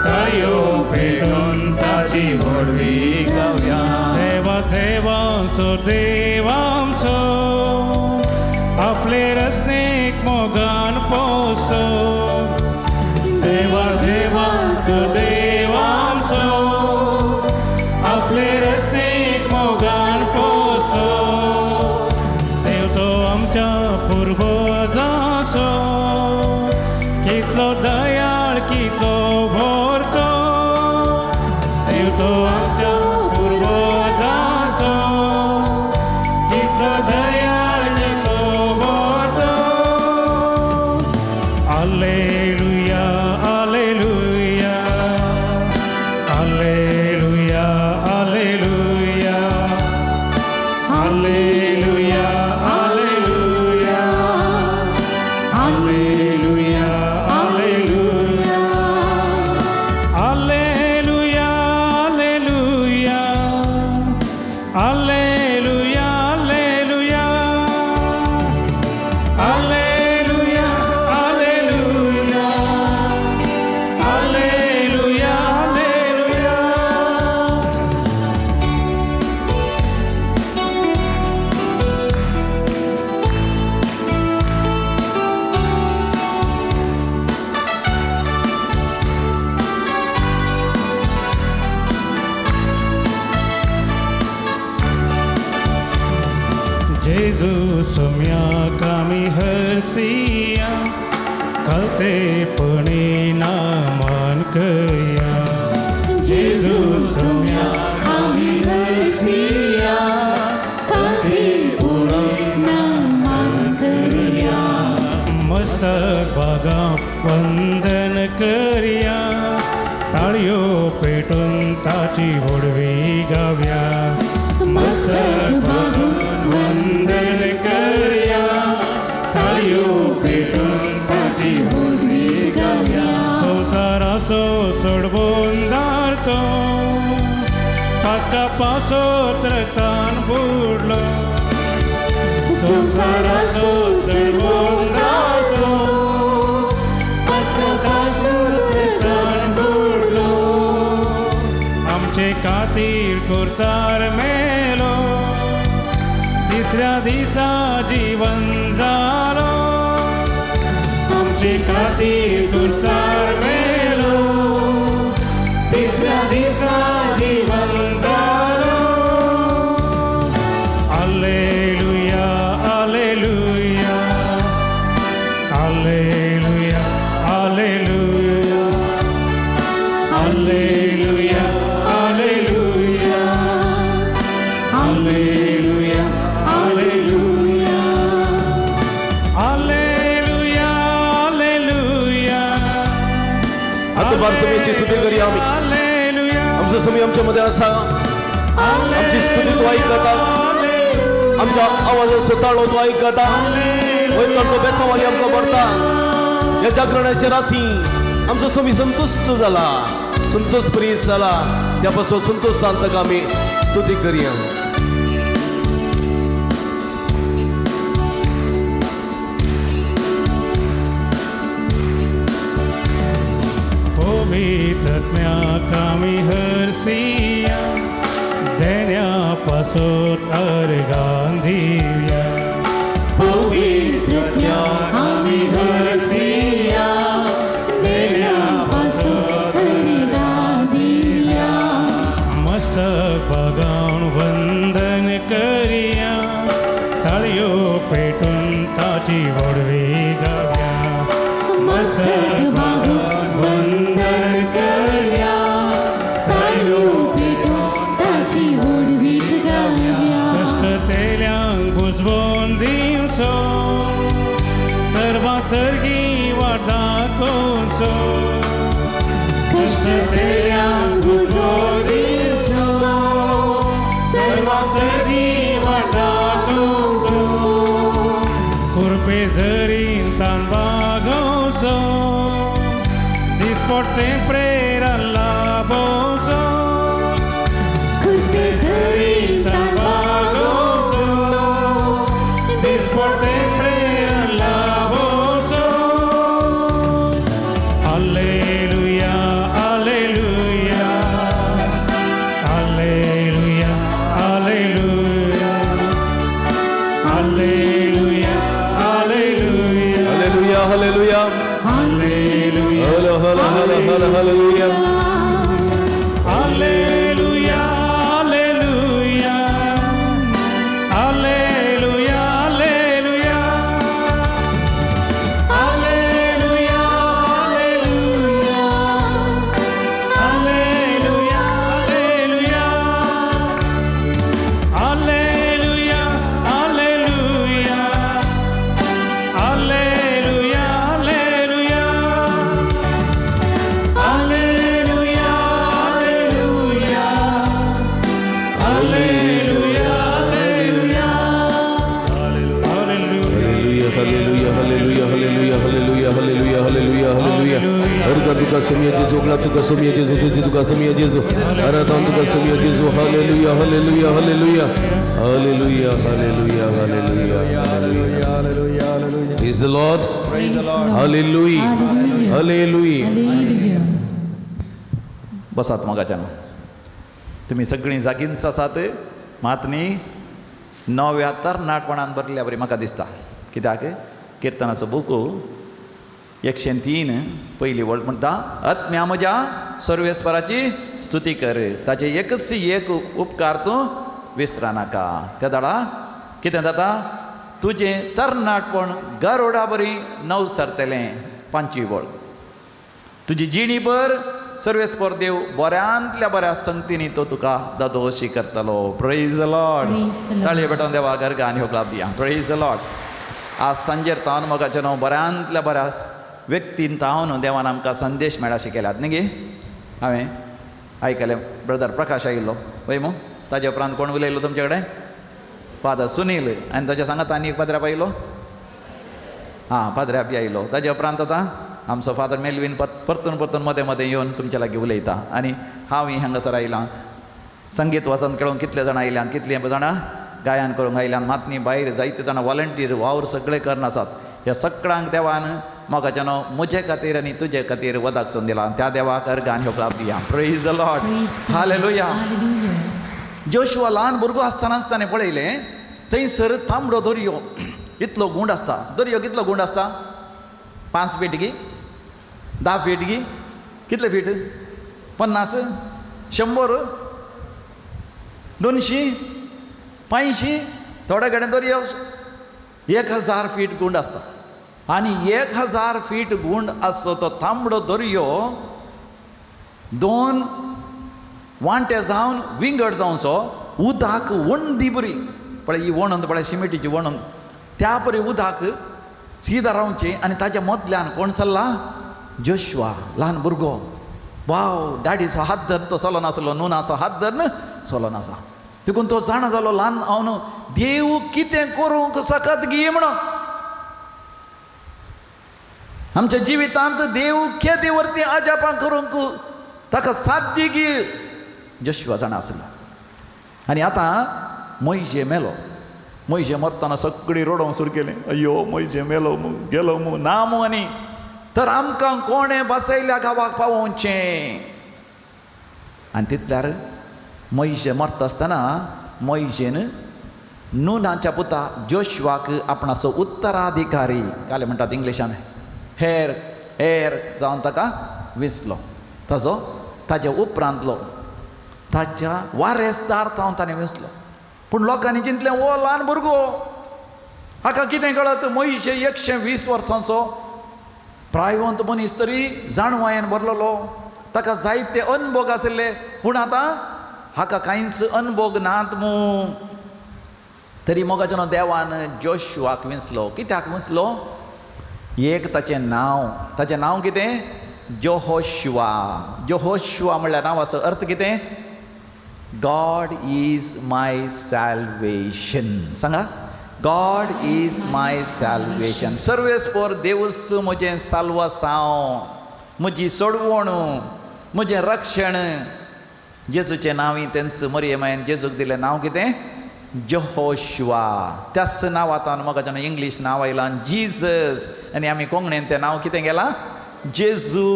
ताळयो पेटोवन ताची व्हडवी गावया. देवा देवांचो देवांचो आपले रसनेक मोगान पोसो. देवा देवांचो देवांचो आपले रसनेक मोगान पोसो. देव तो आमच्या पुर्वजांचो कितलो दयाळ कितलो भरतो. Hallelujah, hallelujah, hallelujah, hallelujah, hallelujah, hallelujah, hallelujah, hallelujah, hallelujah, hallelujah, hallelujah. जेजू सोम्याक आमी हरसिया, कळतेपणी नामान करया. जेजू सोम्याक आमी हरसिया, कळतेपणी नामान करया. मस्तक बागां वंदन करया, ताळयो पेटून ताची व्हडवी गावया. मस्तक बागून वंदन करया, ताळयो पेटून ताची व्हडवी गावया. संवसाराचो चडबोंदार तो पाका पासोत रक्तान बुडलो. संवसाराचो चडबोंदार तो पाका पासोत रक्तान बुडलो. आमचे खातीर खुर्सार मेलो, तिसऱ्या दिसा जिवन जालो. आमचे खातीर खुर्सार मेलो, तिसऱ्या दिसा जिवन जालो. Hallelujah, hallelujah, hallelujah, hallelujah, hallelujah, hallelujah, hallelujah, hallelujah, hallelujah, hallelujah. आता बार समेची स्तुती करूया आम्ही. आमचो समय आमच्या मध्ये असा, आमची स्तुती तो ऐकता, आमच्या आवाजाचो ताळो तो ऐकता, वयतान तो बेसावाली आमकां भरता. ह्या जागरणाच्या राती आमचो समी संतुश्ट जाला, संतोष प्रिय जाला. त्या पासून संतोष सांगता आमी स्तुती करूया. पवित्रत्म्याक आमी हरसिया, देण्या पासोत अर्गां दिवया. पवित्रत्म्याक आमी हरसिया, देण्या पासोत अर्गां दिवया. मस्तक बागावन वंदन करया, ताळयो पेटून ताची व्हडवी गावया. मस्तक बागून वंदन करया, ताळयो पेटून ताची व्हडवी गावया. कश्टतेल्यांक बुजवोन दिवचो, सर्वां सर्गी वाट दाखोवचो. कश्टतेल्यांक बुजवोन दिवचो, सर्वां सर्गी वाट दाखोवचो. कुरपे जरीन तान बागोवचो, दिसपडतें प्रेरण लाभोवचो. कुरपे जरीन तान बागोवचो, दिसपडतें प्रेरण लाभोवचो. Hallelujah, hallelujah, hallelujah, hallelujah, hallelujah, hallelujah, hallelujah, hallelujah, hallelujah, hello hello hello hello hallelujah, hallelujah, hallelujah, hallelujah, hallelujah, hallelujah, hallelujah, hallelujah, hallelujah, hallelujah, hallelujah, hallelujah, hallelujah, hallelujah, ग्लाब तुका सोमिया जेजू, स्तुती तुका सोमिया जेजू, आराधन तुका सोमिया जेजू. Hallelujah, hallelujah, hallelujah, hallelujah, hallelujah, hallelujah, hallelujah. Praise the Lord. Praise the Lord. Hallelujah, hallelujah. बसात मोगाच्यान, तुमी सगळीं जागींच आसात. मात न्ही नव्या तरणाटपणान भरल्या बरी म्हाका दिसता. कित्याक किर्तनाचो बूक 103 पयली वळ म्हणटा, आत्म्या म्हज्या सर्वेस्पराची स्तुती कर, ताचे एकच एक उपकार तूं विसरानाका. त्या दाडा कितें जाता, तुजें तरणाटपण गरोडा बरी नव सरतलें. 5वी वळ, तुजी जिणी भर सर्वेस्पर देव बऱ्यांतल्या बऱ्या संगतींनी तो तुका दादोशी करतलो. Praise the Lord. ताळये पेटोवन देवा गर्गा आनी होगळाप दिया. Praise the Lord. आज सांजेर तावन मोगाचें न्हू बऱ्यांतल्या बऱ्या व्यक्तीन तावन देवान आमकां संदेश मेळा शिकयल्यात न्ही गे. हांवें आयकलें ब्रदर प्रकाश आयिल्लो वय मू, ताजे उपरांत कोण उलयलो तुमचे कडेन? फादर सुनील. आनी ताच्या सांगात आनी एक पाद्र्याप आयलो, आं पाद्र्याप आयलो. ताजे उपरांत आतां आमचो फादर मेलवीन परतून परतून मदें मदें येवन तुमच्या लागीं उलयता. आनी हांव हांगासर आयलां संगीत वाचन खेळोंक कितले जाणां आयल्यान, कितलीं जाणां गायन करूंक आयल्यान, मातनी भायर जायते जाणां वॉलंटीर वावर सगळे करून आसात. ह्या सगळ्यांक देवान मोगाचें न्हू म्हजे खातीर आनी तुजे खातीर वदाक सोन दिला. त्या देवाक अर्गान ह्यो क्लाप दिया. Praise the Lord. Hallelujah. Joshua ल्हान भुरगो आसतनाच ताणें पळयलें थंयसर तांबडो दर्यो इतलो गूंड आसता. दर्यो कितलो गूंड आसता? 5 फीट गी, 10 फीट गी, कितले फीट? 50, 100, 200, 500, थोडे कडेन दर्यो 1000 फीट गूंड आसता. आनी 1000 फीट गूंड आसचो तो तांबडो दर्यो 2 वांटे जावन विंगड जावचो उदक वणदी बरी पळय, ही वणंद पळय शिमिटीची वणंद, त्या परी उदक सीधा रावचें. आनी ताच्या मदल्यान कोण चल्ला? जोशुआ ल्हान भुरगो. वाव, डॅडीचो हात धरून तो चलो नासलो, नुनाचो हात धरून चलो नासा. देखून तो जाणा जालो ल्हान हांव देव कितें करूंक सकत गी म्हणून. आमच्या जिवितांत देव केदी वरती अजापां करूंक ताका साध्य गी जोशुआ जाणा आसलो. आनी आतां मोयजे मेलो. मोयजे मरतना सगळीं रडोवंक सुरू केलें, अय्यो मोयजे मेलो मू, गेलो मू, ना मू. आनी तर आमकां कोणें बसयल्या गांवाक पावोवचें. आनी तितल्यार मोयजे मरता आसतना मोयजेन नुनाच्या पुता जोशुआक आपणाचो उत्तराधिकारी, काले म्हणटात इंग्लिशान हेर, हेर जावन ताका विसलो. ताजो ताज्या उपरांतलो ताच्या वारेसदार जावन ताणें विसलो. पूण लोकांनी चिंतलें हो ल्हान भुरगो, हाका कितें कळत? मोयजे 120 वर्सांचो प्रायवंत मनीस तरी जाणवायेन भरलेलो, ताका जायते अनभोग आशिल्ले. पूण आतां हाका कांयच अनभोग नात मू. तरी मोगाचें देवान जोशुआक विंचलो. कित्याक विंचलो? एक ताचें नांव, ताचें नांव कितें? जोहोशुआ. जोहोशुआ म्हणल्यार नांवाचो अर्थ कितें? गॉड is my salvation. सांगा, गॉड is my salvation. सर्वेस्पर देवूच म्हजें साल्वासांव, म्हजी सोडवण, म्हजें रक्षण. जेजूचें नांव तेंच मरियमायन जेजूक दिलें नांव कितें? जोहोशुआ. त्याच नांव आतां मोगाच्यान इंग्लीश नांव आयलां जीजस, आनी आमी कोंकणीन तें नांव कितें गेलां? जेजू.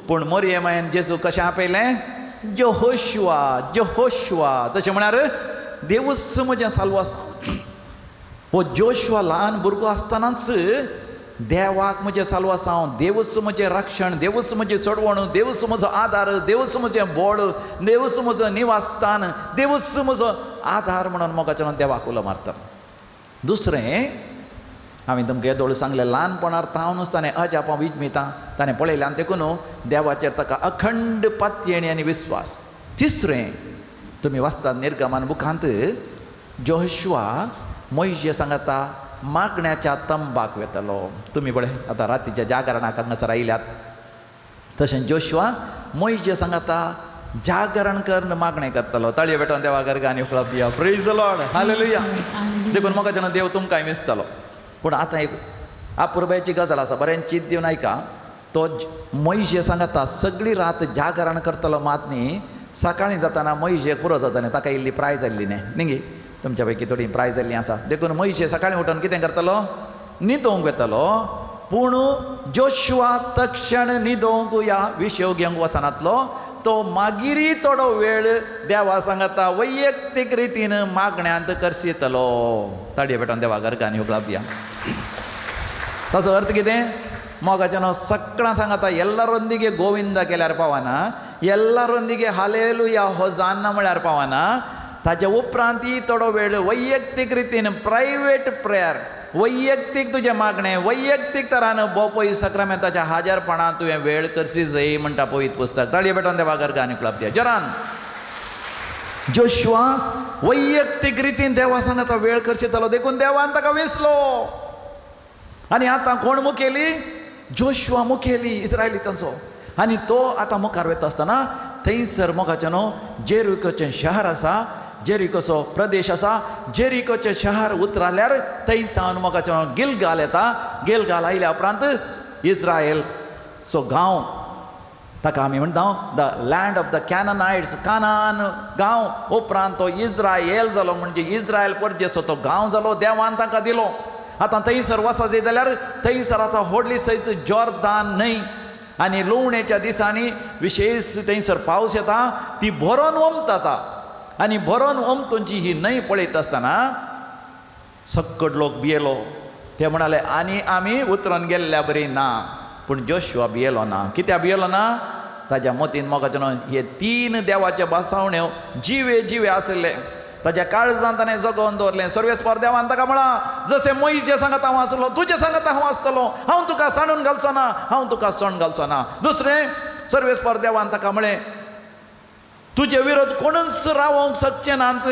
पूण मरियमायन जेजू कशें आपयलें? जोहोशुआ, जोहोशुआ. तशें म्हळ्यार देवूच म्हजें साल्वासांव. हो जोशुआ ल्हान भुरगो आसतनाच देवाक म्हजें साल्वासांव, देवूच म्हजें रक्षण, देवूच म्हजें सोडवण, देवूच म्हजो आदार, देवूच म्हजें बळ, देवूच म्हजो निवासस्थान, देवूच म्हजो आदार म्हणून मोगाच्यान देवाक उलो मारता. दुसरें हांवें तुमकां येदोळ सांगलें, ल्हानपणार तावनूच ताणें अजापां विजमितां ताणें पळयलें आनी देखून देवाचेर ताका अखंड पातयेणी आनी विस्वास. तिसरें तुमी वाचतात निर्गमान बुकांत जोशुआ मोयजे सांगाता मागण्याच्या तंबाक वेतलो. तुमी पळय आतां रातीच्या जागरणाक हांगासर आयल्यात. तशें जोशुआ मोयजे सांगाता जागरण करून मागणें करतलो. ताळयो पेटोवन देवा गर्गानी उखलप दिया. Praise the Lord. Hallelujah. देखून मोगाच्यान देव तुमकां विसतलो. पूण आतां एक आपुरबायेची गजाल आसा, बरें चीत दिवन आयका. तो मोयशे सांगता सगळी रात जागरण करतलो मात न्ही, सकाळीं जाताना मोयशे पुरो जातालें, ताका इल्ली प्राय जाल्ली न्ही न्ही, तुमच्या पैकी थोडी प्राय जाल्ली आसा. देखून मोयशे सकाळीं उठून कितें करतलो, न्हिदोवंक वेतलो. पूण जोशुआ तक्षण न्हिदोवंक ह्या विशय घेवंक वचनातलो, तो मागीरय थोडो वेळ देवा सांगता वैयक्तीक रितीन मागण्यांत करशितलो. ताडये पेटोवन देवा घरकान्नी हुकलाप दिया. ताचो अर्थ कितें, मोगाच्यानो सगळ्यां सांगता ಎಲ್ಲರೊಂದಿಗೆ ಗೋವಿಂದ केल्यार पावना, ಎಲ್ಲರೊಂದಿಗೆ हालेलुया होजान्ना म्हळ्यार पावना. ताच्या उपरांत थोडो वेळ वैयक्तीक रितीन प्रायवेट प्रेयर, वैयक्तीक तुजें मागणें, वैयक्तीक तरान बोपय सक्रामेंताच्या हाजरपणान तुवें वेळ करसी जय म्हणटा पवित्र पुस्तक. ताळये पेटोवन देवा घरकान्नी हुकलाप दिया. जरान जोशुआ वैयक्तीक रितीन देवा सांगता वेळ करशितलो, देखून देवान ताका वेंचलो. आनी आतां कोण मुखेली, जोशुआ मुखेली इस्रायलितांचो. आनी तो आतां मुखार वता आसतना थंयसर मोगाचें न्हू जेरिकोचें शहर आसा, जेरिकोचो प्रदेश आसा. जेरिकोचें शहर उतराल्यार थंय तावन मोगाचें न्हू गिलगाल येता. गिलगाल आयल्या उपरांत इस्रायल सो गांव, ताका आमी म्हणटा the land of the Canaanites, Canaan गांव. उपरांत तो इस्रायल जालो, म्हणजे इस्रायल परजेचो तो गांव जालो, देवान तांकां दिलो. आतां थंयसर वचत जाल्यार थंयसर आतां व्हडली सयत जॉर्दान न्हंय आनी लुवणेच्या दिसांनी विशेश थंयसर पावस येता, ती भरोन ओमता. आनी भरोन ओमतूंची ही न्हंय पळयता आसतना सक्कड लोक भियेलो. ते म्हणाले आनी आमी उतरून गेल्ल्या बरी ना. पूण जोशुआ भियेलो ना. कित्याक भियेलो ना, ताज्या मतीन मोगाचें न्हू हे तीन देवाचे बसावण्यो जिवे जिवे आशिल्ले, ताज्या काळजान ताणें जगोवन दवरलें. सर्वेस्पर देवान ताका म्हळां, जशें मोयशे सांगता हांव आसलो, तुजे सांगता हांव आसतलो, हांव तुका सांडून घालचो ना, हांव तुका सोण घालचो ना. दुसरें, सर्वेस्पर देवान ताका म्हळें, तुजे विरोध कोणूच रावोंक शकचे नात,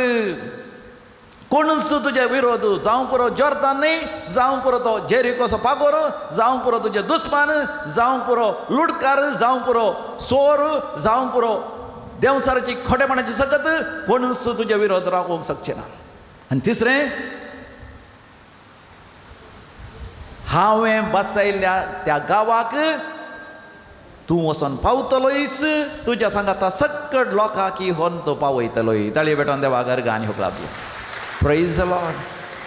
कोणूच तुजे विरोध जावं पुरो जॉर्दान न्हय, जावं पुरो तो जेरिकोचो पागोर, जावं पुरो तुजे दुस्मान, जावं पुरो लुटकार, जावं पुरो चोर, जावं पुरो देंवचाराची खोटेपणाची सकत, कोणूच तुजे विरोध रावोंक शकचे ना. आनी तिसरें, हांवें बसयल्ल्या त्या गांवाक तूं वचोन पावतलोयच, तुज्या सांगाता सक्कड लोकांक होन तो पावयतलोय. ताळये पेटोवन देवा घरगा आनी हुकलाप दिया. Praise the Lord.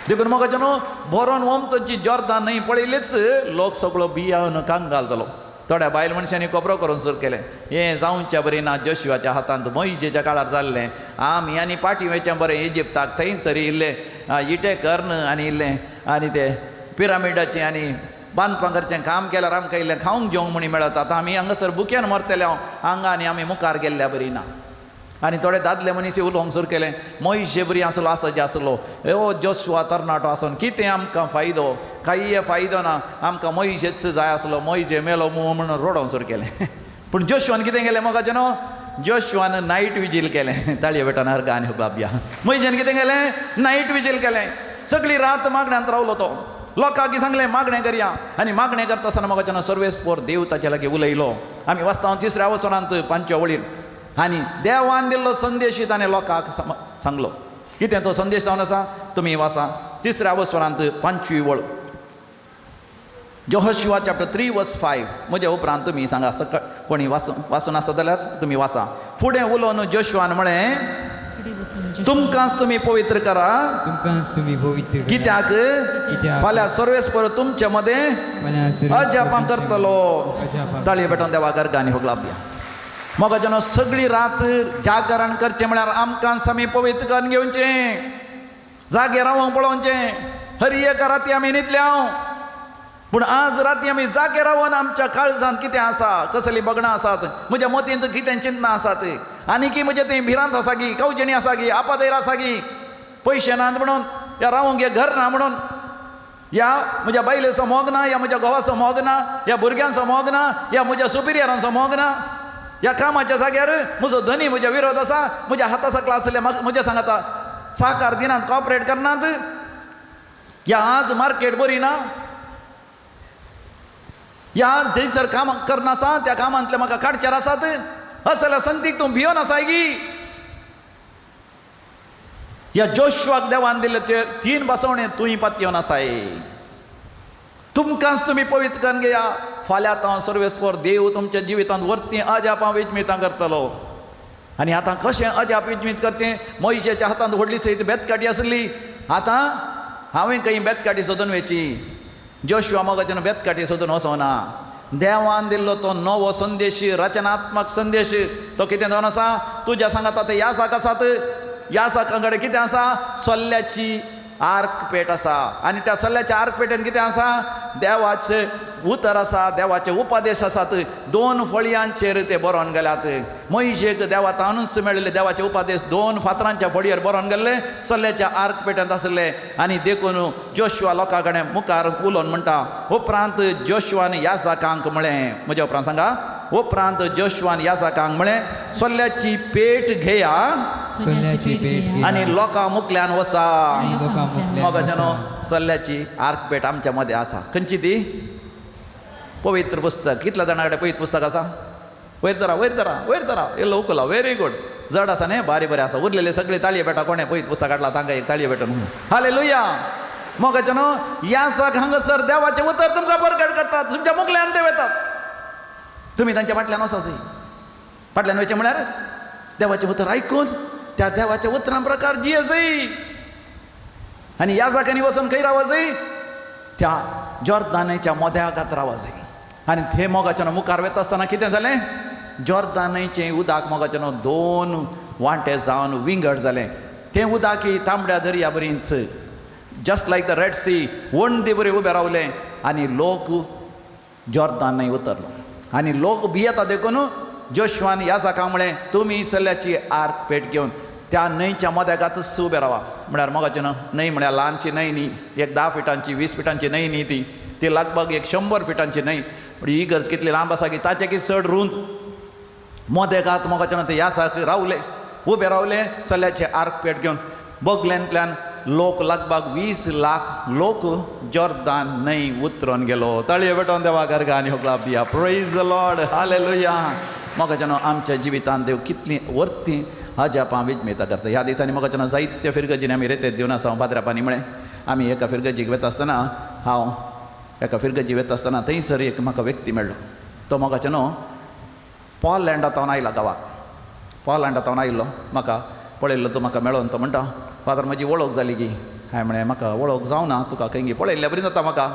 देखून मोगाचें न्हू भरोन ओमतोची जॉर्दान न्हंय पळयलीच लोक सगळो बियावन कांगाल जालो. थोड्या बायल मनशांनी कोपरो करून सुरू केलें, हें जावच्या बरें ना जोशुआच्या हातांत मोयजेच्या काळार जाल्लें, आमी आनी पाटी वेचें बरें इजिप्ताक थंयसर इल्लें इटे कर्ण आनी इल्लें आनी ते पिरामिडाचें आनी बांदपां करचें काम केल्यार आमकां इल्लें खावंक जेवंक म्हणी मेळत. आतां आमी हांगासर बुक्यान मरतले हांव हांगा आनी आमी मुखार गेल्ल्या बरी ना. आनी थोडे दादले मनीस उलोवंक सुरू केलें, मोयशे बरी आसलो आसा जे आसलो, ओ जोशुआ तरणाटो आसून कितें आमकां फायदो, कांय फायदो ना, आमकां मोयशेच जाय आसलो, मोयशे मेलो म्हणून रडोवंक सुरू केलें. पूण जोशुआन कितें केलें मोगाचें न्हू, जोशुआन नायट विजील केलें. ताळये पेटोवन हरगा आनी हुकलाप दिया. मोयशेन कितें केलें, नायट विजील केलें. सगळी रात मागण्यांत रावलो तो. लोकांक सांगलें मागणें करया. आनी मागणें करता आसतना मोगाचें न्हू सर्वेस्पर देव ताचे लागीं उलयलो. आमी वाचता तिसऱ्या वसनांत पांचव्या वळीर. आनी देवान दिल्लो संदेश ताणें लोकांक सांगलो. कितें तो संदेश जावन आसा, तुमी वाचा तिसऱ्या वसरांत पांचवी वळ, Joshua chapter 3 verse 5. म्हज्या उपरांत तुमी सांगा, सकाळ कोणी वाचून आसा जाल्यार तुमी वाचा. फुडें उलोवन जोशुआन म्हळें, तुमकांच तुमी पवित्र करा, तुमकांच तुमी पवित्र, कित्याक फाल्यां सर्वेस्पर तुमचे मदें अजापां करतलो. ताळये पेटोवन देवा घरकान्नी हुकलाप दिया. मोगाचें न्हू सगळी रात जागरण करचें म्हळ्यार आमकां आमी पवित्र करून घेवचें, जागे रावोंक पळोवचें. हर एका राती आमी न्हिदल्या, पूण आज राती आमी जागे रावन आमच्या काळजांत कितें आसा, कसलीं बगणां आसात, म्हज्या मतींत कितें चिंतना आसात, आनी की म्हजें थंय भिरांत आसा गी, कवजणी आसा गी, आपादेर आसा गी, पयशे नात म्हणून, या रावोंक हें घर ना म्हणून, या म्हज्या बायलेचो मोग ना, या म्हज्या घोवाचो मोग ना, या भुरग्यांचो मोग ना, या म्हज्या सुपिरियरांचो मोग ना, ह्या कामाच्या जाग्यार म्हजो धनी म्हज्या विरोध आसा, म्हज्या हाता सकला आसले म्हज्या सांगता साकार दिनात, कॉपरेट करनात, या आज मार्केट बरी ना, ह्या जंयसर काम करना आसा त्या कामांतले म्हाका काडचेर आसात, असल्या संगतीक तूं भियोन आसाय गी. ह्या जोशुआक देवान दिल्ले ते तीन बसवणे तूंय पातयेवन आसाय. तुमकांच तुमी पवित्र करून घेया, फाल्यां आतां सर्वेस्पर देव तुमच्या जिवितांत वरती अजापां विजमितां करतलो. आनी आतां कशें अजाप विजमीत करचें? मोयशेच्या हातांत व्हडली सयत बेतकाठी आसली. आतां हांवें खंय बेतकाठी सोदून वेची? जोशुआ मोगाच्यान बेतकाठी सोदून वचोना. देवान दिल्लो तो नवो संदेश, रचनात्मक संदेश, तो कितें जावन आसा? तुज्या सांगात आतां यासाक आसात, यासाका कडेन कितें आसा? सोल्ल्याची आर्क पेट आसा. आनी त्या सोल्ल्याच्या आर्क पेटेन कितें आसा? देवाचें उतर आसा, देवाचे उपदेश आसात. 2 फळयांचेर ते बरोवन गेल्यात. मोयशेक देवा तानूच मेळिल्ले देवाचे उपदेश 2 फातरांच्या फळयेर बरोवन गेल्ले, सोल्ल्याच्या आर्क पेटेंत आसले. आनी देखून जोशुआ लोकां कडेन मुखार उलोवन म्हणटा, उपरांत जोशुआन याजाकांक म्हळें, म्हज्या उपरांत सांगा, उपरांत जोशुआन याजाकांक म्हळें, सोल्ल्याची पेट घेया आनी लोकां मुखल्यान वसा. मोगाच्यानो, सोल्ल्याची आर्क पेट आमच्या मदें आसा. खंयची ती? पवित्र पुस्तक. कितल्या जाणां कडेन पवित्र पुस्तक आसा? वयर धरा, वयर धरा, वयर धरा. येल्लो उकला, व्हेरी गूड. जड आसा न्ही, बारी बरें आसा. उरलेले सगळे ताळये पेटा. कोणें पवित्र पुस्तक हाडला तांकां एक ताळये पेटून. हालेलुया. मोगाच्यानो, याजाक हांगासर देवाचें उतर तुमकां परगट करतात, तुमच्या मुखल्यान ते वेतात. तुमी तांच्या फाटल्यान वचासी. फाटल्यान वयचें म्हळ्यार देवाचें उतर आयकून त्या देवाच्या उतरां प्रकार जियेजय. आनी याजाकांनी वचून खंय रावजय? त्या जॉर्दानाच्या मोद्यागात रावजय. आनी ते मोगाच्यानो मुखार वता आसतना कितें जालें? जॉर्दानाचें उदक मोगाच्यानो 2 वांटे जावन विंगड जालें. तें उदक तांबड्या दर्या बरीच, just like the Red Sea, वणदी बरी उबें रावलें आनी लोक जॉर्दान उतरलो. आनी लोक भियेता देखून जोशुआन याजाकांक म्हळें, तुमी सल्ल्याची आर्क पेट घेवन त्या न्हंयच्या मदेगातच उबे रावा. म्हळ्यार मोगाचें न्हय, न्हंय म्हळ्यार ल्हानशी न्हंय न्ही, एक 10 फिटांची 20 फिटांची न्हंय न्ही, ती ती लगभग एक 100 फिटांची न्हंय. पूण ही गरज कितली लांब आसा की ताचे की चड रूंद. मदेगात मोगाचें न्हय ते याजाक रावले, उबे रावले सल्ल्याचे आर्क पेट घेवन. बगलेंतल्यान लोक लगभग 20 लाख लोक जॉर्दान न्हंय उतरून गेलो. तळये पेटोवन देवा गर्गा आनी होगलाप दिया. Praise the Lord, hallelujah. मोगाच्यानो, आमच्या जिवितांत देव कितली वर्ती अजापां विजमितां करता. ह्या दिसांनी मोगाच्यानो जायत्या फिरगजीनी आमी रेतेत दिवन आसा. पाद्रापांनी म्हळें, आमी एका फिरगजीक वता आसतना, हांव एका फिरगजी वता आसतना थंयसर एक म्हाका व्यक्ती मेळ्ळो. तो मोगाच्यानो पॉलँडा तावन आयला गांवाक. पॉलँडा तावन आयिल्लो, म्हाका पळयल्लो, तो म्हाका मेळोन तो म्हणटा, फादर म्हजी वळख जाली की? हांवें म्हळें, म्हाका वळख जावना, तुका खंय पळयल्ल्या बरी जाता म्हाका.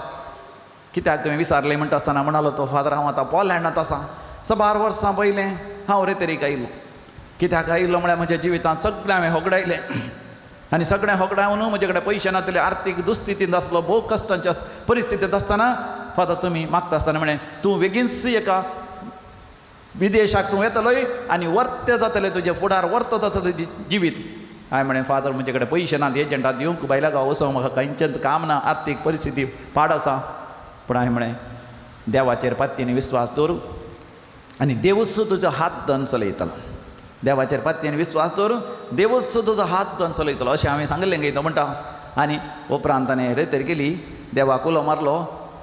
कित्याक तुवें विचारलें म्हणटा आसतना म्हणालो तो, फादर हांव आतां पॉलँडांत आसा. 12 वर्सां पयलें हांव रेतेरीक आयिल्लो. कित्याक आयिल्लो म्हळ्यार म्हज्या जिवितांत सगळें हांवें होगडायलें. आनी सगळें होगडावन म्हजे कडेन पयशे नासले, आर्थीक दुस्थितींत आसलो, भोव कश्टांच्या परिस्थितींत आसतना फादर तुमी मागता आसतना म्हळें, तूं बेगीनच एका विदेशाक तूं येतलोय आनी वर्ते जातलें तुजें फुडार, वर्तो जातलें जिवीत. हांवें म्हळें, फादर म्हजे कडेन पयशे नात एजंटाक दिवंक, भायल्या गांव वचोंक म्हाका खंयचेंच काम ना, आर्थीक परिस्थिती पाड आसा. पूण हांवें म्हळें, देवाचेर पातयेन विस्वास दवर आनी देवूच तुजो हात धन चलयतलो. देवाचेर पातयेन विस्वास दवर, देवूच तुजो हात धन चलयतलो, अशें हांवें सांगलें गे. तो म्हणटा. आनी उपरांत ताणें रेतेर गेली, देवाक उलो मारलो,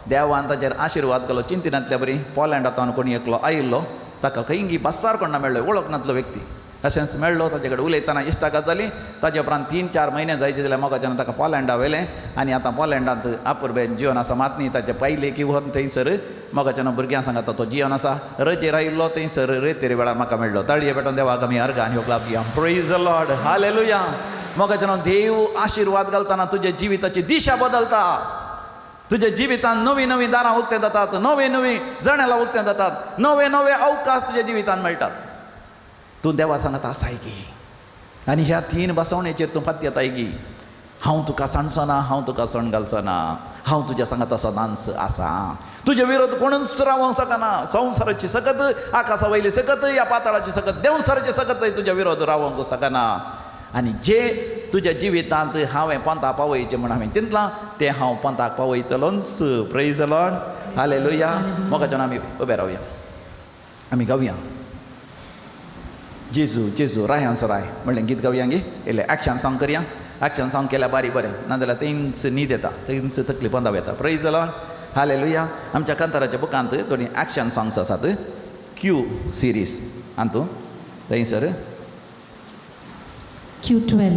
देवान ताचेर आशिर्वाद केलो. चिंतिनांतल्या बरी पॉलँडा तावन कोणी एकलो आयिल्लो, ताका खंयगी बस्सार कोणा मेळ्ळो, वळख नातलो व्यक्ती, तशेंच मेळ्ळो. ताचे कडेन उलयतना इश्टागत जाली. ताजे उपरांत 3-4 म्हयने जायचे जाल्यार मोगाच्यान ताका पॉलँडा व्हेलें. आनी आतां पॉलँडांत आपुरबेन जिवन आसा. मात न्ही ताचे पयले की व्हरून थंयसर मोगाच्यान भुरग्यां सांगाता तो जिवन आसा. रजेर आयिल्लो थंयसर रेतेर वेळार म्हाका मेळ्ळो. ताळये पेटोवन देवाक आमी अर्गां आनी होगलाप दिया. Praise the Lord, hallelujah. मोगाच्यान देव आशिर्वाद घालतना तुज्या जिविताची दिशा बदलता. तुज्या जिवितांत नवीं नवीं दारां उक्तें जातात, नवीं नवीं जनेलां उक्तें जातात, नवे नवे अवकाश तुज्या जिवितांत मेळटात. तूं देवा सांगता आसाय की, आनी ह्या 3 बसवणेचेर तूं पातयेताय की, हांव तुका सांडचो ना, हांव तुका सण घालचो ना, हांव तुज्या सांगाता सदांच आसा. तुजे विरोध कोणूच रावंक शकना. संवसाराची सकत, आकाशा वयली सकत, ह्या पाताळाची सकत, देंवसाराची सकत तुज्या विरोध रावंक शकना. आनी जे तुज्या जिवितांत हांवें पंथाक पावयचें म्हूण हांवें चिंतलां तें हांव पंथाक पावयतलोच. Praise the Lord, hallelujah. मोगाच्यान आमी उबे रावया, आमी गावया जेजू जेजू रायांचो राय म्हणलें गीत गावया गे. इल्लें एक्शन सॉंग करया. एक्शन सॉंग केल्यार बारी बरें, नाजाल्यार थंयच न्हीद येता, थंयच तकली पंदाव येता. Praise the Lord, hallelujah. आमच्या कांताराच्या बुकांत थोडीं एक्शन सॉंग्स आसात, क्यू सिरीज हातूंत थंयसर Q12.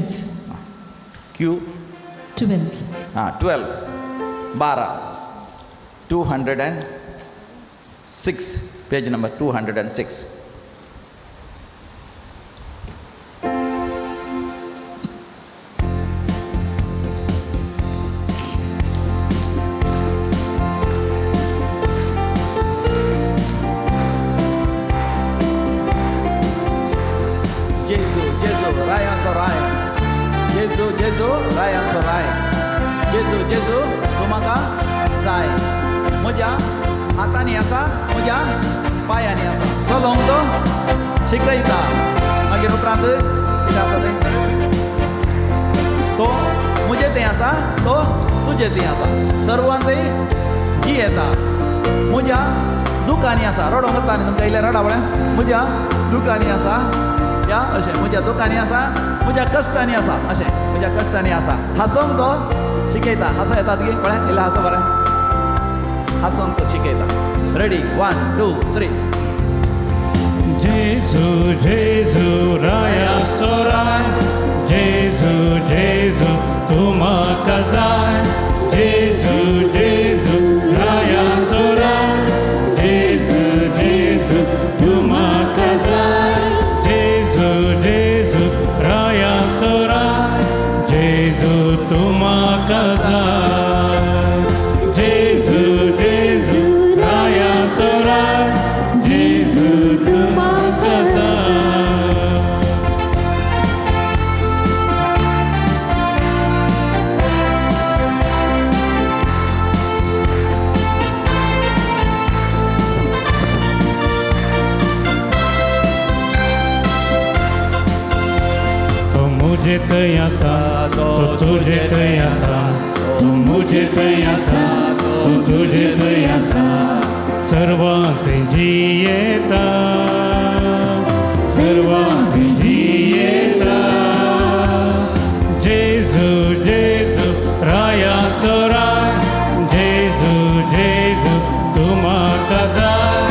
Q12 हां 12 12 212. 6, page number 206. Jesu, Jesu, रायांचो राय. जेजू, जेजू, तूं म्हाका जाय. म्हज्या हातांनी आसा, म्हज्या पांयांनी आसा. चलोवंक तो शिकयता. मागीर उपरांत कितें आसा थंय? तो म्हजे थंय आसा, तो तुजे थंय आसा. सर्वांतय जियेता. म्हज्या दुकांनी आसा. रडोंक वता न्ही तुमकां इल्लें रडा पळय. म्हज्या दुकांनी आसा, या अशें. म्हज्या दुकांनी आसा, म्हज्या कश्टांनी आसा, अशें. म्हज्या कश्टांनी आसा. हांसोंक तो शिकयता. हांसो येतात की पळय, इल्लें हांसो बरें. हांसोंक तो शिकयता. रेडी, 1 2 3. जेजू, जेजू, रायाचो राय. जेजू, जेजू, तूं म्हाका जाय. जेजू, जेजू, रायाचो राय. जेजू, जेजू, तूं म्हाका जाय. जेजू, जेजू, रायाचो राय. जेजू, तूं म्हाका जाय. जेजू, जेजू, रायाचो राय. जेजू, तूं म्हाका जाय. तो मुझे थंय आसा, तो तुजे थंय आसा. तो मुझे थंय आसा, तो तुजे थंय आसा. सर्वांत जियेता, सर्वांत जियेता. जेजू, जेजू, रायाचो राय. जेजू, जेजू, तूं म्हाका जाय.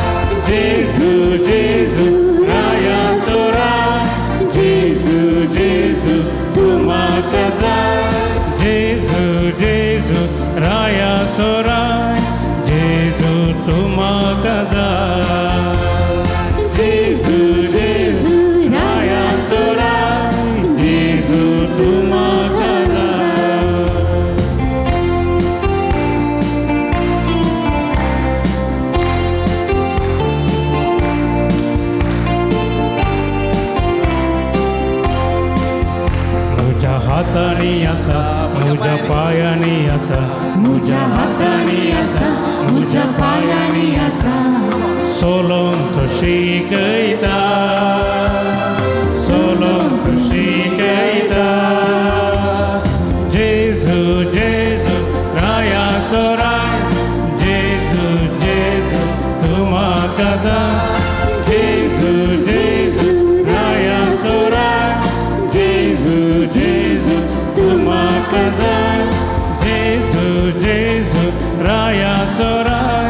जेजू, जेजू, रायाचो राय. जेजू, जेजू, तूं म्हाका जाय. जेजू, जेजू, रायाचो राय. जेजू, तूं म्हाका जाय. जेजू, जेजू, रायाचो राय. जेजू, तूं म्हाका जाय. म्हज्या हातांनी आसा, म्हज्या पांयांनी आसा. म्हज्या हातांनी आसा, म्हज्या पांयांनी आसा. चलोवंक तो शिकयता, चलोवंक तो शिकयता. जेजू, जेजू, रायाचो राय. जेजू, जेजू, तूं म्हाका जाय. जेजू, जेजू, रायाचो राय. जेजू, जेजू, तूं म्हाका जाय. जेजू, जेजू, रायाचो राय.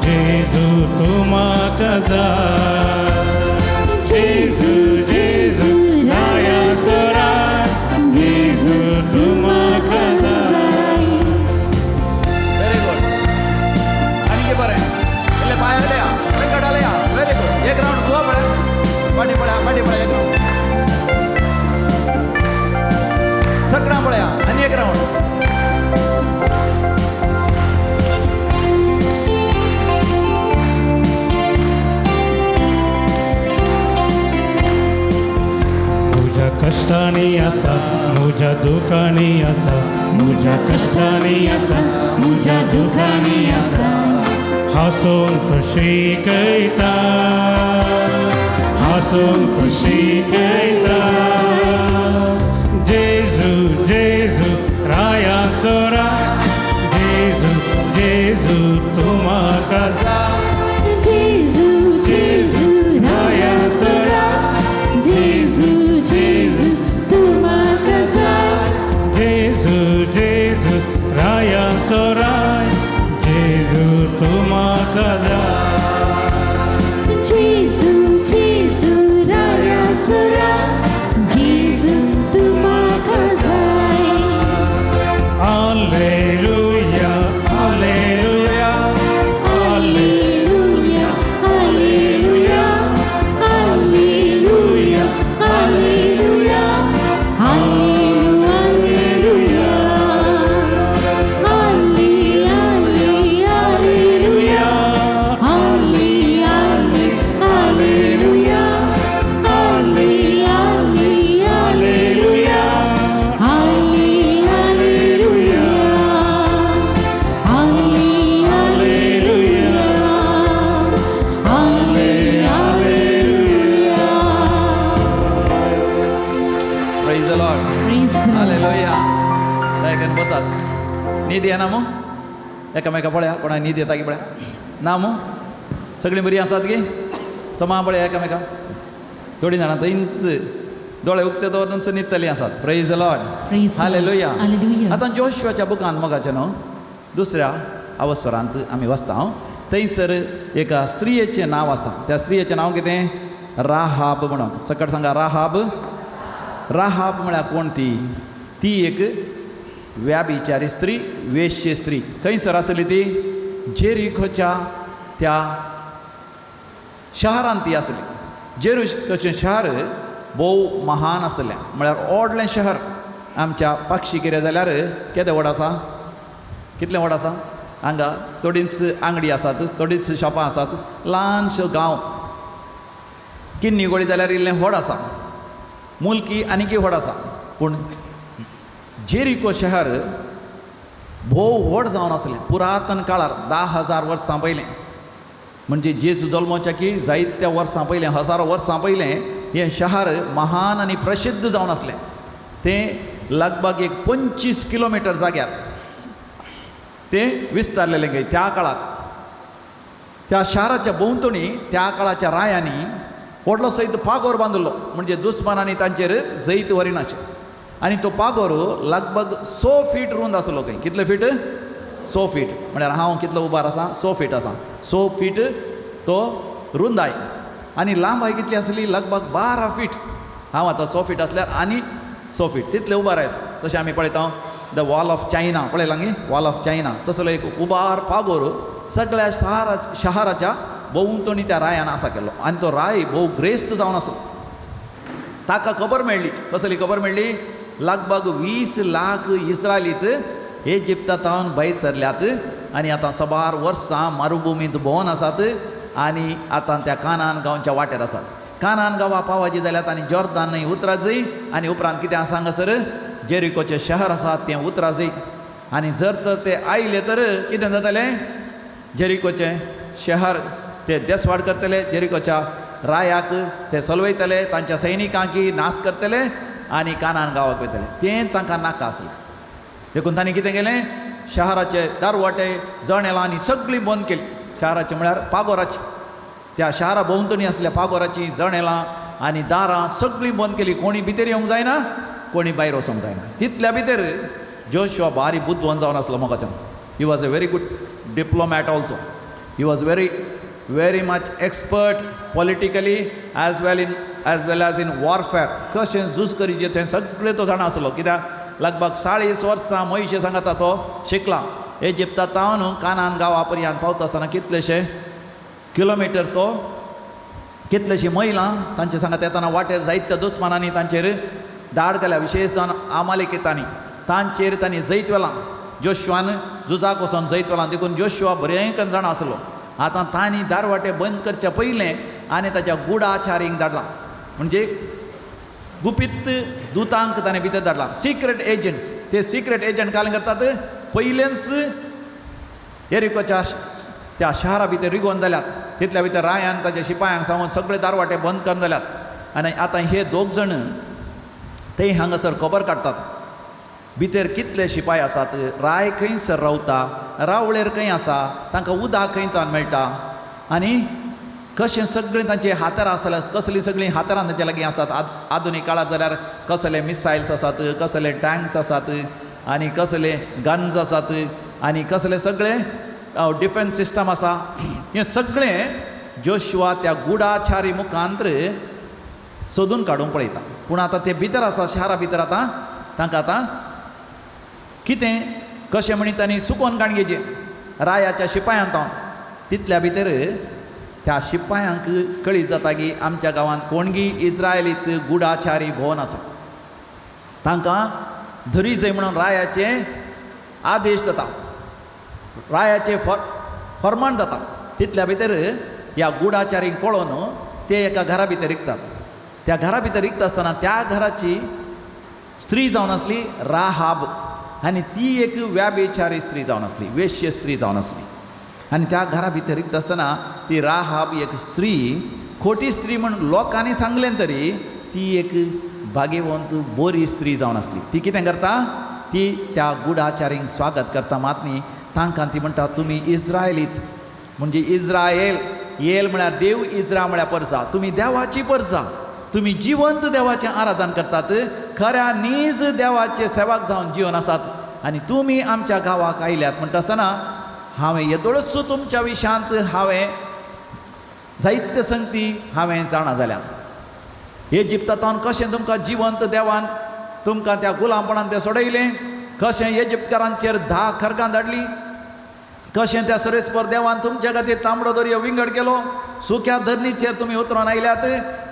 जेजू, तूं म्हाका जाय. जेजू, जेजू, रायाचो राय. जेजू, तूं म्हाका जाय. Very good. आनी बरें इल्लें पांय या वेंकट या. Very good. एक रावंड गोवा पळय, फाटीं पळया, फाटीं पळया. एक रावंड सगळ्यां पळया आनी एक रावंड. म्हज्या कश्टांनी आसा, म्हज्या दुकांनी आसा. म्हज्या कश्टांनी आसा, म्हज्या दुखांनी आसा. हांसोवंक तो शिकयता, हांसोवंक तो शिकयता. जेजू, जेजू, रायाचो राय. जेजू, जेजू, तूं म्हाका जाय. जेजू, जेजू, रायाचो राय. जेजू, जेजू, तूं म्हाका जाय. जेजू, जेजू, रायाचो राय. जेजू, तूं म्हाका जाय. जेजू, जेजू, रायाचो राय. जेजू, तूं म्हाका जाय. Hallelujah, hallelujah, hallelujah, येना मू? एकामेका पळया कोणा न्हीद येता की पळया ना मू? सगळीं बरीं आसात की? समा पळया एकामेका. थोडीं जाणां थंयच दोळे उक्ते दवरून न्हिदतलीं आसात. Praise the Lord. Hallelujah. आतां जोशुआच्या बुकान मोगाचें न्हू दुसऱ्या अवसरांत आमी वचता. हांव थंयसर एका स्त्रियेचें नांव आसा. त्या स्त्रियेचें नांव कितें? राहाब म्हणून. सकट सांगा, राहाब. राहाब म्हळ्यार कोण ती? ती एक व्याभिचारी स्त्री, वेश्य स्त्री. खंयसर आसली ती? जेरिकोच्या त्या शहरांत ती आसली. जेरिकोचें शहर भोव महान आसलें, म्हळ्यार व्हडलें शहर. आमच्या पक्षी कितें जाल्यार केदें व्हड आसा? कितलें व्हड आसा? हांगा थोडींच आंगडी आसात, थोडींच शॉपां आसात, ल्हानशो गांव. किन्नी गोळी जाल्यार इल्लें व्हड आसा, मुलकी आनीकय व्हड आसा. पूण जेरिको शहर भोव व्हड जावन आसलें पुरातन काळार, 10,000 वर्सां पयलें. म्हणजे जेजू जल्मोच्या की जायत्या वर्सां पयलें, हजारो वर्सां पयलें हें शहर महान आनी प्रसिद्ध जावन आसलें. तें लगभग एक 25 किलोमिटर जाग्यार तें विस्तारलेलें खंय त्या काळार. त्या शाराच्या भोंवतणी त्या काळाच्या रायांनी व्हडलो सयत पागोर बांदिल्लो, म्हणजे दुस्मानांनी तांचेर जैत व्हरिनाशें. आनी तो पागोर लगभग 100 फीट रूंद आसलो खंय. कितले फीट? 100 फीट. म्हळ्यार हांव कितलो उबार आसा? 100 फीट आसा. 100 फीट तो रुंदाय. आनी लांबाय कितली आसली? लगभग 12 फीट. हांव आतां 100 फीट आसल्यार आनी 100 फीट तितले उबार आसा. तशें आमी पळयता the wall of China, पळयलां न्ही? वॉल ऑफ चायना तसलो एक उबार पागोर सगळ्या शहराच्या भोंवतणी त्या रायान आसा केलो. आनी तो राय भोव ग्रेस्त जावन आसलो. ताका खबर मेळ्ळी. कसली खबर मेळ्ळी? लगभग 20 लाख इस्रायलीत इजिप्ता तावन भायर सरल्यात आनी आतां सबार वर्सां मरुभुमींत भोंवन आसात आनी आतां त्या कानान गांवच्या वाटेर आसात. कानान गांवा पावाची जाल्यात आनी जॉर्दान न्हंय उतरा जय आनी उपरांत कितें आसा हांगासर? जेरिकोचें शहर आसा तें उतरा जय. आनी जर तर ते आयले तर कितें जातलें? जेरिकोचें शहर ते देसवाड करतले, जेरिकोच्या रायाक ते सलवयतले, तांच्या सैनिकांकी नाश करतले आनी कानान गांवाक वयतले. तें तांकां नाका आसलें. देखून तांणी कितें केलें? शहराचे दारवाटे जनेलां आनी सगळीं बंद केली. शहराचे म्हळ्यार पागोराची, त्या शहरा भोंवतणी आसल्या पागोराची जनेलां आनी दारां सगळीं बंद केली. कोणी भितर येवंक जायना, कोणी भायर वचोंक जायना. तितल्या भितर जोशुआ बारी बुदवंत जावन आसलो मोगाच्यान. He was a very good diplomat also. He was very very much expert politically as well as in warfare. कशें झूज करीचें तें सगळें तो जाणा आसलो. कित्याक लगभग 40 वर्सां मोयशे सांगता तो शिकला. इजिप्ता तावन कानान गांवा पर्यंत पावता आसतना कितलेशे किलोमिटर तो, कितलेशीं मैलां तांचे सांगता येतना वाटेर जायत्या दुस्मानांनी तांचेर धाड घाल्या, विशेश जावन आमालेकितांनी तांचेर तांणी जैत व्हेलां. जोशुआन झुजाक वचोन जैत व्हेलां. देखून जोशुआ बरें जाणा आसलो. आतां तांणी दारवाटे बंद करच्या पयलें आनी ताच्या गुडाचारींक धाडलां, म्हणजे गुपीत दुतांक ताणें भितर धाडलां, सिक्रेट एजंट्स. ते सिक्रेट एजंट कालें करतात? पयलेंच एरिकोच्या त्या शहरा भितर रिगोवन जाल्यात. तितल्या भितर रायान ताच्या शिपायांक सांगून सगळे दारवाटे बंद करून जाल्यात. आनी आतां हे दोग जाण ते हांगासर खबर काडटात भितर कितले शिपाय आसात, राय खंयसर रावता, रावळेर खंय आसा, तांकां उदक खंय तान मेळटा आनी कशें सगळें तांचे हातार आसल्यार, कसलीं सगळीं हातारां तांचे लागीं आसात. आधुनीक काळार जाल्यार कसले मिसायल्स आसात, कसले टँक्स आसात आनी कसले गन्स आसात आनी कसले सगळे डिफेन्स सिस्टम आसा. हें सगळें जोशुआ त्या गुडाचारी मुखांत्र सोदून काडूंक पळयता. पूण आतां ते भितर आसा, शहरा भितर. आतां तांकां आतां कितें कशें म्हणी तांणी सुकोवन काण घेवचें रायाच्या शिपायांत. हांव तितल्या भितर त्या शिपायांक कळीत जाता की आमच्या गांवांत कोणगी इस्रायलीत गुडाचारी भोवन आसा. तांकां धरी जाय म्हणून रायाचे आदेश जाता, रायाचे फॉर्मान जाता. तितल्या भितर ह्या गुडाचारींक पळोवन ते एका घरा भितर रिगतात. त्या घरा भितर रिगता आसतना त्या घराची स्त्री जावन आसली राहाब आनी ती एक व्याभिचारी स्त्री जावन आसली, वेश्य स्त्री जावन आसली. आनी त्या घरा भितर रिगता आसतना ती राहाब एक स्त्री, खोटी स्त्री म्हण लोकांनी सांगलें तरी ती एक भाग्यवंत बरी स्त्री जावन आसली. ती कितें करता? ती त्या गुढाचारींक स्वागत करता मात न्ही, तांकां ती म्हणटा तुमी इस्रायलीत, म्हणजे इस्रायल, येल म्हळ्यार देव, इस्रा म्हळ्यार परजा, तुमी देवाची परजा, तुमी जिवंत देवाचें आराधन करतात, खऱ्या नीज देवाचे सेवक जावन जिवन आसात आनी तुमी आमच्या गांवाक आयल्यात. म्हणटा आसतना हांवें येदोळसो तुमच्या विशयांत हांवें जायते संगती हांवें जाणा जाल्या. इजिप्तांत कशें तुमकां जिवंत देवान तुमकां त्या गुलामपणान तें सोडयलें, कशें इजिप्तकारांचेर 10 खरगां धाडली, कशें त्या सर्वेस्पर देवान तुमच्या खातीर तांबडो दर्यो विंगड केलो, सुक्या धरणीचेर तुमी उतरून आयल्यात,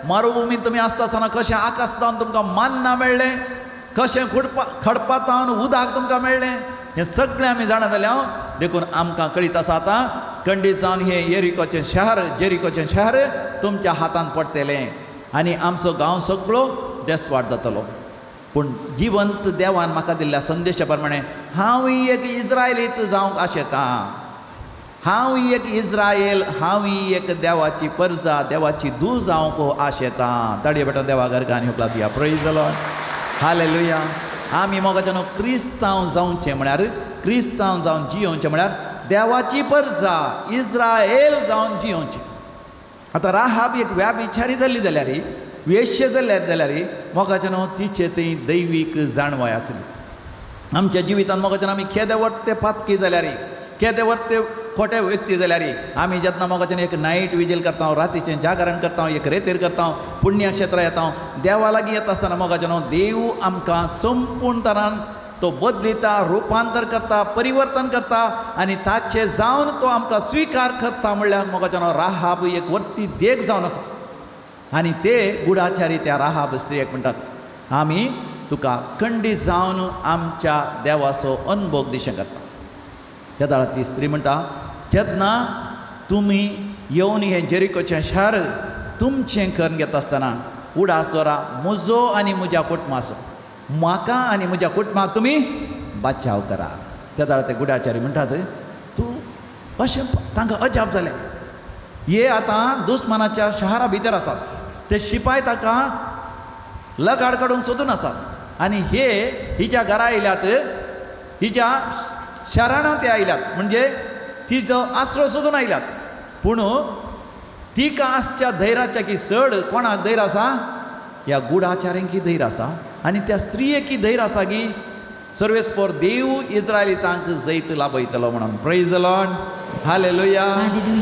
मरुभुमींत तुमी आसता आसतना कशें आकाशतावन तुमकां मान्ना मेळ्ळें, कशें खडपातावन उदक तुमकां मेळ्ळें, हें सगळें आमी जाणा जाल्या. देखून आमकां कळीत आसा आतां कंडीत जावन हें येरिकोचें शहर, जेरिकोचें शहर तुमच्या हातांत पडटलें आनी आमचो गांव सगळो देसवाट जातलो. पूण जिवंत देवान म्हाका दिल्ल्या संदेशा प्रमाणे हांवूय एक इस्रायलीत जावंक आशेतां, हांवूय एक इस्रायल, हांवूय एक देवाची परजा, देवाची धूव जावंक आशेतां. ताडये बेटा देवा घरकान हुकला दिया. Praise the Lord, hallelujah. आमी मोगाच्यानो क्रिस्तांव जावचें म्हळ्यार, क्रिस्तांव जावन जियोवचें म्हळ्यार देवाची परजा इस्रायल जावन जियोवचें. आतां राहाब एक व्याभिचारी जाल्ली जाल्यार, वेश्य जाल्यार जाल्यार मोगाच्यानो तिचे थंय दैवीक जाणवाय आसली. आमच्या जिवितांत मोगाच्यान आमी केदे वर्ते पातकी जाल्यार, केदे वर्ते खोटे व्यक्ती जाल्यार, आमी जेन्ना मोगाच्यान एक नायट विजील करता, रातीचें जागरण करता, एक रेतीर करता, पुण्यक्षेत्रां येता, देवा लागीं येता आसतना मोगाच्यानो देव आमकां संपूर्ण तरान तो बदलिता, रुपांतर करता, परिवर्तन करता आनी ताचे जावन तो आमकां स्विकार करता. म्हणल्यार मोगाच्यानो राहाब एक वर्ती देख जावन आसा. आनी ते गुढाचारी त्या राहाब स्त्रियेक म्हणटात, आमी तुका खंडीत जावन आमच्या देवाचो अनभोग दिशें करता. त्या वेळार ती स्त्री म्हणटा, जेन्ना तुमी येवन हें जेरिकोचें शहर तुमचें करून घेता आसतना उडास दवरा म्हजो आनी म्हज्या कुटुंबाचो, म्हाका आनी म्हज्या कुटुंबाक तुमी बचाव करा. त्या वेळार ते गुढाचारी म्हणटात, तूं अशें तांकां अजाप जालें, हे आतां दुस्मानाच्या शहरा भितर आसात, ते शिपाय ताका लगाड काडूंक सोदून आसात आनी हे हिच्या घरा आयल्यात, हिच्या शरणांत ते आयल्यात, म्हणजे तिजो आसरो सोदून आयल्यात. पूण तिका आसच्या धैर्याच्या की चड कोणाक धैर्य आसा, ह्या गुढाचाऱ्यांकी धैर्य आसा आनी त्या स्त्रियेकी धैर्य आसा की सर्वेस्पर देव इस्रायलितांक जैत लाभयतलो म्हणून. प्रेज the Lord, hallelujah.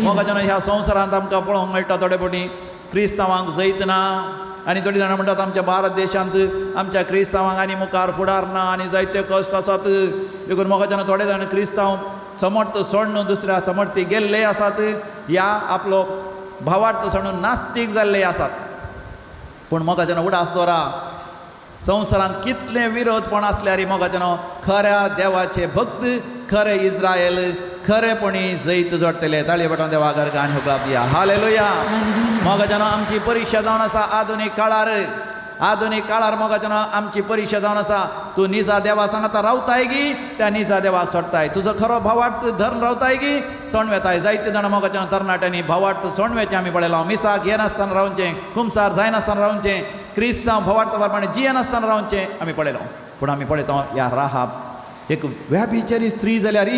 मोगाच्यानो ह्या संवसारांत आमकां पळोवंक मेळटा थोडे फावटी क्रिस्तांवांक जैत ना आनी थोडीं जाणां म्हणटात आमच्या भारत देशांत आमच्या क्रिस्तांवांक आनी मुखार फुडार ना आनी जायते कश्ट आसात. देखून मोगाच्यानो थोडे जाण क्रिस्तांव समर्थ सोडून दुसऱ्या समर्थी गेल्ले आसात, ह्या आपलो भावार्थ सोडून नास्तीक जाल्ले आसात. पूण मोगाच्यानो उडास दवरा, संवसारांत कितले विरोधपण आसल्यार मोगाच्यानो खऱ्या देवाचे भक्त, खरे इस्रायल खरेपणी जैत जोडटले. ताळये पेटोवन देवा घरकान हुकला दिया. हालेलुया. मोगाच्यानो आमची परिक्षा जावन आसा आधुनीक काळार, आधुनीक काळार मोगाच्यानो आमची परिक्षा जावन आसा. तूं निजा देवा सांगता रावताय गी त्या निजा देवाक सोडटाय, तुजो खरो भावार्थ धरून रावताय गी सोण वेताय. जायते जाणां मोगाच्यानो तरणाट्यांनी भावार्थ सोण वेचें आमी पळयलां. मिसाक येनासतना रावचें, कुमसार जायनासतना रावचें, क्रिस्तांव भावार्थ प्रमाणे जियेनासतना रावचें आमी पळयलां. पूण आमी पळयता ह्या राहाब एक व्याभिचारी स्त्री जाल्यार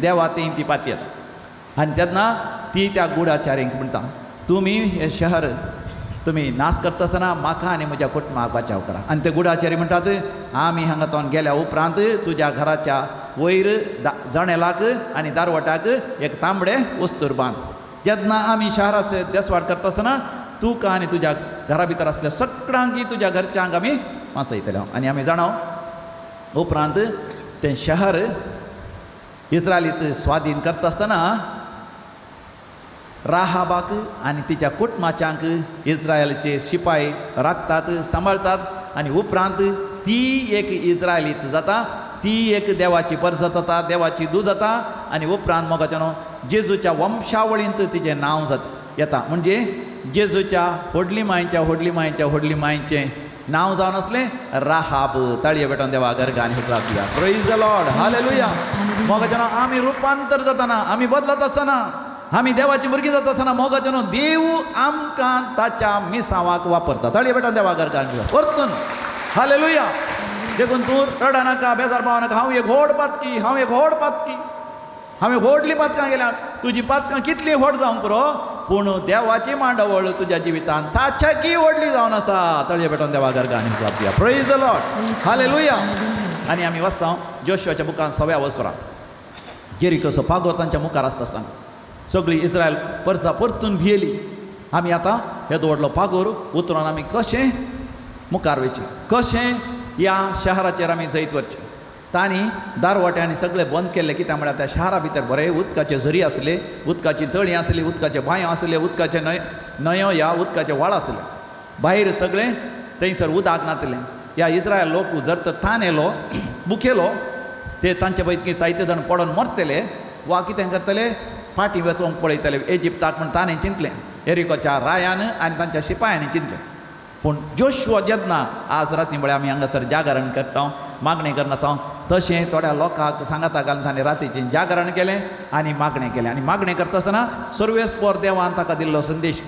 देवा ती ती पाती येता आनी तेन्ना ती त्या गुढाचारींक म्हणटा, तुमी हें शहर तुमी नाश करता आसतना म्हाका आनी म्हज्या कुटुंबाक बचाव करा. आनी ते गुढाचारी म्हणटात, आमी हांगा तोन गेल्या उपरांत तुज्या घराच्या वयर जनेलाक आनी दारवटाक एक तांबडे वस्तूर बांद, जेन्ना आमी शहराचे देसवाट करता आसतना तुका आनी तुज्या घरा भितर आसल्या सगळ्यांकी तुज्या घरच्यांक आमी वाचयतले. आनी आमी जाणा उपरांत तें शहर इस्रायलीत स्वाधीन करता आसतना राहाबाक आनी तिच्या कुटुंबाच्यांक इस्रायलचे शिपाय राखतात, सांबाळतात आनी उपरांत ती एक इस्रायलीत जाता, ती एक देवाची परजा जाता, देवाची धूव जाता आनी उपरांत मोगाच्यानो जेजूच्या वंशावळींत तिचें नांव जाता येता. म्हणजे जेजूच्या व्हडली मायच्या व्हडली मायच्या व्हडली मायचें नांव जावन आसलें राहाब. ताळये पेटोवन देवा घरकान हुकला दिया. Praise the Lord, hallelujah. मोगाच्यानो आमी रुपांतर जाताना, आमी बदलत आसतना, आमी देवाची भुरगीं जाता आसतना मोगाच्यानो देव आमकां ताच्या मिसांवाक वापरता. ताळये पेटोवन देवा घरकान परतून हालेलुया. देखून तूं रडनाका, बेजार पावनाका. हांव एक व्हड पातकी, हांव एक व्हड पातकी, हांवें व्हडलीं पातकां केल्या. तुजी पातकां कितलीं व्हड जावंक पुरो, पूण देवाची मांडावळ तुज्या जिवितांत ताच्याकी व्हडली जावन आसा. तळये पेटोवन देवा गरगांनी दिया. Praise the Lord, hallelujah. आनी आमी वाचता जोशुआच्या बुकान 6व्या वसरा जेरिकोचो पागोर तांच्या मुखार आसता आसतना सगळी इस्रायल परसा परतून भियेली. आमी आतां येदो व्हडलो पागोर उतरून आमी कशें मुखार वयचें, कशें ह्या शहराचेर आमी जैत व्हरचें. तांणी दारवाट्यांनी सगळे बंद केल्ले. कित्याक म्हळ्यार त्या शहरा भितर बरे उदकाचे झरी आसले, उदकाची तळीं आसली, उदकाचे बांयो आसले, उदकाचे न्हंयो ह्या उदकाचे व्हाळ आसले. भायर सगळें थंयसर उदक नातलें. ह्या इस्रायल लोक जर तर ताण येयलो, भुकेलो, ते तांचे पैकी जायते जाण पडोन मरतले वा कितें करतले, फाटीं वचोंक पळयतले इजिप्ताक म्हूण ताणें चिंतलें. एरिकोच्या रायान आनी तांच्या शिपायांनी चिंतलें. पूण जोशुआ जेन्ना आज राती म्हळ्यार आमी हांगासर जागरण करता, मागणें करना सावन, तशें थोड्या लोकांक सांगाता घालून ताणें रातीचें जागरण केलें आनी मागणें केलें. आनी मागणें करता आसतना सर्वेस्पर देवान ताका दिल्लो संदेश,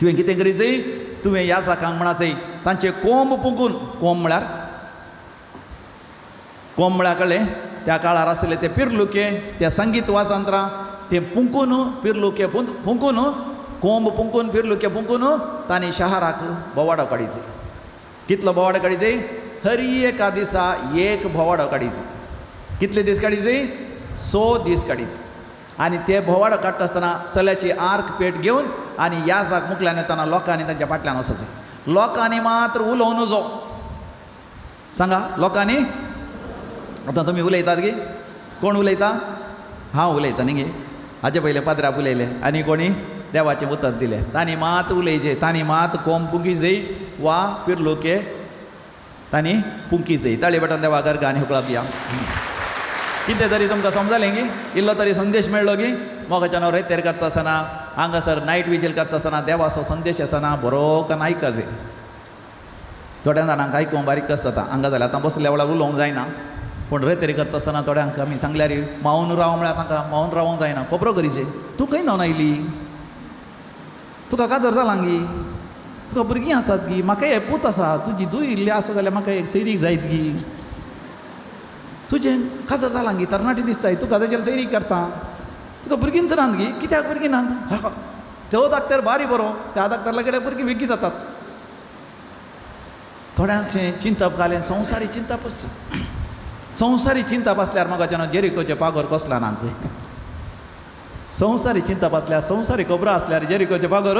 तुवें कितें करी जाय, तुवें ह्या साकांक म्हणा जाय तांचे कोंब पुंकून. कोंब म्हळ्यार, कोंब म्हळ्यार कळ्ळें, त्या काळार आसले ते पिरलुके, ते संगीत वाजंत्रां, ते पुंकून पिरलुके फुंकून, कोंब पुंकून पिरलुके फुंकून तांणी शहराक भोवाडो काडीचे. कितलो भोवाडो काडीचे? हर एका दिसा एक भोवाडो काडीचे. कितले दीस काडीचे? 100 दीस काडीचे. आनी ते भोवाडो काडटा आसतना चल्याची आर्क पेट घेवन आनी याजाक मुखल्यान येतना लोकांनी तांच्या फाटल्यान वचचें. लोकांनी मात्र उलोवं नजो. सांगा लोकांनी, आतां तुमी उलयतात गी? कोण उलयता? हांव उलयता न्ही गे. हाजे पयलें पाद्राक उलयलें आनी कोणी देवाचें उतर दिलें. तांणी मात उलयचें, तांणी मात कोंब पुंकी जय वा पिरलुके तांणी पुंकी जय. ताळी बटन देवा गरगा आनी हुकळाप या. कितें तरी तुमकां समजलें गी? इल्लो तरी संदेश मेळ्ळो गी? मोगाच्यान रेतेर करता आसतना, हांगासर नायट विजील करता आसतना देवाचो संदेश आसतना बरो कन्न आयकचे. थोड्या जाणांक आयकूंक बारीक कस जाता. हांगा जाल्यार आतां बसल्या वेळार उलोवंक जायना, पूण रेतेर करता आसतना थोड्यांक आमी सांगल्यार मावन राव म्हळ्यार तांकां मावन रावोंक जायना. खबरो करीचे, तूं खंय न्हावन आयली, तुका काजर जालां गी, तुका भुरगीं आसात गी, म्हाका एक पूत आसा, तुजी दुय इल्ली आसा जाल्यार म्हाका एक सैरीक जायत गी, तुजें काजर जालां गी, तरणाटी दिसताय, तूं काजर सैरीक करता, तुका भुरगींच नात गी, कित्याक भुरगीं नात? तो डाक्टर बारी बरो, त्या डाक्टरा कडेन भुरगीं वेगळीं जातात. थोड्यांचें चिंतप घालें संवसारी चिंतप आसता. संवसारी चिंतप आसल्यार म्हाका जेरिकोचें पागोर कसला ना. संवसारी चिंतप आसल्यार, संवसारी खबरो आसल्यार जेरिकोचें पागोर,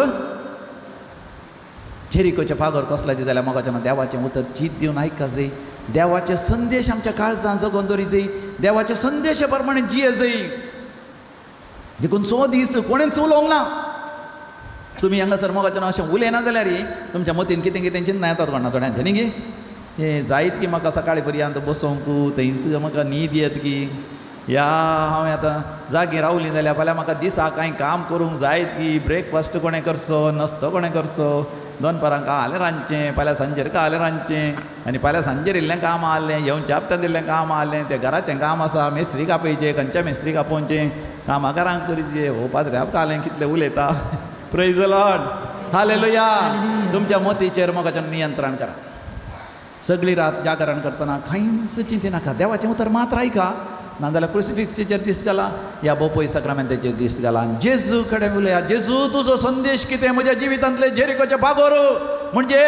जेरिकोचें पागोर कसल्याचें जाल्यार म्हाका देवाचें उतर चीत दिवन आयकजाय. देवाचे संदेश आमच्या काळजान जगोवन दवरीजाय. देवाचे संदेशा प्रमाणे जिये जाय. देखून 100 दीस कोणेंच उलोवंक ना. तुमी हांगासर मोगाच्यान अशें उलयना जाल्यार तुमच्या मतीन कितें कितें चिंतना येतात कोणा थोड्यांचें न्ही गे. हें जायत की म्हाका सकाळी पर्यंत बसोवंक, थंयच म्हाका न्हीद येत की, ह्या हांवें आतां जागी रावलीं जाल्यार फाल्यां म्हाका दिसा कांय काम करूंक जायत की, ब्रेकफास्ट कोणें करचो, नाश्तो कोणें करचो, दनपारां कालें रांदचें, फाल्यां सांजेर कालें रांदचें, आनी फाल्यां सांजेर इल्लें काम आहलें, येवच्या हप्त्यांत इल्लें काम आहलें, तें घराचें काम आसा, मिस्त्रीक आपयचें, खंयच्या मिस्त्रीक आपोवचें, कामाकारांक करचें. हो पाद्र्याब कालें कितलें उलयता. Praise the Lord, hallelujah. तुमच्या मतीचेर मोगाचें नियंत्रण करा. सगळी रात जागरण करतना कांयच चिंतिनाका. देवाचें उतर मात्र आयका, नाजाल्यार क्रुसिफिक्सीचेर दीस घाला या बोपोय साक्रामेंताचेर दीस घाला. जेजू कडेन उलया, जेजू तुजो संदेश कितें म्हज्या जिवितांतले जेरिकोचे पागोर म्हणजे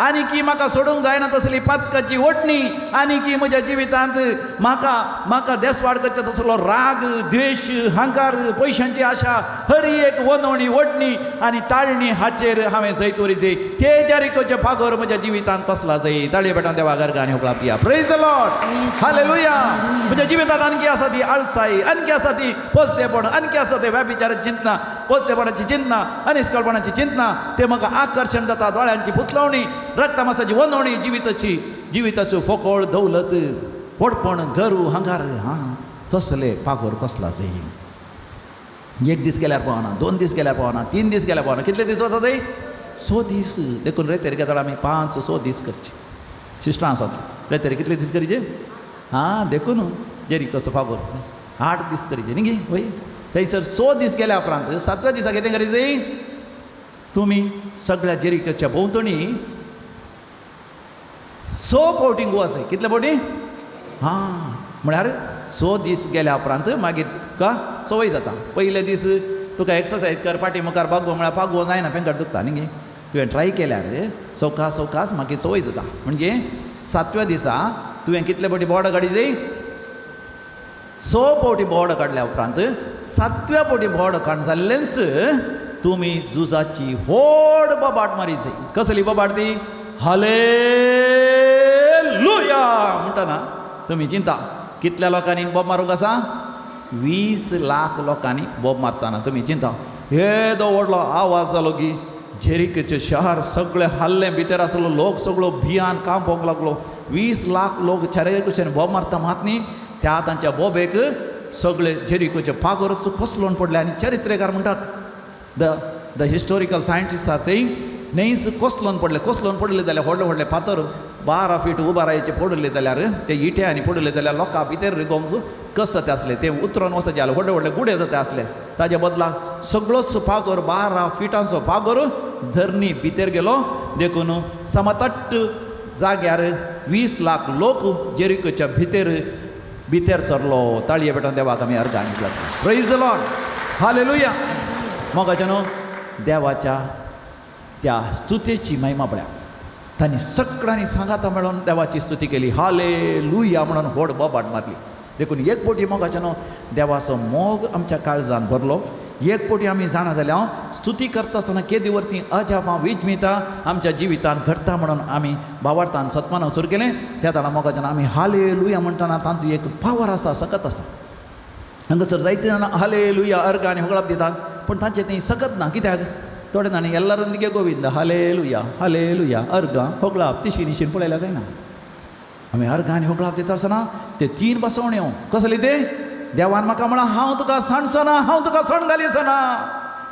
आनी की म्हाका सोडूंक जायना तसली पातकाची ओडणी, आनी की म्हज्या जिवितांत म्हाका म्हाका देसवाड करचे तसलो राग, द्वेश, हंकार, पयशांची आशा, हर एक वनवणी, ओडणी आनी ताळणी हाचेर हांवें जैत वरीचे. ते जेरिकोचे पागोर म्हज्या जिवितांत कसला जाय. ताळये पेटान देवा गरगांनी हुकळाप दिया. Praise the Lord, hallelujah. म्हज्या जिवितांत आणखी आसा ती आळसाय, आणखी आसा ती पोसलेपण, आणखी आसा ते व्याभिचाराची चिंतना, पोसलेपणाची चिंतना, अनिस्कळपणाची चिंतना, ते म्हाका आकर्शण जाता. दोळ्यांची फुसलावणी, रक्तमासाची वनवणी, जिविताची जिविताचो फोकोळ, दौलत, व्हडपण, गरू, हंगार, हां तसले पागोर कसला जाय. एक दीस गेल्यार पावना, 2 दीस गेल्यार पावना, 3 दीस गेल्यार पावना, कितले दीस वचत जाय? 100 दीस. देखून रेतेर घेता आमी 5-6 दीस करचे. सिस्टरां आसात, रेतेर कितले दीस करचे? हां देखून जेरिकोचो फागोर 8 दीस करचे न्ही गे. वय थंयसर 100 दीस गेल्या उपरांत 7व्या दिसा कितें करचे? तुमी सगळ्या जेरिकोच्या भोंवतणी 6 फावटी गो आसा. कितले फावटी? हां, म्हळ्यार 6 दीस गेल्या उपरांत मागीर तुका संवय जाता. पयले दीस तुका एक्सरसायज कर, फाटी मुखार बागो म्हळ्यार पागो जायना, पेंकट दुखता न्ही गे. तुवें ट्राय केल्यार सवकास सवकास मागीर संवय जाता. म्हणजे 7व्या दिसा तुवें कितले फावटी बोर्डां काडी जाय? 6 फावटी बोर्ड काडल्या उपरांत 7व्या फावटी बोर्ड काड जाल्लेंच तुमी झुजाची व्हड बोबाट मारी जाय. कसली बोबाट ती? हालेलुया म्हणटना तुमी चिंता कितल्या लोकांनी बोब मारूंक आसा? 20 लाख लोकांनी बोब मारतना तुमी चिंता. येदो व्हडलो आवाज जालो की जेरिकोचें शहर सगळें हाल्लें. भितर आसलो लोक सगळो भियान कांपोंक लागलो. 20 लाख लोक चारय कुशेन बोब मारता मात न्ही, त्या तांच्या बोबेक सगळे जेरिकोचे पागोरच कोसलोन पडले. आनी चरित्रेकार म्हणटात, the historical scientist are saying न्हंयच कोसलोन पडले. कोसलोन पडले जाल्यार व्हडले व्हडले फातर 12 फीट उबारायचे पडले जाल्यार ते इटे आनी पडले जाल्यार लोकां भितर रिगोवंक कस जाता आसले, ते उतरून वचचे जाल्यार व्हडले व्हडले गुडे जाता आसले. ताजे बदला सगळोच पागोर 12 फिटांचो पागोर धरणी भितर गेलो. देखून समतट्ट जाग्यार 20 लाख लोक जेरिकोच्या भितर भितर सरलो. ताळये पेटोवन देवाक आमी अर्गां दितात. Praise the Lord, hallelujah. मोगाचे न्हू देवाच्या त्या स्तुतेची महिमा पळया. तांणी सगळ्यांनी सांगाता मेळोन देवाची स्तुती केली, हालेलुया म्हणून व्हड बोबाट मारली. देखून एक फावटी मोगाचे न्हू देवाचो मोग आमच्या काळजान भरलो. एक फावटी आमी जाणा जाल्या हांव स्तुती करता आसतना केदी वरती अजापां विजमितां आमच्या जिवितांत घडटा म्हणून आमी भावार्थान सत्मानान सुरू केलें. त्या ताणा मोगाच्यान आमी हालेलुया म्हणटना तातूंत एक पावर आसा, सकत आसा. हांगासर जायते जाणां हालेलुया अर्गां आनी होगळाप दितात, पूण तांचें थंय सकत ना. कित्याक? थोडे जाणां एल्लारंदिगे गोविंद हालेलुया हालेलुया अर्गां होगळाप तिशी निशीन पळयल्यार जायना. आमी अर्गां आनी होगळाप दिता आसतना ते 3 बसवण्यो कसले ते? देवान म्हाका म्हळां हांव तुका सांडचो ना, हांव तुका सण घालीचो ना.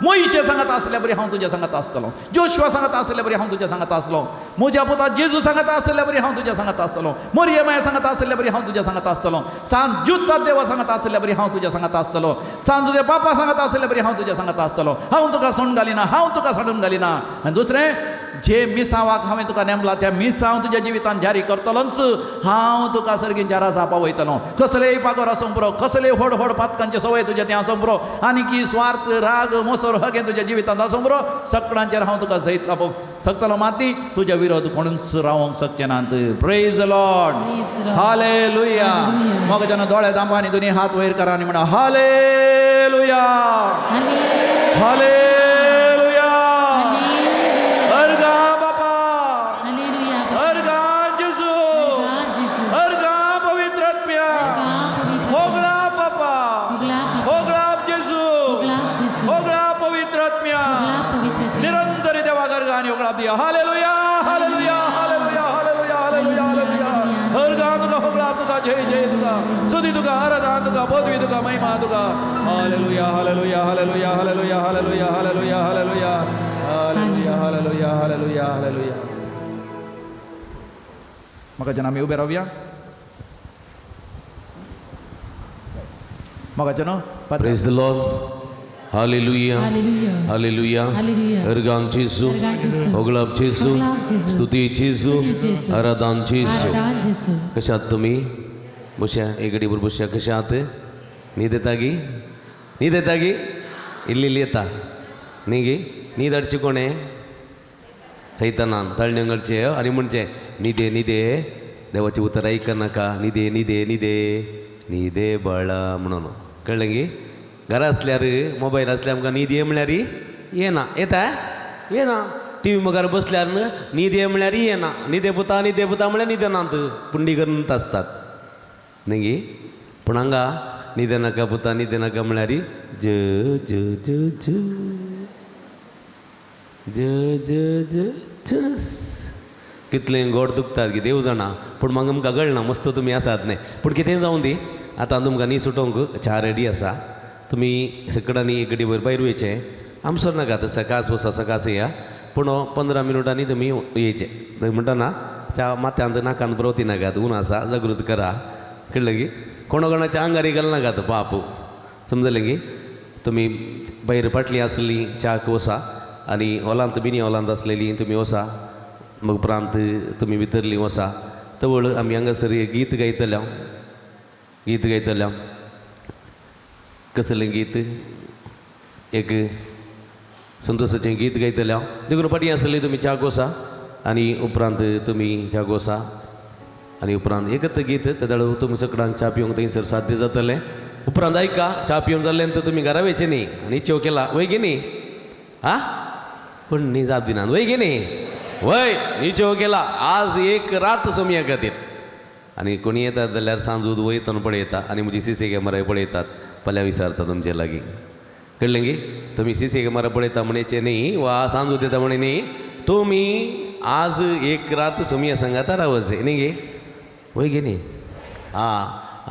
मोयशे सांगत आसल्या बरी हांव तुज्या सांगत आसतलो, जोशुआ सांगत आसल्या बरी हांव तुज्या सांगत आसलो, म्हज्या पुता जेजू सांगत आसल्या बरी हांव तुज्या सांगत आसतलो, मोरये माया सांगत आसल्या बरी हांव तुज्या सांगत आसतलो, सान जुता देवा सांगत आसल्या बरी हांव तुज्या सांगत आसतलो, सान तुज्या बापा सांगत आसल्या बरी हांव तुज्या सांगत आसतलो. हांव तुका सोडून घालिना, हांव तुका सोडून घालिना. आनी दुसरें, जे मिसावाक हांवें तुका नेमला त्या मिसांव तुज्या जिवितान जारी करतलोच. हांव तुका सर्गींच्या राजा पावयतलो. कसलेय पागोर आसूंक पुरो, कसलेय व्हड व्हड पातकांचे सवय तुज्या तें आसूंक पुरो, आनी की स्वार्थ राग मोसोर हगें तुज्या जिवितांत आसूंक पुरो, सगळ्यांचेर हांव तुका जैत लाबोवंक शकतलो. माती तुज्या विरोध कोणूच रावंक शकचे नात. Praise the Lord, hallelujah. मग जेन्ना दोळे दांबा आनी दोनी हात वयर करा आनी म्हणा हालेलुया हालेलुया. अर्गां बापा, अर्गां जेजू, अर्गां पवित्र आत्म्या, होगळा बापा, होगळा जेजू, होगळा पवित्र आत्म्या. निरंतर देवा अर्गां आनी होगळा दिया. Hallelujah hallelujah hallelujah hallelujah hallelujah hallelujah. अर्गां तुका होगळा तुका, जय जय तुका, सुदी तुका, आराधन तुका, पदवी तुका, महिमा तुका. Hallelujah hallelujah hallelujah hallelujah hallelujah hallelujah hallelujah hallelujah hallelujah hallelujah hallelujah. म्हाका जेन्ना आमी उबे रावया. म्हाका जेन्ना Praise the Lord. Hallelujah hallelujah. अर्गां जेजू, होगळाप जेजू, स्तुती जेजू, आराधन जेजू. कशात तुमी? बशा एक घडी बशा. कशात? न्हीद येता गी? न्हीद येता गी? इल्ली इल्ली येता न्ही गी? न्हीद हाडची कोणें? सैतानान तळण्यांक हाडचें आनी म्हणचें न्हिदे न्हिदे, देवाचें उतर आयकनाका, न्हिदे न्हिदे न्हिदे न्हिदे बाळा म्हणून. कळ्ळें गी? घरा आसल्यार मोबायल आसल्यार आमकां न्हीद ये म्हळ्यार येना. येता? येना. टी व्ही मुखार बसल्यार न्हीद ये म्हळ्यार येना. न्हिदे पुता न्हिदे पुता म्हळ्यार न्हिदनात, पुंडी करून आसतात न्ही गी? पूण हांगा न्हिदे नाका पुता न्हिदे नाका म्हळ्यार ज ज ज ज ज ज ज जस कितलें गोड दुखतात की देव जाणा. पूण म्हाका आमकां कळना मस्त तुमी आसात न्ही. पूण कितें जावं दी, आतां तुमकां न्ही सुटोवंक च्या रेडी आसा. तुमी सकडांनी एक घडी वयर भायर वयचें, आमसर नाका सकास वसा सकास या, पूण 15 मिनटांनी तुमी येयचें. म्हणटा ना च्या माथ्यांत नाकान बरोवती नाकात, ऊन आसा, जागृत करा. कळ्ळें की? कोणा कोणाच्या आंगार घालनाकात पाप, समजलें की? तुमी भायर पाटली आसली च्याक वसा आनी हॉलांत बिनी हॉलांत आसलेली तुमी वसा, मग उपरांत तुमी भितरली वसा तवळ आमी हांगासर एक गीत गायतले, गीत गायतले. कसलें गीत? एक संतोषाचें गीत गायतले. देखून फाटीं आसली तुमी च्या गोसा आनी उपरांत तुमी च्या गोसा आनी उपरांत एकत गीत तेदळ तुमी सगळ्यांक च्या पिवंक थंयसर साध्य जातलें. उपरांत आयका च्या पिवन जालें नंतर तुमी घरा वयचें न्ही आनी इच्छो केला वय गे न्ही आं कोण न्ही जाप दिनात वय गे न्ही वय निचो केला आज एक रात सोमया खातीर. आनी कोणी येतात जाल्यार सांजूद वयतना पळयता आनी म्हजी सी सी कॅमेरा पळयतात फाल्यां विचारता तुमचे लागीं कळ्ळें गी. तुमी सी सी कॅमेरा पळयता म्हणचे न्ही वा सांजूद येता म्हणे न्ही, तुमी आज एक रात सोमया सांगाता रावचे न्ही गे वय गे न्ही. आं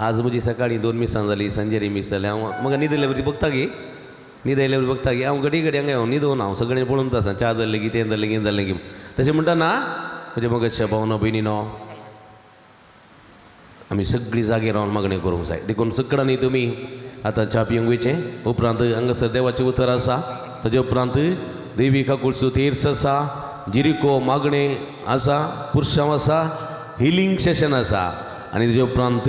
आज म्हजी सकाळीं 2 मिसां जाली, सांजेरी मीस जालें. हांव म्हाका न्हीद आयल्यार बरी बघता गी, न्हीद आयल्यार बघता गी हांव घडी घडी हांगा हांव न्हिदोन हांव सगळें पळोवन आसा च्या जालें की तें जालें की जालें की तशें म्हणटा ना म्हज्या मोगाच्या भावनो भयणीनो आमी सगळीं जागे रावन मागणें करूंक जाय. देखून सगळ्यांनी तुमी आतां च्या पिवंक वयचें. उपरांत हांगासर देवाचें उतर आसा, ताजे उपरांत देवी काकुळचो तीर्थ आसा, जिरिको मागणें आसा, पुरशांव आसा, हिलींग सेशन आसा आनी ताजे उपरांत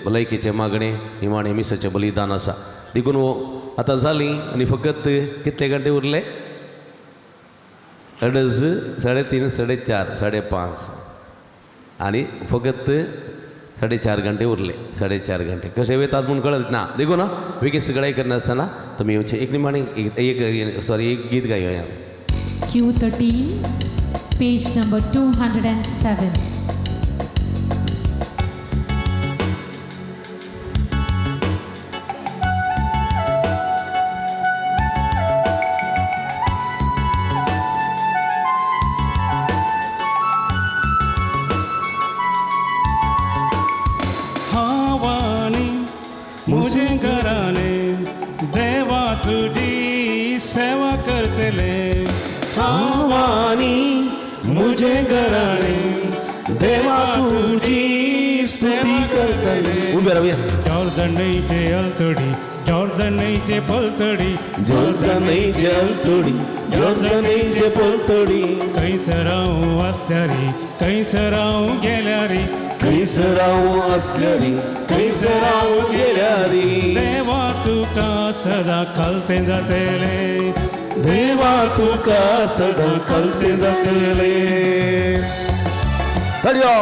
भलायकेचें मागणें निमाणें मिसाचें बलिदान आसा. देखून आतां जालीं आनी फकत कितले घंटे उरले? 2.5, 3.5, 4.5, 5.5 आनी फकत 4.5 घंटे उरले. 4.5 घंटे कशे वयतात म्हूण कळत ना. देखून वेगळी सगळें करनासतना तुमी येवचें. एक निमाणें एक सॉरी एक गीत गायोया. Q13, page number 207. मुझे घराने देवा तुझी सेवा करतले, हावानी मुझे घराने देवा तुझी स्तुती करतले. उबे रावया. जॉर्दनचे अलतडी, जॉर्दनचे पलतडी, जॉर्दनचे अलतडी, जॉर्दनचे पलतडी, खंयसर हांव आसल्यारी, खंयसर हांव गेल्यारी, खंयसर हांव आसल्यारी, खंयसर हांव गेल्यारी, देवा तुका सदां खालतें जातलें, देवा तुका सदां खालतें जातलें. तडयो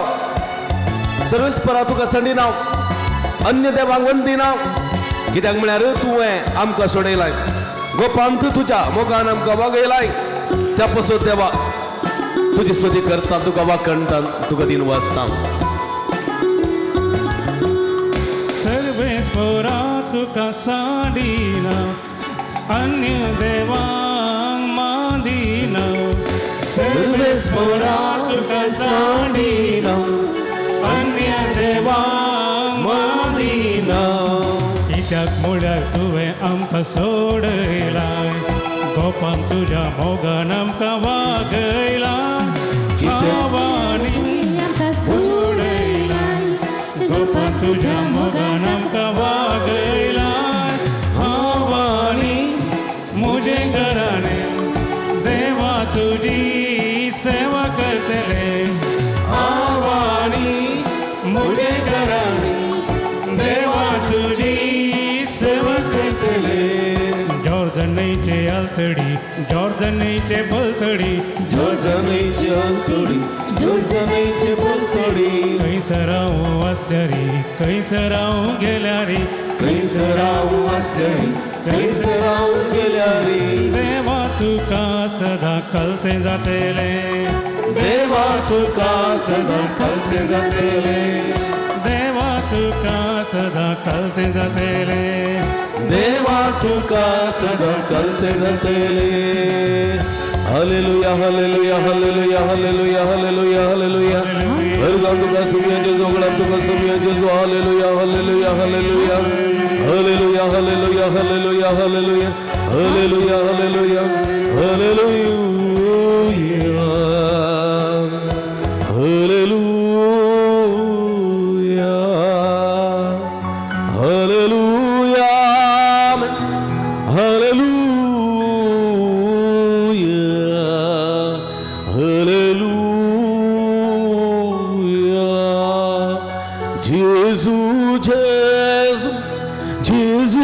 सर्वेस्परा तुका संडी नांव अन्य देवांक वंदी नांव, कित्याक म्हळ्यार तुवें आमकां सोडयलाय, गोपांत तुज्या मोगान आमकां वागयलाय. त्या पसत देवा तुजी स्तुती करता, तुका वाखणटा, तुका दिन वाचता. सर्वेस्परा तुका साडिना, अन्य देवांक मादिना, सर्वेस्परा तुका साडिना, अन्य देवांक मादिना, कित्याक म्हळ्यार तुवें आमकां सोडयलाय, गोपान तुज्या मोगान आमकां वागयलाय, आवानी सोडयलाय, गोपान तुज्या मोगान आमकां वागयलाय, हावानी मुझे घराने देवा तुजी सेवा करतले, हावानी मुझे घराने देवा तुजी सेवा करतले. जॉर्दनचे अलतडी, जॉर्दनचे पलतडी, जॉर्दनचे अलतडी, जॉर्दनचे पलतडी, खंयसर हांव आसल्यारी, खंयसर हांव गेल्यारी, खंयसर हांव आसल्यारी, खंयसर हांव गेल्यारी, देवा तुका सदां खालतें जातलें, देवा तुका सदां खालतें जातलें, देवा तुका सदां खालतें जातलें, देवा तुका सदां खालतें जातलें. Hallelujah hallelujah hallelujah hallelujah hallelujah hallelujah. हरगान तुका सुमिया जेजू, गुलाब तुका सुमिया जेजू. Hallelujah hallelujah hallelujah hallelujah hallelujah hallelujah hallelujah hallelujah hallelujah hallelujah hallelujah hallelujah hallelujah hallelujah.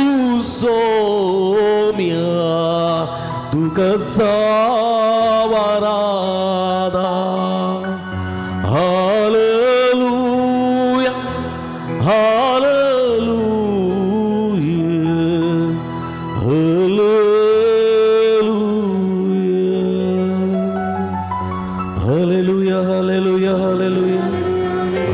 जेजू सोम्या तुका सावाराधा. Hallelujah, hallelujah, hallelujah, hallelujah, hallelujah,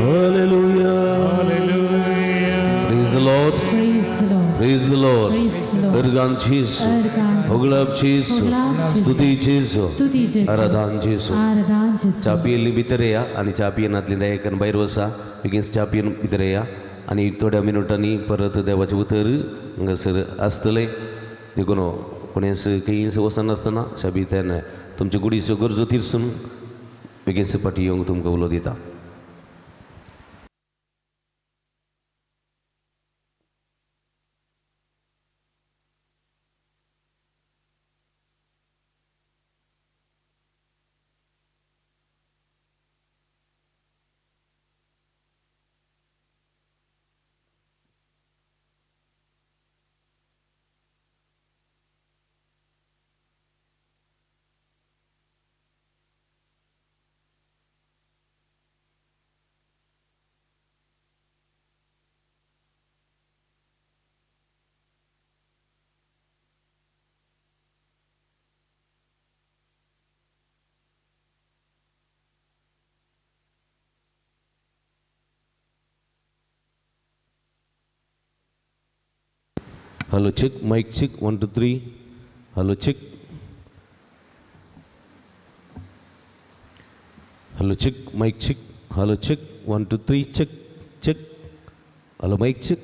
hallelujah, hallelujah. Praise the Lord. Praise the Lord. Praise the Lord. Praise the Lord. Organ जेजू, organ जेजू, होगळप जेजू, होगळप जेजू, स्तुती जेजू, स्तुती जेजू, आराधन जेजू. आराधन जेजू. च्या पियेल्ली भितर येया आनी च्या पियेनातली दयाकन भायर वसा. बेगीन च्या पिवन भितर येया आनी थोड्या मिनुटांनी परत देवाचें उतर हांगासर आसतलें. देखून कोणेच खंयच वचनासतना च्या भितर तुमचे गुडीच्यो गरजो तिरसून बेगीन फाटी येवंक तुमकां उलो दिता. Hello check, mic check, 1 2 3. Hello check, hello check, mic check, hello check, 1 2 3, check check, hello mic check.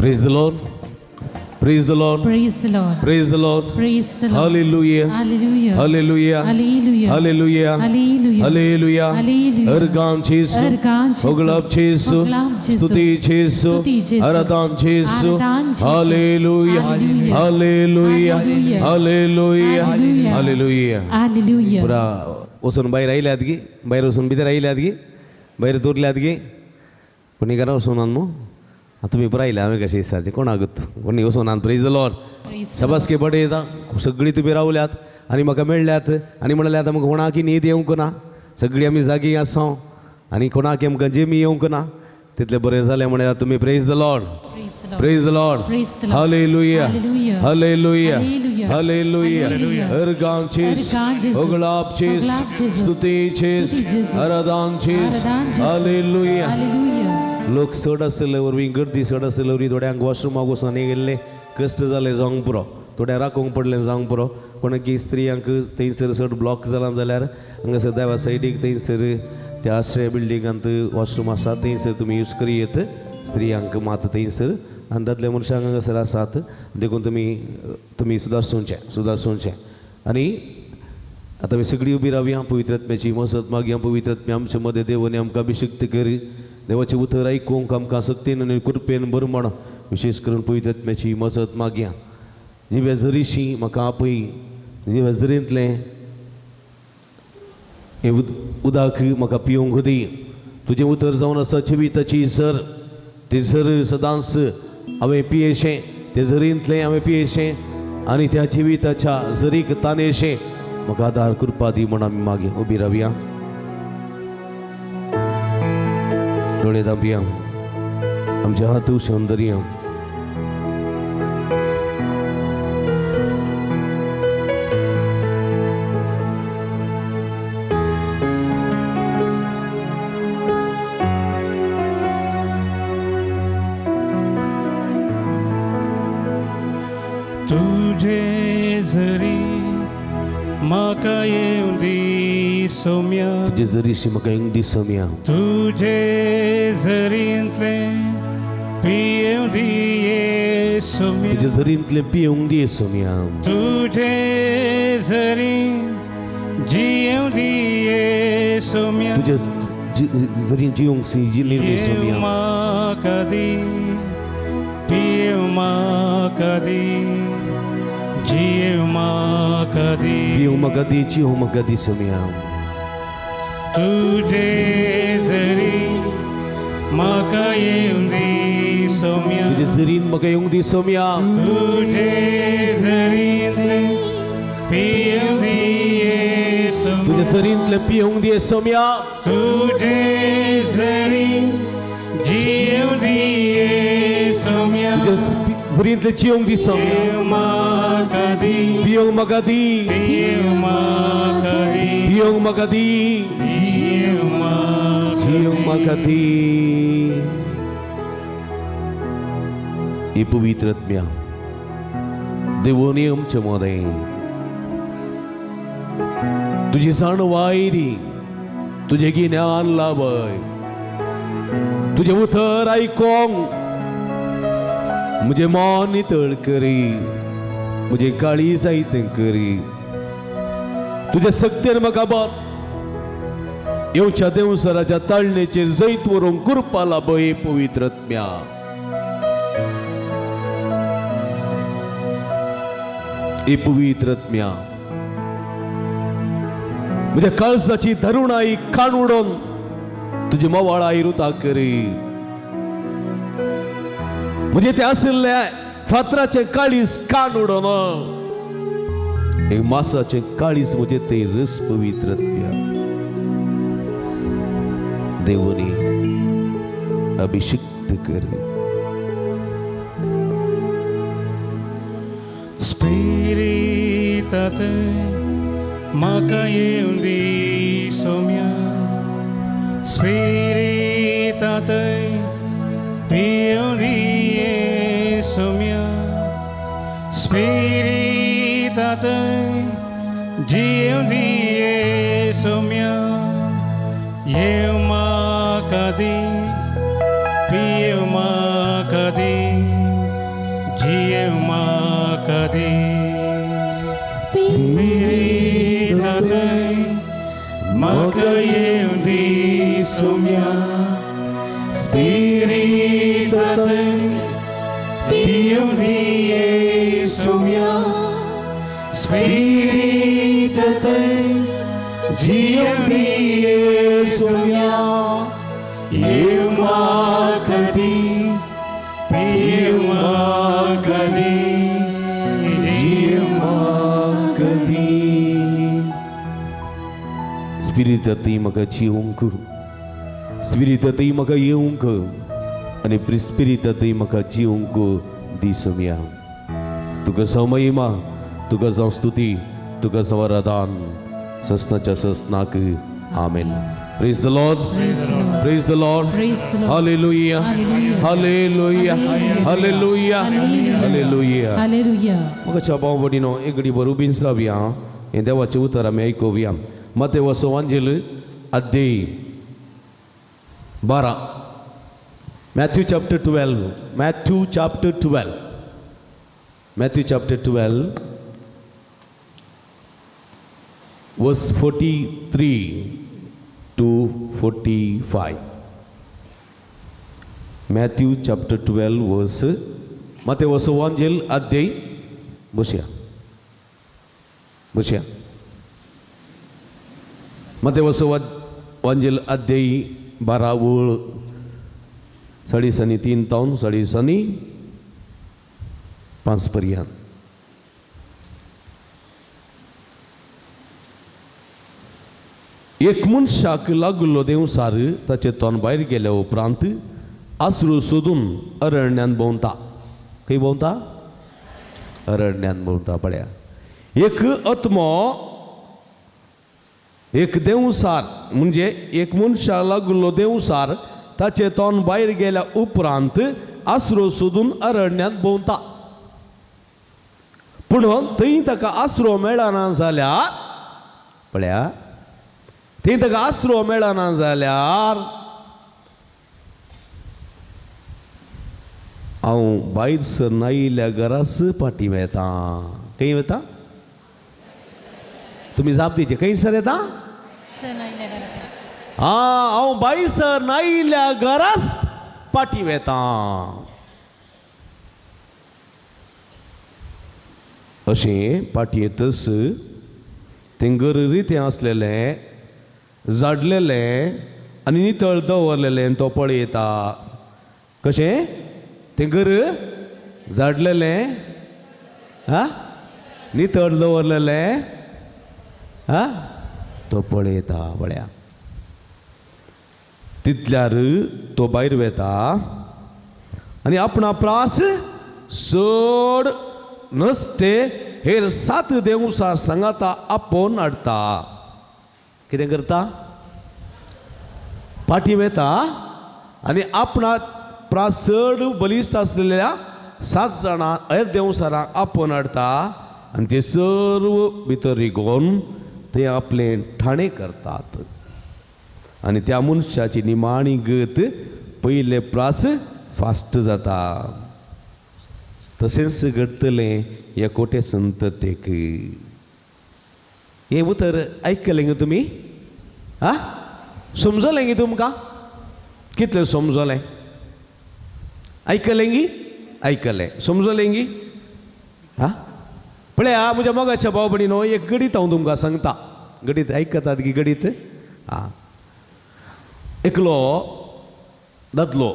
Praise the Lord. Praise the Lord. Praise the Lord. Praise the Lord. Praise the Lord. Hallelujah. Hallelujah. Hallelujah. Hallelujah. Hallelujah. Hallelujah. Hallelujah. Hallelujah. अर्गान जेसू. अर्गान जेसू. होगलाप जेसू. होगलाप जेसू. स्तुति जेसू. स्तुति जेसू. आराधन जेसू. आराधन जेसू. Hallelujah. Hallelujah. Hallelujah. Hallelujah. Hallelujah. Hallelujah. Hallelujah. पुरा वचून भायर आयल्यात गी, भायर वचून भितर आयल्यात गी, भायर दवरल्यात गी, कोणी घरा वचून न्हू. तुमी पुरा आयल्या हांवें कशें विचारचें कोणाकूच कोणी वचून. प्रेज the Lord. शाबासकी बडयता सगळीं तुमी रावल्यात आनी म्हाका मेळ्ळ्यात आनी म्हणल्यात आमकां कोणाकी न्हीद येवंक ना, सगळीं आमी जागी आसा आनी कोणाकी आमकां जेमी येवंक ना, तितलें बरें जालें म्हणल्यार तुमी. Praise the Lord. Praise the Lord. Hallelujah. Hallelujah. Hallelujah. अर्गान चेस, होगलाप चेस, स्तुती चेस, आराधन चेस. हालेलुया. लोक चड आशिल्ले वरवीं, गर्दी चड आशिल्ले वरवीं थोड्यांक वॉशरुमाक वचून गेल्ले कश्ट जाले जावंक पुरो, थोड्यांक राखूंक पडलें जावंक पुरो. कोणाकी स्त्रियांक थंयसर चड ब्लॉक जाला जाल्यार हांगासर देवा सायडीक थंयसर त्या आश्रय बिल्डिंगांत वॉशरूम आसा, थंयसर तुमी यूज करी येत स्त्रियांक मात थंयसर, आनी दादले मनशांक हांगासर आसात, देखून तुमी तुमी सुदारचें सुदारचें. आनी आतां आमी सगळीं उबी रावया, पवित्र आत्म्याची मजत मागया. पवित्र आत्म्या आमचे मदें देवान आमकां अभिषिक्त करी, देवाचें उतर आयकूंक आमकां सक्तीन आनी कृपेन बरमण, विशेष करून पवित्र आत्म्याची मजत मागया. जिव्या जरीशी म्हाका आपय, जिव्या जरींतलें हें उदक म्हाका पिवंक दी. तुजें उतर जावन आसा जिविताची झर, ती झर सदांच हांवें पियेशें, ते झरींतलें हांवें पियेशें आनी त्या जिविताच्या झरीक तानेशें म्हाका आदार कृपा दी म्हूण आमी मागीर उबी रावया. दोळे धांपया, आमचे हात उशेवन धरया. तुझे जरी म्हाका येवं दी सोम्या, तुजे जरीशी म्हाका येवंक दी सोम्या, तुझे जरींतलें पियेवं दी सोम्या, तुजे जरींतलें पियेवंक दी सोम्या, तुझे जरी जियेवं दी सोम्या, तुजे जरी जिवंक सी निर्मी सोम्या. म्हाका दी पियेवं म्हाका दी जियेवं म्हाका दी, पियेवं म्हाका दी जिवं म्हाका दी सोम्या. तुझे जरी म्हाका येवं दी सोम्या, तुजे जरीन म्हाका येवंक दी सोम्या, तुझे जरींतलें पियेवं दी सोम्या, तुजे जरींतलें पियेवंक दी सोम्या, तुझे जरी जियेवं दी सोम्या, तुजे जरींतलें जिवंक दी सोम्या. म्हाका दी पियेवंक म्हाका दी, पियेवं म्हाका दी, पियेवंक म्हाका दी, जिवंक म्हाका दी. ही पवित्र आत्म्या देवोनी आमचे मदें तुजी जाणवाय दी, तुजें गिन्यान लाभय, तुजें उतर आयकोंक म्हजें मन नितळ करी, म्हजें काळीज आयतें करी, तुजे सक्तेन म्हाका बाप येवच्या देवसराच्या ताळणेचेर जैत व्हरूंक कृपा लाभय पवित्र आत्म्या. ही पवित्र आत्म्या म्हज्या काळजाची धरुणाई काण उडोवन तुजी मवाळाई रुता करी, म्हजें तें आशिल्ल्या फातराचें काळीज काण उडोवन एक मासाचें काळीज म्हजें तें रस पवित्र आत्म्या देवनी अभिषिक्त कर. स्पिरितात म्हाका येवं दी सोम्या, स्पिरितात पियेवं दी सोम्या, स्पिरितात जियेवं दी सोम्या, येवं म्हाका दी पियेवं म्हाका दी म्हाका दी स्पिरितांतय म्हाका येवं दी सोम्या स्पिरितांतय पिवं दी सोम्या स्पिरितांतय जिवं दी सोम्या येवं म्हाका दी पिवं म्हाका दी जिवं म्हाका दी. स्पिरितांतय म्हाका जिवंक, स्पिरितांतय म्हाका येवंक आनी स्पिरितांतय म्हाका जिवंक दी सोम्या. तुका जावं महिमा, तुका जावं स्तुती, तुका जावं आराधन, ससनाच्या ससनाक. आमेन. Praise the Lord. Praise the Lord. Hallelujah. Hallelujah. Hallelujah. Hallelujah. म्हाका भाव भयणीनो एक घडी भर उबीन रावया, हें देवाचें उतर आमी आयकुया. मातेवाचो वांजेल अध्याय 12, Matthew chapter 12, Matthew chapter 12, Matthew chapter 12 verse 43 to 45. Matthew chapter 12 verse मातेवाचो वांजेल अध्याय बसया बसया मातेवाचो वांजेल अध्याय 12 वळ 3.5 तावन 5.5 पर्यंत. एक मनशाक लागुल्लो देंवसार ताचे तोंड भायर गेल्या उपरांत आसरू सोदून अरण्यान भोंवता. खंय भोंवता? अरण्यान भोंवता. पळया, एक आत्मो एक देंवसार म्हणजे एक मनशाक लागुल्लो देंवसार ताचे तोंड भायर गेल्या उपरांत आसरो सोदून अरण्यान भोंवता. पूण थंय ताका आसरो मेळना जाल्यार, पळया, थंय ताका आसरो मेळना जाल्यार हांव भायर सरना आयिल्ल्या घरास फाटीं वेता. खंय वेता? तुमी जाप दिवची, खंय सर येता? आं, हांव भायर सरना आयिल्ल्या घरास फाटीं वेता. अशें फाटीं येतच तें घर रितें आसलेलें, झाडलेलें आनी नितळ दवरलेलें तो पळयता. कशें तें घर झाडलेलें, आं, नितळ दवरलेलें, आं, तो पळयता. पळया, तितल्यार तो भायर वेता आनी आपणा प्रास चड नसते हेर 7 देंवसार सांगाता आपोवन हाडटा. कितें करता? फाटीं वेता आनी आपणा प्रास चड बलिश्ट आसलेल्या 7 जाणां हेर देंवसारांक आपोवन हाडटा आनी ते सर्व भितर रिगोवन ते आपलें ठाणें करतात. आनी त्या मनशाची निमाणी गत पयले प्रास फास्ट जाता. तशेंच घडटलें ह्या कोटे संततेक. हें उतर आयकलें गे तुमी? आं, समजलें गे तुमकां? कितलें समजलें? आयकलें गी? आयकलें. समजलें गी? आं, पळया म्हज्या मोगाच्या भाव भयणीनो, एक गणीत हांव तुमकां सांगता. गणीत आयकतात गी? गणीत. आं, एकलो दादलो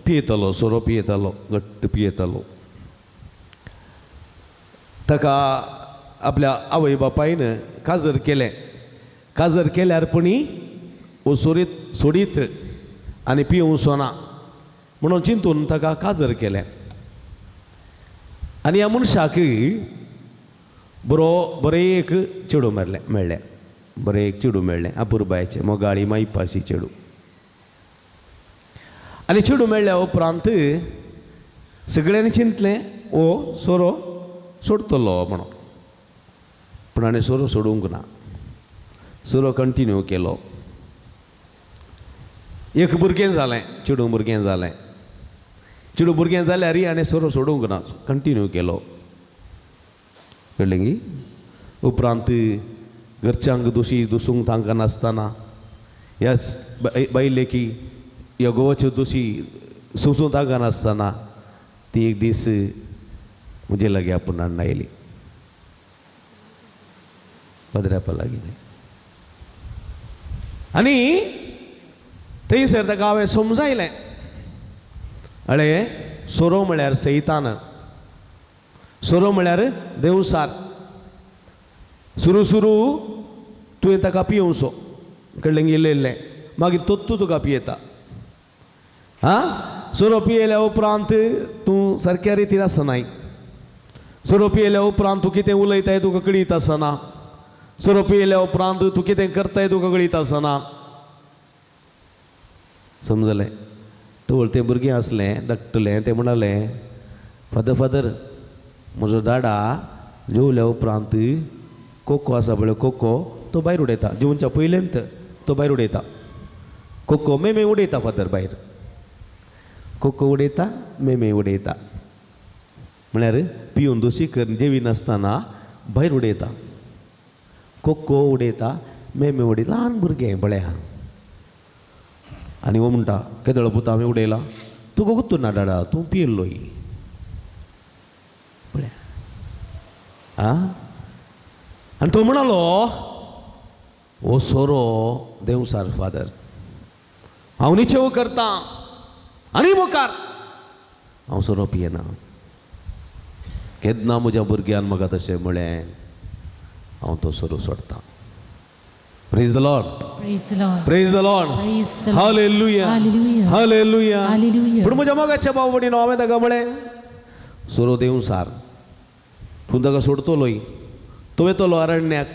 पियेतालो, सोरो पियेतालो, घट्ट पियेतालो. ताका आपल्या आवय बापायन काजर केलें. काजर केल्यार पणी वो सोरीत सोडीत आनी पिवंचो ना म्हणून चिंतून ताका काजर केलें. आनी ह्या मनशाक बरो बरें एक चेडूं मेळ्ळें, बरें एक चेडूं मेळ्ळें, अपुरबायचें, मोगाळी मायपासी चेडूं. आनी चेडूं मेळ्ळ्या उपरांत सगळ्यांनी चिंतलें हो सोरो सोडटलो म्हणून, पूण हाणें सोरो सोडूंक ना, सोरो कंटिन्यू केलो. एक भुरगें जालें, चेडूं भुरगें जालें. चेडूं भुरगें जाल्यार हाणें सोरो सोडूंक ना, कंटिन्यू केलो. कळ्ळें गी? उपरांत घरच्यांक दोशी दुसूंक तांकां नासतना ह्या बायलेकी ह्या गोवाच्यो दोशी सोसूंक तांकां नासतना ती एक दीस म्हजे लागीं आपूण हाडून आयली पदरापा लागीं. आनी थंयसर ताका हांवें समजायलें, अळे सोरो म्हळ्यार सैतान, सोरो म्हळ्यार देवसार. सुरू सुरू तुवें ताका पियोवचो, कळ्ळें इल्लें इल्लें, मागीर तोत्तू तुका पियेता. आं, सोरो पियेल्या उपरांत तूं सारक्या रितीन आसनाय, सोरो पियेल्या उपरांत तूं कितें उलयताय तुका कळीत आसना, सोरो पियेल्या उपरांत तूं कितें करताय तुका कळीत आसना. समजलें? तवळ तें भुरगें आसलें धाकटलें, तें म्हणालें, फादर फादर म्हजो डाडा जेवल्या उपरांत कोको आसा पळय कोको तो भायर उडयता, जेवच्या पयलेंत तो भायर उडयता कोको, मेमे उडयता फादर भायर, कोको उडयता मेमे उडयता, म्हळ्यार पिवन दोशी करून जेविनासतना भायर उडयता, कोको उडयता मेमे उडयता. ल्हान भुरगें पळया. आनी हो म्हणटा, केदळ पुता हांवें उडयला, तुका गुत्तू ना डाडा, तूं पियेल्लोय पळया. आं, आनी तो म्हणालो, हो सोरो देवसार फादर, हांव निचेव करता आनी मुखार हांव सोरो पियेना. केन्ना म्हज्या भुरग्यान म्हाका तशें म्हळें, हांव तो सोरो सोडटा. Praise the Lord. Praise the Lord. Praise the Lord. Hallelujah. Hallelujah. पूण म्हज्या मोगाच्या भाव भयणीनो, हांवें ताका म्हळें, सोरो देवसार, तूं ताका सोडतलोय, तूं वेतलो अरण्याक,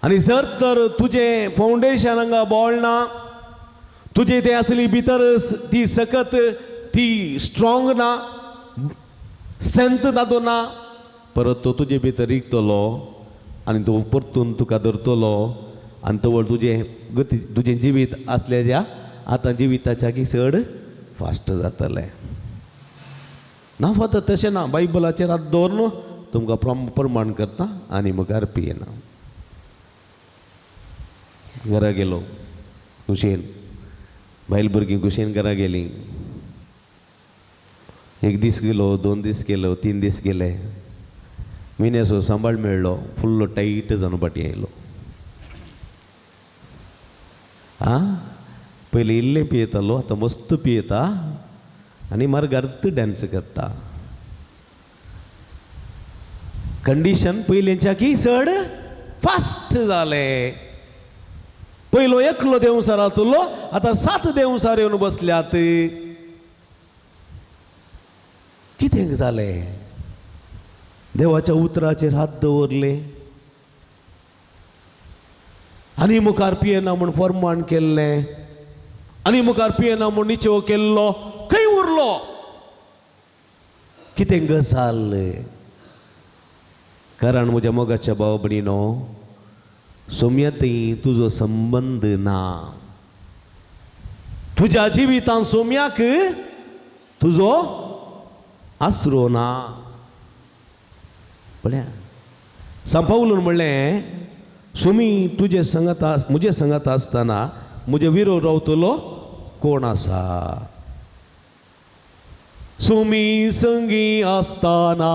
आनी जर तर तुजें फावंडेशन हांगा बोळ ना, तुजें तें आसली भितर ती सकत ती स्ट्रोंग ना, स्ट्रेंथ तातूंत ना, परत तो तुजे भितर रिगतलो आनी तो परतून तुका धरतलो आनी तवळ तुजें गती तुजें जिवीत आसलें ज्या आतां जिविताच्या की चड फास्ट जातलें. ना फादर तशें ना, बायबलाचेर हात दवरून तुमकां प्रमाण करता आनी मुखार पियेना. घरा गेलो खुशेन, बायल भुरगीं खुशेन घरा गेलीं. एक दीस गेलो, 2 दीस गेलो, 3 दीस गेले, म्हयन्याचो सांबाळ मेळ्ळो, फुल्लो टायट जावन फाटीं आयलो. आं, पयलीं इल्लें पियेतालो, आतां मस्त पियेता आनी मार्गार डांस करता. कंडिशन पयलींच्या की चड फास्ट जालें. पयलो एकलो देंवचार आतुल्लो, आतां 7 देंवचार येवन बसल्यात. कितें जालें? देवाच्या उतराचेर हात दवरले आनी मुखार पियेना म्हूण फर्माण केल्लें, आनी मुखार पियेना म्हूण निचेव केल्लो, खंय उरलो? कितें गजाल? कारण म्हज्या मोगाच्या भाव भयणीनो, सोम्या थंय तुजो संबंद ना, तुज्या जिवितान सोम्याक तुजो आसरो ना. पळया, सांपावलून म्हणलें, सुमी तुजे संगत म्हजे संगत आसतना म्हजे विरो रावतलो कोण आसा? सुमी संगी आसतना,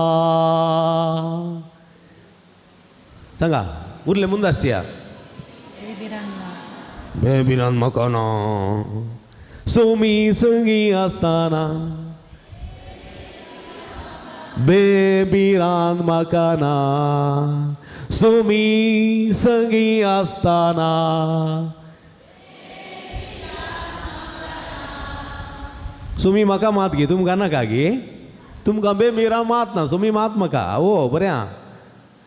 सांगा उरले मुंदारसिया बेबिरान म्हाका ना, सुमी संगी आसतना बेबिरान म्हाका ना, सुमी संगी आसतना. सुमी म्हाका मात गे, तुमकां नाका गे, तुमकां बेबिरान मात ना, सुमी मात म्हाका. ओ बरें आं.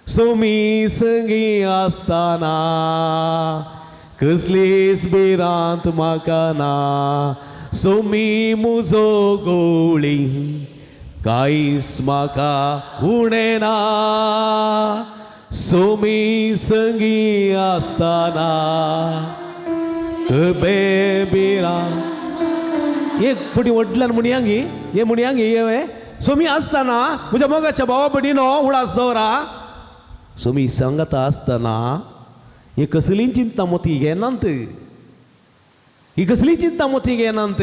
सुमी संगी आसतना कसलीच भिरांत म्हाका ना, सुमी म्हजो गोळी कांयच म्हाका उणें ना, सुमी संगी आसतना बेबिरान. एक पुटी व्हडल्यान म्हणया गे, हे म्हणया गे, हे सोमी आसतना म्हज्या मोगाच्या भावा भयणीनो उडास दवरा, सोमी सांगता आसतना ही कसली चिंता मोती घेनात, ही कसली चिंता मोती घेनात.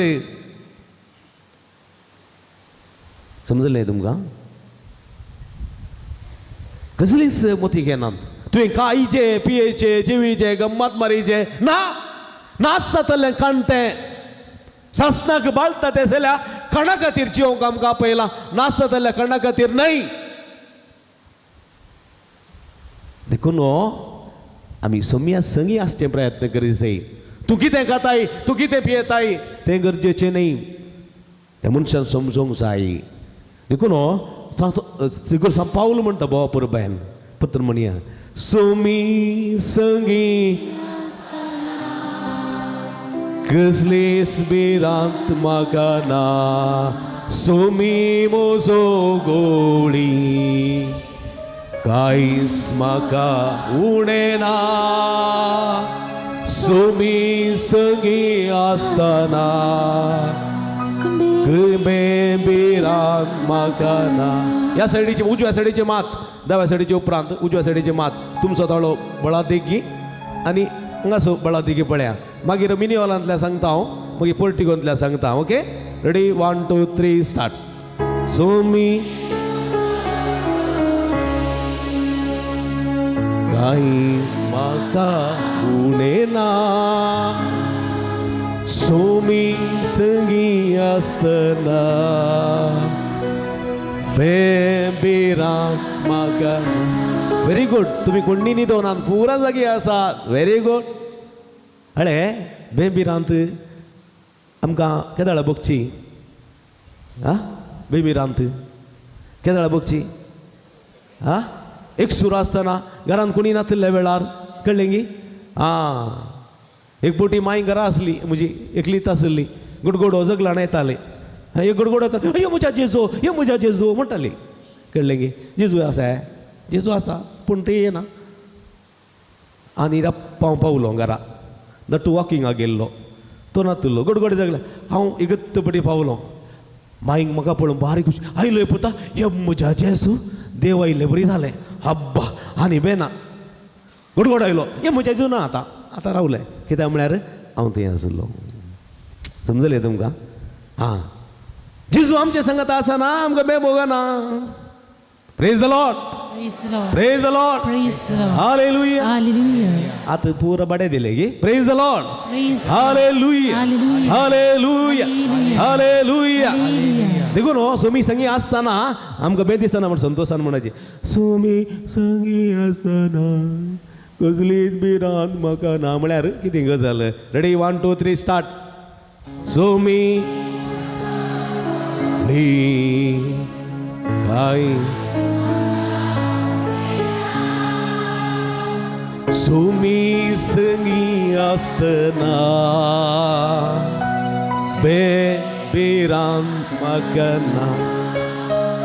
समजलें तुमकां? कसलीच मोती घेनात. तुवें खायचें पियेचें जेवीचें गम्मत मारीचें ना, नाच जातलें काणतें सासनाक बाळता तें जाल्यार कणा खातीर जिवंक आमकां आपयलां, नाच जातल्या कणा खातीर न्हय. देखून आमी सोम्या संगी आसचें प्रयत्न करीत जाय. तूं कितें खाताय, तूं कितें पियेताय तें गरजेचें न्हय, तें मनशान समजूंक जाय. देखून सिगूर सां पावल म्हणटा भावा पुरबायन पत्र म्हणया, सोमी संगी कसलीच भिरांत म्हाका ना, सोमी म्हजो गोळी कांयच म्हाका उणें ना, सोमी संगी आसतना भिरांत म्हाका ना. ह्या सायडीचे उजव्या सायडीचे मात, दाव्या सायडीचे उपरांत उजव्या सायडीचे मात तुमचो ताळो बळादेगी आनी हांगासो बळादेगी पळया. मागीर मिनीवालांतल्या सांगता हांव, मागीर पोर्टिगोंतल्या सांगता. Okay, ready, 1 2 3 start. सोमी कांयच म्हाका उणें ना, सोमी संगी आसतना भिरांत म्हाका. व्हेरी गूड, तुमी कोण्णी न्हिदोनात, पुरा जागी आसात. Very good. अळे बेभिरांत आमकां केदाळा भोगची? आं, बेभिरांत केदाळा भोगची? आं, एक सूर आसतना घरांत कोणी नातिल्ल्या वेळार, कळ्ळें गी? आं, एक पोटी माय घरा आसली म्हजी, एकलीच आसली, गुडगुडो जगलां येताले, एक गुडगुडो येता, यो म्हज्या जेजू, यो म्हज्या जेजू म्हणटाली. कळ्ळें गी? जेजू आसा, जेजू आसा, पूण ते येना. आनी हांव पावलो घरा, दट्टू वॉकिंगाक गेल्लो, तो नातुल्लो, गडगडे जगला. हांव इगत्त पटी पावलो, माईक म्हाका पळोवन बारीक खुशी, आयलो पुता, हे म्हज्या जेजू, देव आयले बरी जालें, हब्बा आनी बेना गडगड आयलो, हे म्हज्या जेजू ना आतां, आतां रावलें. कित्याक म्हळ्यार हांव थंय आसलो. समजलें तुमकां? आं, जेजू आमचे संगत आसा ना, आमकां बे भोगना. Praise the Lord, praise the Lord, hallelujah. आतां पुरा बडे दिले गी. Praise the Lord, hallelujah, hallelujah, hallelujah. देखून हो सोमी संगी आसतना आमकां बे दिसना म्हण संतोशान म्हणायचे, सोमी संगी आसतना कसलीच भिरांत म्हाका ना. म्हळ्यार कितें गजाल? Ready, 1 2 3 start. सोमी काय सोमी संगी आसतना भिरांत म्हाका ना.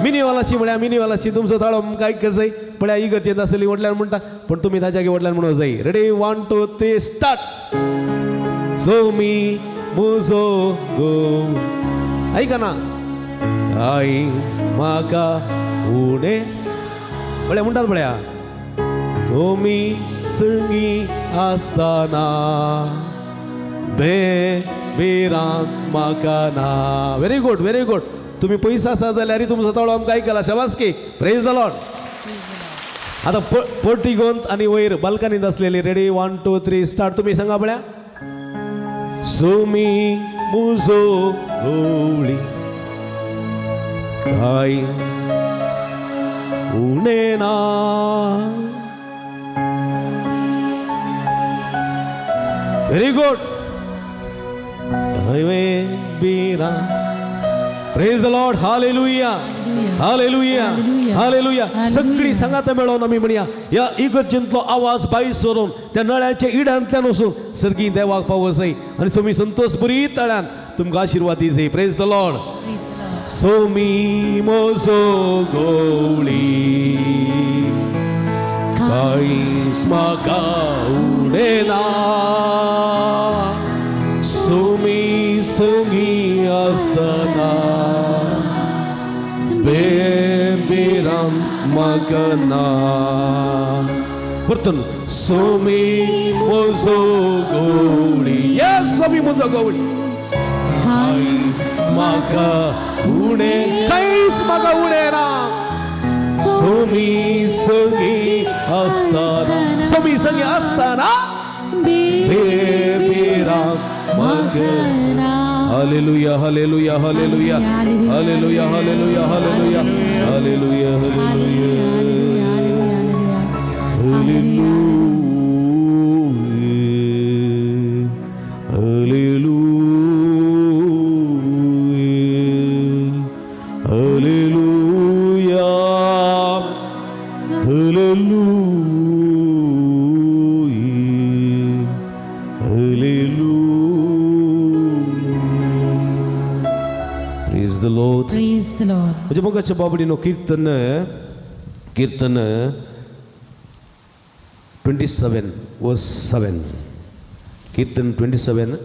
मिनीवालाची म्हळ्यार मिनीवालाची तुमचो ताळो काय कसय पळया, इगर्जेंत आसली व्हडल्यान म्हणटा, पूण तुमी ताज्या व्हडल्यान म्हणूंक जाय. Ready, 1 2 3 start. सोमी म्हजो गो, आयकना कांयच म्हाका उणें. पळया म्हणटात पळया, सोमी संगी आसतना भिरांत म्हाका ना. Very good, very good. तुमी पयस आसा जाल्यार तुमचो ताळो आमकां आयकला. शाबासकी, प्रेज the Lord. आतां पोर्टिगोंत आनी वयर बाल्कनींत आसलेली. Ready, 1 2 3 start. तुमी सांगा पळया, सोमी म्हजो गवळी काय उणें ना, very good. Praise the Lord, hallelujah, hallelujah, hallelujah. सगळी सांगात मेळोवन आमी म्हणया, ह्या इगर्जेंतलो आवाज भायर सरून त्या नळ्याच्या इडांतल्यान वचून सर्गी देवाक पावो जाय आनी सोमी संतोष बरी तळ्यान तुमकां आशिर्वाद दी जाय. Praise the Lord. सोमी मोजो गवळी कांयच म्हाका उणें ना, सोमी संगी आसतना बेराम मगना परतून सोमी म्हजो गवळी येस सोमी म्हजो गवळी कांयच म्हाका उणें कांयच म्हाका उणें ना सोमी सगळीं आसतना सोमी सगळीं आसतना बेराम मगना. Hallelujah hallelujah hallelujah hallelujah hallelujah hallelujah hallelujah hallelujah hallelujah hallelujah hallelujah hallelujah. Praise the Lord. Praise the Lord. म्हणजे मोगाच्या बाबडीनो कीर्तन कीर्तन 27 verse 7 कीर्तन 27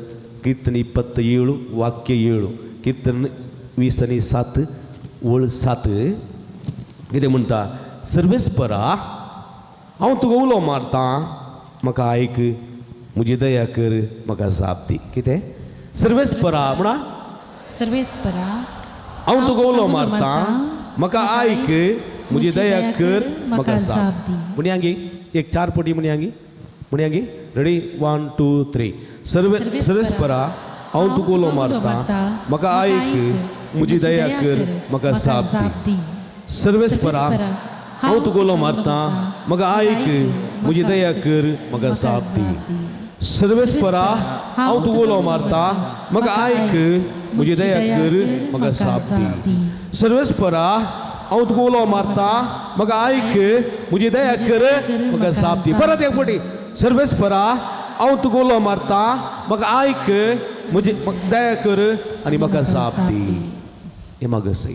कीर्तन 27 वाक्य 7 कीर्तन 20 आणि 7 वळ 7 कितें म्हणटा सर्वेस्परा हांव तुका उलो मारता म्हाका आयक म्हजी दया कर म्हाका जाप दी. कितें सर्वेस्परा म्हणा सर्वेस्परा हांव तुका उलो मारता म्हाका आयक म्हजी दया कर म्हाका जाप दी. म्हणयांगी एक चार पटी म्हणयांगी म्हणयांगी रेडी 1 2 3. सर्वेस्परा हांव तुका उलो मारता म्हाका आयक म्हजी दया कर म्हाका जाप दी. सर्वेस्परा हांव तुका उलो मारता म्हाका आयक म्हजी दया कर म्हाका जाप दी. सर्वेस्परा हांव तुका उलो मारता म्हाका आयक म्हजी दया कर म्हाका जाप दी. सर्वेस्परा हांव तुका उलो मारता म्हाका आयक म्हजी दया कर म्हाका जाप दी. परत एक फावटी सर्वेस्परा हांव तुका उलो मारता म्हाका आयक म्हजी दया कर आनी म्हाका जाप दी. हें मागसय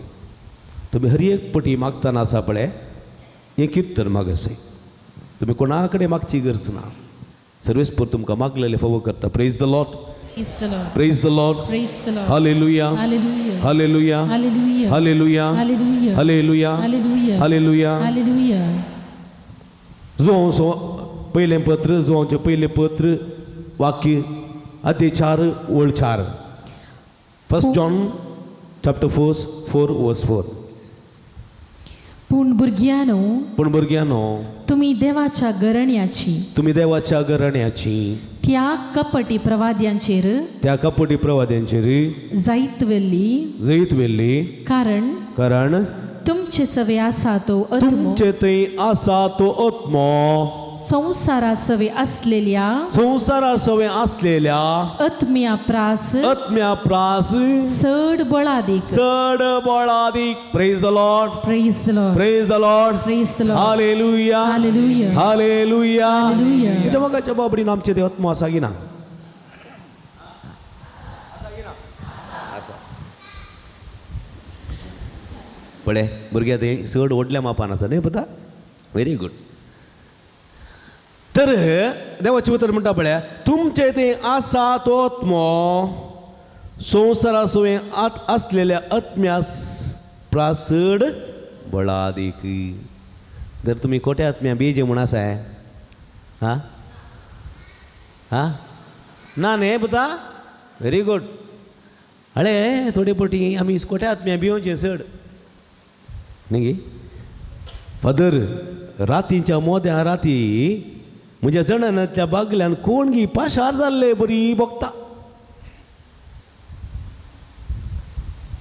तुमी हर एक पटी मागतना आसा पळय हें कीर्तन मागसय तुमी कोणा कडेन मागची गरज ना. सर्वेस्पर तुमकां मागलेले फावो करता. Praise the Lord. Praise the Lord. Hallelujah hallelujah hallelujah hallelujah hallelujah. Joao पयलें पत्र जुवांचें पयलें पत्र वाक्य अध्याय 4 ओळ 4 1 John chapter 4 verse 4. पूण भुरग्यांनो पूण भुरग्यांनो तुमी देवाच्या घराण्याची तुमी देवाच्या घराण्याची त्या कपटी प्रवाद्यांचेर त्या कपटी प्रवाद्यांचेर जैत व्हेल्ली जैत व्हेल्ली कारण कारण तुमचे सवे आसा तो आत्मो तुमचे थंय आसा तो आत्मो संवसारा सवे असलेल्या संवसारा सवे असलेल्या आत्म्या प्रास आत्म्या प्रास चड बळादीक चड बळादीक. Praise the Lord. Praise the Lord. Praise the Lord. Praise the Lord. Hallelujah hallelujah hallelujah hallelujah. तुमच्या मोगाच्या बाबडीन आमचे ते आत्मो आसा की ना? पळय भुरग्या ते चड व्हडल्या मापान आसा न्ही पता. Very good. तर देवाचें उतर म्हणटा पळय तुमचें तें आसा तो आत्मो संवसारा सवें आत आसलेल्या आत्म्या प्रासड बळादीक. जर तुमी खोट्या आत्म्या बेजे म्हूण आसाय हां हां ना न्ही पुता. Very good. अळे थोडे पटी आमी खोट्या आत्म्या भियोवचें चड न्ही गे. फादर रातीच्या मोद्या राती म्हज्या जणांतल्या बागल्यान कोण गी पाशार जाल्ले बरी भोगता.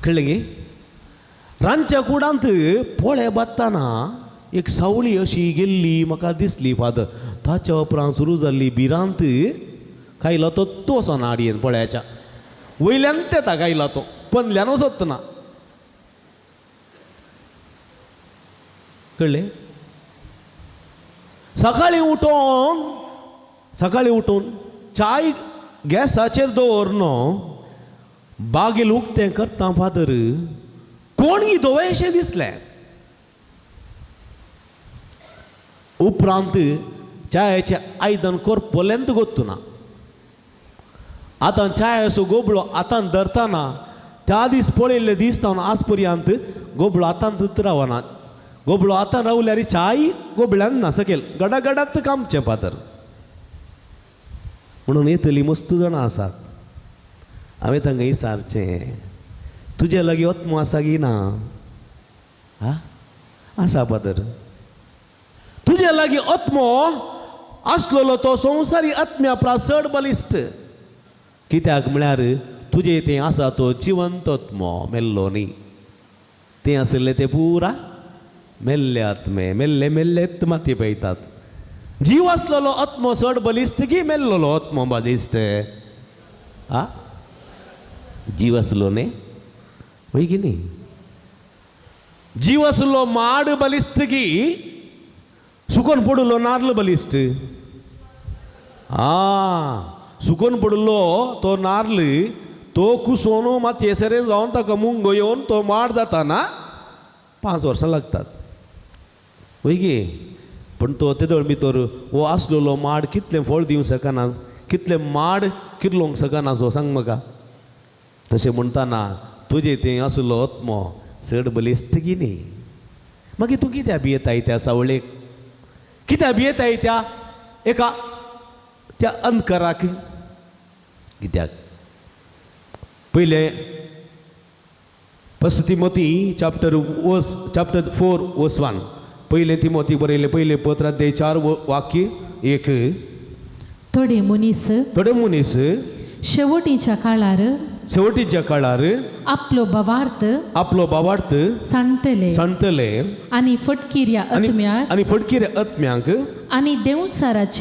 कळ्ळें गे. रांदच्या कुडांत पोळे बांदतना एक सावळी अशी गेल्ली म्हाका दिसली फादर. ताच्या उपरांत सुरू जाल्ली भिरांत खायलो तो वचना आडयेन पोळ्याच्या वयल्यान तेता खायलो तो पंदल्यान वचत ना. कळ्ळें. सकाळीं उठून चाय गॅसाचेर दवर बागेल उक्तें करता फादर कोण गी धवेशें दिसलें. उपरांत चायेचें आयदन करपलेंत गोत्तुना. आतां चायेचो गोबळो हातान धरतना त्या दीस पळयल्ले दीस तावन आज पर्यंत गोबळो हातांत रावना. गोबळो आतां रावल्यार चाय गोबळ्यान ना सकेल गडागडात कामचें फातर. म्हणून येतली मस्त जाणां आसात. हांवें तांकां विचारचें, तुजे लागीं आत्मो आसा की ना? हा आसा फादर. तुजे लागीं आत्मो आसलेलो तो संवसारी आत्म्या प्रास चड बलिश्ट. कित्याक म्हळ्यार तुजे तें आसा तो जिवंत आत्मो, मेल्लो न्ही. तें आशिल्लें तें पुरा मेल्ले आत्मे, मेल्ले मेल्लेत माती पळयतात. जीव आसलेलो आत्मो चड बलिश्ट की मेल्लोलो आत्मो बलिश्ट? आ जीव आसलो न्ही, वय की न्ही? जीव आसलो माड बलिश्ट की सुकोन पडलो नार्ल बलिश्ट? आ सुकोन पडलो तो नार्ल तो कुसोन मातये सरेन जावन ताका मुंगो येवन तो माड जाता ना 5 वर्सां लागतात, वय की? पूण तो तेदोळ भितर हो आसलेलो माड कितलें फळ दिवंक शकना, कितलें माड किर्लोंक शकना सो सांग म्हाका. तशें म्हणटाना तुजें तें आसलो आत्मो चड बलिश्ट की न्ही? मागीर तूं कित्याक भियेताय त्या सावळेक? कित्याक भियेताय त्या एका त्या अंधकाराक? कित्याक? पयलें फर्स्ट तिमोती चॅप्टर 4 वर्स 1. पयलें तिमोती बरयलें पयलें पत्र अध्याय 4 वाक्य 1. थोडे मनीस शेवटीच्या काळार आपलो भावार्थ सांगतले आनी फटकिऱ्या आत्म्यांक आनी देवसाराचे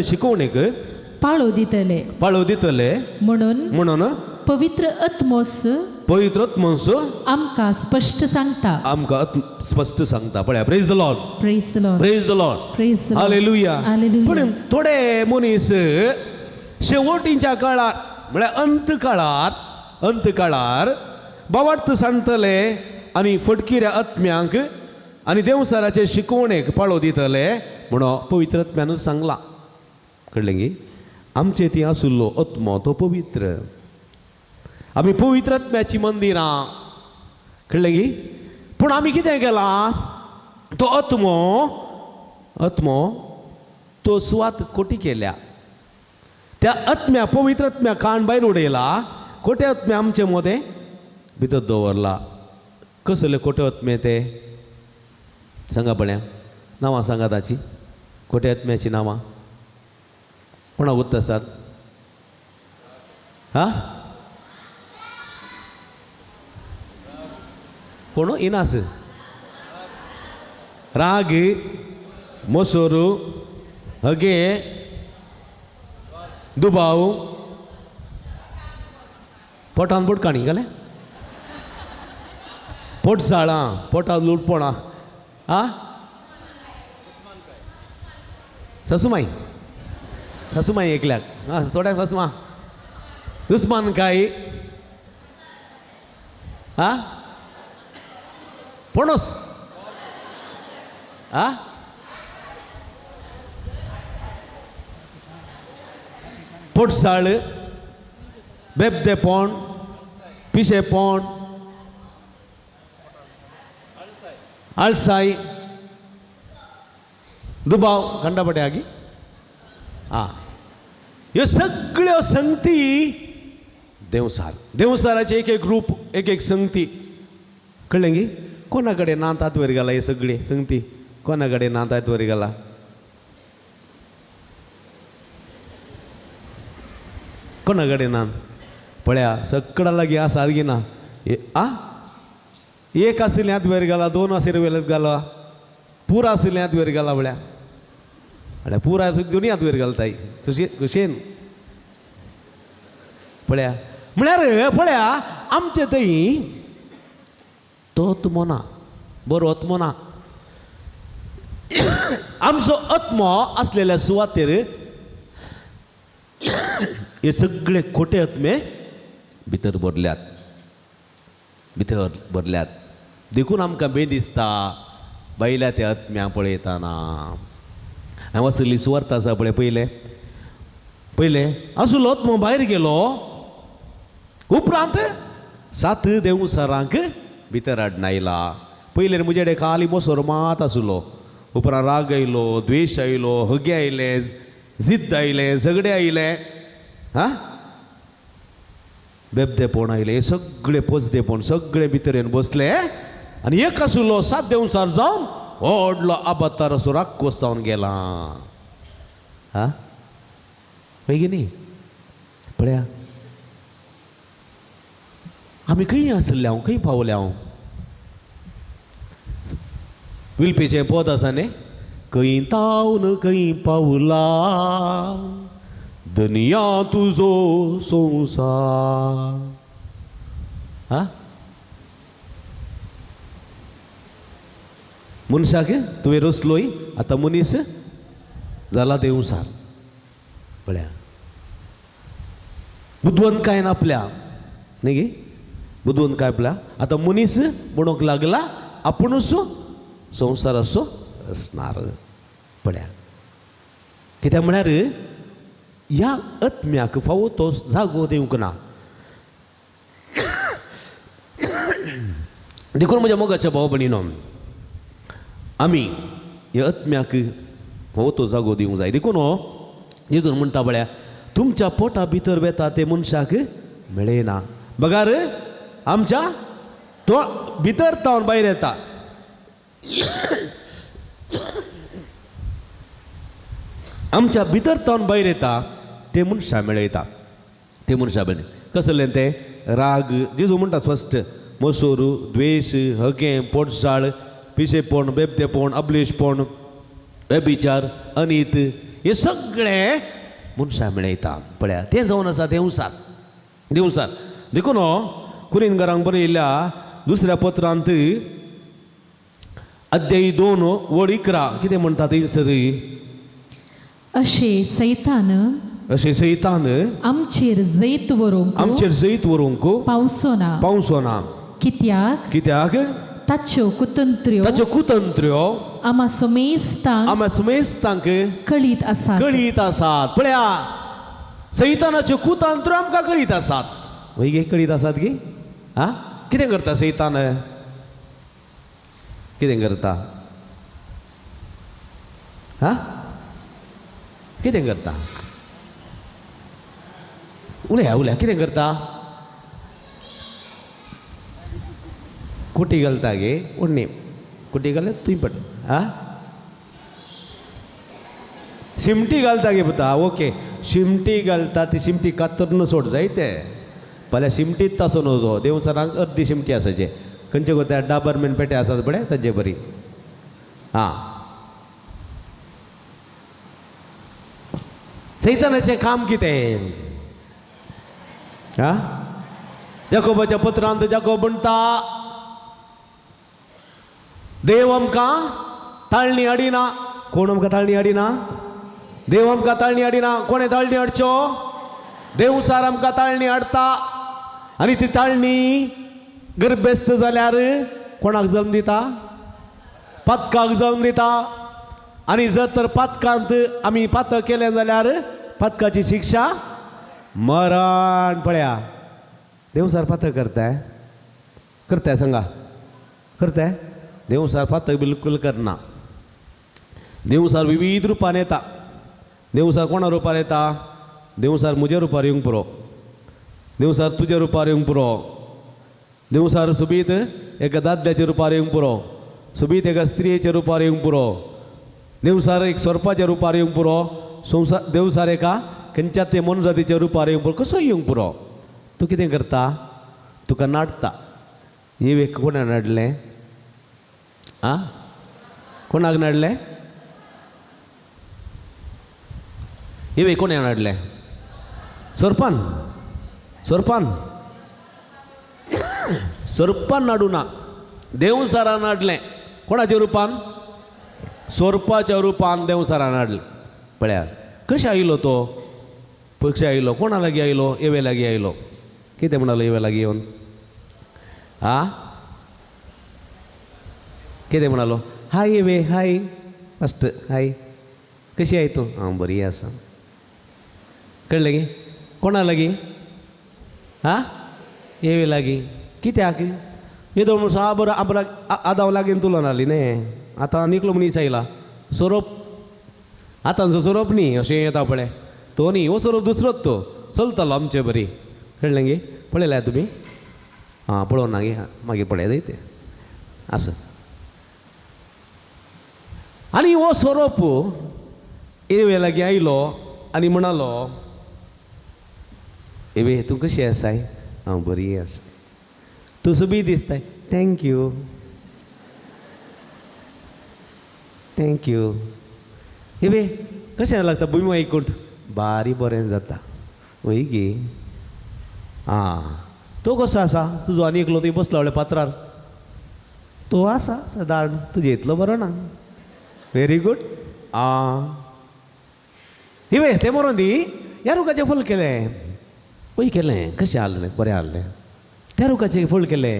शिकवणेक पाळो दितले म्हणून पवित्र आत्मोस आमकां स्पश्ट सांगता. पळया, praise the Lord, praise the Lord, praise the Lord, praise the Lord, hallelujah. पूण थोडे मनीस शेवटीच्या काळार म्हळ्यार अंत काळार भावार्थ सांगतले आनी फटकिऱ्या आत्म्यांक आनी देवसाराचे शिकवणेक पाळो दितले म्हणून पवित्र आत्म्यानूच सांगलां. कळ्ळें गी? आमचे ती आशिल्लो आत्मो तो पवित्र. आमी पवित्र आत्म्याची मंदिरां. कळ्ळें गी? पूण आमी कितें केलां, तो आत्मो तो सुवात कोटी केल्या. त्या आत्म्या पवित्र आत्म्या कान भायर उडयला, कोटे आत्म्या आमचे मोदें भितर दवरला. कसले कोटे आत्मे ते सांगा पळया, नांवां सांगा ताची, कोटे आत्म्याची नांवां कोणा उत आसात? हा कोण इनास, राग, मोसोरू, हगे, दुबाव, पोटान पोटकाणी घालें, पोटसाळां, पोटान लुटपणां, आ ससुमाई, ससुमाई एकल्याक, आं थोड्यांक ससुमा, दुस्मान काय, आ पणस, आ पोटसाळ, बेबदेपण, पिशेपण, आळसाय, दुबाव, खंडापटे आगी. आं ह्यो सगळ्यो संगती देवसार, देवसाराचे एक एक रूप, एक एक संगती. कळ्ळें गी? कोणा कडेन ना तातवेर घाला हे सगळी संगती, कोणा कडेन ना तातवेर घाला? कोणा कडेन ना? पळया सगळ्या लागीं आसा गी ना? आ एक आशिल्लें हातवेर घाला, 2 आशिल्लें वेर घाला, पुरा आशिल्लें हातवेर घाला. म्हळ्यार म्हळ्यार पुरा दोनी हातवेर घालताय खुशे खुशेन. पळया म्हळ्यार पळया आमचे थंय तो आत्मो ना, बरो आत्मो ना. आमचो आत्मो आसलेल्या सुवातेर हे सगळे खोटे आत्मे भितर भरल्यात, भितर भरल्यात. देखून आमकां बे दिसता बायल्या त्या आत्म्या पळयतना. हांव आसली सुवार्थ आसा पळय, पयलें पयलें आसलो आत्मो भायर गेलो, उपरांत 7 देवसारांक भितर हाडून आयला. पयलें म्हजे खाली मोसोर मात आसलो, उपरांत राग आयलो, द्वेश आयलो, हगे आयले, जिद्द आयलें, झगडे आयले, हा बेबदेपण आयलें, सगळे पोजदेपण सगळे भितर येवन बसले आनी एक आसलो सात देंवचार जावन व्हडलो आबातार असो राक्कोस जावन गेला. हा हय न्ही? पळया आमी खंय आसले हांव, खंय पावले हांव? विल्पीचें पद आसा न्ही, खंय तावन खंय पावला दनिया तुजो संवसार. हा मनशाक तुवें रचलोय, आतां मनीस जाला देंवचार. पळया बुदवंत काय ना आपल्या न्ही गे, बुदवंत काय आपल्या आतां मनीस म्हणूंक लागला आपुणूच संवसाराचो रचणार. पळया कित्याक म्हळ्यार ह्या आत्म्याक फावो तो जागो दिवंक ना. देखून म्हज्या मोगाच्या भाव भयणीनो, आमी ह्या आत्म्याक फावो तो जागो दिवंक जाय. देखून हो जेजून म्हणटा पळया, तुमच्या पोटा भितर वेता ते मनशाक मेळना, बगार आमच्या तो भितर तावन भायर येता. आमच्या भितर तावन भायर येता ते मनशां मेळयता, ते मनशां मेळयता. कसलें तें? राग. जेजू म्हणटा स्पश्ट, मोसोर, द्वेश, हगें, पोटसाळ, पिशेपण, बेबदेपण, अबलेशपण, व्यभिचार, अनीत, हे सगळें मनशां मेळयता. पळया तें जावन आसा देंवचार, देंवचार. देखून कुरिनगरांक बरयल्ल्या दुसऱ्या पत्रांत अध्यायी 2 वळ 11 कितें म्हणटा थंयसर? अशें सैतान, अशें सैतान आमचेर जैत व्हरूंक, आमचेर जैत व्हरूंक पावचो ना, पावचो ना. कित्याक? कित्याक ताच्यो कुतंत्र्यो, ताच्यो कुतंत्र्यो आमा समेस्तांक, आमा समेस्तांक कळीत आसात, कळीत आसात. पळया सैतानाच्यो कुतंत्र्यो आमकां कळीत आसात. वय गे कळीत आसात गी? आं कितें करता सैतान? कितें करता? हा कितें करता? उलया उलया, कितें करता? कुटी घालता गे उडणी, कुटी घालता तुंय पड. आं शिमटी घालता गे पुता, ओके शिमटी घालता, ती शिमटी कातरून सोड जाय ते फाल्यां शिमटीत तासो नजो. देवसरांक अर्दी शिमटी आसाचे, खंयचे गो त्या डाबर मेन पेटे आसात पळय ताजे बरी. आं सैतानाचें काम कितें? आं जाकोबाच्या पत्रांत जाकोब म्हणटा, देव आमकां ताळणी हाडिना. कोण आमकां ताळणी हाडिना? देव आमकां ताळणी हाडिना. कोणें ताळणी हाडच्यो? देवसार आमकां ताळणी हाडटा. आनी ती ताळणी गर्भेस्त जाल्यार कोणाक जल्म दिता? पातकाक जल्म दिता. आनी जर तर पातकांत आमी पातक केलें जाल्यार पातकाची शिक्षा मरण. पळया देवसार पातक करताय? करताय सांगा, करताय? देवसार पातक बिलकुल करना. देवसार विविध रुपान येता. देवसार कोणा रुपार येता? देवसार म्हज्या रुपार येवंक पुरो, देवसार तुज्या रुपार येवंक पुरो, देवसार सोबीत एका दादल्याच्या रुपार येवंक पुरो, सोबीत एका स्त्रियेच्या रुपार येवंक पुरो, देवसार एक सोरपाच्या रुपार येवंक पुरो, संवसार देवसार एका खंयच्या ते मोनजातीच्या रुपार येवंक पुरो, कसो येवंक पुरो. तूं कितें करता? तुका नाडटा. येवेक कोणा नाडलें? आं कोणाक नाडलें? येवे कोणा नाडलें? सोरपान, सोरपान, सोरपान नाडूना, देवसारान नाडलें. कोणाच्या रुपान? सोरपाच्या रुपान देवसारान हाडलें. पळया कशें आयलो तो? कशें आयलो? कोणा लागीं आयलो? येवे लागीं आयलो. कितें म्हणालो येवे लागीं येवन? आं कितें म्हणालो? हाय येवे, हाय फस्ट हाय, कशी I तूं? हांव बरी आसा. कळ्ळें गे? कोणा लागीं? आं येवे लागीं. कित्याक? येदो म्हणून हा बरो आबरा आदाव लागीं तुलन आली न्ही. आतां आनी एकलो मनीस आयला सोरोप. आतांचो सोरोप न्ही अशें येता पळय तो न्ही, हो सोरोप दुसरोच, तो चलतालो आमचे बरी. कळ्ळें गे? पळयल्या तुमी? आं पळोवना गे, मागीर पळयता तें आसूं. आनी हो सोरोप एवे लागीं आयलो आनी म्हणालो, एवे तूं कशी आसाय? हांव बरी आसा. तूं सोबीत दिसताय. Thank you thank you. एवे कशें लागता भूंय वैकुंठ? बारी बरें जाता. वय गे? आं तो कसो आसा तुजो आनी एकलो थंय बसला व्हडल्या पात्रार, तो आसा सादारण तुजे इतलो बरो ना. Very good. आं इवे तें बरोवन दी. ह्या रुखाचें फूल केलें. वय केलें. कशें आहलें? बरें आहलें. त्या रुखाचें फूल केलें.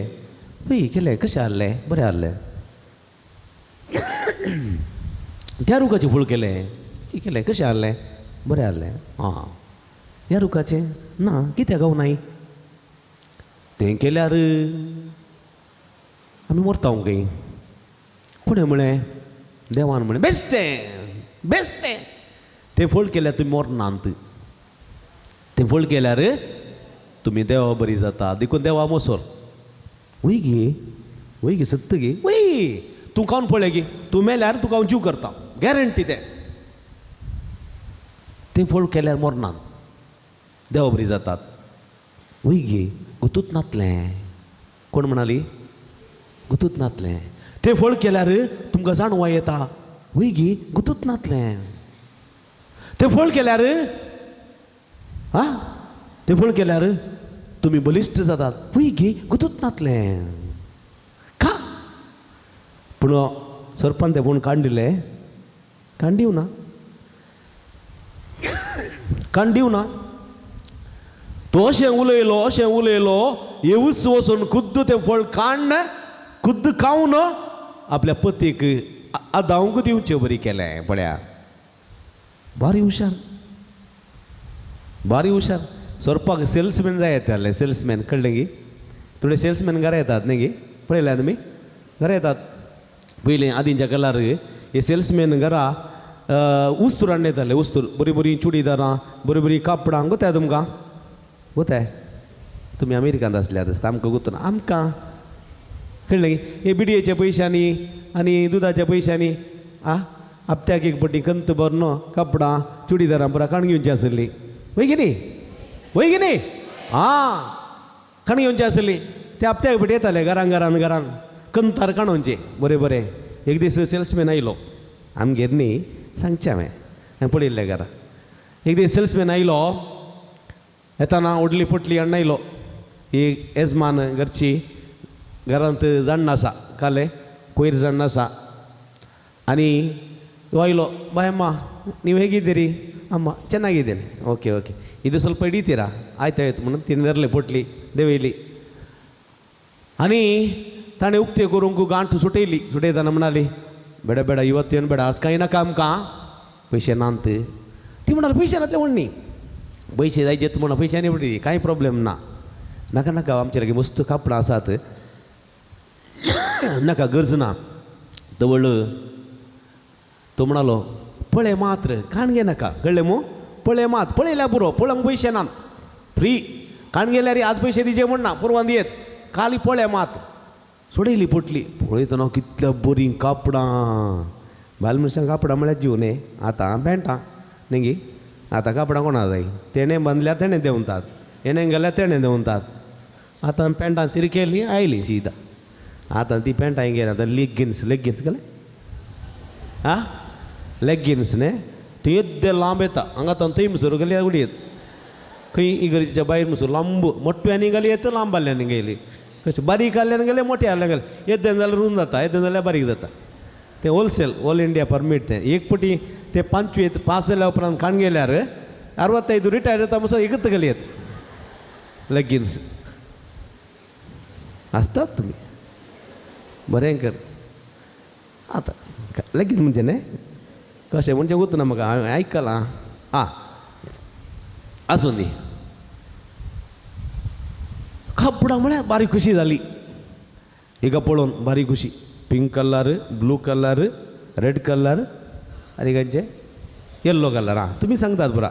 वय केलें. कशें आहलें? बरें आहलें. त्या रुखाचें फूल केलें. केलें. कशें आहलें? बरें आहलें. आं ह्या रुखाचें ना कित्याक गावनाय? तें केल्यार आमी मरता खंय. कोणें म्हळें? देवान म्हळें. बेस्टें बेस्टें तें फळ केल्यार तुमी मरनात, तें फळ केल्यार तुमी देवा बरी जाता, देखून देवा मोसोर. वय गे, वय गे सत्त गे, वय तूं खावन पळय गे, तूं मेल्यार तुका हांव जीव करता, गॅरंटी. तें तें फळ केल्यार मरनात, देवा बरी जातात. वय गे, गुतूत नातलें. कोण म्हणाली? गुतूत नातलें. तें फळ केल्यार तुमकां जाणवाय येता. वय गे, गुतूत नातलें. तें फळ केल्यार आं तें फळ केल्यार तुमी बलिश्ट जातात. वय गे, गुतूत नातलें. का पूण सरपान तें फोण काडून दिलें? काडून दिवना, काडून दिवना. तो अशें उलयलो अशें उलयलो, येवूच वचून खुद्द तें फळ काडून खुद्द खावन आपल्या पतीक आदावंक दिवचे बरी केलें. पळया बारी हुशार, बारी हुशार. सोरपाक सेल्समॅन जाय येताले, सेल्समॅन. कळ्ळें गी? थोडे सेल्समॅन घरा येतात न्ही गे? पळयल्या तुमी? घरा येतात. पयलीं आदींच्या काळार हे सेल्समॅन घरा उस्तूर हाडून येताले. उस्तूर बरीं बरीं चुडीदारां, बरीं बरीं कापडां. गोताय तुमकां? गोताय? तुमी अमेरिकांत आसल्यात आसता, आमकां गोतना. आमकां कळ्ळें गी? हे बिडयेच्या पयशांनी आनी दुदाच्या पयशांनी आं हप्त्याक एक पटी कंत भरून कापडां चुडीदारां पुरा काण घेवची आसली. वय की न्ही? वय की न्ही? आं काण घेवची आसली. ते हप्त्याक पटी येताले घरान घरान घरान कंतार काणोवचे बरें बरें. एक दीस सेल्समॅन आयलो आमगेर न्ही, सांगचें हांवें, हांवें पळयल्लें घरा. एक दीस सेल्समॅन आयलो, येताना व्हडली पोटली हाडून आयलो. ही येजमान घरची घरांत जाण्ण आसा, काले कोयर जाण्ण आसा. आनी ಆಯಿಲೋ ಬಾಯಮ್ಮ ನೀವು ಹೇಗಿದ್ದೀರಿ? ಅಮ್ಮ ಚೆನ್ನಾಗಿದ್ದೇನೆ. ಓಕೆ ಓಕೆ, ಇದು ಸ್ವಲ್ಪ ಹಿಡಿತೀರಾ? ಆಯ್ತು ಆಯ್ತು म्हणून तिणें धरले पोटली देंवयली आनी ताणें उक्ते करूंक गांठ सुटयली. सुटयतना म्हणाली, बेड बेड ಇವತ್ತೇನು ಬೇಡ, आज कांय नाका आमकां, पयशे नात. ती म्हणाली, पयशे नातले म्हण न्ही, पयशे जाय जेत म्हणून पयशांनी पडली, कांय प्रॉब्लेम ना, नाका नाका, आमचे लागीं मस्त कापडां आसात, नाका गरज ना. तवळ तो म्हणालो, पळय मात्र काण घे नाका, कळ्ळें मू? पळय मात, पळयल्यार पुरो, पळोवंक पयशे ना, फ्री. काण गेल्यार आज पयशे दिवचे म्हण ना, पुरवान दियेत, खाली पळय मात. सोडयली पोटली, पळयतना कितल्या बरीं कापडां. बायल मनशांक कापडां म्हळ्यार जीव न्ही, आतां पेंटां न्ही गी, आतां कापडां कोणा जाय, तेणें बांदल्यार तेणें देंवतात, हेणें घाल्यार तेणें देंवतात. आतां पेंटां सिरकेली आयली सीधा. आतां ती पेंटां गेली, आतां लेगिन्स, लेगिन्स घाले आं, लेगिन्स न्ही, थंय येद्दें लांब येता, हांगा थंय म्हणसर घाली उडयत, खंय इगर्जेच्या भायर म्हणसर लांब, मोठ्यांनी घाली येता, लांब आहल्यानी गेली, कशें बारीक आहल्यान गेले, मोठे आहल्यान गेले, येद्दें जाल्यार रूंद जाता, येद्दें जाल्यार बारीक जाता. तें होलसेल ऑल इंडिया परमीट. तें एक पटी ते 5 पास जाल्या उपरांत काण गेल्यार 65 रिटायर जाता म्हणसर एकच घाली येत लेगिन्स. आसतात तुमी बरें कर. आतां लेगीन्स म्हणजे न्ही कशें म्हणजे वतना म्हाका हांवें आयकलां. आं आसूं दी. कापडां म्हळ्यार बारीक खुशी जाली. हिका पळोवन बारी खुशी. Pink colour, blue colour, red colour आनी खंयचे येल्लो कलर. आं तुमी सांगतात पुरा.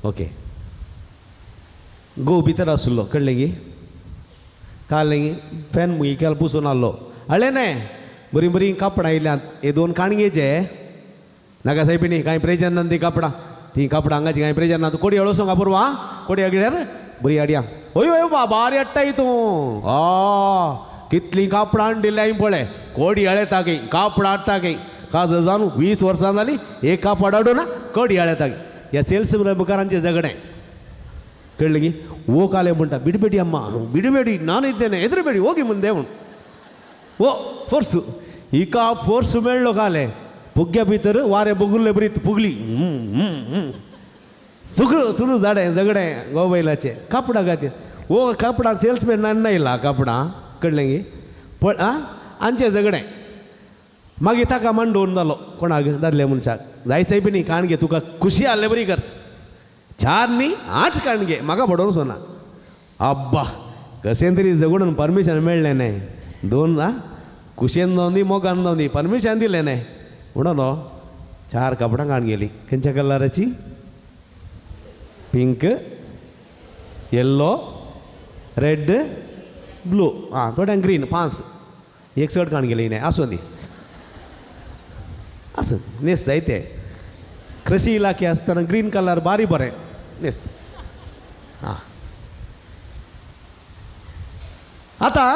ओके गो भितर आसलो कळ्ळें गी काल फॅन मुगी काल पुसून आहलो हाडलें न्हय बरीं बरीं कापडां येयल्यात. हे दोन काणगेचे नाका सायबिणी कांय प्रेजन ना तीं कापडां तीं कापडां हांगाची कांय प्रेजन ना. तूं कोडी हळोसोंक पुरवा आं कोडी हाडल्यार बरी हाडया. हय हय बा बारी हाडटाय तूं आ कितलीं कापडां हाडून दिल्या हांवें पळय कोडी हाडयता की कापडां हाडटा की काज जावन 20 वर्सां जालीं एक कापड हाडून ना कोडी हाडयता की. ह्या सेल्स मुखारांचें झगडें कळ्ळें की. वो काले म्हणटा बिडबेडी अम्मा बिडबेडी नान इद्देने एदरबेडी ಹೋಗಿ ಮುಂದೆ म्हूण वो फोर्सू हिका फोर्स मेळ्ळो काले पुग्ग्या भितर वारें बगुल्ले बरी पुगली सुगळो सुरू झाडें झगडें गोबैलाचें कापडां खातीर. वो कापडां सेल्समॅन नाडना येयला कापडां कळ्ळें गी पण आं आमचें झगडें. मागीर ताका मांडोवन जालो कोणाक दादल्या मनशाक जाय सायबी न्ही काण घे तुका खुशी आहले बरी कर 4 न्ही 8 काण घे म्हाका बडोवन सोना. आब्बा कशें तरी झगडून परमिशन मेळ्ळें न्हय 2 आं खुशयेन जावन दी मोगान जावन दी परमिशन दिलें न्हय म्हणून 4 कापडां काण गेली. खंयच्या कलराची? पिंक, येल्लो, रेड, ब्लू आं थोड्यांक ग्रीन 5 एक चड काण गेली न्हय. आसूं दी आसूं न्हेस जायते कृषी इलाखे आसतना ग्रीन कलर बारी बरें न्हेस. आं आतां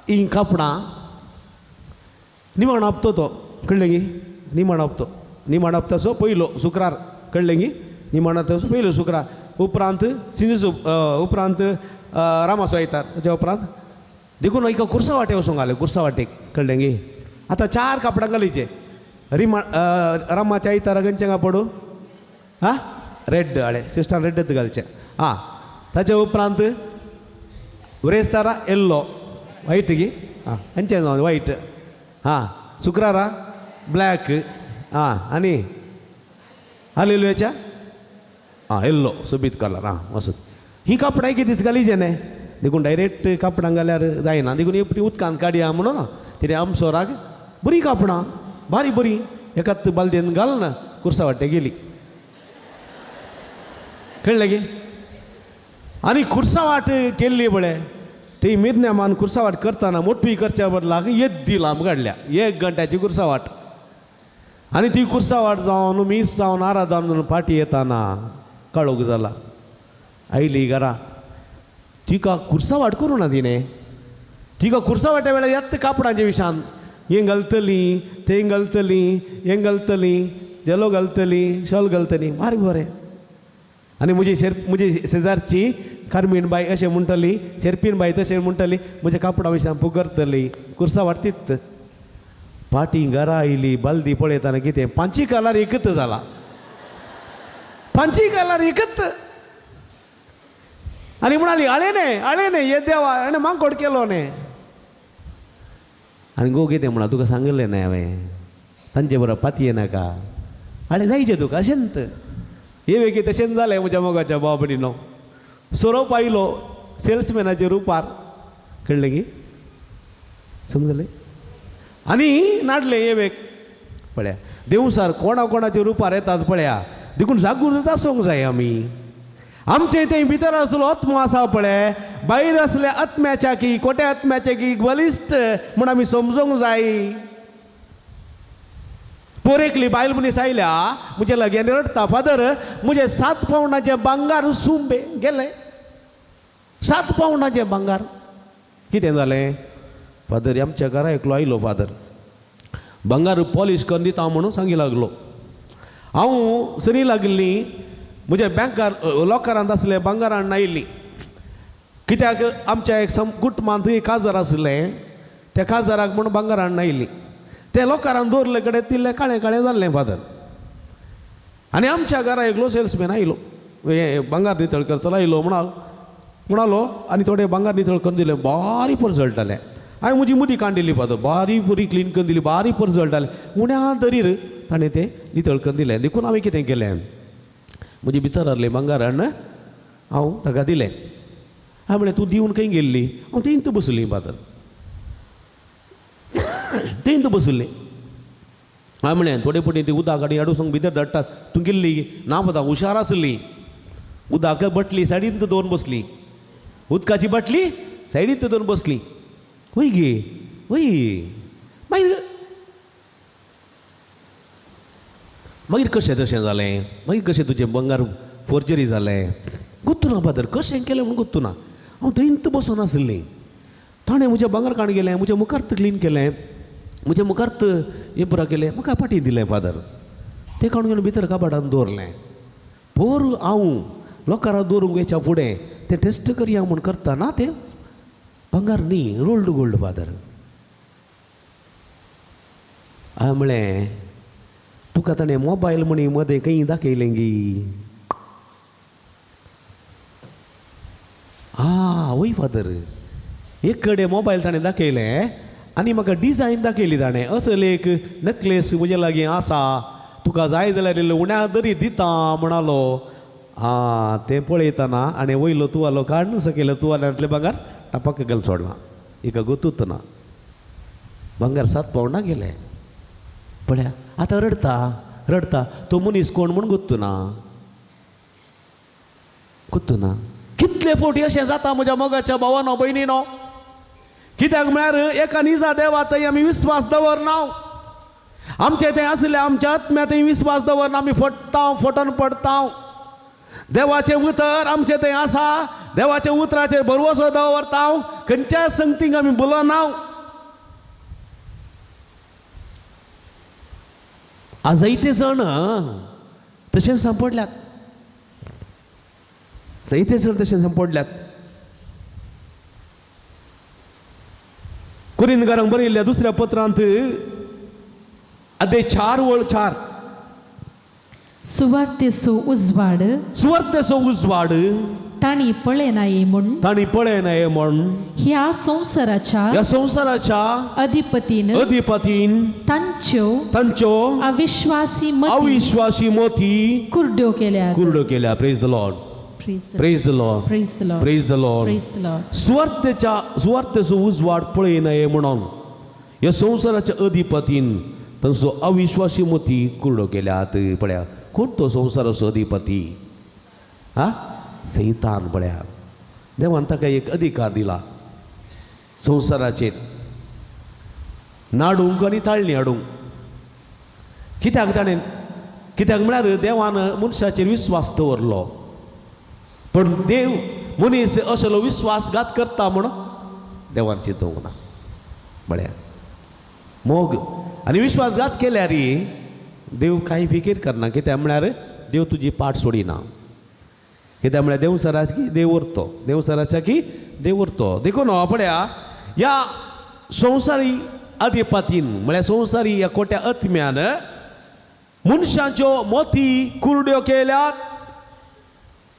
ही कापडां निमाण हप्तो तो कळ्ळें गी निमाण हप्तो निमाण हप्ताचो पयलो शुक्रार कळ्ळें गी निमाण हप्ताचो पयलो शुक्रार उपरांत सिंजू उपरांत रामाचो आयतार ताच्या उपरांत देखून एका कुर्सा वाटे वचूंक घालें कुर्सा वाटेक कळ्ळें गी. आतां 4 कापडां घालीचे रिमा रामाच्या आयतारा खंयचें कापड आं रेड हाडे सिस्टान रेडच घालचें. आं ताच्या उपरांत ब्रेस्तारा येल्लो वायट गी आं खंयचें जावन वायट आं शुक्रारा ब्लॅक आं आनी हालेलुयाच्या आं येल्लो सोबीत कलर आं वचून ही कापडां एक दीस घालीचे न्हय देखून डायरेक्ट कापडां घाल्यार जायना देखून एकटी उदकांत काडया म्हणून तिणें आमसोराक बरीं कापडां बारी बरी एकाच बालदेन घाल ना कुर्सा वाटे गेली कळ्ळें गी. आनी कुर्सा वाट केल्ली पळय ती मिरन्यामान कुर्सा वाट करतना मोठी करच्या बदलाक येद्दी लांब काडल्या 1 घंट्याची कुर्सा वाट. आनी ती कुर्सा वाट जावन मीस जावन आराधन जावन फाटी येताना काळोख जाला आयली घरा तिका कुर्सा वाट करूं ना तिणें तिका कुर्सा वाट्या वेळार येत कापडांचे विशान हें घालतली तें घालतली हें घालतली जेलो घालतली शॉल घालतली बारीक बरें. आनी म्हजी म्हजी शेजारची कार्मीण बाय अशें म्हणटली शेरपीन बाय तशें म्हणटली म्हज्या कापडा विशान पुगरतली कुर्सा वाडतीत. फाटीं घरा आयली बालदी पळयतना कितें 5 कलर एकच जाला 5 कलर एकच. आनी म्हणाली आळे न्हय आळे न्हय हे देवा आनी मांकोड केलो न्हय. आनी गो कितें म्हणा तुका सांगिल्लें न्हय हांवें तांचे बरोबर पातये नाका आनी जायचें तुका अशेंच हे वेगळी तशेंच जालें म्हज्या मोगाच्या भाव भयणीनो. सोरोप आयलो सेल्समॅनाच्या रुपार कळ्ळें गी समजलें आनी नाडलें हे वेग पळया देवसार कोणा कोणाच्या रुपार येतात पळया देखून जागृत आसूंक जाय आमी. आमचे थंय भितर आसलो आत्मो आसा पळय भायर आसल्या आत्म्याच्या की खोट्या आत्म्याच्या की बलिश्ट म्हूण आमी समजूंक जाय. पोरेकली बायल मनीस आयल्या म्हज्या लागीं रडटा फादर म्हजें 7 पावंडाचें भांगार सुंबे गेलें 7 पावंडाचें भांगार. कितें जालें फादर आमच्या घरा एकलो आयलो फादर भांगार पॉलीश करून दिता म्हणून सांगी लागलो. हांव सरी लागिल्ली म्हज्या बँकार लॉकरांत आसलें भांगारान आयिल्ली कित्याक आमच्या एक कुटुंबांत एक काजार आसलें त्या काजाराक म्हूण भांगारान आयिल्ली ते लॉकरान दवरले कडेन तिल्लें काळें काळें जाल्लें फादर. आनी आमच्या घरा एकलो सेल्समॅन आयलो हें भांगार नितळ करतलो आयलो म्हणालो आनी थोडें भांगार नितळ करून दिलें बारीक परजळटालें. हांवें म्हजी मुदी कांडिल्ली फादर बारीक बरी क्लीन करून दिली बारीक परजळटालें उण्या दरीर ताणें तें नितळ करून दिलें. देखून हांवें कितें केलें म्हजी भितर आहलें भांगारान हांव ताका दिलें. हांवें म्हणलें तूं दिवन खंय गेल्ली? हांव थंयच बसली फादर. थंय बशिल्लें. हांवें म्हणलें थोडे पटी ती उदक आनी हाडून भितर धाडटात तूं गेल्ली ना पता हुशार आसली उदक बाटली सायडीन दवरून बसली उदकाची बाटली सायडीन दवरून बसली. वय गे वय मागीर मागीर कशें तशें जालें मागीर कशें तुजें बंगार फोर्जरी जालें गुत्तू ना फादर कशें केलें म्हूण गुत्तू ना. हांव थंयच बसून आसली ताणें म्हजें भांगर काण गेलें म्हज्या मुखार क्लीन केलें म्हज्या मुखार हें पुरा केलें म्हाका पाटी दिलें फादर तें काडून घेवन भितर कबाडान दवरलें. पोर हांव लोकांक दवरूंक वयच्या फुडें तें टेस्ट करया म्हूण करता ना तें भांगर न्ही रोल्ड गोल्ड फादर. हांवें म्हळें तुका ताणें मोबायल म्हणी मदें खंय दाखयलें गी? आं वय फादर एक कडेन मोबायल ताणें दाखयलें आनी म्हाका डिजायन दाखयली ताणें असले एक नॅकलेस म्हजे लागीं आसा तुका जाय जाल्यार इल्लो उण्या दरी दिता म्हणालो. आं तें पळयतना आनी वयलो तुवालो काडून सकयलो तुवाल्यांतलें भांगर टपाक घाल सोडलां एका गोतूत ना भांगर 7 पावंडां गेलें. पळया आतां रडटा रडटा तो मनीस कोण म्हूण गोत्तू ना गोत्तू ना. कितले फावटी अशें जाता म्हज्या मोगाच्या भावानो भयणीनो कित्याक म्हळ्यार एका निजा देवा थंय आमी विस्वास दवरना आमचे थंय आसले आमच्या आत्म्या थंय विस्वास दवरना आमी फट्टा फटोन पडटा. देवाचें उतर आमचें थंय आसा देवाच्या उतराचेर भरवसो दवरता खंयच्याय संगतीक आमी बोलना. आज जायते जाण तशेंच सांपडल्यात जायते जाण तशें सांपडल्यात. कुरिंदकारांक बरयल्ल्या दुसऱ्या पत्रांत अध्याय 4:4 सुवार्तेचो उजवाड सुवार्तेचो उजवाड तांणी पळयनाये म्हूण तांणी पळयनाये म्हूण ह्या संवसाराच्या अधिपतीन अधिपतीन तांच्यो तांच्यो अविश्वासी मती कुरड्यो केल्या कुरड्यो केल्या. Praise the Lord praise the Lord praise the Lord. सुवार्तेच्या सुवार्तेचो उजवाड पळयनाये म्हणून ह्या संवसाराच्या अधिपतीन तांचो अविश्वासी मती कुरड्यो केल्यात. पळया कोण तो संवसाराचो अधिपती? हा सैतान. पळया देवान ताका एक अधिकार दिला संवसाराचेर नाडूंक आनी ताळणी हाडूंक. कित्याक ताणें कित्याक म्हळ्यार देवान मनशाचेर विस्वास दवरलो पण देव मनीस असलो विस्वासघात करता म्हूण देवान चिंतूंक ना. पळया मोग आनी विश्वासघात केल्यार देव कांय फिकीर करना कित्याक म्हळ्यार देव तुजी पाट सोडिना कित्याक म्हळ्यार देवसराक की देव उरतो देवसराच्या की देव उरतो. देखून पळया ह्या संवसारी अधिपतीन म्हळ्यार संवसारी ह्या खोट्या आत्म्यान मनशाच्यो मोती कुरड्यो केल्यात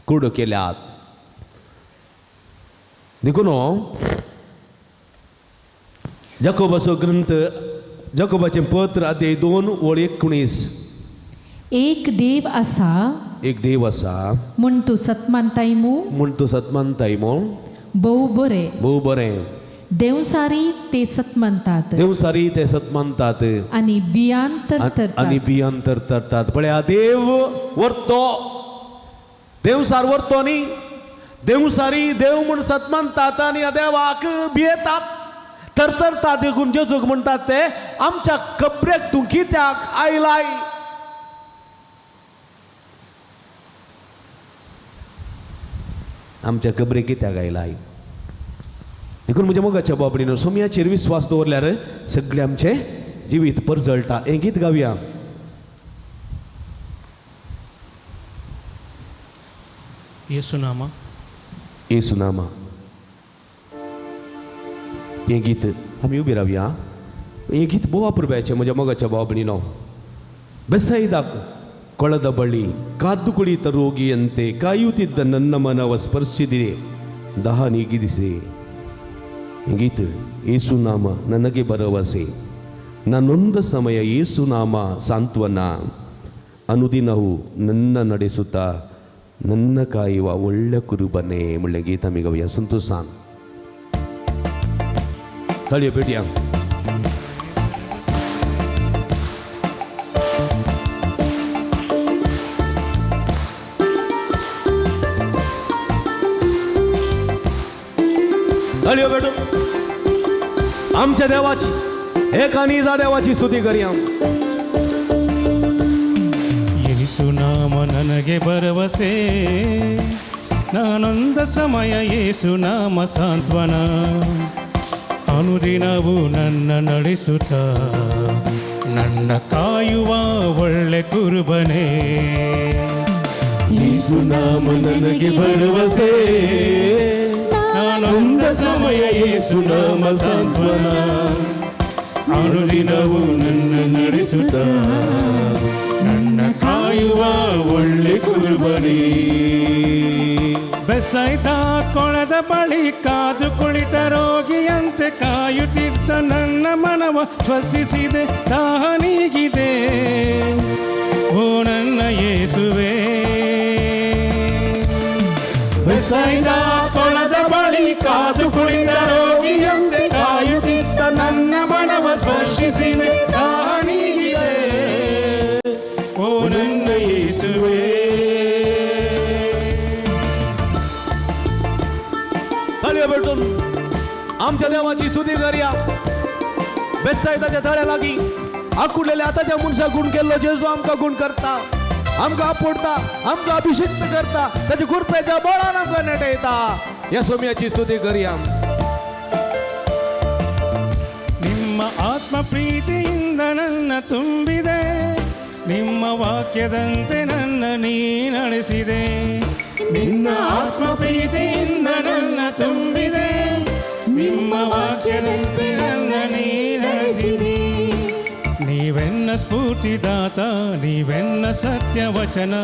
कुरड्यो केल्यात. देखून जाकोबाचो ग्रंथ जाकोबाचें पत्र अध्याय 2:19 एक देव आसा एक देव आसा म्हूण तूं सतमानताय मू म्हूण तूं सतमानताय मू भोव बरें भोव बरें देवसारी ते सतमानतात देवसारी ते सतमानतात आनी बियान तरतरतात आनी बियान तरतरतात. पळया देव व्हरतो देवसार व्हरतो न्ही देवसारी देव म्हूण सतमानतात आनी ह्या देवाक भियेतात तरतरतात. देखून जेजूक म्हणटात ते आमच्या कबरेक तूं कित्याक आयलाय? आमच्या कबरेक कित्याक आयलाय? देखून म्हज्या मोगाच्या बाबडीनो सोमयाचेर विस्वास दवरल्यार सगळें आमचें जिवीत परजळटा. हें गीत गावया. येसुनामा येसुनामा हें गीत आमी उबी रावया. हें गीत भोव अपुरबायेचें म्हज्या मोगाच्या भाव-भयणीनो. ಬೆಸೈದ ಕೊಳದ ಬಳಿ ಕಾದು ಕುಳಿತ ರೋಗಿಯಂತೆ ಕಾಯುತ್ತಿದ್ದ ನನ್ನ ಮನವ ಸ್ಪರ್ಶಿದಿರೆ ದಹ ನೀಗಿದಿಸೆ. ಗೀತ ಏಸುನಾಮ ನನಗೆ ಭರವಸೆ ನಾನೊಂದ ಸಮಯ ಏಸುನಾಮ ಸಾಂತ್ವನ ಅನುದಿನವು ನನ್ನ ನಡೆಸುತ್ತಾ ನನ್ನ ಕಾಯುವ ಒಳ್ಳೆ ಕುರುಬನೆ ಮುಳ್ಳೆ ಗೀತ ಮಿಗವಿಯ ಸಂತೋಷಾನ್ ತಳಿಯ ಭೇಟಿಯ. ताळयो भेटून आमच्या देवाची एक आनी जा देवाची स्तुती करया. ಯೇಸು ನಾಮ ನನಗೆ ಭರವಸೆ, ನಾನೊಂದ ಸಮಯ ಯೇಸು ನಾಮ ಸಾಂತ್ವನ, ಅನುದಿನವೂ ನನ್ನ ನಡೆಸುತ್ತ ನನ್ನ ಕಾಯುವ ಒಳ್ಳೆ ಕುರುಬನೇ. ಯೇಸು ನಾಮ ನನಗೆ ಭರವಸೆ, ನಾನೊಂದ ಸಮಯ ಯೇಸು ನಾಮ ಸಾಂತ್ವನ, ಅನುದಿನವೂ ನನ್ನ ನಡೆಸುತ್ತ ನನ್ನ ಕಾಯುವ ಒಳ್ಳೆ ಕುರುಬನೇ. ಬೆಸೈದ ಕೊಳದ ಬಳಿ ಕಾದು ಕುಳಿತ ರೋಗಿಯಂತೆ ಕಾಯುತ್ತಿದ್ದ ನನ್ನ ಮನವ ಸ್ಪರ್ಶಿಸಿದೆ, ದಾಹ ನೀಗಿದೆ ಓ ನನ್ನ ಯೇಸುವೆ. ಬೆಸೈದ ಕೊಳದ ಬಳಿ ಕಾದು ಕುಳಿತ ರೋಗಿಯಂತೆ ಕಾಯುತ್ತಿದ್ದ ನನ್ನ ಮನವ ಸ್ಪರ್ಶಿಸಿದೆ, ದಾಹ ನೀಗಿದೆ ಓ ನನ್ನ ಯೇಸುವೆ. ताळयो भेटून आमच्या देवाची स्तुती करया. बेसायताच्या तळ्या लागीं आकुडलेल्या आताच्या मनशाक गुण केल्लो जेजू आमकां गुण करता, आमकां आपोडता, आमकां अभिषिक्त करता, ताच्या कृपेच्या बळान आमकां नेटयता. ह्या सोम्याची स्तुती करया. ನಿಮ್ಮ ಆತ್ಮ ಪ್ರೀತಿಯಿಂದ ನನ್ನ ತುಂಬಿದೆ, ನಿಮ್ಮ ವಾಕ್ಯದಂತೆ ನನ್ನ ನೀ ನಡೆಸಿದೆ. ನಿನ್ನ ಆತ್ಮ ಪ್ರೀತಿಯಿಂದ ನನ್ನ ತುಂಬಿದೆ, ನಿಮ್ಮ ವಾಕ್ಯದಂತೆ ನನ್ನ ನೀ ನಡೆಸಿದೆ. ನೀವೆನ್ನ ಸ್ಫೂರ್ತಿದಾತ, ನೀವೆನ್ನ ಸತ್ಯವಚನ,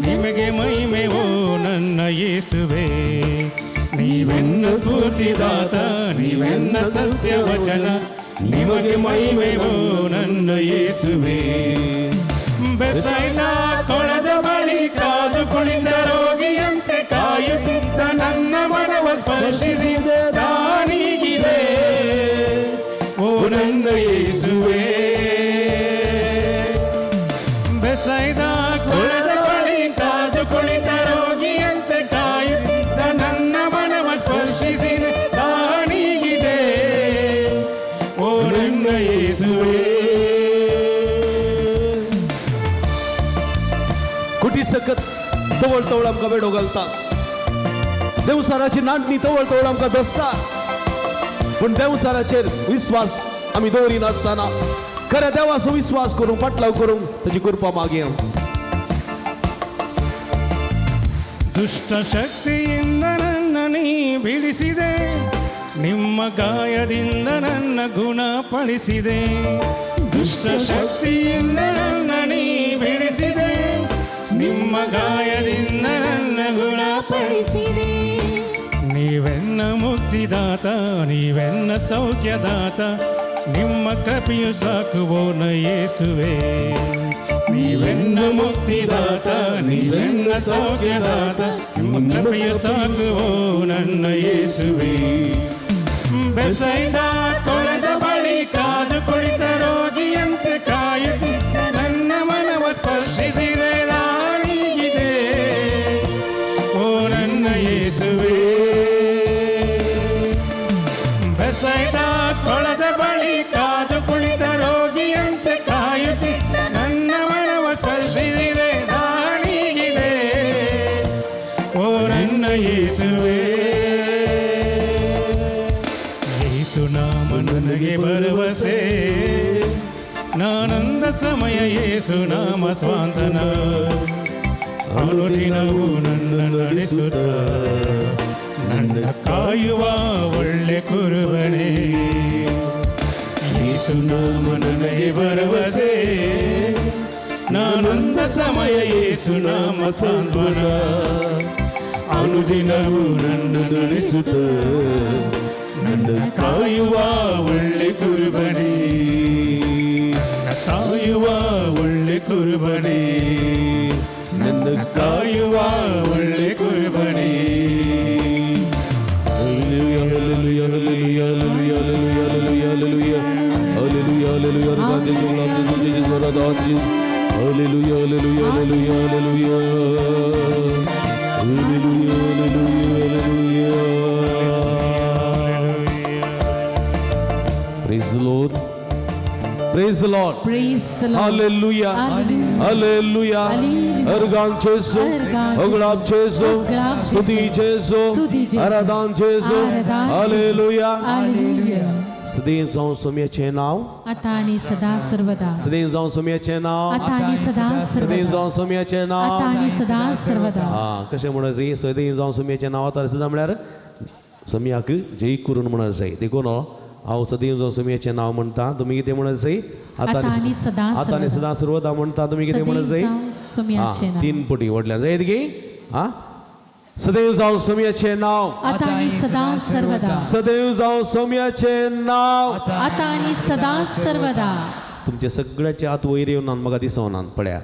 ನಿಮಗೆ ಮಹಿಮೆ ಓ ನನ್ನ ಯೇಸುವೆ. ನೀವೆನ್ನ ಸ್ಫೂರ್ತಿದಾತ, ನೀವೆನ್ನ ಸತ್ಯವಚನ, ನಿಮಗೆ ಮಹಿಮೆ ಓ ನನ್ನ ಯೇಸುವೆ. ಬೆಸೈದ ಕೊಳದ ಬಳಿ ಕಾದು ಕುಳಿತ ರೋಗಿಯಂತೆ ಕಾಯುತ್ತಿದ್ದ ನನ್ನ ಮನವ ಸ್ಪರ್ಶಿಸಿದೆ, ದಾನಿಗಿದೆ ಓ ನನ್ನ ಯೇಸುವೆ. ಬೆಸೈದ ಕೊಳದ ಬಳಿ ಕಾದು ಕುಳಿತ ರೋಗಿಯಂತೆ ಕಾಯುತ್ತಿದ್ದ ನನ್ನ ಮನವ ಸ್ಪರ್ಶಿಸಿದೆ, ದಾನಿಗಿದೆ ಓ ನನ್ನ ಯೇಸುವೆ. कुटी सकत तवळ तवळ आमकां वेडो घालता, देवसाराची नाटणी तवळ तवळ आमकां दसता, पूण देवसाराचेर विस्वास आमी दवरिनासतना खऱ्या देवाचो विस्वास करूंक फाटलाव करूंक ताची कृपा मागया. ದುಷ್ಟ ಶಕ್ತಿಯಿಂದ ನನ್ನ ನೀ ಬಿಡಿಸಿದೆ, ನಿಮ್ಮ ಗಾಯದಿಂದ ನನ್ನ ಗುಣಪಡಿಸಿದೆ. ದುಷ್ಟ ಶಕ್ತಿಯಿಂದ ನನ್ನ ನೀ ಬಿಡಿಸಿದೆ, ನಿಮ್ಮ ಗಾಯದಿಂದ ನನ್ನ ಗುಣಪಡಿಸಿದೆ. ನೀವೆನ್ನ ಮುಕ್ತಿದಾತ, ನೀವೆನ್ನ ಸೌಖ್ಯದಾತ, ನಿಮ್ಮ ಕೃಪೆಯು ಸಾಕುವೋ ಯೇಸುವೆ. ನೀವೆನ್ನ ಮುಕ್ತಿದಾತ, ನೀವೆನ್ನ ಸೌಖ್ಯದಾತ, ನಿಮ್ಮ ಕೃಪೆಯು ಸಾಕುವೋ ನನ್ನ ಯೇಸುವೆ. ಬೆಸೈದ ಕೊಳದ ಬಳಿ ಕಾದು ಕುಳಿತ ರೋಗಿಯಂತೆ ಕಾಯುತ್ತಿದ್ದ ನನ್ನ ಮನವ ಸ್ಪರ್ಶಿಸಿದೆ, ರಾಣಿಗಿದೆ ಓ ನನ್ನ ಯೇಸುವೆ. ಬೆಸೈದ ಕೊಳದ ಬಳಿ ಕಾದು ಕುಳಿತ ರೋಗಿಯಂತೆ ಕಾಯುತ್ತಿದ್ದ ನನ್ನ ಮನವ ಸ್ಪರ್ಶಿಸಿದೆ, ರಾಣಿಗಿದೆ ಓ ನನ್ನ ಯೇಸುವೆ. ಯೇಸು ನಾಮ ನನಗೆ ಭರವಸೆ, ನಾನಂದ ಸಮಯ ಯೇಸು ನಾಮ ಸ್ವಾಂತನ, ಅನುದಿನವೂ ನನ್ನ ನಡೆಸುತ್ತ ನನ್ನ ಕಾಯುವ ಒಳ್ಳೆ ಕುರುಬನೇ. ಯೇಸು ನಾಮ ನನಗೆ ಭರವಸೆ, ನಾನಂದ ಸಮಯ ಯೇಸು ನಾಮ ಸಾಂತ್ವನ, ಅನುದಿನವೂ ನನ್ನ ನಡೆಸುತ್ತ ನನ್ನ ಕಾಯುವ ಒಳ್ಳೆ ಕುರುಬನೇ, ಕಾಯುವ ಒಳ್ಳೆ ಕುರುಬನೇ, ನನ್ನ ಕಾಯುವ ಒಳ್ಳೆ ಕುರುಬನೇ. Hallelujah, hallelujah, hallelujah, hallelujah, hallelujah, hallelujah, hallelujah, hallelujah, hallelujah, hallelujah, hallelujah, hallelujah, hallelujah, hallelujah. Praise the Lord. Praise the Lord. Praise the Lord. Hallelujah. Hallelujah. Organ जेजू, अगडाप जेजू, स्तुती जेजू, आराधन जेजू. हालेलुया. सदैव जावं सोम्याचें नांव आता आनी सदा सर्वदा. सदैव जावं सोम्याचें नांव आता आनी सदा सर्वदा. सदैव जावं सोम्याचें नांव आता आनी सदा सर्वदा. आं कशें म्हणत जाय? सदैव जावं सोम्याचें नांव आता सदां म्हळ्यार सोम्याक जय करून म्हणत जाय. देखून हांव सदैव जावं सोम्याचें नांव म्हणटा, तुमी कितें म्हणत जाय? आता आनी सदा आता आनी सदा सर्वदा म्हणटा, तुमी कितें म्हणत जाय? सोम्याचें नांव. तीन पटी व्हडल्यान जायत गी. आं सदैव जावं सोम्याचें नांव आता आनी सदा सर्वदा. सदैव जावं सोम्याचें नांव आता आनी सदा सर्वदा. तुमचे सगळ्याचे हात वयर येवनात म्हाका दिसनात पळया.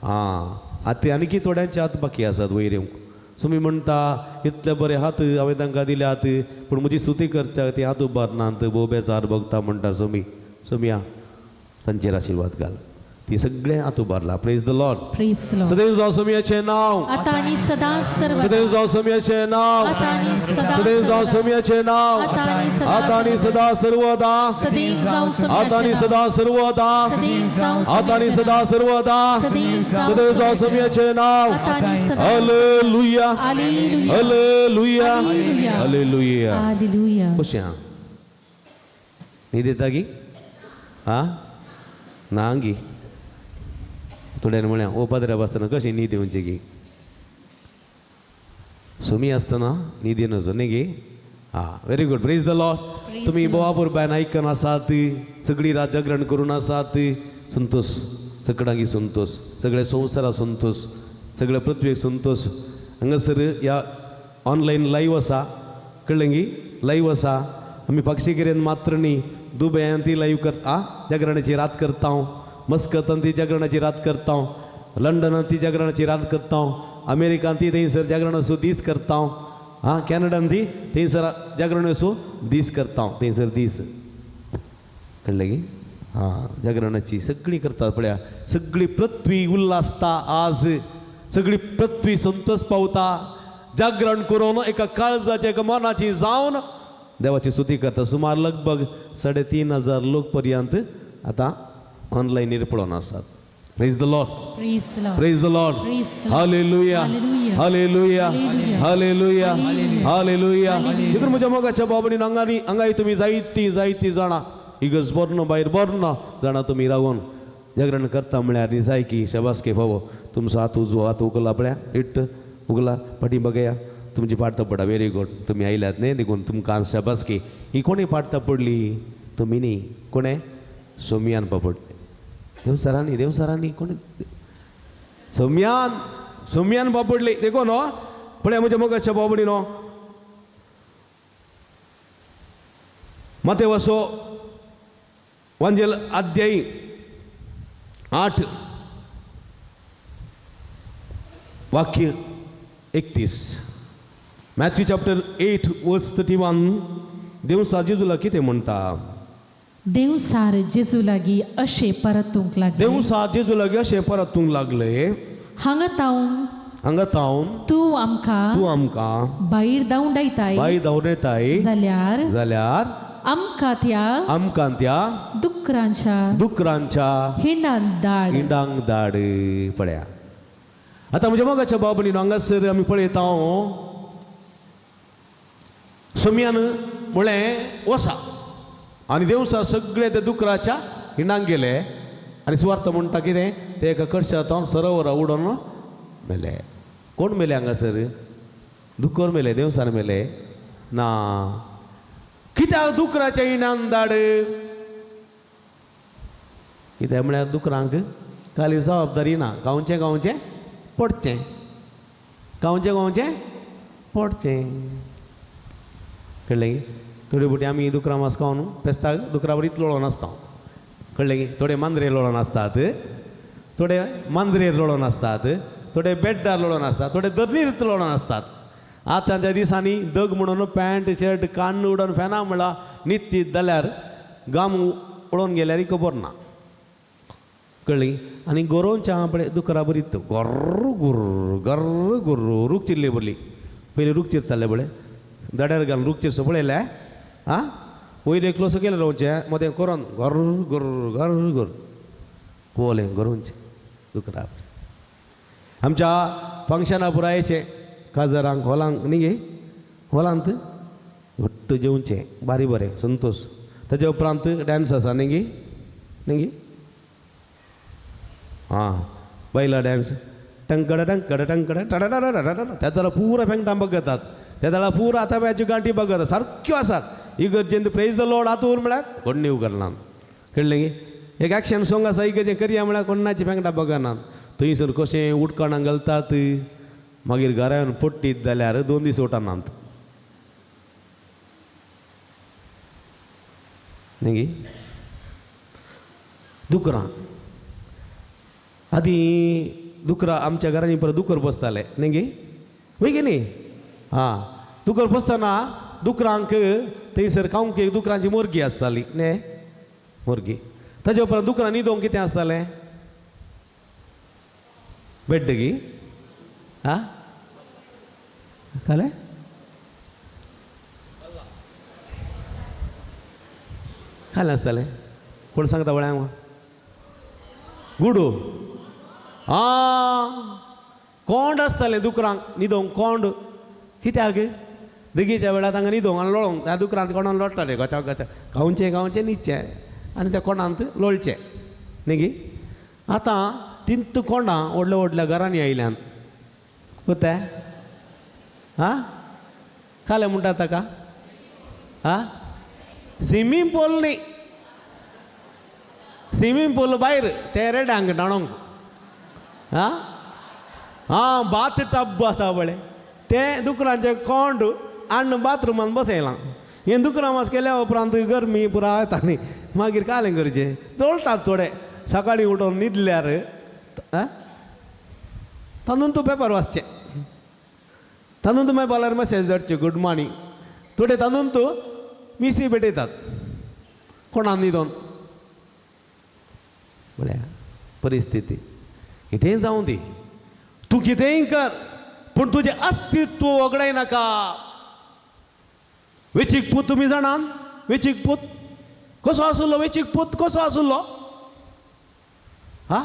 आं आतां आनीकी थोड्यांचे हात बाकी आसात वयर येवंक. सुमी म्हणटा इतले बरे हात हांवें तांकां दिल्यात, पूण म्हजी स्तुती करच्याक ती हात उबारनात, भोव बेजार भोगता म्हणटा सोमी. सोमिया तांचेर आशिर्वाद घाल. ती सगळे हात उबारला. Praise the Lord. Praise the Lord. सदैव जावं सोम्याचें नांव आता आनी सदा सर्वदा. सदैव जावं सोम्याचें नांव आता आनी सदा सदैव जावं सोम्याचें नांव आता आनी सदा सर्वदा. आता आनी सदा सर्वदा. आता आनी सदा सर्वदा. सदैव जावं सोम्याचें नांव. Hallelujah. Hallelujah. Hallelujah. Hallelujah. कशें आहा? न्हीद येता गी? आं ना गी? थोड्यान म्हळ्यां ओ पाद्र्याब आसतना कशी न्हीद येवची गी? सुमी आसतना न्हीद येनजो न्ही गी? आं very good. Praise the Lord. तुमी बोवापुरबायन आयकन आसात, सगळी रात जागरण करून आसात. संतोष सगळ्यांकी संतोष, सगळ्या संवसारा संतोष, सगळ्या पृथ्वेक संतोष. हांगासर ह्या ऑनलायन लायव्ह आसा, कळ्ळें गी? लायव्ह आसा. आमी पाक्षिकेरेन मात्र न्ही, दुबयान ती लायव्ह करता, जागरणाची रात करता, मस्कतान ती जागरणाची रात करता, लंडनान ती जागरणाची रात करता, अमेरिकान ती थंयसर जागरणाचो दीस करता, आं कॅनडान ती थंयसर जागरणाचो दीस करता, थंयसर दीस. कळ्ळें गी? आं जागरणाची सगळी करतात पळया. सगळी पृथ्वी उल्हासता आज, सगळी पृथ्वी संतोष पावता. जागरण करून एका काळजाची एका मनाची जावन देवाची स्तुती करता. सुमार लगभग 3500 लोक पर्यंत आतां ऑनलायनीर पळोवन आसात. Praise the Lord. Praise the Lord. Hallelujah. Hallelujah. Hallelujah. Hallelujah. देखून म्हज्या मोगाच्या बाबणी हांगानी हांगाय तुमी जायतीं जायतीं जाणां इगर्ज बरो भायर बरो जाणां तुमी रावन जागरण करता म्हळ्यार न्ही जाय की शाबासकी फावो. तुमचो हात उजवो हात उगला पळया, it उगला फाटीं बघया तुमची पाट थपडा. Very good. तुमी आयल्यात न्ही, देखून तुमकां शाबासकी. ही कोणी पाट थपडली? तुमी न्ही. कोणें? सोमियान पापडली. देवसरांनी देवसरांनी कोणी? सोमियान सोमियान पापडली. देखून न्हू पळया म्हज्या मोगाच्या बाबडी न्हू मातेवसो वांजेल अध्यायी 8 वाक्य 31. मॅथ्यू चॅप्टर 8 वर्स 31. देवसार जेजूला कितें म्हणटा? देवसार जेजू लागी अशें परतूंक लागले. देवसार जेजू लागी अशें परतूंक लागले. हांगा तावन हांगा तावन तूं आमकां तूं आमकां भायर धांवडायताय भायर धांवडायताय जाल्यार जाल्यार आमकां त्या आमकां त्या दुकरांच्या दुकरांच्या हिंडांक धाड हिंडांक धाड. पळया आतां म्हज्या मोगाच्या बाबणी हांगासर आमी पळयता सोम्यान म्हळें वसा आनी देवसा सगळे ते दुकराच्या हिंडांक गेले आनी सुवार्थ म्हणटा कितें ते एका कडशा सरोवरा उडोवन मेले. कोण मेले हांगासर? दुकर मेले? देवसान मेले ना. कित्याक दुकराच्या हिंडान धाड? कित्याक म्हळ्यार दुकरांक खाली जबाबदारी ना. गांवचें गांवचें पडचें, गांवचें गांवचें पडचें. कळ्ळें? थोडे फावटी आमी दुकरां मास खावन फेस्ताक दुकरा बरीच लोळोन आसता. कळ्ळें? थोडे मांद्रेर लोळोन आसतात, थोडे मांद्रेर लोळोन आसतात, थोडे बेड्डार लोळोन आसतात, थोडे दर्नीर लोळोन आसतात. आतांच्या दिसांनी दग म्हणून पॅन्ट शर्ट काण्ण उडोवन फॅना म्हणला नित्य जाल्यार गाम उडोवन गेल्यार खबर ना. कळ्ळी? आनी गोरोवच्या पळय दुकरा बरीच गर्र गुर्र गर्र गुर्र रूख चिरली बरली. पयलीं रूख चिरताले पळय, दड्यार घालून रूख चिरसो पळयले. आं वयर एकलो सकयल रावचें मदें करून घर घर घर घर कोलें गरोवचें दुकरा. आमच्या फंक्शनां पुरायचें काजरांक हॉलांक न्ही गे हॉलांत घट्ट जेवचें बारी बरें संतोश. ताजे उपरांत डांस आसा न्ही गे न्ही गे आं बायलां डांस टंकड टंकड टंकड टडा त्या जाल्यार पुरा पेंगटां बगतात त्या जाल्यार पुरा आतां बायच्यो गांठी बगतात सारक्यो आसात. इगर्जेन प्रेज the Lord आतूर म्हळ्यार कोण उगरना कळ्ळें गे. एक एक्शन सोंग आसा इगर्जेन करया म्हळ्यार कोणाची पेंगटां बगनात. थंयसर कशें उटकणां घालतात मागीर घरा येवन पट्टीत जाल्यार 2 दीस उठनात न्ही गे. दुकरां आदीं दुकरां आमच्या घरांनी परत दुकर पोसताले न्ही गे वय गे न्ही. आं दुकर पोसतना दुकरांक थंयसर खावंक एक दुकरांची मोरगी आसताली न्ही मोरगी. ताजे उपरांत दुकरां न्हिदोंक कितें आसतालें बेड्डगी आं कळ्ळें खालें आसतालें. कोण सांगता वळ्यांक गुडू आं कोंड आसतालें दुकरांक न्हिदोंक कोंड. कित्याक देगीच्या वेळार तांकां न्हिदोंक आनी लोळोंक त्या दुकरांत कोणान लोळटाले गचा गचा खावचें खावचें न्हिदचें आनी त्या कोणांत लोळचें न्ही गे. आतां तिंत कोंडां व्हडल्या व्हडल्या घरांनी आयल्यान कोते आं खालें म्हणटा ताका आं स्विमींग पूल न्ही स्विमींग पूल भायर ते रेड्यांक न्हाणोंक आं आं बाथ टब आसा पळय तें दुकरांचें कोंड आनी बाथरुमान बसयलां. हें दुकरां मास केल्या उपरांत गरमी पुरा येता न्ही मागीर कालें करचें लोळटात थोडे सकाळीं उठोवन न्हिदल्यार आं तातूंत तूं पेपर वाचचें तातूंत मागीर मोबायलार मॅसेज धाडच्यो गूड मॉर्निंग थोडे तातूंत मिसी भेटयतात कोणाक न्हिदोन. म्हळ्यार परिस्थिती कितेंय जावं दी तूं कितेंय कर पूण तुजें अस्तित्व वगडाय नाका. वेचीक पूत तुमी जाणात वेचीक पूत कसो आसलो वेचीक पूत कसो आसलो हा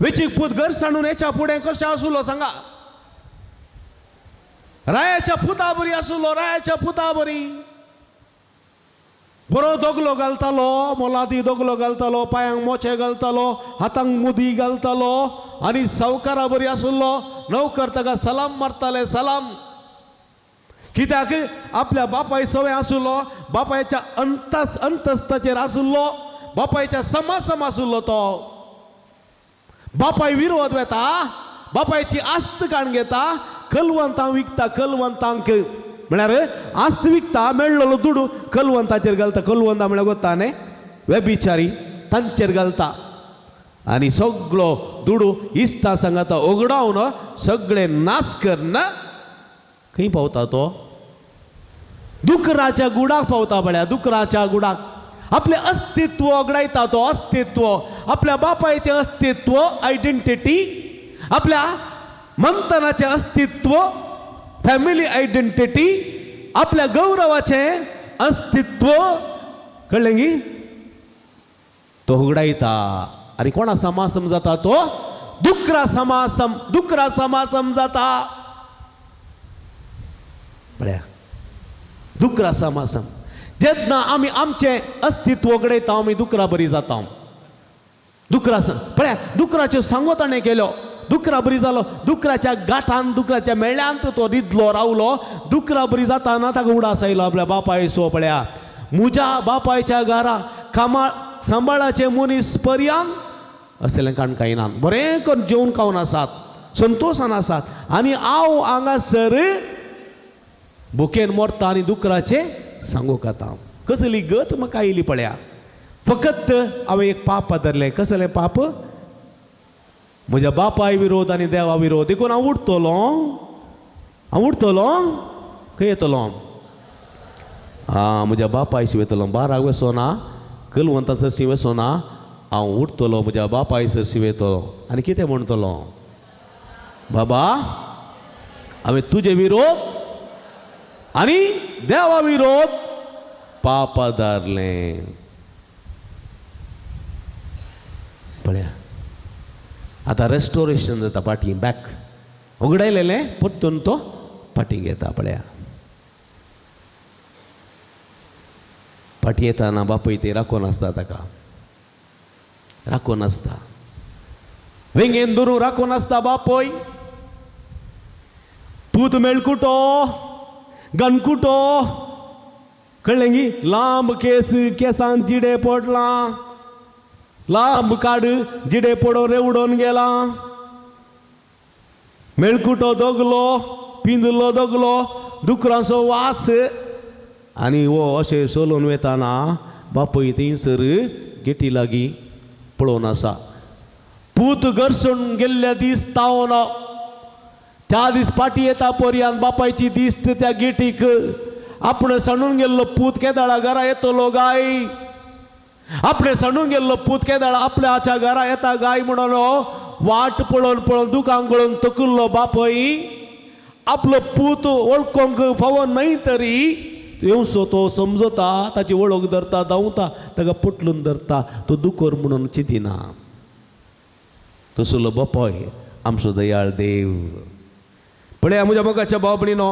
वेचीक पूत घर सांडून हेच्या फुडें कशें आसलो सांगा. रायाच्या पुता बरी आसलो रायाच्या पुता बरी बरो दोगलो घालतालो मोलादी दोगलो घालतालो पांयांक मोचे घालतालो हातांक मुदी घालतालो आनी सावकारा बरी आसलो. नौकर ताका सलाम मारताले सलाम. कित्याक आपल्या बापाय सवय आसलो बापायच्या अंतस्ताचेर आसलो बापायच्या समासम आसलो तो. बापाय विरोध वेता बापायची आस्त काण घेता कलवंतांक विकता कलवंतांक म्हळ्यार आस्त विकता मेळ्ळो दुडू कलवंताचेर घालता. कलवंता म्हळ्यार गोता न्ही वेबिचारी तांचेर घालता आनी सगळो दुडू इश्टा सांगाता ओगडावन सगळे नाश करना खंय पावता तो दुकराच्या गुडाक पावता पळया दुकराच्या गुडाक. आपलें अस्तित्व ओगडायता तो अस्तित्व आपल्या बापायचें अस्तित्व आयडेंटिटी आपल्या मंतनाचें अस्तित्व फॅमिली आयडेंटिटी आपल्या गौरवाचें अस्तित्व कळ्ळें गी तो होगडायता. आनी कोणा समासम जाता तो दुकरा समासम दुकरा समासम जाता पळया दुकरा समासम. जेन्ना आमी आमचें अस्तित्व घडयता आमी दुकरा बरी जाता. दुकरा पळया दुकराच्यो सांगो ताणें केल्यो दुकरा बरी जालो दुकराच्या गाठान दुकराच्या मेळ्यांत तो न्हिदलो रावलो. दुकरा बरी जाताना ताका उडास आयलो आपल्या बापायचो पळया म्हज्या बापायच्या घरा कामा सांबाळाचे मनीस पर्यान असलें काण कांय ना बरें करून जेवन खावन आसात संतोशान आसात आनी हांव हांगासर भुकेन मरता आनी दुकराचें सांगू खाता. कसली गत म्हाका आयली पळया. फकत हांवें एक पाप धरलें. कसलें पाप? म्हज्या बापाय विरोध आनी देवा विरोध. देखून हांव उठतलो हांव उठतलो खंय येतलो आं म्हज्या बापायशी वयतलो बाराक वचोना कलवंता सरशी वचोना हांव उठतलो म्हज्या बापाय सरशी वयतलो आनी कितें म्हणटलो बाबा हांवें तुजे विरोध आनी देवा विरोध पाप आदारलें. पळया आतां रेस्टोरेशन जाता, पाटी बॅक उगडायलेलें परतून तो पाटी घेता. पळया पाटी येताना बापूय ते राखून आसता, ताका राखून आसता, वेंगेन धरून राखून आसता बापूय. पूत मेळकुटो गणकुटो कळ्ळें गी, लांब केस, केसान जिडे पडलां, लांब काड जिडे पडोवन रेवडोन गेला, मेळकुटो दोगलो, पिंदलो दोगलो, दुकरांचो वास. आनी हो अशें सोलून वेताना बापूय थंयसर गेटी लागीं पळोवन आसा. पूत घरसून गेल्ल्या दीस तावन त्या दीस पाटी येता पर्यान बापायची दिश्ट त्या गेटीक. आपण सांडून गेल्लो पूत केदाळा घरा येतलो गाय, आपणे सांडून गेल्लो पूत केदाळा आपल्याच्या घरा येता गाय म्हणून वाट पळोवन पळोवन दुकान गळोवन तकुल्लो बापय आपलो पूत वळखोंक फावो न्हय तरी येवसो तो समजता, ताची वळख धरता, धांवता, ताका पोटलून धरता, तो दुकोर म्हणून चिंतिना. तसलो बापय आमचो दयाळ देव. पळया म्हज्या मोगाच्या भाव भयणीनो,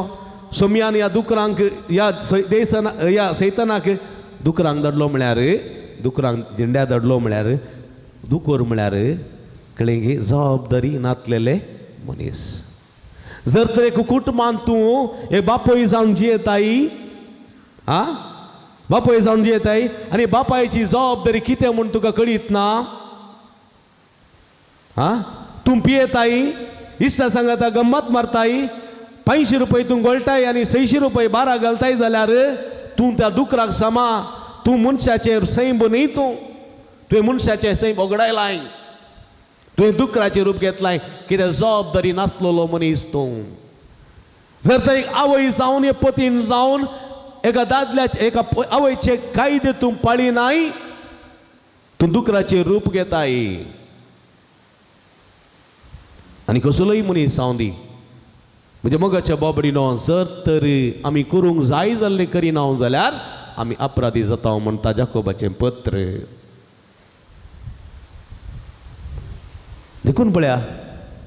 सोम्यान ह्या दुकरांक ह्या देसना ह्या सैतनाक दुकरांक धाडलो म्हळ्यार, दुकरांक झेंड्या धाडलो म्हळ्यार, दुकोर म्हळ्यार कळ्ळें की जबाबदारी नातलेले मनीस. जर तर एक कुटुंबांत तूं एक बापूय जावन जियेताय, आ बापूय जावन जियेताय आनी बापायची जबाबदारी कितें म्हूण तुका कळीत ना, आ तूं पियेताय, इश्टा सांगाता गम्मत मारताय, 500 रुपये तूं गोळटाय आनी 600 रुपये बारा घालताय जाल्यार तूं त्या दुकराक समा, तूं मनशाचें सैम न्ही, तूं तुवें मनशाचें सैम ओगडायलाय, तुवें दुकराचें रूप घेतलाय. कितें जबाबदारी नासलेलो मनीस तूं. जर तर एक आवय जावन एक पतीन जावन एका दादल्याचे एका आवयचे कायदे तूं पाळिनाय, तूं दुकराचें रूप घेताय. आनी कसलोय मनीस जावं दी म्हज्या मोगाच्या बाबडीनो, जर तर आमी करूंक जाय जाल्लें करिना जाल्यार आमी अपराधी जाता म्हणटा जाकोबाचें पत्र. देखून पळया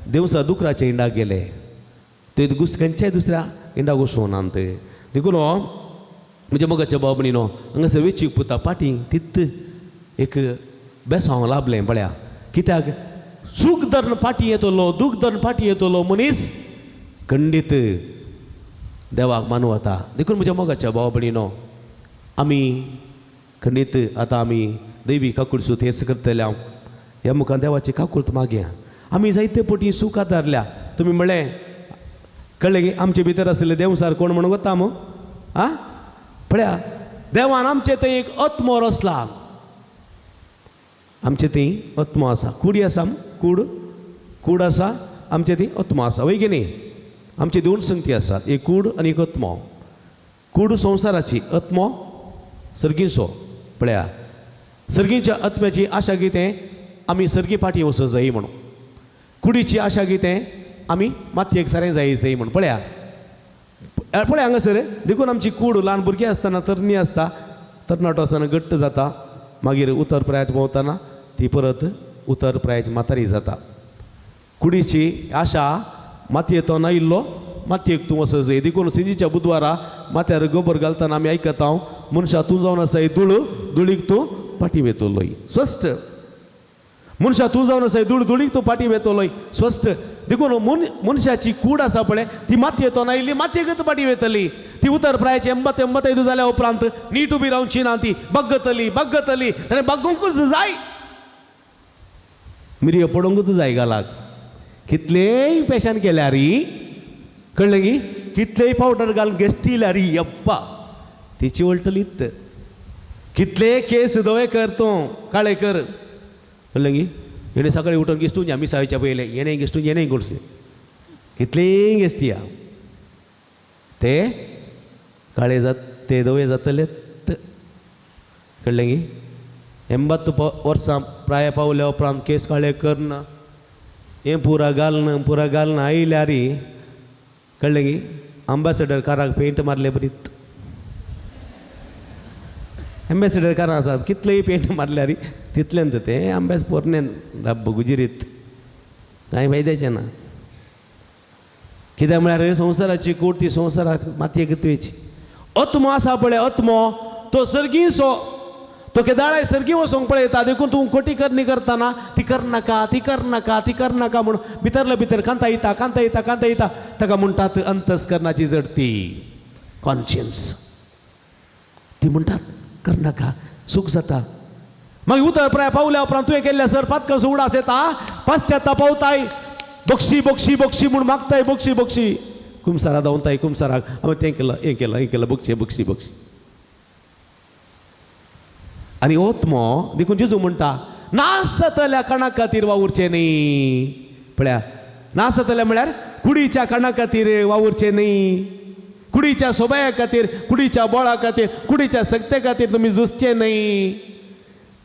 देवसा दुकराच्या इंडाक गेले ते खंयच्याय दुसऱ्या इंडाक वचून ते. देखून हो म्हज्या मोगाच्या बाबडीनो हांगासर वेचीक पुता पाटी तित एक बेसांव लाभलें. पळया कित्याक सूख धरून पाटी येतलो, दूख धरून पाटी येतलो मनीस खंडीत देवाक मानू वता. देखून म्हज्या मोगाच्या भाव भयणीनो, आमी खंडीत आतां आमी दैवी काकुळसूत हेच करतले. हांव ह्या मुखार देवाची काकुळत मागया. आमी जायते पटी सूख आदारल्या. तुमी म्हणलें कळ्ळें की आमचे भितर आशिल्ले देवसार कोण म्हणून वता मू, आं पळया देवान आमचे थंय एक आत्मो रचला, आमचे थंय आत्मो आसा, कुडी आसा, कूड कूड आसा, आमचे थंय आत्मो आसा, वय की न्ही? आमची दोन संगती आसात, एक कूड आनी एक आत्मो. कूड संवसाराची, आत्मो सर्गीचो. पळया सर्गीच्या आत्म्याची आशा कितें, आमी सर्गी फाटी वचूं जाय म्हणून. कुडीची आशा कितें, आमी मातयेक सारें जाय जाय म्हणून. पळया पळया हांगासर देखून आमची कूड ल्हान भुरगीं आसतना तरणी आसता, तरणाटो आसतना घट्ट जाता, मागीर उतर प्रायात भोंवतना ती परत उतर प्रायाची म्हातारी जाता. कुडीची आशा मातयेतो नायिल्लो मातयेक तूं वचत जाय. देखून सिंजीच्या बुधवारा माथ्यार गोबर घालतना आमी आयकता, मनशा तूं जावन आसाय धूळ, धुळीक तूं फाटी वेतलोय स्वस्थ. मनशा तूं जावन आसाय धूळ, धुळीक तूं फाटी वेतलोय स्वस्थ. देखून मनशाची कूड आसा पळय ती मातयेतो नायिल्ली मातयेकच फाटी वेतली. ती उतर प्रायाची 80-85 जाल्या उपरांत नीट उबी रावची ना, ती बग्गतली बग्गतली, ताणें बग्गूंकूच जाय, मिरयो पडोवंकूच जाय गालाक. कितलेय पेशन केल्यार, कळ्ळें की कितलेय पावडर घालून गेस्टिल्यार यप्पा तिची वळटलीत. कितलेय केस धवे कर तूं काळे कर, कळ्ळें की हेणें सकाळी उठून गेस्टून या मिसाळच्या पयलें हेणें गेस्टून हेणें करचें, कितलेय गेस्टिया ते काळे जात ते धवे जातलेत. कळ्ळें की 80 वर्सां प्राय पावल्या उपरांत केस काळे करना, हें पुरा घालना पुरा घालना आयल्यार, कळ्ळें की आंबासेडर काराक पेंट मारले बरीत. एम्बेसिडर कारां आसा कितलेय पेंट मारल्यार तितल्यान तें आंबेस पोरणें रब्ब गुजिरीत कांय फायद्याचें ना. कित्याक म्हळ्यार संवसाराची कूड ती संवसाराक मातयेक तुवेची. आत्मो आसा पळय आत्मो तो सर्गीसो तो केदाळाय सर्गी वचोंक पळयता. देखून तूं खोटी करणी करतना ती करनाका ती करनाका ती करनाका म्हूण भितरले भितर कांता येता कांता येता कांता येता. ताका म्हणटात अंतस्करणाची जडती कॉन्शियन्स. ती म्हणटात करनाका सूख जाता. मागीर उतर प्राय पावल्या उपरांत तुवें केल्ल्या सर पातकाचो उडास येता पाश्चात्ता पावताय बक्षी बक्षी बक्षी म्हूण मागताय बक्षी बक्षी कुमसारा धांवताय कुमसाराक हांवें तें केलां हें केलां हें केलां बक्षी बक्षी बक्षी. आनी ओत्मो देखून जेजू म्हणटा नासतल्या कणा खातीर वावुरचें न्ही. पळया नासतल्या म्हळ्यार कुडीच्या कणा खातीर वावुरचें न्ही, कुडीच्या सोबाया खातीर कुडीच्या बळा खातीर कुडीच्या सक्ते खातीर तुमी झुजचें न्ही,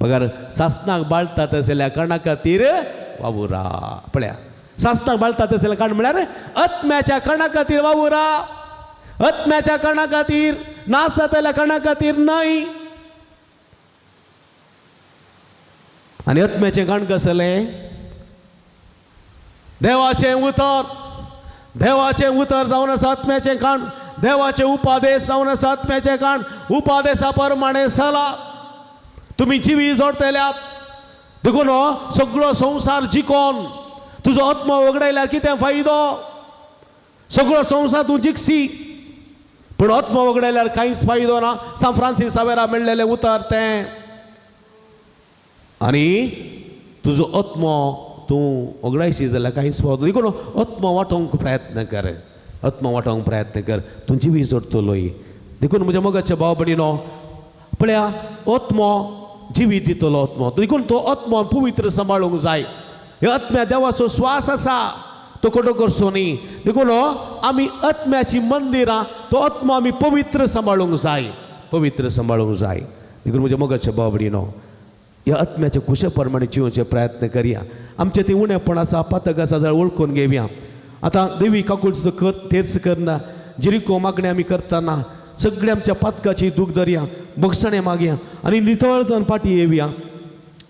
बगर सासनाक बाळटा तसल्या कणा खातीर वावुरा. पळया सासनाक बाळटा तसल्या कण म्हळ्यार आत्म्याच्या कणा खातीर वावुरा, आत्म्याच्या कणा खातीर नासतल्या कणा खातीर न्हय. आनी आत्म्याचें कण कसलें? देवाचें उतर. देवाचें उतर जावन आसा आत्म्याचें कण. देवाचे उपादेश जावन आसा आत्म्याचें कण. उपादेशा प्रमाणे चला तुमी जिवी जोडटल्यात. देखून सगळो संवसार जिकोन तुजो आत्मो वगडायल्यार कितें फायदो? सगळो संवसार तूं जिखसी पूण आत्मो वगडायल्यार कांयच फायदो ना. सान फ्रांसीस सावेरा मेळ्ळेलें उतर तें. आनी तुजो आत्मो तूं वगडायशी जाल्यार कांयच फावतो. देखून आत्मो वाटोवंक प्रयत्न कर, आत्मो वाटोवंक प्रयत्न कर, तूं जिवी जोडटलोय. देखून म्हज्या मोगाच्या भाव भयणीनो पळया आत्मो जिवी दितलो आत्मो. देखून तो आत्मो पवित्र सांबाळूंक जाय. ह्या आत्म्या देवाचो स्वास आसा तो खोटो करचो न्ही. देखून आमी आत्म्याची मंदिरां तो आत्मो आमी पवित्र सांबाळूंक जाय, पवित्र सांबाळूंक जाय. देखून म्हज्या मोगाच्या भाव भयणीनो ह्या आत्म्याचे कुशे प्रमाणे जिवचे प्रयत्न करया. आमचें तें उणेपण आसा पातक आसा जाल्यार वळखून घेवया. आतां देवी काकुळचो कर तेर्स करना जिरिको मागणें आमी करतना सगळ्या आमच्या पातकाची दूख धरया, बक्षणें मागया आनी नितळ जावन फाटीं येवया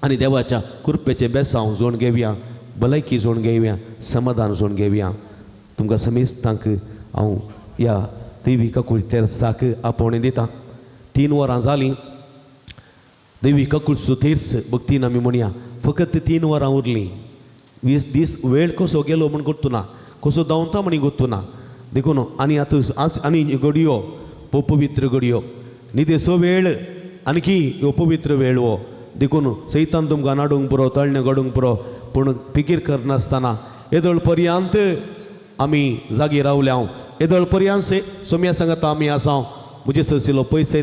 आनी देवाच्या कृपेचें बेसांव जोड घेवया, भलायकी जोड घेवया, समाधान जोड घेवया. तुमकां समेस्तांक हांव ह्या देवी काकुळ तेर्साक आपोवणें दितां. 3 वरां जालीं. देवी काकुळचो तेर्स भक्तीन आमी म्हणया. फकत 3 वरां उरलीं. 20 दीस वेळ कसो गेलो म्हूण गोत्तू ना, कसो धांवता म्हण गोत्तू ना. देखून आनी आतां आज आनी घडयो पवित्र घडयो न्हिदेचो वेळ आणखी ह्यो पवित्र वेळ हो. देखून सैतान तुमकां नाडूंक पुरो तळणें घडूंक पुरो, पूण फिकीर करनासतना येदोळ पर्यंत आमी जागी रावल्या. येदोळ पर्यंत सोम्या सांगता आमी आसा. म्हजे सरसिलो पयस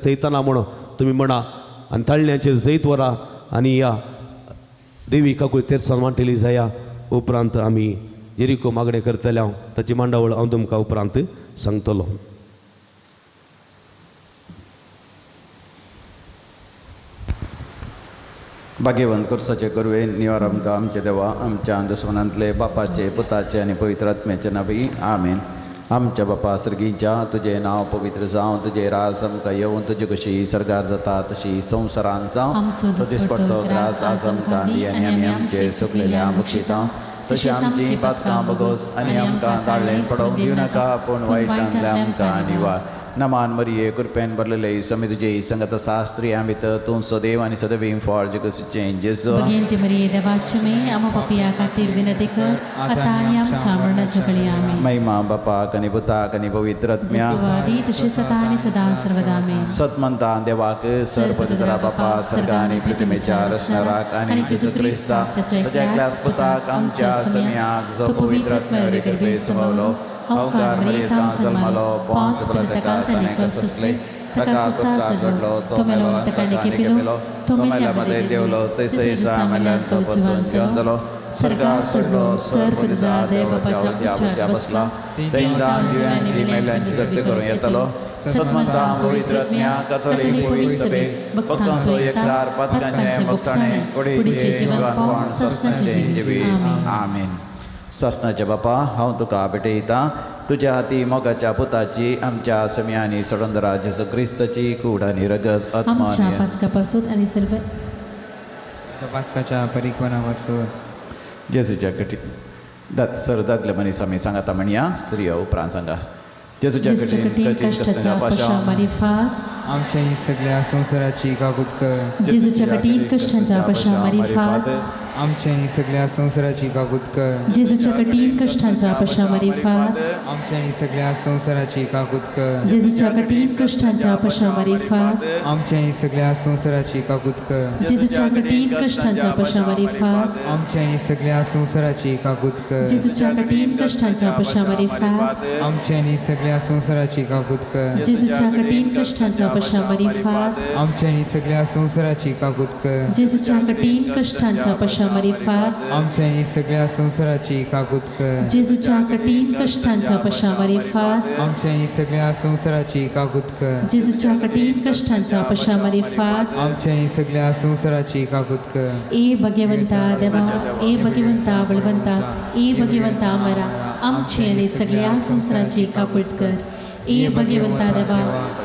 सैताना म्हण तुमी म्हणा आनी तळण्याचेर जैत वरा आनी ह्या देवी काकूळ तेरसान वांटेली जाया. उपरांत आमी जेरिको मागणें करतले. हांव ताची मांडावळ हांव तुमकां उपरांत सांगतलो. भाग्यवंत कुर्साचे गुरवे निवार आमकां आमचे देवा आमच्या दुस्मानांतले बापाचे पुताचे आनी पवित्र आत्म्याचे नावी आमेन. आमच्या बापा सर्गीच्या तुजें नांव पवित्र जावं, तुजें राज आमकां येवं, तुजी कशी सरकार जाता तशी संवसारान जावं. तो दिसपडतो ग्रास आज आमकां दी आनी आमी आमचे सुकलेल्या बक्षिता तशी आमची पातकां बगोस आनी आमकां ताळ्ळें पडोवंक दिवं नाका, पूण वायटांतल्या आमकां निवार. नमान मरिये कृपेन भरलेले समी तुजे संगत शास्त्री आमी तर तूं सदैव आनी सदैव फळ जगसीचें जेजू. भगिनी मरिये देवाचे मे आमा पापया खातीर विनंती कर आतां आनी आमच्या मरणाच्या घडये आमेन. महिमा बापाक आनी पुताक आनी पवित्र आत्म्याक आदी तशें सदा आनी सदा सर्वदा आमेन. सतमंता देवाक सर्वपवित्र बापा सर्गा आनी प्रतिमेच्या रचणाराक आनी जेजू क्रिस्ताक ताच्या एकल्याच पुताक आमच्या समियाक जो पवित्र आत्म्यावरी कृपे समवलो अवकार मरियेंत जल्मलो पोंस ताका ताणें कसले ताका कुस्तार जोडलो तो मेलो आनी ताका लिपयलो तो मेल्या मदें देंवलो थंयसर मेल्यान तो परतून जिवन जालो सरकार सोडलो सर पतिता देवाच्या उज्या बसला थंयदान जिव्यांची मेल्ल्यांची जप्ती करूं येतलो. सतमंता पवित्र आत्म्या कथोलीक पवित्र सभेक भक्तांचो एकचार पातकांचें भक्ताणें कुडीचें जिवनपण सस्नाचें जिवीत आमेन. सासनाचे बापा हांव तुका भेटयतां तुज्या हाती मोगाच्या पुताची आमच्या समी आनी सोडंदरा जेजू क्रिस्ताची कूड आनी रगत आत्मा आमच्या पातकापासून आनी सर्व पातकाच्या परिकपणा पासून जेजूच्या कठीण सर दादले मनीस आमी सांगाता म्हणया स्त्रिया उपरांत सांगा जेजूच्या कठीण कश्टाच्या पशा मारिफात आमच्या ही सगळ्या संवसाराची काकूत कर जेजूच्या कठीण कश्टांच्या पशा मारिफात आमच्या ही सगळ्या संवसाराची काकूत कर जेजूच्या कठीण कश्टांच्या पशा मारिफात आमच्या ही सगळ्या संवसाराची काकूत कर जेजूच्या कठीण कश्टांच्या पशा मारिफात आमच्या ही सगळ्या संवसाराची काकूत कर जेजूच्या कठीण कश्टांच्या पशा मारिफात आमच्या ही सगळ्या संवसाराची काकूत कर जेजूच्या कठीण कश्टांच्या पशा मारिफात आमच्या ही सगळ्या संवसाराची काकूत कर जेजूच्या कठीण कश्टांच्या पशा मारिफात आमच्या ही सगळ्या संवसाराची काकूत कर जेजूच्या कठीण कश्टांच्या पशा मारिफात आमच्या ही सगळ्या संवसाराची काकूत कर जेजूच्या कठीण कश्टांच्या पशा मारिफात आमच्या ही सगळ्या संवसाराची काकूत कर जेजूच्या कठीण कश्टांच्या पशा मारिफात आमच्या ही सगळ्या संवसाराची काकूत कर ए भगवंता देवा ए भगवंता बळवंता ए भगवंता मरा आमची आनी सगळ्या संवसाराची काकूत कर ए भगवंता देवा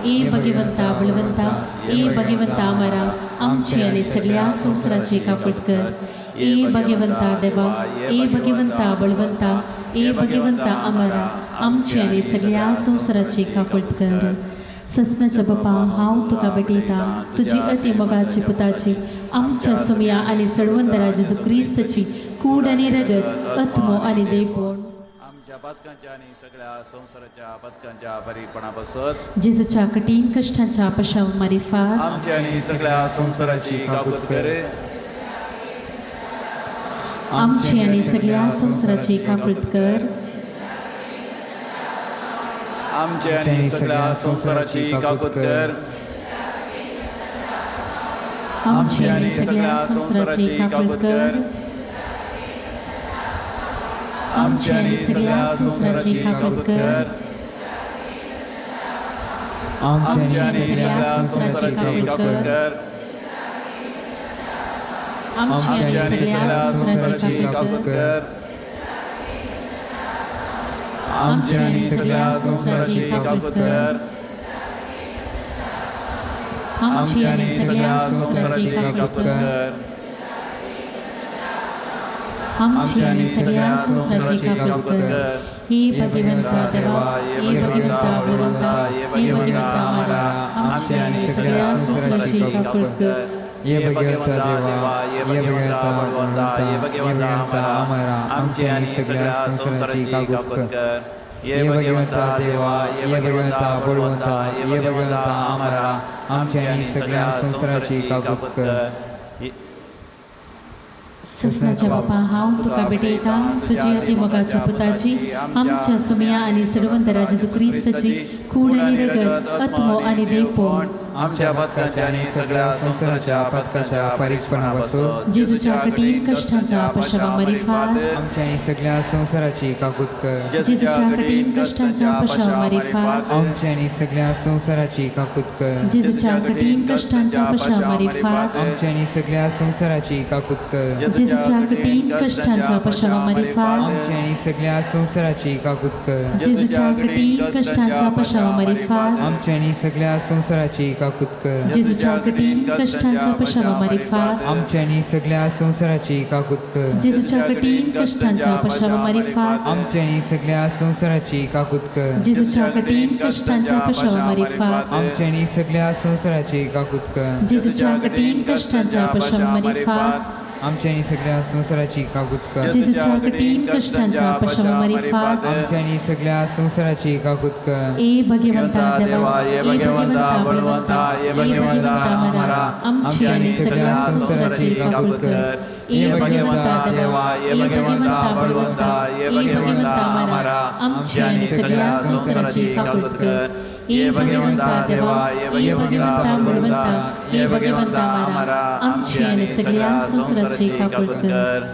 ए भगवंता बळवंता ए भगवंता मरा आमची आनी सगळ्या संवसाराची काकूत कर ए भगवंता देवा ए भगवंता बळवंता ए भगवंता अमरा आमची आनी सगळ्या संवसाराची काकूत कर ससनाच्या बापा हांव तुका भेटयता तुजी अति मोगाची पुताची आमच्या सुमया आनी सडवंदरा जेजू क्रिस्तची कूड आनी रगत आत्मो आनी देवपण आमच्या पातकांच्या आनी सगळ्या संवसाराच्या पातकांच्या परिपणा बसत जेजूच्या कठीण कश्टांच्या पशा मारिफात आमच्या आनी सगळ्या संवसाराची काकूत कर आमची आनी सगळ्या संवसाराची काकूत कर आमच्या आनी सगळ्या संवसाराची काकूत कर आमची आनी सगळ्या संवसाराची काकूत कर आमची आनी सगळ्या संवसाराची काकूत कर आमच्या आनी सगळ्या संवसाराची काकूत कर आमची आनी सगळ्या संवसाराची काकूत कर आमच्या आनी सगळ्या संवसाराची काकूत कर आमची आनी सगळ्या संवसाराची काकूत कर आमची आनी सगळ्या संवसाराची काकूत कर हे भगवंता देवा हे भगवंता बळवंता हे भगवंता मरा आमची आनी सगळ्या संवसाराची काकूत कर ये भगवंता देवा ये भगवंता बळवंता ये भगवंता अमरा आमच्या आनी सगळ्या संवसाराची काकूत कर ये भगवंता देवा ये भगवंता बळवंता ये भगवंता अमरा आमच्या आनी सगळ्या संवसाराची काकूत कर ससनाच्या बापा हांव तुका भेटयता तुजी अति मोगाच्या पुताची आमच्या सुमया आनी सर्वंतरा जेजू क्रिस्तची कूड आनी रगत आत्मो आनी देवपण आमच्या पातकांच्या आनी सगळ्या संवसाराच्या पातकाच्या परिकपणा पासून जेजूच्या कठीण कश्टांच्या पशा मारिफात आमच्या ही सगळ्या संवसाराची काकूत कर जेजूच्या कठीण कश्टांच्या पशा मारिफात आमच्या आनी सगळ्या संवसाराची काकूत कर जेजूच्या कठीण कश्टांच्या पशा मारिफात आमच्या आनी सगळ्या संवसाराची काकूत कर जेजूच्या कठीण कश्टांच्या पशा मारिफात आमच्या आनी सगळ्या संवसाराची काकूत कर जेजूच्या कठीण कश्टांच्या पशा मारिफात आमच्या आनी सगळ्या संवसाराची काकूत कर जेजूच्या कठीण कश्टांच्या पशा मारिफात आमच्या आनी सगळ्या संवसाराची काकूत कर जेजूच्या कठीण कश्टांच्या पशा मारिफात आमच्या आनी सगळ्या संवसाराची काकूत कर जेजूच्या कठीण कश्टांच्या पशा मारिफात आमच्या आनी सगळ्या संवसाराची काकूत कर जेजूच्या कठीण कश्टांच्या पशा मारिफात आमच्या आनी सगळ्या संवसाराची काकूत कर जेजूच्या कठीण कश्टांच्या पशा मारिफात आमच्या आनी सगळ्या संवसाराची काकूत कर ए भगवंता देवा ए भगवंता बळवंता ए भगवंता मरा आमची आनी सगळ्या संवसाराची काकूत कर ए भगवंता देवा ए भगवंता बळवंता ए भगवंता मरा आमची आनी सगळ्या संवसाराची काकूत कर ए भगवंता देवा ए भगवंता बळवंता ए भगवंता मरा आमची आनी सगळ्या संवसाराची काकूत कर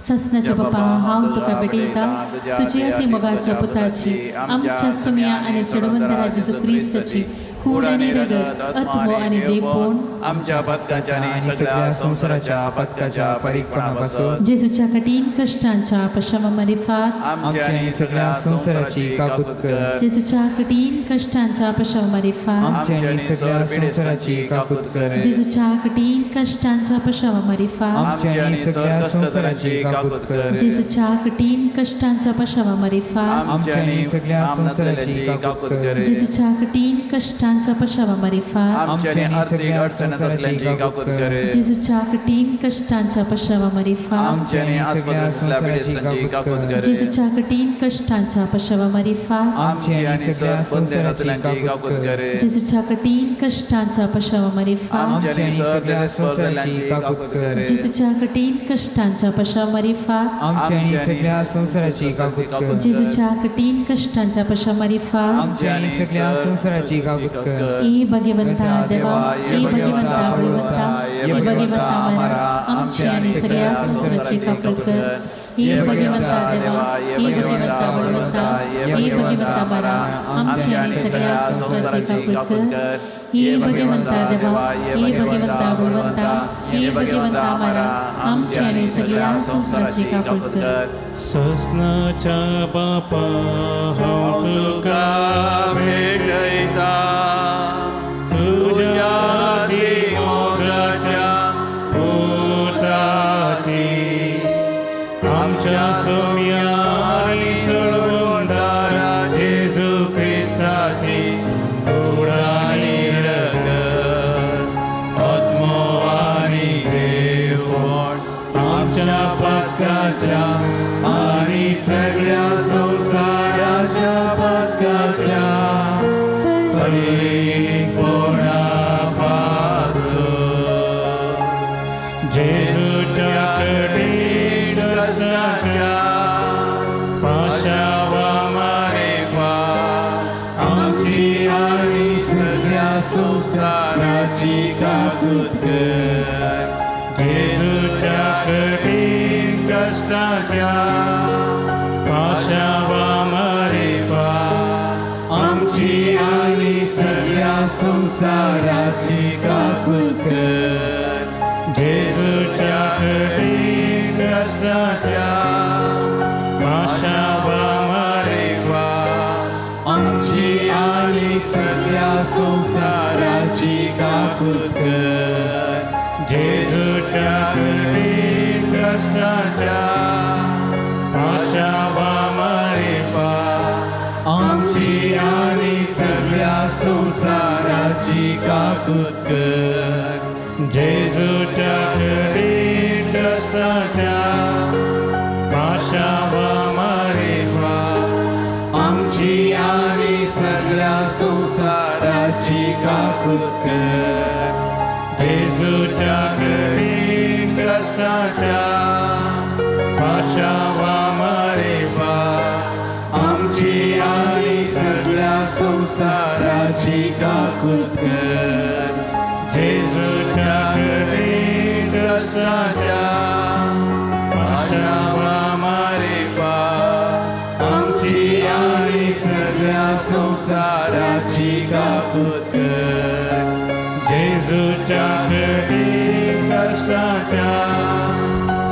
ससनाच्या बापा हांव तुका भेटयता तुजी अति मोगाच्या पुताची आमच्या सुमया आनी सडवंतरा जेजू क्रिस्तची कूड आनी रगत, आत्मो आनी देवपण आमच्या पथकाच्या आनी सगळ्या संवसाराच्या पथकाच्या परिपणा पासून जेजूच्या कठीण कश्टांच्या पश्चामा मारिफात आमच्या आनी सगळ्या संवसाराची काकूत कर. जेजूच्या कठीण कश्टांच्या पश्चामा मारिफात आमच्या आनी सगळ्या संवसाराची काकूत कर. जेजूच्या कठीण कश्टांच्या पश्चामा मारिफात आमच्या आनी सगळ्या संवसाराची काकूत कर. जेजूच्या कठीण कश्टांच्या पश्चामा मारिफात आमच्या आनी सगळ्या संवसाराची काकूत कर. जेजूच्या कठीण कश्टांच्या पश्चामा मारिफात आमच्या आनी सगळ्या संवसाराची काकूत कर. जेजूच्या कठीण कश्टांच्या पश्चामा मारिफात आमच्या आनी सगळ्या संवसाराची काकूत कर. जेजूच्या कठीण कश्टांच्या पश्चामा मारिफात आमच्या आनी सगळ्या संवसाराची काकूत कर. जेजूच्या कठीण कश्टांच्या पश्चामा मारिफात आमच्या आनी सगळ्या संवसाराची काकूत कर. जेजूच्या कठीण कश्टांच्या पश्चामा मारिफात आमच्या आनी सगळ्या संवसाराची काकूत कर. जेजूच्या कठीण कश्टांच्या पश्चामा मारिफात आमच्या आनी सगळ्या संवसाराची काकूत कर. ए भगवंता देवा, ए भगवंता बळवंता, ए भगवंता मरा, आमची आनी सगळ्या संवसाराची काकूत कर. ए भगवंता देवा, ए भगवंता बळवंता, ए भगवंता मरा, आमची आनी सगळ्या संवसाराची काकूत कर. ए भगवंता देवा, ए भगवंता बळवंता, ए भगवंता मरा, आमची आनी सगळ्या संवसाराची काकूत कर. ससनाच्या बापा हांव तुका भेटयता, तुज्या मोगाच्या पुताची, आमच्या सोम्या आनी सोडवणदारा जेजू क्रिस्ताची कूड आनी रगत, आत्मो आनी देवपण आमच्या पातकाच्या आनी सगळ्या संवसाराच्या पातकाच्या परिपणा पासून जेजूच्या कठीण कश्टांच्या पाशावा मारिफात आमची आनी सगळ्या संवसाराची काकूत कर. जेजूच्या कठीण कश्टांच्या पाशावा मारिफात आमची आनी सगळ्या संवसाराची काकूत कर. जेजूच्या कठीण कश्टांच्या पाशावा मारिफात आमची आनी सगळ्या संवसाराची काकूत कर. जेजूच्या कठीण कश्टांच्या पाशावा मारिफात आमची आनी सगळ्या संवसाराची काकूत कर. जेजूच्या कठीण कश्टांच्या पाशावा मारिफात आमची आनी सगळ्या संवसाराची काकूत कर. जेजूच्या कठीण कश्टांच्या पाशावा मारिफात आमची आनी सगळ्या संवसाराची काकूत कर. जेजूच्या कठीण कश्टांच्या पाशावा मारिफात आमची आनी सगळ्या संवसाराची काकूत कर. जेजूच्या कठीण कश्टांच्या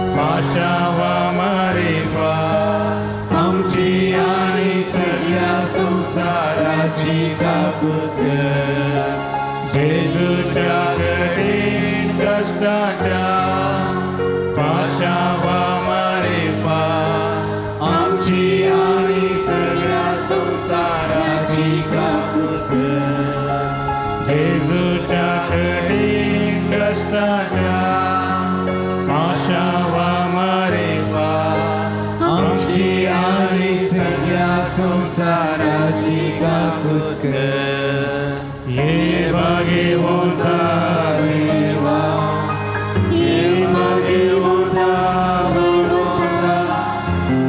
पाशावा मारिफात आमची आनी सगळ्या संवसाराची काकूत कर. जेजूच्या कठीण कश्टांच्या पाशावा मारिफात आमची आनी सगळ्या संवसाराची काकूत कर. जेजूच्या कठीण कश्टांच्या पाशावा मारिफात आमची आनी सगळ्या संवसाराची काकूत कर. ये भगवंता देवा, ये भगवंता बळवंता,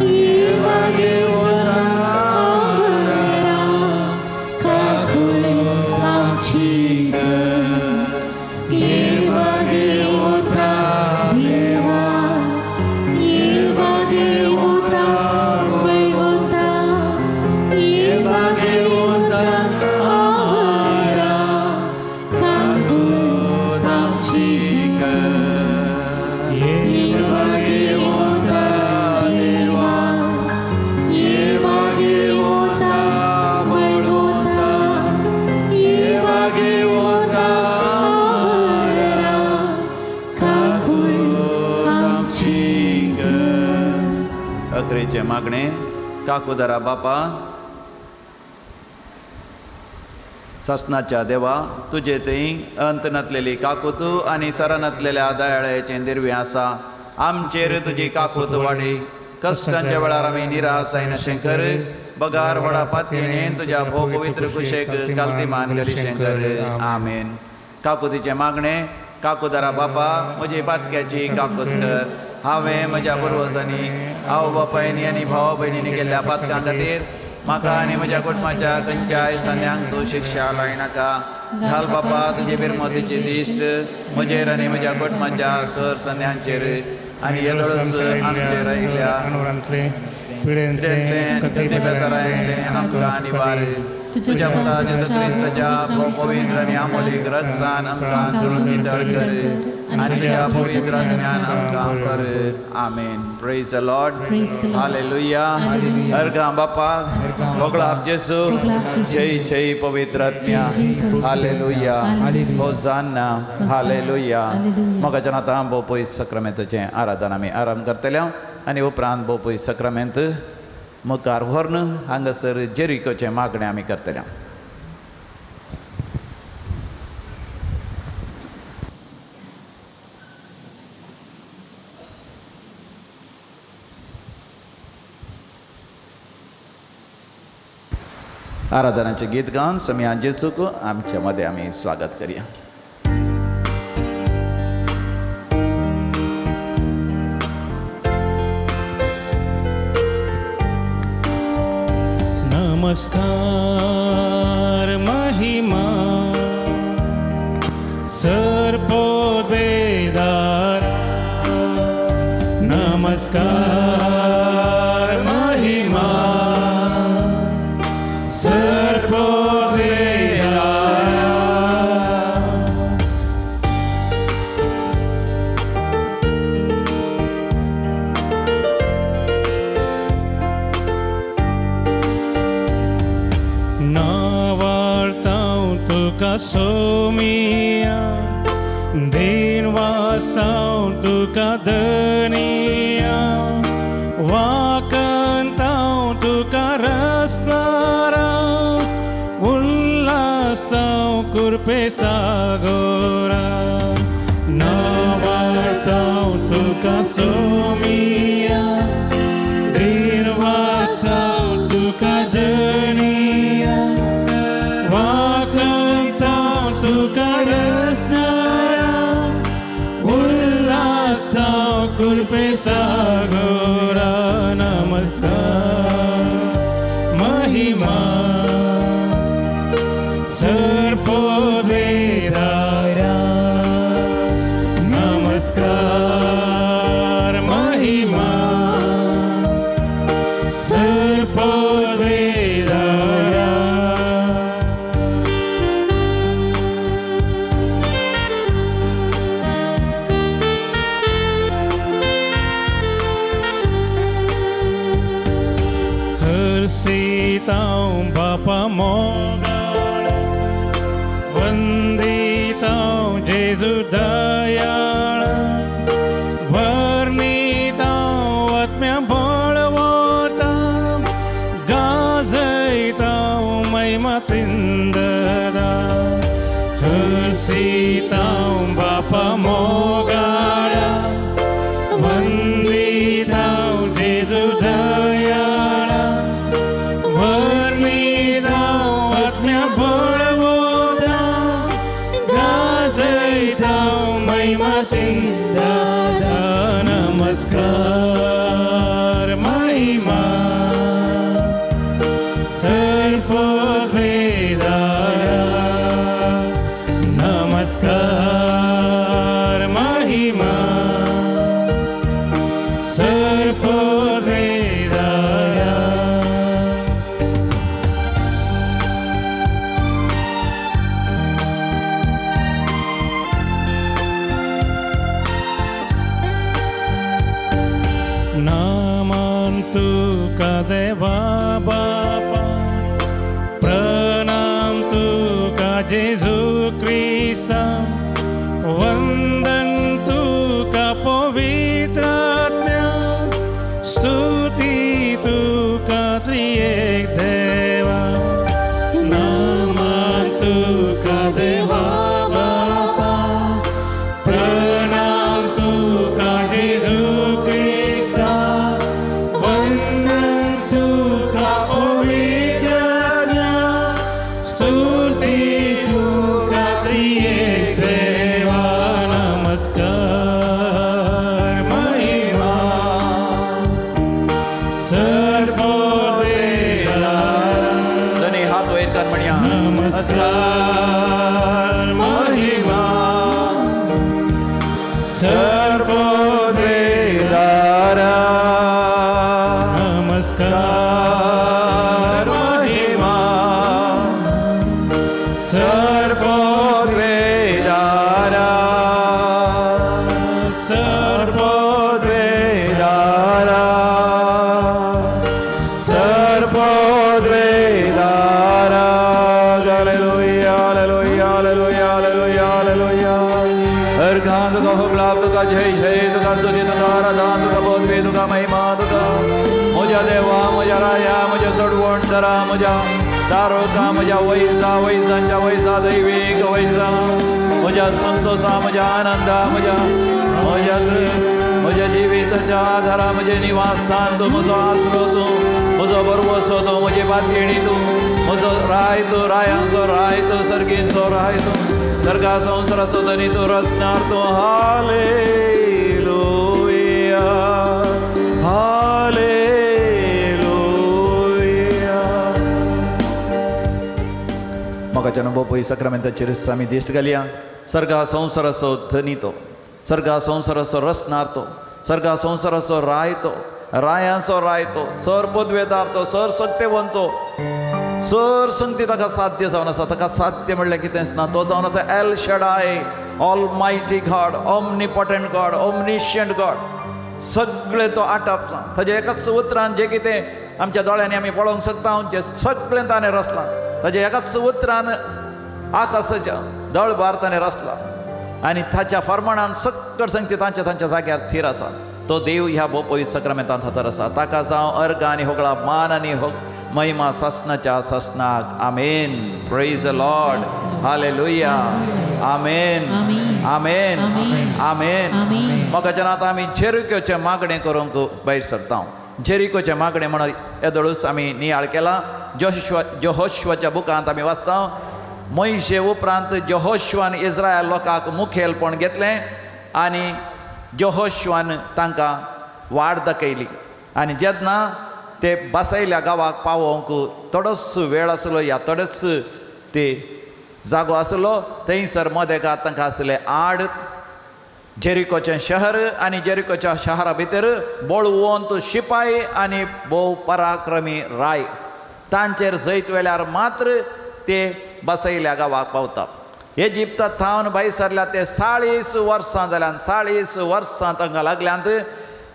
ये भगवंता मरा, काकूत आमची कर. ये भगवंता देवा, ये भगवंता बळवंता, ये भगवंता अकरेचें मागणें. काकुदरा बापा, सासणाच्या देवा, तुजे थंय अंत नातलेली काकूत आनी सरानातलेल्या दयाळाचें दिर्वें आसा. आमचेर तुजी काकूत वाडी. कश्टांच्या वेळार आमी निराश जायनाशें कर. बगार व्हडा पातयेन तुज्या भोव पवित्र कुशेक कालतीमान करीशें कर. आमेन. काकुतीचें मागणें. काकुदरा बापा, म्हजी पातक्याची काकूत कर. हांवें म्हज्या पुर्वजांनी, आवय बापायनी आनी भाव भयणींनी केल्ल्या पातकां खातीर म्हाका आनी म्हज्या कुटुंबाच्या खंयच्याय सन्यांक तूं शिक्षा लायनाका. घाल बापा तुजे बिरमतीची दिश्ट म्हजेर आनी म्हज्या कुटुंबाच्या सर सन्यांचेर आनी येदोळच आमचेर आयिल्ल्या पिडेंतलें आमकां निवार. तुज्या पुता जेजू क्रिस्ताच्या पवित्र आनी अमोलीक रक्तान आमकां नितळ कर आनी तुज्या पवित्र आत्म्यान आमकां कर. आमेन. Praise the Lord. Hallelujah. अर्घां बापाक, भोगळाप जेजू, जय जय पवित्र आत्म्या. हालेलुया. होजान्ना. हालेलुया. मोगाच्या नातां भोव सक्रमेंताचें आराधन आमी आराम करतले आनी उपरांत भोव सक्रमेंत मुखार व्हरून हांगासर जेरिकोचें मागणें आमी करतले. आराधनाचें गीत गावन समिया जेजूक आमच्या मदें आमी स्वागत करया. नमस्कार महिमा सर्पोद्वेदार. नमस्कार महिमा सर्पोद्वेदार. तुका सोमिया दिन वास्ताव तुका धनिया वाकंताव तुका रसनारा उल्लासताव कुरपे सागोरा. नावार्ताव तुका सोमिया दिन वास्ताव तुका धनिया वाकंताव तुका रसनारा उल्लासताव कुरपे सागोरा. नमस्कार महिमा सर्पोद्वेदारा. नमस्कार महिमा सर्पोद्वेदारा. हर्षितां बापा मोगाळ वंदितां जेजू दयाळ वर्णितां आत्म्या बळवता गाजयतां महिमा त्रिंदरा. हर्षितां बापा मोगाळ वंदितां जेजू दयाळ वर्णितां आत्म्या बळवता गाजयतां महिमा त्रिंदरा. नमस्कार महिमा सर्पोद्वेदारा. नमस्कार महिमा सर्पोद्वेदारा. नामान तुका देवा बापा प्रणाम तुका जेजू क्रिस्ता वंदन तुका पवित्र आत्म्या स्तुती नमस्कार महिमा सर्वोदयदारा नमस्कार महिमा सर्वोदयदारा सर्वोदयदारा सर्वोदयदारा. Hallelujah hallelujah hallelujah hallelujah hallelujah. अर्घान तुका होगलाप तुका जय जय तुका स्तुती तुका आराधन तुका पदवी तुका महिमा तुका म्हज्या देवा म्हज्या राया म्हज्या सोडवण दरा म्हज्या तारोका म्हज्या वैजा वैजांच्या वैजा दैवीक वैजा म्हज्या संतोषा म्हज्या आनंदा म्हज्या म्हज्या म्हज्या जिविताच्या आधारा म्हजें निवासस्थान तूं म्हजो आसरो तूं म्हजो भरवसो तूं म्हजी बातयेणी तूं म्हजो राय तूं रायांचो राय तूं सर्गींचो राय तूं सर्गा संवसाराचो धनी तूं रचणार तूं. Hallelujah hallelujah. मोगाच्या बापूय साक्रामेंताचेर आमी दिश्ट घालया. सर्गा संवसाराचो धनी तो, सर्गा संवसाराचो रचणार तो, सर्गा संवसाराचो राय तो, रायांचो राय तो, सर पदवेदार तो, सर सक्तेवंत तो, सर संगती ताका साध्य जावन आसा. ताका साध्य म्हणल्यार कितेंच ना. तो जावन आसा El Shaddai, almighty God, omnipotent God, omniscient God. सगळें तो आटापता. ताज्या एकाच उतरान जें कितें आमच्या दोळ्यांनी आमी पळोवंक शकता जें सगळें ताणें रचलां. ताज्या एकाच उतरान आकाशाच्या दळभार ताणें रचला आनी ताच्या फर्माणान सगळं संगती तांच्या तांच्या जाग्यार थीर आसा. तो देव ह्या भोव सक्रामेंतांत हजर आसा. ताका जावं अर्घ आनी होगळा मान आनी होग महिमा सासणाच्या सासणाक. आमेन. Praise the Lord. Hallelujah. Amen amen amen. मोगाच्या नातां आमी जेरिकोचें मागणें करूंक भायर सरता. जेरिकोचें मागणें म्हणून येदोळूच आमी नियाळ केला. जोहोशुआच्या बुकांत आमी वाचता मोयशे उपरांत जोहोशुआन इस्रायल लोकांक मुखेलपण घेतलें आनी जोहोशुआन तांकां वाड दाखयली. आनी जेन्ना ते बसयल्या गांवाक पावोवंक थोडोच वेळ आसलो या थोडोच ते जागो आसलो थंयसर मदेका तांकां आसले आड जेरिकोचें शहर आनी जेरिकोच्या शहरा भितर बळवंत शिपाय आनी भोव पराक्रमी राय तांचेर जैत वेल्यार मात्र ते बसयल्या गांवाक पावता. इजिप्ता थावन भायर सरल्या ते 40 वर्सां जाल्यान 40 वर्सां तांकां लागल्यांत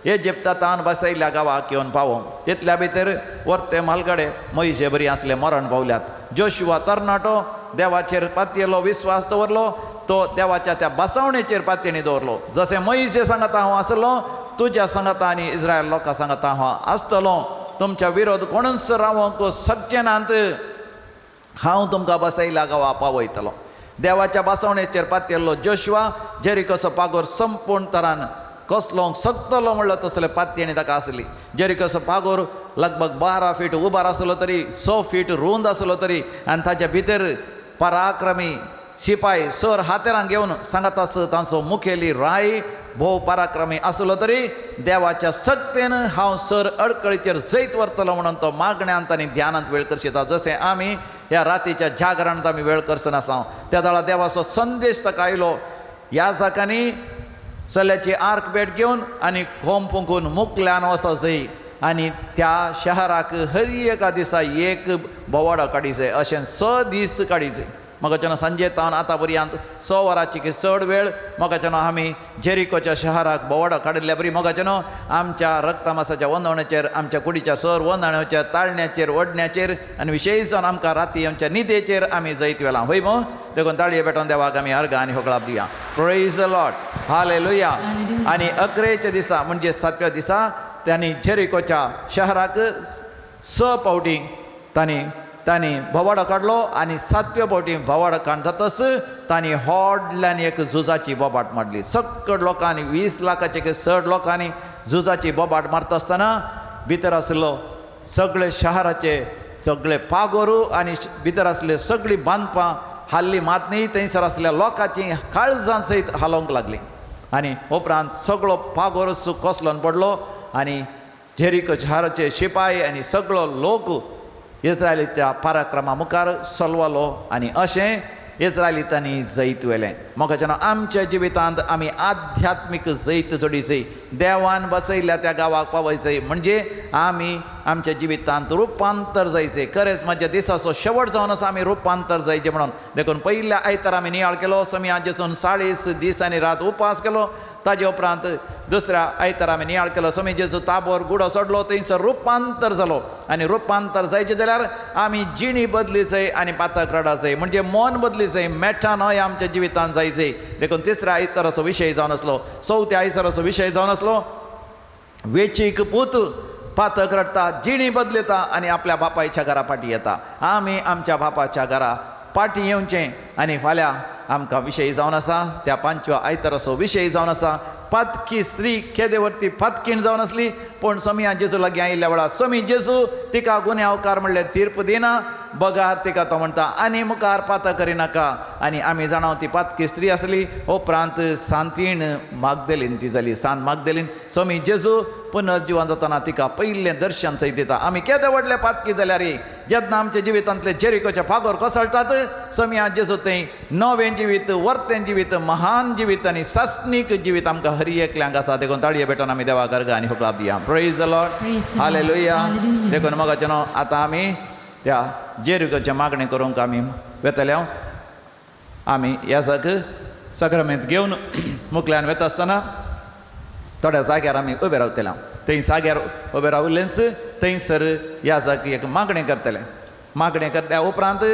इजिप्ता थावन बसयल्या गांवाक येवन पावोवंक. तितल्या भितर वर्ते म्हालगडे मोयशे बरी आसले मरण पावल्यात. जोशुआ तरणाटो देवाचेर पातयेलो विस्वास दवरलो. तो देवाच्या त्या बसवणेचेर पातयेणी दवरलो. जशें मोयशे सांगता हांव आसलो तुज्या सांगता आनी इस्रायल लोकां सांगता हांव आसतलो. तुमच्या विरोध कोणूच रावंक शकचे नात. हांव तुमकां बसयल्या गांवा पावयतलो. देवाच्या बसवणेचेर पातयेल्लो जोशुआ जेरिकोचो पागोर संपूर्ण तरान कसलोंक शकतलो म्हणलो तसले पातयेणी ताका आसली. जेरिकोचो पागोर लगभग 12 फीट उबार आसलो तरी 6 फीट रूंद आसलो तरी आनी ताच्या भितर पराक्रमी शिपाय सर हातेरां घेवन सांगत आस तांचो मुखेली राय भोव पराक्रमी आसलो तरी देवाच्या सक्तेन हांव सर अडकळीचेर जैत व्हरतलो म्हणून तो मागण्यांत आनी ध्यानांत वेळ करशिता. जशें आमी ह्या रातीच्या जागरणांत आमी वेळ करसनासा त्या वेळार देवाचो संदेश ताका आयलो. ह्या जाकांनी चल्याची आर्क भेट घेवन आनी खोम फुंकून मुकल्यान वचो आनी त्या शहराक हर एका दिसा एक भोवाडो काडीचे अशें 6 दीस काडीचे. म्हाका सांजे तावन आतां पर्यंत 100 वरांची की चड वेळ म्हाका आमी जेरिकोच्या शहराक भोवाडो काडिल्ल्या बरी म्हाका आमच्या रक्तमासाच्या वंदवण्याचेर आमच्या कुडीच्या सर वंदवण्याचेर ताळण्याचेर ओडण्याचेर आनी विशेश जावन आमकां राती आमच्या निदेचेर आमी जैत वेला होय मो. देखून ताळये पेटोवन देवाक आमी अर्घ आनी होगळाप दिया. Praise the Lord. Hallelujah. आनी 11च्या दिसा म्हणजे 7व्या दिसा तांणी जेरिकोच्या शहराक 6 फावटी तांणी तांणी भोवाडो काडलो आनी 7व्या फावटी भोवाडो काडटातच तांणी व्हडल्यान एक झुजाची बोबाट मारली. सगळ लोकांनी 20 लाखाचे चड लोकांनी झुजाची बोबाट मारता आसतना भितर आसलो सगळे शहराचे सगळे पागोरू आनी भितर आसले सगळीं बांदपां हाल्ली मात न्ही थंयसर आसल्या लोकांची काळजां सयत हालोवंक लागली. आनी उपरांत सगळो पागोरस कोसलोन पडलो आनी जेरिको शहराचे शिपाय आनी सगळो लोक इस्रायलीच्या पराक्रमा मुखार सलवलो आनी अशें इस्रायलितांनी जैत व्हेलें. मोगाच्यान आमच्या जिवितांत आमी आध्यात्मीक जैत जोडीचय, देवान बसयल्ल्या त्या गांवाक पावयचय, म्हणजे आमी आमच्या जिवितांत रुपांतर जायचें. खरेंच म्हज्या दिसाचो शेवट जावन आसा आमी रुपांतर जायचें म्हणून. देखून पयल्या आयतार आमी नियाळ केलो, समिया जेसून 40 दीस आनी रात उपास केलो. ताजे उपरांत दुसऱ्या आयतार आमी नियाळ केलो, समी जेजू ताबोर गुडो सोडलो, थंयसर रुपांतर जालो. आनी रुपांतर जायचें जाल्यार आमी जिणी बदलीचय आनी पातक रडाचय, म्हणजे मन बदलीचय, मेठां न्हय आमच्या जिवितांत जायचय. देखून तिसऱ्या आयताराचो विशय जावन आसलो. चवथ्या आयताराचो विशय जावन आसलो वेचीक पूत पातक रडटा, जिणी बदलता आनी आपल्या बापायच्या घरा फाटी येता. आमी आमच्या बापाच्या घरा फाटी येवचें. आनी फाल्यां आमकां विशय जावन आसा त्या पांचव्या आयताराचो विशय जावन आसा पातकी स्त्री केदेवरती पातकीण जावन आसली, पूण समिया जेजू लागीं आयिल्ल्या वेळार समी जेजू तिका गुन्यांवकार म्हणलें तीर्प दिना, बगार तिका तो म्हणटा आनी मुखार पातक करिनाका. आनी आमी जाणा ती पातकी स्त्री आसली. उपरांत सांतीण मागदेलीन ती जाली, सांत मागदेलीन. समी जेजू पुनर्जिवन जातना तिका पयलें दर्शन सयत दिता. आमी केदे व्हडले पातकी जाल्यार जेन्ना आमच्या जिवितांतले जेरिकोचे फागोर कोसळटात, समिया जेजू थंय नवें जिवीत, वर्तें जिवीत, महान जिवीत आनी सासणीक जिवीत आमकां हर एकल्यांक आसा. देखून ताळये भेटून आमी देवाक अर्घ आनी हुकलाप दिया. Praise the Lord, hallelujah. देखून मोगाचें न्हू आतां आमी त्या जेरिकोचें मागणें करूंक आमी वेतले. आमी ह्या सग सक्रमेंत घेवन मुखल्यान वेता आसतना थोड्या जाग्यार आमी उबे रावतले. थंय जाग्यार उबे रावलेंच थंयसर ह्या जाग एक मागणें करतलें. मागणें करत्या उपरांत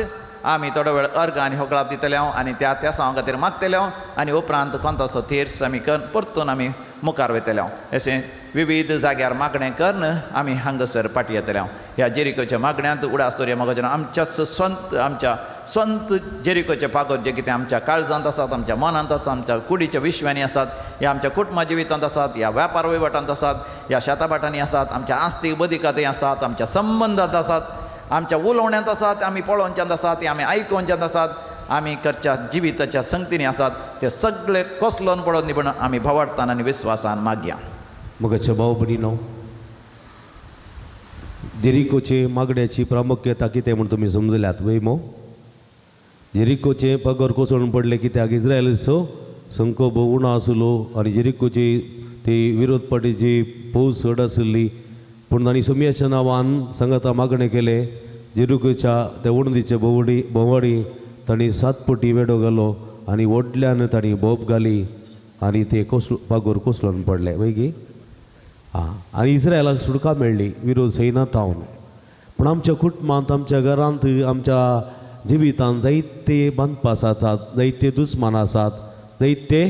आमी थोडो वेळ अर्घ आनी होकळाप दितले आनी त्या त्या सांगा खातीर मागतले आनी उपरांत कोणतासो तेर्स आमी कर परतून आमी मुखार वयतले. अशें विविध जाग्यार मागणें करून आमी हांगासर फाटी येतले. ह्या जेरिकोच्या मागण्यांत उडास दवरया मोगाच्यान आमच्या स्वंत आमच्या स्वंत जेरिकोचे पागोर जे कितें आमच्या काळजांत आसात, आमच्या मनांत आसा, आमच्या कुडीच्या विश्वांनी आसात, ह्या आमच्या कुटुंबा जिवितांत आसात, ह्या व्यापार वहिवाटांत आसात, ह्या शेताभाटांनी आसात, आमच्या आस्तीक बदिकांत आसात, आमच्या संबंदांत आसात, आमच्या उलोवण्यांत आसात, आमी पळोवच्यांत आसात, आमी आयकोवच्यांत आसात, आमी करच्या जिविताच्या संगतींनी आसात, ते सगळे कोसलोन पडोन न्ही पण आमी भावार्थान आनी विस्वासान मागया. मोगाच्या भाव भयणीनो, जेरिकोचे मागण्याची प्रामुख्यता कितें म्हूण तुमी समजल्यात वय मो? जेरिकोचे पगर कोसळून पडले कित्याक इस्रायलचो संकोप उणो आसलो आनी जेरिकोची ती विरोध पार्टीची फौज चड आसली, पूण तांणी सोमियाच्या नांवान सांगाता मागणें केलें. जेरिकोच्या त्या वणदीचे भोंवडी तांणी 7 पटी वेडो घालो आनी व्हडल्यान तांणी बोब घाली आनी ते पागोर कोसळून पडले वय गी. आं, आनी इस्रायलाक सुटका मेळ्ळी विरोध सैना तावन. पूण आमच्या कुटुंबांत, आमच्या घरांत, आमच्या जिवितांत जायते बांदपास आसात, जायते दुस्मान आसात, जायते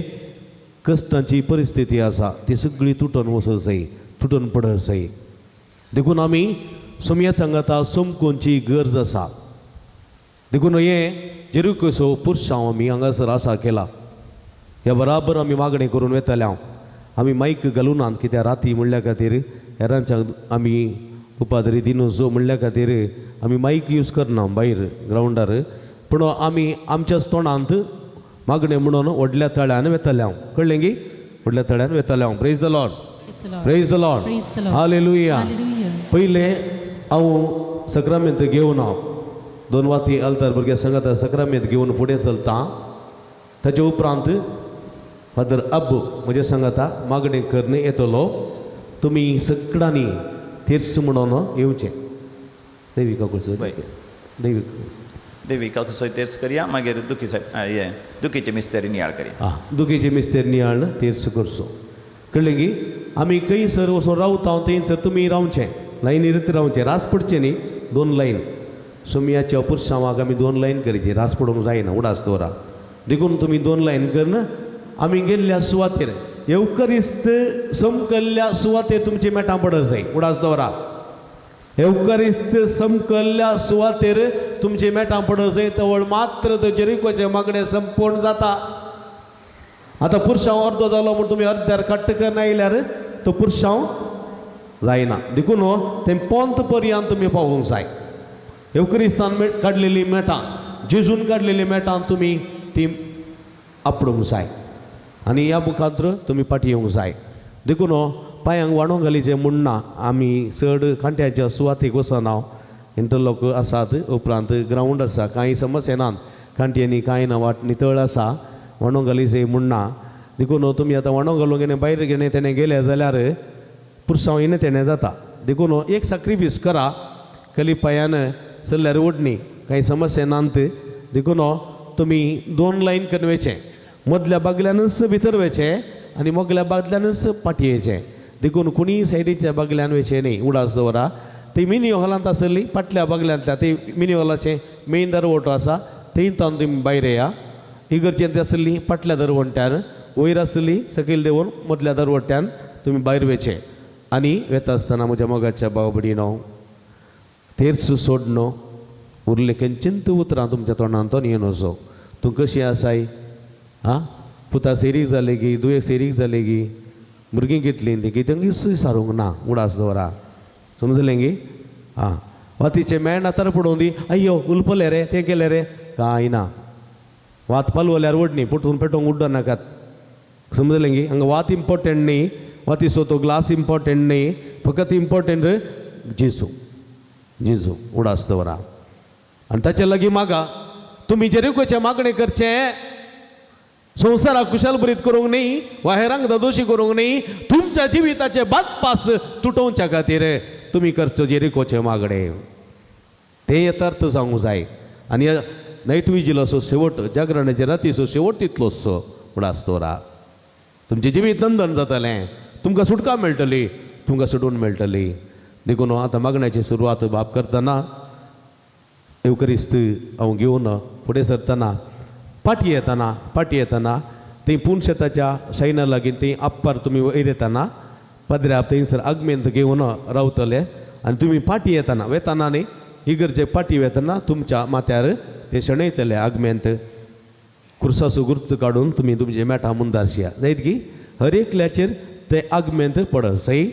कश्टांची परिस्थिती आसा, ती सगळी तुटून वचूंक जाय, तुटून पडत जाय. देखून आमी सोमया सांगाता समकोनची गरज आसा. देखून हें जेरिकोचो पुरसांव आमी हांगासर आसा केला. ह्या बराबर आमी मागणें करून वेतले. हांव आमी मायक घालूनात कित्याक राती म्हणल्या खातीर हेरांच्या आमी उपादरी दिनोचो म्हणल्या खातीर आमी मायक यूज करना भायर ग्रावंडार, पूण आमी आमच्याच तोंडांत मागणें म्हणून व्हडल्या तळ्यान वेतले. हांव कळ्ळें गी? व्हडल्या तळ्यान वेतले हांव. Praise the Lord, praise the Lord, hallelujah. पयलें हांव सक्रामेंत घेवन हांव 2 वाती आल्तार भुरग्यां सांगाता सक्रामेंत घेवन फुडें चलता. ताचे उपरांत फादर अब्बू म्हजे सांगाता मागणें करून येतलो. तुमी सगळ्यांनी तेर्स म्हणून येवचें. देविका कसो देविका कसो तेर्स करया, मागीर दुखी साहेब दुखीचे मिस्तेरी नियाळ करया. आं, दुखीचे मिस्तेर नियाळ तेर्स करचो. कळ्ळें की? आमी खंयसर वचून रावता थंयसर तुमी रावचें, लायनीरच रावचें, रास पडचें न्ही. 2 लायन सोमयाच्या पुरसांवाक आमी 2 लायन करची, रास पडूंक जायना उडास दवरा. देखून तुमी 2 लायन करून आमी गेल्ल्या सुवातेर येवकरिस्त समकल्ल्या सुवातेर तुमची मेटां पडत जाय. उडास दवरा. येवकरिस्त समकल्ल्या सुवातेर तुमची मेटां पडत जाय, तवळ मात्र तो जेरिकोचें मागणें संपूर्ण जाता. आतां पुरसांव अर्दो जालो म्हूण तुमी अर्द्यार कट्ट करून आयल्यार तो पुरसांव जायना. देखून तें पोंत पर्यंत तुमी पावूंक जाय. येवक्रिस्तान काडलेली मेटां, जेजून काडलेली मेटां तुमी ती आपडूंक जाय आनी ह्या मुखांत्र तुमी फाटीं येवंक जाय. देखून पांयांक वाणो घालीचें म्हूण ना, आमी चड कांट्याच्या सुवातेक वचना. इंटरलॉक आसात, उपरांत ग्रावंड आसा, कांय समस्या नात, कांटयांनी कांय ना, वाट नितळ आसा, वणो घाली जाय म्हूण ना. देखून तुमी आतां वणो घालूंक येणे भायर घेणे तेणें गेले जाल्यार पुरसांव येणे तेणें जाता. देखून एक साक्रिफीस करा, कली पांयान चल्ल्यार ओडणी कांय समस्या नात. देखून तुमी 2 लायन करून वयचें, मदल्या बागल्यानच भितर वयचें आनी मोगल्या बागल्यानच फाटीं येचें. देखून कोणीय सायडीच्या बागल्यान वयचें न्ही. उडास दवरा ती मिनी हॉलांत आसली फाटल्या बागल्यांतल्या ती मिनी हॉलाचें मेन दरवटो आसा थंय तावन तुमी भायर येया. इगर्जेंत आसली फाटल्या दरवंट्यान, वयर आसली सकयल देंवून मदल्या दरवट्यान तुमी भायर वयचें. आनी वेता आसतना म्हज्या मोगाच्या भाव भयणीनो तेर्स सोडनो उरले खंयचींत उतरां तुमच्या तोंडांतून येनसो. तूं कशी आसाय आं, पुता सेरीक जाले गी, दुयेक सेरीक जाले गी, भुरगीं घेतलीं ती कितें सारूंक ना. उडास दवरा, समजलें गी? आं, वातीचें मेण आतां पडोवं दी, अय्यो उलपलें रे, तें केलें रे, कांय ना. वात पालवल्यार वडणी पुटून पेटोवंक उड्डो नाकात, समजलें गी? हांगा वात इम्पोर्टंट न्ही, वातीचो तो ग्लास इम्पोर्टंट न्ही, फकत इम्पोर्टंट जेजू, जेजू. उडास दवरा आनी ताचे लागीं मागा. तुमी जेरिकोचें मागणें करचें, संवसाराक कुशालभरीत करूंक न्ही वा हेरांक दादोशी करूंक न्ही, तुमच्या जिविताचे बादपास तुटोवच्या खातीर तुमी करचो जेरिकोचें मागणें. तें यथार्थ जावंक जाय. आनी नायट विजिलाचो शेवट, जागरणाचे रातीचो शेवट तितलोचो. उडास दवरा, तुमचें जिवीत नंदन जातलें, तुमकां सुटका मेळटली, तुमकां सुटून मेळटली. देखून आतां मागण्याची सुरवात बाप करतना एवकरिस्त हांव घेवन फुडें सरतना फाटीं येतना, फाटीं येतना थंय पुनशेताच्या शायना लागीं थंय आप्पार तुमी वयर येतना पाद्र्या थंयसर आगमेंत घेवन रावतले. आनी तुमी फाटीं येतना वेतना न्ही इगर्जे फाटीं वेतना तुमच्या माथ्यार ते शणयतले आगमेंत खुर्साचो गुर्त काडून तुमी तुमचे मेटां मुंदारशिया जायत की हर एकल्याचेर ते आगमेंत पडत सही.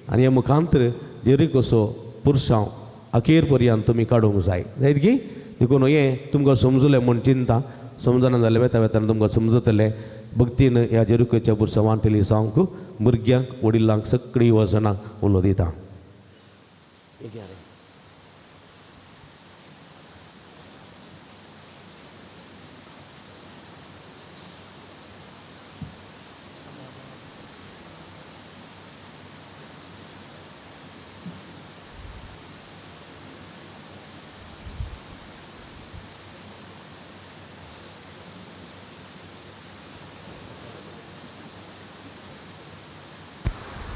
आनी हे मुखांतर जेरिकोचो पुरसांव अखेर पर्यंत तुमी काडूंक जाय जायत की. देखून हें तुमकां समजलें म्हूण चिंता, समजना जाल्यार वेता वेतना तुमकां समजतलें. भक्तीन ह्या जेरिकोच्या पुरसांवान तेली जावंक भुरग्यांक वडिलांक सगळीं वजनां उलो दिता.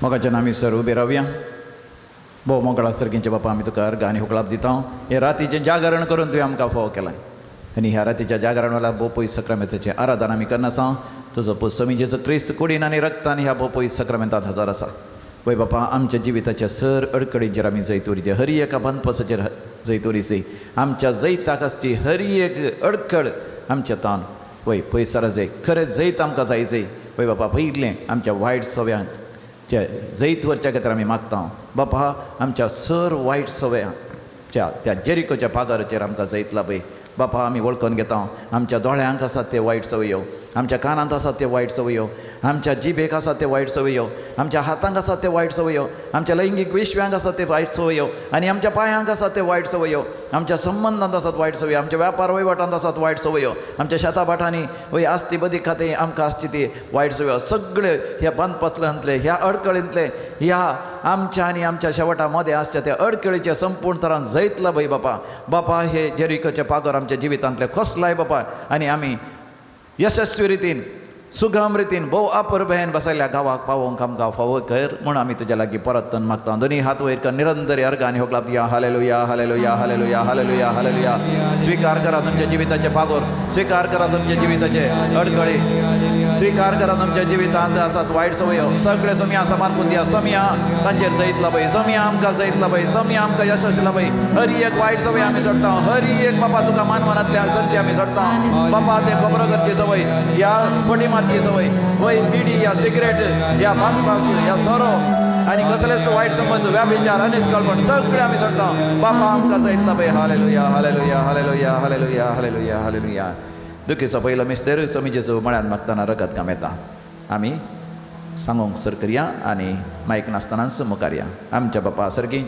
मोगाच्यान आमी सर उबे रावया. भोव मोगळा सर्गींचे बापा, आमी तुका अर्घ आनी हुकलाप दिता. हे रातीचें जागरण करून तुवें आमकां फावो केलां आनी ह्या रातीच्या जागरण वेळार भोव पयस सक्रमेंताचें आराधन आमी करना आसा. तुजो पूत समी जेजू क्रिस्त कुडीन आनी रक्तान ह्या भोव पयस सक्रमेंतांत हजर आसा. वय बापा, आमच्या जिविताच्या सर अडकळींचेर आमी जैत उरचे, हर एका बांदपासाचेर जैत उरचे. आमच्या जैताक आसची हर एक अडखळ आमच्या तान वय पयस जाय, खरें जैत आमकां जाय जाय. वय बापा, पयलें आमच्या वायट सव्यांत जैत वरच्या खातीर आमी मागता. बापा, आमच्या सर वायट सवयांच्या त्या जेरिकोच्या पागाराचेर आमकां जैत लाभय. बापा, आमी वळखून घेता आमच्या दोळ्यांक आसात ते वायट सवयो, आमच्या कानांत आसात ते वायट सवयो, आमच्या जिबेक आसात ते वायट सवयो, आमच्या हातांक आसात ते वायट सवयो, आमच्या लैंगीक विश्व्यांक आसात ते वायट सवयो, आनी आमच्या पांयांक आसात ते वायट सवयो, आमच्या संबंदांत आसात वायट सवयो, आमच्या व्यापार वहिवाटांत आसात वायट सवयो, आमच्या शेता भाटांनी वय आसती बदी खातें आमकां आसची ती वायट सवयो. सगळे ह्या बांदपासल्यांतले, ह्या अडकळींतले, ह्या आमच्या आनी आमच्या शेवटा मदें आसच्या त्या अडकळीचे संपूर्ण तरान जैत लाभय बापा. बापा, हे जेरिकोचे पागर आमच्या जिवितांतले खोसलाय बापा, आनी आमी यशस्वी रितीन सुगम रितीन भोव अपुरबेन बसयल्ल्या गांवाक पावोवंक आमकां फावो कर म्हूण आमी तुज्या लागीं परत मागता. दोनी हात वयर कर, निरंतर अर्घ आनी होगलाप दिया. Hallelujah, hallelujah, hallelujah, hallelujah, hallelujah. स्वीकार करा तुमच्या जिविताचे पागोर, स्वीकार करा तुमच्या जिविताचे अडकळी, स्वीकार करा तुमच्या जिवितांत आसात वायट सवयो. सगळे सोमया समर्पून दिया. सोमया तांचेर जैत लाभय, सोमया आमकां जैत लाभय, सोमया आमकां यशस्वी लाभय. हर एक वायट सवय आमी सोडता, हर एक बापा तुका मानवनांतल्या संती आमी सोडता. बापा, ते खबरो करची सवय, ह्या फटी मारची सवय, वय बिडी या सिगरेट या भांगपास या सोरो आनी कसलेच वायट संबंद, व्याभिचार, अनिस्कळपण सगळे आमी सोडता. बापा, आमकां जैत लाभय. Hallelujah, hallelujah, hallelujah, hallelujah, hallelujah, hallelujah. दुखीचो पयलो मिस्तेर समी जेजू मळ्यान मागतना रगत काम येता. आमी सांगूंक सर करया आनी मायक नासतनाच मुखार या. आमच्या बापा सर्गी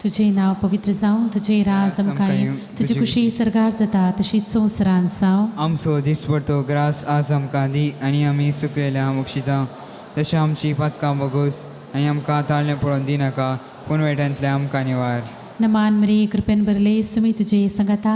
तुझे नांव पवित्र जावं, तुझे राज आमकां येवं, तुजी खुशी सरगार जाता तशीच संवसारांत जावं. आमचो दिसपडतो ग्रास आज आमकां दी आनी आमी सुकलेल्या बक्षिता तशें आमची पातकां बगोस आनी आमकां ताळणें पळोवन दिनाका, पूण वायटांतलें आमकां निवार. नमान मरे, कृपेन भरले, सुमी तुझे संगाता,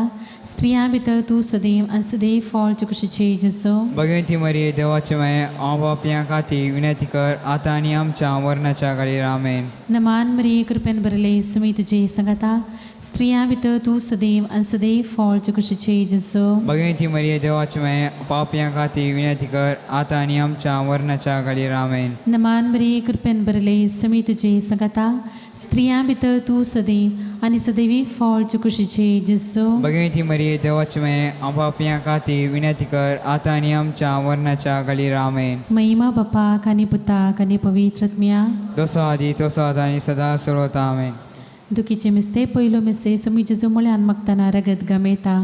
स्त्रियां भितर तूं सदैव आनी सदैव फळ तुजे जेजू. भगवंती मरिये देवाचे माये, हांव पापयां खातीर विनंती कर आतां आनी आमच्या मरणाच्या घडयेर. आमेन. नमान मरिये, कृपेन भरले, सुमी तुझे संगाता, स्त्रियां भितर तूं सदैव आनी सदैव फळ तुजे जेजू. भगवंती मरिये देवाचे माये, पापयां खातीर विनंती कर आतां आनी आमच्या मरणाच्या घडयेर. आमेन. नमान मरिये, कृपेन भरले, सुमी तुझे संगाता, स्त्रियां भितर तूं सदैव आनी सदैवी फळ तुजे जेजू. भगवंती मरिये देवाचे माये, हांव पापयां खातीर विनंती कर आतां आनी आमच्या मरणाच्या घडयेर. आमेन. महिमा बापाक आनी पुताक आनी पवित्र आत्म्या, तसो आदी तसो आतां आनी सदां सर्वता. आमेन. दुखीचे मिस्ते पयलो मिसे सुमी जेजू म्हळ्यान मागतना रगत गमेता.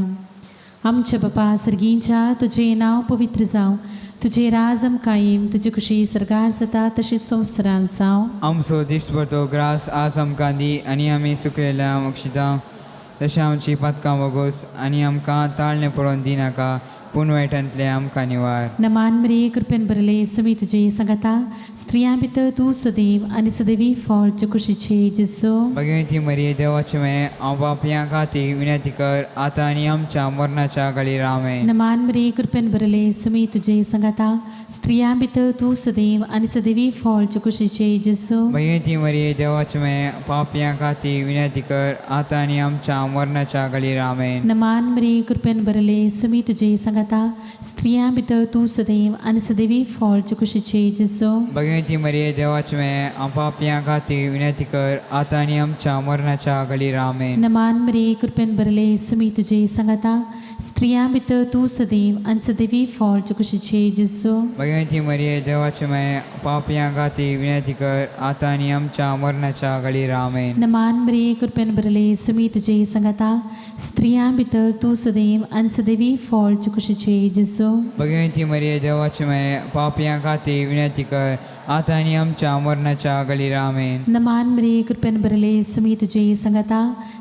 आमच्या बापा सर्गींच्या, तुजें नांव पवित्र जावं, तुजें राज आमकां येवं, तुजी खुशी सरगार जाता तशीच संवसारांत जावं. आमचो दिसपडतो ग्रास आज आमकां दी आनी आमी सुकलेल्या बक्षिता तशें आमची पातकां बगोस आनी आमकां ताळणें पळोवन दिनाका, पूण वायटांतलें आमकां निवार. नमान मरिये, कृपेन भरले, सुमी तुजे संगाता, स्त्रियां भितर तूं सदैव आनी सदैवी फळ तुजे जेजू. भगवंती मरिये देवाचे माये, हांव पापयां खातीर विनंती कर आतां आनी आमच्या मरणाच्या घडयेर. आमेन. नमान मरिये, कृपेन भरले, सुमी तुजे संगाता, स्त्रियां भितर तूं सदैव आनी सदैवी फळ तुजे जेजू. भगवंती मरिये देवाचे माये, पापयां खातीर विनंती कर आतां आनी आमच्या मरणाच्या घडयेर. आमेन. नमान मरिये, कृपेन भरले, सुमी तुजे संगाता, स्त्रियां भितर तूं सदैव आनी सदैवी फळ तुजे जेजू. भगवंती मरिये देवाचे माये, हांव पापयां खातीर विनंती कर आतां आनी आमच्या मरणाच्या घडयेर. आमेन. नमान मरिये, कृपेन भरले, सुमी तुजे संगाता, स्त्रियां भितर तूं सदैव आनी सदैवी फळ तुजे जेजू. भगवंती मरिये देवाचे माये, पापयां खातीर विनंती कर आतां आनी आमच्या मरणाच्या घडयेर. आमेन. नमान मरिये, कृपेन भरले, सुमी तुजे संगाता, स्त्रियां भितर तूं सदैव आनी सदैवी फळ तुजे जेजू. भगवंती मरिये देवाचे माये, पापयां खातीर विनंती कर आतां आनी आमच्या मरणाच्या घडयेर. आमेन. नमान मरिये, कृपेन भरले, सुमी तुजे संगाता,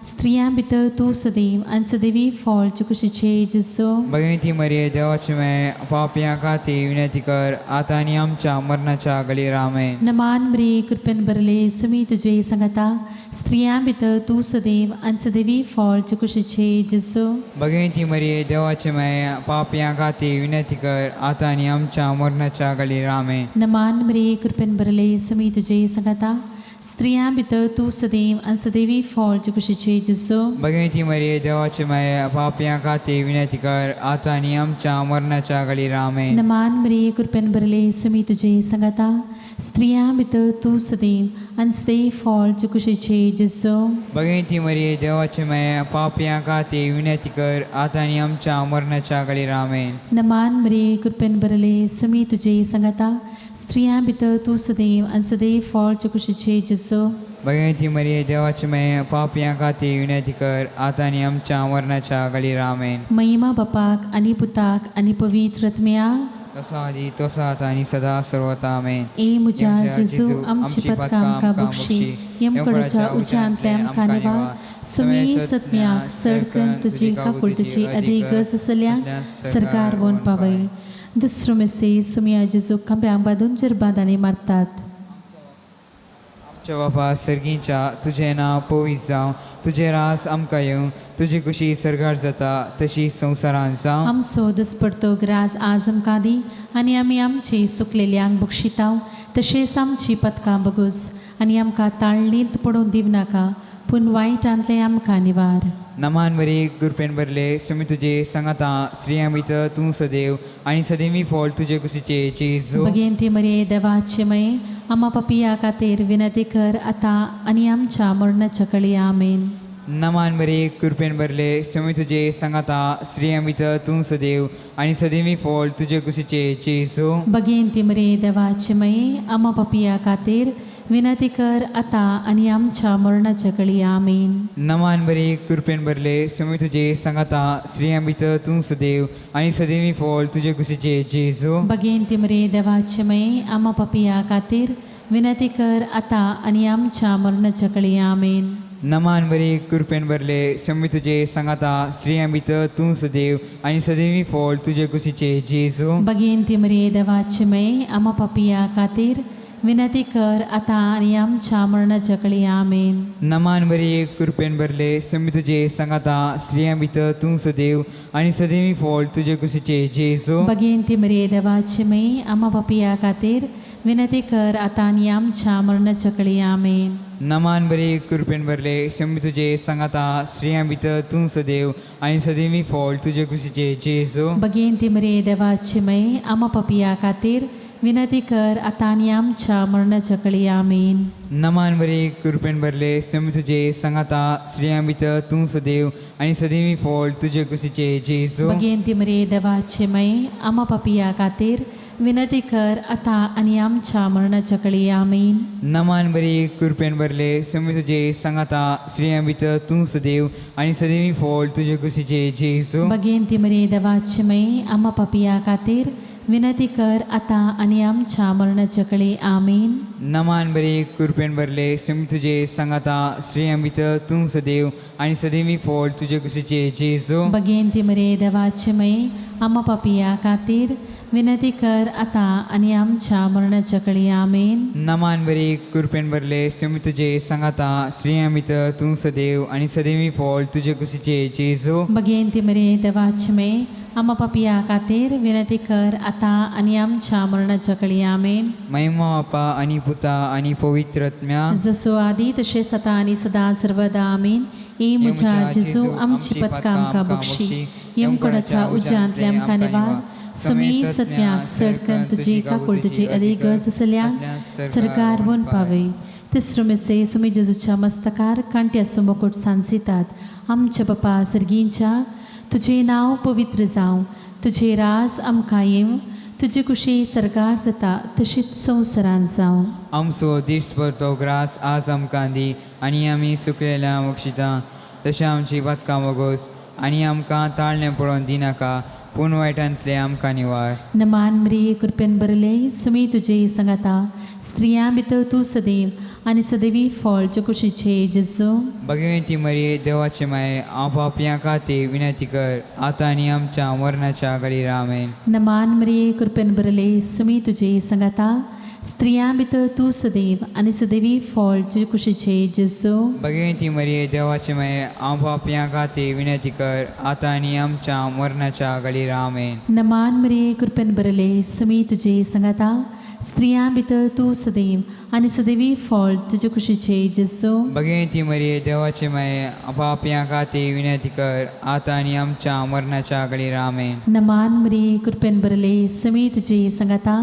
स्त्रियां भितर तूं सदैव आनी सदैवी फळ तुजे जेजू. भगवंती मरिये देवाचे माये, पापयां खातीर विनंती कर आतां आनी आमच्या मरणाच्या घडयेर. आमेन. नमान मरिये, कृपेन भरले, सुमी तुजे संगाता, स्त्रियां भितर तूं सदैव आनी सदैवी फळ तुजे जेजू. भगवंती मरिये देवाचे माये, पापयां खातीर विनंती कर आतां आनी आमच्या मरणाच्या घडयेर. आमेन. नमान मरिये, कृपेन भरले, सुमी तुजे संगाता, स्त्रियां भितर तूं सदैव आनी सदैवी फळ तुजे जेजू. भगवंती मरिये देवाचे माये, पापयां खातीर विनंती कर आतां आनी आमच्या मरणाच्या घडयेर. आमेन. नमान मरिये, कृपेन भरले, सुमी तुजे संगाता, स्त्रियां भितर तूं सदैव आनी सदैव फळ तुजे जेजू. भगवंती मरिये देवाचे माये, पापयां खातीर विनंती कर आतां आनी आमच्या मरणाच्या घडयेर. आमेन. नमान मरिये, कृपेन भरले, सुमी तुजे संगाता, स्त्रियां भितर तूं सदैव आनी सदैव फळ तुजे जेजू. भगवंती मरिये देवाचे माये, पापयां खातीर विनंती कर आतां आनी आमच्या मरणाच्या घडयेर. आमेन. महिमा बापाक आनी पुताक आनी पवित्र आत्म्या, तसो आदी तसो आतां आनी सदां सर्वता. आमेन. ए म्हज्या जेजू, आमची पदकां आमकां बक्षी, यमकडाच्या उज्यांतल्या आमकां निवार, सुमी सत्म्याक सडकन तुजी काकुळटीची अदीक गरज आसल्या सरकार वोन पावय. दुसरो मेसे सुमिया जेजू खांब्यांक बांदून जिरबांदांनी मारतात. आमच्या बापा सर्गींच्या, तुजें नांव पवित्र जावं, तुजें रास आमकां येवं, तुजी खुशी सर्गार जाता तशी संवसारांत जावं. आमचो दसपडतो ग्रास आज आमकां दी आनी आमी आमचे सुकलेल्यांक बक्षिताव तशेंच आमची पदकां बगूस आनी आमकां ताळणींत पडून दिवनाका, पूण वायटांतलें आमकां निवार. नमान मरिये, कृपेन भरले, सुमी तुजे संगाता, स्त्रियां भितर तूं सदैव आनी सदैवी फळ तुजे कुशीचे जेजू. भगवंती मरिये देवाचे माये, आमा पापया खातीर विनंती कर आतां आनी आमच्या मरणाच्या कळी. आमेन. नमान मरिये, कृपेन भरले, सुमी तुजे संगाता, स्त्रियां भितर तूं सदैव आनी सदैवी फळ तुजे कुशीचे जेजू. भगवंती मरिये देवाचे माये, आमा पापया खातीर विनंती कर आतां आनी आमच्या मरणाच्या कळी. आमेन. नमान मरिये, कृपेन भरले, सुमी तुजे संगाता, स्त्रियां भितर तूं सदैव आनी सदैवी फळ तुजे कुशीचे जेजू. भगवंती मरिये देवाचे माये, आमा पापया खातीर विनंती कर आतां आनी आमच्या मरणाच्या कळी. आमेन. नमान बरी कृपेन भरले शमी तुजे सांगाता स्त्रियां भितर तूं सदैव आनी सदैवी फळ तुजे कुशीचे जेजू. भगिनी मरिये देवाचे माये आमा पापिया खातीर विनंती कर आतां आनी आमच्या मरणाच्या वेळी. आमेन. नमान बरी कृपेन भरले शमी तुजे सांगाता स्त्रियां भितर तूं सदैव आनी सदैवी फळ तुजे कुशीचे जेजू. भगिनी मरिये देवाचे माये आमा पापिया खातीर विनंती कर आतां आनी आमच्या मरणाच्या वेळी. आमेन. नमान बरी कृपेन भरले शमी तुजे सांगाता स्त्रियां भितर तूं सदैव आनी सदैवी फळ तुजे कुशीचे जेजू. भगिनी मरिये देवाचे माये आमा पापिया खातीर विनंती कर आतां आनी आमच्या मरणाच्या वेळी. आमेन. नमान बरी कृपेन भरले शमी तुजे सांगाता स्त्रियां भितर तूं सदैव आनी सदैवी फळ तुजे कुशीचे जेजू. भगिनी मरिये देवाचे माये आमा पापिया खातीर विनंती कर आतां आनी आमच्या मरणाच्या वेळी. आमेन. नमान बरी कृपेन भरले शमी तुजे सांगाता स्त्रियां भितर तूं सदैव आनी सदैवी फळ तुजे कुशीचे जेजू. भगिनी मरिये देवाचे माये आमा पापिया खातीर विनंती कर आतां आनी आमच्या मरणाच्या वेळी. आमेन. नमान बरी कृपेन भरले शमी तुजे सांगाता स्त्रियां भितर तूं सदैव आनी सदैवी फळ तुजे कुशीचे जेजू. भगिनी मरिये देवाचे माये आमा पापिया खातीर विनंती कर आतां आनी आमच्या मरणाच्या वेळी. आमेन. नमान बरी कृपेन भरले शमी तुजे सांगाता स्त्रियां भितर तूं सदैव आनी सदैवी फळ तुजे कुशीचे जेजू. भगिनी मरिये देवाचे माये आमा पापिया खातीर विनंती कर आतां आनी आमच्या मरणाच्या वेळी. आमेन. महिमा बापा आनी पुता आनी पवित्र आत्म्या, जसो आदी तशें आतां आनी सदां सर्वदा. आमेन. ए म्हज्या जेजू आमची पदकां आमकां बक्षी, यमकोणाच्या उज्यांतल्या आमकां निवार, सुमी सत्म्याक सडकन तुजी काकूळ तुजी अदीक गरज आसल्या सरकार म्हूण पावय. तिसरो मिसे सुमी जेजूच्या मस्तकार कांट्याचो मुकुट सांसितात. आमच्या बापा सर्गींच्या तुजें नांव पवित्र जावं, तुजें राज आमकां येवं, तुजी कुशी सरकार जाता तशीच संवसारान जावं. आमचो दीसभर तो ग्रास आज आमकां दी आनी आमी सुकलेल्या बक्षिता तशें आमची पातकां वगोस आनी आमकां ताळणें पळोवन दिनाका पूण वायटांतलें आमकां निवार. नमान मरिये कृपेन भरले सुमी तुजे सांगाता स्त्रियां भितर तूं सदैव आनी सदैवी फळ तुजे कुशीचे जेजू. भगिनी मरिये देवाचे माये हांव पापयां खातीर विनंती कर आतां आनी आमच्या मरणाच्या घडयेर. आमेन. नमान मरिये कृपेन भरले सुमी तुजे सांगाता स्त्रियां भितर तूं सदैव आनी सदैवी फळ तुजे कुशीचे जेजू. भगिनी मरिये देवाचे माये हांव पापयां खातीर विनंती कर आतां आनी आमच्या मरणाच्या घडयेर. आमेन. नमान मरिये कृपेन भरले सुमी तुजे सांगाता स्त्रियां भितर तूं सदैव आनी सदैवी फळ तुजे कुशीचे जेजू. भगिनी मरिये देवाचे माये पापयां खातीर विनंती कर आतां आनी आमच्या मरणाच्या घडयेर. आमेन. नमान मरिये कृपेन भरले सुमी तुजे सांगाता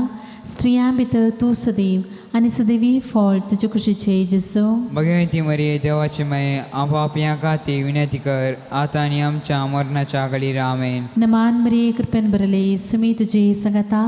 स्त्रियां भितर तूं सदैव आनी सदैवी फळ तुजे कुशीचे जेजू. भगिनी मरिये देवाचे माये हांव पापयां खातीर विनंती कर आतां आनी आमच्या मरणाच्या घडयेर. आमेन. नमान मरिये कृपेन भरले सुमी तुजे सांगाता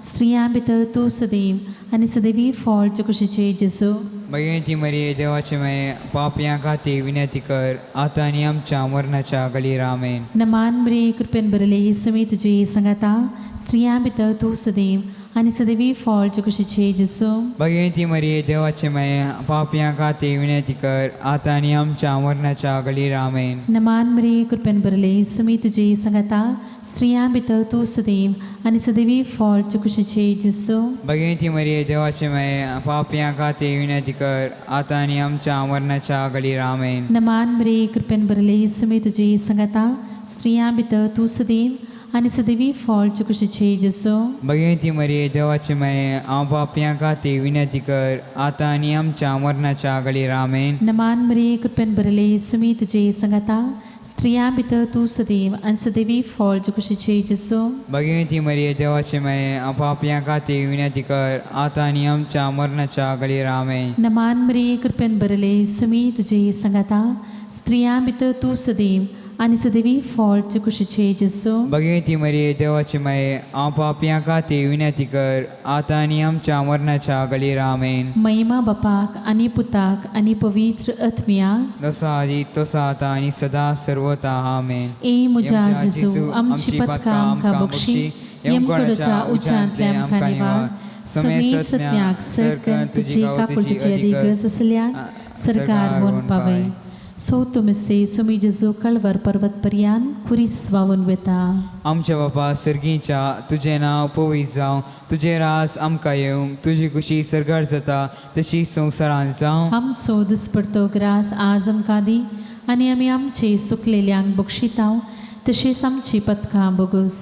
स्त्रियां भितर तूं सदैव आनी सदैवी फळ तुजे कुशीचे जेजू. भगिनी मरिये देवाचे माये पापयां खातीर विनंती कर आतां आनी आमच्या मरणाच्या घडयेर. आमेन. नमान मरिये कृपेन भरले सुमी तुजे सांगाता स्त्रियां भितर तूं सदैव आनी सदैवी फळ तुजे कुशीचे जेजू. भगिनी मरिये देवाचे माये पापयां खातीर विनंती कर आतां आनी आमच्या मरणाच्या घडयेर. आमेन. नमान मरिये कृपेन भरले सुमी तुजे सांगाता स्त्रियां भितर तूं सदैव आनी सदैवी फळ तुजे कुशीचे जेजू. भगिनी मरिये देवाचे माये पापयां खातीर विनंती कर आतां आनी आमच्या मरणाच्या घडयेर. आमेन. नमान मरिये कृपेन भरले सुमी तुजे सांगाता स्त्रियां भितर तूं सदैव आनी सदैवी फळ तुजे कुशीचे जेजू. भगिनी मरिये देवाचे माये हांव पापयां खातीर विनंती कर आतां आनी आमच्या मरणाच्या घडयेर. आमेन. नमान मरिये कृपेन भरले सुमी तुजे सांगाता स्त्रियां भितर तूं सदैव आनी सदैवी फळ तुजे कुशीचे जेजू. भगिनी मरिये देवाचे माये हांव पापयां खातीर विनंती कर आतां आनी आमच्या मरणाच्या घडयेर. आमेन. नमान मरिये कृपेन भरले सुमी तुजे सांगाता स्त्रियां भितर तूं सदैव आनी सदैवी फळ तुजे कुशीचे जेजू. भगिनी मरिये देवाचे माये हांव पापयां खातीर विनंती कर आतां आनी आमच्या मरणाच्या घडयेर. आमेन. महिमा बापाक आनी पुताक आनी पवित्र आत्म्याक, जसो आदी तसो आतां आनी सदां सर्वता. आमेन. ए म्हज्या जेजू आमची पदकां आमकां बक्षी, यमकोणाच्या उज्यांतल्या आमकां निवार, सुमी सत्म्याक सरकन तुजी काकूळ तुजी अदीक गरज आसल्या सरकार म्हूण पावय. चवथो मिस्ते सुमी जेजू कळवर पर्वत पर्यान खुरीस व्हांवून वेता. आमच्या बापा सर्गीच्या तुजें नांव पवित्र जावं, तुजें राज आमकां येवं, तुजी खुशी सर्गार जाता तशी संवसारांत जावं. आमचो दिसपडतो ग्रास आज आमकां दी आनी आमी आमचे सुकलेल्यांक बक्षितांव तशेंच आमची पथकां बोगूस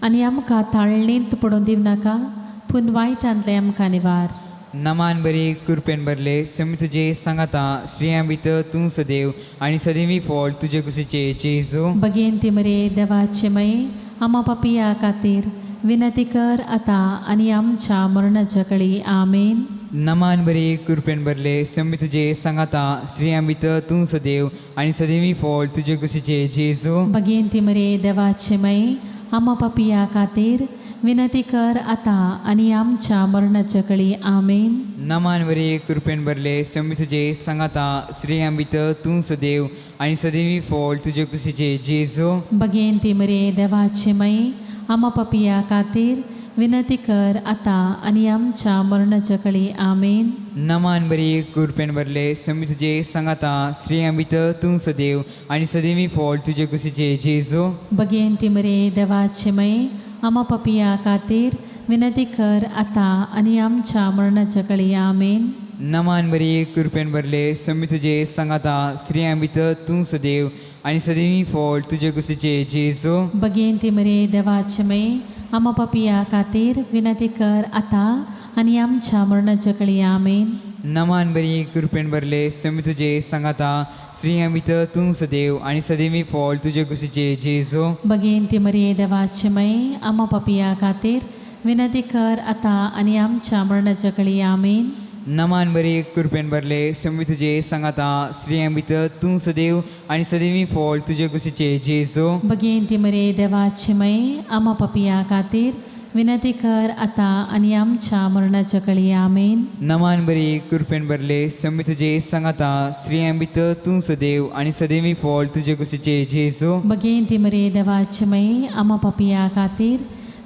आनी आमकां ताळणेंत पडोवन दिवनाका पूण वायटांतलें आमकां निवार. नमान बरी कृपेन भरले समी तुजे सांगाता, स्त्रियां भितर तूं सदैव आनी सदैवी फळ तुजे कुशीचे जेजू. भगेंती मरे देवाचे मये आमा पापिया खातीर विनंती कर आतां आनी आमच्या मरणाच्या कळी. आमेन. नमान बरी कृपेन भरले समी तुजे सांगाता, स्त्रियां भितर तूं सदैव आनी सदैवी फळ तुजे कुशीचे जेजू. भगेंती मरे देवाचे मये आमा पापिया खातीर विनंती कर आतां आनी आमच्या मरणाच्या कळी. आमेन. नमान बरी कृपेन भरले समी तुजे सांगाता, स्त्रियां भितर तूं सदैव आनी सदैवी फळ तुजे कुशीचे जेजू. भगेंती मरे देवाचे मये आमा पापिया खातीर विनंती कर आतां आनी आमच्या मरणाच्या कळी. आमेन. नमान बरी कृपेन भरले समी तुजे सांगाता, स्त्रियां भितर तूं सदैव आनी सदैवी फळ तुजे कुशीचे जेजू. भगेंती मरे देवाचे मये आमा पापिया खातीर विनंती कर आतां आनी आमच्या मरणाच्या कळी. आमेन. नमान बरी कृपेन भरले समी तुजे सांगाता, स्त्रियां भितर तूं सदैव आनी सदैवी फळ तुजे कुशीचे जेजू. भगेंती मरे देवाचे मये आमा पापिया खातीर विनंती कर आतां आनी आमच्या मरणाच्या कळी. आमेन. नमान बरी कृपेन भरले समी तुजे सांगाता, स्त्रियां भितर तूं सदैव आनी सदैवी फळ तुजे कुशीचे जेजू. भगेंती मरे देवाचे मये आमा पापिया खातीर विनंती कर आतां आनी आमच्या मरणाच्या कळी. आमेन. नमान बरी कृपेन भरले समी तुजे सांगाता, स्त्रियां भितर तूं सदैव आनी सदैवी फळ तुजे कुशीचे जेजू. भगेंती मरे देवाचे मये आमा पापिया खातीर विनंती कर आतां आनी आमच्या मरणाच्या कळी. आमेन. नमान बरी कृपेन भरले समी तुजे सांगाता, स्त्रियां भितर तूं सदैव आनी सदैवी फळ तुजे कुशीचे जेजू. भगेंती मरे देवाचे मये आमा पापिया खातीर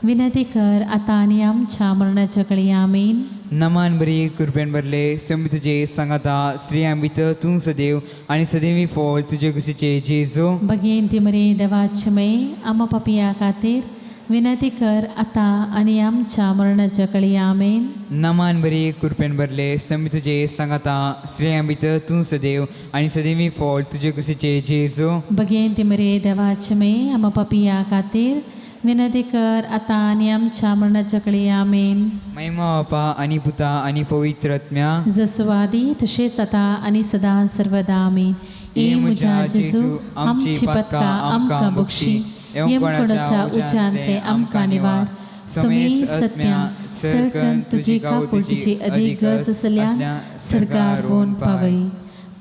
विनंती कर आतां आनी आमच्या मरणाच्या कळी. आमेन. नमान बरी कृपेन भरले समी तुजे सांगाता, स्त्रियां भितर तूं सदैव आनी सदैवी फळ तुजे कुशीचे जेजू. भगेंती मरे देवाचे मये आमा पापिया खातीर विनंती कर आतां आनी आमच्या मरणाच्या कळी. आमेन. नमान बरी कृपेन भरले समी तुजे सांगाता, स्त्रियां भितर तूं सदैव आनी सदैवी फळ तुजे कुशीचे जेजू. भगेंती मरे देवाचे मये आमा पापिया खातीर विनंती कर आतां आनी आमच्या मरणाच्या कळी. आमेन. महिमा बापा आनी पुता आनी पवित्र आत्म्या, जसो आदी तशेंच आतां आनी सदां सर्वदा. आमेन. ए म्हज्या जेजू आमची पथकां आमकां बक्षी, यमकोणाच्या उज्यांतले आमकां निवार, समेस्त सत्या सरकन तुजी काकुळटीची अधिक गरज आसल्या सरकार वोन पावय.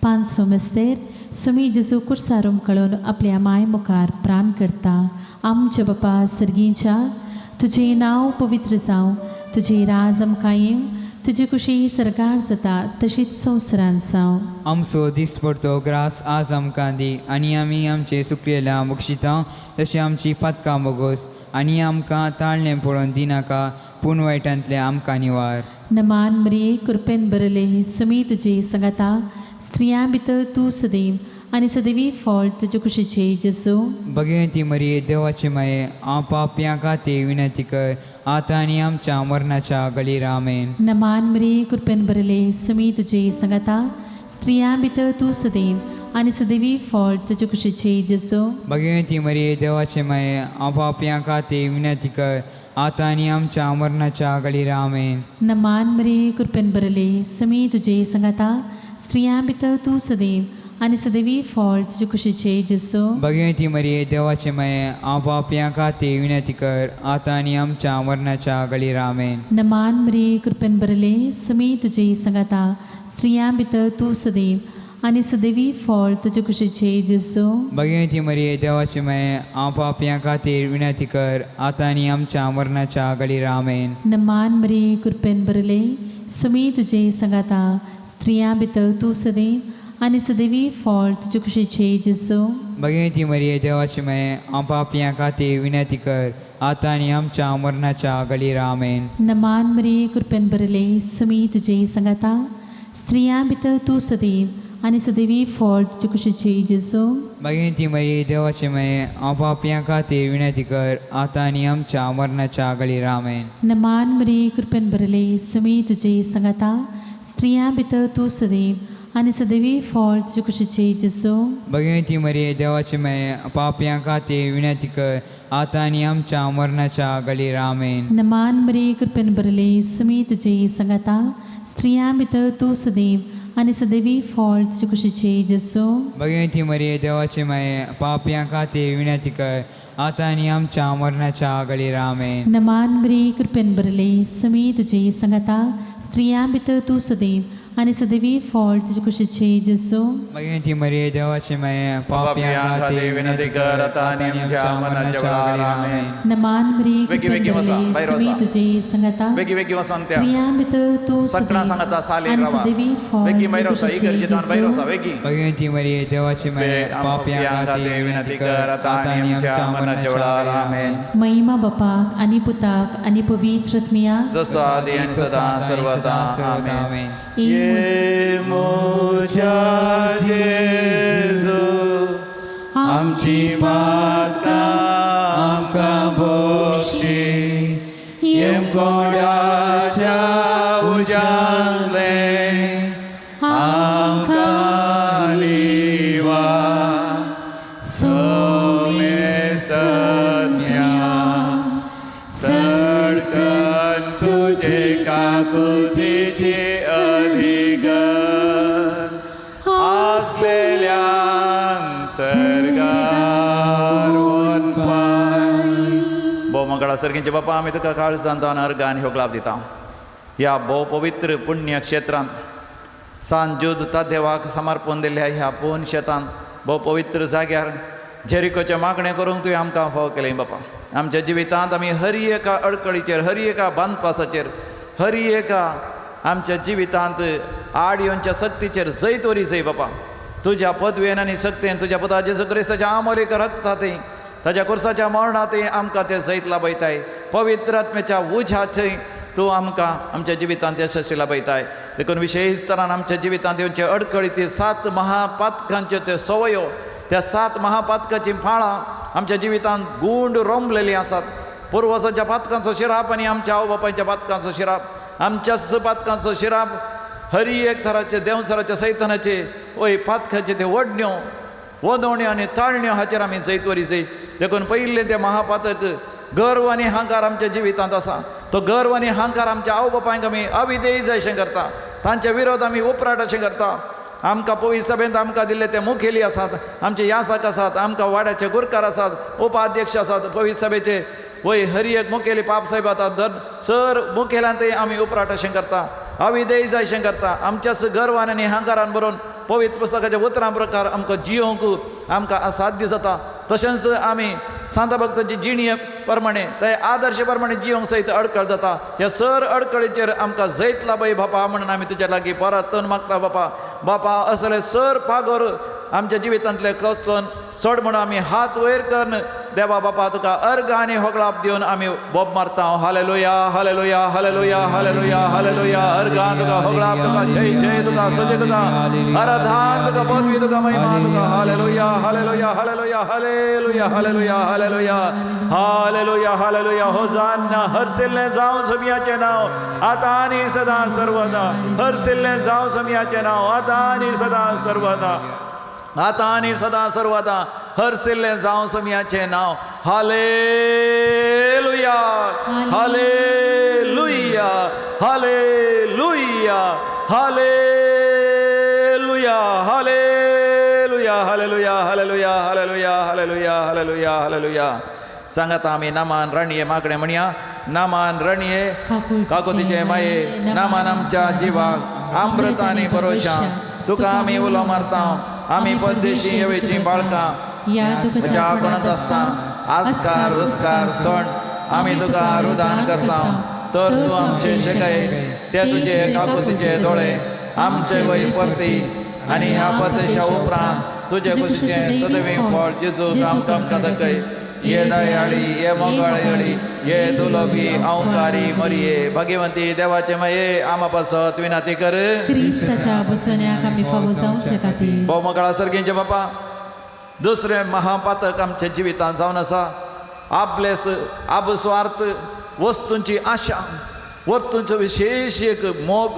500 मिस्तेर सुमी जेजू कुर्सारूम कळोवन आपल्या माय मुखार प्राण करता. आमच्या बापा सर्गीच्या तुजें नांव पवित्र जावं, तुजें राज आमकां येवं, तुजी खुशी सरकार जाता तशीच संवसारांत जावं. आमचो दिसपडतो ग्रास आज आमकां दी आनी आमी आमचे सुकलेल्या बक्षिता तशें आमची पातकां बोगोस आनी आमकां ताळणें पळोवन दिनाका पूण वायटांतलें आमकां निवार. नमान मरिये कृपेन भरले सुमी तुजे सांगाता, स्त्रियां भितर तूं सदैव आनी सदैवी फळ तुजे कुशीचे जेजू. भगवंती मरिये देवाचे माये हांव पापयां खातीर विनंती कर आतां आनी आमच्या मरणाच्या घडयेर. आमेन. नमान मरिये कृपेन भरले सुमी तुजे सांगाता, स्त्रियां भितर तूं सदैव आनी सदैवी फळ तुजे कुशीचे जेजू. भगवंती मरिये देवाचे माये हांव पापयां खातीर विनंती कर आतां आनी आमच्या मरणाच्या घडयेर. आमेन. नमान मरिये कृपेन भरले सुमी तुजे सांगाता, स्त्रियां भितर तूं सदैव आनी सदैवी फळ तुजे कुशीचे जेजू. भगवंती मरिये देवाचे माये हांव पापयां खातीर विनंती कर आतां आनी आमच्या मरणाच्या घडयेर. आमेन. नमान मरिये कृपेन भरले सुमी तुजे सांगाता, स्त्रियां भितर तूं सदैव आनी सदैवी फळ तुजे कुशीचे जेजू. भगवंती मरिये देवाचे माये हांव पापयां खातीर विनंती कर आतां आनी आमच्या मरणाच्या घडयेर. आमेन. नमान मरिये कृपेन भरले सुमी तुजे सांगाता, स्त्रियां भितर तूं सदैव आनी सदैवी फळ तुजे कुशीचे जेजू. भगवंती मरिये देवाचे माये हांव पापयां खातीर विनंती कर आतां आनी आमच्या मरणाच्या घडयेर. आमेन. नमान मरिये कृपेन भरले सुमी तुजे सांगाता, स्त्रियां भितर तूं सदैव आनी सदैवी फळ तुजे कुशीचे जेजू. भगिनी मरी देवाचे माये, हांव पापयां खातीर विनंती कर, आतां आनी आमच्या मरणाच्या घडयेर. आमेन. नमान मरी, कृपेन भरले, सुमी तुजे सांगाता, स्त्रियां भितर तूं सदैव आनी सदैवी फळ तुजे कुशीचे जेजू. भगिनी मरी देवाचे माये, पापयां खातीर विनंती कर, आतां आनी आमच्या मरणाच्या घडयेर. आमेन. नमान मरी, कृपेन भरले, सुमी तुजे सांगाता, स्त्रियां भितर तूं सदैव आनी सदैवी फळ तुजे कुशीचे जेजू. भगिनी मरी देवाचे माये, पापयां खातीर विनंती कर, आतां आनी आमच्या मरणाच्या घडयेर. आमेन. नमान मरी, कृपेन भरले, सुमी तुजे सांगाता, स्त्रियां भितर तूं सदैव आनी सदैवी फळ तुजे कुशीचे जेजू. भगिनी मरी देवाचे माये, पापयां खातीर विनंती कर, आतां आनी आमच्या मरणाच्या घडयेर. आमेन. नमान मरी, कृपेन भरले, सुमी तुजे सांगाता, स्त्रियां भितर तूं सदैव आनी सदैवी फळ तुजे कुशीचे जेजू. भगिनी मरी देवाचे माये, पापयां खातीर विनंती कर, आतां आनी आमच्या मरणाच्या घडयेर. आमेन. महिमा बापाक आनी पुताक आनी पवित्र आत्म्याक, जसो आदी आनी सदां सर्वदा. आमेन. ये म्हज्या जेजू, आमची पातकां आमकां बक्षी, येमकोंडाच्या उज्यांतलें आमकां लिवा, सोमेस्तज्ञा चडकन तुजे काकुतीची अधिगस आसलेल्यांक सर्गार वनपाय. भोव मंगळा सर्गींचे बापा, आमी तुका काळजांत अर्गान ह्यो ग्लाब दिता. ह्या भोव पवित्र पुण्य क्षेत्रांत सान ज्यूद देवाक समर्पण दिल्ल्या ह्या पूर्ण शेतांत भोव पवित्र जाग्यार जेरिकोचें मागणें करूंक तुवें आमकां फाव केलें बापा. आमच्या जिवितांत आमी हर एका अडकळीचेर, हर एका बांदपासाचेर, हर एका आमच्या जिवितांत आड येवच्या सक्तीचेर जैत वरी जय बापा. तुज्या पदवेन आनी सक्तेन, तुज्या पुता जेजू क्रिस्ताच्या आमोलीक रक्तांत, ताज्या कुर्साच्या मरणांत आमकां तें जैत लाभयताय. पवित्र आत्म्याच्या उज्याचें तूं आमकां आमच्या जिवितांत यशस्वी लाभयताय. देखून विशेश तरान आमच्या जिवितांत येवचे अडकळी ती सात महापातकांच्यो त्यो संवयो, त्या सात महापातकाचीं फाळां आमच्या जिवितांत गूंड रोमलेलीं आसात. पुर्वजांच्या पातकांचो शिराप आनी आमच्या आवय बापायच्या पातकांचो शिराप, आमच्याच पातकांचो शिराप, हरी एक थराचे देंवसराचे सैतनाचे वय पातकाचे ते वडण्यो वदोवण्यो आनी ताळण्यो हाचेर आमी जैत वरी जैत. देखून पयलें तें महापातक गर्व आनी हांकार आमच्या जिवितांत आसा. तो गर्व आनी हांकार आमच्या आवय बापायंक आमी अविधेयी जायशें करता, तांचे विरोध आमी उपराट अशें करता. आमकां पवित्र सभेंत आमकां दिल्ले ते मुखेली आसात, आमचे यासक आसात, आमकां वाड्याचे गुरकार आसात, उपाध्यक्ष आसात पवित्र सभेचे, वय हरी एक मुखेली पाप साहेब आतां दर सर मुखेल्यांतय आमी उपराट अशें करता, अविधेयी जायशें करता. आमच्याच गर्वान आनी हांकारान बरोवन पवित्र पुस्तकाच्या उतरां प्रकार आमकां जियोंक आमकां असाध्य जाता. तशेंच आमी सांता भक्ताची जिणये प्रमाणे ते आदर्श प्रमाणे जियोंक सयत अडकळ जाता. ह्या सर अडकळीचेर आमकां जैत लाभय बापा म्हणून आमी तुज्या लागीं परत मागता बापा. बापा असले सर पागोर आमच्या जिवितांतले कसलोन चड म्हणून आमी हात वयर करून देवा बापा तुका अर्घ आनी होगळाप दिवन आमी बोब मारता. Hallelujah, hallelujah, hallelujah, hallelujah, hallelujah. अर्घान तुका होगळाप तुका, जय जय तुका, स्तुती तुका, आराधन तुका, पदवी तुका, महिमा तुका. Hallelujah, hallelujah, hallelujah, hallelujah, hallelujah, hallelujah, hallelujah, hallelujah. Hosanna. हरसिल्लें जावं सोमियाचें नांव आतां आनी सदां सर्वदा. हरसिल्लें जावं सोमियाचें नांव आतां आनी सदां सर्वदा, आतां आनी सदां सर्वदा. हरसिल्लें जावं सोमियाचें नांव. Hallelujah, hallelujah, hallelujah, hallelujah, hallelujah, hallelujah, hallelujah, hallelujah, hallelujah, hallelujah, hallelujah. सांगात आमी नामान रणये मागणें म्हणया. नामान रणये काकोतीचे माये, नामान आमच्या जिवाक अमृत आनी भरोशा. तुका आमी उलो मारता, आमी परदेशी येवची बाळकां, म्हज्या कोणाच आसता आस्कार रुस्कार सण आमी तुका रुदान करता. तर तूं आमचे शेकाय ते तुजे काकुतीचे दोळे आमचे वय परती आनी ह्या परदेशा उपरांत तुजे कुशीचें सदैव फळ जेजू आमकां आमकां दाखय. ये दयाळी ये मोगाळी ये दुलभी अंकारी मरिये भगवंती देवाचे मये आमा पासत विनाती कर क्रिस्ताच्या बसवण्याक आमी फावो जावचे खातीर. भोवमकाळा सर्गींचे बापा दुसरें महापातक आमच्या जिवितांत जावन आसा आपलेस आबस्वार्थ वस्तूंची आशा वस्तूंचो विशेष एक मोग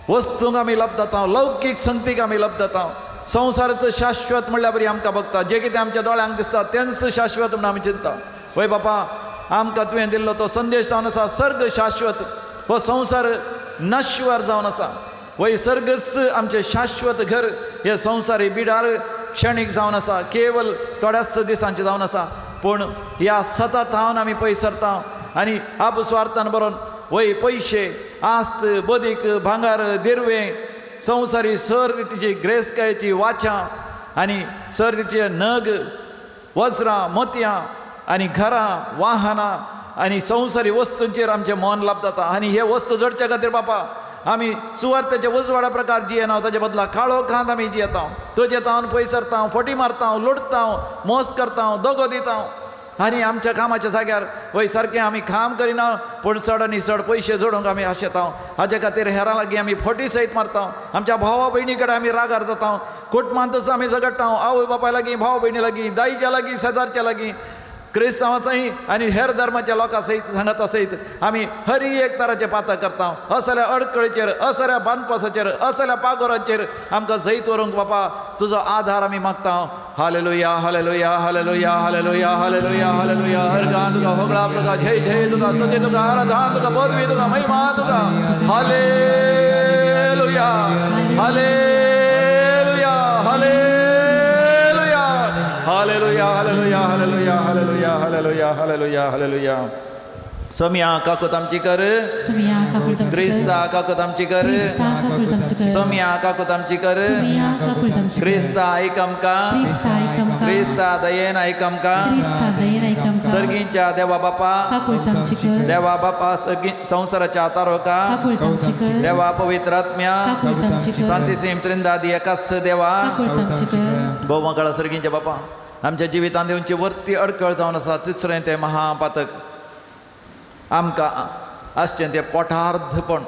वस्तूंक आमी लब्धता लौकीक संगतीक आमी लब्धता संवसाराचो शाश्वत म्हणल्यार बरी आमकां बघता जे कितें आमच्या दोळ्यांक दिसता तेंच शाश्वत म्हणून आमी चिंता. वय बापा आमकां तुवें दिल्लो तो संदेश जावन आसा सर्ग शाश्वत हो संवसार नश्वर जावन आसा. वय सर्गच आमचें शाश्वत घर हे संवसार बिडार क्षणीक जावन आसा केवल थोड्याच दिसांचें जावन आसा पूण ह्या सतत हांव आमी पयस सरता आनी आपस्वार्थान बरोवन वय पयशे आस्त बदीक भांगार दिरवें संवसारी सर तिची ग्रेसकायेची वाचा आनी सर तिचे नग वज्रां मोतयां आनी घरां वाहनां आनी संवसारी वस्तूंचेर आमचें मन लाभ जाता आनी हे वस्तू जोडच्या खातीर बापा आमी सुवार्थाच्या उजवाडा प्रकार जियेना ताजे बदला काळो खांद आमी जियेता तुजे तावन पयस सरता फटी मारता लुडता मोस करता दगो दिता आनी आमच्या कामाच्या जाग्यार वय सारकें आमी काम करिना पूण चड आनी चड पयशे जोडूंक आमी आशेता हाजे खातीर हेरां लागीं आमी फटी सयत मारता आमच्या भावा भयणी कडेन आमी रागार जाता कुटुंबांतच आमी झगडटा आवय बापाय लागीं भाव भयणी लागीं दायच्या लागीं शेजारच्या लागीं क्रिस्तांवाचोय आनी हेर धर्माच्या लोकां सयत सांगाता सयत आमी हरी एक तराचे पातक करता असल्या अडकळीचेर असल्या बांदपासाचेर असल्या पागोराचेर आमकां जैत व्हरूंक बापा तुजो आधार आमी मागता. Hallelujah hallelujah hallelujah hallelujah hallelujah hallelujah. हरगान तुका होगळाप तुका जय जय तुका स्तुती तुका आराधन तुका पदवी तुका महिमा तुका. Hallelujah hallelujah hallelujah hallelujah hallelujah hallelujah hallelujah hallelujah hallelujah hallelujah. Saumya काकूत आमची कर क्रिस्ता काकूत आमची कर सोम्या काकूत आमची कर क्रिस्ता आयक आमकां क्रिस्ता दयेन आयक आमकां सर्गींच्या देवा बापा देवा बापा सर्गी संवसाराच्या तारोका देवा पवित्र आत्म्या शांतीसीम त्रिंदादी एकाच देवा भोवमकाळा सर्गींच्या बापा आमच्या जिवितांत येवची वर्ती अडकळ जावन आसा तिसरें तें महापातक आमकां आसचें तें पोटार्धपण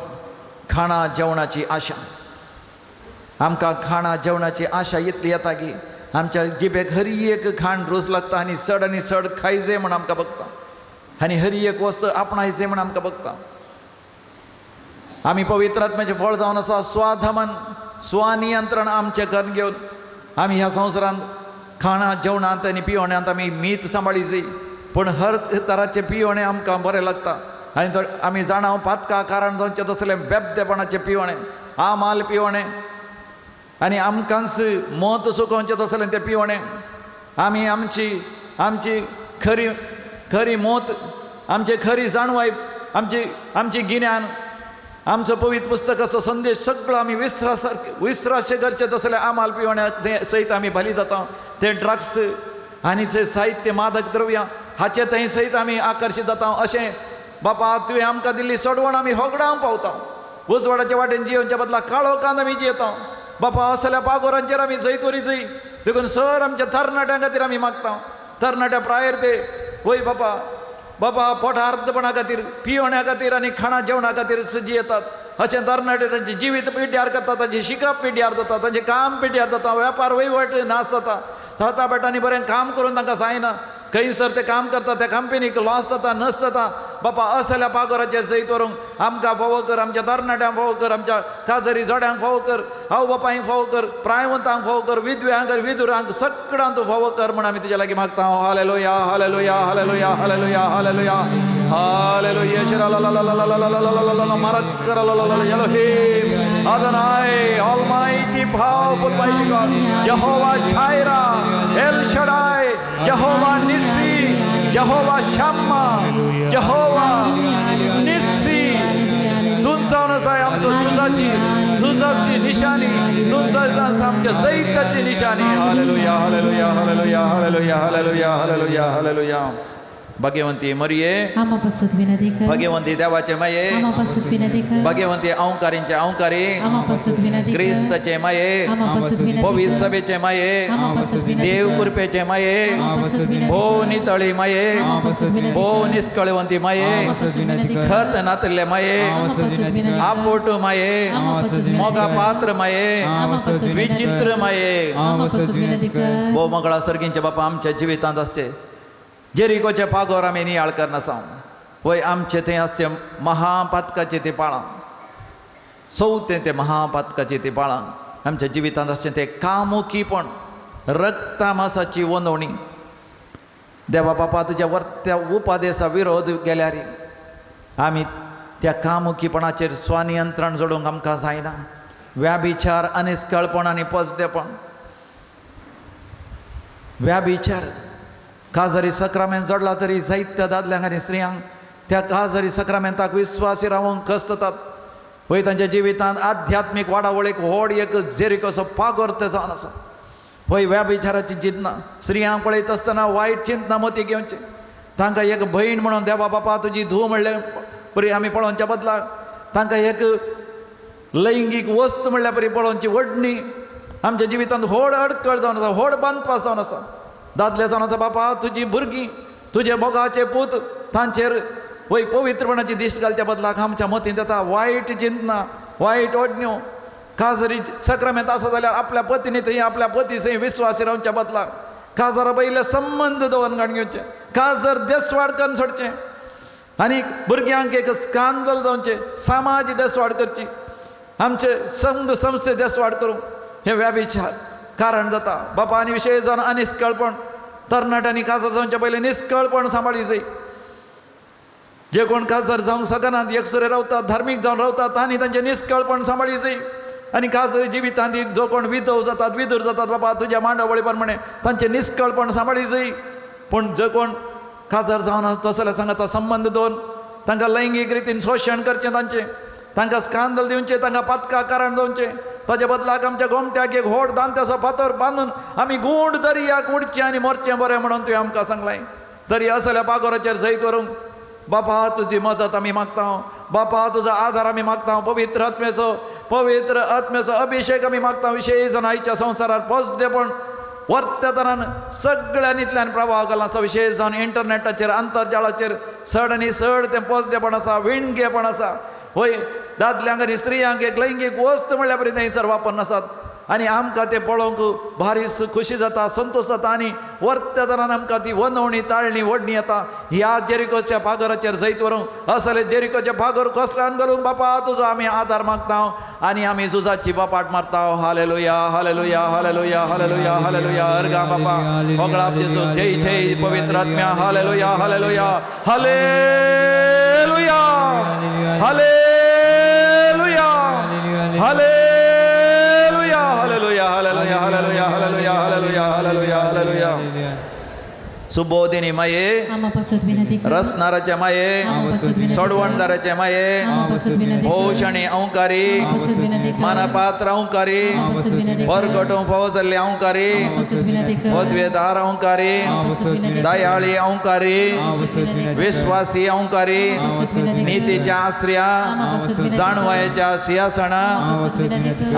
खाणा जेवणाची आशा आमकां खाणा जेवणाची आशा इतली येता की आमच्या जिबेक हरी एक खाण रोज लागता आनी चड खायचे म्हण आमकां बघता आनी हरी एक वस्त आपणायचे म्हण आमकां बघता. आमी पवित्र आत्म्याचें फळ जावन आसा स्वाधमन स्वनियंत्रण आमचें करून घेवन आमी ह्या संवसारांत खाणा जेवणांत आनी पिवण्यांत आमी मीत सांबाळी पूण हर तराचें पिवणें आमकां बरें लागता आनी आमी जाणा पातका कारण जावचें तसलें बेबदेपणाचें पिवणें आमाल पिवणें आनी आमकांच मत सुकोवचें तसलें तें पिवणें आमी आमची आमची खरी खरी मोत आमची खरी जाणवाय आमची आमची गिन्यान आमचो पवित्र पुस्तकाचो संदेश सगळो आमी विसरा सारके विसराशे करचे तसले आमाल पिवण्या सयत आमी भाली जाता ते ड्रग्स आनी जे साहित्य मादक द्रव्यां हाचे थंय सयत आमी आकर्शीत जाता. अशें बापा तुवें आमकां दिल्ली सोडवण आमी होगडावंक पावता उजवाडाच्या वाटेन जियोवच्या बदला काळो कांद आमी जियेता बापा असल्या पागोरांचेर आमी जैत वरी जय देखून सर आमच्या तरणाट्यां खातीर आमी मागता तरणाट्या प्रायर ते वय बापा बाबा पोटार्धपणा खातीर पिवण्या खातीर आनी खाणा जेवणा खातीर जियेतात. अशें तरणाटे तांचे जिवीत पिड्ड्यार करतात तांचें शिकप पिड्ड्यार जाता तांचें काम पिड्ड्यार जाता वेपार वयवट नाश जाता हाता बेटांनी बरें काम करून तांकां जायना खंयसर ते काम करता त्या कंपनीक लॉस जाता नस जाता. बापा असल्या पागोराचेर जैत व्हरूंक आमकां फावो कर आमच्या तरणाट्यांक फावो कर आमच्या काजरी जोड्यांक फावो कर आवय बापायंक फावो कर प्रायवंतांक फावो कर विधव्यांक विधुरांक सगळ्यांक तूं फावो कर म्हूण आमी तुज्या लागीं मागता. Hallelujah hallelujah hallelujah hallelujah hallelujah hallelujah. Adonai, Almighty, powerful, mighty God, Jehovah Jireh, El Shaddai, Jehovah Nissi, Jehovah Shammah, Jehovah Nissi. तुमचा नसाय आमचो तुझाची तुझाची निशाणी तुमचा आमच्या जैताची निशाणी. Hallelujah hallelujah hallelujah hallelujah hallelujah hallelujah hallelujah. Bhagwanti मरिये आमा पासून विनंती कर भगवंती देवाचे माये आमा पासून विनंती कर भगवंती अंकारींचे अंकारी आमा पासून विनंती कर क्रिस्ताचे माये आमा पासून विनंती कर पवित्र सभेचे माये आमा पासून विनंती देव कर कृपेचे माये आमा पासून विनंती भोव नितळी माये आमा पासून विनंती भोव कर निष्कळवंती माये आमा पासून विनंती कर खत नातले माये आमा पासून विनंती कर आपोट माये आमा पासून विनंती मोगा कर पात्र माये आमा पासून विनंती कर विचित्र माये आमा पासून विनंती कर भोव मंगळा सर्गींचे बापा आमच्या जिवितांत आसचे जेरिकोचे पागोर आमी नियाळ करनासांव वय आमचे थंय आसचे महापातकाचे ते पाळां चवथें ते महापातकाचे ते पाळां आमच्या जिवितांत आसचें तें कामुकीपण रक्तामासाची वनवणी देवा बापा तुज्या वर्त्या उपादेसा विरोध गेल्यार आमी त्या कामुकीपणाचेर स्वनियंत्रण जोडूंक आमकां जायना. व्याभिचार अनिस्कळपण आनी पसदेपण व्याभिचार काजरी सक्रामेंत जोडला तरी जायत्या दादल्यांक आनी स्त्रियांक त्या काजरी सक्रामेंताक विस्वासी रावंक कष्टतात. वय तांच्या जिवितांत आध्यात्मीक वाडावळ एक व्हड एक जेरिकोसो पागोर ते जावन आसा. वय व्याभिचाराची चिंतना स्त्रियांक पळयत आसतना वायट चिंतना मती घेवचें तांकां एक भयण म्हणून देवा बापा तुजी धूव म्हणलें परी आमी पळोवच्या बदला तांकां एक लैंगीक वस्त म्हणल्यार परी पळोवची वडणी आमच्या जिवितांत व्हड अडकळ जावन आसा, व्हड बांदपास जावन आसा. दादले जावन आसा बापा तुजी भुरगीं तुजे मोगाचे पूत तांचेर वय पवित्रपणाची दिश्ट घालच्या बदलाक आमच्या मतींत येता वायट चिंतना वायट ओडण्यो. काजरी सक्रामेंत आसा जाल्यार आपल्या पतीनी थंय आपल्या पती थंय विस्वासी रावच्या बदलाक काजरा पयले संबंद दवरून काडून घेवचे काजर देसवाड करून सोडचें आनी भुरग्यांक एक स्कांदल जावचें समाज देसवाड करची आमचे संघ संस्थे देसवाड करूंक हे व्याभिचार कारण जाता बापा. आनी विशय जावन अनिस्कळपण तरणाट्यांनी काजर जावच्या पयलीं निस्कळपण सांबाळी जाय. जे कोण काजर जावंक शकनात एकसुरे रावतात धार्मीक जावन रावतात आनी तांचें निस्कळपण सांबाळी जाय. आनी काजरी जिवितांत जो कोण विधव जातात विदूर जातात बाबा तुज्या मांडावळी प्रमाणे तांचें निस्कळपण सांबाळी जाय. पूण जे कोण काजर जावन तसले सांगता संबंद दवरून तांकां लैंगीक रितीन शोशण करचें तांचें तांकां स्कांदल दिवचें तांकां पातका कारण जावचें ताच्या बदलाक आमच्या गोमट्याक एक व्हड दांत्याचो फातर बांदून आमी गूंड दर्याक उडचें आनी मरचें बरें म्हणून तुवें आमकां सांगलें. तरी असल्या पागोराचेर जैत व्हरूंक बापा तुजी मजत आमी मागता बापा तुजो आधार आमी मागता पवित्र आत्म्याचो पवित्र आत्म्याचो अभिशेक आमी मागता. विशेश जावन आयच्या संवसारार पोसदेपण वर्त्या तरान सगळ्यांनीतल्यान प्रभाव घाला आसा. विशेश जावन इंटरनेटाचेर आंतरजाळाचेर चड आनी चड तें पोसदेपण आसा विणगेपण आसा. वय दादल्यांक आनी स्त्रियांक एक लैंगीक वस्त म्हणल्यार परी थंयसर वापर नासात आनी आमकां तें पळोवंक भारीच खुशी जाता संतोश जाता आनी वर्त्या तरान आमकां ती वनवणी ताळणी ओडणी येता. ह्या जेरिकोच्या पागराचेर जैत व्हरूंक असले जेरिकोचे पागर कसल्यान घालूंक बापा तुजो आमी आदार मागता आनी आमी झुजाची बापाट मारता. Hallelujah hallelujah hallelujah hallelujah hallelujah. अर्गा बापा होगळाप जेजू जय जय पवित्र आत्म्या. Hallelujah hallelujah hallelujah hallelujah hallelujah hallelujah hallelujah hallelujah hallelujah hallelujah hallelujah hallelujah. Subodhini माये रसनाराचे माये सोडवणदाराचे माये भोवशणी अंकारी मानपात्र अंकारी परगटूंक फावो जाल्ले अंकारी पदवेदार अंकारी दयाळी अंकारी विश्वासी अंकारी नितीच्या आश्रया जाणवायेच्या सिंहासना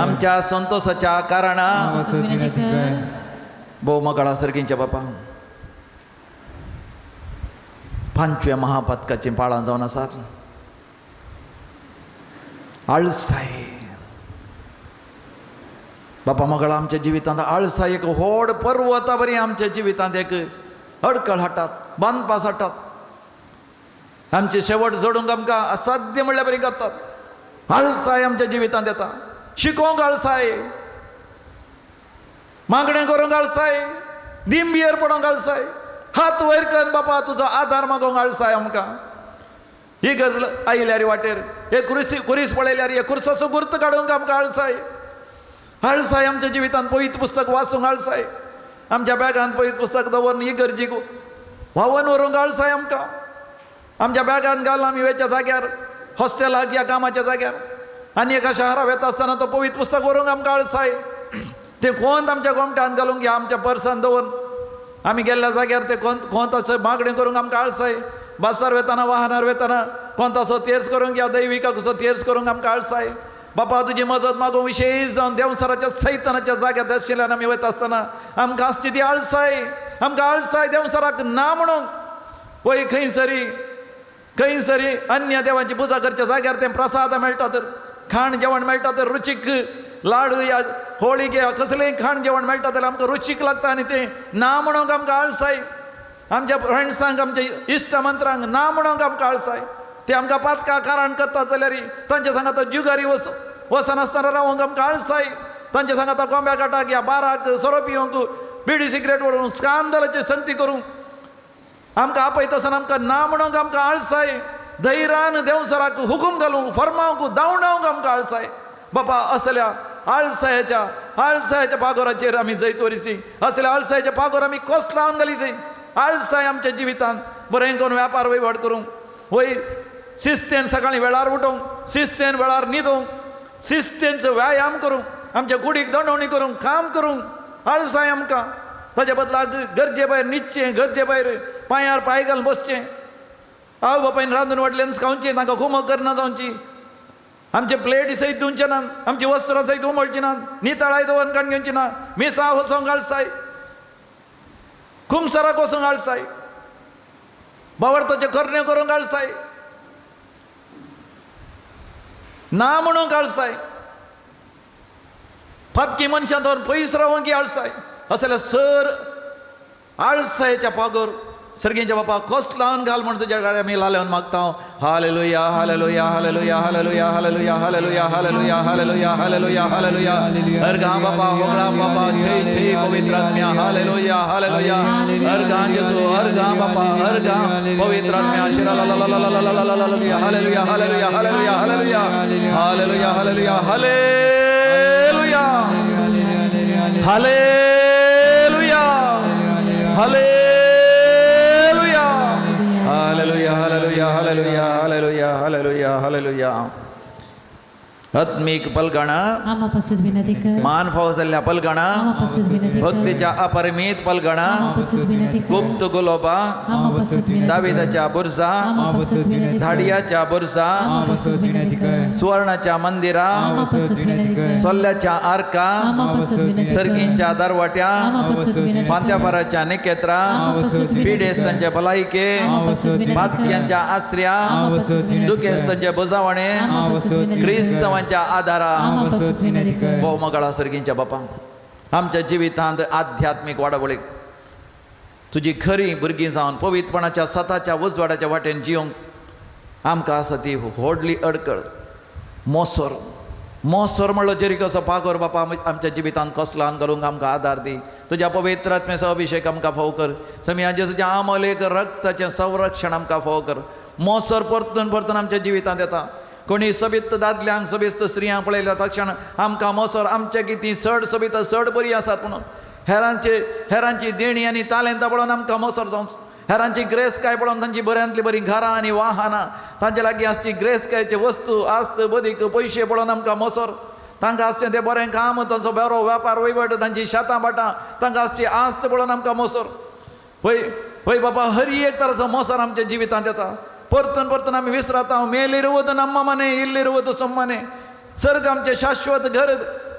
आमच्या संतोषाच्या कारणा भोव मगळा सर्गींच्या बापा पांचव्या महापातकाचीं पाळां जावन आसात. आळसाय बापा मगळा आमच्या जिवितांत आळसाय एक व्हड पर्वता बरी आमच्या जिवितांत एक अडकळ हाडटात बांदपास हाडटात आमचे शेवट जोडूंक आमकां असाध्य म्हणल्यार बरी करतात. आळसाय आमच्या जिवितांत येता शिकोवंक आळसाय मागणें करूंक आळसाय दिंबियेर पडोवंक आळसाय हात वयर कर बापा तुजो आधार मागोवंक आळसाय आमकां. ही गजल आयल्यार वाटेर हे कुरिस कुरीस पळयल्यार हे कुर्साचो गुर्त काडूंक आमकां आळसाय. आळसाय आमच्या जिवितांत पवित्र पुस्तक वाचूंक आळसाय आमच्या बॅगांत पवित्र पुस्तक दवरून ही गरजेक व्हांवन व्हरूंक आळसाय आमकां. आमच्या बॅगांत घाल आमी वेच्या जाग्यार हॉस्टेलाक या कामाच्या जाग्यार आनी एका शहरा वेता आसतना तो पवित्र पुस्तक व्हरूंक आमकां आळसाय. तें कोण आमच्या गोमट्यांत घालूंक या आमच्या पर्सान दवरून आमी गेल्ल्या जाग्यार ते कोंताचो मागणें करूंक आमकां आळसाय. बसार वेताना वाहनार वेताना कोंताचो तेर्स करूंक या दैविकाचो तेर्स करूंक आमकां आळसाय. बापा तुजी मजत मागूंक विशेश जावन देंवचाराच्या सैतानाच्या जाग्यार आशिल्ल्यान आमी वयता आसतना आमकां आसची ती आळसाय. आमकां आळसाय देंवचाराक ना म्हणूंक. वय खंयसरी खंयसरी अन्य देवांची पुजा करच्या जाग्यार तें प्रसाद मेळटा तर खाण जेवण मेळटा तर रुचीक लाडू या होळी या कसलेंय खाण जेवण मेळटा जाल्यार आमकां रुचीक लागता आनी तें ना म्हणूंक आमकां आळसाय. आमच्या फ्रेंड्सांक आमच्या इश्ट मंत्रांक ना म्हणूंक आमकां आळसाय. ते आमकां पातकां कारण करता जाल्यार तांच्या सांगाता जुगारी वचनासतना रावंक आमकां आळसाय. तांच्या सांगाता कोंब्या काटाक या बाराक सोरो पिवंक बिडी सिगरेट व्हरून स्कांदलाची संगती करूंक आमकां आपयता आसतना आमकां ना म्हणूंक आमकां आळसाय. धैर्यान देंवचाराक हुकूम घालूंक फर्मावंक धांवडावंक आमकां आळसाय. बापा असल्या आळसायेच्या आळसायेच्या पागोराचेर आमी जैत वरिसी. असल्या आळसायेच्या पागोर आमी कोस लावन घाली जाय. आळसाय आमच्या जिवितांत बरें करून व्यापार वयवाट करूंक वय शिस्तेन सकाळीं वेळार उठोवंक शिस्तेन वेळार न्हिदोवंक शिस्तेनचो व्यायाम करूंक आमच्या कुडीक दंडवणी करूंक काम करूंक आळसाय आमकां. ताच्या बदलाक गरजे भायर न्हिदचें गरजे भायर पांयार पांय घालून बसचें आवय बापायन रांदून वाडल्यान खावचें तांकां कुमक करना जावची आमचे प्लेट सयत धुवचे नात आमची वस्त्रां सयत उमळची नात नितळाय दवरून काडून घेवची ना मिसां वचोंक आळसाय कुमसराक वचोंक आळसाय बावडताचें करणे करूंक आळसाय ना म्हणूंक आळसाय फातकी मनशां दवरून पयस रावंक आळसाय. असल्या सर आळसायच्या पागोर सर्गींच्या बापा कोस लावन घाल म्हण तुज्या गाड्या आमी लावन मागता. Hallelujah hallelujah hallelujah hallelujah hallelujah hallelujah hallelujah hallelujah hallelujah hallelujah. हर गांव बापा होगळा बापा जय जय पवित्र आत्म्या हालेलुया हालेलुया. हर गांव जेसू हर गांव बापा हर गांव पवित्र आत्म्या शिरा hallelujah hallelujah hallelujah hallelujah hallelujah hallelujah hallelujah hallelujah hallelujah hallelujah hallelujah hallelujah hallelujah hallelujah hallelujah hallelujah. आत्मीक पलगणा मान फावो जाल्ल्या पलगणा भक्तीच्या अपरिमीत पलगणा गुप्त गुलोबा दाविदाच्या बुरजा धाडियाच्या बुरजा सुवर्णाच्या मंदिरा सोल्ल्याच्या आर्का सर्गींच्या दरवाट्या फांत्याफाराच्या निकेत्रा पिडेस्तांच्या भलायके पातक्यांच्या आसऱ्या दुखेस्तांच्या बुजावणे क्रिस्तांवांच्या आदारा. भोव मगळा सर्गींच्या बापा आमच्या जिवितांत आध्यात्मीक वाडावळीक तुजी खरी भुरगीं जावन पवित्रपणाच्या सताच्या उजवाडाच्या वाटेन जिवंक आमकां आसा ती व्हडली अडकळ मोसर. मोसर म्हणलो जेरिकोचो पागोर बापा आमच्या जिवितांत कसलान घालूंक आमकां आदार दी. तुज्या पवित्र आत्म्याचो अभिशेक आमकां फावो कर. समिया जेजूच्या आमोलेक रक्ताचें संरक्षण आमकां फावो कर. मोसर परतून परतून आमच्या जिवितांत येता. कोणी सोबीत दादल्यांक सोबीत स्त्रियांक पळयल्या तक्षण आमकां मोसर आमच्या कितें चड सोबीत चड बरी आसात म्हणून हेरांचे हेरांची देणी आनी तालेंतां पळोवन आमकां मोसर जावं. हेरांची ग्रेसकाय पळोवन तांची बऱ्यांतली बरीं घरां आनी वाहनां तांचे लागीं आसची ग्रेसकायचे वस्तू आस्त बदीक पयशे पळोवन आमकां मोसर. तांकां आसचें तें बरें काम तांचो बरो वेपार वयवट तांची शेतां भाटां तांकां आसची आस्त पळोवन आमकां मोसर. हय हय बाबा हर एक तराचो मोसर आमच्या जिवितांत येता. परतून परतून आमी विसरता मेलिरुवत नम्मने इल्लिरुवत सोम्मने. सर्ग आमचें शाश्वत घर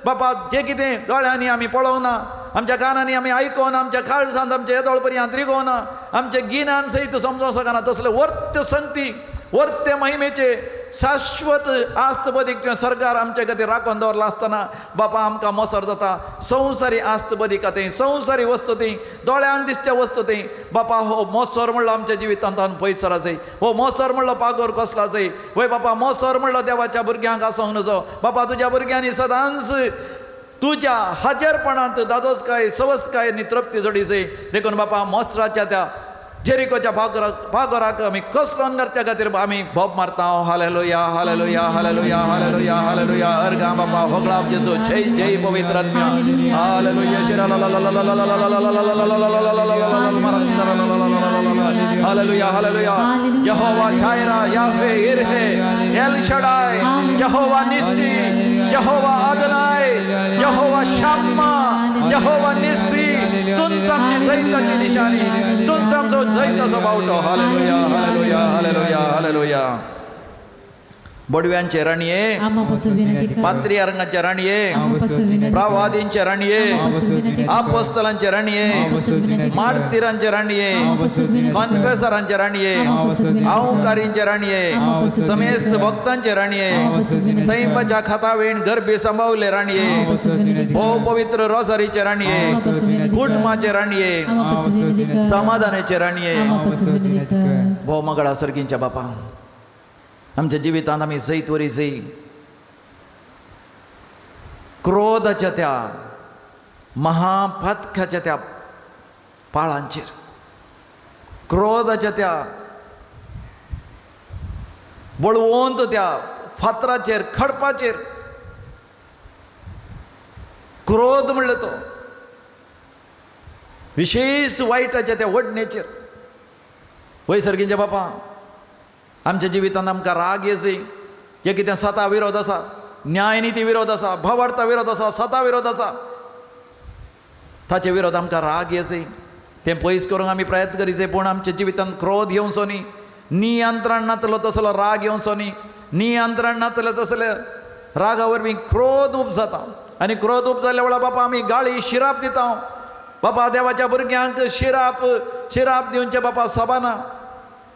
बापा जें कितें दोळ्यांनी आमी पळोवना आमच्या कानांनी आमी आयकोना आमच्या काळजांत आमच्या येदोळ पर्यंत रिगोवना आमच्या गिन्यान सयत समजोंक शकना तसले वर्त्य संगती वर्त्य महिमेचे शाश्वत आस्त बदीक तुवें सरकार आमच्या खातीर राखून दवरला आसतना बापा आमकां मोसर जाता. संवसारी आस्त बदीक ती संवसारी वस्तू ती दोळ्यांक दिसच्या वस्तू ती बापा हो मोसर म्हणलो आमच्या जिवितांत पयसर जाय. हो मोसर म्हणलो पागोर कसला जाय. वय बापा मोसर म्हणलो देवाच्या भुरग्यांक आसूंक नजो. बापा तुज्या भुरग्यांनी सदांच तुज्या हाजेरपणांत दादोसकाय सवसकाय आनी तृप्ती जोडी जाय. देखून बापा मोसराच्या त्या जेरिकोच्या पागोराक आमी कसलोन करच्या खातीर आमी बोब मारता. Hallelujah hallelujah hallelujah hallelujah hallelujah. हर गांव बापा होगळा जेजू जय जय पवित्र आत्म्या hallelujah. Hallelujah hallelujah. Jehovah Jireh Yahweh Jireh El Shaddai Jehovah Nissi Jehovah Adonai Jehovah Shammah Jehovah Nissi. तुमचं आमची जैताची निशाणी, तूंच आमचो जैताचो बावटो. Hallelujah hallelujah hallelujah hallelujah. बोडव्यांचे राणये, पात्रियारंगाचे राणये, प्रवादींचे राणये, आपोस्तलांचे राणये, मार्तिरांचे राणये, कॉन्फेसरांचे राणये, अहंकारींचे राणये, समेस्त भक्तांचे राणये, सैमाच्या खातावेण गर्भी सांभावले राणये, भोव पवित्र रोजारीचे राणये, कुटुंबाचे राणये, समाधानाचे राणये, भोव मंगळा सर्गींच्या बापा, आमच्या जिवितांत आमी जैत वरी जै क्रोधाच्या त्या महापातकाच्या त्या पाळांचेर, क्रोधाच्या त्या बळवंत त्या फातराचेर, खडपाचेर, क्रोध म्हणलो तो विशेष वायटाच्या त्या वडणेचेर. वय सर्गींच्या बापा, आमच्या जिवितांत आमकां राग येसी, जे कितें सता विरोध आसा, न्यायनिती विरोध आसा, भावार्था विरोध आसा, सता विरोध आसा, ताचे विरोध आमकां राग येसी, तें पयस करूंक आमी प्रयत्न करीचे, पूण आमच्या जिवितांत क्रोध येवचो न्ही, नियंत्रण नातलो तसलो राग येवचो न्ही, नियंत्रण नातलो तसले रागा वरवीं क्रोध उब जाता आनी क्रोध उब जाल्ल्या वेळार बापा आमी गाळी शिराप दिता. बापा देवाच्या भुरग्यांक शिराप शिराप दिवचें बापा सोबाना.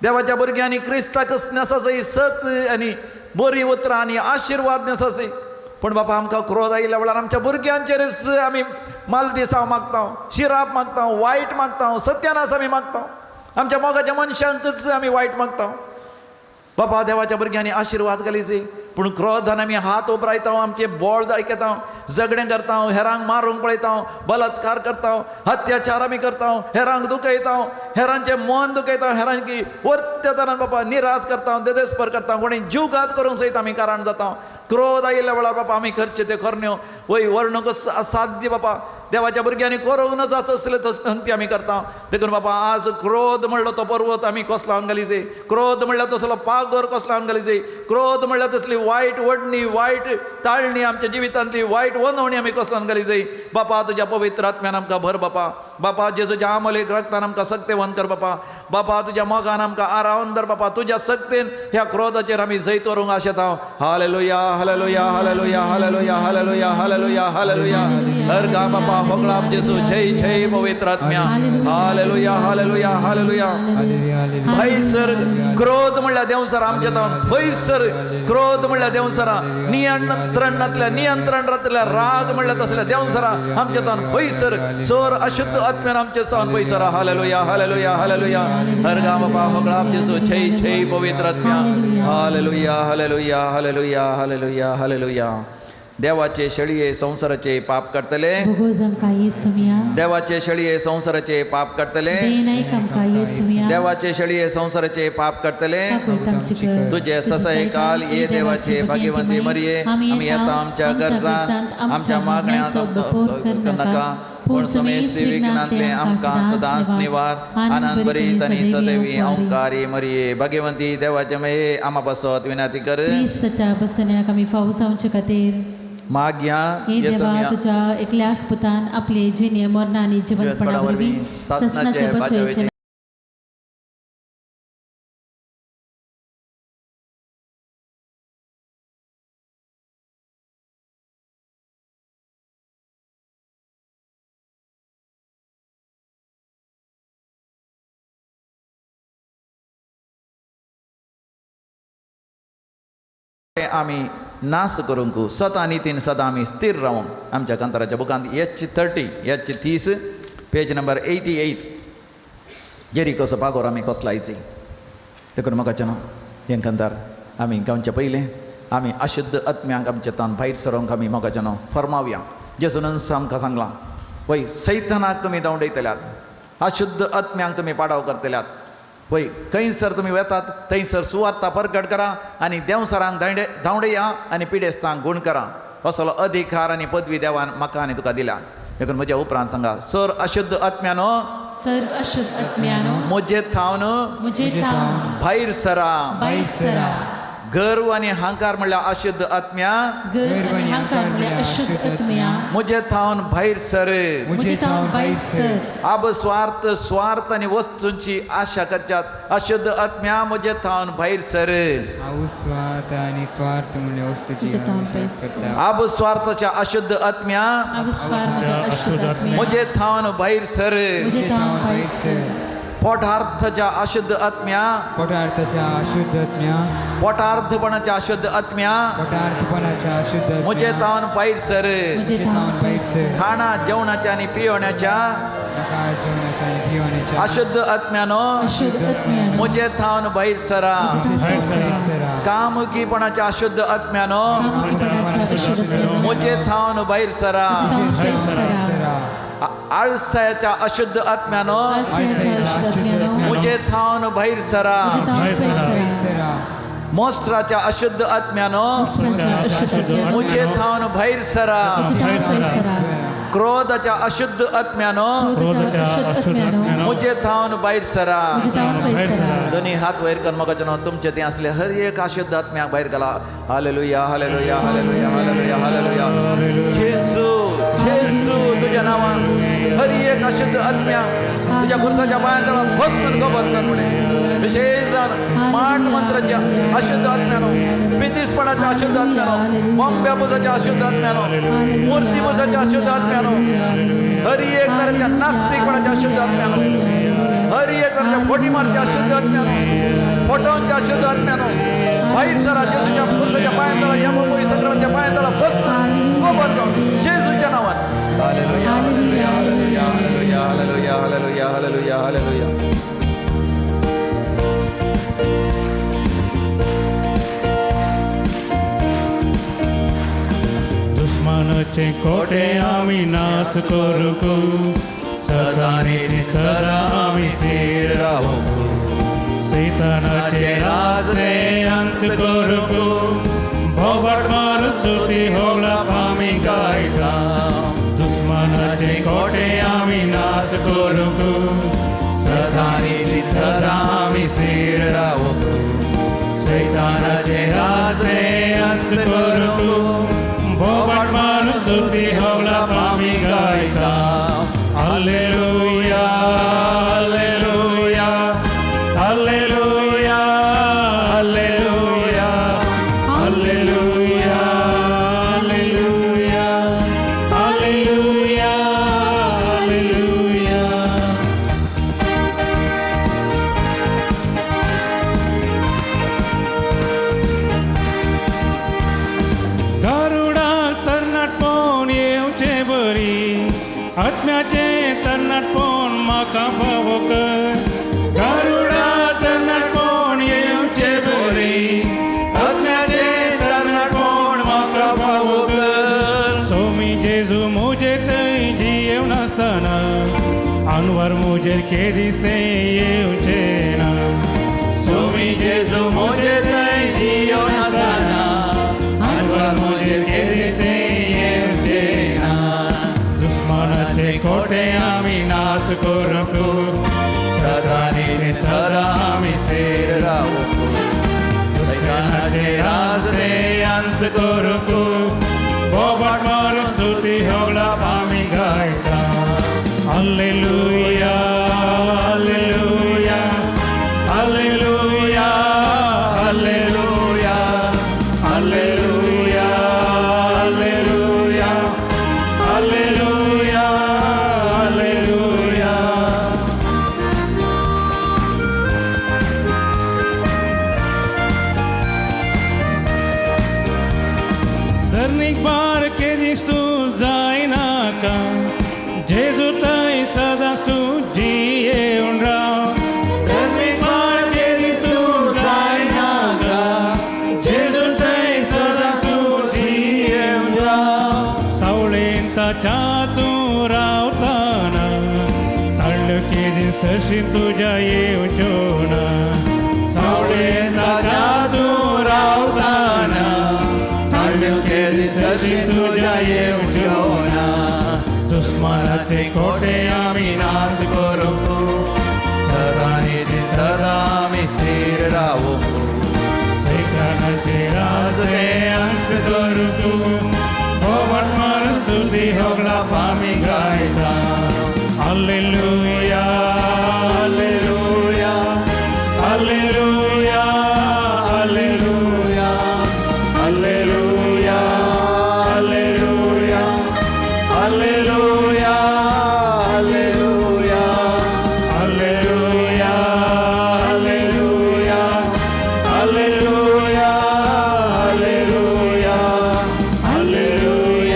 देवाच्या भुरग्यांनी क्रिस्ताकच नेसासय सत आनी बरी उतरां आनी आशिर्वाद नेसासय, पूण बापा आमकां क्रोध आयिल्ल्या वेळार आमच्या भुरग्यांचेरच आमी मालदिसांव मागता, शिराप मागता, वायट मागता, सत्यानाश आमी मागता, आमच्या मोगाच्या मनशांकच आमी वायट मागता. बापा देवाच्या भुरग्यांनी आशिर्वाद घालीचे, पूण क्रोधान आमी हात उबरायता, आमचे बोळ दाखयता, झगडें करता, हेरांक मारूंक पळयता, बलात्कार करता, अत्याचार आमी करता, हेरांक दुखयता, हेरांचें मन दुखयता, हेरांकी वर्त्या तरान बापा निराश करता, देदेस्पर करता, कोणी जीवघात करूंक सयत आमी कारण जाता. क्रोध आयिल्ल्या वेळार बापा आमी करचें तें करण्यो वय वर्णूंक असाध्य बापा देवाच्या भुरग्यांनी करूंक नजो आसलें तसलें आमी करता. देखून बापा आज क्रोध म्हणलो तो पर्वत आमी कसलावन घालीचे, क्रोध म्हणल्यार तसलो पागर कसलावन घालीचे, क्रोध म्हणल्यार तसली वायट वडणी, वायट ताळणी, आमच्या जिवितांतली वायट वनवणी आमी कसलावन घालीचे. बापा तुज्या पवित्र आत्म्यान आमकां भर बापा. बापा जेजूच्या आमलेक रक्तान आमकां सक्तेवंत कर बापा. बापा तुज्या मोगान आमकां आरावन धर बापा. तुज्या सक्तेन ह्या क्रोधाचेर आमी जैत व्हरूंक आशेता. Hallelujah hallelujah hallelujah hallelujah hallelujah hallelujah hallelujah. हर गा बापा होगळाप जेसू जय जय पवित्र आत्म्या. Hallelujah hallelujah hallelujah. भयसर क्रोध म्हणल्यार देवसर आमच्या तावन भयसर क्रोध म्हणल्यार देवसरा, नियंत्रण नातल्या नियंत्रण रातल्या राग म्हणल्यार तसल्या देवसरा आमच्या तावन भयसर चोर अशुद्ध आत्म्यान आमच्या तावन भयसरा. Hallelujah hallelujah hallelujah. हर गा बापा होगळाप जेसू जय जय पवित्र आत्म्या. Hallelujah hallelujah hallelujah hallelujah hallelujah. देवाचे शेळये संवसाराचे पाप करतले, देवाचे शेळये संवसाराचे पाप करतले, देवाचे शेळये संवसाराचे पाप करतले. तुझे ससय काल ये देवाचे भाग्यवंती मरिये, आमी येता आमच्या गरजांत आमच्या मागण्यांत नाका, पूण समेस्त विघ्नांतले आमकां सदांच निवार. आनंद भरीत आनी सदैवी ओंकारी मरिये, भाग्यवंती देवाचे मये, आमा पासत विनंती कर. आमी फावो जावचे खातीर माग्या हे देवा तुझ्या एकल्याच पुतान आपले जिणे मरणा आनी जिवंतपणा वरवीं सासणाचे बचावाचे आमी नास करूंक सत आनी तीन सदां आमी स्थिर रावूंक. आमच्या कांताराच्या बुकांत H30 H30 page number 88 जेरिकोचो पागोर आमी कसलायची. देखून म्हाका न्हू हें कांतार आमी गावचे पयलें आमी अशुद्ध आत्म्यांक आमच्या तान भायर सरोंक आमी म्हाका न्हू फर्मावया. जेजून आमकां सांगलां, वय सैतानाक तुमी धांवडयतल्यात, अशुद्ध आत्म्यांक तुमी पाडाव करतल्यात. वय खंयसर तुमी वेतात थंयसर सुवार्ता परगट करा आनी देंवसरांक धांवडया आनी पिडेस्तांक गूण करा. असलो अधिकार आनी पदवी देवान म्हाका आनी तुका दिल्या. देखून म्हज्या उपरांत सांगा, सर अशुद्ध आत्म्यानो, सर अशुद्ध आत्म्यानो, म्हजे थावन भायर सरा, भायर सरा. गर्व आनी अहंकार म्हणल्यार अशुद्ध आत्म्या, गर्व आनी अहंकार म्हणल्यार अशुद्ध आत्म्या, म्हजे थावन भायर सर, म्हजे थावन भायर सर। आब स्वार्थ स्वार्थ आनी वस्तूंची आशा करच्यात अशुद्ध आत्म्या म्हजे थावन भायर सर। हांव स्वार्थ आनी स्वार्थ म्हणल्यार वस्तूची आशा करता। आब स्वार्थाच्या अशुद्ध आत्म्या, आब स्वार्थाच्या अशुद्ध आत्म्या, म्हजे थावन भायर सर, म्हजे थावन भायर सर। पोटार्थाच्या अशुद्ध आत्म्या, पोटार्थाच्या अशुद्ध आत्म्या, पोटार्थपणाच्या अशुद्ध आत्म्या, पोटार्थपणाच्या अशुद्ध आत्म्या, म्हजे थावन भायर सर, म्हजे थावन भायर सर। खाणा जेवणाच्या आनी पिवण्याच्या, नाका जेवणाच्या आनी पिवण्याच्या अशुद्ध आत्म्यानो, अशुद्ध आत्म्यानो, म्हजे थावन भायर सरा। सरा। कामुकीपणाच्या अशुद्ध आत्म्यानो, म्हजे थावन भायर सरा। आळसायाच्या अशुद्ध आत्म्यानो, म्हजे थावन भायर सरा। मोस्त्राच्या अशुद्ध आत्म्यानो, म्हजे थावन भायर सरा। क्रोधाच्या अशुद्ध आत्म्यानो, म्हजे थावन भायर सरा। दोन्ही हात वयर कर मगाचो तुमचे ते असले हर एक अशुद्ध आत्म्याक भायर घाला। Hallelujah hallelujah hallelujah hallelujah hallelujah. जेजू जेजू तुझ्या नावान हर एक अशुद्ध आत्म्या तुझ्या खुर्साच्या पायांतळा भस्म गोबर कर म्हणे। विशेष मांड मंत्राच्या अशुद्ध आत्म्यानो, पितीसपणाच्या अशुद्ध आत्म्यानो, बॉम्ब्यापुजाच्या अशुद्ध आत्म्यानो, मूर्तीपुजाच्या अशुद्ध आत्म्यानो, हर एक तरेच्या नास्तिकपणाच्या अशुद्ध आत्म्यानो, हर एक तरेच्या फोटीमारच्या अशुद्ध आत्म्यानो, फोटोंच्या अशुद्ध आत्म्यानो भायर सरा। जेजूच्या खुर्साच्या पायांतळा या मुंबई संक्रमणाच्या पायांतळा भस्म गोबर जावन जेजूच्या नावान। Hallelujah hallelujah hallelujah hallelujah hallelujah hallelujah hallelujah. दुश्मनाचे कोटे आमी नाश करूंक, सदा नी सदा आमी स्थिर रावूंक, सैतानाचे राजने अंत करूंक, भोवट मारून स्तुती होगला आमी गायता। दुश्मनाचे कोटे आमी नाश करूंक, सदा नी सदा आमी स्थिर रावूंक, सैतानाचे राजने अंत करूंक, भोवट मारून स्तुती होगला आमी गायता। Hallelujah hallelujah hallelujah hallelujah hallelujah hallelujah hallelujah hallelujah. Garuda तरणाटपण येवचे बरी, आत्म्याचे तरणाटपण म्हाका फावो कर। गरुडा तरणाटपण येवचे बरी, आत्म्याचे तरणाटपण म्हाका फावो कर। सोमी जेजू म्हजे थंय जियेवनासतना, आनवर म्हजेर केदिसे येवचे ना। सोमी जेजू म्हजे थंय जियेवनासतना, आनवर म्हजेर केदिसे येवचे ना। दुश्मनाचे कोटे आमी नाश करूंक, सदा नी सदा आमी स्थिर रावूंक, सैतानाचे राजने अंत करूंक, बोबाट मारून स्तुती होगला आमी गायता। Hallelujah hallelujah hallelujah hallelujah hallelujah hallelujah hallelujah hallelujah. धरणीक पार केदीस तूं जायनाका, जेजू थंय सदांच तूं जियेवन राव। धरणीक पार केदीस तूं जायनाका, जेजू थंय सदांच तूं जियेवन राव। सावळेन ताच्या तूं रावताना, ताळ्यो केदीस सरशी तुज्या येवच्यो ना। सावळेन ताच्या तूं रावताना, ताळ्यो केदीस सरशी तुज्या येवच्यो ना। दुश्मनाचे कोटे आमी नाश करूंक, सदा नी सदा आमी स्थिर रावूंक, जानाचे राजरे अंत करू तूं भोवट मारून स्तुती होगला पामी गायता. Hallelujah, hallelujah, hallelujah, hallelujah, hallelujah, hallelujah, hallelujah, hallelujah, hallelujah, hallelujah, hallelujah, hallelujah, hallelujah, hallelujah, hallelujah, hallelujah.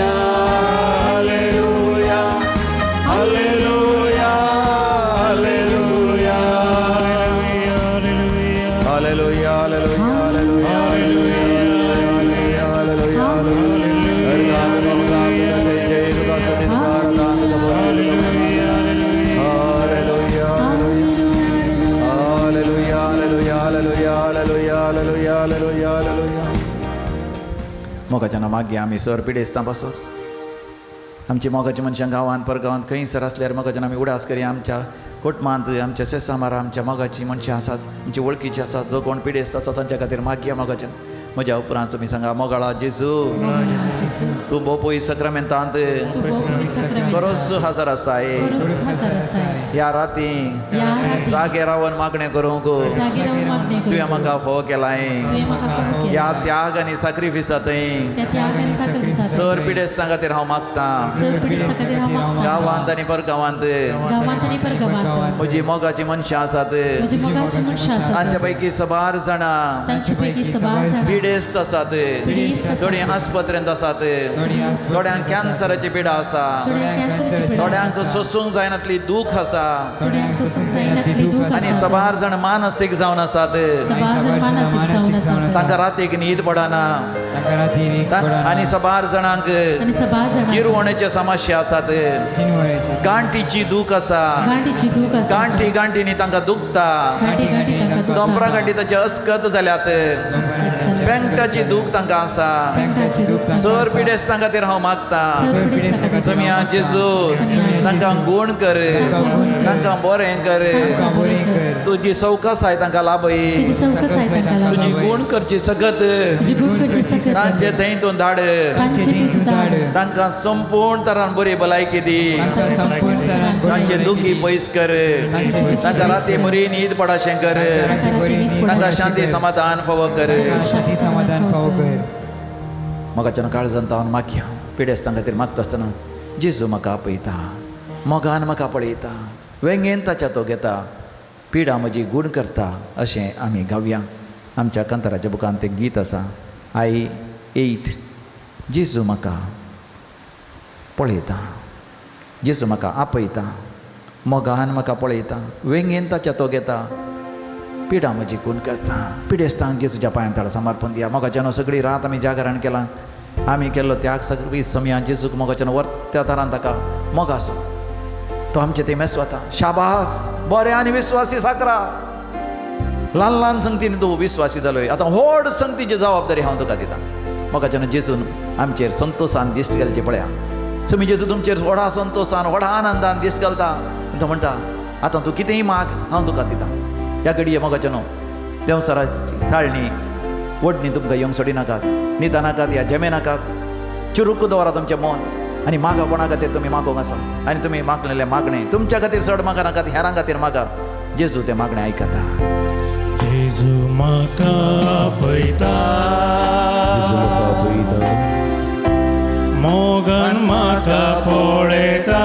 Hallelujah, hallelujah, hallelujah, hallelujah, hallelujah, hallelujah, hallelujah, hallelujah, hallelujah, hallelujah, hallelujah. मोगाच्या मागीर आमी सर पिडेस्तां पासत आमची मोगाची मनशां गांवांत परगांवांत खंयसर आसल्यार मोगाच्यान आमी उडास करया. आमच्या कुटुंबांत आमच्या सेसामारा आमच्या मोगाची मनशां आसात, आमची वळखीची आसात, जो कोण पिडेस्त आसा तांच्या खातीर मागया मोगाच्यान. म्हज्या उपरांत तुमी सांगा, मोगाळा जेजू, तूं बोपोय सक्रामेंतांत खरोच हजर आसाय. ह्या राती जागे रावन मागणें करूंक तुवें म्हाका फोव केलाय. ह्या त्याग आनी साक्रिफिसांतय सर पिडेस्तां खातीर हांव मागतां. गांवांत आनी परगांवांत म्हजी मोगाची मनशां आसात, तांच्या पैकी सबार जाणां पिडेस्त आसात, थोडीं आस्पत्रेंत आसात, थोड्यांक कॅन्सराची पिडा आसा, थोड्यांक सोसूंक जायनातली दूख आसा आनी सबार जाण मानसीक जावन आसात. तांकां रातीक न्हीद पडना आनी सबार जाणांक जिरवणेचे समस्या आसात, गांठीची दूख आसा, गांठी गांठीनी तांकां दुखता, दोंपरा गांठी ताचे अस्कत जाल्यात, पेंटाची दूख तांकां आसा. सर पिडेस्तां खातीर हांव मागतां, समिया जेजू तांकां गूण कर, तांकां बरें कर, तुजी सवकासाय तांकां लाभय, तुजी गूण करची सगत तांचे थंय तूं धाड, तांकां संपूर्ण तरान बरी भलायकी दी, तांचे दुखी पयस कर, तांकां राती बरी न्हीद पडाशें कर, तांकां शांती समाधान फावो कर. मोगाच्यान काळजान तावन मागया. पिडेस्तां खातीर मागता आसतना जेजू म्हाका आपयता, मोगान म्हाका पळयता, वेंगेन ताच्या तो घेता, पिडा म्हजी गूण करता अशें आमी गावया. आमच्या कांताराच्या बुकान तें गीत आसा I 8. जेजू म्हाका पळयता, जेजू म्हाका आपयता, मोगान म्हाका पळयता, वेंगेन ताच्या तो घेता, पिडा म्हजी गूण करता. पिडेस्तांक जेजूच्या पांयां तळा समर्पण दिया. मोगाच्यान सगळी रात आमी जागरण केलां, आमी केल्लो त्याग सगळी समया जेजूक मोगाच्यान वर्त्या तरान ताका मोग आसा, तो आमचे ते मेसवता. शाबास, बरें आनी विस्वासी साकरा, ल्हान ल्हान संगतीन तूं विस्वासी जालोय, आतां व्हड संगतीची जबाबदारी हांव तुका दितां. मोगाच्यान जेजून आमचेर संतोसान दिश्ट घालची पळया. समी जेजू तुमचेर व्हडा संतोसान व्हडा आनंदान दिश्ट घालता. तो म्हणटा आतां तूं कितेंय माग हांव तुका दितां. ह्या घडये मोगाच्यान देंवचाराची ताळणी वडणी तुमकां येवंक सोडिनाकात, न्हिदा नाकात, ह्या जेमे नाकात, चुरूक दवरा तुमचें मन आनी मागा कोणा खातीर तुमी मागोंक आसा आनी तुमी मागलेलें मागणें तुमच्या खातीर चड मागा नाकात, हेरां खातीर मागा. जेजू तें मागणें आयकता. जेजू म्हाका आपयता, मोगान म्हाका पळयता,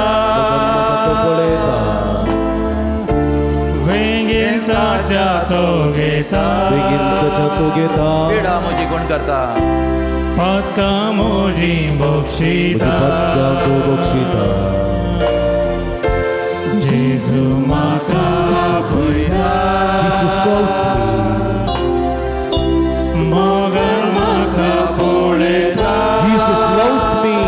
वेंगेन ताच्या तो घेता, पिडा म्हजी कोण करता, पातकां म्हजी बक्षिता, जेजू म्हाका आपयता, Jesus calls me, मोगान म्हाका पळयता, Jesus loves me,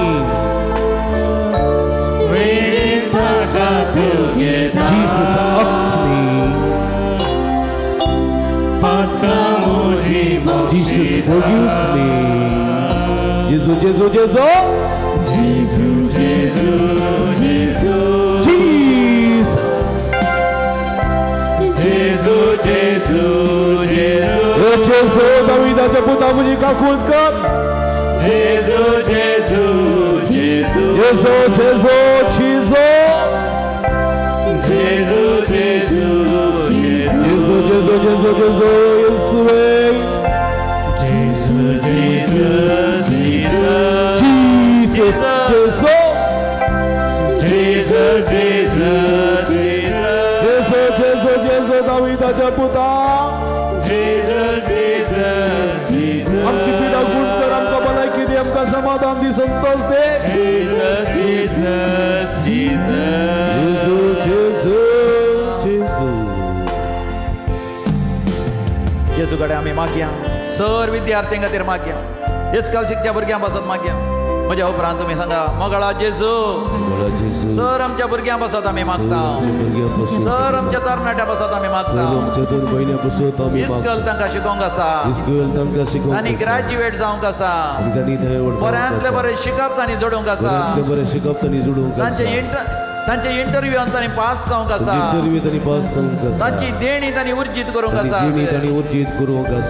वेंगेन ताच्या तो घेता, Jesus hugs me, पातकां म्हजी Jesus बक्षिता, forgives me. Jesu, Jesu, Jesu, Jesu, Jesu, Jesu, Jesus, Jesu, Jesu, Jesu, Oh, जेजू दाविदाच्या पुता म्हजी काकूळत कर. जेजू जेजू जेजू जेजू जेजू जेजू जेजू जेजू जेजू जेजू जेजू जेजू येसुवे जेजू जेजू जीसस जेजू जेजू जेजू जेजू जेजू जेजू दाविदाच्या पुता जेजू जेजू जेजू आमची पिडा गुण कर, आमकां भलायकी दी, आमकां समाधान दी, संतोष दे. जीसस जीसस जीसस जेजू जेजू जेजू. जेजू कडेन आमी मागया, सर विद्यार्थ्यां खातीर मागया, इस्कॉल शिकच्या भुरग्यां पासत मागया. म्हज्या उपरांत तुमी सांगा मोगळा जेजू. सर आमच्या भुरग्यां पासत आमी मागता, सर आमच्या तरणाट्या पासत आमी मागता. इस्कॉल तांकां शिकोवंक आसा आनी ग्रॅज्युएट जावंक आसा, बऱ्यांतलें बरें शिकप तांणी जोडूंक आसा, तांचे इंटरव्यूआन तांणी पास जावंक आसा, तांची देणी तांणी उर्जीत करूंक आसा,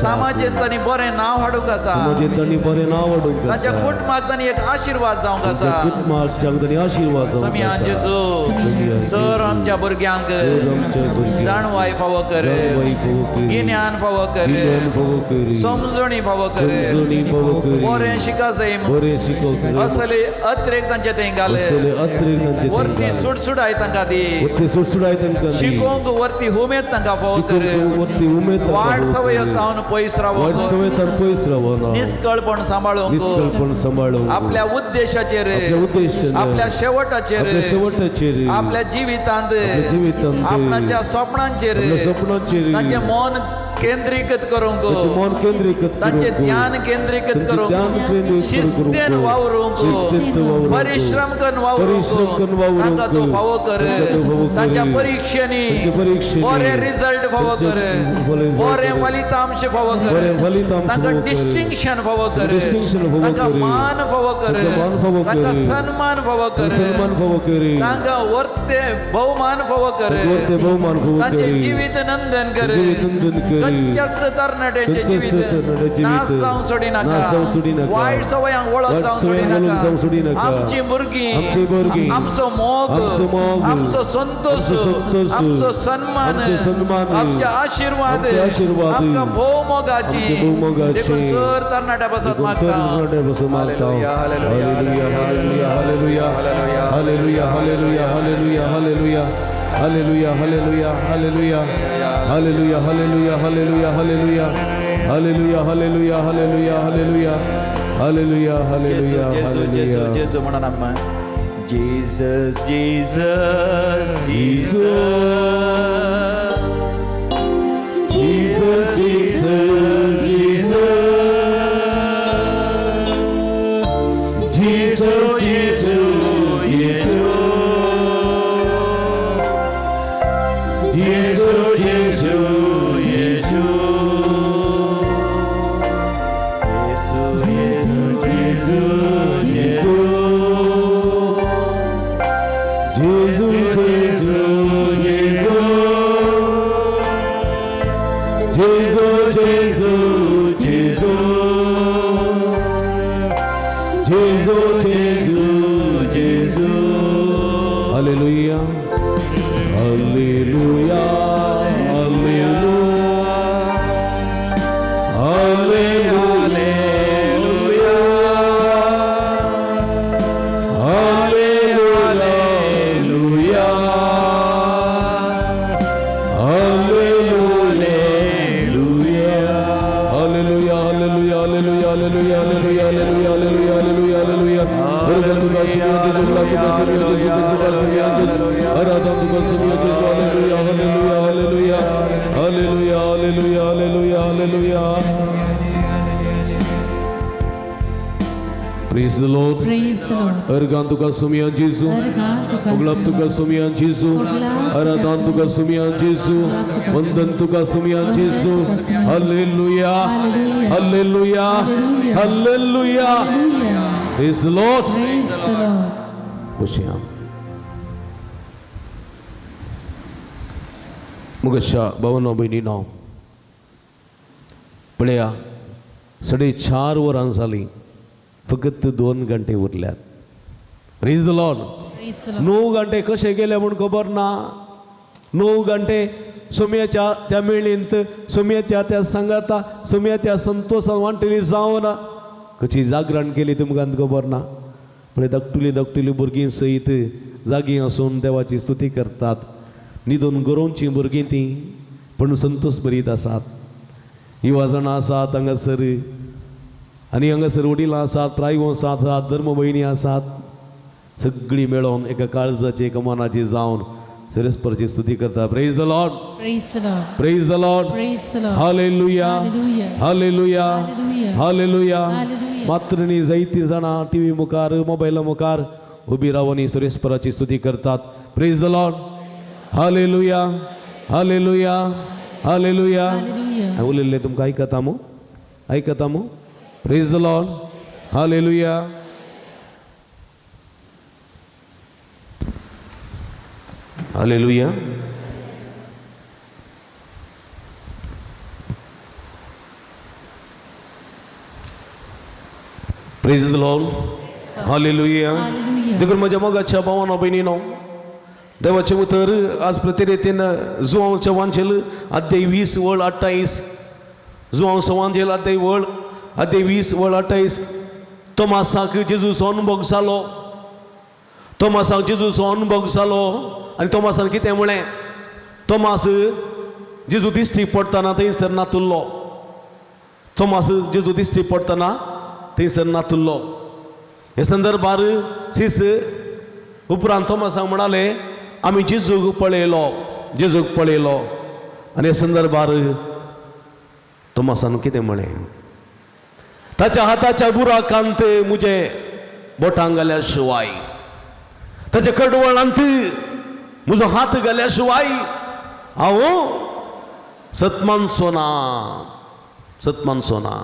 समाजेंत तांणी बरें नांव हाडूंक आसा, तांच्या कुटुंबाक तांणी एक आशिर्वाद जावंक आसा. समियान जेजू सर आमच्या भुरग्यांक जाणवाय फावो कर, गिन्यान फावो कर, समजणी फावो कर, बरें शिका जाय असले अतिरेक तांचे थंय घाल, वरती सुडसुडाय तांकां दी, शिकोवंक वरती उमेद तांकां फावो कर, वाट सवय जावन पयस रावोंक, निष्कळपण सांबाळूंक, आपल्या उद्देशाचेर, आपल्या शेवटाचेर, आपल्या जिवितांत, आपणाच्या स्वप्नांचेर तांचें मन केंद्रीकृत करूंक, तांचें ध्यान केंद्रीकृत करूंक, शिस्तेन वावरूंक, परिश्रम करून वावरूंक तांकां तूं फावो कर. तांच्या परिक्षेनी बरे रिजल्ट फावो कर, बरे फलितांश फावो कर, तांकां डिस्टिंक्शन फावो कर, तांकां मान फावो कर, तांकां सन्मान फावो कर, तांकां वर्ते भोवमान फावो कर, तांचें जिवीत नंदन कर. खंयच्याच तरणाट्यांचें जिवीत नाश जावंक सोडिनाका, वायट सवयांक वळख जावंक सोडिनाका. आमची भुरगीं, आमचो मोग, आमचो संतोष, आमचो सन्मान, आमचे आशिर्वाद, आमकां भोव मोगाची. देखून सर तरणाट्या पासत मागता. Hallelujah hallelujah hallelujah hallelujah hallelujah hallelujah hallelujah hallelujah hallelujah hallelujah hallelujah hallelujah hallelujah hallelujah hallelujah hallelujah hallelujah hallelujah hallelujah hallelujah. जेजू जेजू जेजू म्हणून आम्हा Jesus Jesus Jesus Jesus Jesus Jesus Jesus Jesus Jesus Jesus Jesus Jesu Jesu Jesu Jesu Jesu Jesu Jesu Jesu Jesu Jesu Jesu Jesu. Hallelujah hallelujah hallelujah hallelujah hallelujah hallelujah hallelujah hallelujah hallelujah hallelujah hallelujah hallelujah hallelujah hallelujah hallelujah. Hallelujah hallelujah hallelujah hallelujah hallelujah hallelujah. Praise the Lord. Praise the Lord. Organ तुका सुमियान जेजू, उगलाप तुका सुमियान जेजू, आराधन तुका सुमियान जेजू, वंदन तुका सुमियान जेजू. Hallelujah hallelujah hallelujah. Praise the Lord. Praise the Lord. बसया. मुगशा भवनो भयणीनो, पळया 4:30 वरां जालीं, फकत 2 घंटे उरल्यात. Praise the Lord. 9 घंटे कशे गेले म्हूण खबर ना. 9 घंटे सोम्याच्या त्या मेळींत, सोम्याच्या त्या सांगाता, सोम्याच्या संतोषान वांटली जावन कशी जागरण केली तुमकां खबर ना. पळय धाकटुली धाकटुली भुरगीं सयत जागीं आसून देवाची स्तुती करतात. न्हिदून गरोवचीं भुरगीं तीं पूण संतोष बरीत आसात. युवा जाणां आसात हांगासर आनी हांगासर वडिलां आसात, प्रायवंस आसात, धर्म भयणी आसात. सगळीं मेळोन एका काळजाची एका मनाची जावन सरस्परची स्तुती करता. Praise the Lord. Praise the Lord. Hallelujah. Hallelujah. Hallelujah. मातृणी जायतीं जाणां टिवी मुखार मोबायला मुखार उबी रावन सुरेस्पराची स्तुती करतात. Praise the Lord. Hallelujah. Hallelujah. Hallelujah. हांवें उलयल्लें तुमकां आयकता मू? आयकता मू? Praise the Lord. Hallelujah. Hallelujah. Praise the Lord. Hallelujah. देखून म्हज्या मोगाच्या भावानो भयणीनो, देवाचें उतर आज प्रतिरेतीन जुवांवचें वांचेल अध्याय 20 वळ 28. जुवांवचो वांचेल अध्याय वळ अध्याय 20 वळ 28. तोमासाक जेजूचो अनुभव जालो. तोमासाक जेजूचो अनुभव जालो आनी तोमासान कितें म्हळें? तोमास जेजू दिश्टी पडटना थंयसर नातुल्लो. तोमास जेजू दिश्टी पडटना थंयसर नातुल्लो. हे संदर्भार सीस उपरांत तोमासाक म्हणाले, आमी जेजूक पळयलो, जेजूक पळयलो. आनी हे संदर्भार तोमासान कितें म्हळें? ताच्या हाताच्या बुराकांत म्हजे बोटांक घाल्या शिवाय, ताच्या कडवळांत म्हजो हात घाल्या शिवाय हांव सतमानसो ना, सतमानसो ना.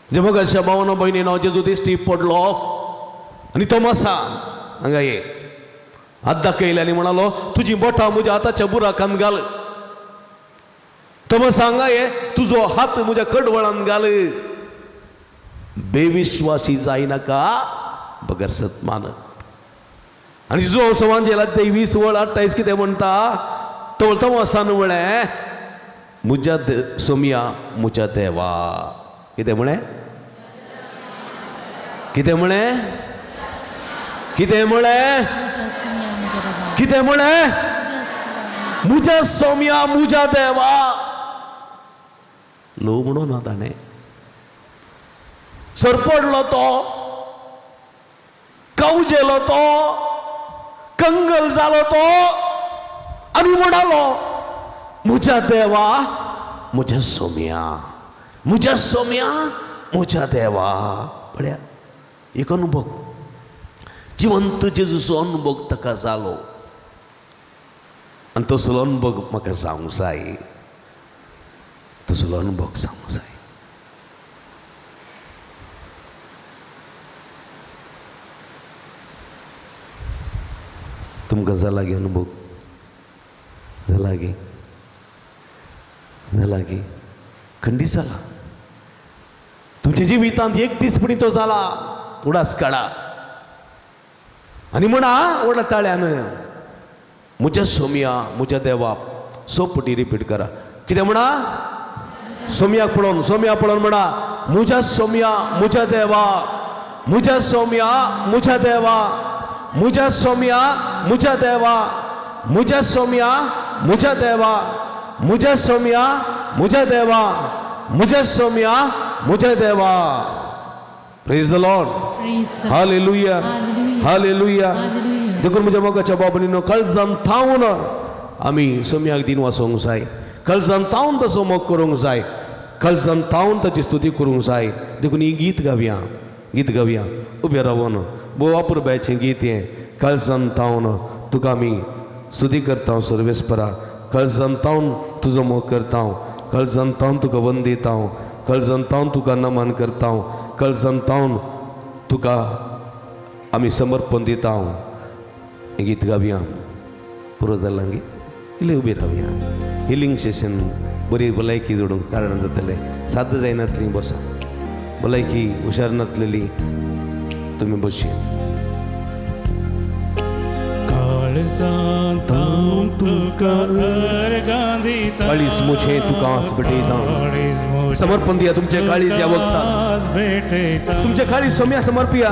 जे मगाच्या भावना भयणीनो, जेजू दिश्टी पडलो आनी तोमासा हांगा ये हात दाखयले आनी म्हणालो, तुजी बोटां म्हज्या हाताच्या बुराकांत घाल. तोमासा हांगा ये, तुजो हात म्हज्या कडवळांत घाल. बेविश्वासी जायनाका बगर सतमान. आनी जो सवांजेला ते 20 वळ 28 कितें म्हणटा? तो तोमासान म्हळें, म्हज्या सोमया म्हज्या देवा. कितें म्हळें? कितें म्हळें? कितें म्हळें? कितें म्हळें? म्हज्या सोमया म्हज्या देवा. लो म्हणून ना ताणें, सरपडलो तो, कवजेलो तो, कंगल जालो तो आनी म्हणालो, म्हज्या देवा म्हज्या सोमया, म्हज्या सोमया म्हज्या देवा. पळया एक अनुभव, जिवंत जेजूचो अनुभव ताका जालो आनी तसलो अनुभव म्हाका जावंक जाय, तसलो अनुभव जावंक जाय. तुमकां जाला गे अनुभव? जाला गे? जाला गे? खंडीत जाला. तुमच्या जिवितांत एक दीस पुणी तो जाला. उडास काडा आनी म्हणा व्हडल्या ताळ्यान, म्हज्या सोमया म्हज्या देवा. सोपटी रिपीट करा. कितें म्हणा? सोमयाक पळोवन, सोमया पळोवन म्हणा, म्हज्या सोमया म्हज्या देवा, म्हज्या सोमया म्हज्या देवा, म्हज्या सोमया म्हज्या देवा, म्हज्या सोमया म्हज्या देवा, म्हज्या सोमया म्हज्या देवा, म्हज्या सोमया म्हज्या देवा. Praise the Lord. Hallelujah. Hallelujah. देखून म्हज्या मोगाच्या बाबणीनो, काळजान थावन आमी सोमयाक दिन वाचोवंक जाय, काळजान थावन ताचो मोग करूंक जाय, काळजान थावन ताची स्तुती करूंक जाय. देखून ही गीत गावया, गीत गावया उबें रावन. भोव अपुरबायेचें गीत हें. काळजान थावन तुका आमी स्तुती करता सर्वेस्परा, काळजान थावन तुजो मोग करता, काळजान थावन तुका वंदिता, काळजान थावन तुका नमन करता, काळजान थावन तुका आमी समर्पण दिता. हें गीत गावया. पुरो जालां गीत. इल्लें उबी रावया. हिलींग सेशन बरी भलायकी जोडूंक कारणां जातलें. साद्द जायनातलीं बसा, भलायकी हुशार नातलेली तुमी बशी. काळीज मुझे तुका आस भेटयता, समर्पण दिया तुमचे काळीज ह्या वखदाक, तुमचे काळीज सोम्या समर्पिया.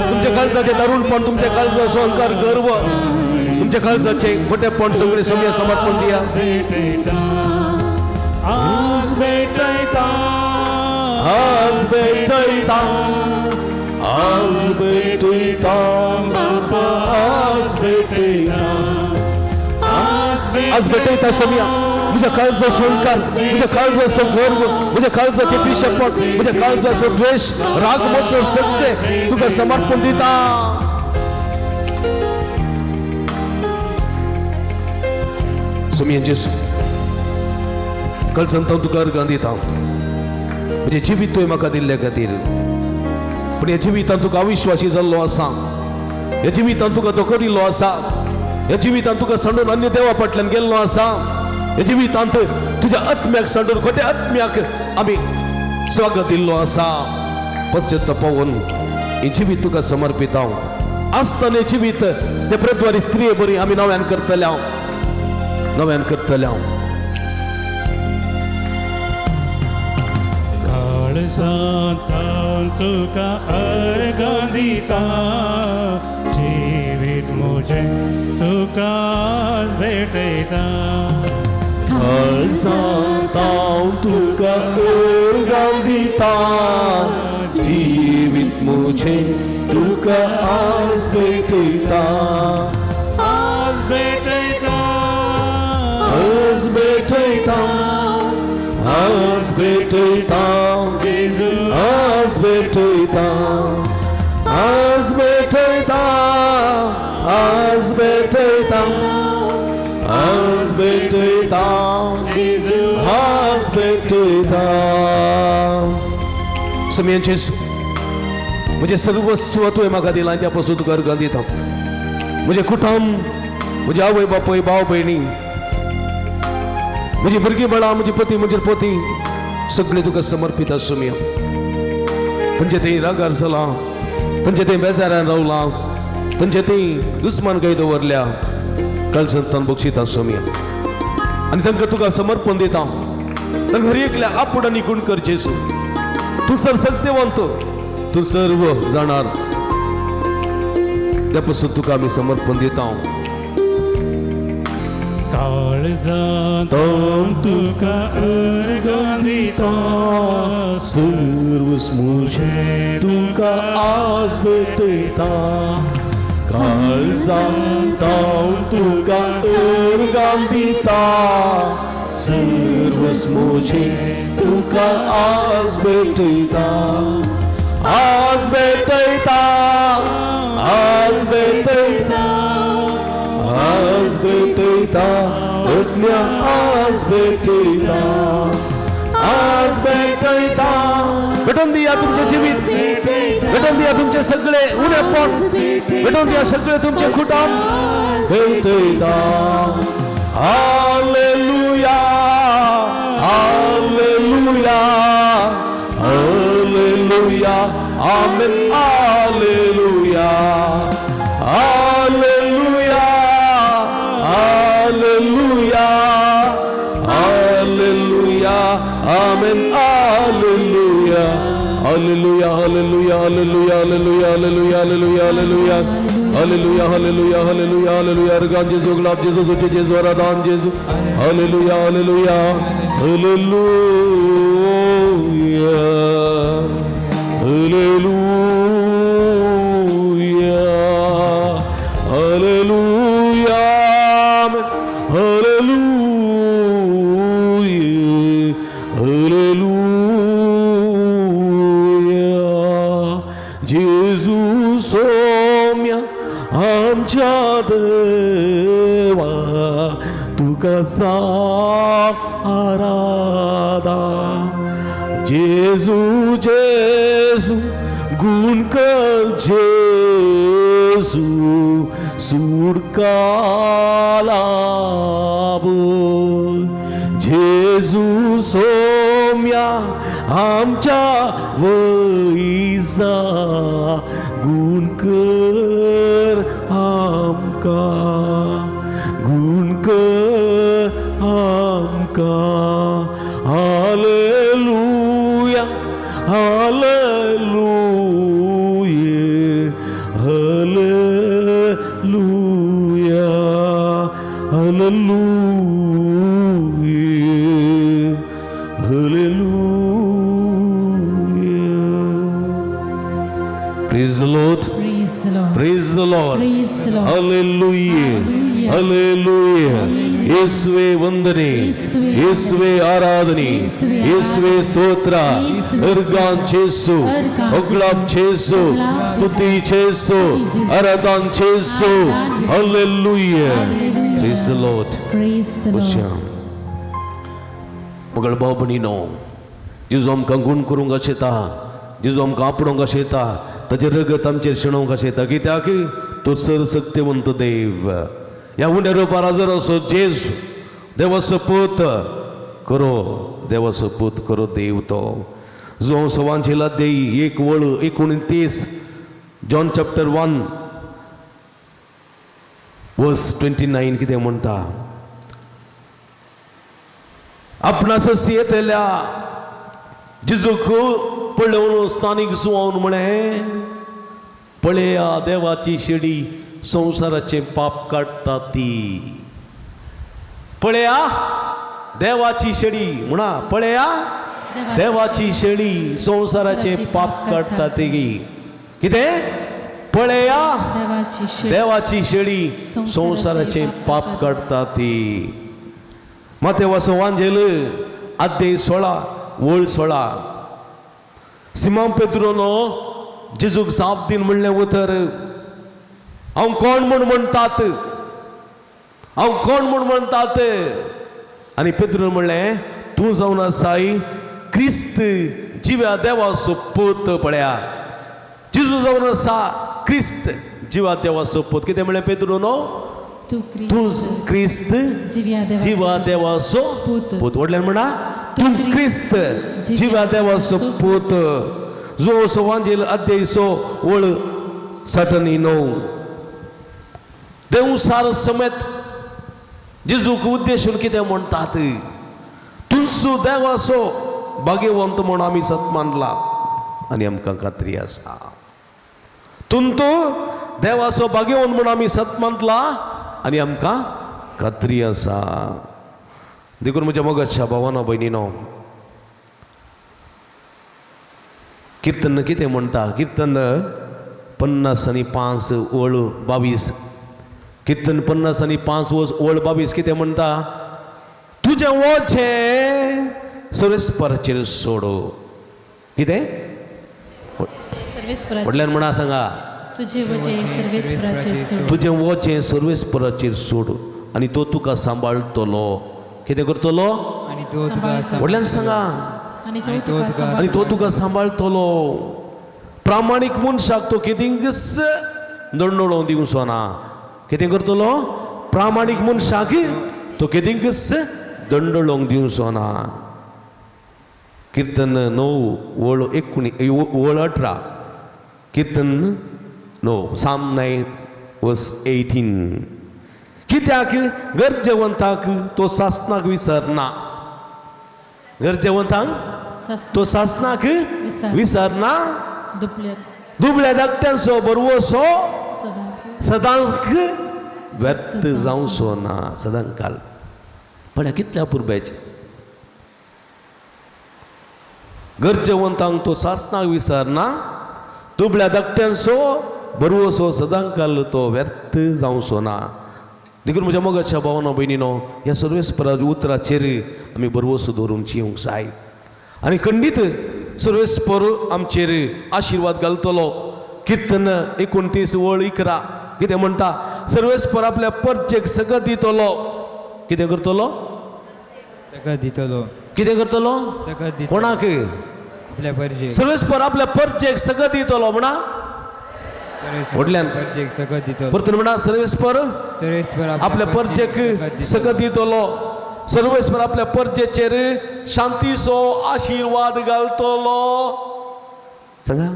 तुमच्या काळजाचे दारुणपण, तुमच्या काळजाचो अहंकार, गर्व, तुमच्या काळजाचे खोटेपण सगळे सोम्या समर्पण दिया. आज भेटयता, आज भेटयता, आज भेटयता बापा, आज भेटयता, आज भेटयता सोम्या. म्हज्या काळजाचो अहंकार, म्हज्या काळजाचो गर्व, म्हज्या काळजाचे पिशेपण, म्हज्या काळजाचो द्वेश, राग, मसर सगळे तुका समर्पण दिता. सोम्या जेसू, काळजांत हांव तुका अर्गां दिता, म्हजें जिवीत तुवें म्हाका दिल्ले खातीर. पूण ह्या जिवितांत तुका अविश्वासी जाल्लो आसा, ह्या जिवितांत तुका धोको दिल्लो आसा, ह्या जिवितांत तुका सांडून अन्य देवा फाटल्यान गेल्लो आसा, ह्या जिवितांत तुज्या आत्म्याक सांडून खोट्या आत्म्याक आमी स्वागत दिल्लो आसा. पश्चाताप पावून हें जिवीत तुका समर्पित हांव. आसतना जिवीत ते प्रद्वारी स्त्रिये बरी आमी नव्यान करतले हांव, नव्यान करतले हांव. काळजांत तुका अर्गां दिता, जिवीत म्हजें तुका भेटयता. काळजांत हांव तुका अर्गां दिता, जिवीत म्हजें तुका आज भेटयता, आज भेटयता, आज भेटयता, आज भेटयता, आज भेटयता, आज भेटयता, आज भेटयता, आज भेटयता, आज भेटयता. सोम्या जेसू, म्हजें सर्वस्व तुवें म्हाका दिलां, त्या पासून तुका अर्गां दिता. म्हजें कुटुंब, म्हजे आवय बापूय, भाव भयणी, म्हजी भुरगीं बाळां, म्हजी पती, म्हजे पती सगळें तुका समर्पित सोम्या. तांचे थंय रागार जालां, तांचे थंय बेजारान रावलां, तांचे थंय दुस्मानकाय दवरल्या, काळजांतल्यान बक्षिता सोम्या. आनी तांकां तुका समर्पण दिता. तांकां हर एकल्या आपूण आनी गुण कर जेसू. तूं सर्व सत्यवंत, तूं सर्व जाणार, त्या पासून तुका आमी समर्पण दिता. काळजांत तुका अर्गां दिता, सर्वस्व म्हजें तुका आज भेटयता. काळजांत हांव तुका अर्गां दिता, सर्वस्व म्हजें तुका आज भेटयता, आज भेटयता, आज भेटयता, आज भेटयता, आत्म्या आज भेटयता, आज भेटयता. भेटून दिया तुमचे जिवीत, भेटून दिया तुमचे सगळे उणेपण, भेटून दिया सगळे तुमचे कुटुंब. भेटयता. हालेलुया, hallelujah, hallelujah, आमेन, hallelujah, hallelujah, hallelujah, hallelujah, आमेन, hallelujah, hallelujah, hallelujah, hallelujah, hallelujah, hallelujah, hallelujah, hallelujah, hallelujah, hallelujah, hallelujah, hallelujah. Organ जेजू, गुलाब जेजू, तुझे जेजू, आराधन जेजू. Hallelujah, hallelujah, hallelujah, hallelujah, hallelujah, hallelujah, hallelujah. जेजू सोम्या आमच्या देवा, तुका आराधा. जेजू जेजू गुण कर जेजू, सुटका लाभो। जेजू सोम्या आमच्या वैजा गुण कर आमकां, गुण कर आमकां। Hallelujah hallelujah hallelujah hallelujah hallelujah. Praise the Lord. Praise the Lord. Praise the Lord. Praise the Lord. Hallelujah. Hallelujah. ಯೇಸುವೇ ವಂದನೆ, ಯೇಸುವೇ ಆರಾಧನೆ, ಯೇಸುವೇ ಸ್ತೋತ್ರ. ಅರ್ಗಾನ್ ಚೇಸು, ಒಗ್ಲಾಬ್ ಚೇಸು, ಸ್ತುತಿ ಚೇಸು, ಆರಾಧನ್ ಚೇಸು. Hallelujah. Praise the Lord. Praise the Lord. मगळ भाव भयणीनो, जेजू आमकां गुण करूंक आशेता, जेजू आमकां आपडोंक आशेता, ताचें रगत आमचेर शेणोवंक आशेता. कित्याक तो सर्वशक्तिवंत देव. ह्या उण्या रुपार हजर असो जेजू देवाचो पूत करो, देवाचो पूत करो देव तो. जो सवांचेला देई 1 वळ 29, जॉन चॅप्टर 1 वर्स 29 कितें म्हणटा, आपणा ससी येतल्या जेजूक पळोवन स्थानीक जुवान म्हळें, पळया देवाची शेडी संवसाराचें पाप काडटा ती. पळया देवाची शेडी म्हणा, पळया देवाची शेडी संवसाराचें पाप काडटा ती. कितें? पळया देवाची शेडी संवसाराचें पाप काडटा ती. मातेवाचो वांजेल अध्याय 16 वळ 16. सिमांव पेद्रोनो जेजूक जाप दीन म्हणलें उतर, हांव कोण म्हूण म्हणटात, हांव कोण म्हूण म्हणटात? आनी पेद्रोन म्हणलें, तूं जावन आसाय क्रिस्त जिव्या देवाचो पूत. पळया जेजू जावन आसा क्रिस्त जिव्या देवाचो पूत. कितें म्हणलें पेद्रोनो? तूं क्रिस्त जिवा देवाचो पूत. व्हडल्यान म्हणा, तूं क्रिस्त जिवा देवाचो पूत. जो सवांजेल अध्याय 6 वळ 69. देवसार समेत जेजूक उद्देशून कितें म्हणटात, तुमचो देवाचो भाग्यवंत म्हूण आमी सत मानला आनी आमकां खात्री आसा. तुमचो देवाचो भाग्यवंत म्हूण आमी सत मानला आनी आमकां खात्री आसा. देखून म्हज्या मोगाच्या भावानो भयणीनो, किर्तन कितें म्हणटा, किर्तन 55 वळ 22. किर्तन 55 वळ 22 कितें म्हणटा, तुजें वजें सर्वेस्पराचेर सोडो. कितें व्हडल्यान म्हणा, सांगा, तुजें वजें सर्वेस्पराचेर सोड आनी तो तुका सांबाळटलो. कितें करतलो? व्हडल्यान सांगा, आनी तो तुका सांबाळटलो. प्रामाणीक मनशाक तो कितेंच दंडोळोवन दिवचो ना. कितें करतलो? प्रामाणीक मनशाक तो कितेंच दंडोळोवंक दिवचो ना. किर्तन 9 वळ 19 वळ 18. किर्तन 9 साम 9 वर्स 18. कित्याक गरजेवंताक तो सासनाक विसरना. गरजेवंतांक तो सासनाक विसरना. दुबळ्या धाकट्यांचो बरवसो सदांक व्यर्थ जावचो ना, सदांकाल. पण कितल्या पुरब्याचें गरजेवंतांक तो सासनाक विसरना, दुबळ्या धाकट्यांचो बरवसो सदांकाल तो व्यर्थ जावचो ना. देखून म्हज्या मोगाच्या भावना भयणीनो, ह्या सर्वेस्परा उतराचेर आमी बरवसो दवरून जिवंक जाय आनी खंडीत सर्वेस्पर आमचेर आशिर्वाद घालतलो. किर्तन 29 वळ 11 कितें म्हणटा, सर्वेस्पर आपल्या परचेक सगळं दितलो. कितें करतलो? सगळं दितलो. कितें करतलो? कोणाक? आपल्या परचेक. सर्वेस्पर आपल्या परचेक सगळं दितलो म्हणा, व्हडल्यान परतून म्हणा, सर्वेस्पर आपल्या परजेक सकत दितलो, सर्वेस्पर आपल्या परजेचेर शांतीचो आशिर्वाद घालतलो. सांगा,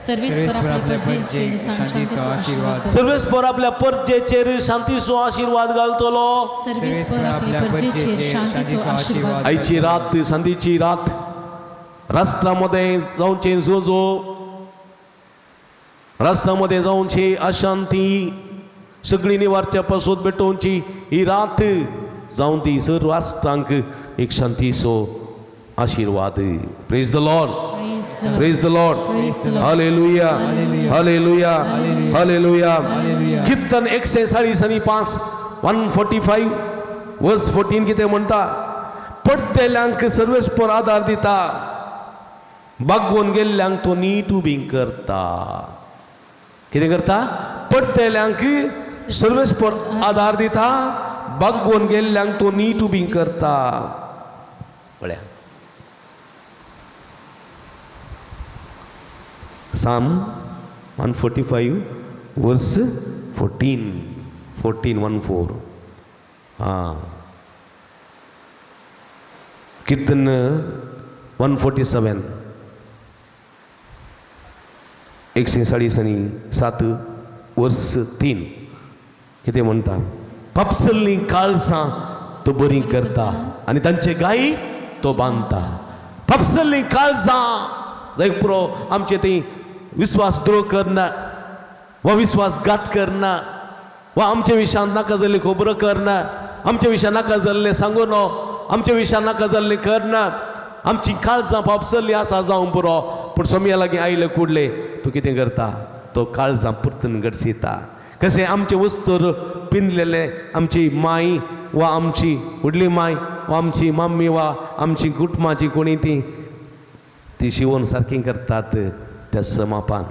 सर्वेस्पर आपल्या परजेचेर शांतीचो आशिर्वाद, सर्वेस्पर आपल्या परजेचेर शांतीचो आशिर्वाद घालतलो, सर्वेस्पर आपल्या परजेचेर शांतीचो आशिर्वाद. आयची रात शांतीची रात. राष्ट्रामध्ये जावचें जोजो, राष्ट्रामध्ये जावची अशांती सगळी निवारच्या पासून भेटोवची ही रात जावन ती सर राष्ट्रांक एक शांतीचो आशिर्वाद. Praise the Lord, praise the Lord. Hallelujah, hallelujah, hallelujah. कीर्तन 145 145 वर्स 14 कितें म्हणटा? पडटेल्यांक सर्वेस्पर आदार दिता, बागोवन गेल्ल्यांक तो नीट उबी करता. कितें करता? पडटेल्यांक सर्वेस्पर आदार दिता, बागोवन गेल्ल्यांक तो नीट उबी करता. पळया Psalm 145 verse 14, 14 14. हां, कीर्तन 147 147 वर्स 3 कितें म्हणटा? पापसल्लीं काळसां तो बरी करता आनी तांचे गायी तो बांदता. पापसल्लीं काळसां जायक पुरो आमचे ती विस्वास द्रोह करना वा विस्वासघात करना वा आमच्या विशयांत नाका जाल्ली खबरो करना, आमच्या विशयान नाका जाल्लें सांगू नो, आमच्या विशयान नाका जाल्लें करना, आमची काळजां पापसल्ली आसा जावं पुरो, पूण सोम्या लागीं आयले कुडले तूं कितें करता? तो काळजां परतून गडसिता. कशें आमचें वस्तूर पिंदलेलें आमची माय वा आमची व्हडली माय वा आमची मम्मी वा आमची कुटुंबाची कोणी ती ती शिवोन सारकी करतात त्या समापान.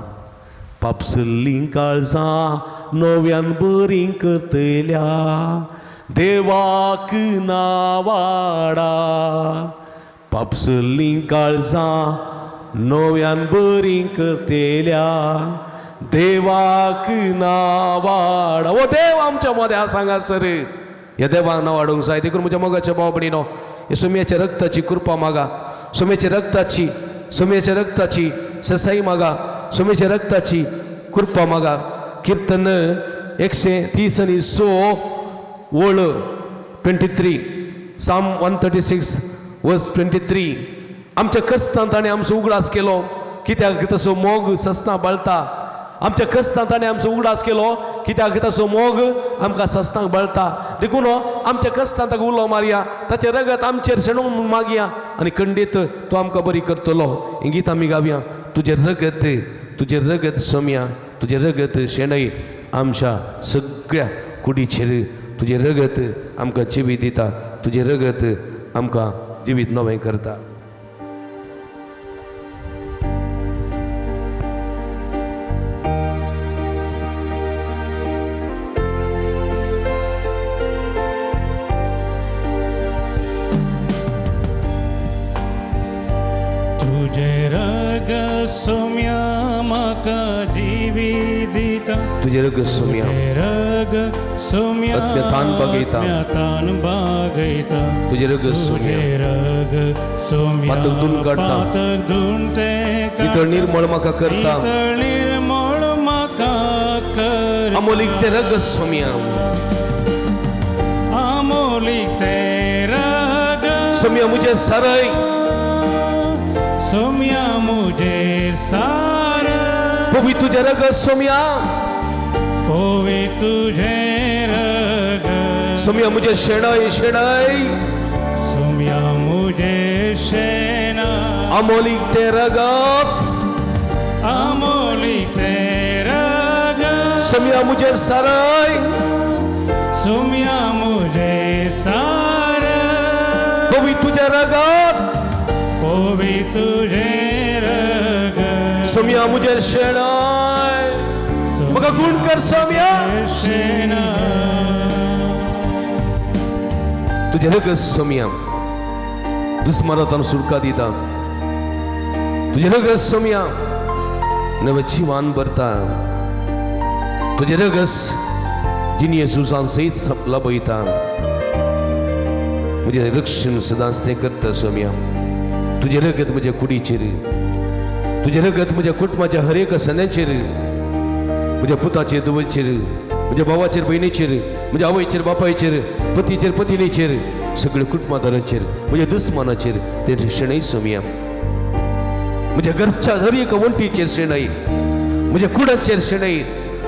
पापसल्लीं काळजां नव्यान बरीं करतल्या देवाक नावाडा, पापसल्लीं काळजां नव्यान बरीं करतल्या देवाक नावाडा. ओ देव आमच्या मदें आसा हांगासर, ह्या देवाक नावाडूंक जाय. देखून म्हज्या मोगाच्या भाव भयणीनो, हे सोम्याच्या रक्ताची कृपा मागा, सोम्याच्या रक्ताची, सोम्याच्या रक्ताची ससाई मागा, सोम्याच्या रक्ताची कृपा मागा. कीर्तन 136 ओळ 23, Psalm 136 verse 23. आमच्या कस्तान ताणें आमचो उगडास केलो, कित्याक तसो मोग सस्ना बळता. आमच्या कस्तान ताणें आमचो उगडास केलो, कित्याक तसो मोग आमकां सस्नाक बळता. देखून आमच्या कस्तान ताका उलो मारया, ताचें रगत आमचेर शेणोवन मागया आनी खंडीत तो आमकां बरी करतलो. ही गीत आमी गावया. तुजें रगत, तुजें रगत सोम्या, तुजें रगत शेणय आमच्या सगळ्या कुडीचेर, तुजें रगत आमकां जिवीत दिता, तुजें रगत आमकां जिवीत नवें करता. तुझे रग सोम्या म्हाका जिवीत दिता, तुझे रग सोम्या, रग सोम्या अज्ञातान बागयता, अज्ञातान बागयता, तुझे रग सोम्या, रग सोम्या पातक धुवन काडटा, पातक धुवन तें नितळ निर्मळ म्हाका करता, नितळ निर्मळ म्हाका करता. अमोलीक तें रग सोम्या, अमोलीक तें रग सोम्या मुझे सरय, सोम्या मुझे सार, पवी तुझे रग सोम्या, पवी तुझे रग सोम्या मुझे शेणय शेणय, सोम्या मुझे शेणय, अमोलीक तें रगत, अमोलीक तें रगत, सोम्या मुझे सरय, सोम्या मुझे सार, पवी तुझे रगत, पवी तुझे रगत, सोम्या मुझे शेणय, म्हाका गुण कर सोम्या, तुझे रगत सोम्या दुस्मनांतल्यान सुटका दिता, तुझे रगत सोम्या नवें जिवान भरता. तुजें रगस जिनी झुजान सयत लबयता. म्हजें रक्षण सदांच तें करता सोम्या. तुजें रगत म्हज्या कुडीचेर, तुजें रगत म्हज्या कुटुंबाच्या हर एका सन्याचेर, म्हज्या पुताचेर धुवेचेर, म्हज्या भावाचेर भयणीचेर, म्हज्या आवयचेर बापायचेर, पतीचेर पतिणीचेर, सगळ्या कुटुंबादारांचेर, म्हज्या दुस्मानाचेर तें शेणय सोम्या. म्हज्या घरच्या हर एका वण्टीचेर शेणय, म्हज्या कुडांचेर शेणय.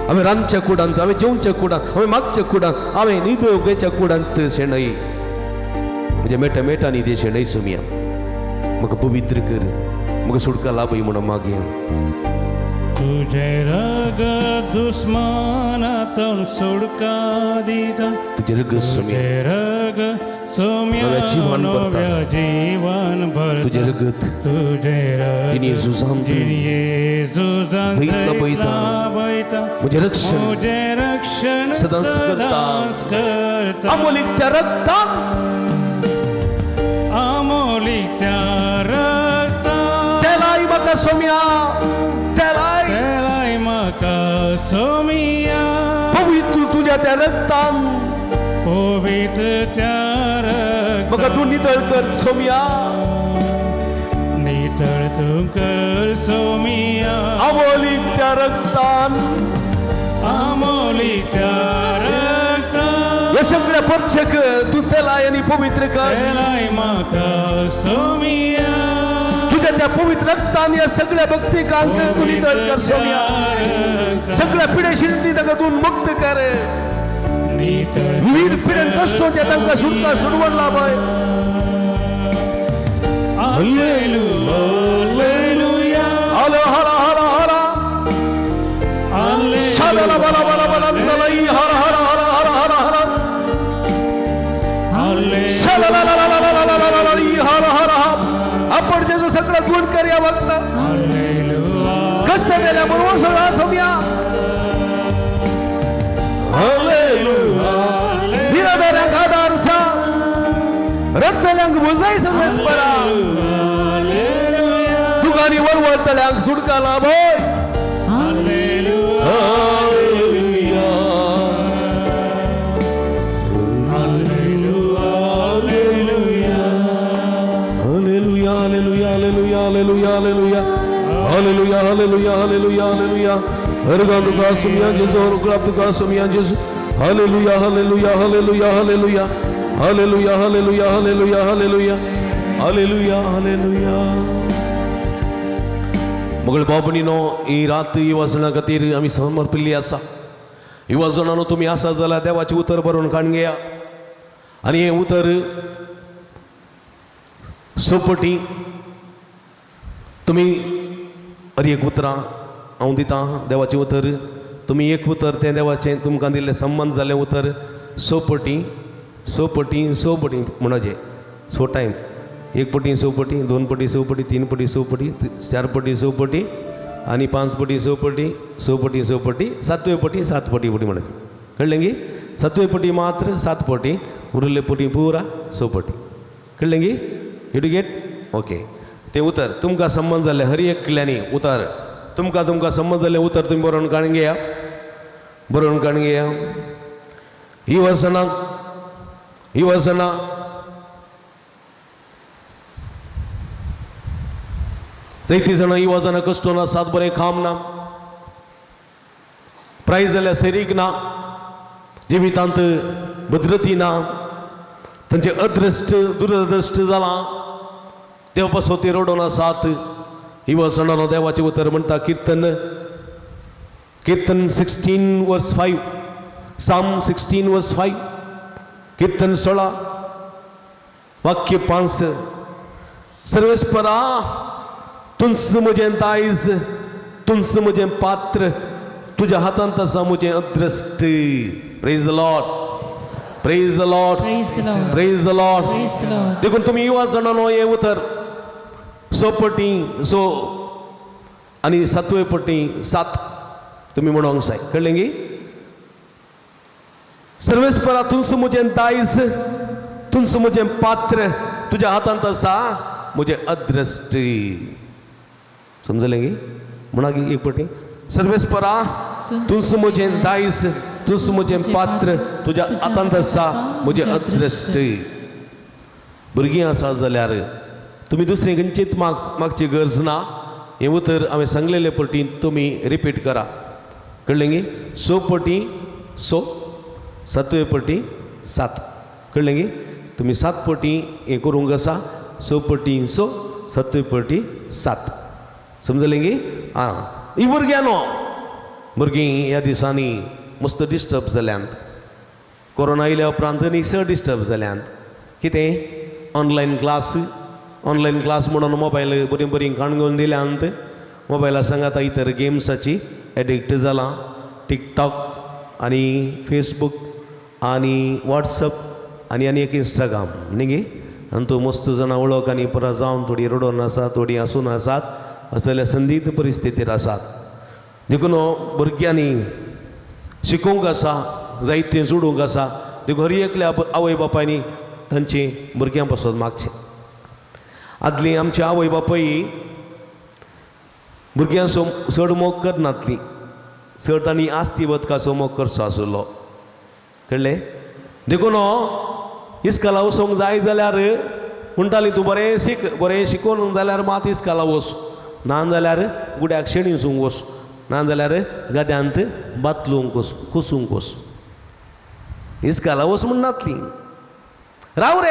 हांवें रांदच्या कुडांत, हांवें जेवच्या कुडांत, हांवें मागच्या कुडांत, हांवें न्हिदोवच्या कुडांत शेणय. म्हज्या मेटा मेटांनी तें शेणय सोम्या. म्हाका पवित्र कर, म्हाका सुटका लाभय म्हणून मागया. तुझे रगत दुस्मानातून सुटका दिता. तुजें रगत सोम्या नव्या जीवन भरता. तुजें रगत तिणे झुजांत जैत लबयता. म्हजें रक्षण सदांच करता. अमोलीक त्या रक्तान, अमोलीक त्या रक्तान तेलाय म्हाका सोम्या, तेलाय तेलाय म्हाका सोम्या. पवित्र तुज्या त्या रक्तान, पवित्र त्या रक्तान म्हाका तूं नितळ कर सोम्या, नितळ तूं कर सोम्या. अमोलीक त्या रक्तान, अमोलीक त्या रक्तान ह्या सगळ्या परचेक तूं तेलाय आनी पवित्र कर. तेलाय म्हाका सोम्या. तुज्या त्या पवित्र रक्तान ह्या सगळ्या भक्तिकांक तूं नितळ कर सोम्या. सगळ्या पिडेशिंती ताका तूं मुक्त कर. विविध पिडेन कश्टोचे तांकां सुटका सुडवण लाभय. हालेलुया हलो हर हर हर शाला बला बला बला नलई हर हर हर हर हर हर शाला ला ला ला ला ला ला ला हर हर हर. आपण जेजू सगळं गुण करया बघता कष्ट दिल्या बरोबर सगळा सोम्या. निराधारांक आदार सा, रडटल्यांक भुजाय सर्वेस्परा, दुकानी वळवळटल्यांक सुटका लाभय. Hallelujah, hallelujah, hallelujah, hallelujah, hallelujah, hallelujah, hallelujah, hallelujah, hallelujah. हरगा तुका सुमिया जेजू, हरगा तुका सुमिया जेजू. Hallelujah, hallelujah, hallelujah, hallelujah, hallelujah, hallelujah, hallelujah, hallelujah, hallelujah, hallelujah. मगळ बाबणीनो, ही रात ही वाचना खातीर आमी समर्पिल्ली आसा. ही वाचनानो तुमी आसा जाल्यार देवाचें उतर बरोवन काडून घेया आनी हें उतर सोपटी तुमी हर एक उतरां हांव दितां देवाचें उतर. तुमी एक उतर तें देवाचें तुमकां दिल्लें संबंद जाल्लें उतर सोपटी सोपटी सोपटी म्हणचे सो टायम एक पटी 6 पटी, 2 पटी 6 पटी, 3 पटी 6 पटी, 4 पटी 6 पटी आनी 5 पटी 6 पटी, 6 पटी 6 पटी, 7वे पटी 7 पटी पटी म्हणायचं. कळ्ळें गी? 7वे पटी मात्र 7 पटी, उरले पटी पुरा 6 पटी. कळ्ळें गी? You to get? Okay. तें उतर तुमकां संबंद जाल्लें हर एकल्यांनी उतर तुमकां तुमकां संबंद जाल्लें उतर तुमी बरोवन काडून घेया, बरोवन काडून घेया. ही वसना, ही वसना जायतीं जाणां ही वजना कश्ट ना, सात बरें काम ना, प्रायज जाल्यार सैरीक ना, जिवितांत भद्रती ना, तांचें अदृश्ट दुरदृश्ट जालां, देव पासो ती रडोन आसात. ही वसना देवाचें उतर म्हणटा किर्तन, किर्तन 16:5, साम 16:5, किर्तन 16 वाक्य 5. सर्वेस्परा तुंस म्हजें दायज, तुंस म्हजें पात्र, तुज्या हातांत आसा म्हजें अदृश्ट. Praise the Lord, praise the Lord, praise the Lord. देखून तुमी युवा जाणांनो हें उतर 6 पटी 6 आनी 7वे पटी 7 तुमी म्हणोंक जाय. कळ्ळें गी? सर्वेस्परा तुंस म्हजें दायज, तुंस म्हजें पात्र, तुज्या हातांत आसा म्हजें अदृश्ट. समजलें गी? म्हणा गी एक पटी, सर्वेस्परा तूंच म्हजें दायज, तूंच म्हजें पात्र, तुज्या हातांत आसा म्हजें अदृश्ट. भुरगीं आसा जाल्यार तुमी दुसरें खंयचीच मागची गरज ना. हें उतर हांवें सांगलेले पटी तुमी रिपीट करा, कळ्ळें गी? 6 पटी 6, 7 पटी 7, कळ्ळें गी? तुमी 7 पटी हें करूंक आसा, 6 पटी 6, 7 पटी 7, समजलें गी? आं, ही भुरग्यां न्हू, भुरगीं ह्या दिसांनी मस्त डिस्टर्ब जाल्यांत. कोरोना आयल्या उपरांत न्ही चड डिस्टर्ब जाल्यांत. कितें ऑनलायन क्लास, ऑनलायन क्लास म्हणून मोबायल बरीं बरीं काणगोवन दिल्यांत. मोबायला सांगाता इतर गेम्साची एडिक्ट जालां, टिकटॉक आनी फेसबूक आनी वॉट्सअप आनी आनी एक इंस्टाग्राम न्ही गे. आनी तूं मस्त जाणां वळख आनी परत जावन थोडीं रडोन आसात, थोडीं आसून आसात, असल्या संदिग्ध परिस्थितीर आसात. देखून भुरग्यांनी शिकोवंक आसा, जायतें जोडूंक आसा. देखून हर एकल्या आवय बापायनी तांची भुरग्यां पासून मागचें. आदलीं आमची आवय बापाय भुरग्यां चड मोग करनातली, चड तांणी आस्ती वदकाचो मोग करचो आसलो, कळ्ळें? देखून इस्काला वचूंक जाय जाल्यार म्हणटाली तूं बरें शीक, बरें शिकोवन जाल्यार मात इस्काला वच, ना जाल्यार गुड्याक शेणी वचूंक वच, ना जाल्यार गद्यांत बातलूंक वच, कुसूंक वच, इस्काला वच म्हणनातली. राव रे.